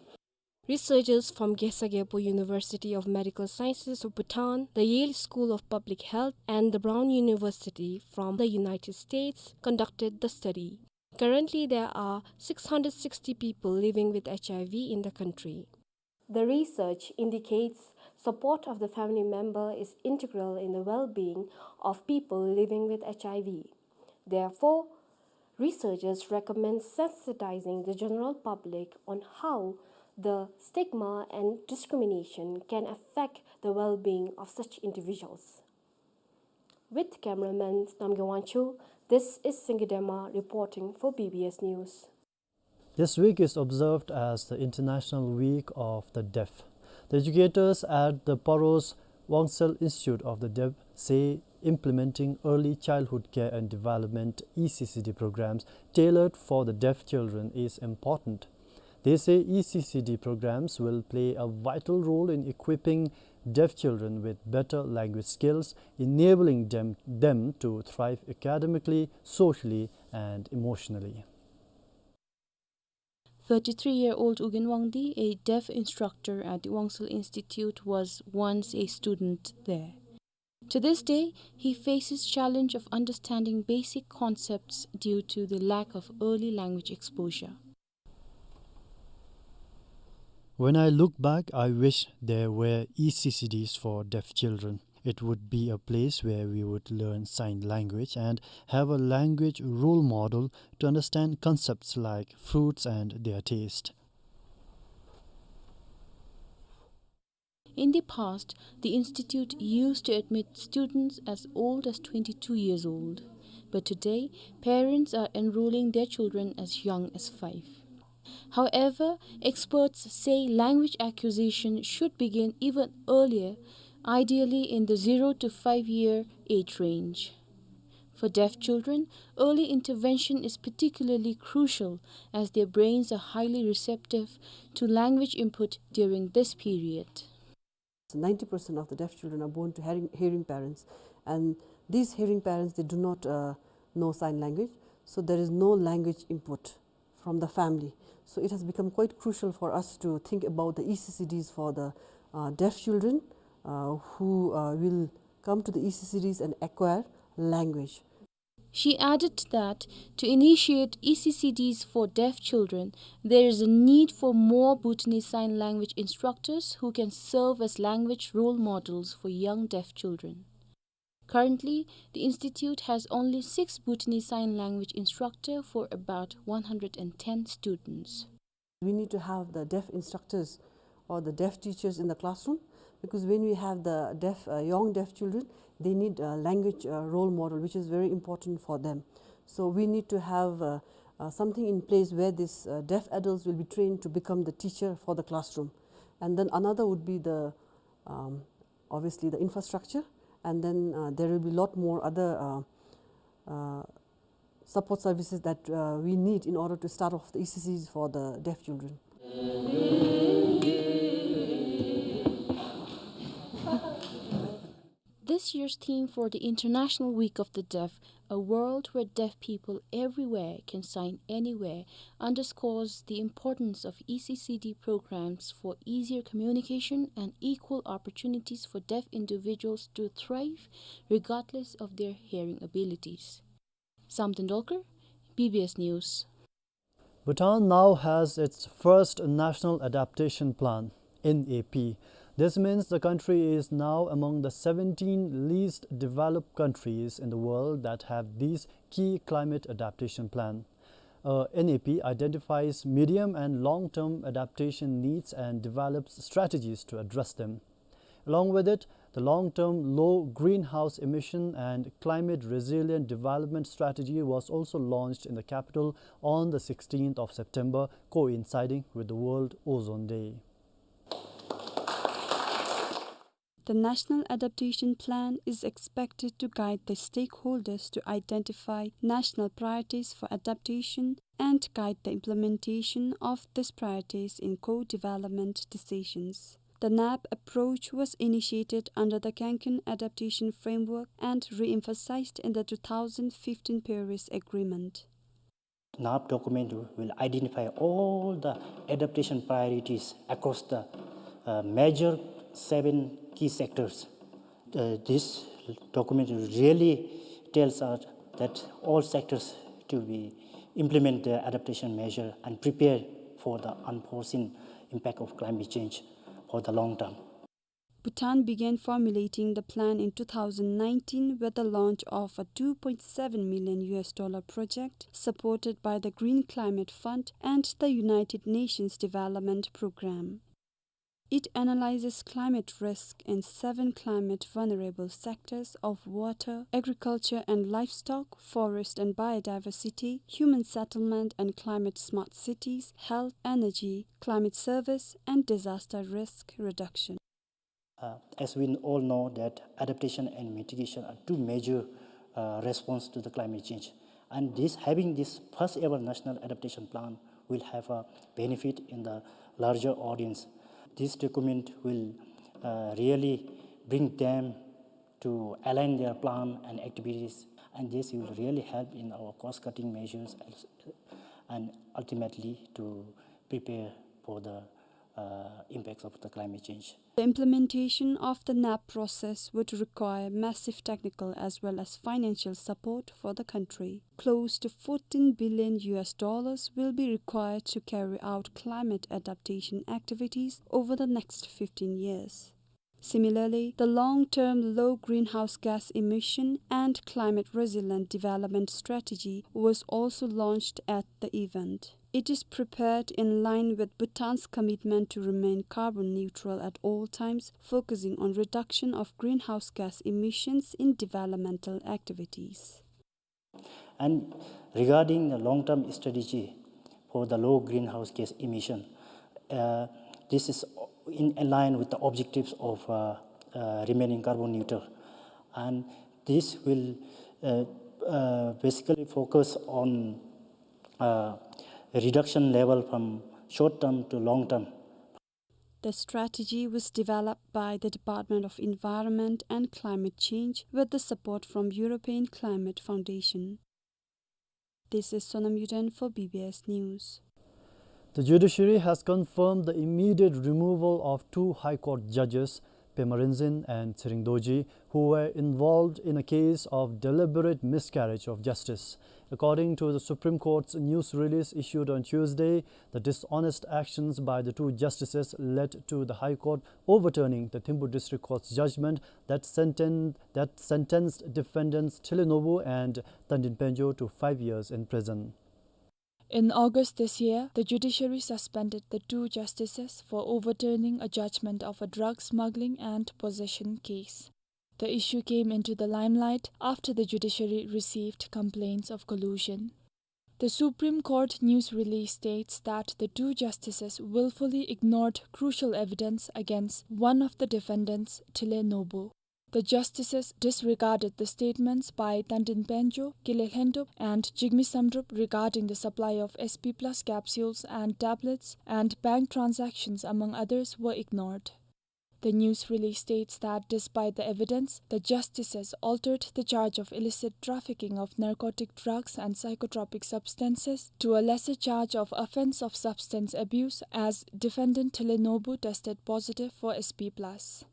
Researchers from Khesar Gyalpo University of Medical Sciences of Bhutan, the Yale School of Public Health, and the Brown University from the United States conducted the study. Currently, there are six hundred sixty people living with H I V in the country. The research indicates support of the family member is integral in the well-being of people living with H I V. Therefore, researchers recommend sensitizing the general public on how the stigma and discrimination can affect the well-being of such individuals. With cameraman Namgay Wangchuck, this is Singye Dema reporting for B B S News. This week is observed as the International Week of the Deaf. The educators at the Paro's Wangsel Institute of the Deaf say implementing early childhood care and development, E C C D, programs tailored for the deaf children is important. They say E C C D programs will play a vital role in equipping deaf children with better language skills, enabling them, them to thrive academically, socially, and emotionally. Thirty-three-year-old Ugyen Wangdi, a deaf instructor at the Wangsel Institute, was once a student there. To this day, he faces challenge of understanding basic concepts due to the lack of early language exposure. When I look back, I wish there were E C C Ds for deaf children. It would be a place where we would learn sign language and have a language role model to understand concepts like fruits and their taste. In the past, the institute used to admit students as old as twenty-two years old, but today, parents are enrolling their children as young as five. However, experts say language acquisition should begin even earlier, ideally in the zero to five year age range. For deaf children, early intervention is particularly crucial as their brains are highly receptive to language input during this period. Ninety percent of the deaf children are born to hearing, hearing parents, and these hearing parents, they do not, uh, know sign language, so there is no language input from the family. So it has become quite crucial for us to think about the E C C Ds for the, uh, deaf children, uh, who, uh, will come to the E C C Ds and acquire language. She added that to initiate E C C Ds for deaf children, there is a need for more Bhutanese Sign Language instructors who can serve as language role models for young deaf children. Currently, the institute has only six Bhutanese Sign Language instructor for about one hundred and ten students. We need to have the deaf instructors or the deaf teachers in the classroom, because when we have the deaf, uh, young deaf children, they need a language, uh, role model, which is very important for them. So we need to have, uh, uh, something in place where these, uh, deaf adults will be trained to become the teacher for the classroom. And then another would be the, um, obviously the infrastructure, and then, uh, there will be a lot more other, uh, uh, support services that, uh, we need in order to start off the E C Cs for the deaf children. This year's theme for the International Week of the Deaf, "A world where deaf people everywhere can sign anywhere," underscores the importance of E C C D programs for easier communication and equal opportunities for deaf individuals to thrive regardless of their hearing abilities. Samten Dolkar, B B S News. Bhutan now has its first National Adaptation Plan, N A P. This means the country is now among the seventeen least developed countries in the world that have these key climate adaptation plan. Uh, N A P identifies medium and long-term adaptation needs and develops strategies to address them. Along with it, the long-term low greenhouse emission and climate resilient development strategy was also launched in the capital on the sixteenth of September, coinciding with the World Ozone Day. The National Adaptation Plan is expected to guide the stakeholders to identify national priorities for adaptation and guide the implementation of these priorities in co-development decisions. The N A P approach was initiated under the Kanken Adaptation Framework and re-emphasized in the two thousand fifteen Paris Agreement. N A P document will identify all the adaptation priorities across the, uh, major seven key sectors. Uh, this document really tells us that all sectors to be implement the adaptation measure and prepare for the unforeseen impact of climate change for the long term. Bhutan began formulating the plan in two thousand nineteen with the launch of a two point seven million U S dollar project supported by the Green Climate Fund and the United Nations Development Programme. It analyzes climate risk in seven climate vulnerable sectors of water, agriculture and livestock, forest and biodiversity, human settlement and climate smart cities, health, energy, climate service, and disaster risk reduction. Uh, as we all know that adaptation and mitigation are two major, uh, response to the climate change. And this, having this first ever national adaptation plan will have a benefit in the larger audience. This document will, uh, really bring them to align their plan and activities, and this will really help in our cost-cutting measures and, and ultimately to prepare for the, uh, impacts of the climate change. The implementation of the N A P process would require massive technical as well as financial support for the country. Close to fourteen billion U S dollars will be required to carry out climate adaptation activities over the next fifteen years. Similarly, the long-term low greenhouse gas emission and climate resilient development strategy was also launched at the event. It is prepared in line with Bhutan's commitment to remain carbon neutral at all times, focusing on reduction of greenhouse gas emissions in developmental activities. And regarding the long-term strategy for the low greenhouse gas emission, uh, this is in line with the objectives of, uh, uh, remaining carbon neutral. And this will, uh, uh, basically focus on, uh, reduction level from short term to long term. The strategy was developed by the Department of Environment and Climate Change with the support from European Climate Foundation. This is Sonam Yuden for B B S News. The judiciary has confirmed the immediate removal of two High Court judges, Pema Rinzin and Tshering Dorji, who were involved in a case of deliberate miscarriage of justice. According to the Supreme Court's news release issued on Tuesday, the dishonest actions by the two justices led to the High Court overturning the Thimphu District Court's judgment that senten-, that sentenced defendants Thile Norbu and Tandin Penjo to five years in prison. In August this year, the judiciary suspended the two justices for overturning a judgment of a drug smuggling and possession case. The issue came into the limelight after the judiciary received complaints of collusion. The Supreme Court news release states that the two justices willfully ignored crucial evidence against one of the defendants, Thile Norbu. The justices disregarded the statements by Tandin Penjo, Kile Hlendup, and Jigme Samdrup regarding the supply of S P plus capsules and tablets, and bank transactions, among others, were ignored. The news release states that despite the evidence, the justices altered the charge of illicit trafficking of narcotic drugs and psychotropic substances to a lesser charge of offense of substance abuse, as defendant Thile Norbu tested positive for S P plus.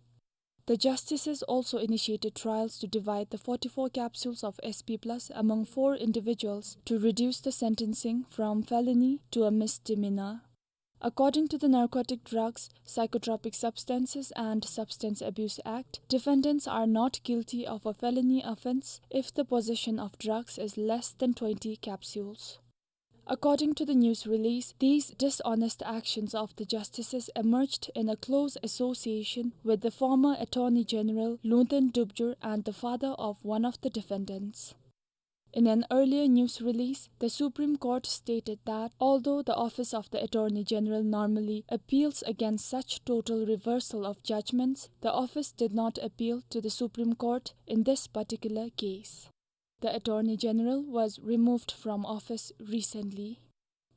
The justices also initiated trials to divide the forty-four capsules of S P plus among four individuals to reduce the sentencing from felony to a misdemeanor. According to the Narcotic Drugs, Psychotropic Substances and Substance Abuse Act, defendants are not guilty of a felony offense if the possession of drugs is less than twenty capsules. According to the news release, these dishonest actions of the justices emerged in a close association with the former Attorney General Lungten Dubjur and the father of one of the defendants. In an earlier news release, the Supreme Court stated that although the Office of the Attorney General normally appeals against such total reversal of judgments, the office did not appeal to the Supreme Court in this particular case. The Attorney General was removed from office recently.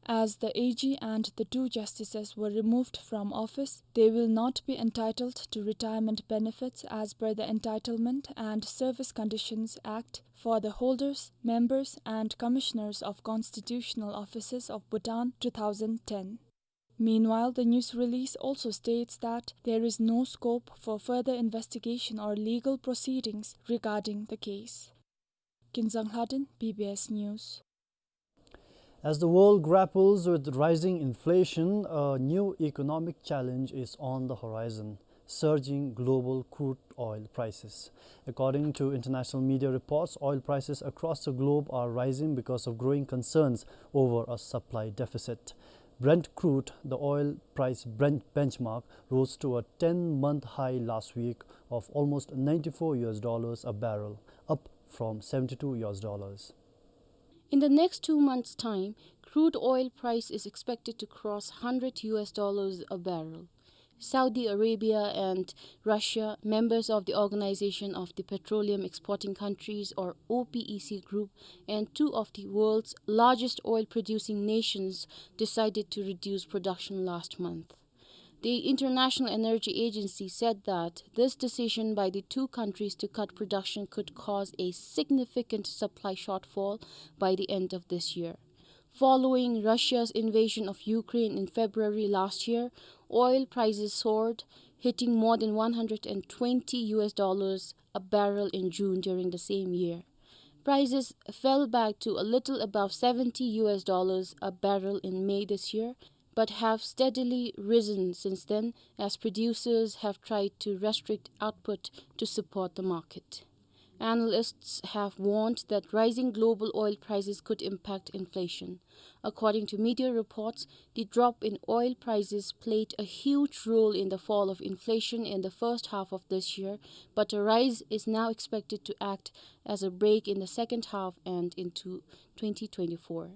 As the A G and the two justices were removed from office, they will not be entitled to retirement benefits as per the Entitlement and Service Conditions Act for the holders, members, and commissioners of constitutional offices of Bhutan, two thousand ten. Meanwhile, the news release also states that there is no scope for further investigation or legal proceedings regarding the case. Kinzang Lhaden, B B S News. As the world grapples with rising inflation, a new economic challenge is on the horizon: surging global crude oil prices. According to international media reports, oil prices across the globe are rising because of growing concerns over a supply deficit. Brent crude, the oil price Brent benchmark, rose to a ten-month high last week of almost ninety-four U S dollars a barrel, up from seventy-two U S dollars. In the next two months' time, crude oil price is expected to cross hundred U S dollars a barrel. Saudi Arabia and Russia, members of the Organization of the Petroleum Exporting Countries, or O P E C group, and two of the world's largest oil-producing nations, decided to reduce production last month. The International Energy Agency said that this decision by the two countries to cut production could cause a significant supply shortfall by the end of this year. Following Russia's invasion of Ukraine in February last year, oil prices soared, hitting more than one hundred and twenty U S dollars a barrel in June during the same year. Prices fell back to a little above seventy U S dollars a barrel in May this year, but have steadily risen since then as producers have tried to restrict output to support the market. Analysts have warned that rising global oil prices could impact inflation. According to media reports, the drop in oil prices played a huge role in the fall of inflation in the first half of this year, but a rise is now expected to act as a brake in the second half and into twenty twenty-four.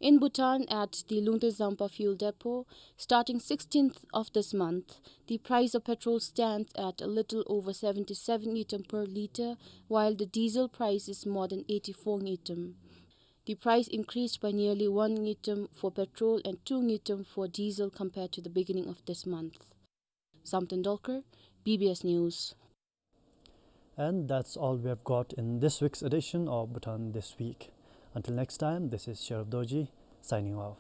In Bhutan, at the Lungte Zampa fuel depot, starting sixteenth of this month, the price of petrol stands at a little over seventy-seven ngultrum per litre, while the diesel price is more than eighty-four ngultrum. The price increased by nearly one ngultrum for petrol and two ngultrum for diesel compared to the beginning of this month. Zamten Dolkar, B B S News. And that's all we have got in this week's edition of Bhutan This Week. Until next time, this is Sherif Dorji signing off.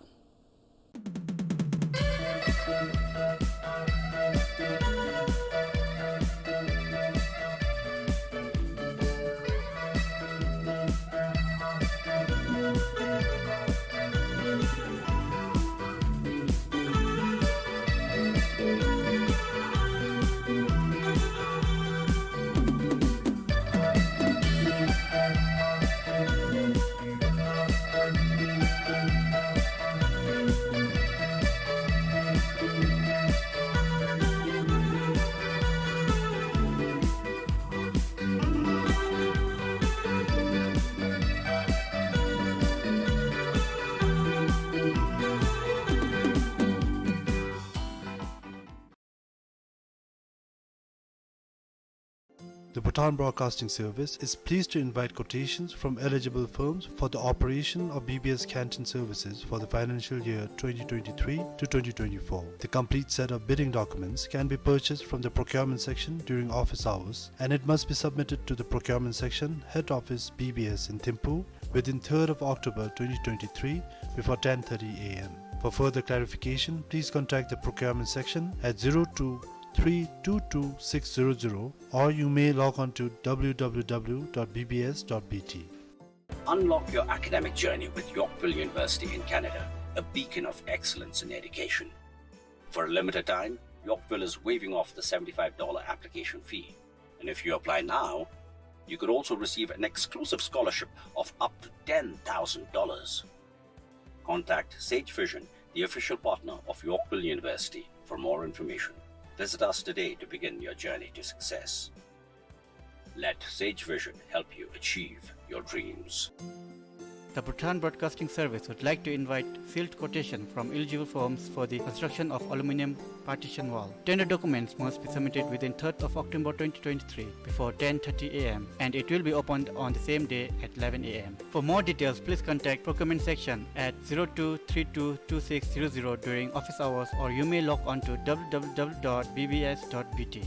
The Bhutan Broadcasting Service is pleased to invite quotations from eligible firms for the operation of B B S canteen services for the financial year twenty twenty-three to twenty twenty-four. The complete set of bidding documents can be purchased from the procurement section during office hours, and it must be submitted to the procurement section, head office, B B S in Thimphu, within third of October twenty twenty-three before ten thirty A M. For further clarification, please contact the procurement section at zero two three two two six zero zero, or you may log on to W W W dot B B S dot B T. Unlock your academic journey with Yorkville University in Canada, a beacon of excellence in education. For a limited time, Yorkville is waiving off the seventy-five dollar application fee. And if you apply now, you could also receive an exclusive scholarship of up to ten thousand dollars. Contact Sage Vision, the official partner of Yorkville University, for more information. Visit us today to begin your journey to success. Let Sage Vision help you achieve your dreams. The Bhutan Broadcasting Service would like to invite sealed quotation from eligible firms for the construction of aluminium partition wall. Tender documents must be submitted within third of October twenty twenty-three before ten thirty A M, and it will be opened on the same day at eleven A M. For more details, please contact procurement section at zero two three two two six zero zero during office hours, or you may log on to W W W dot B B S dot B T.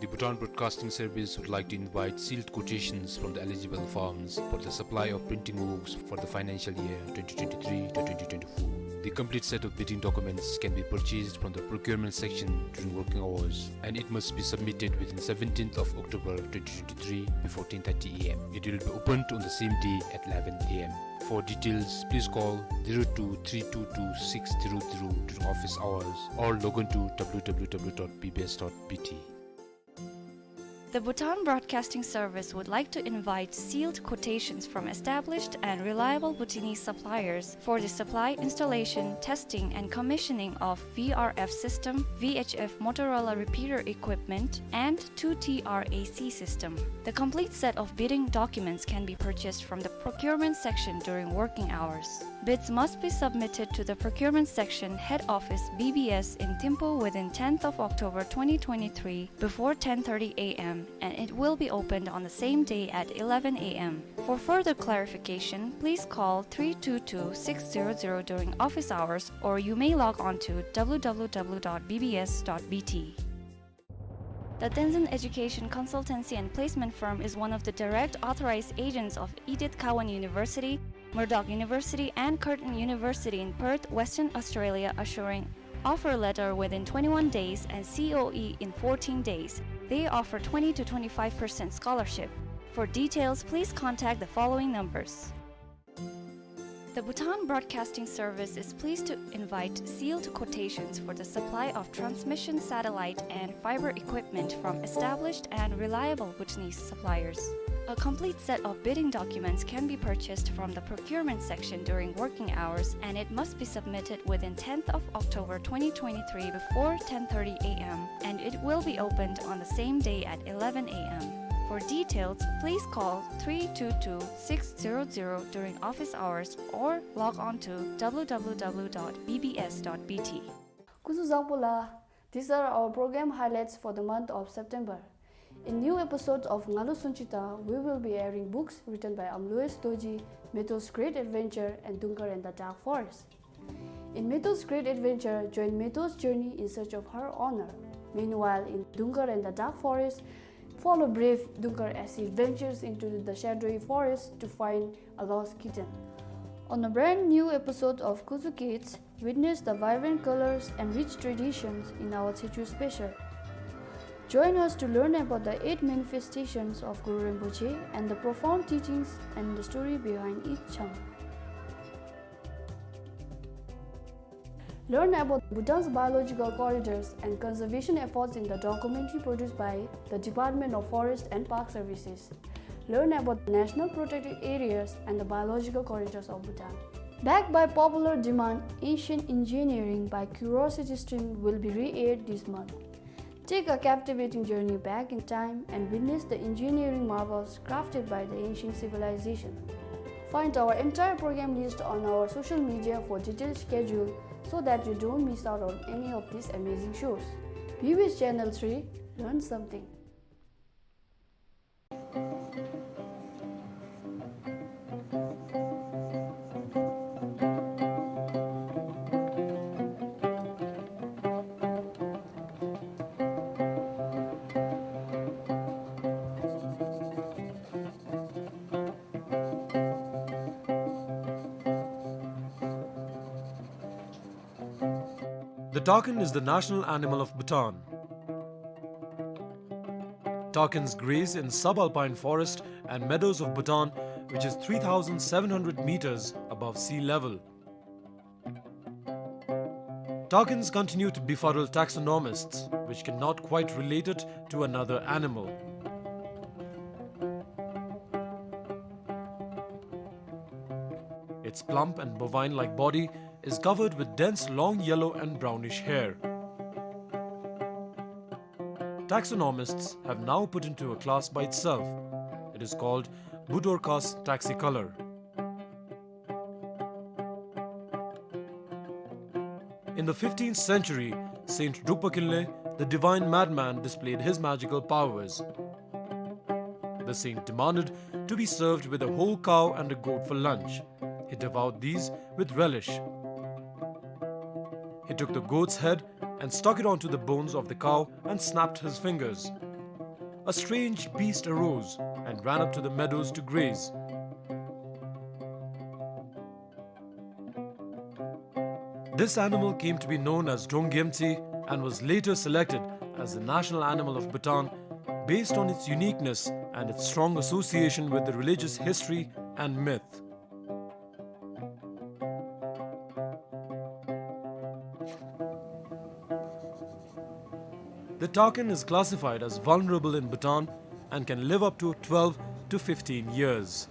The Bhutan Broadcasting Service would like to invite sealed quotations from the eligible firms for the supply of printing works for the financial year twenty twenty-three to twenty twenty-four. The complete set of bidding documents can be purchased from the procurement section during working hours, and it must be submitted within seventeenth of October twenty twenty-three before ten thirty A M. It will be opened on the same day at eleven A M. For details, please call zero two three two two six zero zero during office hours or log on to W W W dot B B S dot B T. The Bhutan Broadcasting Service would like to invite sealed quotations from established and reliable Bhutanese suppliers for the supply, installation, testing, and commissioning of V R F system, V H F Motorola repeater equipment, and two T R A C system. The complete set of bidding documents can be purchased from the procurement section during working hours. Bids must be submitted to the procurement section, head office, B B S in Thimphu within tenth of October twenty twenty-three before ten thirty A M, and it will be opened on the same day at eleven A M. For further clarification, please call three two two six zero zero during office hours, or you may log on to W W W dot B B S dot B T. The Tenzin Education Consultancy and Placement Firm is one of the direct authorized agents of Edith Cowan University, Murdoch University, and Curtin University in Perth, Western Australia, assuring offer letter within twenty-one days and C O E in fourteen days. They offer twenty to twenty-five percent scholarship. For details, please contact the following numbers. The Bhutan Broadcasting Service is pleased to invite sealed quotations for the supply of transmission satellite and fiber equipment from established and reliable Bhutanese suppliers. A complete set of bidding documents can be purchased from the procurement section during working hours, and it must be submitted within tenth of October twenty twenty-three before ten thirty A M, and it will be opened on the same day at eleven A M. For details, please call three two two six zero zero during office hours or log on to W W W dot B B S dot B T. སྐུ་གཟུགས་བཟང་པོ་ལགས། These are our program highlights for the month of September. In new episodes of Ngalu Sunchita, we will be airing books written by Amlois Dorji, Meto's Great Adventure, and Dungkar and the Dark Forest. In Meto's Great Adventure, join Meto's journey in search of her honor. Meanwhile, in Dungkar and the Dark Forest, follow brave Dungkar as he ventures into the shadowy forest to find a lost kitten. On a brand new episode of Kuzu Kids, witness the vibrant colors and rich traditions in our Techo special. Join us to learn about the eight manifestations of Guru Rinpoche and the profound teachings and the story behind each chang. Learn about Bhutan's biological corridors and conservation efforts in the documentary produced by the Department of Forest and Park Services. Learn about the national protected areas and the biological corridors of Bhutan. Backed by popular demand, Ancient Engineering by Curiosity Stream will be re-aired this month. Take a captivating journey back in time and witness the engineering marvels crafted by the ancient civilization. Find our entire program list on our social media for detailed schedule so that you don't miss out on any of these amazing shows. B B S Channel three, learn something. The takin is the national animal of Bhutan. Takins graze in subalpine forest and meadows of Bhutan, which is three thousand seven hundred meters above sea level. Takins continue to befuddle taxonomists, which cannot quite relate it to another animal. Its plump and bovine-like body is covered with dense long yellow and brownish hair. Taxonomists have now put into a class by itself. It is called Budorcas taxicolor. In the fifteenth century, Saint Drukpa Kinley, the divine madman, displayed his magical powers. The saint demanded to be served with a whole cow and a goat for lunch. He devoured these with relish. He took the goat's head and stuck it onto the bones of the cow and snapped his fingers. A strange beast arose and ran up to the meadows to graze. This animal came to be known as Drong Gyemtse and was later selected as the national animal of Bhutan based on its uniqueness and its strong association with the religious history and myth. The takin is classified as vulnerable in Bhutan and can live up to twelve to fifteen years.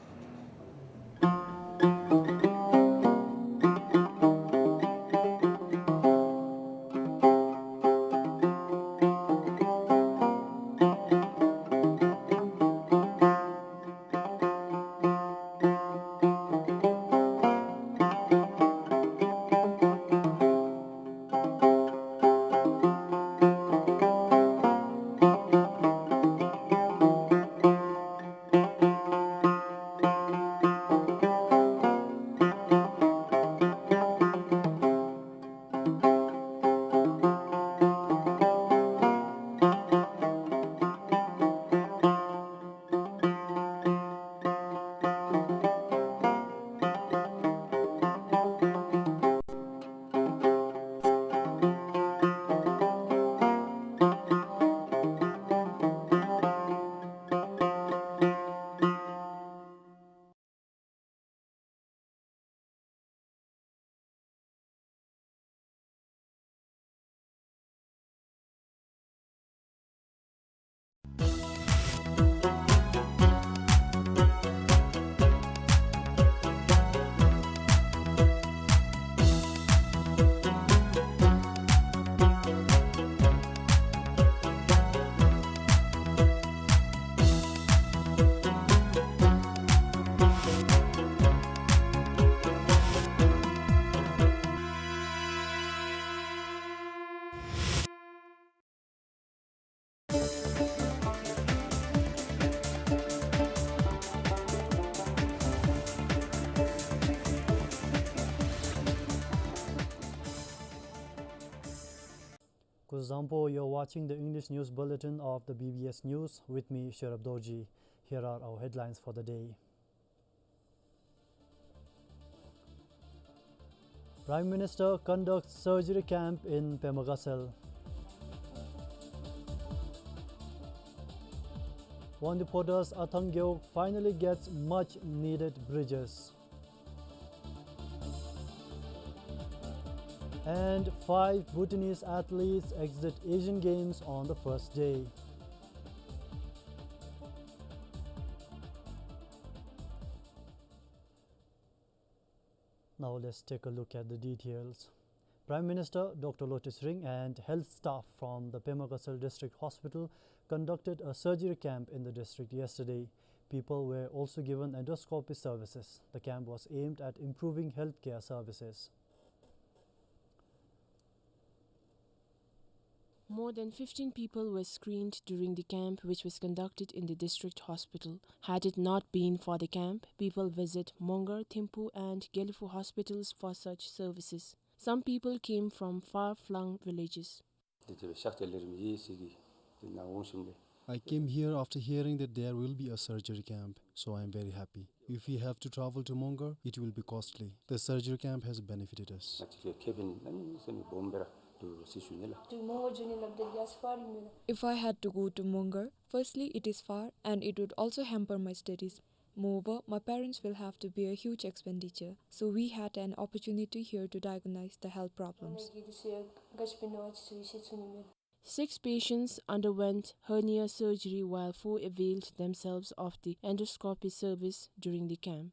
Kuzuzangpo, you're watching the English news bulletin of the B B S News. With me, Sherab Dorji. Here are our headlines for the day. Prime Minister conducts surgery camp in Pema Gatshel. Wangdue Phodra's Athang Gewog finally gets much needed bridges. And five Bhutanese athletes exit Asian Games on the first day. Now let's take a look at the details. Prime Minister Doctor Lotay Tshering and health staff from the Pema Gatshel District Hospital conducted a surgery camp in the district yesterday. People were also given endoscopy services. The camp was aimed at improving healthcare services. More than fifteen people were screened during the camp, which was conducted in the district hospital. Had it not been for the camp, people visit Mongar, Thimphu and Gelephu hospitals for such services. Some people came from far-flung villages. དེ་དེ་བས་ཤག་དེ་ལེར་མི་ཡེ་སི་གི་དེ་ན་འོང་ཞིམ་ལེ། I came here after hearing that there will be a surgery camp, so I am very happy. If we have to travel to Mongar, it will be costly. The surgery camp has benefited us. ང་ཅིག་ལས་ཁེ་ཕན་ཨ་ནི་སེམས་སྦོམ་སྦེ་ར་འདུག་ཟེར་ཞུ་ནི་ལགས། དུ་མོང་གར་འགྱོ་ནི་སླབ་ད་ཡར་སི་ཕར་ཨིན་མས་ལགས། If I had to go to Mongar, firstly, it is far and it would also hamper my studies. Moreover, my parents will have to bear a huge expenditure, so we had an opportunity here to diagnose the health problems. ང་གིས་དེ་ཚུ་ཡང་ག་ཅི་འབད་ནི་ཨ་ཅི་ཚུ་ཡང་ཤེས་ཚུགས་ནི་མས། Six patients underwent hernia surgery while four availed themselves of the endoscopy service during the camp.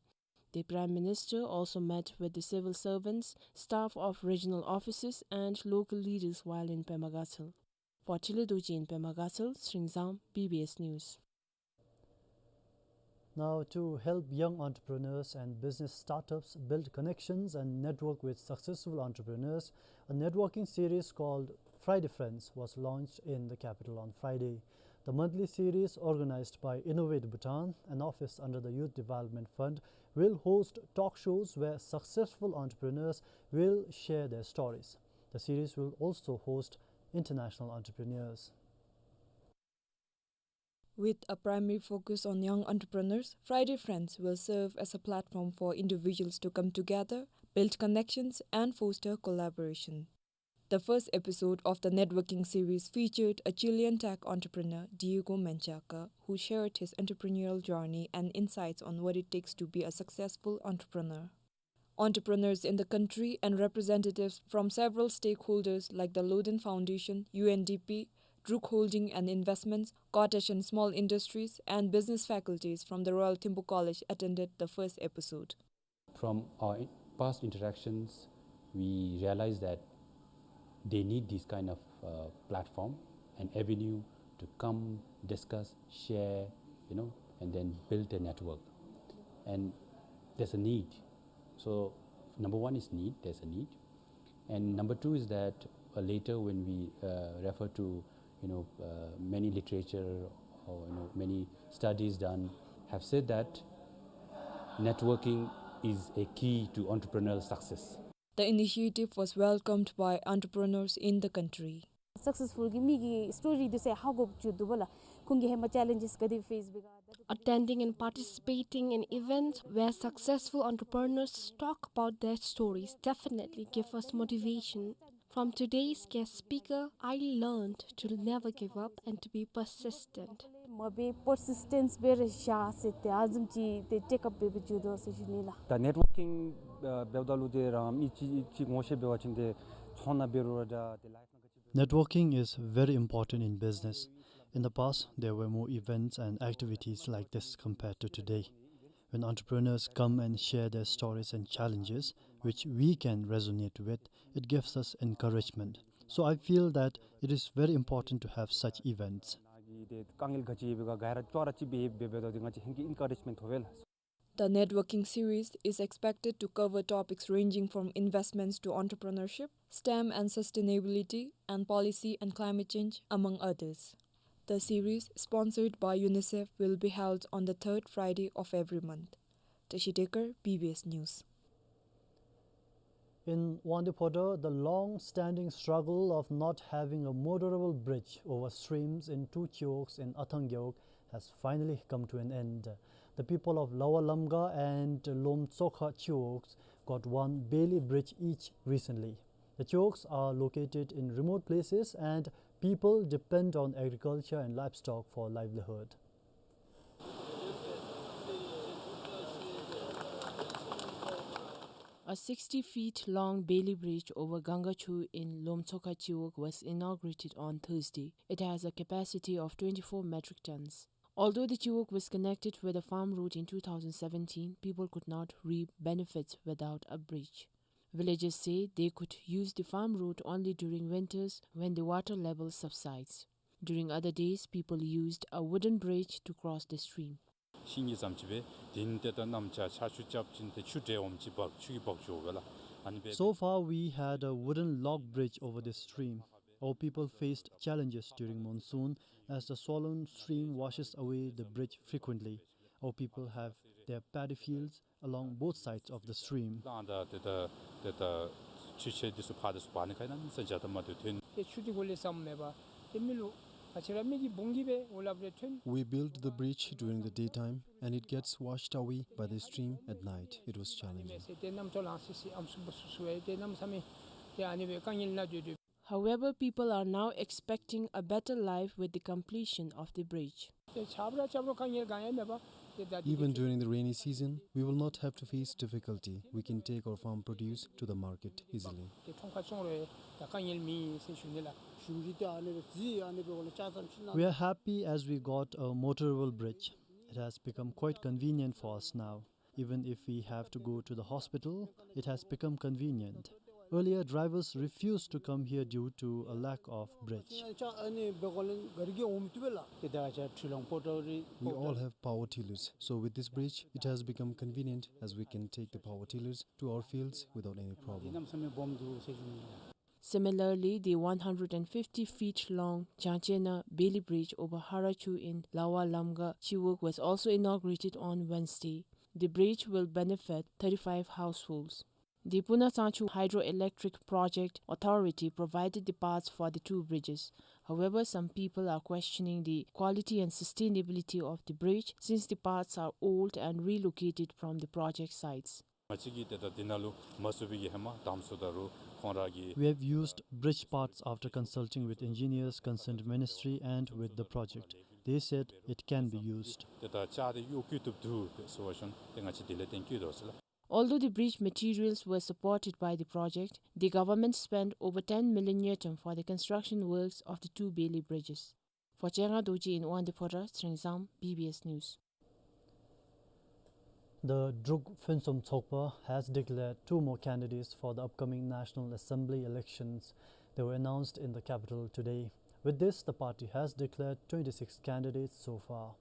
The Prime Minister also met with the civil servants, staff of regional offices and local leaders while in Pema Gatshel. For Tshilidrop Dorji in Pema Gatshel, Shrinzang, B B S News. Now, to help young entrepreneurs and business startups build connections and network with successful entrepreneurs, a networking series called Friday Friends was launched in the capital on Friday. The monthly series, organized by Innovate Bhutan, an office under the Youth Development Fund, will host talk shows where successful entrepreneurs will share their stories. The series will also host international entrepreneurs. With a primary focus on young entrepreneurs, Friday Friends will serve as a platform for individuals to come together, build connections, and foster collaboration. The first episode of the networking series featured a Chilean tech entrepreneur, Diego Menchaca, who shared his entrepreneurial journey and insights on what it takes to be a successful entrepreneur. Entrepreneurs in the country and representatives from several stakeholders like the Loden Foundation, U N D P, Druk Holding and Investments, Cottage and Small Industries, and business faculties from the Royal Thimphu College attended the first episode. From our i-, past interactions, we realized that they need this kind of, uh, platform, an avenue to come, discuss, share, you know, and then build a network. And there's a need. So, number one is need, there's a need. And number two is that, uh, later when we, uh, refer to, you know, uh, many literature or, you know, many studies done have said that networking is a key to entrepreneurial success. The initiative was welcomed by entrepreneurs in the country. Successful གི་མི་གི་སི་ཊོ་རི་འདི་ཚུ་ཧ་གོ་བཅུག་འདུག་པ་ལགས། ཁོང་གིས་ཧེ་མ་ཅེ་ལེན་ཇེས་ག་དེ་ཕེསི་འབད་ག་ད། Attending and participating in events where successful entrepreneurs talk about their stories definitely give us motivation. From today's guest speaker, I learned to never give up and to be persistent. མ་འབད་པར་སིསི་ཊེནསི་འབད་རུང་བཞག་ཟེར་ཏེ་ཨ་བཟུམ་ཅིག་ཏེ་ཊེག་ཨཔ་འབད་འབད་བཅུག་དོ་ཟེར་ཞུ་ནི་ལགས། ད་ནེཊ་ཝར་ཀིང་འབདཝ་ད་ལུ་ཏེ་རང་མི་གཅིག་གཅིག་ངོ་ཤེས་འབད་བ་ཅིན་ཏེ་ཚོང་ནང་འབད་རུང་ར་འདྲ་ཏེ་ལའིཕ་ནང་ག་ཅི་འབད་རུང་། Networking is very important in business. In the past, there were more events and activities like this compared to today. When entrepreneurs come and share their stories and challenges, which we can resonate with, it gives us encouragement. So I feel that it is very important to have such events. ནཱ་གི་ཏེ་དཀའ་ངལ་ག་ཅི་འབད་ག་ག་ར་ཅོག་ར་གཅིག་སྦེ་འབད་འབདཝ་ད་ཏེ་ང་བཅས་ཧིང་གི་ཨེན་ཀ་རེཇ་མེནཊ་ཐོབ་པས་ལགས། The networking series is expected to cover topics ranging from investments to entrepreneurship, STEM and sustainability, and policy and climate change, among others. The series, sponsored by UNICEF, will be held on the third Friday of every month. Tashi Dekar, B B S News. In Wangdue Phodrang, the long-standing struggle of not having a motorable bridge over streams in two chiwogs in Athang Gewog has finally come to an end. The people of Lower Lamga and Lomtsokha chiwogs got one beli bridge each recently. The chiwogs are located in remote places and people depend on agriculture and livestock for livelihood. A sixty feet long beli bridge over Ganga Chu in Lomtsokha Chiwog was inaugurated on Thursday. It has a capacity of twenty-four metric tons. Although the Chiwog was connected with a farm road in two thousand seventeen, people could not reap benefits without a bridge. Villagers say they could use the farm road only during winters when the water level subsides. During other days, people used a wooden bridge to cross the stream. ཤིང་གི་ཙམ་ཅིག་སྦེ་དེ་ནི་ཏེ་ད་གནམ་ལྕགས་ཆར་ཆུ་རྐྱབ་ཞིནམ་ཏེ་ཆུ་འདྲེན་འོངམ་ཅིག་འབག་ཆུ་གིས་འབག་འགྱོཝ་མས་ལགས། ཨ་ནི་སྦེ། So far, we had a wooden log bridge over this stream. Our people faced challenges during monsoon as the swollen stream washes away the bridge frequently. Our people have their paddy fields along both sides of the stream. ལང་ད་ཏེ་ད་ཏེ་ད་ཆུ་ཆེ་འདི་ཚུ་ཕར་འདི་ཚུ་འབག་ནི་ཁར་ཨིན་ན་ས་འཇའ་ཐང་མ་དེ་ཐོན། ཏེ་ཆུ་འདི་གོ་ལས་ཟམ་མེད་པ། ཏེ་མི་ལུ་ང་བཅས་ར་མི་གི་བུང་གི་སྦེ་འོ་ལགཔ་རེ་ཐོན། We built the bridge during the daytime and it gets washed away by the stream at night. It was challenging. མེད་ཟེར་ཏེ་གནམ་ཐོག་ལང་སི་སི་ཨམ་སྲུ་བ་སུ་སུ་ཨེ་ཏེ་གནམ་མེད་ས་མེད་ཏེ་ཨ་ནི་སྦེ་དཀའ་ངལ་ན་སྡོད་སྡོད། However, people are now expecting a better life with the completion of the bridge. ཏེ་ཆརཔ་ར་རྐྱབ་རུང་དཀའ་ངལ་ག་ཡང་མེད་པ། ཏེ་ད་འདི་Even during the rainy season, we will not have to face difficulty. We can take our farm produce to the market easily. ཏེ་ཁྲོམ་ཁར་བཙོང་རུང་ད་དཀའ་ངལ་མེད་ཟེར་ཞུ་ནི་ལགས། ཞུ་གི་ཏེ་ཨ་ནི་སྦེ་ཟི་ཨ་ནི་སྦེ་འོ་ལགས་ཆ་ཙམ་ཅིག་ན། We are happy as we got a motorable bridge. It has become quite convenient for us now. Even if we have to go to the hospital, it has become convenient. Earlier, drivers refused to come here due to a lack of bridge. We all have power tillers, so with this bridge, it has become convenient as we can take the power tillers to our fields without any problem. Similarly, the one hundred and fifty feet long Changchena Beli Bridge over Harachu in Lower Lamga Chiwog was also inaugurated on Wednesday. The bridge will benefit thirty-five households. The Puna Tsangchu Hydroelectric Project Authority provided the parts for the two bridges. However, some people are questioning the quality and sustainability of the bridge since the parts are old and relocated from the project sites. ང་བཅས་ཀྱིས་ཏེ་ད་འདི་ནང་ལུ་མ་བཟོ་བའི་གི་ཧེ་མ་དམ་བཟོ་ད་རུང་ཁོང་ར་གིས། We have used bridge parts after consulting with engineers concerned ministry and with the project. They said it can be used. ཏེ་ད་ལྕགས་འདི་གཡོག་བཀོལ་བཏུབ་འདུག་ཟེར་བ་ཅིན་ཏེ་ང་བཅས་དེ་ལས་བརྟེན་བཀོལ་དོ་ཟེར་ལགས། Although the bridge materials were supported by the project, the government spent over ten million ngultrum for the construction works of the two Beli bridges. For Chenga Dorji in Wangdue Phodrang, Tsering Zam, B B S News. The Druk Phuentsum Tshogpa has declared two more candidates for the upcoming National Assembly elections. They were announced in the capital today. With this, the party has declared twenty-six candidates so far.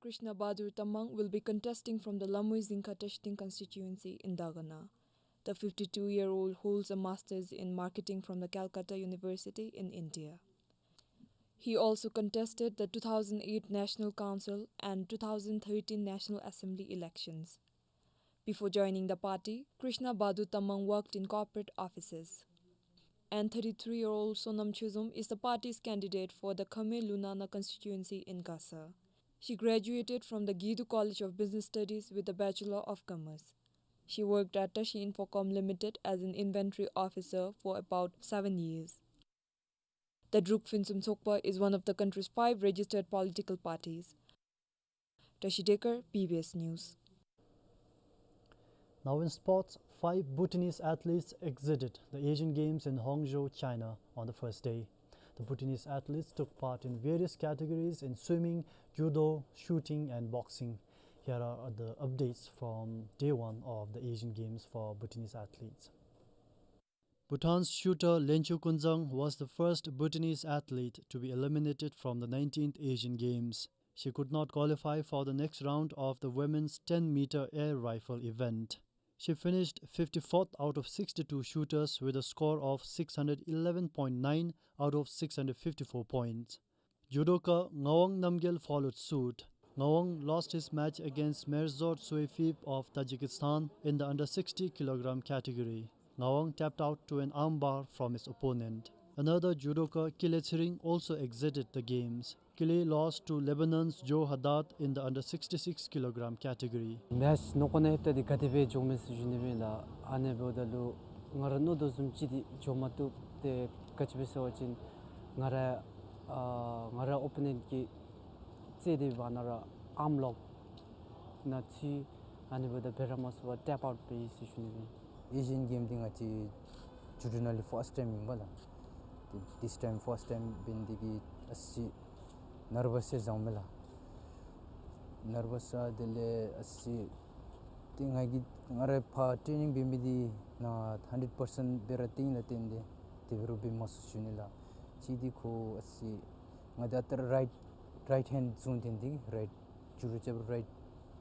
Krishna Bahadur Tamang will be contesting from the Lamui Zingkha Tashiting constituency in Dagana. The fifty-two-year-old holds a master's in marketing from the Calcutta University in India. He also contested the two thousand eight National Council and two thousand thirteen National Assembly elections. Before joining the party, Krishna Bahadur Tamang worked in corporate offices. And thirty-three-year-old Sonam Chuzum is the party's candidate for the Khame Lunana constituency in Gasa. She graduated from the Gedu College of Business Studies with a Bachelor of Commerce. She worked at Tashi Infocom Limited as an inventory officer for about seven years. The Druk Phuentsum Tshogpa is one of the country's five registered political parties. Tashi Dekar, B B S News. Now in sports, five Bhutanese athletes exited the Asian Games in Hangzhou, China on the first day. The Bhutanese athletes took part in various categories in swimming, judo, shooting and boxing. Here are the updates from day one of the Asian Games for Bhutanese athletes. Bhutan's shooter Lenchu Kunzang was the first Bhutanese athlete to be eliminated from the nineteenth Asian Games. She could not qualify for the next round of the women's ten meter air rifle event. She finished fifty-fourth out of sixty-two shooters with a score of six hundred eleven point nine out of six hundred fifty-four points. Judoka Ngawang Namgyel followed suit. Ngawang lost his match against Merzot Suefiv of Tajikistan in the under sixty kilogram category. Ngawang tapped out to an armbar from his opponent. Another judoka, Kile Tshering, also exited the games. Kile lost to Lebanon's Joe Haddad in the under sixty-six kilogram category. Match་ནང་ཁོ་ནང་ལྷོདཔ་ད་འདི་ག་དེ་སྦེ་འགྱོཝ་མས་ཟེར་ཞུ་ནི་སྦེ་ལགས། ཨ་ནི་འབདཝ་ད་ལུ་ང་ར་མནོ་དོ་བཟུམ་ཅིག་འདི་འགྱོ་མ་བཏུབ། ཏེ་ག་ཅི་སྦེ་ཟེར་བ་ཅིན་ང་ར་ཨ་ང་ར་ཨོ་པོ་ནེནཊ་གི་རྩེ་འདི་བར་ན་ར་ཨརམ་ལོག་ནང་ཚུད། ཨ་ནི་འབདཝ་ད་འབད་ར་མ་ཚུགས་པར་ཊེཔ་ཨའུཊ་འབད་ཡི་ཟེར་ཞུ་ནི་སྦེ། ཨེ་ཤི་ཡཱན་གེམ་འདི་ང་བཅས་ཇུ་ཌོ་ནང་ལས་ཕརསཊ་ཊའིམ་ཨིན་པས་ལགས། ཏེ་ཐིསི་ཊའིམ་ཕརསཊ་ཊའིམ་འབད་ནི་འདི་གིས་ཨ་ཙི་ནར་བསི་ཡང་བཟུང་མས་ལགས། ནར་བསི་ཡང་དེ་ལས་ཨ་ཙི་ཏེ་ང་གིས་ང་ར་ཕར་ཊེ་ནིང་འབད་མི་འདི་ནང་ཧན་ཌེཌ་པར་སེནཊ་འབད་ར་བཏོན་ལགས། བཏོན་ཏེ་དེ་འབད་རུང་འབད་མ་ཚུགས་ཞུ་ནི་ལགས། གཅིག་འདི་ཁོ་ཨ་ཙི་ང་འདི་ཨ་རྟག་ར་རའིཊ་རའིཊ་ཧེནཌ་བཟུང་སྟེ་འདི་རའིཊ་ཇུ་ཌོ་རྐྱབ་རའིཊ་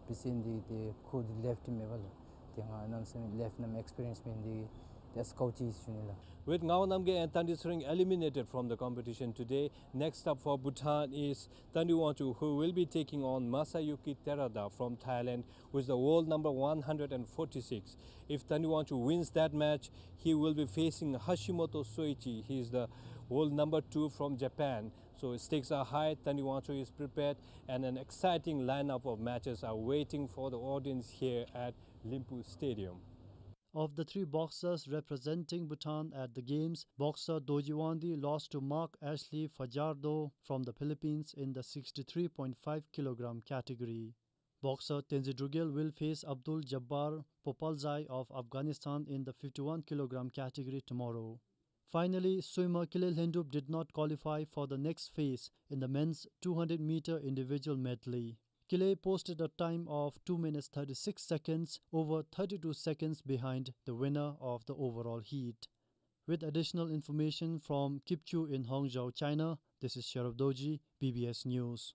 འབད་ཟེར་འདི་ཏེ་ཁོ་འདི་ལེཕཊ་མས་པ་ལགས། ཏེ་ང་གནམ་མེད་ས་མེད་ལེཕཊ་ནང་ཨེགསི་པི་རི་ཡེནསི་མེད་ནི་འདི་གིས་ཏེ་ཨ་ཙི་དཀའཝ་སྤྱད་ཡི་ཞུ་ནི་ལགས། With Ngawang Namgay and Tandi Tshering eliminated from the competition today, next up for Bhutan is Tandi Wangchuk, who will be taking on Masayuki Terada from Thailand, who is the world number one hundred forty-six. If Tandi Wangchuk wins that match, he will be facing Hashimoto Soichi. He is the world number two from Japan. So stakes are high. Tandi Wangchuk is prepared, and an exciting lineup of matches are waiting for the audience here at Limphu Stadium. Of the three boxers representing Bhutan at the games, boxer Dorji Wangdi lost to Mark Ashley Fajardo from the Philippines in the sixty-three point five kilogram category. Boxer Tenzin Drukgyel will face Abdul Jabbar Popalzai of Afghanistan in the fifty-one kilogram category tomorrow. Finally, swimmer Kile Hlendup did not qualify for the next phase in the men's two hundred meter individual medley. Kile posted a time of two minutes thirty-six seconds, over thirty-two seconds behind the winner of the overall heat. With additional information from Kipchu in Hangzhou, China, this is Sherub Dorji, B B S News.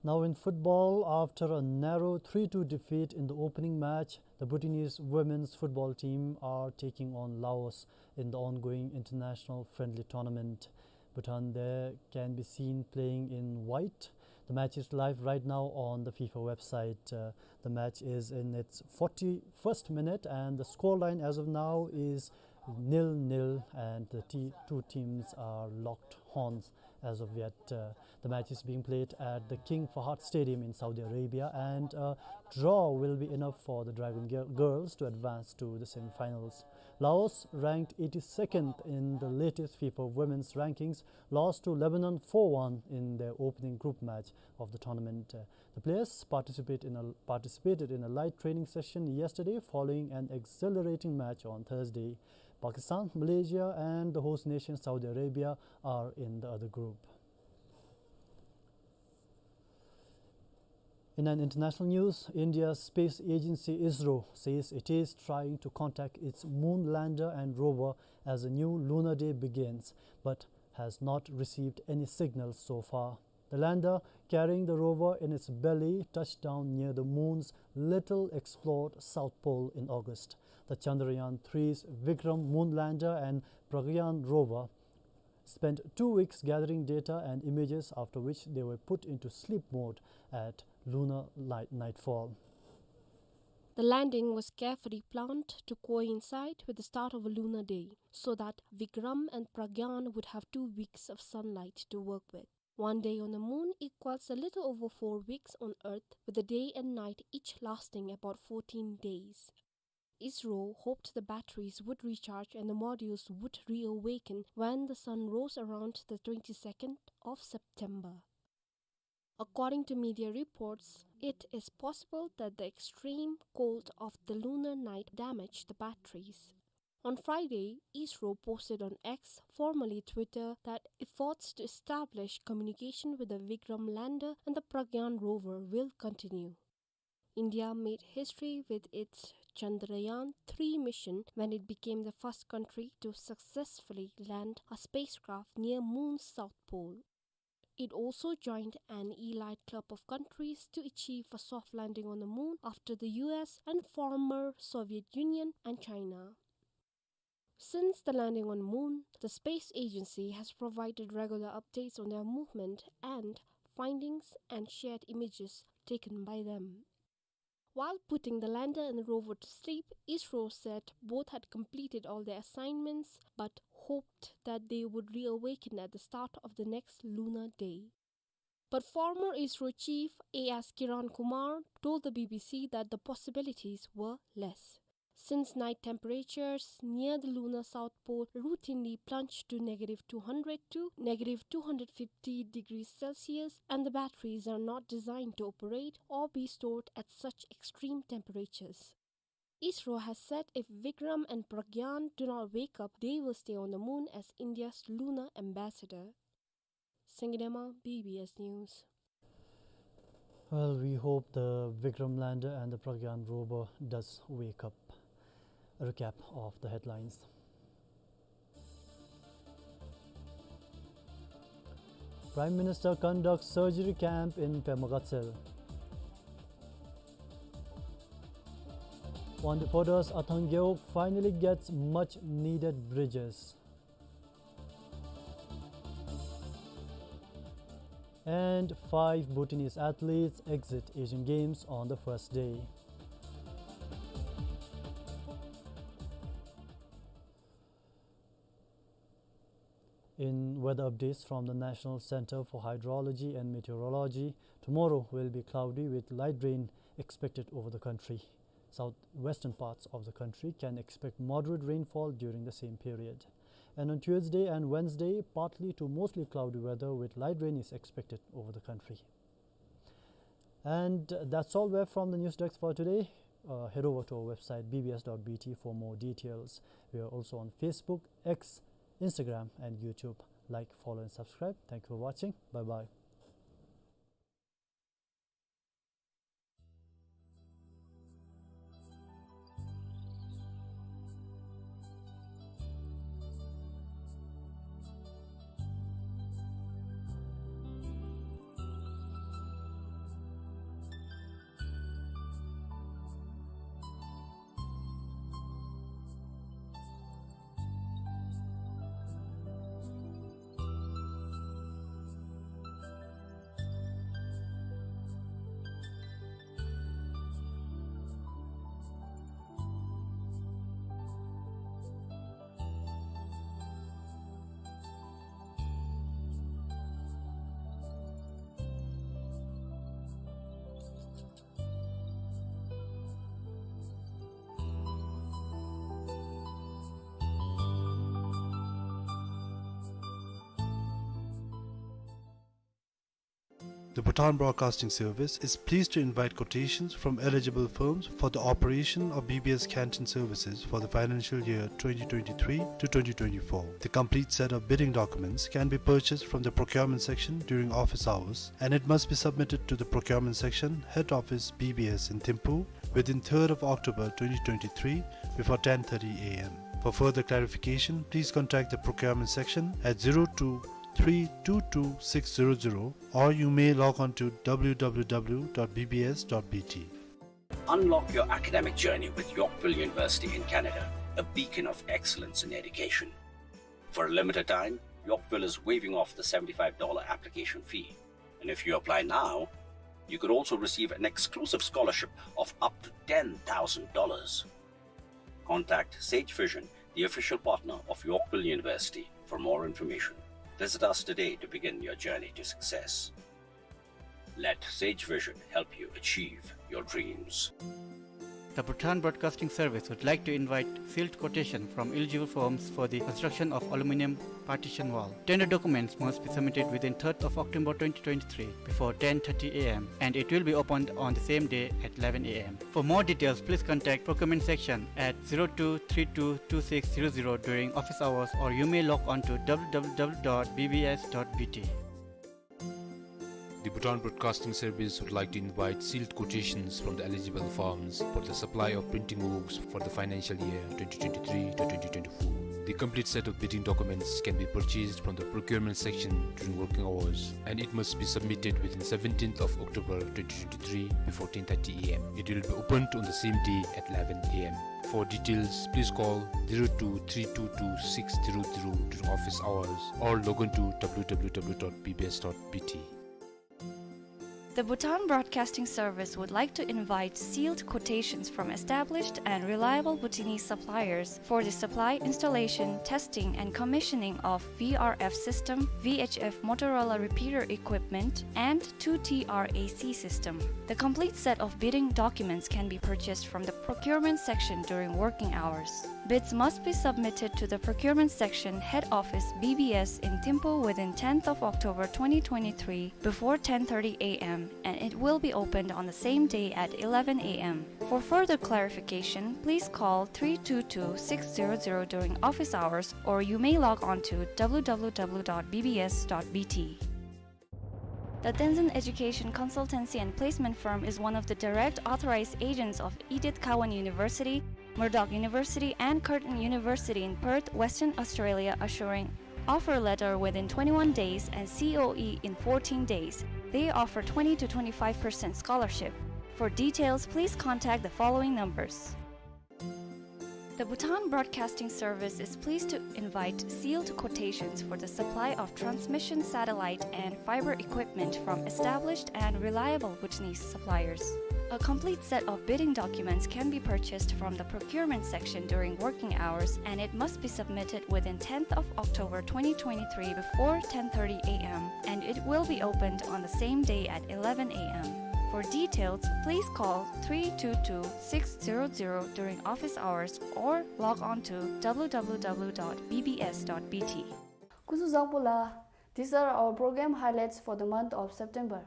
Now in football, after a narrow three two defeat in the opening match, the Bhutanese women's football team are taking on Laos in the ongoing international friendly tournament. Bhutan there can be seen playing in white. The match is live right now on the FIFA website. Uh, the match is in its forty-first minute, and the scoreline as of now is nil nil, and the te-, two teams are locked horns as of yet. Uh, the match is being played at the King Fahad Stadium in Saudi Arabia, and a draw will be enough for the Dragon Gir-, Girls to advance to the semi-finals. Laos, ranked eighty-second in the latest FIFA women's rankings, lost to Lebanon four one in their opening group match of the tournament. Uh, the players participate in a, participated in a light training session yesterday following an exhilarating match on Thursday. Pakistan, Malaysia, and the host nation Saudi Arabia are in the other group. In an international news, India's space agency ISRO says it is trying to contact its moon lander and rover as a new lunar day begins, but has not received any signals so far. The lander carrying the rover in its belly touched down near the moon's little explored south pole in August. The Chandrayaan three's Vikram moon lander and Pragyan rover spent two weeks gathering data and images, after which they were put into sleep mode at lunar light nightfall. The landing was carefully planned to coincide with the start of a lunar day, so that Vikram and Pragyan would have two weeks of sunlight to work with. One day on the moon equals a little over four weeks on Earth, with a day and night each lasting about fourteen days. ISRO hoped the batteries would recharge and the modules would reawaken when the sun rose around the twenty-second of September. According to media reports, it is possible that the extreme cold of the lunar night damaged the batteries. On Friday, ISRO posted on X, formerly Twitter, that efforts to establish communication with the Vikram lander and the Pragyan rover will continue. India made history with its Chandrayaan three mission when it became the first country to successfully land a spacecraft near moon's south pole. It also joined an elite club of countries to achieve a soft landing on the moon after the U S and former Soviet Union and China. Since the landing on moon, the space agency has provided regular updates on their movement and findings and shared images taken by them. While putting the lander and the rover to sleep, ISRO said both had completed all their assignments but hoped that they would reawaken at the start of the next lunar day. But former ISRO chief A S Kiran Kumar told the B B C that the possibilities were less, since night temperatures near the lunar south pole routinely plunge to negative two hundred to negative two hundred fifty degrees Celsius, and the batteries are not designed to operate or be stored at such extreme temperatures. ISRO has said if Vikram and Pragyan do not wake up, they will stay on the moon as India's lunar ambassador. Sangay Dema, B B S News. Well, we hope the Vikram lander and the Pragyan rover does wake up. A recap of the headlines. Prime Minister conducts surgery camp in Pema Gatshel. Wangdue Phodrang Athang Gewog finally gets much needed bridges. And five Bhutanese athletes exit Asian Games on the first day. In weather updates from the National Center for Hydrology and Meteorology, tomorrow will be cloudy with light rain expected over the country. Southwestern parts of the country can expect moderate rainfall during the same period. And on Tuesday and Wednesday, partly to mostly cloudy weather with light rain is expected over the country. And that's all we have from the news desk for today. Uh, head over to our website, B B S dot B T, for more details. We are also on Facebook, X, Instagram, and YouTube. Like, follow, and subscribe. Thank you for watching. Bye-bye. The Bhutan Broadcasting Service is pleased to invite quotations from eligible firms for the operation of B B S canteen services for the financial year twenty twenty-three to twenty twenty-four. The complete set of bidding documents can be purchased from the procurement section during office hours, and it must be submitted to the procurement section, head office, B B S in Thimphu, within third of October twenty twenty-three before ten thirty A M. For further clarification, please contact the procurement section at zero two three two two six zero zero, or you may log on to W W W dot B B S dot B T. Unlock your academic journey with Yorkville University in Canada, a beacon of excellence in education. For a limited time, Yorkville is waiving off the seventy-five dollar application fee. And if you apply now, you could also receive an exclusive scholarship of up to ten thousand dollars. Contact Sage Vision, the official partner of Yorkville University, for more information. Visit us today to begin your journey to success. Let Sage Vision help you achieve your dreams. The Bhutan Broadcasting Service would like to invite sealed quotation from eligible firms for the construction of aluminium partition wall. Tender documents must be submitted within third of October twenty twenty-three before ten thirty A M, and it will be opened on the same day at eleven A M. For more details, please contact procurement section at zero two three two two six zero zero during office hours, or you may log on to W W W dot B B S dot B T. The Bhutan Broadcasting Service would like to invite sealed quotations from the eligible firms for the supply of printing works for the financial year twenty twenty-three to twenty twenty-four. The complete set of bidding documents can be purchased from the procurement section during working hours, and it must be submitted within seventeenth of October twenty twenty-three before ten thirty A M. It will be opened on the same day at eleven A M. For details, please call zero two three two two six zero zero during office hours or log on to W W W dot B B S dot B T. The Bhutan Broadcasting Service would like to invite sealed quotations from established and reliable Bhutanese suppliers for the supply, installation, testing, and commissioning of V R F system, V H F Motorola repeater equipment, and two T R A C system. The complete set of bidding documents can be purchased from the procurement section during working hours. Bids must be submitted to the procurement section, head office, B B S in Thimphu within tenth of October twenty twenty-three before ten thirty A M, and it will be opened on the same day at eleven A M. For further clarification, please call three two two six zero zero during office hours, or you may log on to W W W dot B B S dot B T. The Tenzin Education Consultancy and Placement Firm is one of the direct authorized agents of Edith Cowan University, Murdoch University, and Curtin University in Perth, Western Australia, assuring offer letter within twenty-one days and C O E in fourteen days. They offer twenty to twenty-five percent scholarship. For details, please contact the following numbers. The Bhutan Broadcasting Service is pleased to invite sealed quotations for the supply of transmission satellite and fiber equipment from established and reliable Bhutanese suppliers. A complete set of bidding documents can be purchased from the procurement section during working hours, and it must be submitted within tenth of October twenty twenty-three before ten thirty A M, and it will be opened on the same day at eleven A M. For details, please call three two two six zero zero during office hours or log on to W W W dot B B S dot B T. སྐུ་གཟུགས་བཟང་པོ་ལགས། These are our program highlights for the month of September.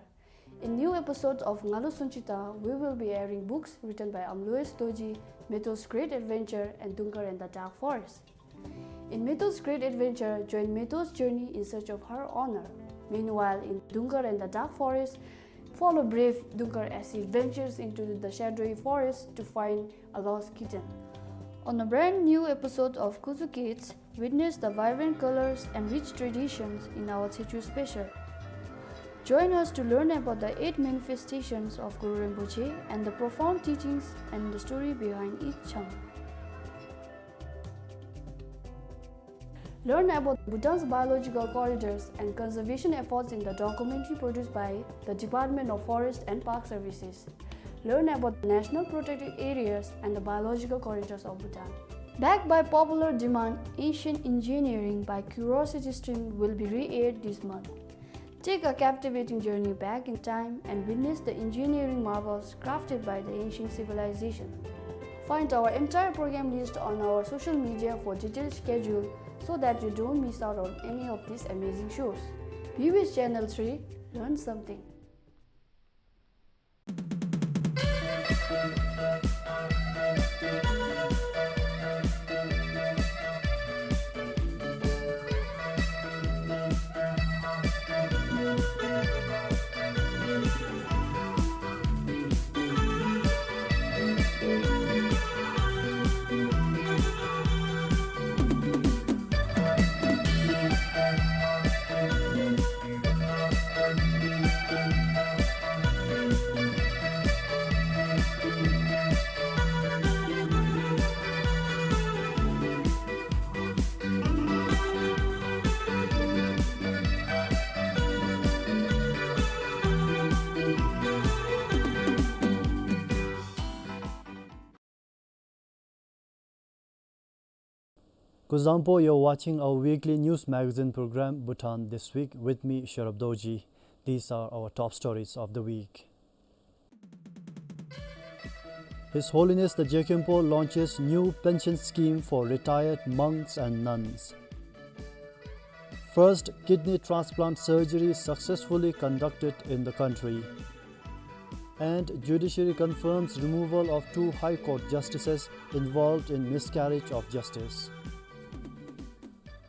In new episodes of Ngalu Sunchita, we will be airing books written by Amlois Dorji, Meto's Great Adventure, and Dungar and the Dark Forest. In Meto's Great Adventure, join Meto's journey in search of her honor. Meanwhile, in Dungar and the Dark Forest, follow brave Dungar as he ventures into the shadowy forest to find a lost kitten. On a brand new episode of Kuzu Kids, witness the vibrant colors and rich traditions in our Techo special. Join us to learn about the eight manifestations of Guru Rinpoche and the profound teachings and the story behind each chang. Learn about Bhutan's biological corridors and conservation efforts in the documentary produced by the Department of Forest and Park Services. Learn about the national protected areas and the biological corridors of Bhutan. Backed by popular demand, Ancient Engineering by Curiosity Stream will be re-aired this month. Take a captivating journey back in time and witness the engineering marvels crafted by the ancient civilization. Find our entire program list on our social media for detailed schedule so that you don't miss out on any of these amazing shows. B B S Channel three, learn something. Kuzuzangpo, you're watching our weekly news magazine program, Bhutan This Week, with me, Sherab Dorji. These are our top stories of the week. His Holiness the Je Khenpo launches new pension scheme for retired monks and nuns. First kidney transplant surgery successfully conducted in the country. And judiciary confirms removal of two High Court justices involved in miscarriage of justice.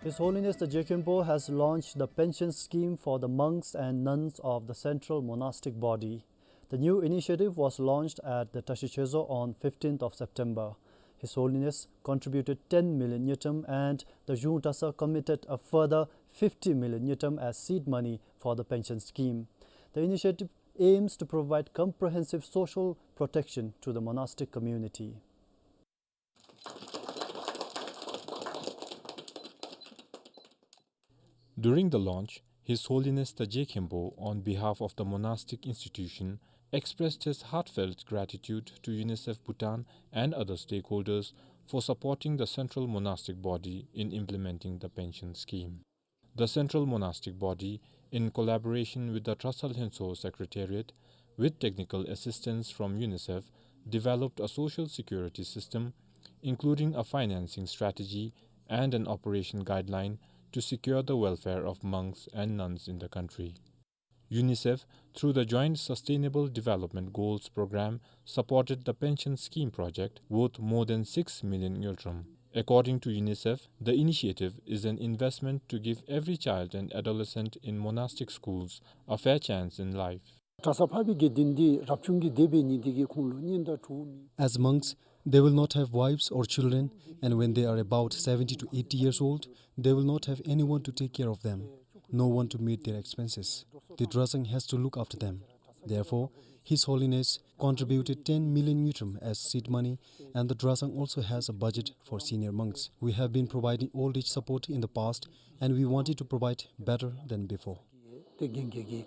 His Holiness the Je Khenpo has launched the pension scheme for the monks and nuns of the Central Monastic Body. The new initiative was launched at the Tashi Chezo on fifteenth of September. His Holiness contributed ten million ngultrum and the Zhung Tasa committed a further fifty million ngultrum as seed money for the pension scheme. The initiative aims to provide comprehensive social protection to the monastic community. During the launch, His Holiness the Je Khenpo, on behalf of the monastic institution, expressed his heartfelt gratitude to UNICEF Bhutan and other stakeholders for supporting the Central Monastic Body in implementing the pension scheme. The Central Monastic Body, in collaboration with the Dratshang Lhentsho Secretariat, with technical assistance from UNICEF, developed a social security system, including a financing strategy and an operation guideline to secure the welfare of monks and nuns in the country. UNICEF, through the Joint Sustainable Development Goals program, supported the pension scheme project worth more than six million ngultrum. According to UNICEF, the initiative is an investment to give every child and adolescent in monastic schools a fair chance in life. གྲྭ་ས་ཕ་བི་གི་དིན་འདི་རབ་བྱུང་གི་སྡེ་པའི་ཉིན་འདི་གི་ཁོང་ལུ་གཉེན་དང་གྲོགས་མེད། As monks, they will not have wives or children, and when they are about seventy to eighty years old, they will not have anyone to take care of them, no one to meet their expenses. The Dratshang has to look after them. Therefore, His Holiness contributed ten million ngultrum as seed money, and the Dratshang also has a budget for senior monks. We have been providing old age support in the past, and we wanted to provide better than before. ཏེ་རྒན་རྒས་ཀྱི་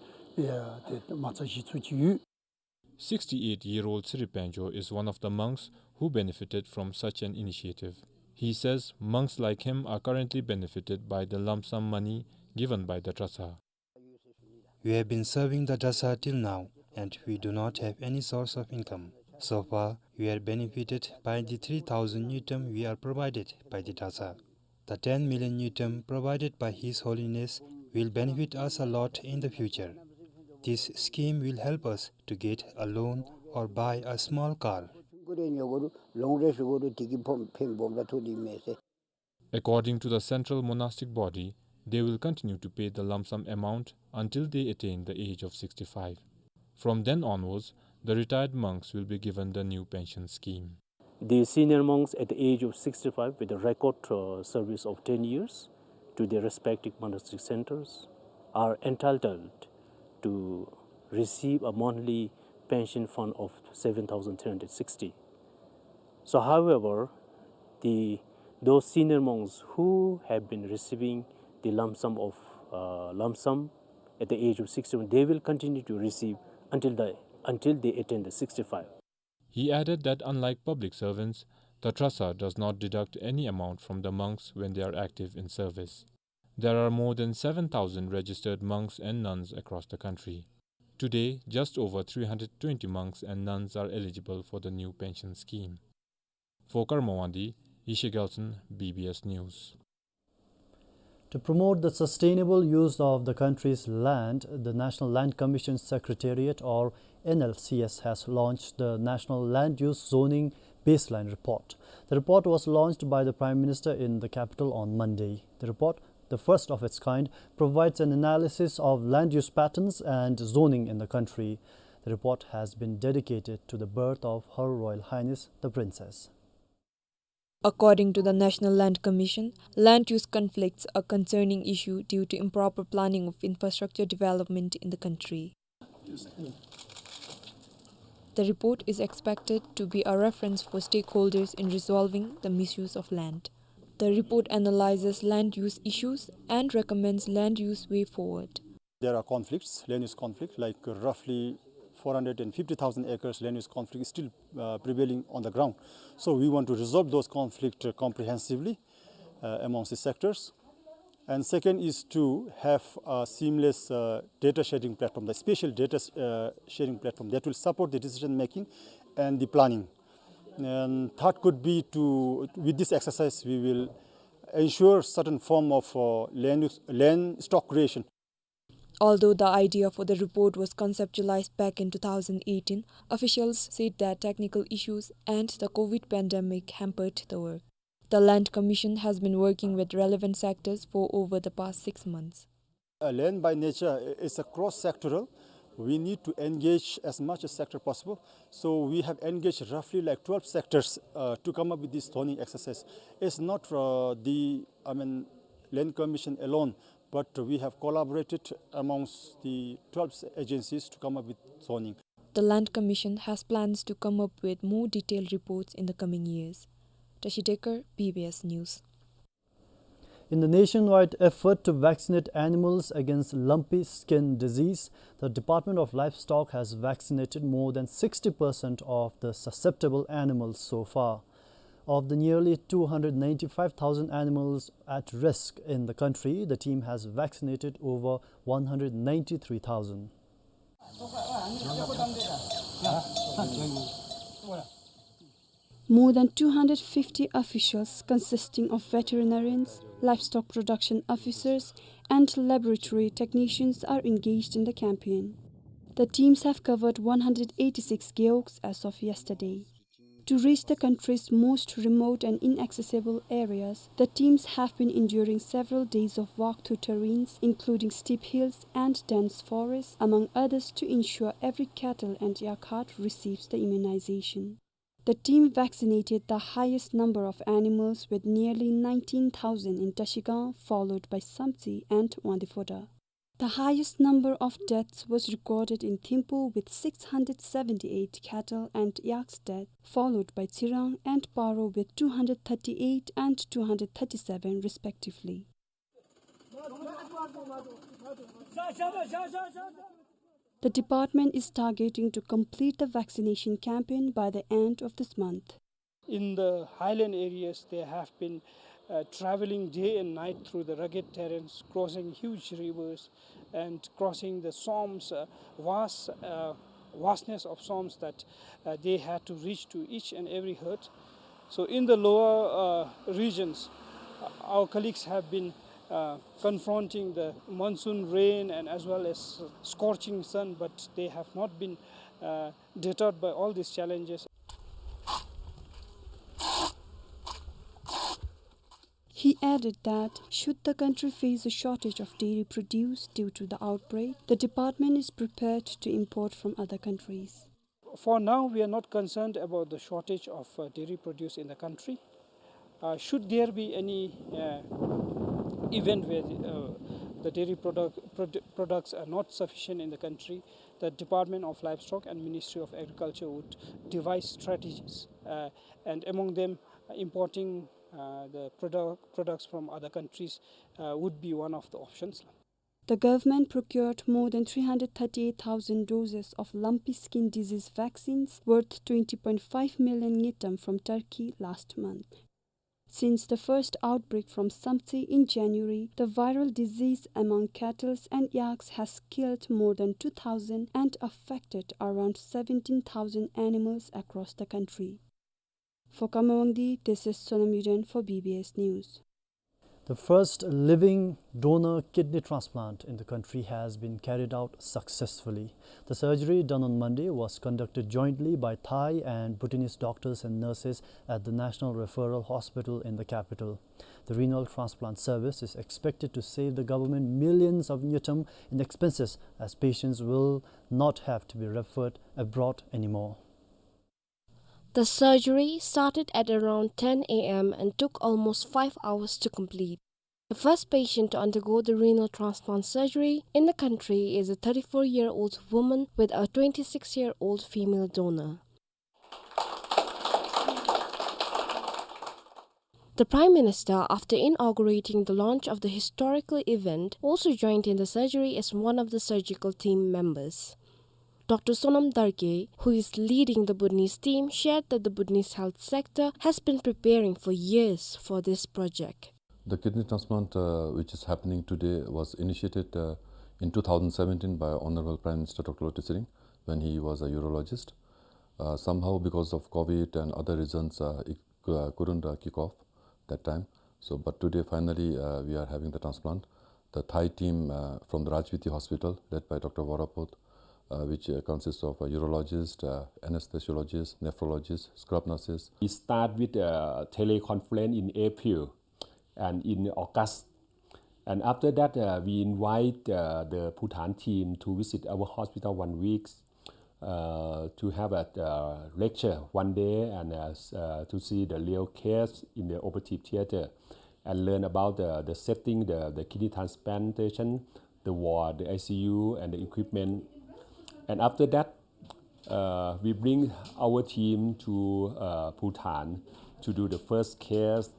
ཏེ་མ་རྩ་གཞི་བཙུགས་ཅི་ཡོད། Sixty-eight-year-old Tsirip Panjo is one of the monks who benefited from such an initiative. He says monks like him are currently benefited by the lump sum money given by the Dratshang. We have been serving the Dratshang till now, and we do not have any source of income. So far, we are benefited by the three thousand ngultrum we are provided by the Dratshang. The ten million ngultrum provided by His Holiness will benefit us a lot in the future. This scheme will help us to get a loan or buy a small car. According to the Central Monastic Body, they will continue to pay the lump sum amount until they attain the age of sixty-five. From then onwards, the retired monks will be given the new pension scheme. The senior monks at the age of sixty-five with a record, uh, service of ten years to their respective monastic centers are entitled to receive a monthly pension fund of seven thousand three hundred sixty. So, however, the, those senior monks who have been receiving the lump sum of, uh, lump sum at the age of sixty-one, they will continue to receive until the, until they attain the sixty-five. He added that unlike public servants, the Dratshang does not deduct any amount from the monks when they are active in service. There are more than seven thousand registered monks and nuns across the country. Today, just over three hundred twenty monks and nuns are eligible for the new pension scheme. For Karma Wangdi, Yeshe Gyaltsen, B B S News. To promote the sustainable use of the country's land, the National Land Commission Secretariat, or N L C S, has launched the National Land Use Zoning Baseline Report. The report was launched by the Prime Minister in the capital on Monday. The report, the first of its kind, provides an analysis of land use patterns and zoning in the country. The report has been dedicated to the birth of Her Royal Highness the Princess. According to the National Land Commission, land use conflicts are concerning issue due to improper planning of infrastructure development in the country. The report is expected to be a reference for stakeholders in resolving the misuse of land. The report analyzes land use issues and recommends land use way forward. There are conflicts, land use conflict, like roughly four hundred and fifty thousand acres land use conflict is still, uh, prevailing on the ground. So we want to resolve those conflicts, uh, comprehensively, uh, amongst the sectors. And second is to have a seamless, uh, data sharing platform, the spatial data, uh, sharing platform that will support the decision making and the planning. And third could be to, with this exercise, we will ensure certain form of, uh, land use, land stock creation. Although the idea for the report was conceptualized back in two thousand eighteen, officials said that technical issues and the COVID pandemic hampered the work. The Land Commission has been working with relevant sectors for over the past six months. Uh, land by nature i-, is a cross-sectoral. We need to engage as much as sector possible. So we have engaged roughly like twelve sectors, uh, to come up with this zoning exercise. It's not, uh, the, I mean, Land Commission alone, but we have collaborated amongst the twelve agencies to come up with zoning. The Land Commission has plans to come up with more detailed reports in the coming years. Tashi Dekar, B B S News. In the nationwide effort to vaccinate animals against lumpy skin disease, the Department of Livestock has vaccinated more than sixty percent of the susceptible animals so far. Of the nearly two hundred ninety-five thousand animals at risk in the country, the team has vaccinated over one hundred ninety-three thousand. More than two hundred fifty officials consisting of veterinarians, livestock production officers and laboratory technicians are engaged in the campaign. The teams have covered one hundred eighty-six gewogs as of yesterday. To reach the country's most remote and inaccessible areas, the teams have been enduring several days of walk through terrains, including steep hills and dense forests, among others, to ensure every cattle and yak herd receives the immunization. The team vaccinated the highest number of animals, with nearly nineteen thousand in Trashigang, followed by Samtse and Wangdue Phodrang. The highest number of deaths was recorded in Thimphu, with six hundred seventy-eight cattle and yaks dead, followed by Tsirang and Paro with two hundred thirty-eight and two hundred thirty-seven respectively. The department is targeting to complete the vaccination campaign by the end of this month. In the highland areas, they have been uh, traveling day and night through the rugged terrains, crossing huge rivers and crossing the swamps, uh, vast, uh, vastness of swamps that uh, they had to reach to each and every herd. So in the lower uh, regions, uh, our colleagues have been uh, confronting the monsoon rain and as well as scorching sun, but they have not been uh, deterred by all these challenges. He added that should the country face a shortage of dairy produce due to the outbreak, the department is prepared to import from other countries. For now, we are not concerned about the shortage of uh, dairy produce in the country. Uh, should there be any uh, event where uh, the dairy product, produ- products are not sufficient in the country, the Department of Livestock and Ministry of Agriculture would devise strategies, uh, and among them, uh, importing uh, the product, products from other countries uh, would be one of the options. The government procured more than three hundred thirty-eight thousand doses of lumpy skin disease vaccines worth twenty point five million ngultrum from Turkey last month. Since the first outbreak from Samtse in January, the viral disease among cattle and yaks has killed more than two thousand and affected around seventeen thousand animals across the country. For Khamrangdi, this is Sonam Yuden for B B S News. The first living donor kidney transplant in the country has been carried out successfully. The surgery, done on Monday, was conducted jointly by Thai and Bhutanese doctors and nurses at the National Referral Hospital in the capital. The renal transplant service is expected to save the government millions of ngultrum in expenses, as patients will not have to be referred abroad anymore. The surgery started at around ten a m and took almost five hours to complete. The first patient to undergo the renal transplant surgery in the country is a thirty-four-year-old woman with a twenty-six-year-old female donor. The Prime Minister, after inaugurating the launch of the historical event, also joined in the surgery as one of the surgical team members. Doctor Sonam Dargay, who is leading the Bhutanese team, shared that the Bhutanese health sector has been preparing for years for this project. The kidney transplant, uh, which is happening today, was initiated uh, in two thousand seventeen by Honorable Prime Minister Doctor Lotay Tshering when he was a urologist. Uh, somehow, because of COVID and other reasons, uh, it uh, couldn't uh, kick off that time. So, but today, finally, uh, we are having the transplant. The Thai team uh, from the Rajviti Hospital, led by Doctor Vorapot, uh, which uh, consists of a urologist, uh, anesthesiologist, nephrologist, scrub nurses. We start with a teleconference in April and in August. And after that, uh, we invite uh, the Bhutan team to visit our hospital one week uh, to have a uh, lecture one day and uh, s- uh, to see the real case in the operative theater and learn about the, the setting, the, the kidney transplantation, the ward, the I C U, and the equipment. And after that, uh, we bring our team to uh, Bhutan to do the first case.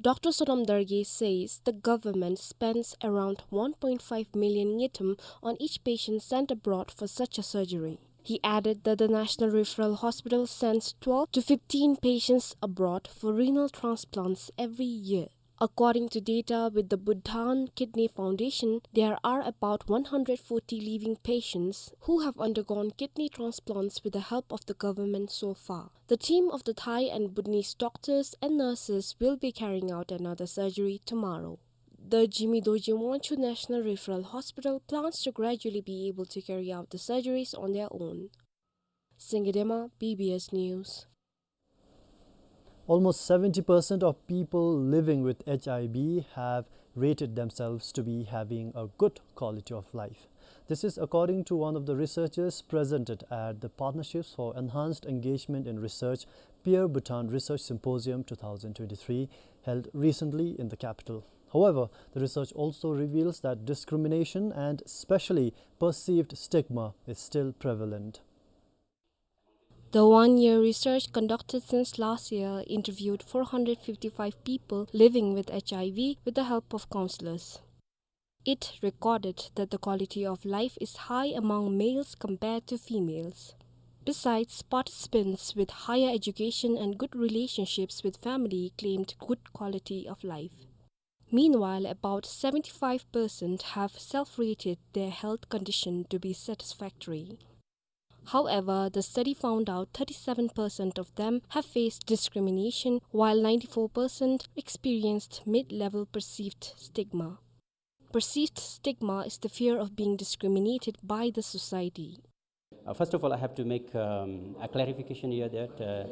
Doctor Sonam Dargay says the government spends around one point five million ngultrum on each patient sent abroad for such a surgery. He added that the National Referral Hospital sends twelve to fifteen patients abroad for renal transplants every year. According to data with the Bhutan Kidney Foundation, there are about one hundred forty living patients who have undergone kidney transplants with the help of the government so far. The team of the Thai and Bhutanese doctors and nurses will be carrying out another surgery tomorrow. The Jigme Dorji Wangchuck National Referral Hospital plans to gradually be able to carry out the surgeries on their own. Singye Dema, B B S News. Almost seventy percent of people living with H I V have rated themselves to be having a good quality of life. This is according to one of the researchers presented at the Partnerships for Enhanced Engagement in Research, Peer Bhutan Research Symposium two thousand twenty-three, held recently in the capital. However, the research also reveals that discrimination and especially perceived stigma is still prevalent. The one-year research conducted since last year interviewed four hundred fifty-five people living with H I V with the help of counselors. It recorded that the quality of life is high among males compared to females. Besides, participants with higher education and good relationships with family claimed good quality of life. Meanwhile, about seventy-five percent have self-rated their health condition to be satisfactory. However, the study found out thirty-seven percent of them have faced discrimination, while ninety-four percent experienced mid-level perceived stigma. Perceived stigma is the fear of being discriminated by the society. Uh, first of all, I have to make, um, a clarification here that, uh,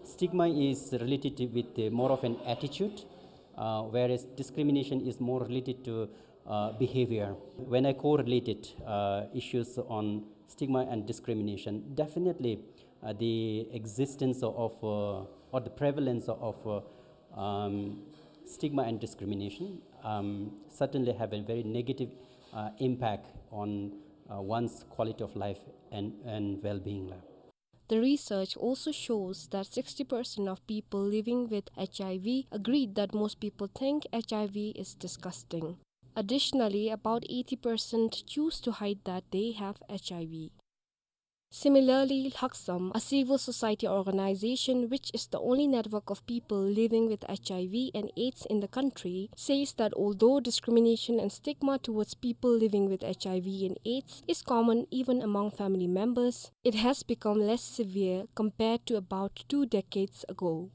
stigma is related with, uh, more of an attitude, uh, whereas discrimination is more related to, uh, behavior. When I correlated, uh, issues on stigma and discrimination, definitely, uh, the existence of, uh, or the prevalence of, uh, um, stigma and discrimination, um, certainly have a very negative, uh, impact on, uh, one's quality of life and, and well-being. The research also shows that sixty percent of people living with H I V agreed that most people think H I V is disgusting. Additionally, about eighty percent choose to hide that they have H I V. Similarly, Lhaksam, a civil society organization which is the only network of people living with H I V and AIDS in the country, says that although discrimination and stigma towards people living with H I V and AIDS is common even among family members, it has become less severe compared to about two decades ago.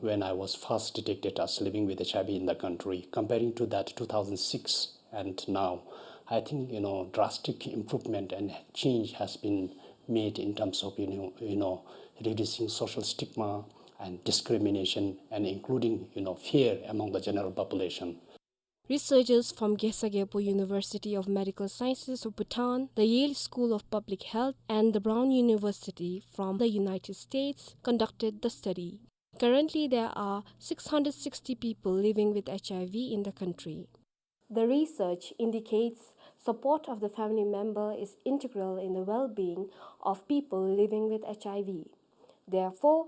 When I was first detected as living with H I V in the country, comparing to that two thousand six and now, I think, you know, drastic improvement and change has been made in terms of, you know, you know, reducing social stigma and discrimination and including, you know, fear among the general population. Researchers from Khesar Gyalpo University of Medical Sciences of Bhutan, the Yale School of Public Health, and the Brown University from the United States conducted the study. Currently, there are six hundred sixty people living with H I V in the country. The research indicates support of the family member is integral in the well-being of people living with H I V. Therefore,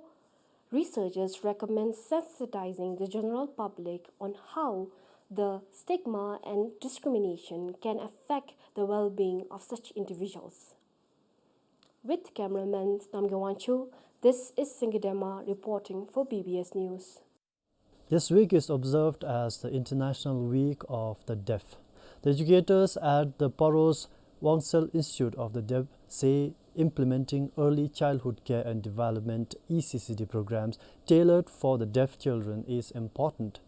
researchers recommend sensitizing the general public on how the stigma and discrimination can affect the well-being of such individuals. With cameraman Namgay Wangchuk, this is Singye Dema reporting for B B S News. This week is observed as the International Week of the Deaf. The educators at the Paro's Wangsel Institute of the Deaf say implementing early childhood care and development, E C C D, programs tailored for the deaf children is important.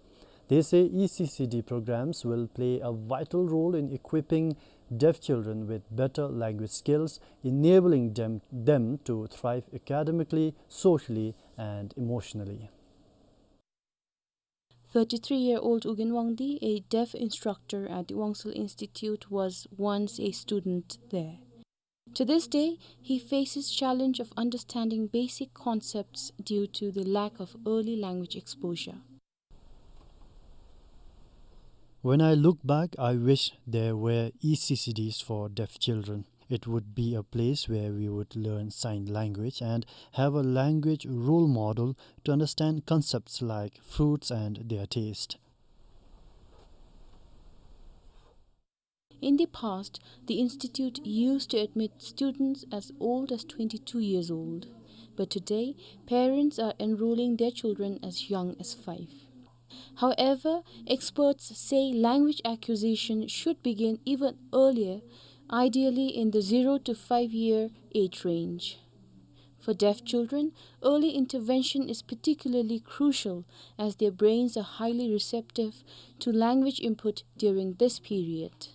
They say E C C D programs will play a vital role in equipping deaf children with better language skills, enabling them, them to thrive academically, socially, and emotionally. Thirty-three-year-old Ugyen Wangdi, a deaf instructor at the Wangsel Institute, was once a student there. To this day, he faces challenge of understanding basic concepts due to the lack of early language exposure. When I look back, I wish there were E C C Ds for deaf children. It would be a place where we would learn sign language and have a language role model to understand concepts like fruits and their taste. In the past, the institute used to admit students as old as twenty-two years old, but today, parents are enrolling their children as young as five. However, experts say language acquisition should begin even earlier, ideally in the zero to five year age range. For deaf children, early intervention is particularly crucial as their brains are highly receptive to language input during this period.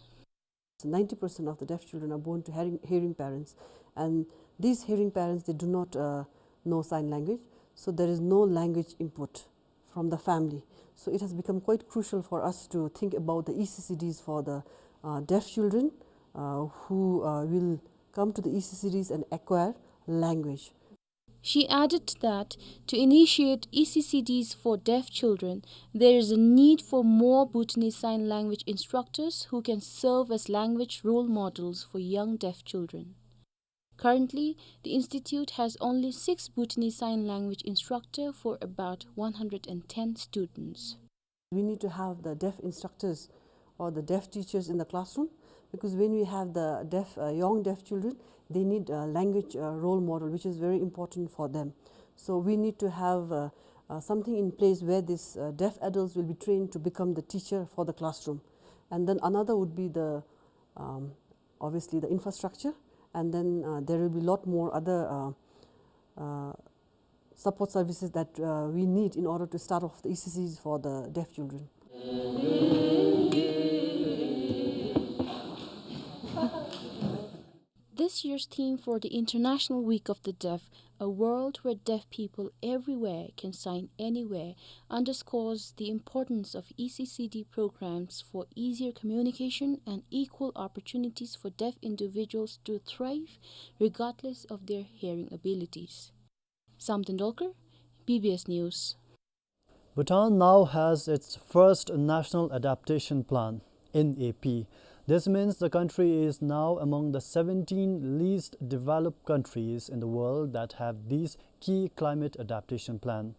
Ninety percent of the deaf children are born to hearing, hearing parents, and these hearing parents, they do not, uh, know sign language, so there is no language input from the family. So it has become quite crucial for us to think about the E C C Ds for the, uh, deaf children, uh, who, uh, will come to the E C C Ds and acquire language. She added that to initiate E C C Ds for deaf children, there is a need for more Bhutanese Sign Language instructors who can serve as language role models for young deaf children. Currently, the institute has only six Bhutanese Sign Language instructor for about one hundred and ten students. We need to have the deaf instructors or the deaf teachers in the classroom, because when we have the deaf, uh, young deaf children, they need a language, uh, role model, which is very important for them. So we need to have, uh, uh, something in place where these, uh, deaf adults will be trained to become the teacher for the classroom. And then another would be the, um, obviously the infrastructure, and then, uh, there will be a lot more other, uh, uh, support services that, uh, we need in order to start off the E C Cs for the deaf children. This year's theme for the International Week of the Deaf, "A world where deaf people everywhere can sign anywhere," underscores the importance of E C C D programs for easier communication and equal opportunities for deaf individuals to thrive regardless of their hearing abilities. Samten Dolkar, B B S News. Bhutan now has its first National Adaptation Plan, N A P. This means the country is now among the seventeen least developed countries in the world that have these key climate adaptation plan.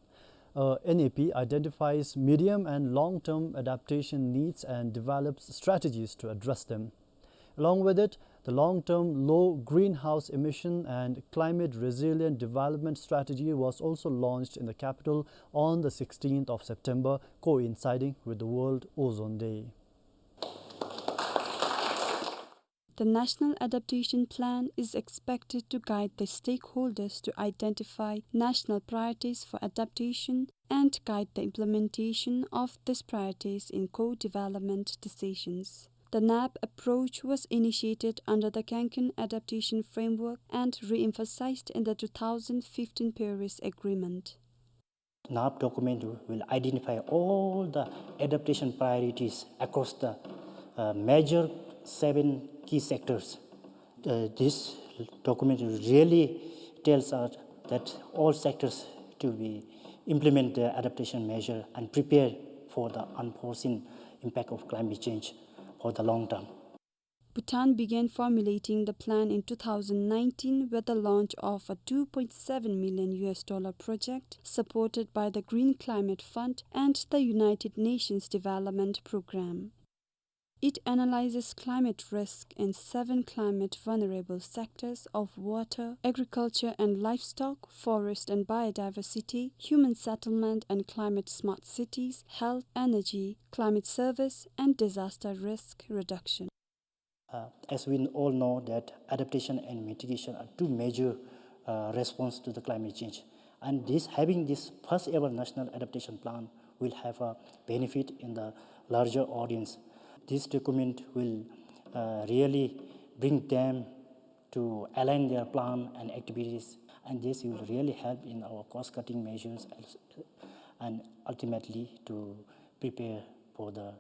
Uh, N A P identifies medium and long-term adaptation needs and develops strategies to address them. Along with it, the long-term low greenhouse emission and climate resilient development strategy was also launched in the capital on the sixteenth of September, coinciding with the World Ozone Day. The National Adaptation Plan is expected to guide the stakeholders to identify national priorities for adaptation and guide the implementation of these priorities in co-development decisions. The N A P approach was initiated under the Kanken Adaptation Framework and re-emphasized in the two thousand fifteen Paris Agreement. N A P document will identify all the adaptation priorities across the, uh, major seven key sectors. Uh, this document really tells us that all sectors to be implement the adaptation measure and prepare for the unforeseen impact of climate change for the long term. Bhutan began formulating the plan in two thousand nineteen with the launch of a two point seven million U S dollar project supported by the Green Climate Fund and the United Nations Development Programme. It analyzes climate risk in seven climate vulnerable sectors of water, agriculture and livestock, forest and biodiversity, human settlement and climate smart cities, health, energy, climate service, and disaster risk reduction. Uh, as we all know that adaptation and mitigation are two major, uh, response to the climate change. And this, having this first ever national adaptation plan will have a benefit in the larger audience. This document will, uh, really bring them to align their plan and activities, and this will really help in our cost-cutting measures and, and ultimately to prepare for the,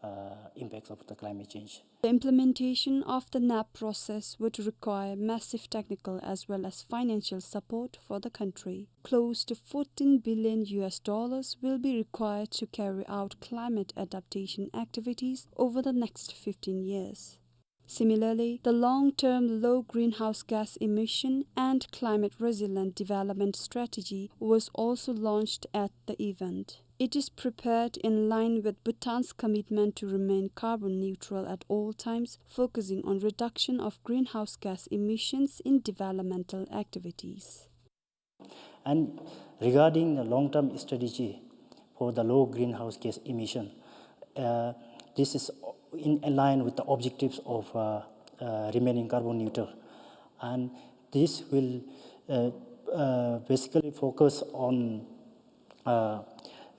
uh, impacts of the climate change. The implementation of the N A P process would require massive technical as well as financial support for the country. Close to fourteen billion U S dollars will be required to carry out climate adaptation activities over the next fifteen years. Similarly, the long-term low greenhouse gas emission and climate resilient development strategy was also launched at the event. It is prepared in line with Bhutan's commitment to remain carbon neutral at all times, focusing on reduction of greenhouse gas emissions in developmental activities. And regarding the long-term strategy for the low greenhouse gas emission, uh, this is in line with the objectives of, uh, uh, remaining carbon neutral. And this will, uh, uh, basically focus on, uh,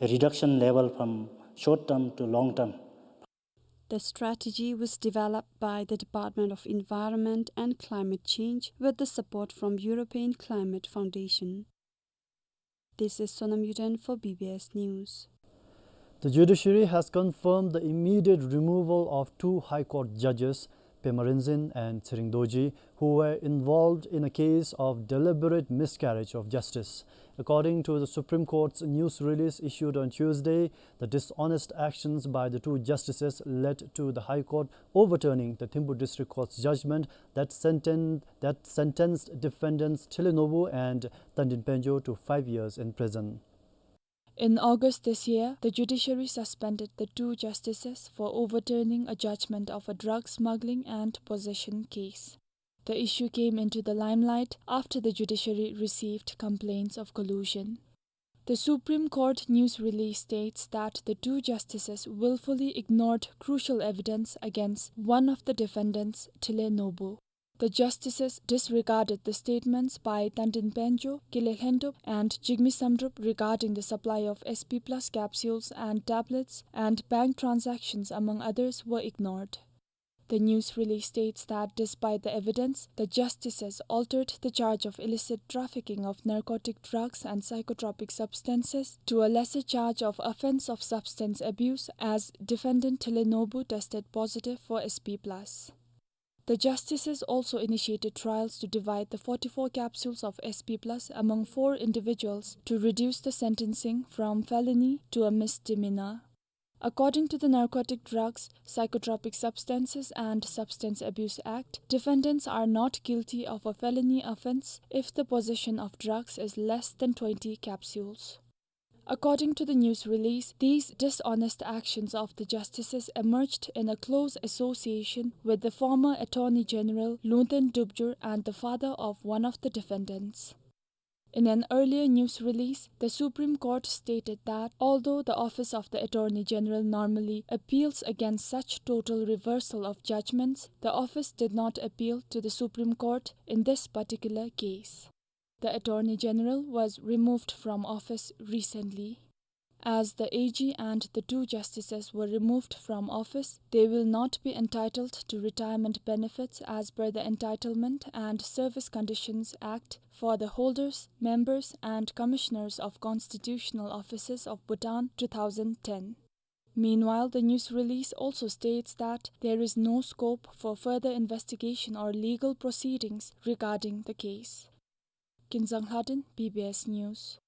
reduction level from short term to long term. The strategy was developed by the Department of Environment and Climate Change with the support from European Climate Foundation. This is Sonam Yuden for B B S News. The judiciary has confirmed the immediate removal of two High Court judges, Pema Rinzin and Tshering Dorji, who were involved in a case of deliberate miscarriage of justice. According to the Supreme Court's news release issued on Tuesday, the dishonest actions by the two justices led to the High Court overturning the Thimphu District Court's judgment that senten-, that sentenced defendants Thile Norbu and Tandin Penjo to five years in prison. In August this year, the judiciary suspended the two justices for overturning a judgment of a drug smuggling and possession case. The issue came into the limelight after the judiciary received complaints of collusion. The Supreme Court news release states that the two justices willfully ignored crucial evidence against one of the defendants, Thile Norbu. The justices disregarded the statements by Tandin Penjo, Kile Lhendup, and Jigme Samdrup regarding the supply of S P plus capsules and tablets, and bank transactions, among others, were ignored. The news release states that despite the evidence, the justices altered the charge of illicit trafficking of narcotic drugs and psychotropic substances to a lesser charge of offense of substance abuse, as defendant Thile Norbu tested positive for S P plus. The justices also initiated trials to divide the forty-four capsules of S P plus among four individuals to reduce the sentencing from felony to a misdemeanor. According to the Narcotic Drugs, Psychotropic Substances and Substance Abuse Act, defendants are not guilty of a felony offense if the possession of drugs is less than twenty capsules. According to the news release, these dishonest actions of the justices emerged in a close association with the former Attorney General Lungten Dubjur and the father of one of the defendants. In an earlier news release, the Supreme Court stated that although the Office of the Attorney General normally appeals against such total reversal of judgments, the office did not appeal to the Supreme Court in this particular case. The Attorney General was removed from office recently. As the A G and the two justices were removed from office, they will not be entitled to retirement benefits as per the Entitlement and Service Conditions Act for the holders, members, and commissioners of constitutional offices of Bhutan, two thousand ten. Meanwhile, the news release also states that there is no scope for further investigation or legal proceedings regarding the case. Kinzang Lhaden, B B S News.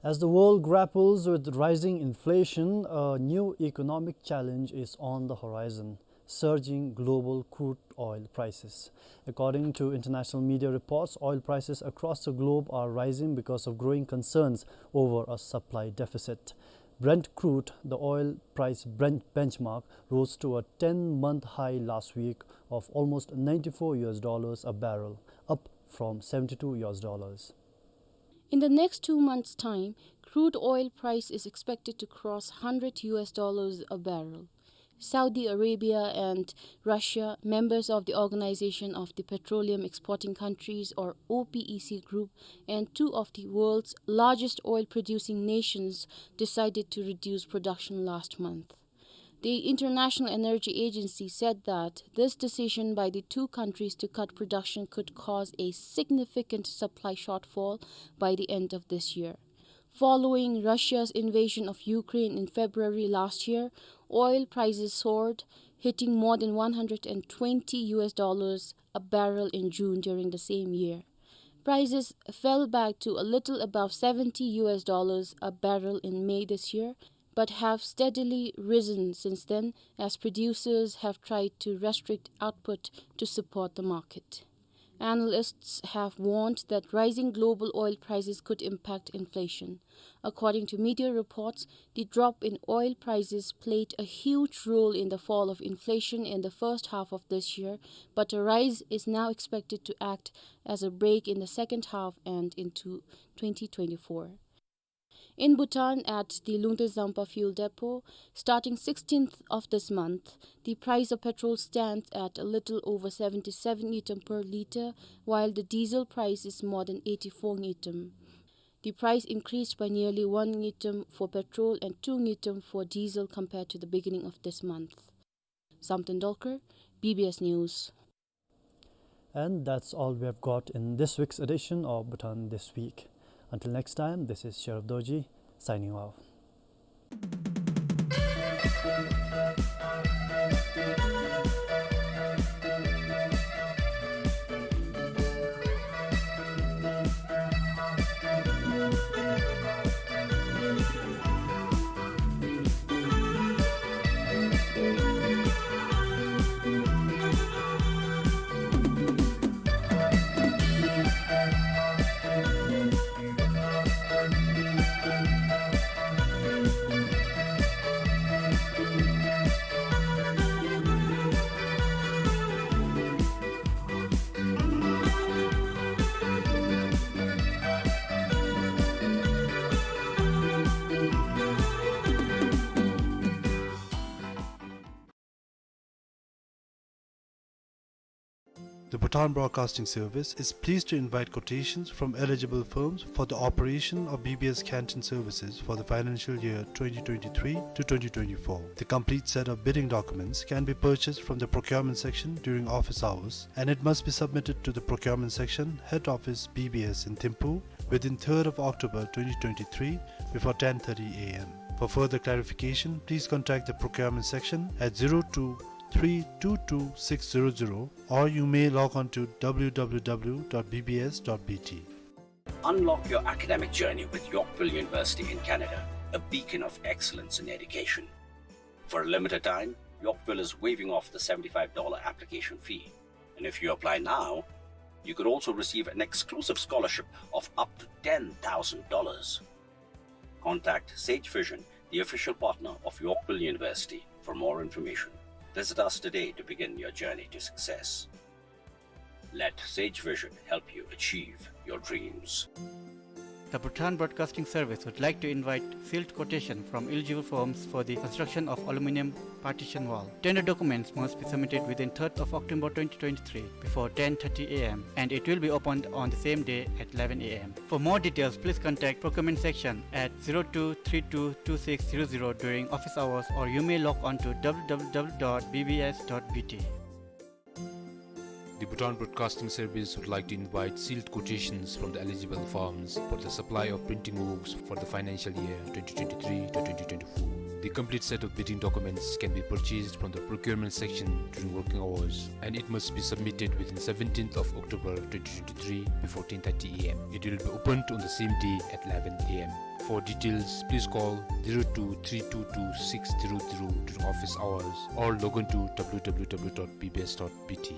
As the world grapples with rising inflation, a new economic challenge is on the horizon: surging global crude oil prices. According to international media reports, oil prices across the globe are rising because of growing concerns over a supply deficit. Brent crude, the oil price Brent benchmark, rose to a ten-month high last week of almost ninety-four U S dollars a barrel, up from seventy-two U S dollars. In the next two months' time, crude oil price is expected to cross hundred U S dollars a barrel. Saudi Arabia and Russia, members of the Organization of the Petroleum Exporting Countries, or O P E C group, and two of the world's largest oil-producing nations, decided to reduce production last month. The International Energy Agency said that this decision by the two countries to cut production could cause a significant supply shortfall by the end of this year. Following Russia's invasion of Ukraine in February last year, oil prices soared, hitting more than one hundred and twenty U S dollars a barrel in June during the same year. Prices fell back to a little above seventy U S dollars a barrel in May this year, but have steadily risen since then as producers have tried to restrict output to support the market. Analysts have warned that rising global oil prices could impact inflation. According to media reports, the drop in oil prices played a huge role in the fall of inflation in the first half of this year, but a rise is now expected to act as a brake in the second half and into twenty twenty-four. In Bhutan, at the Lungte Zampa fuel depot, starting sixteenth of this month, the price of petrol stands at a little over seventy-seven ngultrum per litre, while the diesel price is more than eighty-four ngultrum. The price increased by nearly one ngultrum for petrol and two ngultrum for diesel compared to the beginning of this month. Samten Dolkar, B B S News. And that's all we have got in this week's edition of Bhutan This Week. Until next time, this is Sherub Dorji signing off. The Bhutan Broadcasting Service is pleased to invite quotations from eligible firms for the operation of B B S canteen services for the financial year twenty twenty-three to twenty twenty-four. The complete set of bidding documents can be purchased from the procurement section during office hours, and it must be submitted to the procurement section, head office, B B S in Thimphu, within third of October twenty twenty-three before ten thirty A M. For further clarification, please contact the procurement section at zero two three two two six zero zero, or you may log on to W W W dot B B S dot B T. Unlock your academic journey with Yorkville University in Canada, a beacon of excellence in education. For a limited time, Yorkville is waiving off the seventy-five dollar application fee. And if you apply now, you could also receive an exclusive scholarship of up to ten thousand dollars. Contact Sage Vision, the official partner of Yorkville University, for more information. Visit us today to begin your journey to success. Let Sage Vision help you achieve your dreams. The Bhutan Broadcasting Service would like to invite sealed quotation from eligible firms for the construction of aluminium partition wall. Tender documents must be submitted within third of October twenty twenty-three before ten thirty A M, and it will be opened on the same day at eleven A M. For more details, please contact procurement section at zero two three two two six zero zero during office hours, or you may log on to W W W dot B B S dot B T. The Bhutan Broadcasting Service would like to invite sealed quotations from the eligible firms for the supply of printing works for the financial year twenty twenty-three to twenty twenty-four. The complete set of bidding documents can be purchased from the procurement section during working hours, and it must be submitted within seventeenth of October twenty twenty-three before ten thirty A M. It will be opened on the same day at eleven A M. For details, please call zero two three two two six zero zero during office hours or log on to W W W dot B B S dot B T.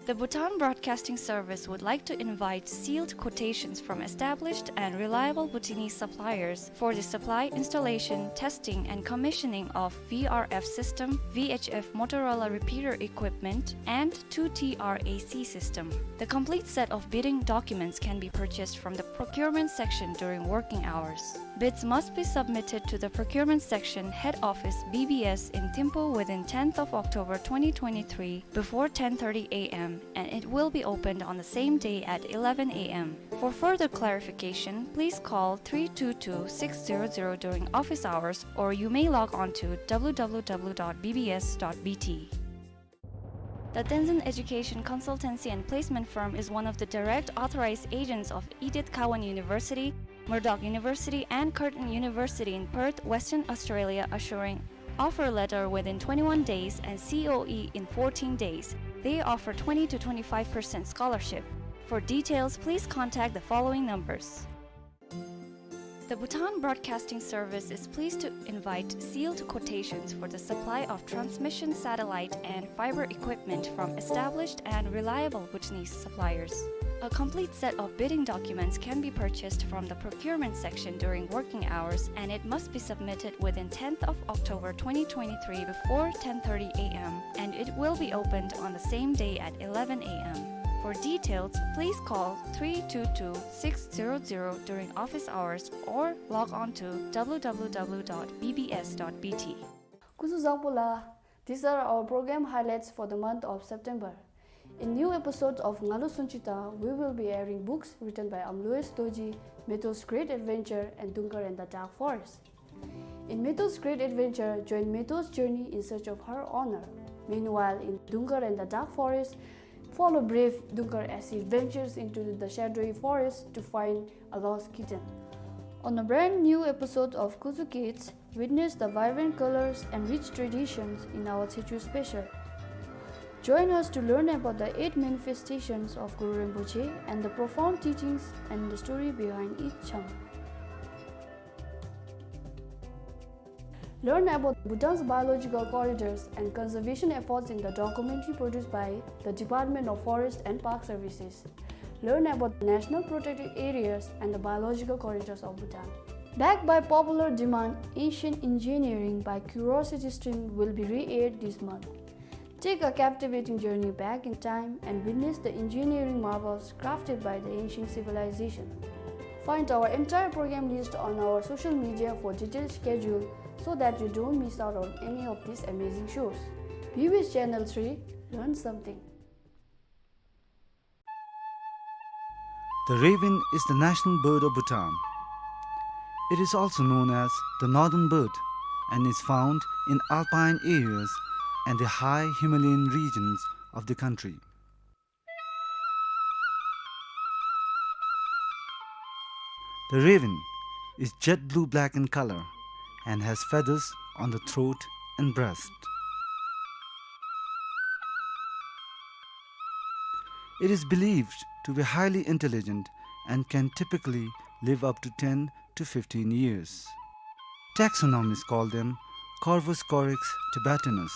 The Bhutan Broadcasting Service would like to invite sealed quotations from established and reliable Bhutanese suppliers for the supply, installation, testing, and commissioning of V R F system, V H F Motorola repeater equipment, and two T R A C system. The complete set of bidding documents can be purchased from the procurement section during working hours. Bids must be submitted to the procurement section, head office, B B S in Thimphu within tenth of October twenty twenty-three before ten thirty A M, and it will be opened on the same day at eleven A M. For further clarification, please call three two two six zero zero during office hours, or you may log on to W W W dot B B S dot B T. The Tenzin Education Consultancy and Placement Firm is one of the direct authorized agents of Edith Cowan University, Murdoch University, and Curtin University in Perth, Western Australia, assuring offer letter within twenty-one days and C O E in fourteen days. They offer twenty to twenty-five percent scholarship. For details, please contact the following numbers. The Bhutan Broadcasting Service is pleased to invite sealed quotations for the supply of transmission satellite and fiber equipment from established and reliable Bhutanese suppliers. A complete set of bidding documents can be purchased from the procurement section during working hours, and it must be submitted within tenth of October twenty twenty-three before ten thirty a m, and it will be opened on the same day at eleven a m. For details, please call three two two six zero zero during office hours or log on to w w w dot b b s dot b t. སྐུ་གཟུགས་བཟང་པོ་ལགས། These are our program highlights for the month of September. In new episodes of Ngalu Sunchita, we will be airing books written by Amlois Dorji, Meto's Great Adventure, and Dungkar and the Dark Forest. In Meto's Great Adventure, join Meto's journey in search of her honor. Meanwhile, in Dungkar and the Dark Forest, follow brave Dungkar as he ventures into the shadowy forest to find a lost kitten. On a brand new episode of Kuzu Kids, witness the vibrant colors and rich traditions in our Techo special. Join us to learn about the eight manifestations of Guru Rinpoche and the profound teachings and the story behind each Chang. Learn about Bhutan's biological corridors and conservation efforts in the documentary produced by the Department of Forest and Park Services. Learn about the national protected areas and the biological corridors of Bhutan. Backed by popular demand, Ancient Engineering by Curiosity Stream will be re-aired this month. Take a captivating journey back in time and witness the engineering marvels crafted by the ancient civilization. Find our entire program list on our social media for detailed schedule so that you don't miss out on any of these amazing shows. B B S Channel three, learn something. The raven is the national bird of Bhutan. It is also known as the northern bird and is found in alpine areas and the high Himalayan regions of the country. The raven is jet blue black in color and has feathers on the throat and breast. It is believed to be highly intelligent and can typically live up to ten to fifteen years. Taxonomists call them Corvus corax tibetanus.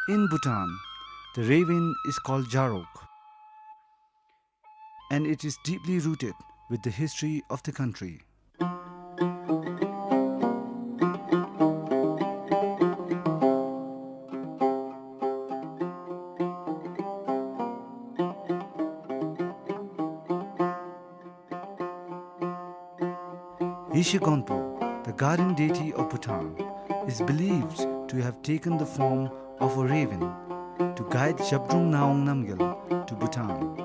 In Bhutan, the raven is called jarok, and it is deeply rooted with the history of the country. Yeshe Gonpo, the guardian deity of Bhutan, is believed to have taken the form of a raven to guide Zhabdrung Ngawang Namgyal to Bhutan.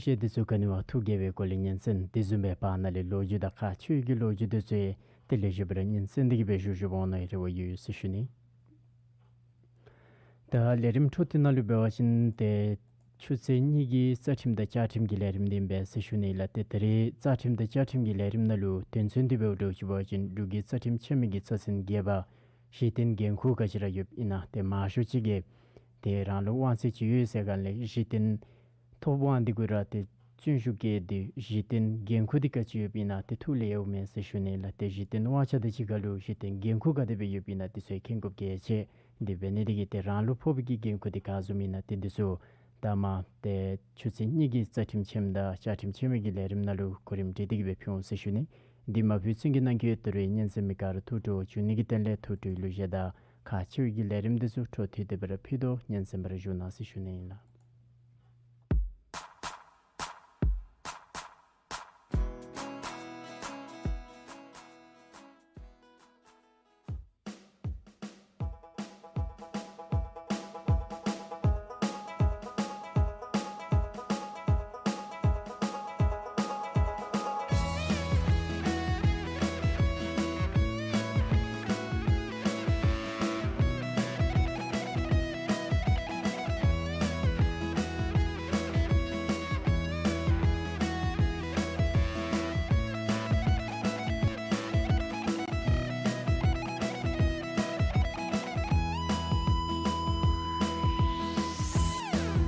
ཤེས་འདི་ཚུ་ག་ནི་བ་ཐུགས་དགྱེས་པའི་སྒོ་ལས་སྙན་གསན། དེ་བཟུམ་སྦེ་བར་ན་ལས་ལོ་རྒྱུས་དང་ཁ་ཆོས་ཀྱི་ལོ་རྒྱུས་འདི་ཚུ་ཡང་དེ་ལས་ཞིབ་པར་སྙན་གསན་ཏེ་གི་སྦེ་ཞུ་ཞུཝ་འོང་ནིའི་རེ་བ་ཡོད་ཟེར་ཞུ་ནི། ད་ལས་རིམ་འཕྲོ་མཐུད་ནང་ལུ་འབད་བ་ཅིན་ཏེ་ཆུ་ཚོད་གཉིས་ཀྱི་རྩ་ཁྲིམས་དང་བཅའ་ཁྲིམས་ཀྱི་ལས་རིམ་འདི་ཨིན་པས་ཟེར་ཞུ་ནི་ལགས། ཏེ་ད་རེས་རྩ་ཁྲིམས་དང་བཅའ་ཁྲིམས་ཀྱི་ལས་རིམ་ནང་ལུ་དོན་ཚན་འདི་འབདཝ་འདྲཝ་ཅིག་འབད་བ་ཅིན་འབྲུག་གི་རྩ་ཁྲིམས་ཆེན་མོ་གི་རྩ་ཚན་བརྒྱད་པ་གཞི་རྟེན་འགན་ཁུར་ག་ཅི་ར་ཡོདཔ་ཨིན་ན་ཏེ་མང་ཤོས་ཅིག་གིས་ཏེ་རང་ལུ་དབང་ཚད་ཅིག་ཡོད་ཟེར་སྒང་ལས་གཞི་རྟེན་ཐོབ་དབང་འདི་གུ་ར་ཏེ་བརྩོན་ཤུགས་བསྐྱེད་དེ་གཞི་རྟེན་འགན་ཁུར་འདི་ག་ཅི་ཡོདཔ་ཨིན་ན་ཏེ་ཐུགས་ལས་ཡལཝ་མེད་ཟེར་ཞུ་ནི་ལགས། ཏེ་གཞི་རྟེན་དབང་ཆ་དང་གཅིག་ཁར་ལུ་གཞི་རྟེན་འགན་ཁུར་ག་དེ་སྦེ་ཡོདཔ་ཨིན་ན་འདི་ཚུ་མཁྱེན་དགོཔ་གལ་ཆེ། དེ་འབད་ནི་འདི་གིས་ཏེ་རང་ལུ་ཕོག་པའི་གི་འགན་ཁུར་འདི་ག་བཟུམ་ཨིན་ན་ཏེ་འདི་ཚུ་ད་མ་ཏེ་ཆུ་ཚོད་གཉིས་ཀྱི་རྩ་ཁྲིམས་ཆེན་མོ་དང་བཅའ་ཁྲིམས་ཆེན་མོ་གི་ལས་རིམ་ནང་ལུ་གོ་རིམ་སྒྲིག་སྟེ་གི་སྦེ་ཕུལ་འོང་ཟེར་ཞུ་ནི། འདི་མ་ཕུལ་ཚུན་གྱི་ནང་འཁོད་ད་རུང་སྙན་གསན་མི་ག་ར་ཐུགས་སྤྲོ་བྱུང་ནི་གི་དོན་ལས་ཐུགས་སྤྲོ་ལུ་བཞེས་དང་ཁ་ཆེ་བའི་གི་ལས་རིམ་འདི་ཚུ་འཕྲོ་མཐུད་དེ་སྦེ་ར་ཕུལ་དོ། སྙན་གསན་པར་བཞུགས་གནང་ཟེར་ཞུ་ནི་ཨིན་ལགས།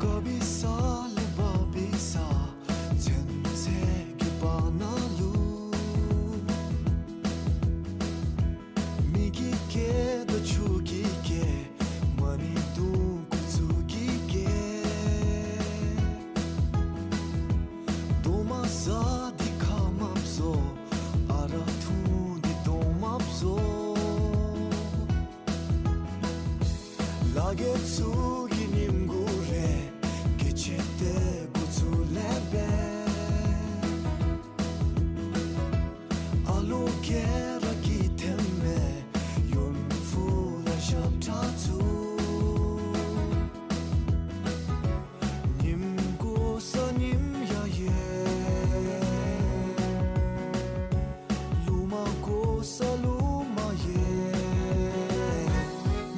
ག་བི་ས་ལས་བ་བི་ས་ཚུན་ཚོད་ཀྱི་བར་ན་ལུ་མེ་གི་སྐད་དང་ཆུ་གི་སྐད་མ་ཎི་དུང་དཀར་ཚུ་གི་སྐད། གདོང་མ་ཟ་སྟེ་ཁ་མ་བཟོ། ཨ་རག་འཐུང་སྟེ་གདོང་མ་བཟོ། ལ་རྒྱལ་ཚུ་གི་ཉིམ་གུ་རེ་སྐྱེ་ཅེས་ཏེ་བུ་ཚུ་ལེན་པས། ཨ་ལོ་གེ་ར་གི་ཐེམ་མེ་ཡོན་ཕུ་ལ་ཞབས་ཁྲ་ཚུ། ཉིམ་གུ་ས་ཉིམ་ཡ་ཡེ། ལུ་མ་གོ་ས་ལུ་མ་ཡེ།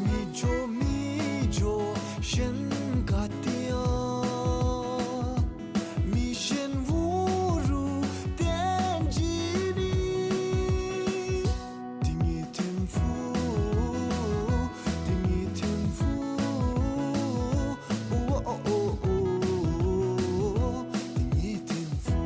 མི་འགྱོ་མི་འགྱོ་གཞན་ག་ཏེ་ཡང་། མི་གཞན་འུ་རུ་བསྟེན་བྱིན་ནི། འདི་ངེའི་ཐེམ་ཕུ། འདི་ངེའི་ཐེམ་ཕུ། ཨོ་ཨོ་ཨོ་ཨོ། འདི་ངེའི་ཐེམ་ཕུ།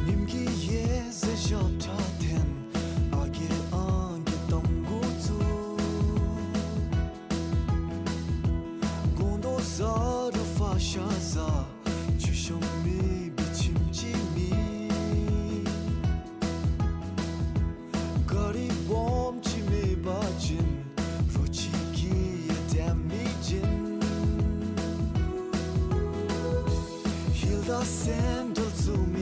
ཉིམ་གི་ཡེ་ཟེར་ཞབས་ཁྲ་འཐེན། ཨ་རྒས་ཨང་རྒས་གཏམ་དགུ་བཙུགས། སྒོང་རྡོག་ཟ་རུང་ཕག་ཤ་ཟ། ཆུ་ཤོམ་མེད་པའི་ཁྱིམ་ཅིག་མེད། ག་རི་སྦོམ་ཅིག་མེད་པ་ཅིན་རོ་ཁྱི་གིས་ཡང་འདྲེན་མི་བྱིན། ཧིལ་དང་སེན་ཌལ་བཙུགས་མི་